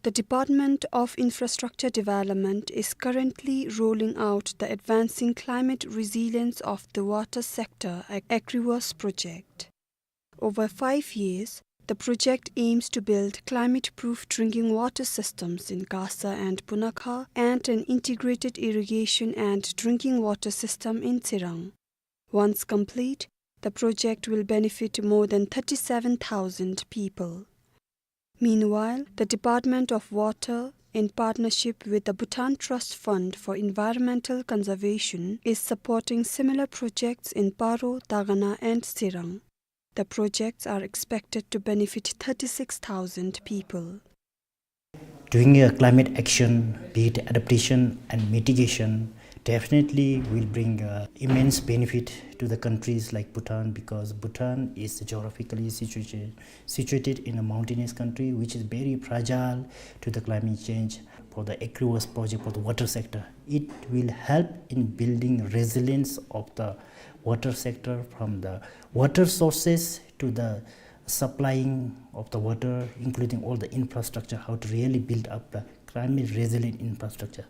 The Department of Infrastructure Development is currently rolling out the Advancing Climate Resilience of the Water Sector, Ac-, ACRIWAS project. Over five years, the project aims to build climate-proof drinking water systems in Gasa and Punakha and an integrated irrigation and drinking water system in Tsirang. Once complete, the project will benefit more than thirty-seven thousand people. Meanwhile, the Department of Water, in partnership with the Bhutan Trust Fund for Environmental Conservation, is supporting similar projects in Paro, Dagana and Tsirang. The projects are expected to benefit thirty-six thousand people. Doing a climate action, be it adaptation and mitigation, definitely will bring, uh, immense benefit to the countries like Bhutan, because Bhutan is geographically situated, situated in a mountainous country, which is very fragile to the climate change. For the ACRIWAS project for the water sector, it will help in building resilience of the water sector, from the water sources to the supplying of the water, including all the infrastructure, how to really build up the climate resilient infrastructure.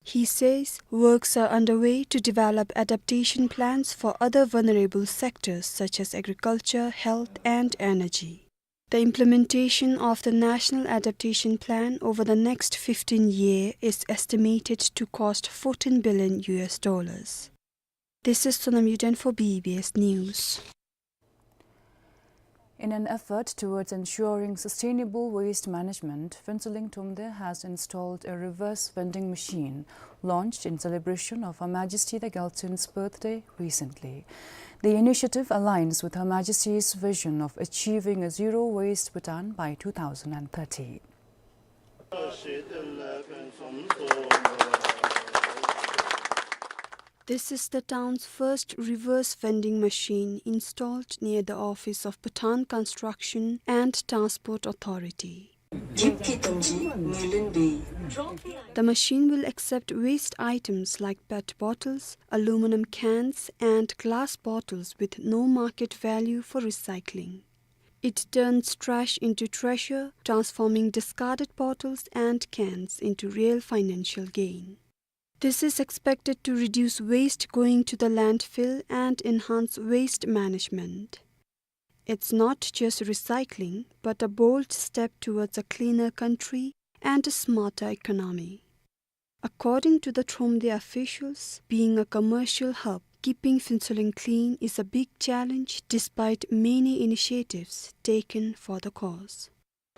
He says works are underway to develop adaptation plans for other vulnerable sectors such as agriculture, health and energy. The implementation of the National Adaptation Plan over the next fifteen year is estimated to cost fourteen billion U S dollars. This is Sonam Yuden for B B S News. In an effort towards ensuring sustainable waste management, Phuentsholing Thromde has installed a reverse vending machine launched in celebration of Her Majesty the Gyaltsen's birthday recently. The initiative aligns with Her Majesty's vision of achieving a zero-waste Bhutan by two thousand and thirty. This is the town's first reverse vending machine installed near the office of Bhutan Construction and Transport Authority. ཁྱིམ་གྱི་དོན་གྱིས་ངོས་ལེན་འབད། The machine will accept waste items like pet bottles, aluminum cans, and glass bottles with no market value for recycling. It turns trash into treasure, transforming discarded bottles and cans into real financial gain. This is expected to reduce waste going to the landfill and enhance waste management. It's not just recycling, but a bold step towards a cleaner country and a smarter economy. According to the Thromde officials, being a commercial hub, keeping Phuentsholing clean is a big challenge despite many initiatives taken for the cause.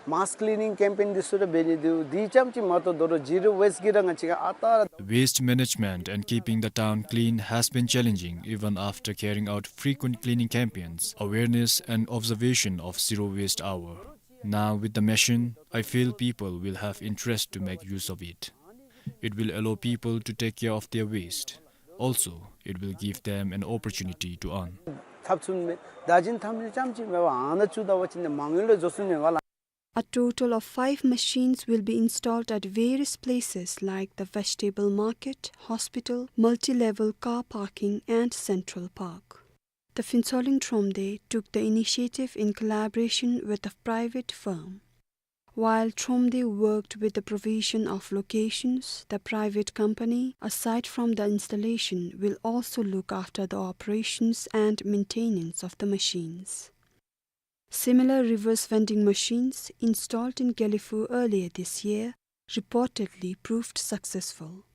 Mass cleaning campaign འདི་ཚུ་ར་འབད་ནི་འདུག། འདི་ཙམ་ཅིག་མ་གཏོགས་ད་རུང་zero waste གི་ར་ང་བཅས་ཀྱིས་ཨ་རྟག་ར། Waste management and keeping the town clean has been challenging even after carrying out frequent cleaning campaigns, awareness and observation of zero waste hour. Now with the machine, I feel people will have interest to make use of it. It will allow people to take care of their waste. Also, it will give them an opportunity to earn. ཐབས་ཚུལ་མེད། བདག་འཛིན་འཐབ་ནི་ཙམ་ཅིག་མེད་པར་ཨ་ནཱ་བཙུགས་ད་པ་ཅིན་ནི་མ་དངུལ་ལས་འཛོལ་སོང་ནི་ག་ལགས། A total of five machines will be installed at various places like the vegetable market, hospital, multi-level car parking and Central Park. The Phuentsholing Thromde took the initiative in collaboration with a private firm. While Thromde worked with the provision of locations, the private company, aside from the installation, will also look after the operations and maintenance of the machines. Similar reverse vending machines installed in Gelephu earlier this year reportedly proved successful.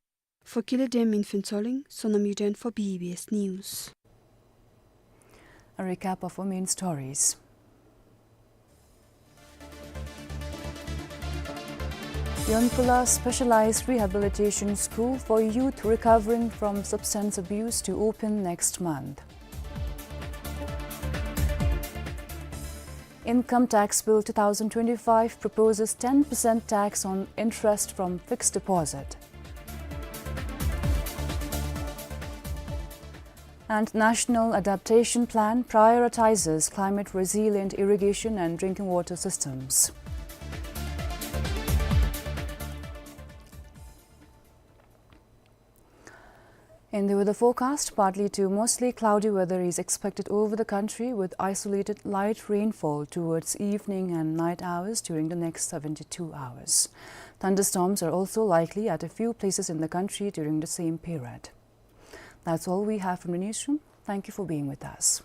For Kile Dem in Phuentsholing, Sonam Yuden for B B S News. A recap of our main stories. Yonpula Specialized Rehabilitation School for youth recovering from substance abuse to open next month. Income Tax Bill two thousand twenty-five proposes ten percent tax on interest from fixed deposit. And National Adaptation Plan prioritizes climate-resilient irrigation and drinking water systems. In the weather forecast, partly to mostly cloudy weather is expected over the country, with isolated light rainfall towards evening and night hours during the next seventy-two hours. Thunderstorms are also likely at a few places in the country during the same period. That's all we have from the newsroom. Thank you for being with us.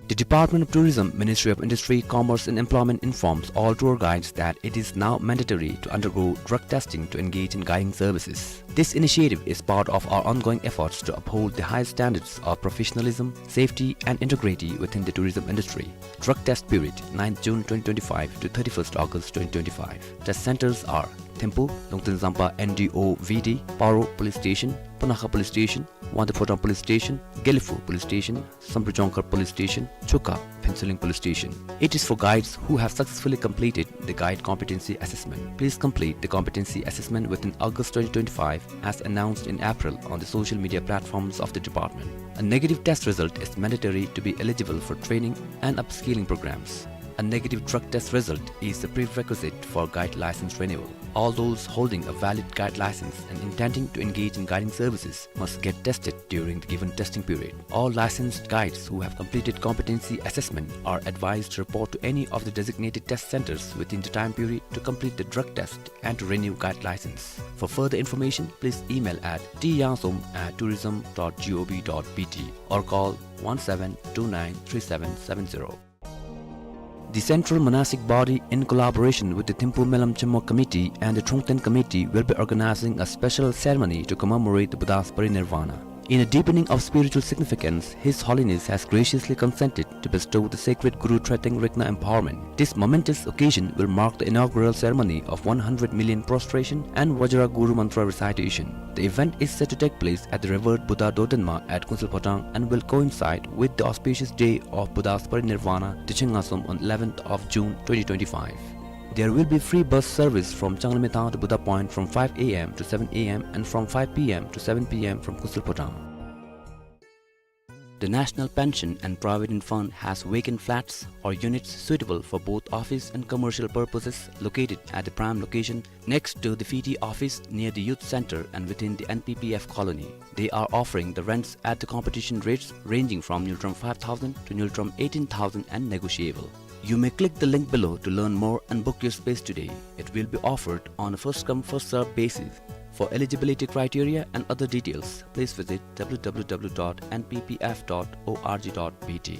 The Department of Tourism, Ministry of Industry, Commerce and Employment informs all tour guides that it is now mandatory to undergo drug testing to engage in guiding services. This initiative is part of our ongoing efforts to uphold the highest standards of professionalism, safety and integrity within the tourism industry. Drug test period, ninth June twenty twenty-five to thirty-first August twenty twenty-five. Test centers are Thimphu, Lungten Zampa N D O V D, Paro Police Station, Punakha Police Station, Wangdue Phodrang Police Station, Gelephu Police Station, Samdrup Jongkhar Police Station, Chukha, Phuentsholing Police Station. It is for guides who have successfully completed the guide competency assessment. Please complete the competency assessment within August twenty twenty-five, as announced in April on the social media platforms of the department. A negative test result is mandatory to be eligible for training and upskilling programs. A negative drug test result is a prerequisite for guide license renewal. All those holding a valid guide license and intending to engage in guiding services must get tested during the given testing period. All licensed guides who have completed competency assessment are advised to report to any of the designated test centers within the time period to complete the drug test and to renew guide license. For further information, please email at t yangsom at tourism dot gov dot b t or call one seven two nine three seven seven zero. The Central Monastic Body, in collaboration with the Thimphu Melam Chemo Committee and the Trungten Committee, will be organizing a special ceremony to commemorate the Buddha's parinirvana. In a deepening of spiritual significance, His Holiness has graciously consented to bestow the sacred Guru Tshedten Ringpa empowerment. This momentous occasion will mark the inaugural ceremony of one hundred million prostration and Vajra Guru Mantra recitation. The event is set to take place at the revered Buddha Dodonma at Kunsel Phodrang and will coincide with the auspicious day of Buddha's parinirvana, December on eleventh of June twenty twenty-five. There will be free bus service from Changlimethang to Buddha Point from five a m to seven a m and from five p m to seven p m from Kunsel Phodrang. The National Pension and Provident Fund has vacant flats or units suitable for both office and commercial purposes located at the prime location next to the Fiti office near the youth center and within the N P P F colony. They are offering the rents at the competition rates ranging from Ngultrum five thousand to Ngultrum eighteen thousand and negotiable. You may click the link below to learn more and book your space today. It will be offered on a first come, first served basis. For eligibility criteria and other details, please visit w w w dot n p p f dot o r g dot b t.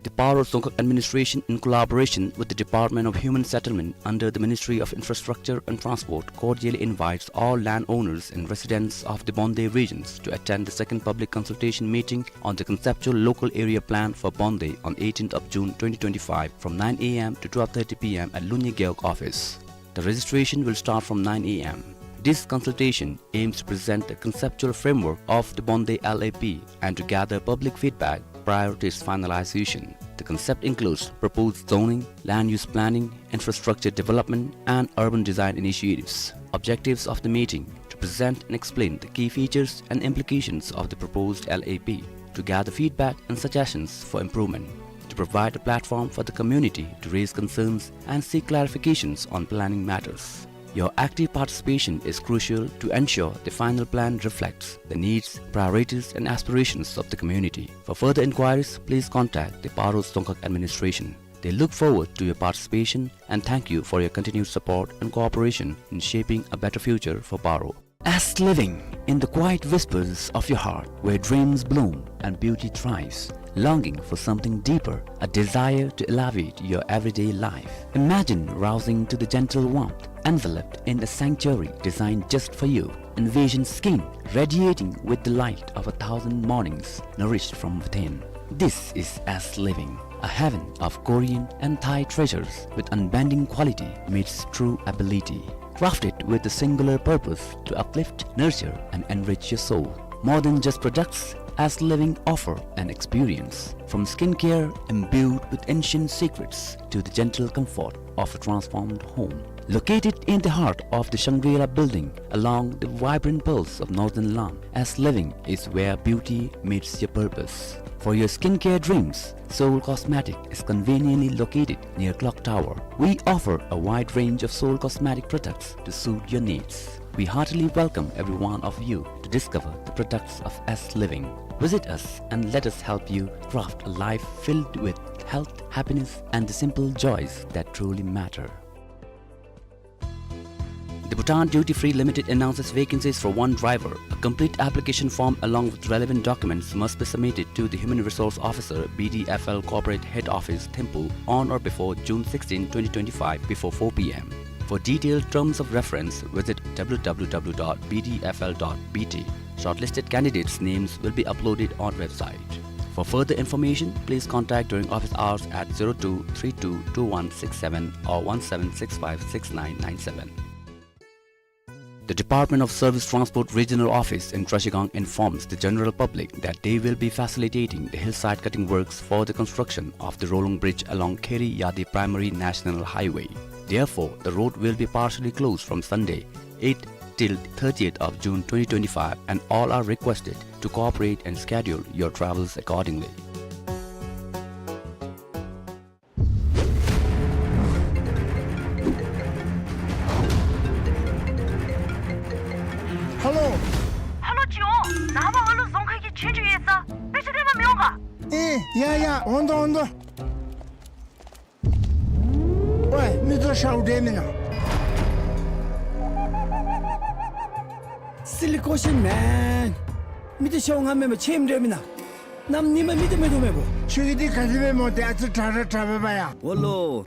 The Paro Dzongkhag Administration, in collaboration with the Department of Human Settlement under the Ministry of Infrastructure and Transport, cordially invites all landowners and residents of the Bondoy regions to attend the second public consultation meeting on the conceptual local area plan for Bondoy on eighteenth of June twenty twenty-five from nine a m to twelve thirty p m at Lunya Gewog office. The registration will start from nine a m. This consultation aims to present a conceptual framework of the Bondoy L A P and to gather public feedback prior to its finalization. The concept includes proposed zoning, land use planning, infrastructure development, and urban design initiatives. Objectives of the meeting: to present and explain the key features and implications of the proposed L A P, to gather feedback and suggestions for improvement, to provide a platform for the community to raise concerns and seek clarifications on planning matters. Your active participation is crucial to ensure the final plan reflects the needs, priorities, and aspirations of the community. For further inquiries, please contact the Paro Dzongkhag Administration. They look forward to your participation and thank you for your continued support and cooperation in shaping a better future for Paro. As living in the quiet whispers of your heart, where dreams bloom and beauty thrives, longing for something deeper, a desire to elevate your everyday life. Imagine rousing to the gentle warmth, enveloped in a sanctuary designed just for you. Envision skin radiating with the light of a thousand mornings, nourished from within. This is As Living, a heaven of Korean and Thai treasures with unbending quality meets true ability. Crafted with a singular purpose to uplift, nurture, and enrich your soul. More than just products, As Living offer an experience. From skincare imbued with ancient secrets to the gentle comfort of a transformed home. Located in the heart of the Shangri-La building, along the vibrant pulse of Northern Land, As Living is where beauty meets your purpose. For your skincare dreams, Soul Cosmetic is conveniently located near Clock Tower. We offer a wide range of Soul Cosmetic products to suit your needs. We heartily welcome every one of you to discover the products of As Living. Visit us and let us help you craft a life filled with health, happiness, and the simple joys that truly matter. The Bhutan Duty Free Limited announces vacancies for one driver. A complete application form along with relevant documents must be submitted to the Human Resource Officer, B D F L Corporate Head Office, Thimphu, on or before June sixteen, twenty twenty-five, before four p m. For detailed terms of reference, visit w w w dot b d f l dot b t. Shortlisted candidates' names will be uploaded on website. For further information, please contact during office hours at zero two three two two one six seven or one seven six five six nine nine seven. The Department of Service Transport Regional Office in Trashigang informs the general public that they will be facilitating the hillside cutting works for the construction of the rolling bridge along Kheri Yadi Primary National Highway. Therefore, the road will be partially closed from Sunday, eighth till thirtieth of June twenty twenty-five, and all are requested to cooperate and schedule your travels accordingly. ཨེ་ཡ་ཡ་འོང་དོ་འོང་དོ། ཝའི་མི་ཚུ་ཤཝ་འདྲས་མེན་ན། Silly question, man. མི་ཚུ་ཤཝ་ང་མེན་པར་ཆས་འདྲས་མེན་ན། གནམ་ཉིནམ་མི་ཚུ་མེད་དོ་མེད་པོ། ཁྱོད་ཀྱི་འདི་ག་དེ་སྦེ་སྨོ་ཏེ་ཨ་ཙི་དྲག་ར་དྲག་པས་པ་ཡ། འོ་ལོ།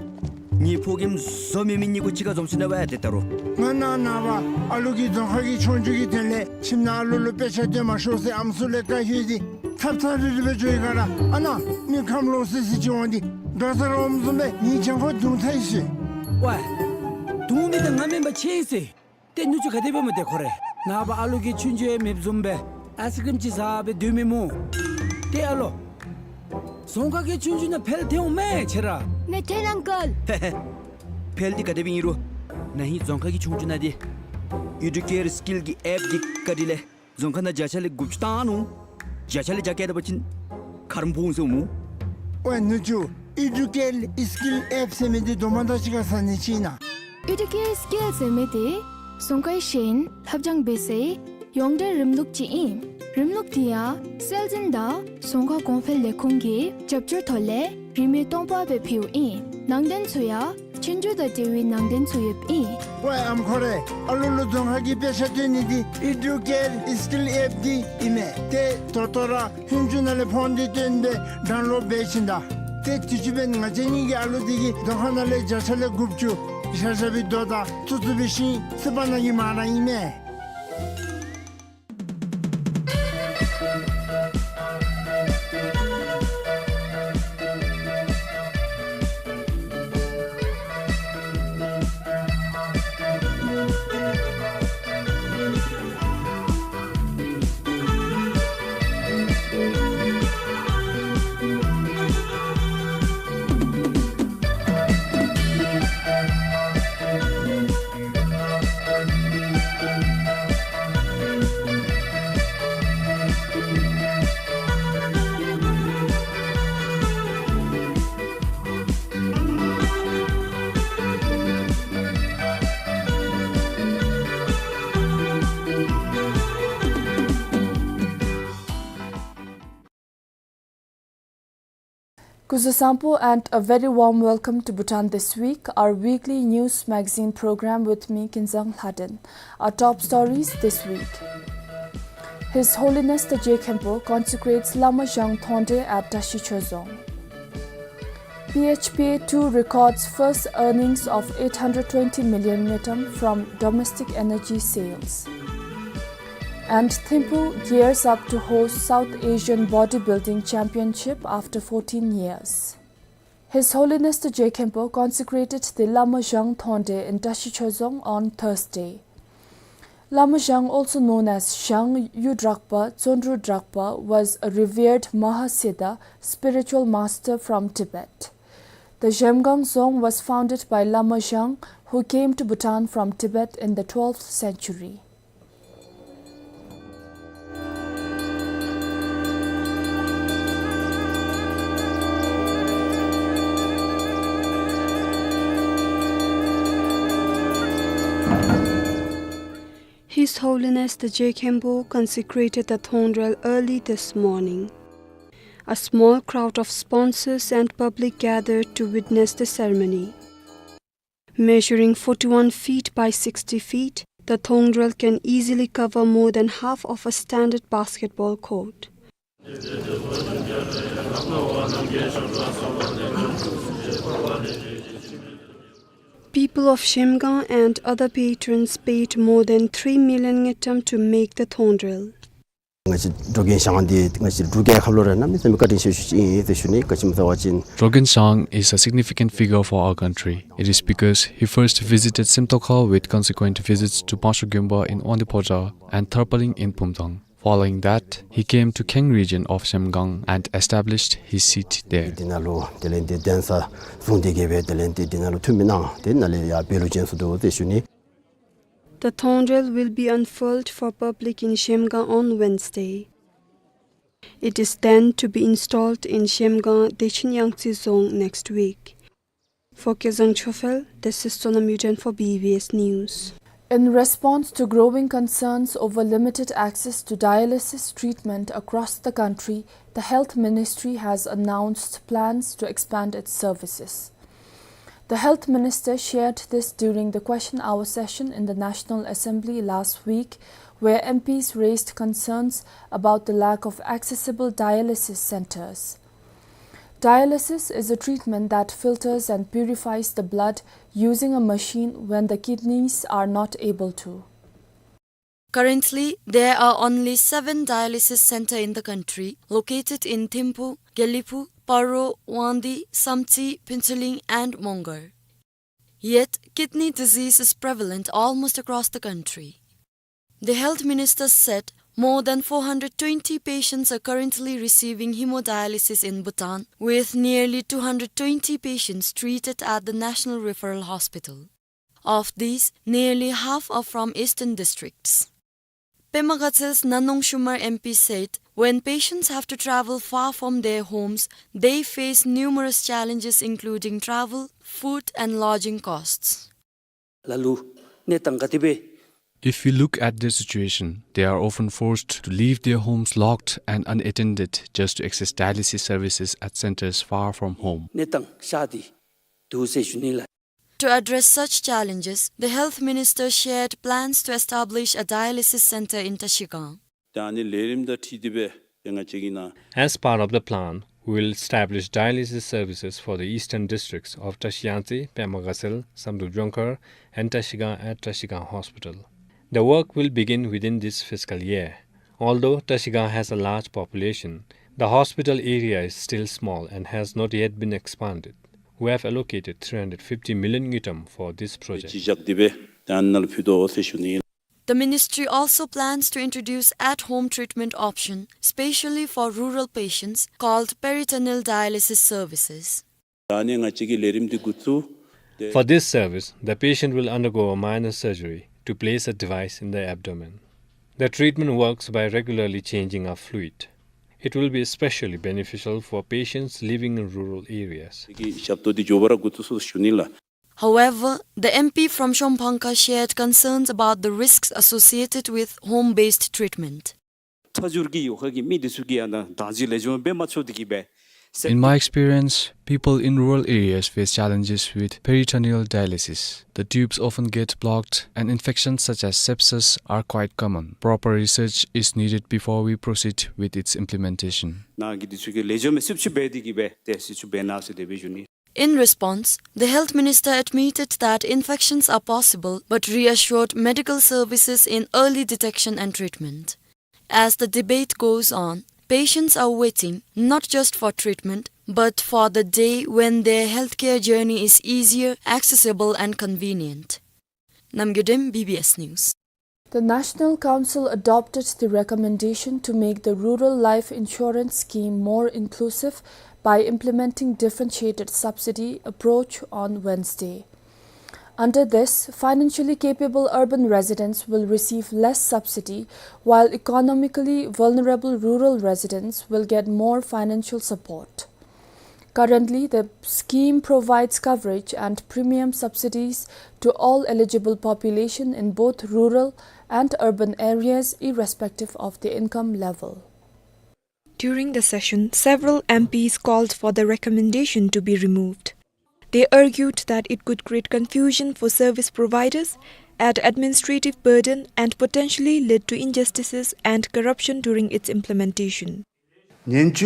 ངེའི་ཕོ་རྒནམ་བཟོ་མེད་མི་གཉིས་ཀོ་གཅིག་ཁར་འཛོམས་ཅི་ན་པ་ཡ་ཏེ་ད་རུང་། ང་ནཱ་ནངས་པ་ཨ་ལུ་གི་རྫོང་ཁ་གི་ཆོས་རྒྱུགས་ཀྱི་དོན་ལས་ཁྱིམ་ནང་ཨ་ལུ་ལུ་དཔེ་ཆ་སྟོན་མ་ཤོག་ཟེར་ཨམ་སྲུ་ལས་བཀའ་ཞུ་ཡི། ཐབ་ཚང་རི་རི་སྦེ་འགྱོ་ཡི་ག་ར། ཨ་ནཱ་མི་ཁམས་ལོག་སི་སི་ཅིག་འོང་སྟེ་དགའ་ས་ར་འོངམ་བཟུམ་སྦེ་ངེའི་གྱང་ཁར་རྡུང་ཚར་ཡི་ཟེར། ཝའི། རྡུང་མི་འདི་ང་མེན་པར་ཆས་ཟེར། ཏེ་ནུ་གཅུང་ག་དེ་སྦེ་སྨོ་ཏེ་ཁོ་རེ། ནངས་པ་ཨ་ལུ་གི་ཆོས་རྒྱུགས་ཡང་མེདཔ་བཟུམ་སྦེ་ཨའིསི་ཀྲིམ་ཅིག་བཟའ་སྦེ་སྡོད་མི་སྨོ། ཏེ་ཨ་ལོ། རྫོང་ཁ་གི་ཆོས་རྒྱུགས་ནང་ཕེལ་ཐོན་འོང་མས་ཁྱོད་ར། མི་ཐོན་ཨང་ཀལ། ཕེལ་འདི་ག་དེ་སྦེ་ཨིན་རུང་ན་ཧིང་རྫོང་ཁ་གི་ཆོས་རྒྱུགས་ནང་འདི་ཨི་ཌུ་ཀེར་སི་ཀིལ་གྱི་ཨེཔ་འདི་བཀའ་དྲིན་ལས་རྫོང་ཁ་ནང་བརྒྱ་ཆ་ལས་དགུ་བཅུ་བཏང་ནུག། བརྒྱ་ཆ་ལས་བརྒྱ་བཀལ་ད་པ་ཅིན་ཁ་རུ་འབུངས་ཟེར་སྨོ། ཝའི་ནུ་གཅུང་ཨི་ཌུ་ཀེར་སི་ཀིལ་ཨེཔ་ཟེར་མི་འདི་དོ་མ་དང་གཅིག་ཁར་ཟ་ནི་ཅིག་ཨིན་ན། ཨི་ཌུ་ཀེར་སི་ཀིལ་ཟེར་མི་འདི་རྫོང་ཁའི་ཤེས་ཡོན་ལྷབ་སྦྱང་འབད་སའི་ཡོངས་འབྲེལ་རིམ་ལུགས་ཅིག་ཨིན། རིམ་ལུགས་འདི་ཡང་སྲོལ་འཛིན་དང་རྫོང་ཁ་གོང་འཕེལ་ལས་ཁུངས་ཀྱི་རྒྱབ་སྐྱོར་ཐོག་ལས་རིན་མེད་སྟོང་པ་སྦེ་ཕུལཝ་ཨིན། ནང་རྟེན་ཚུ་ཡང་ཆོས་རྒྱུགས་དང་འབྲེལ་བའི་ནང་རྟེན་ཚུ་ཡོདཔ་ཨིན། ཝའི་ཨམ་ཁོ་རེ། ཨ་ལུ་ལུ་རྫོང་ཁ་གི་དཔེ་ཆ་སྟོན་ནི་འདི་ཨི་ཌུ་ཀེར་སི་ཀིལ་ཨེཔ་འདི་ཨིན་མས། ཏེ་ད་ལྟོ་ར་ཧུན་ཅུ་ནང་ལས་ཕོན་འདི་བཏོན་སྦེ་ཌའུན་ལོཌ་འབད་བྱིན་ད། ཏེ་དུས་ཅི་འབདན་ང་བཅས་གཉིས་ཀྱི་ཨ་ལུ་འདི་གིས་རྫོང་ཁ་ནང་ལས་བརྒྱ་ཆ་ལས་དགུ་བཅུ་ཤ་ཤ་བའི་རྡོ་དང་ཙུ་ཙུ་བའི་ཤིང་རྩིག་པ་ནང་གི་མར་ར་ཨིན་མས། Kuzuzangpo and a very warm welcome to Bhutan This Week, our weekly news magazine program with me, Kinzang Lhaden. Our top stories this week. His Holiness the Je Khenpo consecrates Lama Zhang Thongdre at Dashi Chodzong. P H P A two records first earnings of eight hundred twenty million ngultrum from domestic energy sales. And Thimphu gears up to host South Asian Bodybuilding Championship after fourteen years. His Holiness the Je Khenpo consecrated the Lama Zhang Thongdre in Dashi Chodzong on Thursday. Lama Zhang, also known as Zhang Yudrakpa Tsondru Drakpa, was a revered Mahasiddha spiritual master from Tibet. The Zhemgang Dzong was founded by Lama Zhang, who came to Bhutan from Tibet in the twelfth century. His Holiness the Je Khenpo consecrated the Thongdrel early this morning. A small crowd of sponsors and public gathered to witness the ceremony. Measuring forty-one feet by sixty feet, the Thongdrel can easily cover more than half of a standard basketball court. People of Zhemgang and other patrons paid more than three million ngultrum to make the Thongdrel. ང་བཅས་འགྲོ་མགོན་ཞང་འདི་ང་བཅས་འབྲུག་རྒྱལ་ཁབ་ལུ་ར་གནམ་མེད་ས་མེད་བཀའ་དྲིན་ཆེ་ཤོས་ཅིག་ཨིན་ཟེར་ཞུ་ནི། ག་ཅི་སྨོ་ཟེར་བ་ཅིན། Drogin Zhang is a significant figure for our country. It is because he first visited Simtokha with consequent visits to Panzho Gyumba in Wangdue Phodrang and Tharpaling in Pumdang. Following that, he came to Kheng region of Zhemgang and established his seat there. འདི་ནང་ལུ་དེ་ལས་འདི་གདན་ས་བཟུང་སྟེ་གི་སྦེ་དེ་ལས་འདི་འདི་ནང་ལུ་འཐུས་མི་གནང་སྟེ་ནཱ་ལས་ཡར་བོད་ལུ་བྱོན་སོ་ནུག་ཟེར་ཞུ་ནི། The Thongdrel will be unfurled for public in Zhemgang on Wednesday. It is then to be installed in Zhemgang, Dechin Yangtse Dzong next week. For Kezang Chophel, this is Tsonam Yuden for B B S News. In response to growing concerns over limited access to dialysis treatment across the country, the Health Ministry has announced plans to expand its services. The Health Minister shared this during the question hour session in the National Assembly last week, where M Ps raised concerns about the lack of accessible dialysis centers. Dialysis is a treatment that filters and purifies the blood using a machine when the kidneys are not able to. Currently, there are only seven dialysis centers in the country, located in Thimphu, Gelephu, Paro, Wangdue, Samtse, Phuentsholing, and Mongar. Yet, kidney disease is prevalent almost across the country. The health minister said more than four hundred twenty patients are currently receiving hemodialysis in Bhutan, with nearly two hundred twenty patients treated at the National Referral Hospital. Of these, nearly half are from eastern districts. Pema Gatsel's Nanong Shumar M P said, when patients have to travel far from their homes, they face numerous challenges, including travel, food, and lodging costs. ལ་ལུ་གནས་སྟངས་ག་དེ་སྦེ། If we look at their situation, they are often forced to leave their homes locked and unattended just to access dialysis services at centers far from home. གནས་སྟངས་ཤར་ཏེ་འདུག་ཟེར་ཞུ་ནི་ལགས། To address such challenges, the health minister shared plans to establish a dialysis center in Trashigang. ད་ཨ་ནི་ལས་རིམ་དང་འཁྲིལ་ཏེ་སྦེ་ཏེ་ང་བཅས་ཀྱིས་ནཱ། As part of the plan, we will establish dialysis services for the eastern districts of Trashiyangtse, Pema Gatsel, Samdrup Jongkhar, and Trashigang at Trashigang Hospital. The work will begin within this fiscal year. Although Trashigang has a large population, the hospital area is still small and has not yet been expanded. We have allocated three hundred fifty million ngultrum for this project. ཅིག་བཞག་སྟེ་སྦེ་ད་ཨ་ནཱ་ལུ་ཕུལ་དོ་ཟེར་ཞུ་ནི། The ministry also plans to introduce at-home treatment option, specially for rural patients, called peritoneal dialysis services. ད་ཨ་ནི་ང་བཅས་ཀྱིས་ལས་རིམ་འདི་འགོ་བཙུགས། For this service, the patient will undergo a minor surgery to place a device in the abdomen. The treatment works by regularly changing a fluid. It will be especially beneficial for patients living in rural areas. ཀྱི་ཞབས་ཏོག་འདི་མགྱོགས་པ་ར་འགོ་བཙུགས་སོང་ཞུ་ནི་ལགས། However, the M P from Shongpangkha shared concerns about the risks associated with home-based treatment. ཚ་འགྱུར་གྱི་ཡོད་ཁ་གི་མི་འདི་ཚུ་གིས་ཨ་ནཱ་བདག་འཛིན་ལེགས་ཤོམ་འབད་མ་ཚུགས་ཏེ་གིས་སྦེ། In my experience, people in rural areas face challenges with peritoneal dialysis. The tubes often get blocked, and infections such as sepsis are quite common. Proper research is needed before we proceed with its implementation. ནཱ་གི་འདི་ཚུ་གིས་ལེགས་ཤོམ་སྦེ་སེལ་ཚུགས་པའི་དེ་གིས་སྦེ་ཏེ་སེལ་ཚུགས་པའི་ནཱ་ཟེར་དེ་སྦེ་ཞུ་ནི། In response, the health minister admitted that infections are possible but reassured medical services in early detection and treatment. As the debate goes on, patients are waiting not just for treatment but for the day when their healthcare journey is easier, accessible and convenient. Namgay Dem, B B S News. The National Council adopted the recommendation to make the Rural Life Insurance Scheme more inclusive by implementing differentiated subsidy approach on Wednesday. Under this, financially capable urban residents will receive less subsidy, while economically vulnerable rural residents will get more financial support. Currently, the scheme provides coverage and premium subsidies to all eligible population in both rural and urban areas, irrespective of the income level. During the session, several M Ps called for the recommendation to be removed. They argued that it could create confusion for service providers, add administrative burden, and potentially lead to injustices and corruption during its implementation. It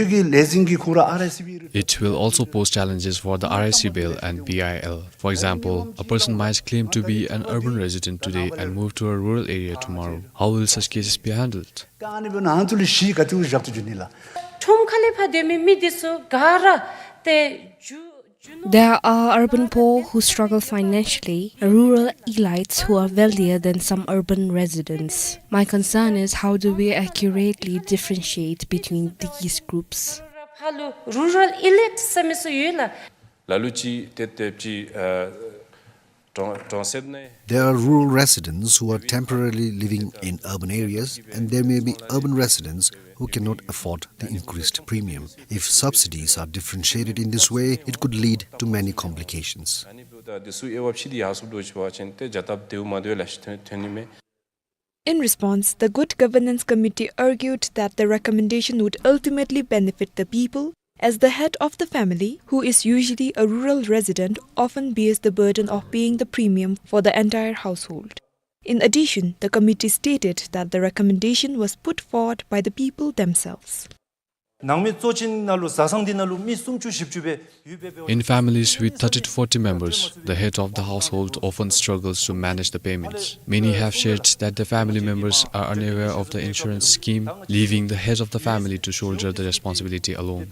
will also pose challenges for the R I C bill and B I L. For example, a person might claim to be an urban resident today and move to a rural area tomorrow. How will such cases be handled? ཁྲོམ་ཁ་ལས་ཕར་སྡོད་མི་མི་འདི་ཚུ་ག་ར་ཏེ་འགྱོ། There are urban poor who struggle financially, rural elites who are wealthier than some urban residents. My concern is, how do we accurately differentiate between these groups? ཕར་ལུ་rural elite ཟེར་མི་ཚུ་ཡོད་ལགས། ལ་ལུ་ཅིག་ཏེ་ཏེ་ཅིག་ཨ་གྲོང་གྲོང་གསེབ་ནང་། There are rural residents who are temporarily living in urban areas, and there may be urban residents who cannot afford the increased premium. If subsidies are differentiated in this way, it could lead to many complications. འདི་ཚུ་དབྱེ་བ་ཕྱེ་སྟེ་ཡར་སོངམ་འདྲཝ་ཅིག་འབད་བ་ཅིན་ཏེ་བྱ་སྟབས་བདེཝ་མ་བདེཝ་ལེ་ཤ་ཐོན་ཐོན་ནི་མས། In response, the Good Governance Committee argued that the recommendation would ultimately benefit the people, as the head of the family, who is usually a rural resident, often bears the burden of paying the premium for the entire household. In addition, the committee stated that the recommendation was put forward by the people themselves. ནང་མི་གཙོ་ཅན་ནང་ལུ་བཟའ་ཚང་འདི་ནང་ལུ་མི་སུམ་ཅུ་བཞི་བཅུ་སྦེ་ཡོད་པའི་སྦེ། In families with thirty to forty members, the head of the household often struggles to manage the payments. Many have shared that the family members are unaware of the insurance scheme, leaving the head of the family to shoulder the responsibility alone.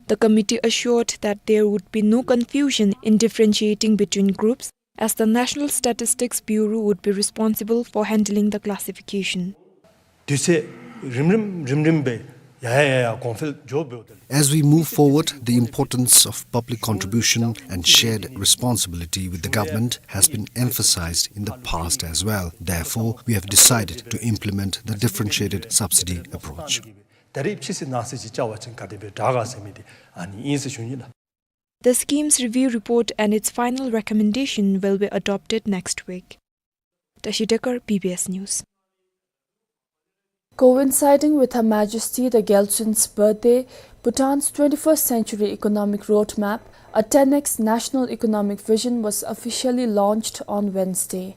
The committee assured that there would be no confusion in differentiating between groups, as the National Statistics Bureau would be responsible for handling the classification. དུས་ཚོད་རིམ་རིམ་རིམ་རིམ་སྦེ་ཡར་ཡར་ཡར་ཡར་གོང་འཕེལ་འགྱོ་འགྱོཝ་ད། As we move forward, the importance of public contribution and shared responsibility with the government has been emphasized in the past as well. Therefore, we have decided to implement the differentiated subsidy approach. ད་རིས་ཕྱི་སེ་ནང་སེ་ཅིག་བཅའ་བ་ཅིན་ག་དེ་སྦེ་དྲག་ག་ཟེར་མི་འདི་ཨ་ནི་ཨིན་ཟེར་ཞུ་ནི་ལགས། The scheme's review report and its final recommendation will be adopted next week. Tashi Dekar, B B S News. Coinciding with Her Majesty the Gyaltsund's birthday, Bhutan's twenty-first Century Economic Roadmap, a ten X national economic vision, was officially launched on Wednesday.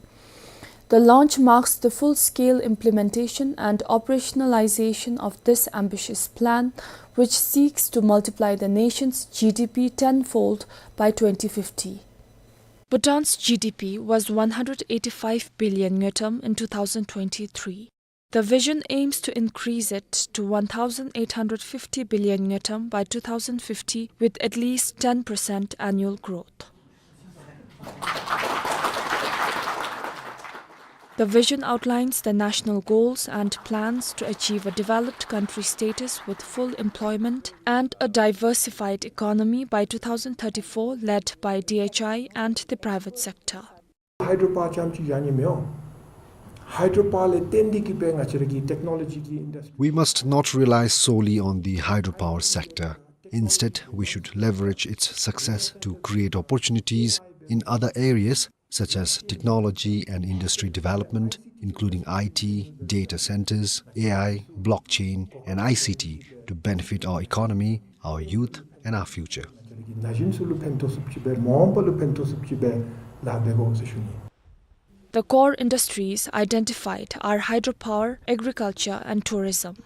The launch marks the full-scale implementation and operationalization of this ambitious plan, which seeks to multiply the nation's G D P tenfold by twenty fifty. Bhutan's G D P was one hundred eighty-five billion ngultrum in two thousand twenty-three. The vision aims to increase it to one thousand eight hundred fifty billion ngultrum by two thousand fifty, with at least ten percent annual growth. The vision outlines the national goals and plans to achieve a developed country status with full employment and a diversified economy by two thousand thirty-four, led by D H I and the private sector. Hydropower རྐྱངམ་ཅིག་བཞག་ནི་མི་འོང་། Hydropower ལས་བརྟེན་ཏེ་གི་སྦེ་ང་བཅས་ར་གི་technology གི་industry We must not rely solely on the hydropower sector. Instead, we should leverage its success to create opportunities in other areas such as technology and industry development, including I T, data centers, A I, blockchain, and I C T, to benefit our economy, our youth, and our future. ན་གཞོན་ཚུ་ལུ་ཕན་ཐོགས་ཚུགསཔ་ཅིག་སྦེ་མ་འོངས་པ་ལུ་ཕན་ཐོགས་ཚུགསཔ་ཅིག་སྦེ་ལཱ་འབད་དགོ་ཟེར་ཞུ་ནི། The core industries identified are hydropower, agriculture, and tourism.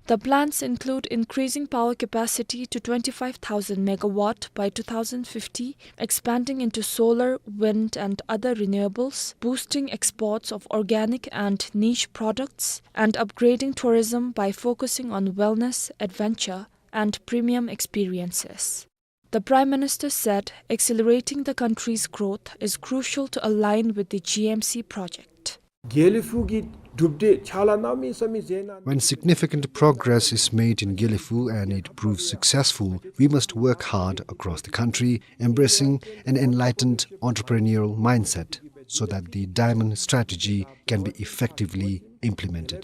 The plans include increasing power capacity to twenty-five thousand megawatt by two thousand fifty, expanding into solar, wind, and other renewables, boosting exports of organic and niche products, and upgrading tourism by focusing on wellness, adventure, and premium experiences. The Prime Minister said accelerating the country's growth is crucial to align with the G M C project. དགེ་ལེགས་ཕུག་གི་གྲུབ་འབྲས་ཕྱག་ལཱ་གནང་མི་ས་མི་ཟེར་ན། When significant progress is made in Gelephu and it proves successful, we must work hard across the country, embracing an enlightened entrepreneurial mindset, so that the Diamond Strategy can be effectively implemented.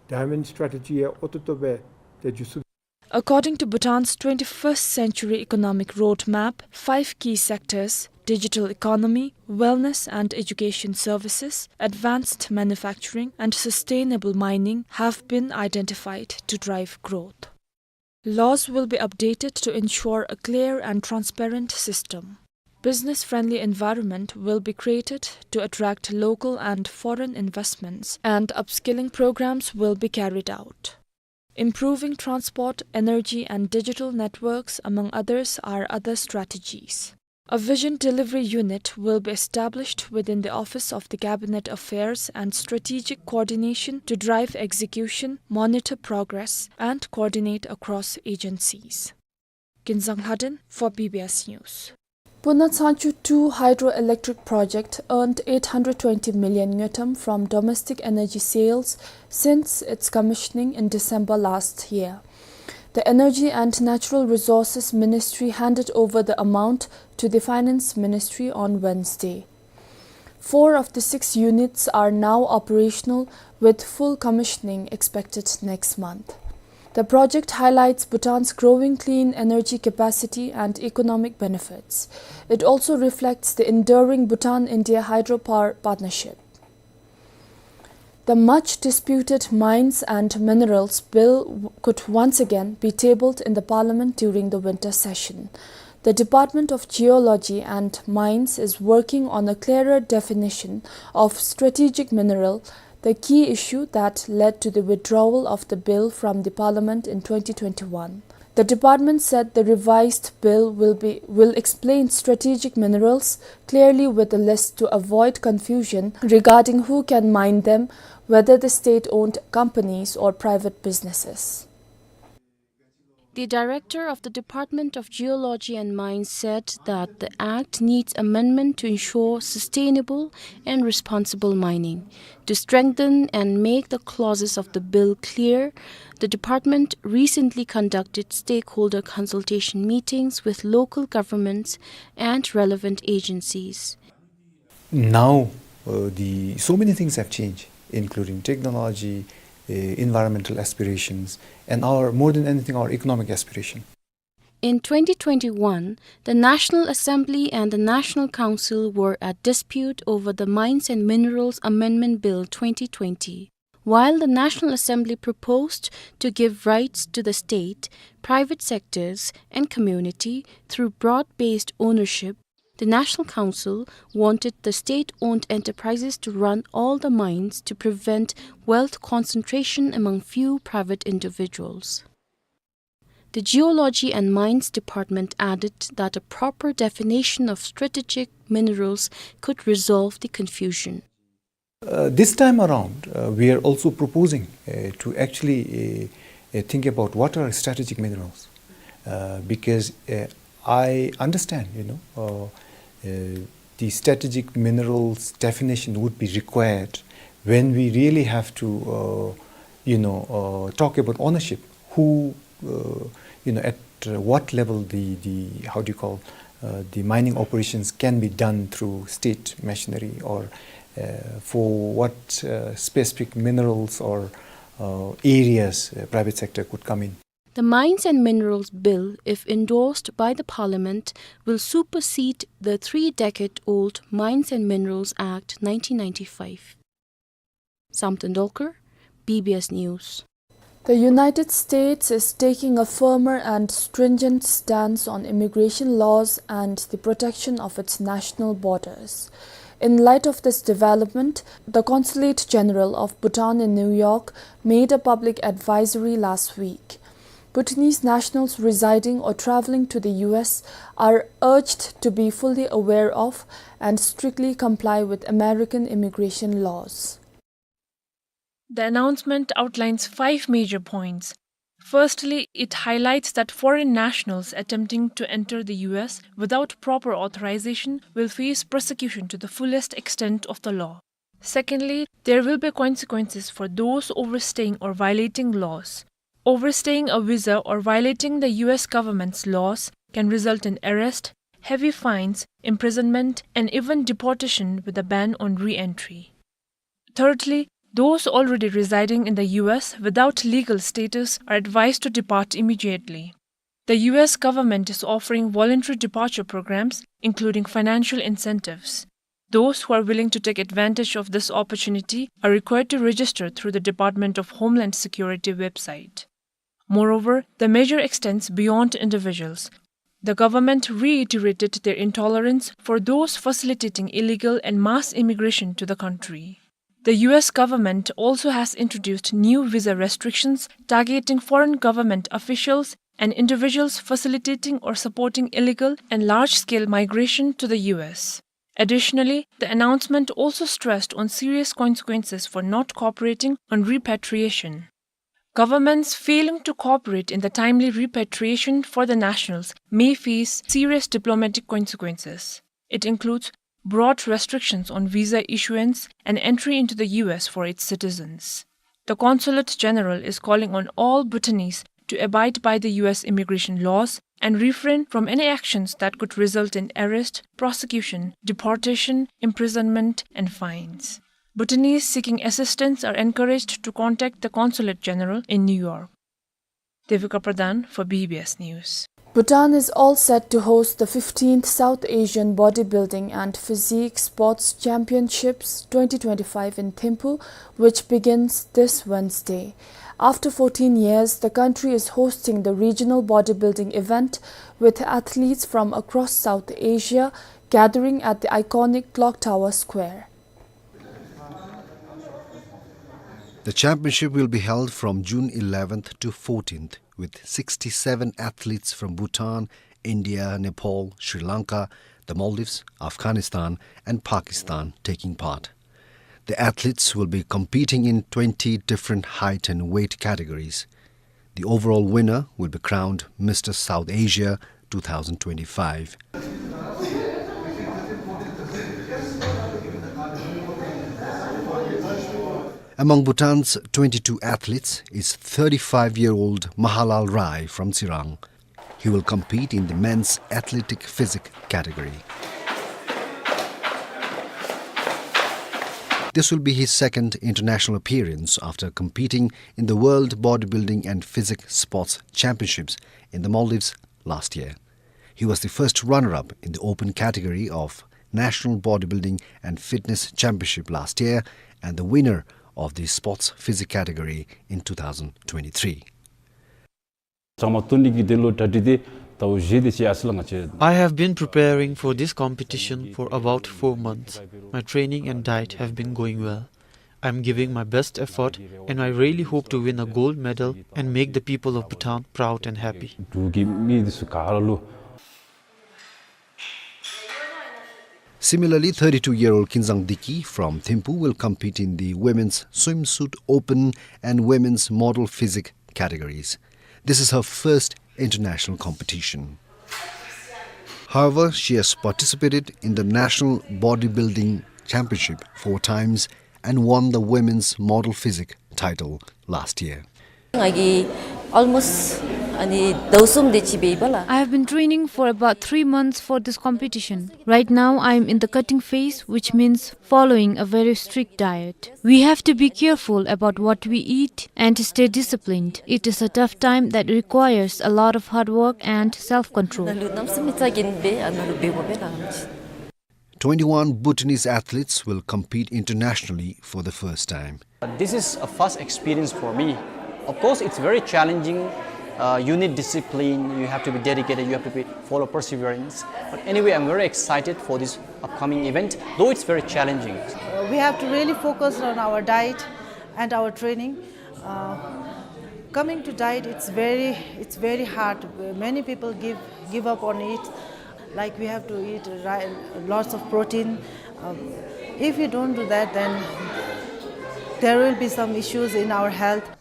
Diamond Strategy ཡང་ཨོ་ཏོ་ཏོ་སྦེ་ཏེ་འགྱོ་ཚུགས། According to Bhutan's twenty-first Century Economic Roadmap, five key sectors, digital economy, wellness and education services, advanced manufacturing, and sustainable mining, have been identified to drive growth. Laws will be updated to ensure a clear and transparent system. Business-friendly environment will be created to attract local and foreign investments, and upskilling programs will be carried out. Improving transport, energy, and digital networks, among others, are other strategies. A vision delivery unit will be established within the Office of the Cabinet Affairs and Strategic Coordination to drive execution, monitor progress, and coordinate across agencies. Kinzang Lhaden for B B S News. Puna Tsangchu two hydroelectric project earned eight hundred twenty million ngultrum from domestic energy sales since its commissioning in December last year. The Energy and Natural Resources Ministry handed over the amount to the Finance Ministry on Wednesday. Four of the six units are now operational, with full commissioning expected next month. The project highlights Bhutan's growing clean energy capacity and economic benefits. It also reflects the enduring Bhutan-India hydropower partnership. The much disputed Mines and Minerals Bill w-, could once again be tabled in the Parliament during the winter session. The Department of Geology and Mines is working on a clearer definition of strategic mineral, the key issue that led to the withdrawal of the bill from the Parliament in twenty twenty-one. The department said the revised bill will be, will explain strategic minerals clearly with a list to avoid confusion regarding who can mine them, whether the state-owned companies or private businesses. The director of the Department of Geology and Mines said that the act needs amendment to ensure sustainable and responsible mining. To strengthen and make the clauses of the bill clear, the department recently conducted stakeholder consultation meetings with local governments and relevant agencies. Now, uh, the, so many things have changed, including technology, uh, environmental aspirations, and our, more than anything, our economic aspiration. In twenty twenty-one, the National Assembly and the National Council were at dispute over the Mines and Minerals Amendment Bill twenty twenty. While the National Assembly proposed to give rights to the state, private sectors, and community through broad-based ownership, the National Council wanted the state-owned enterprises to run all the mines to prevent wealth concentration among few private individuals. The Geology and Mines Department added that a proper definition of strategic minerals could resolve the confusion. Uh, this time around, uh, we are also proposing, uh, to actually, uh, uh, think about what are strategic minerals, uh, because, uh, I understand, you know, uh, uh, the strategic minerals definition would be required when we really have to, uh, you know, uh, talk about ownership, who, uh, you know, at, uh, what level the, the, how do you call, uh, the mining operations can be done through state machinery, or, uh, for what, uh, specific minerals or, uh, areas, uh, private sector could come in. The Mines and Minerals Bill, if endorsed by the Parliament, will supersede the three-decade-old Mines and Minerals Act nineteen ninety-five. Samten Dolkar, B B S News. The United States is taking a firmer and stringent stance on immigration laws and the protection of its national borders. In light of this development, the Consulate General of Bhutan in New York made a public advisory last week. Bhutanese nationals residing or traveling to the U S are urged to be fully aware of and strictly comply with American immigration laws. The announcement outlines five major points. Firstly, it highlights that foreign nationals attempting to enter the U S without proper authorization will face prosecution to the fullest extent of the law. Secondly, there will be consequences for those overstaying or violating laws. Overstaying a visa or violating the U S government's laws can result in arrest, heavy fines, imprisonment, and even deportation with a ban on re-entry. Thirdly, those already residing in the U S without legal status are advised to depart immediately. The U S government is offering voluntary departure programs, including financial incentives. Those who are willing to take advantage of this opportunity are required to register through the Department of Homeland Security website. Moreover, the measure extends beyond individuals. The government reiterated their intolerance for those facilitating illegal and mass immigration to the country. The U S government also has introduced new visa restrictions targeting foreign government officials and individuals facilitating or supporting illegal and large-scale migration to the U S. Additionally, the announcement also stressed on serious consequences for not cooperating on repatriation. Governments failing to cooperate in the timely repatriation for the nationals may face serious diplomatic consequences. It includes broad restrictions on visa issuance and entry into the U S for its citizens. The Consulate General is calling on all Bhutanese to abide by the U S immigration laws and refrain from any actions that could result in arrest, prosecution, deportation, imprisonment, and fines. Bhutanese seeking assistance are encouraged to contact the Consulate General in New York. Devika Pradhan for B B S News. Bhutan is all set to host the fifteenth South Asian Bodybuilding and Physique Sports Championships twenty twenty-five in Thimphu, which begins this Wednesday. After fourteen years, the country is hosting the regional bodybuilding event, with athletes from across South Asia gathering at the iconic Clock Tower Square. The championship will be held from June eleventh to fourteenth, with sixty-seven athletes from Bhutan, India, Nepal, Sri Lanka, the Maldives, Afghanistan, and Pakistan taking part. The athletes will be competing in twenty different height and weight categories. The overall winner will be crowned Mister South Asia two thousand twenty-five. Among Bhutan's twenty-two athletes is thirty-five-year-old Mahalal Rai from Tsirang. He will compete in the men's athletic physique category. This will be his second international appearance after competing in the World Bodybuilding and Physique Sports Championships in the Maldives last year. He was the first runner-up in the open category of National Bodybuilding and Fitness Championship last year and the winner of the Sports Physique category in two thousand twenty-three. ཚང་མ་སྟོན་ནི་གི་དོན་ལུ་གྲ་སྒྲིག་འདི་ད་བཞེས་ཏེ་ཅིག་ཡར་སོང་ལགས། I have been preparing for this competition for about four months. My training and diet have been going well. I'm giving my best effort and I really hope to win a gold medal and make the people of Bhutan proud and happy. འབྲུག་གི་མི་འདི་ཚུ་ག་ར་ལུ། Similarly, thirty-two-year-old Kinzang Diki from Thimphu will compete in the Women's Swimsuit Open and Women's Model Physique categories. This is her first international competition. However, she has participated in the National Bodybuilding Championship four times and won the Women's Model Physique title last year. ང་གིས་almost ཨ་ནི་ཟླཝ་གསུམ་དེ་ཅིག་འབད་ཡི་པ་ལགས། I have been training for about three months for this competition. Right now, I am in the cutting phase, which means following a very strict diet. We have to be careful about what we eat and to stay disciplined. It is a tough time that requires a lot of hard work and self-control. ནཱ་ལུ་གནམ་མེད་ས་མེད་ཨ་ནཱ་ལུ་འབད་དགོ་པས་ལགས། Twenty-one Bhutanese athletes will compete internationally for the first time. This is a first experience for me. Of course, it's very challenging. Uh, you need discipline, you have to be dedicated, you have to be follow perseverance. But anyway, I'm very excited for this upcoming event, though it's very challenging. Uh, we have to really focus on our diet and our training. Uh, coming to diet, it's very, it's very hard. Many people give, give up on it. Like, we have to eat ri-, lots of protein. Um, if we don't do that, then there will be some issues in our health.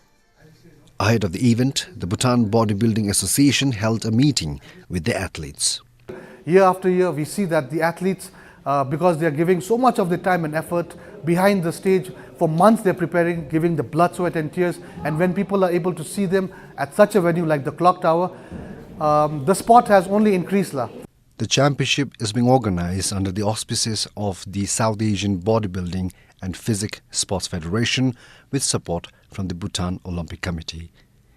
Ahead of the event, the Bhutan Bodybuilding Association held a meeting with the athletes. Year after year, we see that the athletes, uh, because they are giving so much of their time and effort behind the stage, for months they're preparing, giving the blood, sweat, and tears. And when people are able to see them at such a venue like the Clock Tower, um, the sport has only increased, la. The championship is being organized under the auspices of the South Asian Bodybuilding and Physique Sports Federation with support from the Bhutan Olympic Committee.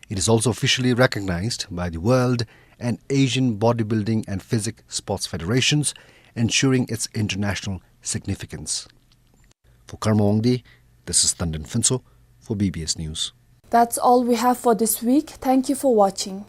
It is also officially recognized by the World and Asian Bodybuilding and Physique Sports Federations, ensuring its international significance. For Karma Wangdi, this is Tandon Phuntsho for B B S News. That's all we have for this week. Thank you for watching.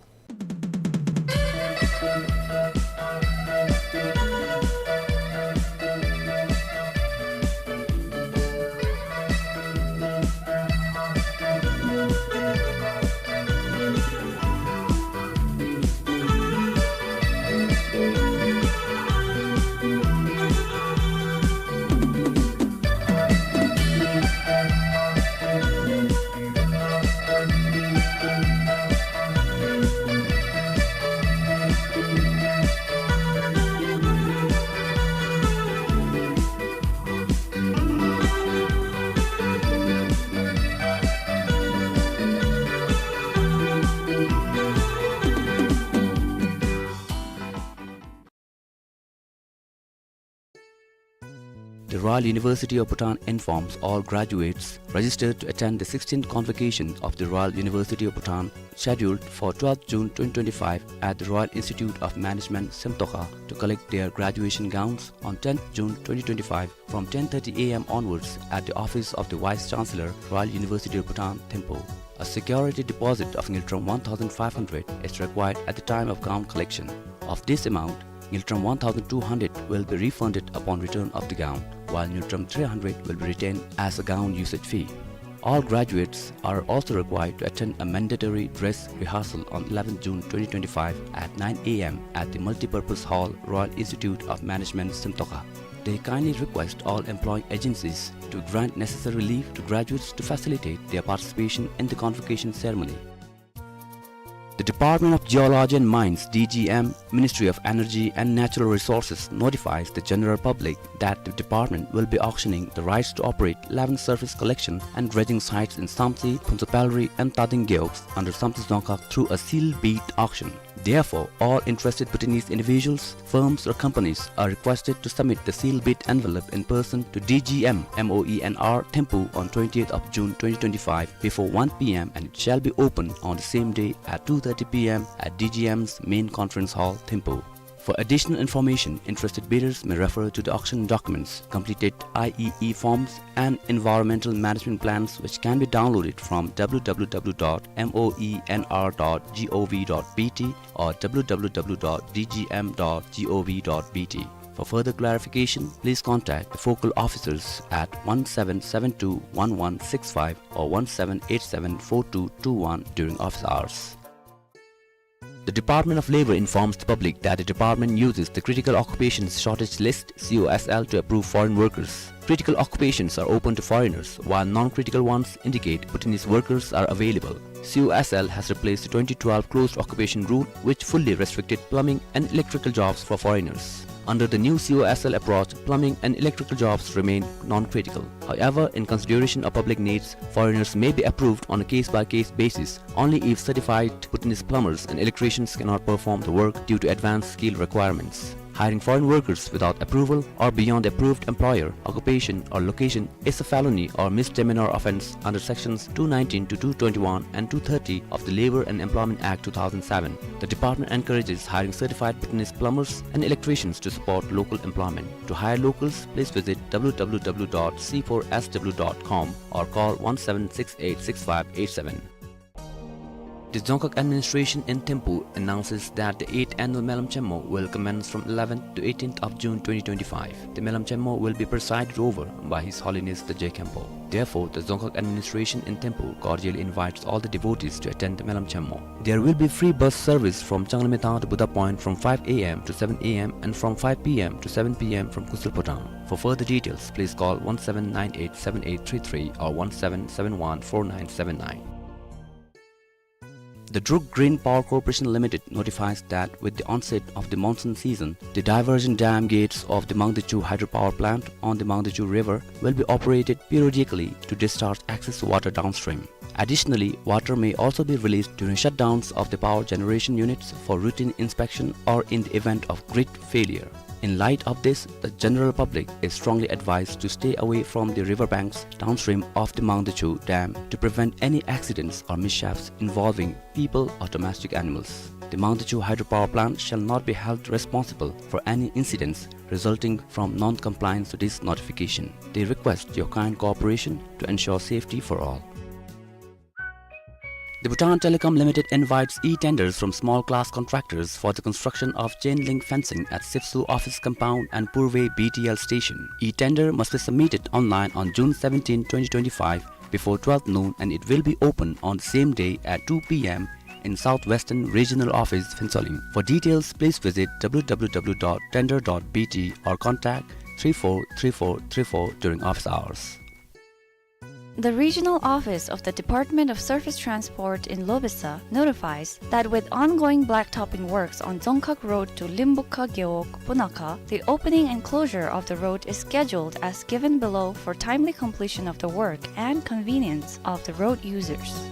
Royal University of Bhutan informs all graduates registered to attend the sixteenth convocation of the Royal University of Bhutan, scheduled for twelfth June twenty twenty-five at the Royal Institute of Management, Simtoka, to collect their graduation gowns on tenth June twenty twenty-five from ten thirty A M onwards at the office of the Vice Chancellor, Royal University of Bhutan, Thimphu. A security deposit of ngultrum one thousand five hundred is required at the time of gown collection. Of this amount, ngultrum one thousand two hundred will be refunded upon return of the gown, while ngultrum three hundred will be retained as a gown usage fee. All graduates are also required to attend a mandatory dress rehearsal on eleventh June twenty twenty-five at nine A M at the Multipurpose Hall, Royal Institute of Management, Simtoka. They kindly request all employing agencies to grant necessary leave to graduates to facilitate their participation in the convocation ceremony. The Department of Geology and Mines, D G M, Ministry of Energy and Natural Resources notifies the general public that the department will be auctioning the rights to operate eleven surface collection and dredging sites in Samtse, Phuntsho Paleri and Tading Gewogs under Samtse Dzongkhag through a sealed bid auction. Therefore, all interested Bhutanese individuals, firms or companies are requested to submit the sealed bid envelope in person to D G M, M O E N R, Thimphu on twentieth of June twenty twenty-five before one P M, and it shall be opened on the same day at two thirty P M at D G M's main conference hall, Thimphu. For additional information, interested bidders may refer to the auction documents, completed I E E forms, and environmental management plans, which can be downloaded from W W W dot M O E N R dot G O V dot B T or W W W dot D G M dot gov dot B T. For further clarification, please contact the focal officers at one seven seven two one one six five or one seven eight seven four two two one during office hours. The Department of Labor informs the public that the department uses the Critical Occupations Shortage List, C O S L, to approve foreign workers. Critical occupations are open to foreigners, while non-critical ones indicate Bhutanese workers are available. C O S L has replaced the twenty twelve closed occupation rule, which fully restricted plumbing and electrical jobs for foreigners. Under the new C O S L approach, plumbing and electrical jobs remain non-critical. However, in consideration of public needs, foreigners may be approved on a case-by-case basis only if certified Bhutanese plumbers and electricians cannot perform the work due to advanced skill requirements. Hiring foreign workers without approval or beyond the approved employer, occupation, or location is a felony or misdemeanor offense under sections two nineteen to two twenty-one and two thirty of the Labour and Employment Act two thousand seven. The department encourages hiring certified Bhutanese plumbers and electricians to support local employment. To hire locals, please visit W W W dot C four S W dot com or call one seven six eight six five eight seven. The Dzongkhag administration in Thimphu announces that the eighth annual Melam Chenmo will commence from eleventh to eighteenth of June twenty twenty-five. The Melam Chenmo will be presided over by His Holiness the Je Khenpo. Therefore, the Dzongkhag administration in Thimphu cordially invites all the devotees to attend the Melam Chenmo. There will be free bus service from Changlamethang to Buddha Point from five A M to seven A M and from five P M to seven P M from Kusel Phodrang. For further details, please call one seven nine eight seven eight three three or one seven seven one four nine seven nine. The Druk Green Power Corporation Limited notifies that with the onset of the monsoon season, the diversion dam gates of the Mangdechu hydropower plant on the Mangdechu River will be operated periodically to discharge excess water downstream. Additionally, water may also be released during shutdowns of the power generation units for routine inspection or in the event of grid failure. In light of this, the general public is strongly advised to stay away from the river banks downstream of the Mangdechu Dam to prevent any accidents or mishaps involving people or domestic animals. The Mangdechu hydropower plant shall not be held responsible for any incidents resulting from non-compliance to this notification. They request your kind cooperation to ensure safety for all. The Bhutan Telecom Limited invites e-tenders from small class contractors for the construction of chain link fencing at Sipsu office compound and Purve B T L station. E-tender must be submitted online on June seventeenth, twenty twenty-five, before twelve noon, and it will be open on the same day at two P M in Southwestern Regional Office, Phuentsholing. For details, please visit W W W dot tender dot B T or contact three four three four three four during office hours. The regional office of the Department of Surface Transport in Lobesa notifies that with ongoing blacktopping works on Dzongkhag Road to Limbukha Gewog, Punakha, the opening and closure of the road is scheduled as given below for timely completion of the work and convenience of the road users.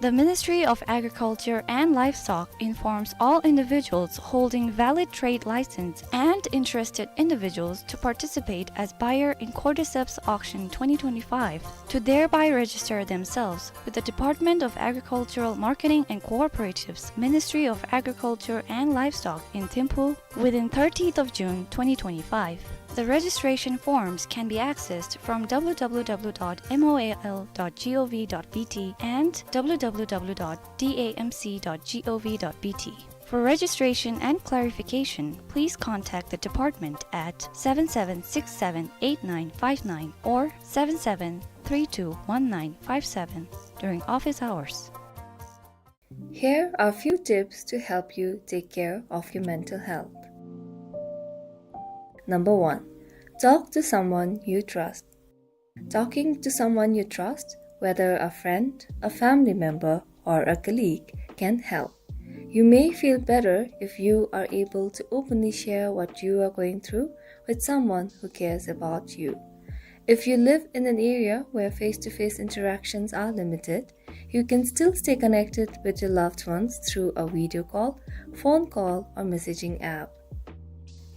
The Ministry of Agriculture and Livestock informs all individuals holding valid trade license and interested individuals to participate as buyer in Cordyceps Auction twenty twenty-five to thereby register themselves with the Department of Agricultural Marketing and Cooperatives, Ministry of Agriculture and Livestock in Thimphu within thirtieth of June twenty twenty-five. The registration forms can be accessed from w w w dot m o a l dot g o v dot b t and w w w dot d a m c dot g o v dot b t. For registration and clarification, please contact the department at seven seven six seven eight nine five nine or seven seven three two one nine five seven during office hours. Here are a few tips to help you take care of your mental health. Number one, talk to someone you trust. Talking to someone you trust, whether a friend, a family member, or a colleague, can help. You may feel better if you are able to openly share what you are going through with someone who cares about you. If you live in an area where face-to-face interactions are limited, you can still stay connected with your loved ones through a video call, phone call, or messaging app.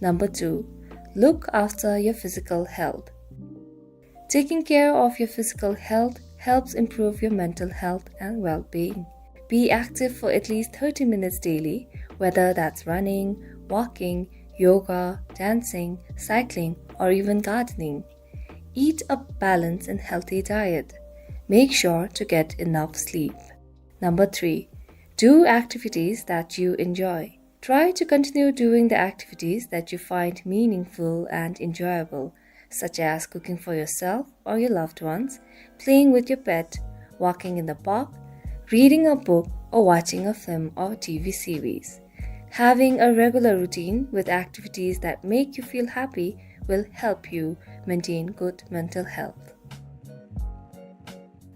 Number two, look after your physical health. Taking care of your physical health helps improve your mental health and well-being. Be active for at least thirty minutes daily, whether that's running, walking, yoga, dancing, cycling, or even gardening. Eat a balanced and healthy diet. Make sure to get enough sleep. Number three, do activities that you enjoy. Try to continue doing the activities that you find meaningful and enjoyable, such as cooking for yourself or your loved ones, playing with your pet, walking in the park, reading a book, or watching a film or T V series. Having a regular routine with activities that make you feel happy will help you maintain good mental health.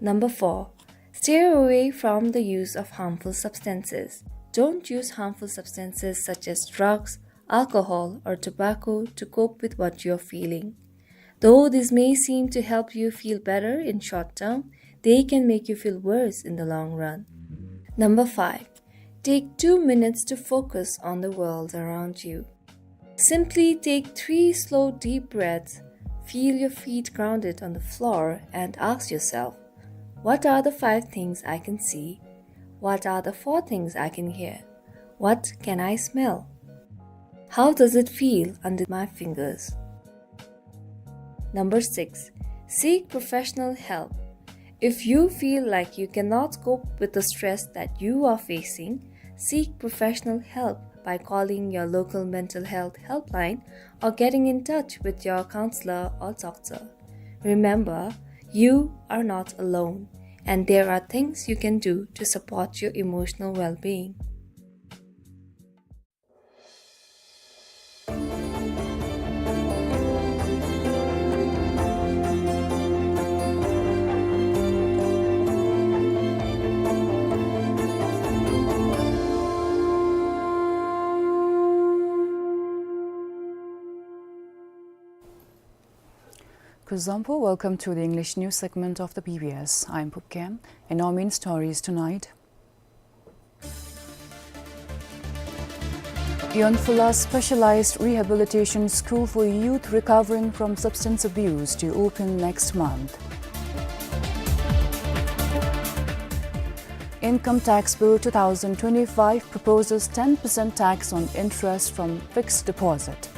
Number four, stay away from the use of harmful substances. Don't use harmful substances such as drugs, alcohol, or tobacco to cope with what you're feeling. Though this may seem to help you feel better in short term, they can make you feel worse in the long run. Number five, take two minutes to focus on the world around you. Simply take three slow, deep breaths, feel your feet grounded on the floor, and ask yourself, "What are the five things I can see? What are the four things I can hear? What can I smell? How does it feel under my fingers?" Number six, seek professional help. If you feel like you cannot cope with the stress that you are facing, seek professional help by calling your local mental health helpline or getting in touch with your counselor or doctor. Remember, you are not alone, and there are things you can do to support your emotional well-being. Kuzuzangpo, welcome to the English news segment of the B B S. I'm Pupkem. In our main stories tonight, Yonphula Specialized Rehabilitation School for Youth Recovering from Substance Abuse to open next month. Income Tax Bill two thousand twenty-five proposes ten percent tax on interest from fixed deposit.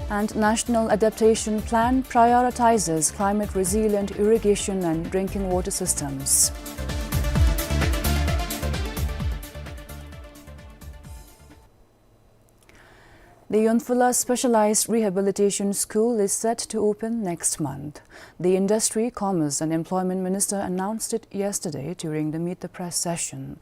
And National Adaptation Plan prioritizes climate-resilient irrigation and drinking water systems. The Yonphula Specialized Rehabilitation School is set to open next month. The Industry, Commerce and Employment Minister announced it yesterday during the Meet the Press session.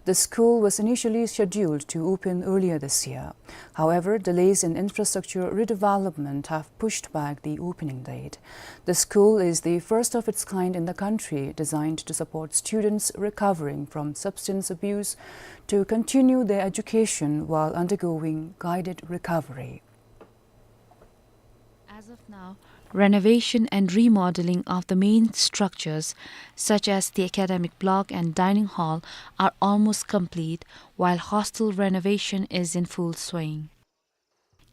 The school was initially scheduled to open earlier this year. However, delays in infrastructure redevelopment have pushed back the opening date. The school is the first of its kind in the country, designed to support students recovering from substance abuse to continue their education while undergoing guided recovery. As of now, renovation and remodeling of the main structures, such as the academic block and dining hall, are almost complete, while hostel renovation is in full swing.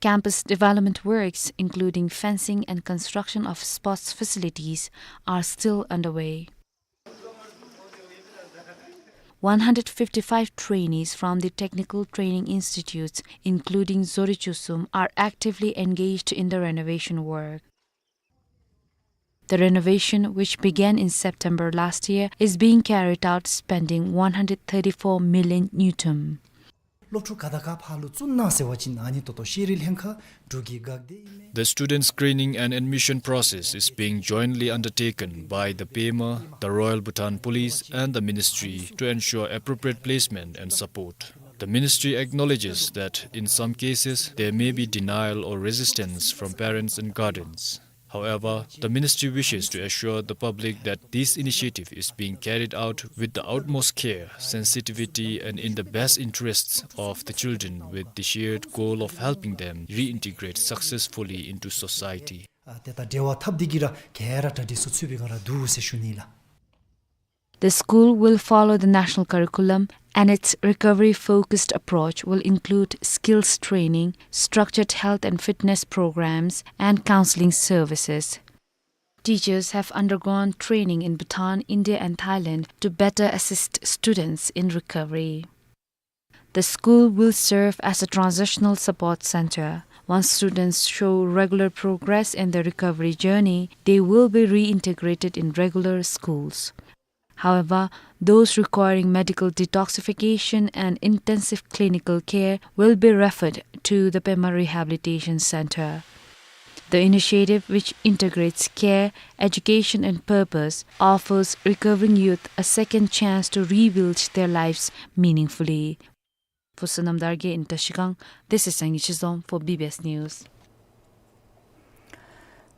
Campus development works, including fencing and construction of sports facilities, are still underway. One hundred fifty-five trainees from the technical training institutes, including Zori Chusum, are actively engaged in the renovation work. The renovation, which began in September last year, is being carried out, spending one hundred thirty-four million ngultrum. སློབ་ཕྲུག་ག་དང་ག་ཕར་ལུ་བཙུགས་གནང་ཟེར་བ་ཅིན་ཨ་ནི་ཏོག་ཏོ་ཤེས་རིག་ལྷན་ཁག་འབྲུག་གི་འགག་སྡེ་ཨིན་མས། The student screening and admission process is being jointly undertaken by the pema, the Royal Bhutan Police, and the ministry to ensure appropriate placement and support. The ministry acknowledges that in some cases there may be denial or resistance from parents and guardians. However, the ministry wishes to assure the public that this initiative is being carried out with the utmost care, sensitivity, and in the best interests of the children, with the shared goal of helping them reintegrate successfully into society. ཨ་ཏེ་ད་འབྲེལ་བ་འཐབ་སྟེ་གིས་ར་ག་ར་གྲ་སྒྲིག་ཚུ་ཚུད་པའི་སྒང་ར་འདུག་ཟེར་ཞུ་ནི་ལགས། The school will follow the national curriculum, and its recovery-focused approach will include skills training, structured health and fitness programs, and counseling services. Teachers have undergone training in Bhutan, India, and Thailand to better assist students in recovery. The school will serve as a transitional support center. Once students show regular progress in their recovery journey, they will be reintegrated in regular schools. However, those requiring medical detoxification and intensive clinical care will be referred to the Pema Rehabilitation Center. The initiative, which integrates care, education, and purpose, offers recovering youth a second chance to rebuild their lives meaningfully. For Sonam Dargay in Trashigang, this is Sangay Chizom for B B S News.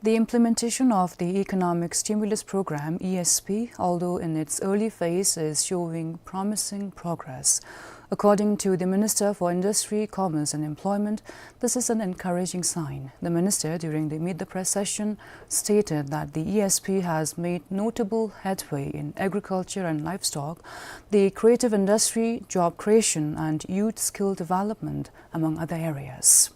The implementation of the Economic Stimulus Program, E S P, although in its early phase, is showing promising progress. According to the Minister for Industry, Commerce and Employment, this is an encouraging sign. The minister, during the Meet the Press session, stated that the E S P has made notable headway in agriculture and livestock, the creative industry, job creation, and youth skill development, among other areas.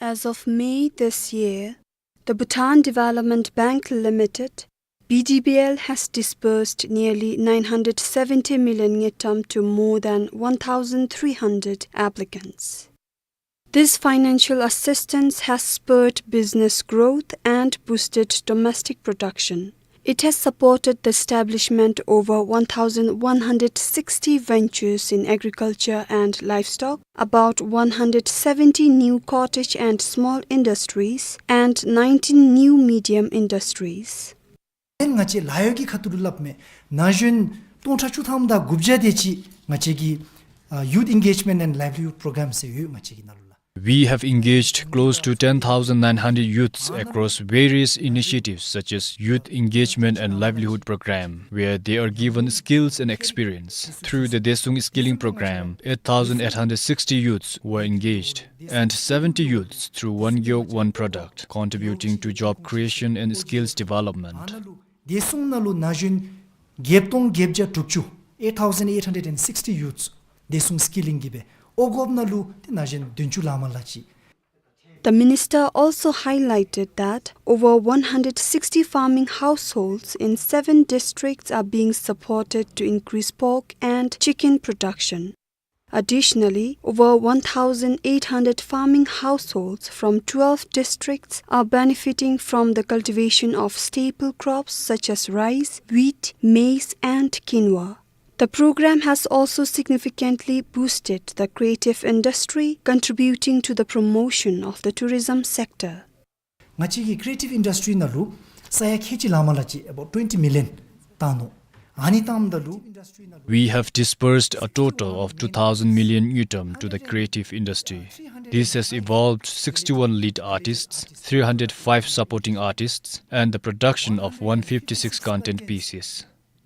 As of May this year, the Bhutan Development Bank Limited, B D B L, has disbursed nearly nine hundred seventy million ngultrum to more than one thousand three hundred applicants. This financial assistance has spurred business growth and boosted domestic production. It has supported the establishment over one thousand one hundred sixty ventures in agriculture and livestock, about one hundred seventy new cottage and small industries, and nineteen new medium industries. ཨིན་ང་བཅས་ལཱ་གཡོག་གི་ཁ་ཐུག་ལུ་སླབ་མས། ན་གཞོན་སྟོང་ཕྲག་བཅུ་ཐམ་དང་དགུ་བརྒྱ་དེ་ཅིག་ང་བཅས་ཀྱི་ཨ་Youth Engagement and Livelihood Program ཟེར་ཡོད་ང་བཅས་ཀྱི་ནང་ལུ་ལགས། We have engaged close to ten thousand nine hundred youths across various initiatives such as Youth Engagement and Livelihood Program, where they are given skills and experience. Through the Daesung Skilling Program, eight thousand eight hundred sixty youths were engaged, and seventy youths through One Gyo One Product, contributing to job creation and skills development. དེ་སོང་ནང་ལུ་ན་གཞོན་བརྒྱད་སྟོང་བརྒྱད་བརྒྱ་དྲུག་ཅུ། Eight thousand eight hundred and sixty youths དེ་སོང་སི་ཀི་ལིང་གི་སྦེ་འོང་དགོཔ་ནང་ལུ་དེ་ན་གཞོན་བདུན་ཅུ་ལང་མ་ལང་ཅིག། The minister also highlighted that over one hundred sixty farming households in seven districts are being supported to increase pork and chicken production. Additionally, over one thousand eight hundred farming households from twelve districts are benefiting from the cultivation of staple crops such as rice, wheat, maize, and quinoa. The program has also significantly boosted the creative industry, contributing to the promotion of the tourism sector. ང་བཅས་ཀྱི་creative industry ནང་ལུ་ས་ཡ་ཁལ་གཅིག་ལང་མ་ལང་ཅིག་about twenty million བཏང་ནུག། ཨ་ནི་བཏངམ་ད་ལུ། We have disbursed a total of two thousand million ngultrum to the creative industry. This has involved sixty-one lead artists, three hundred five supporting artists, and the production of one fifty-six content pieces.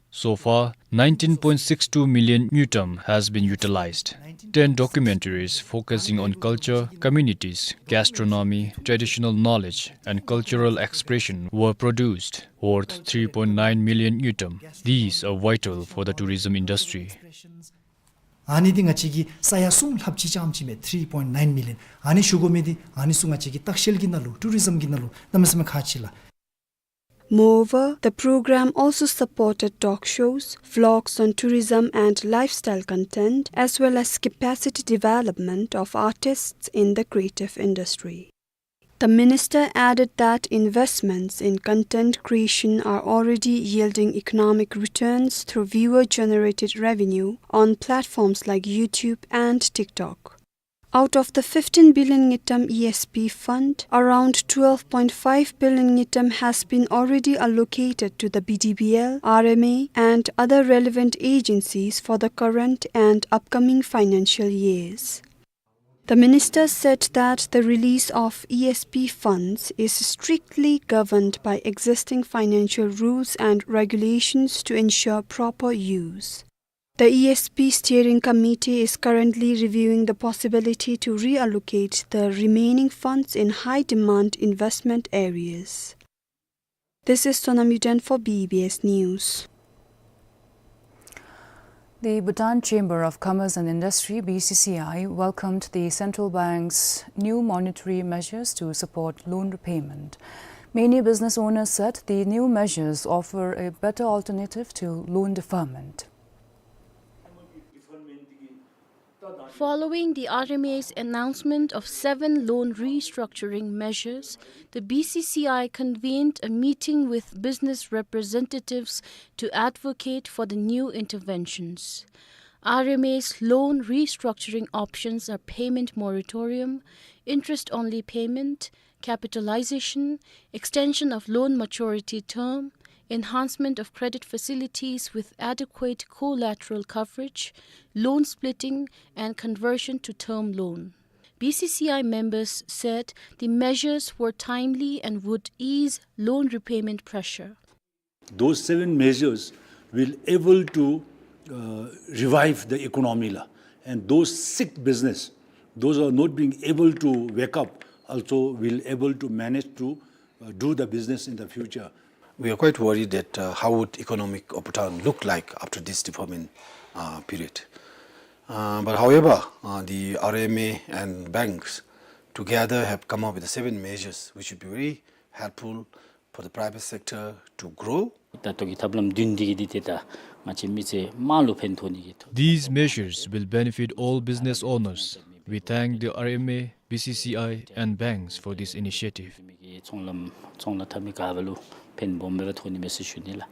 So far, Nineteen point six two million ngultrum has been utilized. Ten documentaries focusing on culture, communities, gastronomy, traditional knowledge, and cultural expression were produced, worth three point nine million ngultrum. These are vital for the tourism industry. ཨ་ནི་འདི་ང་བཅས་ཀྱི་ས་ཡ་གསུམ་ལྷགཔ་ཅིག་ཙམ་ཅིག་མས། three point nine million། ཨ་ནི་ཞུ་དགོ་མི་འདི་ཨ་ནི་ཚུ་ང་བཅས་ཀྱི་ལྟ་བཤལ་གྱི་ནང་ལུ་ཊུ་རི་ཛམ་གྱི་ནང་ལུ་གནམ་མེད་ས་མེད་ཁག་ཆེ་ལགས། Moreover, the program also supported talk shows, vlogs on tourism and lifestyle content, as well as capacity development of artists in the creative industry. The minister added that investments in content creation are already yielding economic returns through viewer-generated revenue on platforms like YouTube and TikTok. Out of the fifteen billion ngultrum E S P fund, around twelve point five billion ngultrum has been already allocated to the B D B L, R M A, and other relevant agencies for the current and upcoming financial years. The minister said that the release of E S P funds is strictly governed by existing financial rules and regulations to ensure proper use. The E S P Steering Committee is currently reviewing the possibility to reallocate the remaining funds in high-demand investment areas. This is Sonam Yuden for B B S News. The Bhutan Chamber of Commerce and Industry, B C C I, welcomed the central bank's new monetary measures to support loan repayment. Many business owners said the new measures offer a better alternative to loan deferment. Following the R M A's announcement of seven loan restructuring measures, the B C C I convened a meeting with business representatives to advocate for the new interventions. R M A's loan restructuring options are payment moratorium, interest-only payment, capitalization, extension of loan maturity term, enhancement of credit facilities with adequate collateral coverage, loan splitting, and conversion to term loan. B C C I members said the measures were timely and would ease loan repayment pressure. Those seven measures will able to, uh, revive the economy la. And those sick business, those are not being able to wake up, also will able to manage to, uh, do the business in the future. We are quite worried that, uh, how would economic of Bhutan look like after this deferment, uh, period. Uh, but however, uh, the R M A and banks together have come up with the seven measures which should be very helpful for the private sector to grow. ད་ལྟོ་གི་ཐབས་ལམ་བདུན་འདི་གིས་འདི་ཏེ་ད་ང་བཅས་མི་སེར་དམངས་ལུ་ཕན་ཐོགས་ནི་གི་ཐོག། These measures will benefit all business owners. We thank the R M A, B C C I, and banks for this initiative. མི་གི་ཚོང་ལམ་ཚོང་ལཱ་འཐབ་མི་ག་བ་ལུ་ཕན་སྦོམ་སྦེ་ཐོགས་ནི་མས་ཟེར་ཞུ་ནི་ལགས།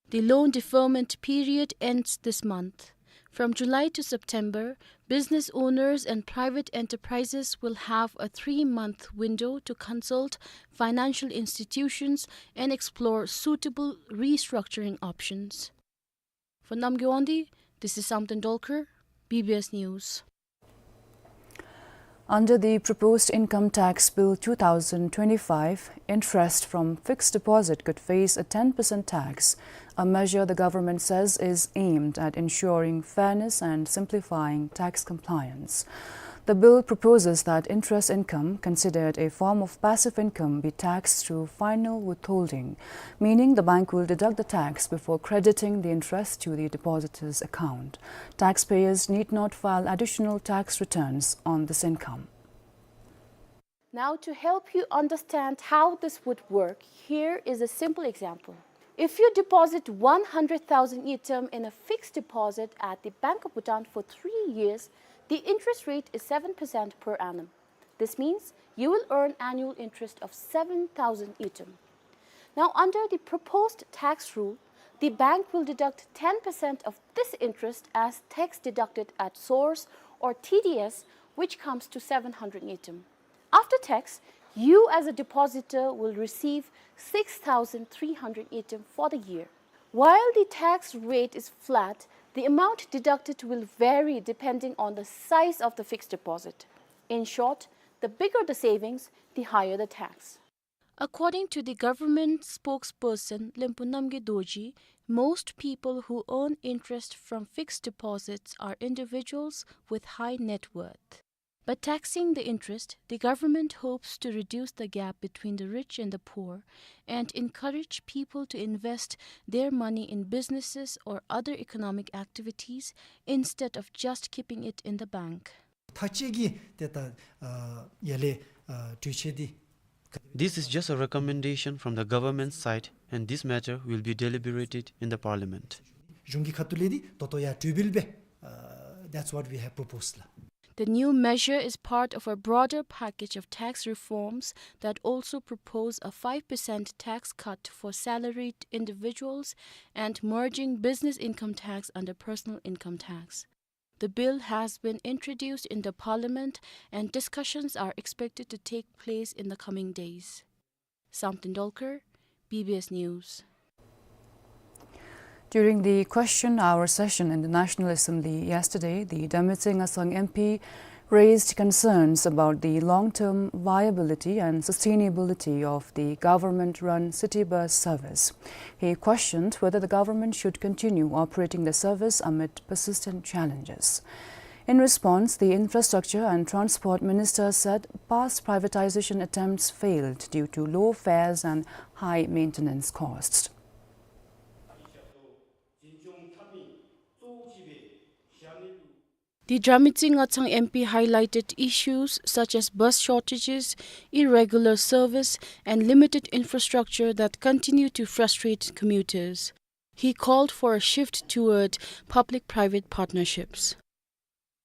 The loan deferment period ends this month. From July to September, business owners and private enterprises will have a three-month window to consult financial institutions and explore suitable restructuring options. For Namgay Wangdi, this is Samten Dolkar, B B S News. Under the proposed Income Tax Bill two thousand twenty-five, interest from fixed deposit could face a ten percent tax, a measure the government says is aimed at ensuring fairness and simplifying tax compliance. The bill proposes that interest income, considered a form of passive income, be taxed through final withholding, meaning the bank will deduct the tax before crediting the interest to the depositor's account. Taxpayers need not file additional tax returns on this income. Now, to help you understand how this would work, here is a simple example. If you deposit one hundred thousand ngultrum in a fixed deposit at the Bank of Bhutan for three years, the interest rate is seven percent per annum. This means you will earn annual interest of seven thousand ngultrum. Now, under the proposed tax rule, the bank will deduct ten percent of this interest as tax deducted at source, or T D S, which comes to seven hundred ngultrum. After tax, you as a depositor will receive six thousand three hundred ngultrum for the year. While the tax rate is flat, the amount deducted will vary depending on the size of the fixed deposit. In short, the bigger the savings, the higher the tax. According to the government spokesperson Lempu Namgay Dorji, most people who earn interest from fixed deposits are individuals with high net worth. By taxing the interest, the government hopes to reduce the gap between the rich and the poor and encourage people to invest their money in businesses or other economic activities instead of just keeping it in the bank. མཐའ་དཔྱད་ཀྱི་ཏེ་ད་ཡར་ལས་གྲོས་ཆོད་འདི This is just a recommendation from the government's side, and this matter will be deliberated in the parliament. གཞུང་གི་ཁ་ཐུག་ལས་འདི་ད་ལྟོ་ཡར་གྲོས་འབུལ་སྦེ། That's what we have proposed ལགས། The new measure is part of a broader package of tax reforms that also propose a five percent tax cut for salaried individuals and merging business income tax under personal income tax. The bill has been introduced in the parliament and discussions are expected to take place in the coming days. Samten Dolkar, B B S News. During the question hour session in the National Assembly yesterday, the Dharmitsing Asang M P raised concerns about the long-term viability and sustainability of the government-run city bus service. He questioned whether the government should continue operating the service amid persistent challenges. In response, the Infrastructure and Transport Minister said past privatization attempts failed due to low fares and high maintenance costs. The Dharmitsing Ngatsang M P highlighted issues such as bus shortages, irregular service, and limited infrastructure that continue to frustrate commuters. He called for a shift toward public-private partnerships.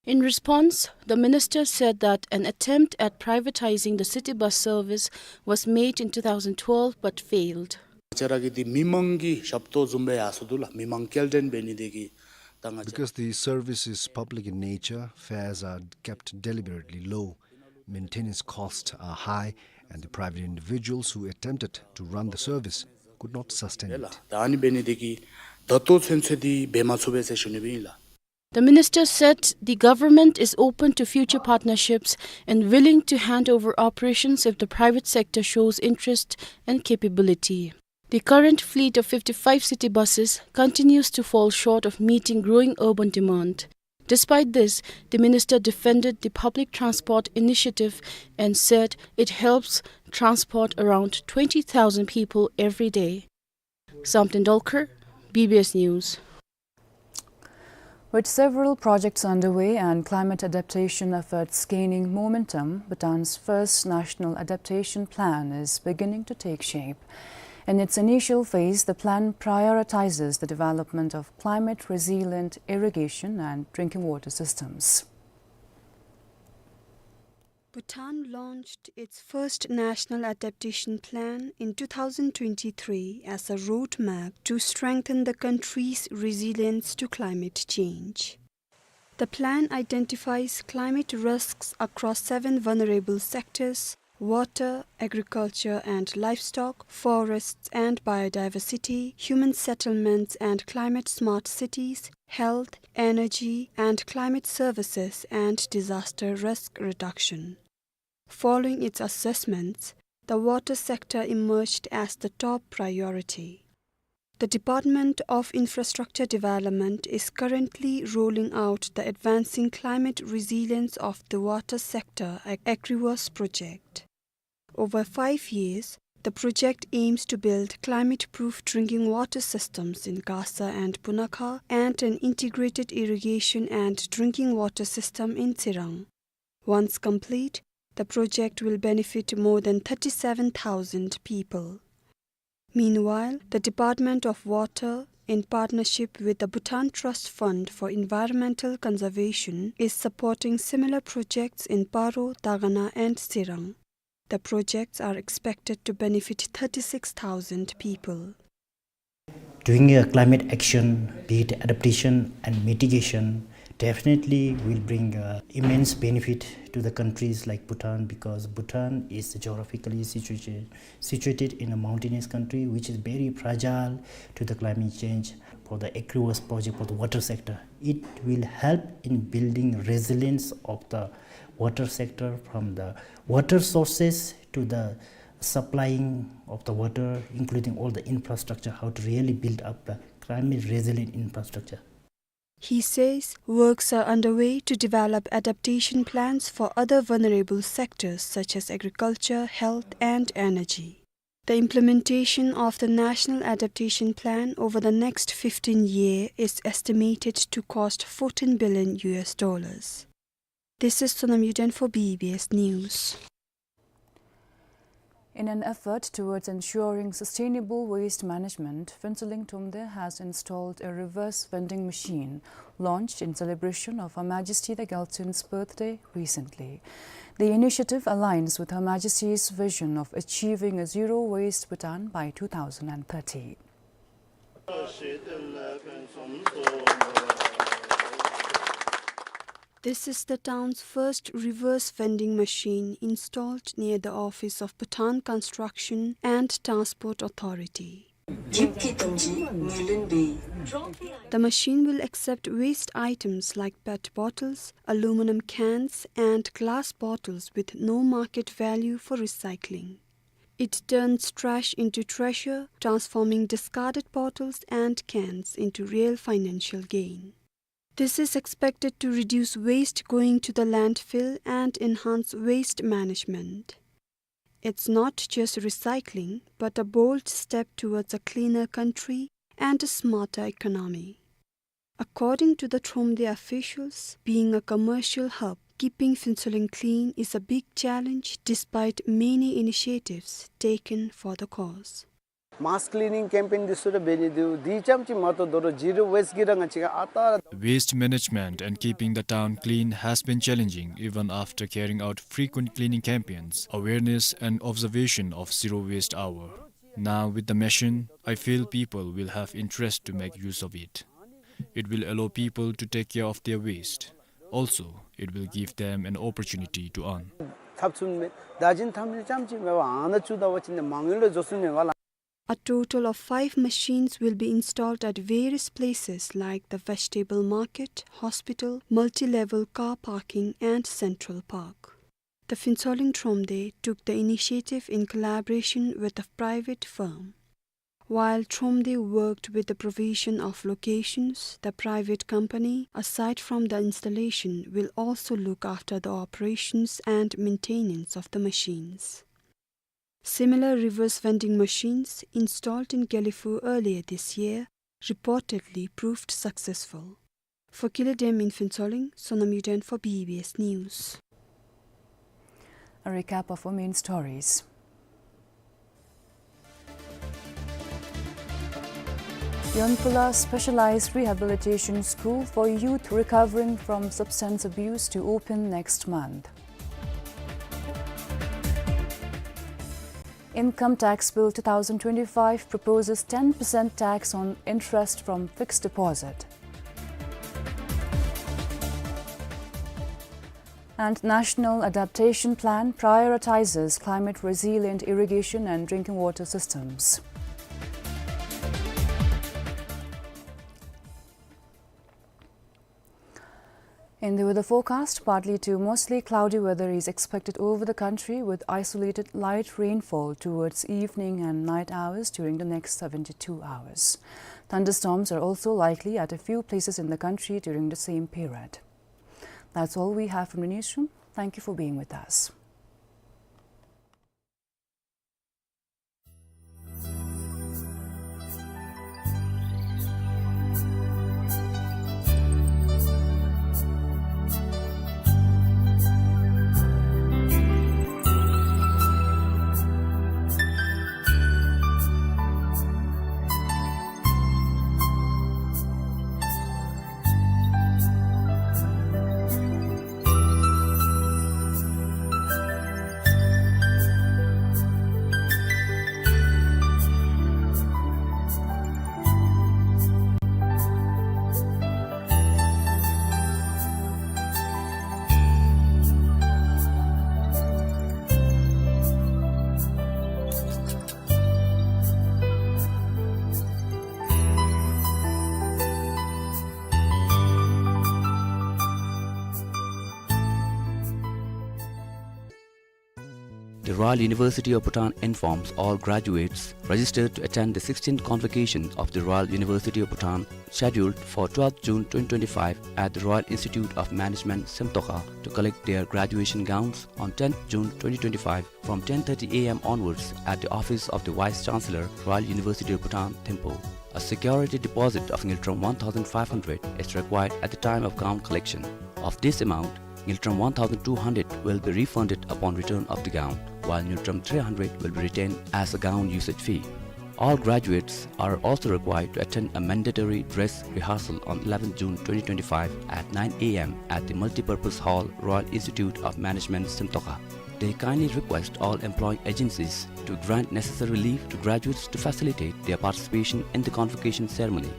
In response, the minister said that an attempt at privatizing the city bus service was made in two thousand twelve but failed. ང་བཅས་ར་གི་འདི་མི་མང་གི་ཞབས་ཏོག་བཟུམ་སྦེ་ཡར་སོང་འདུག་ལགས། མི་མང་སྐྱེལ་འདྲེན་འབད་ནི་དེ་གིས་ད་ང་བཅས། Because the service is public in nature, fares are kept deliberately low, maintenance costs are high, and the private individuals who attempted to run the service could not sustain it. ད་ཨ་ནི་འབད་ནི་དེ་གིས་ད་ལྟོ་ཚུན་ཚོད་འདི་འབད་མ་ཚུགས་པས་ཟེར་ཞུ་ནི་སྦེ་ཨིན་ལགས། The minister said the government is open to future partnerships and willing to hand over operations if the private sector shows interest and capability. The current fleet of fifty-five city buses continues to fall short of meeting growing urban demand. Despite this, the minister defended the public transport initiative and said it helps transport around twenty thousand people every day. Samten Dolkar, B B S News. With several projects underway and climate adaptation efforts gaining momentum, Bhutan's first national adaptation plan is beginning to take shape. In its initial phase, the plan prioritizes the development of climate-resilient irrigation and drinking water systems. Bhutan launched its first national adaptation plan in two thousand twenty-three as a roadmap to strengthen the country's resilience to climate change. The plan identifies climate risks across seven vulnerable sectors: water, agriculture and livestock, forests and biodiversity, human settlements and climate-smart cities, health, energy and climate services, and disaster risk reduction. Following its assessments, the water sector emerged as the top priority. The Department of Infrastructure Development is currently rolling out the Advancing Climate Resilience of the Water Sector, Ac-, ACRIWAS project. Over five years, the project aims to build climate-proof drinking water systems in Gasa and Punakha and an integrated irrigation and drinking water system in Tsirang. Once complete, the project will benefit more than thirty-seven thousand people. Meanwhile, the Department of Water, in partnership with the Bhutan Trust Fund for Environmental Conservation, is supporting similar projects in Paro, Dagana and Tsirang. The projects are expected to benefit thirty-six thousand people. Doing a climate action, be it adaptation and mitigation, definitely will bring, uh, immense benefit to the countries like Bhutan, because Bhutan is geographically situated, situated in a mountainous country, which is very fragile to the climate change. For the ACRIWAS project for the water sector, it will help in building resilience of the water sector, from the water sources to the Supplying of the water, including all the infrastructure, how to really build up the climate resilient infrastructure. He says works are underway to develop adaptation plans for other vulnerable sectors such as agriculture, health, and energy. The implementation of the National Adaptation Plan over the next fifteen year is estimated to cost fourteen billion U S dollars. This is Sonam Yuden for B B S News. In an effort towards ensuring sustainable waste management, Phuentsholing Thromde has installed a reverse vending machine launched in celebration of Her Majesty the Gyaltsen's birthday recently. The initiative aligns with Her Majesty's vision of achieving a zero waste Bhutan by two thousand and thirty. This is the town's first reverse vending machine installed near the office of Bhutan Construction and Transport Authority. The machine will accept waste items like pet bottles, aluminum cans, and glass bottles with no market value for recycling. It turns trash into treasure, transforming discarded bottles and cans into real financial gain. This is expected to reduce waste going to the landfill and enhance waste management. It's not just recycling, but a bold step towards a cleaner country and a smarter economy. According to the Thromde officials, being a commercial hub, keeping Phuentsholing clean is a big challenge despite many initiatives taken for the cause. Mass cleaning campaign འདི་ཚུ་ར་འབད་ནི་འདུག། འདི་ཙམ་ཅིག་མ་གཏོགས་ད་རུང་zero waste གི་ར་ང་བཅས་ཀྱིས་ཨ་རྟག་ར། Waste management and keeping the town clean has been challenging even after carrying out frequent cleaning campaigns, awareness and observation of zero waste hour. Now with the machine, I feel people will have interest to make use of it. It will allow people to take care of their waste. Also, it will give them an opportunity to earn. ཐབས་ཚུལ་མེད། བརྡ་བྱིན་ཐམས་ཅད་ཙམ་ཅིག་མེད་པར་ཨ་ནཱ་བཙུགས་ད་པ་ཅིན་མ་དངུལ་ལས་བཟོ་ཚུགས་ནི་མས་ལགས། A total of five machines will be installed at various places like the vegetable market, hospital, multi-level car parking and Central Park. The Phuentsholing Thromde took the initiative in collaboration with a private firm. While Thromde worked with the provision of locations, the private company, aside from the installation, will also look after the operations and maintenance of the machines. Similar reverse vending machines installed in Gelephu earlier this year reportedly proved successful. For Kile Dem in Phuentsholing, Sonam Yuden for B B S News. A recap of our main stories. Yonpula Specialized Rehabilitation School for youth recovering from substance abuse to open next month. Income Tax Bill two thousand twenty-five proposes ten percent tax on interest from fixed deposit. And National Adaptation Plan prioritizes climate-resilient irrigation and drinking water systems. In the weather forecast, partly to mostly cloudy weather is expected over the country, with isolated light rainfall towards evening and night hours during the next seventy-two hours. Thunderstorms are also likely at a few places in the country during the same period. That's all we have from the newsroom. Thank you for being with us. Royal University of Bhutan informs all graduates registered to attend the sixteenth convocation of the Royal University of Bhutan, scheduled for twelfth June twenty twenty-five at the Royal Institute of Management, Simtoka, to collect their graduation gowns on tenth June twenty twenty-five from ten thirty A M onwards at the office of the Vice Chancellor, Royal University of Bhutan, Thimphu. A security deposit of ngultrum one thousand five hundred is required at the time of gown collection. Of this amount, ngultrum one thousand two hundred will be refunded upon return of the gown, while ngultrum three hundred will be retained as a gown usage fee. All graduates are also required to attend a mandatory dress rehearsal on eleventh June twenty twenty-five at nine A M at the Multipurpose Hall, Royal Institute of Management, Simtoka. They kindly request all employing agencies to grant necessary leave to graduates to facilitate their participation in the convocation ceremony.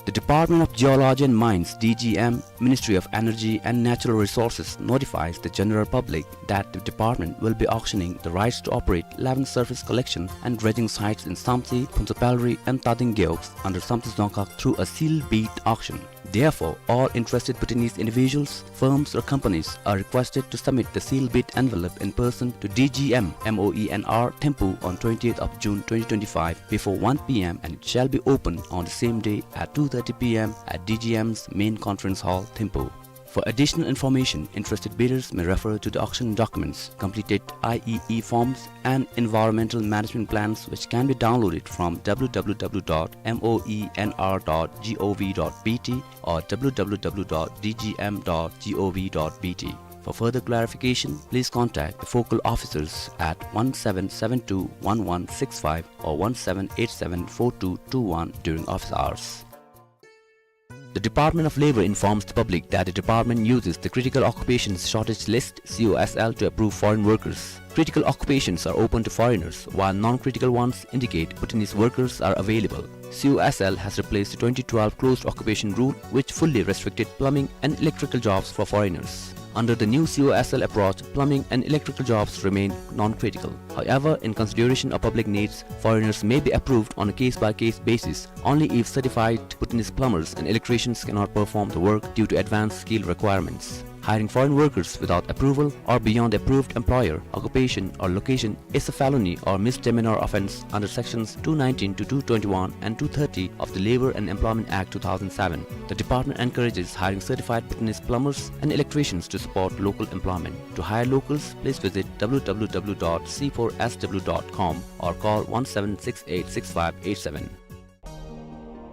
The Department of Geology and Mines, D G M, Ministry of Energy and Natural Resources notifies the general public that the department will be auctioning the rights to operate eleven surface collection and dredging sites in Samtse, Phuntsar Paleri and Tading Gewogs under Samtse Dzongkhag through a sealed bid auction. Therefore, all interested Bhutanese individuals, firms or companies are requested to submit the sealed bid envelope in person to D G M, M O E N R, Thimphu on twentieth of June twenty twenty-five before one P M, and it shall be opened on the same day at two thirty P M at D G M's main conference hall, Thimphu. For additional information, interested bidders may refer to the auction documents, completed I E E forms, and environmental management plans, which can be downloaded from W W W dot M O E N R dot G O V dot B T or W W W dot D G M dot G O V dot B T. For further clarification, please contact the focal officers at one seven seven two one one six five or one seven eight seven four two two one during office hours. The Department of Labour informs the public that the department uses the Critical Occupations Shortage List, C O S L, to approve foreign workers. Critical occupations are open to foreigners, while non-critical ones indicate Bhutanese workers are available. C O S L has replaced the twenty twelve closed occupation rule, which fully restricted plumbing and electrical jobs for foreigners. Under the new C O S L approach, plumbing and electrical jobs remain non-critical. However, in consideration of public needs, foreigners may be approved on a case-by-case basis only if certified Bhutanese plumbers and electricians cannot perform the work due to advanced skill requirements. Hiring foreign workers without approval or beyond the approved employer, occupation, or location is a felony or misdemeanor offence under sections two nineteen to two twenty-one and two thirty of the Labour and Employment Act two thousand seven. The department encourages hiring certified Bhutanese plumbers and electricians to support local employment. To hire locals, please visit W W W dot C four S W dot com or call one seven six eight six five eight seven.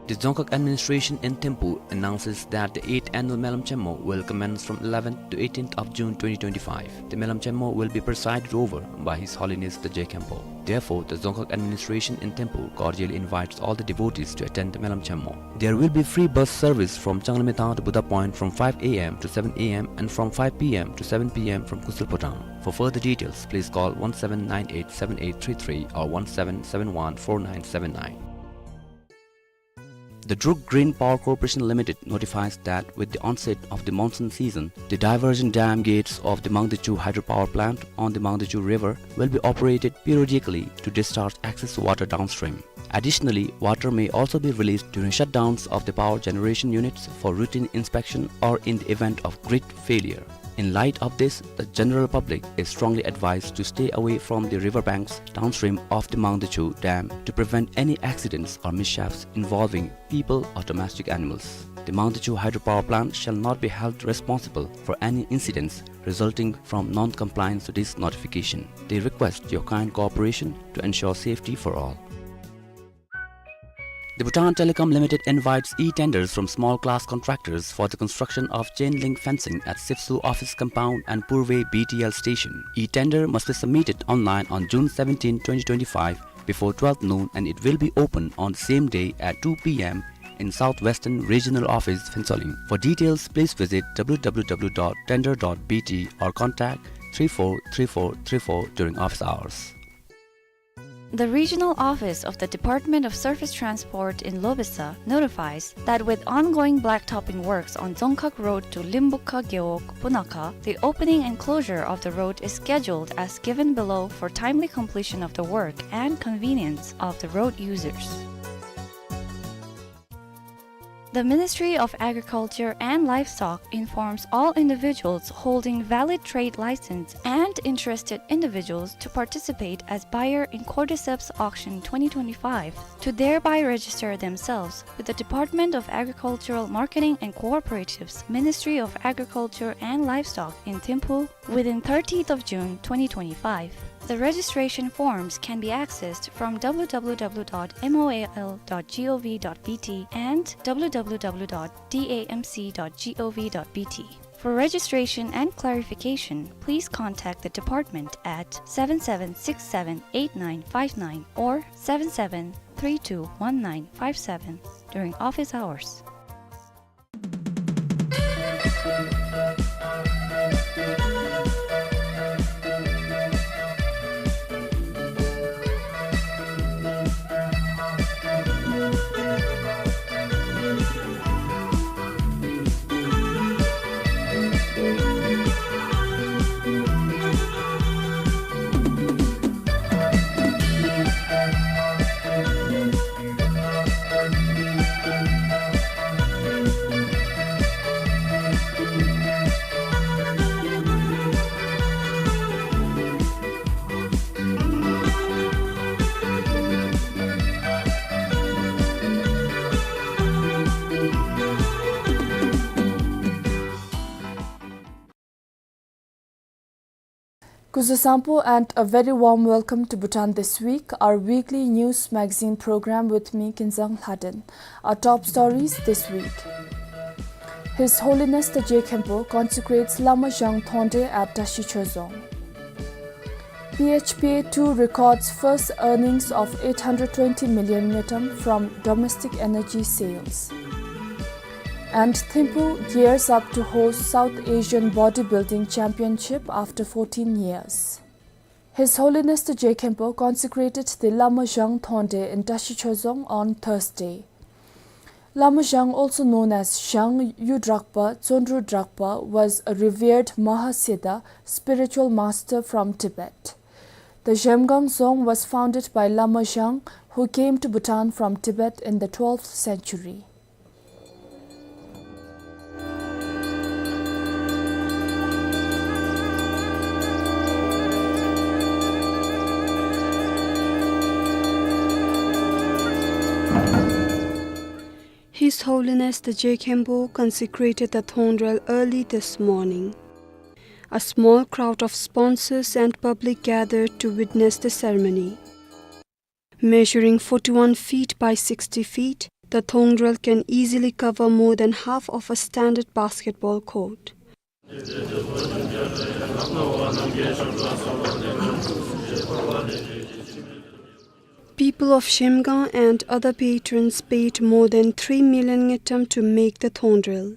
The Dzongkhag administration in Thimphu announces that the eighth annual Melam Chenmo will commence from eleventh to eighteenth of June twenty twenty-five. The Melam Chenmo will be presided over by His Holiness the Je Khenpo. Therefore, the Dzongkhag administration in Thimphu cordially invites all the devotees to attend the Melam Chenmo. There will be free bus service from Changlamethang to Buddha Point from five A M to seven A M and from five P M to seven P M from Kusel Phothang. For further details, please call one seven nine eight seven eight three three or one seven seven one four nine seven nine. The Druk Green Power Corporation Limited notifies that with the onset of the monsoon season, the diversion dam gates of the Mangdechu hydropower plant on the Mangdechu River will be operated periodically to discharge excess water downstream. Additionally, water may also be released during shutdowns of the power generation units for routine inspection or in the event of grid failure. In light of this, the general public is strongly advised to stay away from the river banks downstream of the Mangdechu Dam to prevent any accidents or mishaps involving people or domestic animals. The Mangdechu hydropower plant shall not be held responsible for any incidents resulting from non-compliance to this notification. They request your kind cooperation to ensure safety for all. The Bhutan Telecom Limited invites e-tenders from small class contractors for the construction of chain link fencing at SIFSU office compound and Purve B T L station. E-tender must be submitted online on June seventeen, twenty twenty-five, before twelve noon, and it will be open on the same day at two P M in South Western Regional Office, Phuentsholing. For details, please visit W W W dot tender dot B T or contact three four three four three four during office hours. The regional office of the Department of Surface Transport in Lobesa notifies that with ongoing blacktopping works on Dzongkhag Road to Limbukha Gewog, Punakha, the opening and closure of the road is scheduled as given below for timely completion of the work and convenience of the road users. The Ministry of Agriculture and Livestock informs all individuals holding valid trade license and interested individuals to participate as buyer in Cordyceps Auction twenty twenty-five to thereby register themselves with the Department of Agricultural Marketing and Cooperatives, Ministry of Agriculture and Livestock in Thimphu within thirtieth of June twenty twenty-five. The registration forms can be accessed from w w w dot m o a l dot g o v dot b t and w w w dot d a m c dot g o v dot b t. For registration and clarification, please contact the department at seven seven six seven eight nine five nine or seven seven three two one nine five seven during office hours. Kuzuzangpo and a very warm welcome to Bhutan This Week, our weekly news magazine program with me, Kinzang Lhaden. Our top stories this week. His Holiness the Je Khenpo consecrates Lama Zhang Thongdre at Dashi Chozong. P H P A two records first earnings of eight hundred twenty million ngultrum from domestic energy sales. And Thimphu gears up to host South Asian Bodybuilding Championship after fourteen years. His Holiness the Je Khenpo consecrated the Lama Zhang Thongdre in Dashi Chozong on Thursday. Lama Zhang, also known as Zhang Yu Drakpa Tsondru Drakpa, was a revered Mahasiddha spiritual master from Tibet. The Zhemgang Dzong was founded by Lama Zhang, who came to Bhutan from Tibet in the twelfth century. His Holiness the Je Khenpo consecrated the Thongdrel early this morning. A small crowd of sponsors and public gathered to witness the ceremony. Measuring forty-one feet by sixty feet, the Thongdrel can easily cover more than half of a standard basketball court. People of Zhemgang and other patrons paid more than three million ngultrum to make the Thongdrel.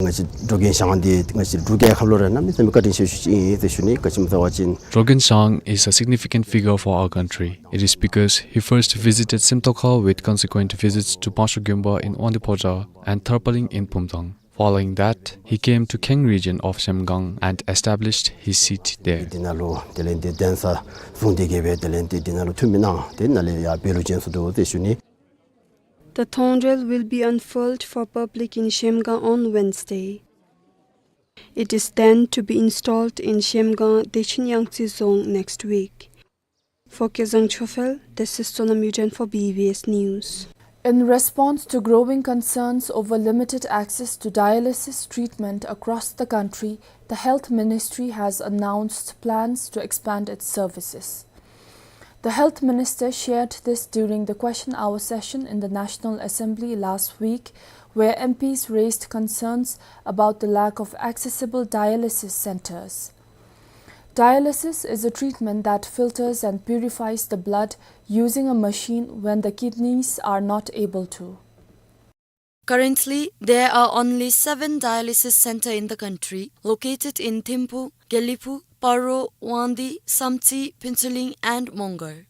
ང་བཅས་འགྲོ་མགོན་ཞང་འདི་ང་བཅས་འབྲུག་རྒྱལ་ཁབ་ལུ་ར་གནམ་མེད་ས་མེད་བཀའ་དྲིན་ཆེ་ཤོས་ཅིག་ཨིན་ཟེར་ཞུ་ནི། ག་ཅི་སྨོ་ཟེར་བ་ཅིན། Drogin Zhang is a significant figure for our country. It is because he first visited Simtokha with consequent visits to Panglsho Gyumba in Wangdue-Phodrang and Tharpaling in Phumthang. Following that, he came to Kheng region of Zhemgang and established his seat there. འདི་ནང་ལུ་དེ་ལས་འདི་གདན་ས་བཟུང་སྟེ་གི་སྦེ་དེ་ལས་འདི་འདི་ནང་ལུ་འཐུས་མི་གནང་། དེ་ནང་ལས་ཡར་བོད་ལུ་བྱོན་སོ་ནུག་ཟེར་ཞུ་ནི། The Thongdrel will be unfurled for public in Zhemgang on Wednesday. It is then to be installed in Zhemgang, Dechin Yangtse Dzong next week. For Kezang Chophel, this is Sonam Yuden for B B S News. In response to growing concerns over limited access to dialysis treatment across the country, the Health Ministry has announced plans to expand its services. The Health Minister shared this during the question hour session in the National Assembly last week, where M Ps raised concerns about the lack of accessible dialysis centers. Dialysis is a treatment that filters and purifies the blood using a machine when the kidneys are not able to. Currently, there are only seven dialysis center in the country, located in Thimphu, Gelephu, Paro, Wangdue, Samtse, Phuentsholing and Mongar.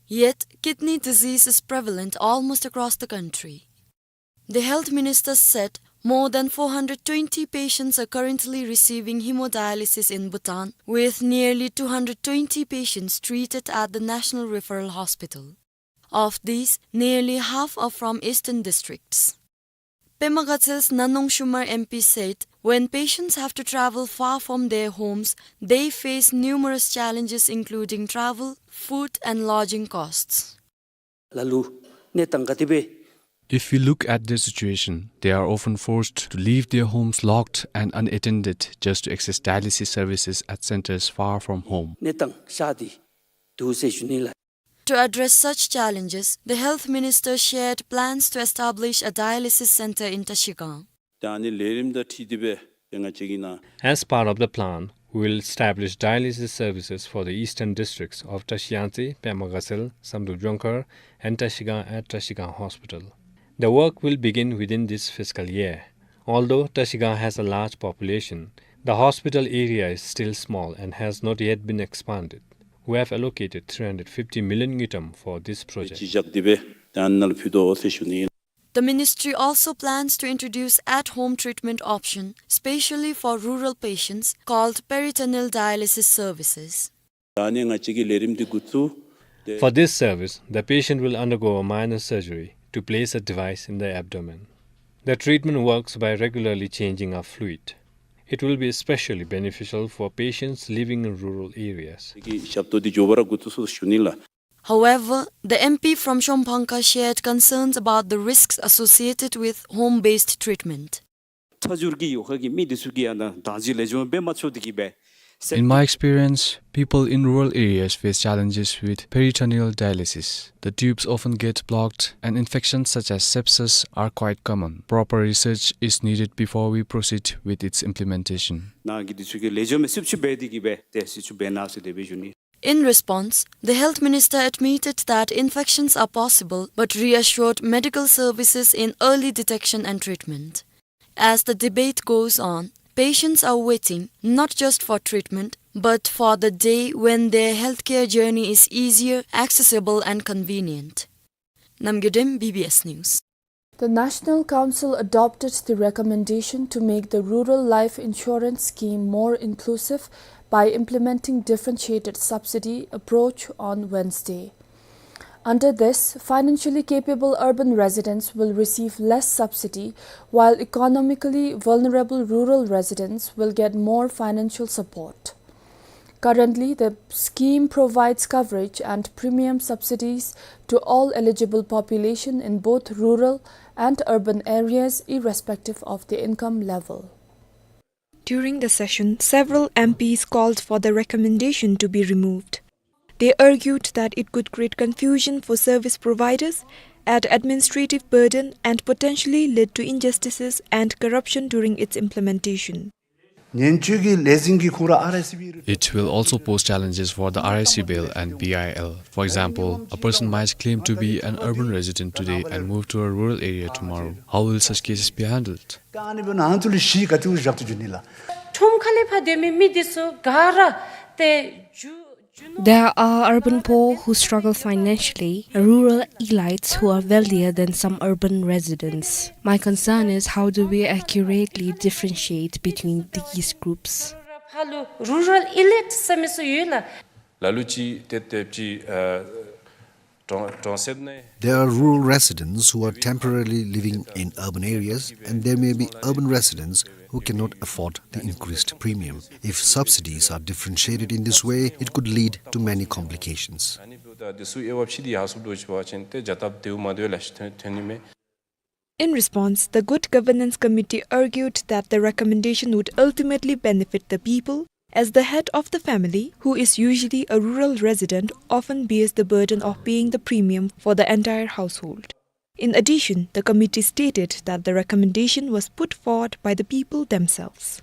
Yet, kidney disease is prevalent almost across the country. The health minister said more than four hundred twenty patients are currently receiving hemodialysis in Bhutan, with nearly two hundred twenty patients treated at the National Referral Hospital. Of these, nearly half are from eastern districts. Pema Gatsel's Nanong Shumar M P said when patients have to travel far from their homes, they face numerous challenges including travel, food and lodging costs. ལ་ལུ་གནས་སྟངས་ག་དེ་སྦེ། If we look at their situation, they are often forced to leave their homes locked and unattended just to access dialysis services at centers far from home. གནས་སྟངས་ཤར་ཏེ་འདུག་ཟེར་ཞུ་ནི་ལགས། To address such challenges, the health minister shared plans to establish a dialysis center in Trashigang. ད་ཨ་ནི་ལས་རིམ་དང་འཁྲིལ་ཏེ་སྦེ་ཏེ་ང་བཅས་ཀྱིས་ནཱ། As part of the plan, we will establish dialysis services for the eastern districts of Trashiyangtse, Pema Gatsel, Samdrup Jongkhar, and Trashigang at Trashigang Hospital. The work will begin within this fiscal year. Although Trashigang has a large population, the hospital area is still small and has not yet been expanded. We have allocated three hundred fifty million ngultrum for this project. ཅིག་བཞག་སྟེ་སྦེ་ད་ཨ་ནཱ་ལུ་ཕུལ་དོ་ཟེར་ཞུ་ནི། The ministry also plans to introduce at-home treatment option, specially for rural patients, called peritoneal dialysis services. ད་ཨ་ནི་ང་བཅས་ཀྱིས་ལས་རིམ་འདི་འགོ་བཙུགས། For this service, the patient will undergo a minor surgery to place a device in the abdomen. The treatment works by regularly changing a fluid. It will be especially beneficial for patients living in rural areas. ཀྱི་ཞབས་ཏོག་འདི་མགྱོགས་པ་ར་འགོ་བཙུགས་སོང་ཞུ་ནི་ལགས། However, the M P from Shomphangka shared concerns about the risks associated with home-based treatment. ཚ་འགྱུར་གྱི་ཡོད་ཁ་གི་མི་འདི་ཚུ་གིས་ཡང་ན་ད་ཅི་ལེགས་ཤོམ་འབད་མ་ཚུགས་ཏེ་གིས་སྦེ། In my experience, people in rural areas face challenges with peritoneal dialysis. The tubes often get blocked, and infections such as sepsis are quite common. Proper research is needed before we proceed with its implementation. ནཱ་གི་འདི་ཚུ་གི་ལེགས་ཤོམ་སྦེ་སུབ་ཅིག་འབད་དེ་གིས་སྦེ་ཏེ་སུབ་ཅིག་འབད་གནང་ཟེར་དེ་སྦེ་ཞུ་ནི། In response, the health minister admitted that infections are possible but reassured medical services in early detection and treatment. As the debate goes on, patients are waiting not just for treatment but for the day when their healthcare journey is easier, accessible and convenient. Namgay Dem, B B S News. The National Council adopted the recommendation to make the Rural Life Insurance Scheme more inclusive by implementing differentiated subsidy approach on Wednesday. Under this, financially capable urban residents will receive less subsidy, while economically vulnerable rural residents will get more financial support. Currently, the scheme provides coverage and premium subsidies to all eligible population in both rural and urban areas, irrespective of the income level. During the session, several M Ps called for the recommendation to be removed. They argued that it could create confusion for service providers, add administrative burden, and potentially lead to injustices and corruption during its implementation. It will also pose challenges for the R I C bill and B I L. For example, a person might claim to be an urban resident today and move to a rural area tomorrow. How will such cases be handled? ཁྲོམ་ཁ་ལས་ཕར་སྡོད་མི་མི་འདི་ཚུ་ག་ར་ཏེ་རྒྱུ་རྒྱུ་ནོར། There are urban poor who struggle financially, rural elites who are wealthier than some urban residents. My concern is, how do we accurately differentiate between these groups? ཕར་ལུ་རུ་རལ་ཨི་ལིཊ་ཟེར་མི་ཚུ་ཡོད་ལགས། ལ་ལུ་ཅིག་ཏེ་ཏེ་ཅིག་ཨ་གྲོང་གྲོང་གསེབ་ནང་། There are rural residents who are temporarily living in urban areas, and there may be urban residents who cannot afford the increased premium. If subsidies are differentiated in this way, it could lead to many complications. ཨ་ནི་འབདཝ་ད་འདི་ཚུ་དབྱེ་བ་ཕྱེ་སྟེ་ཡར་སོངམ་འདྲཝ་ཅིག་འབད་བ་ཅིན་ཏེ་བྱ་སྟབས་བདེཝ་མ་བདེཝ་ལེ་ཤ་ཐོན་ཐོན་ནི་མས། In response, the Good Governance Committee argued that the recommendation would ultimately benefit the people, as the head of the family, who is usually a rural resident, often bears the burden of paying the premium for the entire household. In addition, the committee stated that the recommendation was put forward by the people themselves.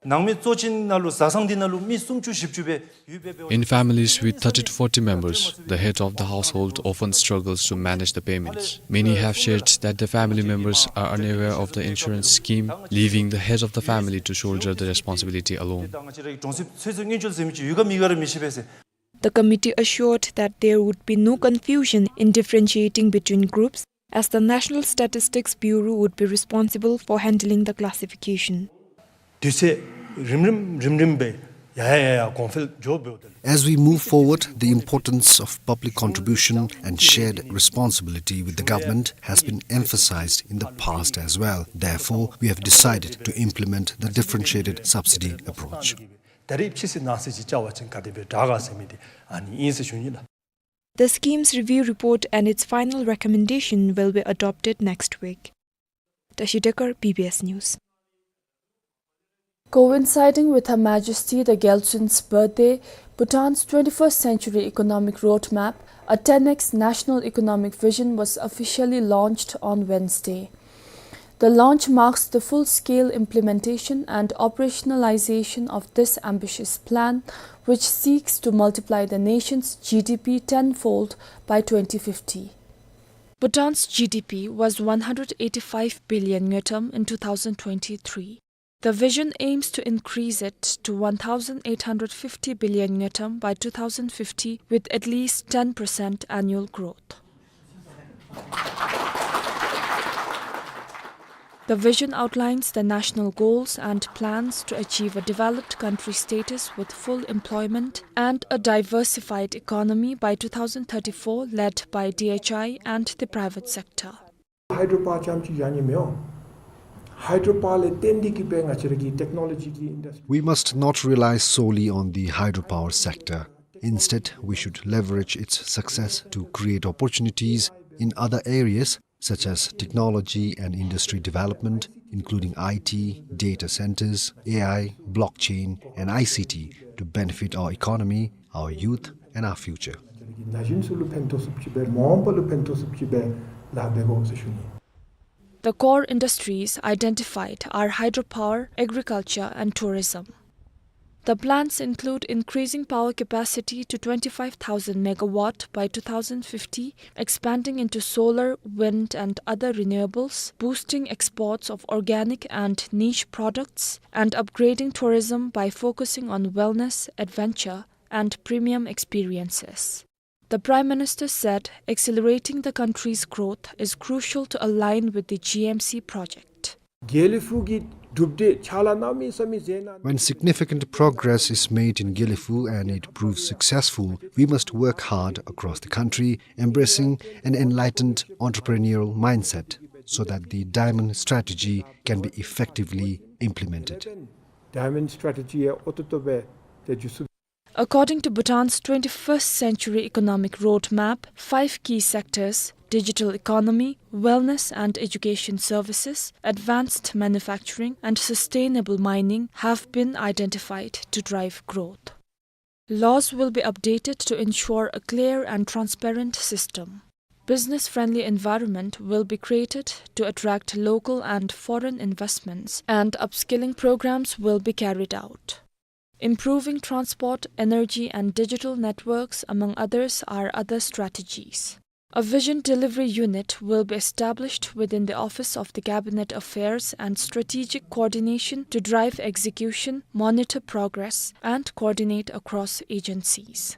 ནང་མི་གཙོ་ཅན་ནང་ལུ་བཟའ་ཚང་འདི་ནང་ལུ་མི་སུམ་ཅུ་བཞི་བཅུ་སྦེ་ཡོད་པའི་སྦེ། In families with thirty to forty members, the head of the household often struggles to manage the payments. Many have shared that the family members are unaware of the insurance scheme, leaving the head of the family to shoulder the responsibility alone. ད་ང་བཅས་རའི་གྲོང་གསེབ་ཚོད་ཚོད་དངུལ་ཆུ་ཟེར་མི་ཅིག་ཡོད་ག་མེད་ག་ར་མི་ཤེས་པས་ཟེར། The committee assured that there would be no confusion in differentiating between groups, as the National Statistics Bureau would be responsible for handling the classification. དུས་ཚོད་རིམ་རིམ་རིམ་རིམ་སྦེ་ ཡ་ཡ་ཡ་ཡ་གོང་འཕེལ་མགྱོགས་འབདཝ་ད་ལས། As we move forward, the importance of public contribution and shared responsibility with the government has been emphasized in the past as well. Therefore, we have decided to implement the differentiated subsidy approach. ད་རིས་ཕྱི་སེ་ནང་སེ་ཅིག་བཅའ་བ་ཅིན་ག་དེ་སྦེ་དྲག་ག་ཟེར་མི་འདི་ཨ་ནི་ཨིན་ཟེར་ཞུ་ནི་ལགས། The scheme's review report and its final recommendation will be adopted next week. Tashi Dekar, B B S News. Coinciding with Her Majesty the Gyaltsen's birthday, Bhutan's twenty-first Century Economic Roadmap, a ten X National Economic Vision, was officially launched on Wednesday. The launch marks the full-scale implementation and operationalization of this ambitious plan, which seeks to multiply the nation's G D P tenfold by twenty fifty. Bhutan's G D P was one hundred eighty-five billion ngultrum in two thousand twenty-three. The vision aims to increase it to one thousand eight hundred fifty billion ngultrum by two thousand fifty, with at least ten percent annual growth. The vision outlines the national goals and plans to achieve a developed country status with full employment and a diversified economy by two thousand thirty-four, led by D H I and the private sector. Hydropower རྐྱངམ་གཅིག་བཞག་ནི་མི་འོང་། Hydropower ལས་བརྟེན་ཏེ་གིས་སྦེ་ང་བཅས་ར་གི་technology གི་industry We must not rely solely on the hydropower sector. Instead, we should leverage its success to create opportunities in other areas such as technology and industry development, including I T, data centers, A I, blockchain, and I C T, to benefit our economy, our youth, and our future. ན་གཞོན་ཚུ་ལུ་ཕན་ཐོགས་ཚུགསཔ་ཅིག་སྦེ་མ་འོངས་པ་ལུ་ཕན་ཐོགས་ཚུགསཔ་ཅིག་སྦེ་ལཱ་འབད་དགོ་ཟེར་ཞུ་ནི། The core industries identified are hydropower, agriculture, and tourism. The plans include increasing power capacity to twenty-five thousand megawatt by two thousand fifty, expanding into solar, wind, and other renewables, boosting exports of organic and niche products, and upgrading tourism by focusing on wellness, adventure, and premium experiences. The Prime Minister said accelerating the country's growth is crucial to align with the G M C project. དགེ་ལེགས་ཕུག་གི་གྲུབ་འབྲས་ཕྱག་ལཱ་གནམ་མེད་ས་མེད་མཛད་གནང་། When significant progress is made in Gelephu and it proves successful, we must work hard across the country, embracing an enlightened entrepreneurial mindset, so that the diamond strategy can be effectively implemented. Diamond strategy ཡང་ཨོ་ཏོ་ཏོ་སྦེ་ཏེ་འགྱོ་ཚུགས། According to Bhutan's twenty-first Century Economic Roadmap, five key sectors, digital economy, wellness and education services, advanced manufacturing, and sustainable mining, have been identified to drive growth. Laws will be updated to ensure a clear and transparent system. Business-friendly environment will be created to attract local and foreign investments, and upskilling programs will be carried out. Improving transport, energy, and digital networks, among others, are other strategies. A vision delivery unit will be established within the Office of the Cabinet Affairs and Strategic Coordination to drive execution, monitor progress, and coordinate across agencies.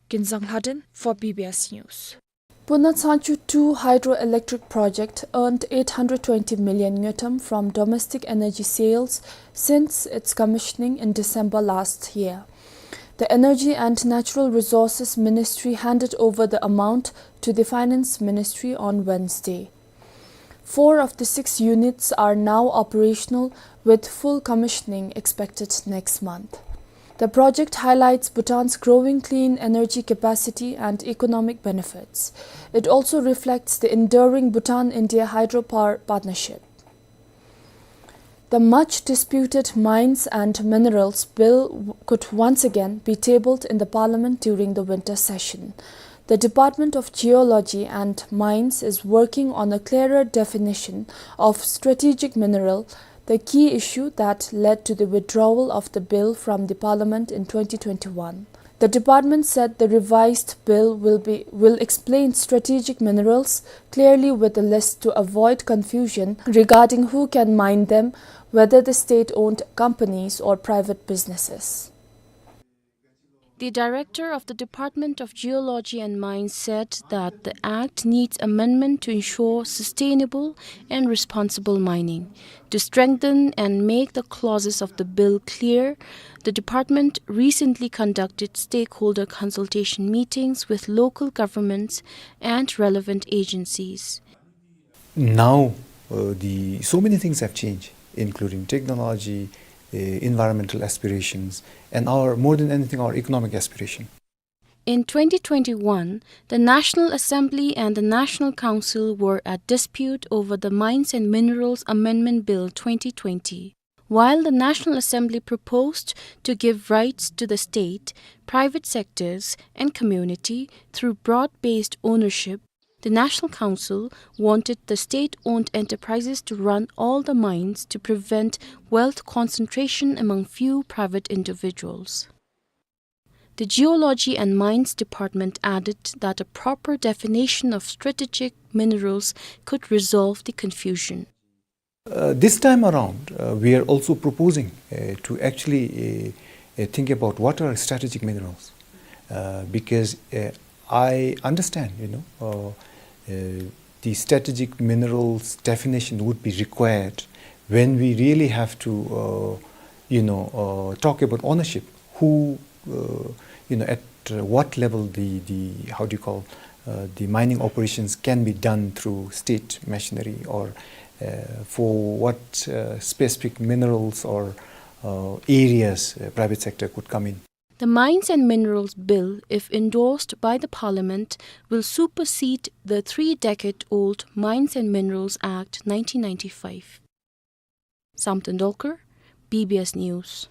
Kinzang Lhaden for B B S News. Puna Tsangchu two hydroelectric project earned eight hundred twenty million ngultrum from domestic energy sales since its commissioning in December last year. The Energy and Natural Resources Ministry handed over the amount to the Finance Ministry on Wednesday. Four of the six units are now operational, with full commissioning expected next month. The project highlights Bhutan's growing clean energy capacity and economic benefits. It also reflects the enduring Bhutan-India hydropower partnership. The much disputed Mines and Minerals Bill w-, could once again be tabled in the Parliament during the winter session. The Department of Geology and Mines is working on a clearer definition of strategic mineral, the key issue that led to the withdrawal of the bill from the Parliament in twenty twenty-one. The department said the revised bill will be, will explain strategic minerals clearly with a list to avoid confusion regarding who can mine them, whether the state-owned companies or private businesses. The director of the Department of Geology and Mines said that the act needs amendment to ensure sustainable and responsible mining. To strengthen and make the clauses of the bill clear, the department recently conducted stakeholder consultation meetings with local governments and relevant agencies. Now, uh, the, so many things have changed, including technology, uh, environmental aspirations, and our, more than anything, our economic aspiration. In twenty twenty-one, the National Assembly and the National Council were at dispute over the Mines and Minerals Amendment Bill twenty twenty. While the National Assembly proposed to give rights to the state, private sectors, and community through broad-based ownership, the National Council wanted the state-owned enterprises to run all the mines to prevent wealth concentration among few private individuals. The Geology and Mines Department added that a proper definition of strategic minerals could resolve the confusion. Uh, this time around, uh, we are also proposing, uh, to actually, uh, uh, think about what are strategic minerals, uh, because, uh, I understand, you know, uh, uh, the strategic minerals definition would be required when we really have to, uh, you know, uh, talk about ownership. Who, uh, you know, at, uh, what level the, the, how do you call, uh, the mining operations can be done through state machinery, or, uh, for what, uh, specific minerals or, uh, areas, uh, private sector could come in. The Mines and Minerals Bill, if endorsed by the Parliament, will supersede the three-decade-old Mines and Minerals Act nineteen ninety-five. Samten Dolkar, B B S News.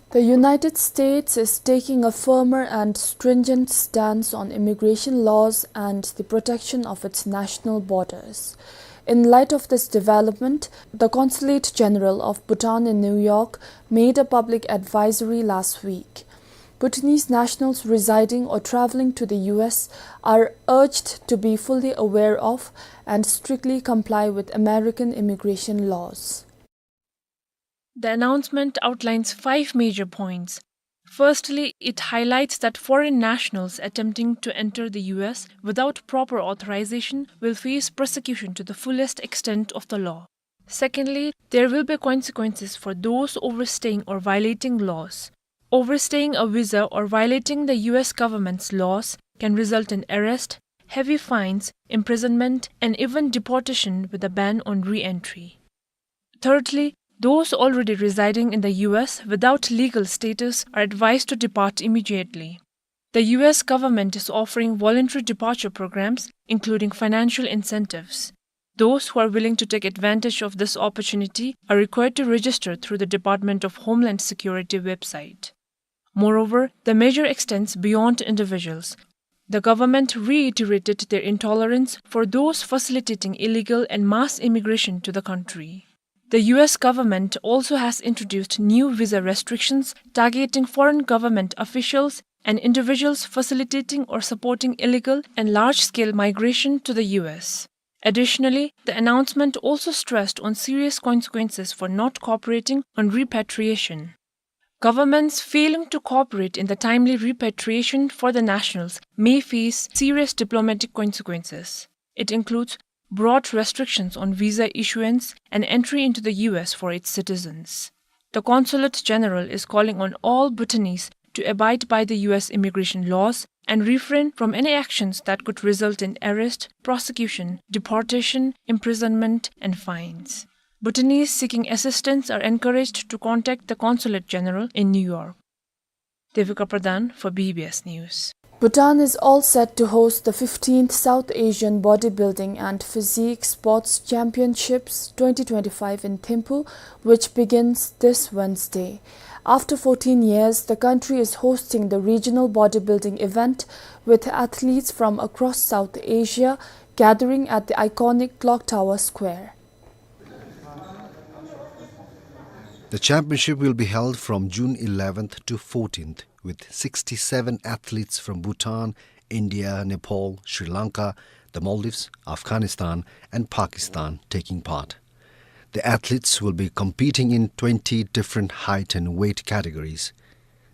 The United States is taking a firmer and stringent stance on immigration laws and the protection of its national borders. In light of this development, the Consulate General of Bhutan in New York made a public advisory last week. Bhutanese nationals residing or traveling to the U S are urged to be fully aware of and strictly comply with American immigration laws. The announcement outlines five major points. Firstly, it highlights that foreign nationals attempting to enter the U S without proper authorization will face prosecution to the fullest extent of the law. Secondly, there will be consequences for those overstaying or violating laws. Overstaying a visa or violating the U S government's laws can result in arrest, heavy fines, imprisonment, and even deportation with a ban on re-entry. Thirdly, those already residing in the U S without legal status are advised to depart immediately. The U S government is offering voluntary departure programs, including financial incentives. Those who are willing to take advantage of this opportunity are required to register through the Department of Homeland Security website. Moreover, the measure extends beyond individuals. The government reiterated their intolerance for those facilitating illegal and mass immigration to the country. The U S government also has introduced new visa restrictions targeting foreign government officials and individuals facilitating or supporting illegal and large-scale migration to the U S. Additionally, the announcement also stressed on serious consequences for not cooperating on repatriation. Governments failing to cooperate in the timely repatriation for the nationals may face serious diplomatic consequences. It includes broad restrictions on visa issuance and entry into the U S for its citizens. The Consulate General is calling on all Bhutanese to abide by the U S immigration laws and refrain from any actions that could result in arrest, prosecution, deportation, imprisonment, and fines. Bhutanese seeking assistance are encouraged to contact the Consulate General in New York. Devika Pradhan for B B S News. Bhutan is all set to host the fifteenth South Asian Bodybuilding and Physique Sports Championships twenty twenty-five in Thimphu, which begins this Wednesday. After fourteen years, the country is hosting the regional bodybuilding event, with athletes from across South Asia gathering at the iconic Clock Tower Square. The championship will be held from June eleventh to fourteenth, with sixty-seven athletes from Bhutan, India, Nepal, Sri Lanka, the Maldives, Afghanistan, and Pakistan taking part. The athletes will be competing in twenty different height and weight categories.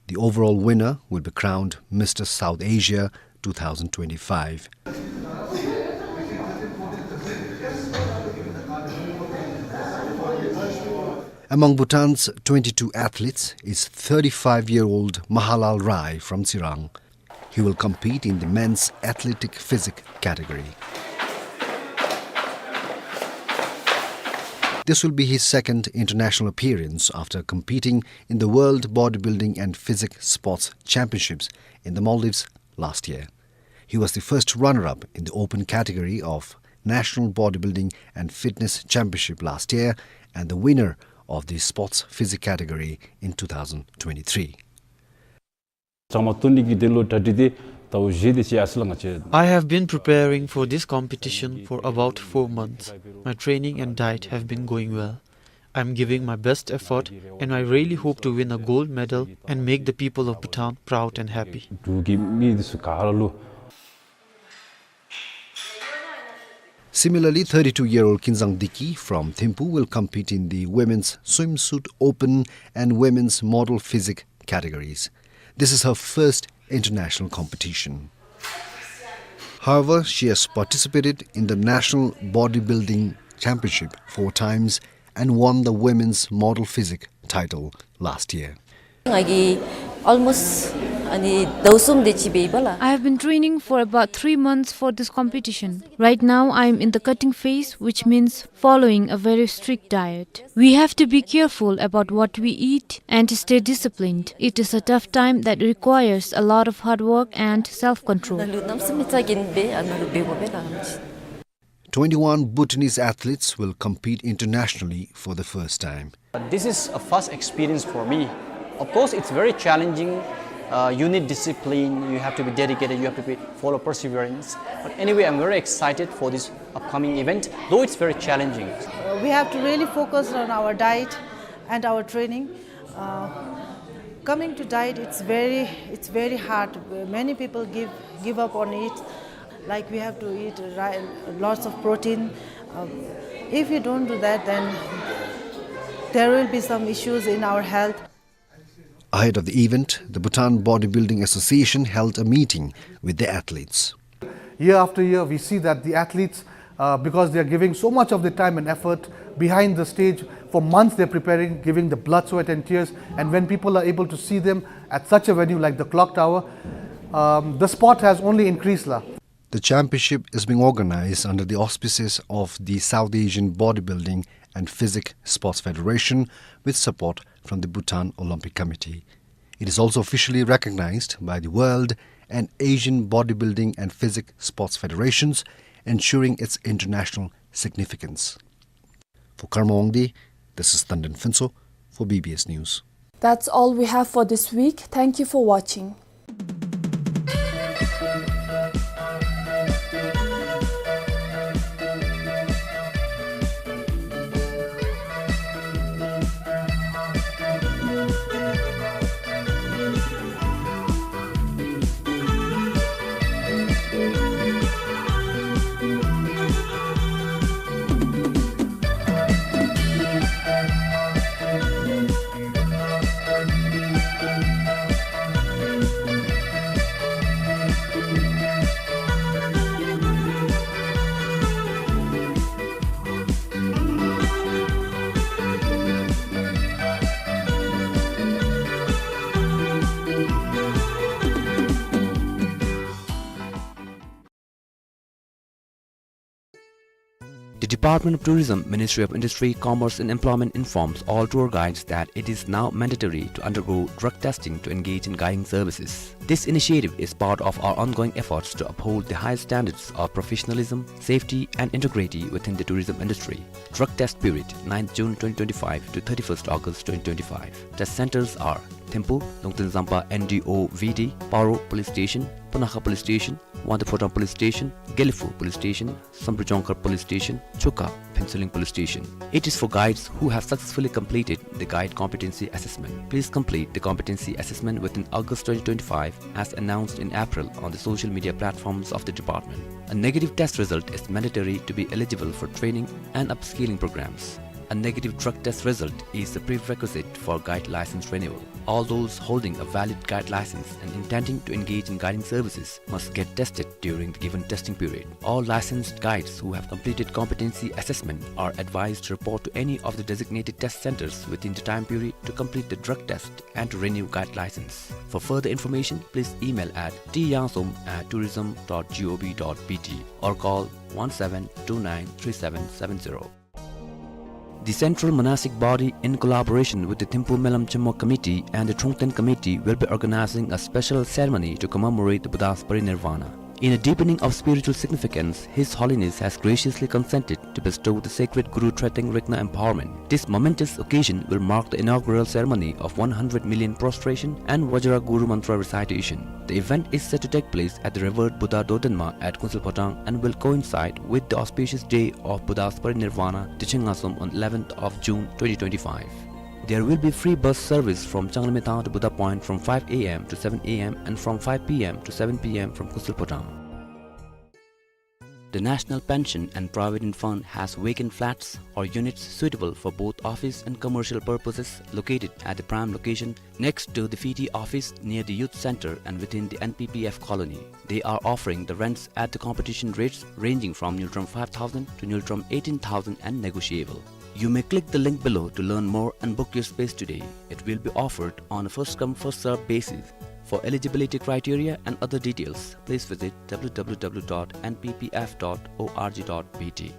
The overall winner will be crowned Mister South Asia two thousand twenty-five. Among Bhutan's twenty-two athletes is thirty-five-year-old Mahalal Rai from Tsirang. He will compete in the men's athletic physique category. This will be his second international appearance after competing in the World Bodybuilding and Physique Sports Championships in the Maldives last year. He was the first runner-up in the open category of National Bodybuilding and Fitness Championship last year and the winner of the Sports Physique category in two thousand twenty-three. ཙང་མ་སྟོན་ནི་གི་དོན་ལུ་གྲ་སྒྲིག་འདི་ཟླཝ་བཞི་དེ་ཅིག་ཡར་སོང་ལགས་ང་བཅས། I have been preparing for this competition for about four months. My training and diet have been going well. I'm giving my best effort and I really hope to win a gold medal and make the people of Bhutan proud and happy. འབྲུག་གི་མི་འདི་ཚུ་ག་ར་ལུ། Similarly, thirty-two-year-old Kinzang Diki from Thimphu will compete in the Women's Swimsuit Open and Women's Model Physique categories. This is her first international competition. However, she has participated in the National Bodybuilding Championship four times and won the Women's Model Physique title last year. ང་གིས་almost ཨ་ནི་ཟླཝ་གསུམ་དེ་ཅིག་འབད་ཡི་པ་ལགས། I have been training for about three months for this competition. Right now, I am in the cutting phase, which means following a very strict diet. We have to be careful about what we eat and stay disciplined. It is a tough time that requires a lot of hard work and self-control. ནཱ་ལུ་གནམ་མེད་ས་མེད་ཚ་གྱང་འབད་ཨ་ནཱ་ལུ་འབད་དགོ་པས་ལགས། Twenty-one Bhutanese athletes will compete internationally for the first time. This is a first experience for me. Of course, it's very challenging. Uh, you need discipline, you have to be dedicated, you have to be, follow perseverance. But anyway, I'm very excited for this upcoming event, though it's very challenging. Uh, we have to really focus on our diet and our training. Uh, coming to diet, it's very, it's very hard. Many people give, give up on it. Like, we have to eat ri-, lots of protein. Um, if we don't do that, then there will be some issues in our health. Ahead of the event, the Bhutan Bodybuilding Association held a meeting with the athletes. Year after year, we see that the athletes, uh, because they are giving so much of their time and effort behind the stage, for months they're preparing, giving the blood, sweat, and tears. And when people are able to see them at such a venue like the Clock Tower, um, the sport has only increased, la. The championship is being organized under the auspices of the South Asian Bodybuilding and Physique Sports Federation with support from the Bhutan Olympic Committee. It is also officially recognized by the World and Asian Bodybuilding and Physique Sports Federations, ensuring its international significance. For Karma Wangdi, this is Tandon Phuntsho for B B S News. That's all we have for this week. Thank you for watching. The Department of Tourism, Ministry of Industry, Commerce and Employment informs all tour guides that it is now mandatory to undergo drug testing to engage in guiding services. This initiative is part of our ongoing efforts to uphold the highest standards of professionalism, safety and integrity within the tourism industry. Drug test period, ninth June twenty twenty-five to thirty-first August twenty twenty-five. Test centers are Thimphu, Lungten Zampa N D O V D, Paro Police Station, Punakha Police Station, Wangdue Phodrang Police Station, Gelephu Police Station, Samdrup Jongkhar Police Station, Chukha, Phuentsholing Police Station. It is for guides who have successfully completed the guide competency assessment. Please complete the competency assessment within August twenty twenty-five as announced in April on the social media platforms of the department. A negative test result is mandatory to be eligible for training and upskilling programs. A negative drug test result is a prerequisite for guide license renewal. All those holding a valid guide license and intending to engage in guiding services must get tested during the given testing period. All licensed guides who have completed competency assessment are advised to report to any of the designated test centers within the time period to complete the drug test and to renew guide license. For further information, please email at t yangsom at tourism dot gov dot b t or call one seven two nine three seven seven zero. The Central Monastic Body, in collaboration with the Thimphu Melam Chemo Committee and the Trungten Committee, will be organizing a special ceremony to commemorate the Buddha's parinirvana. In a deepening of spiritual significance, His Holiness has graciously consented to bestow the sacred Guru Tshweteng Rigna empowerment. This momentous occasion will mark the inaugural ceremony of one hundred million prostration and Vajra Guru Mantra recitation. The event is set to take place at the revered Buddha Dodonma at Kunsel Phodrang and will coincide with the auspicious day of Buddha's parinirvana, December on eleventh of June twenty twenty-five. There will be free bus service from Changlamethang to Buddha Point from five a m to seven a m and from five p m to seven p m from Kunsel Phodrang. The National Pension and Provident Fund has vacant flats or units suitable for both office and commercial purposes located at the prime location next to the Fiti office near the youth center and within the N P P F colony. They are offering the rents at the competition rates ranging from Ngultrum five thousand to Ngultrum eighteen thousand and negotiable. You may click the link below to learn more and book your space today. It will be offered on a first come, first served basis. For eligibility criteria and other details, please visit w w w dot n p p f dot o r g dot b t.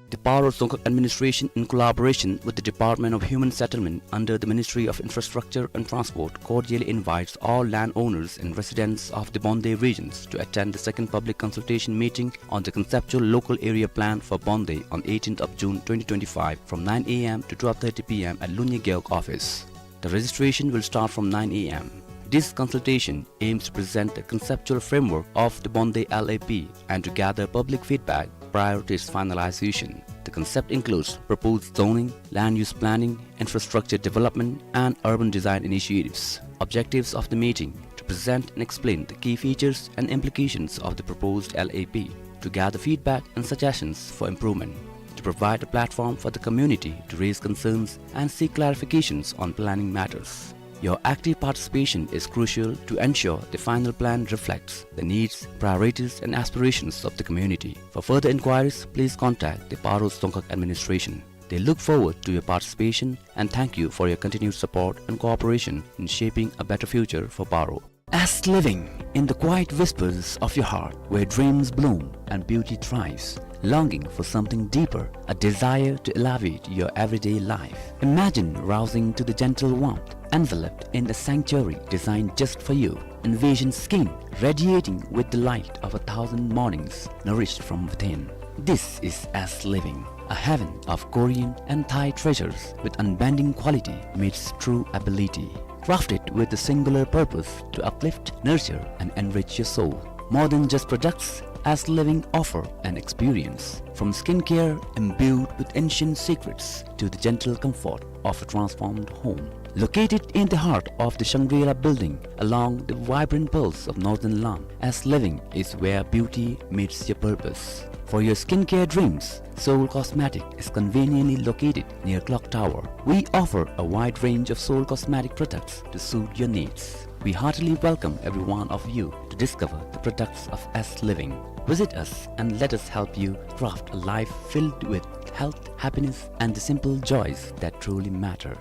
The Paro Dzongkhag Administration, in collaboration with the Department of Human Settlement under the Ministry of Infrastructure and Transport, cordially invites all landowners and residents of the Bonde regions to attend the second public consultation meeting on the conceptual local area plan for Bonde on eighteenth of June twenty twenty-five from nine a m to twelve thirty p m at Lunye Gewog office. The registration will start from nine a m. This consultation aims to present a conceptual framework of the Bonde L A P and to gather public feedback prior to its finalization. The concept includes proposed zoning, land use planning, infrastructure development, and urban design initiatives. Objectives of the meeting: to present and explain the key features and implications of the proposed L A P, to gather feedback and suggestions for improvement, to provide a platform for the community to raise concerns and seek clarifications on planning matters. Your active participation is crucial to ensure the final plan reflects the needs, priorities, and aspirations of the community. For further inquiries, please contact the Paro Dzongkhag Administration. They look forward to your participation and thank you for your continued support and cooperation in shaping a better future for Paro. As living in the quiet whispers of your heart, where dreams bloom and beauty thrives, longing for something deeper, a desire to elevate your everyday life. Imagine rousing to the gentle warmth, enveloped in a sanctuary designed just for you. Envision skin radiating with the light of a thousand mornings, nourished from within. This is As Living, a heaven of Korean and Thai treasures with unbending quality meets true ability. Crafted with a singular purpose to uplift, nurture, and enrich your soul. More than just products, As Living offer an experience. From skincare imbued with ancient secrets to the gentle comfort of a transformed home. Located in the heart of the Shangri-La building, along the vibrant pulse of Northern Lam, As Living is where beauty meets your purpose. For your skincare dreams, Soul Cosmetic is conveniently located near Clock Tower. We offer a wide range of Soul Cosmetic products to suit your needs. We heartily welcome every one of you to discover the products of As Living. Visit us and let us help you craft a life filled with health, happiness, and the simple joys that truly matter.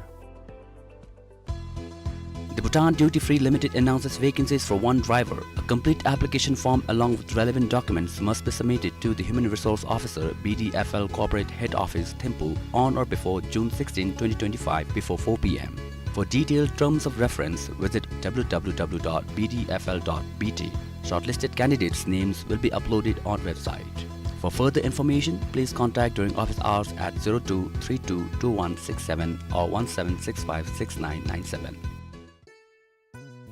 The Bhutan Duty Free Limited announces vacancies for one driver. A complete application form along with relevant documents must be submitted to the Human Resource Officer, B D F L Corporate Head Office, Thimphu, on or before June sixteenth, twenty twenty-five, before four p m. For detailed terms of reference, visit w w w dot b d f l dot b t. Shortlisted candidates' names will be uploaded on website. For further information, please contact during office hours at zero two three two two one six seven or one seven six five six nine nine seven.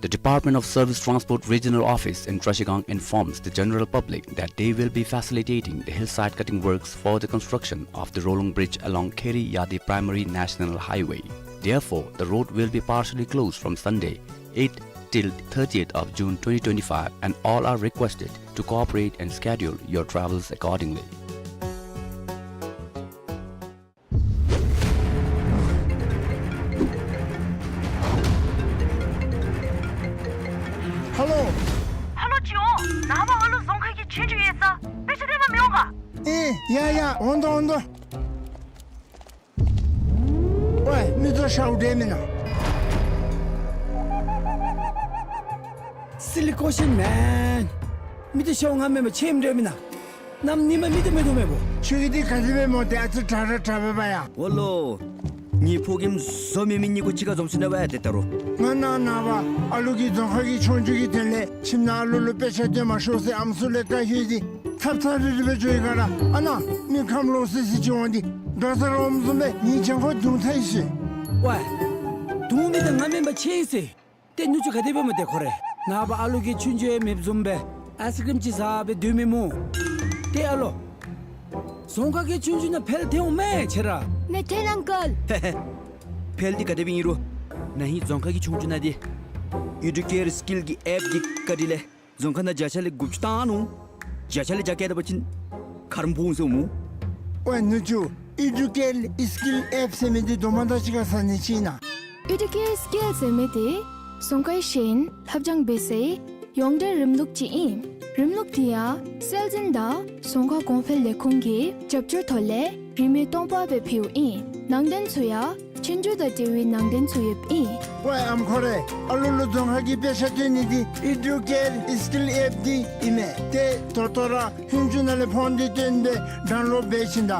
The Department of Service Transport Regional Office in Trashigang informs the general public that they will be facilitating the hillside cutting works for the construction of the rolling bridge along Kheri Yadi Primary National Highway. Therefore, the road will be partially closed from Sunday, eighth till thirtieth of June twenty twenty-five, and all are requested to cooperate and schedule your travels accordingly. ཁྱོད་ཚུ་ཡོད་ས་དཔེ་ཆ་སྟོན་པར་མི་འོང་ག། ཨེ་ཡ་ཡ་འོང་དོ་འོང་དོ། ཝའི་མི་ཚུ་ཤཝ་འདྲེ་མེན་ན། སི་ལི་ཀོ་ཤིན་མེན། མི་ཚུ་ཤཝ་ང་མེན་པར་ཆེམ་འདྲེ་མེན་ན། གནམ་ཉིནམ་མི་ཚུ་མེད་དོ་མེད་པོ། ཁྱོད་ཀྱི་འདི་ག་དེ་སྦེ་སྨོ། ཏེ་ཨ་ཙི་དྲག་ར་དྲག་པས་པ་ཡ། འོ་ལོ། ངེའི་ཕོ་རྒནམ་བཟོ་མེད་མི་གཉིས་ཀོ་གཅིག་ཁར་འཛོམས་ཅི་ན་པ་ཡ། ཏེ་ད་རུང་ང་ནཱ་ནངས་པ་ཨ་ལུ་གིས་རྫོང་ཁ་གི་ཆོས་རྒྱུགས་ཀྱི་དོན་ལས་ཁྱིམ་ནང་ཨ་ལུ་ལུ་དཔེ་ཆ་སྟོན་མ་ཤོག་ཟེར་ཨམ་སྲུ་ལས་བཀའ་ཞུ་ཡི། འདི་ཚབ་ཚབ་རིལ་རི་སྦེ་འགྱོ་ཡི་ག་ར། ཨ་ནཱ་མི་ཁམས་ལོག་སི་སི་ཅིག་འོང་སྟེ་འགྲོ་ས་ར་འོངམ་བཟུམ་སྦེ་ངེའི་གྱང་ཁོག་བརྡུང་ཚར་ཡི་ཟེར། ཝའི། བརྡུང་མི་འདི་ང་མེན་པར་ཆེ་ཡི་ཟེར། ཏེ་ནུ་གཅུང་ག་དེ་སྦེ་སྨོ། ཏེ་ཁོ་ར་ནངས་པ་ཨ་ལུ་གི་ཆོས་རྒྱུགས་ཡང་མེདཔ་བཟུམ་སྦེ་ཨའི་སི་ཀྲིམ་ཅིག་བཟའ་སྦེ་སྡོད་མི་སྨོ། ཏེ་ཨ་ལོ། རྫོང་ཁ་གི་ཆོས་རྒྱུགས་ནང་འཕེལ་ཐོན་འོང་མས་ཁྱེད་ར། མེད་ཐེན་ཨང་ཀལ། ཧེ་ཧེ། འཕེལ་འདི་ག་དེ་སྦེ་ཨིན་རུང་ན་ཧིང་རྫོང་ཁ་གི་ཆོས་རྒྱུགས་ནང་འདི་ཨི་ཌུ་ཀེར་སི་ཀིལ་གྱི་ཨེཔ་གི་བཀའ་དྲིན་ལས་རྫོང་ཁ་ནང་བརྒྱ་ཆ་ལས་དགུ་བཅུ་བཏང་ནུག། བརྒྱ་ཆ་ལས་བརྒྱ་བཀལ་ད་པ་ཅིན་ཁ་རོག་འབོ་འོང་ཟེར་སྨོ། ཝའི་ནུ་གཅུང་ཨི་ཌུ་ཀེར་སི་ཀིལ་ཨེཔ་ཟེར་མི་འདི་དོ་མ་དང་གཅིག་ཁར་ཟ་ནི་ཅིག་ཨིན་ན། ཨི་ཌུ་ཀེར་སི་ཀིལ་ཟེར་མི་འདི་རྫོང་ཁའི་ཤེས་ཡོན་ལྷབ་སྦྱང་འབད་སའི་ཡོངས་འབྲེལ་རིམ་ལུགས་ཅིག་ཨིན། རིམ་ལུགས་འདི་ཡང་སྲོལ་འཛིན་དང་རྫོང་ཁ་གོང་འཕེལ་ལས་ཁུངས་ཀྱི་རྒྱབ་སྐྱོར་ཐོག་ལས་རིན་མེད་སྟོང་པ་སྦེ་ཕུལཝ་ཨིན། ནང་དོན་ཚུ་ཡང་ཆོས་རྒྱུགས་དང་འབྲེལ་བའི་ནང་དོན་ཚུ་ཡོདཔ་ཨིན། ཝའི་ཨམ་ཁོ་རེ། ཨ་ལུ་ལུ་རྫོང་ཁ་གི་དཔེ་ཆ་སྟོན་ནི་འདི་ཨི་ཌུ་ཀེར་སི་ཀིལ་ཨེཔ་འདི་ཨིན་མས། ཏེ་ད་ལྟོ་ར་ཧུན་ཅུ་ནང་ལས་ཕོན་འདི་བཏོན་སྦེ་ཌའུན་ལོཌ་འབད་བྱིན་ད།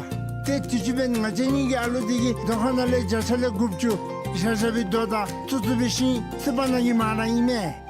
ཏེ་དུས་ཅི་འབདན་ང་བཅས་གཉིས་ཀྱི་ཨ་ལུ་འདི་གིས་རྫོང་ཁ་ནང་ལས་བརྒྱ་ཆ་ལས་དགུ་བཅུ་ཤ་ཤ་སྦེ་བརྡོ་དང་ཚུ་ཚུ་སྦེ་ཤིང་སི་པ་ནང་གི་མ་ར་ཨིན་མས།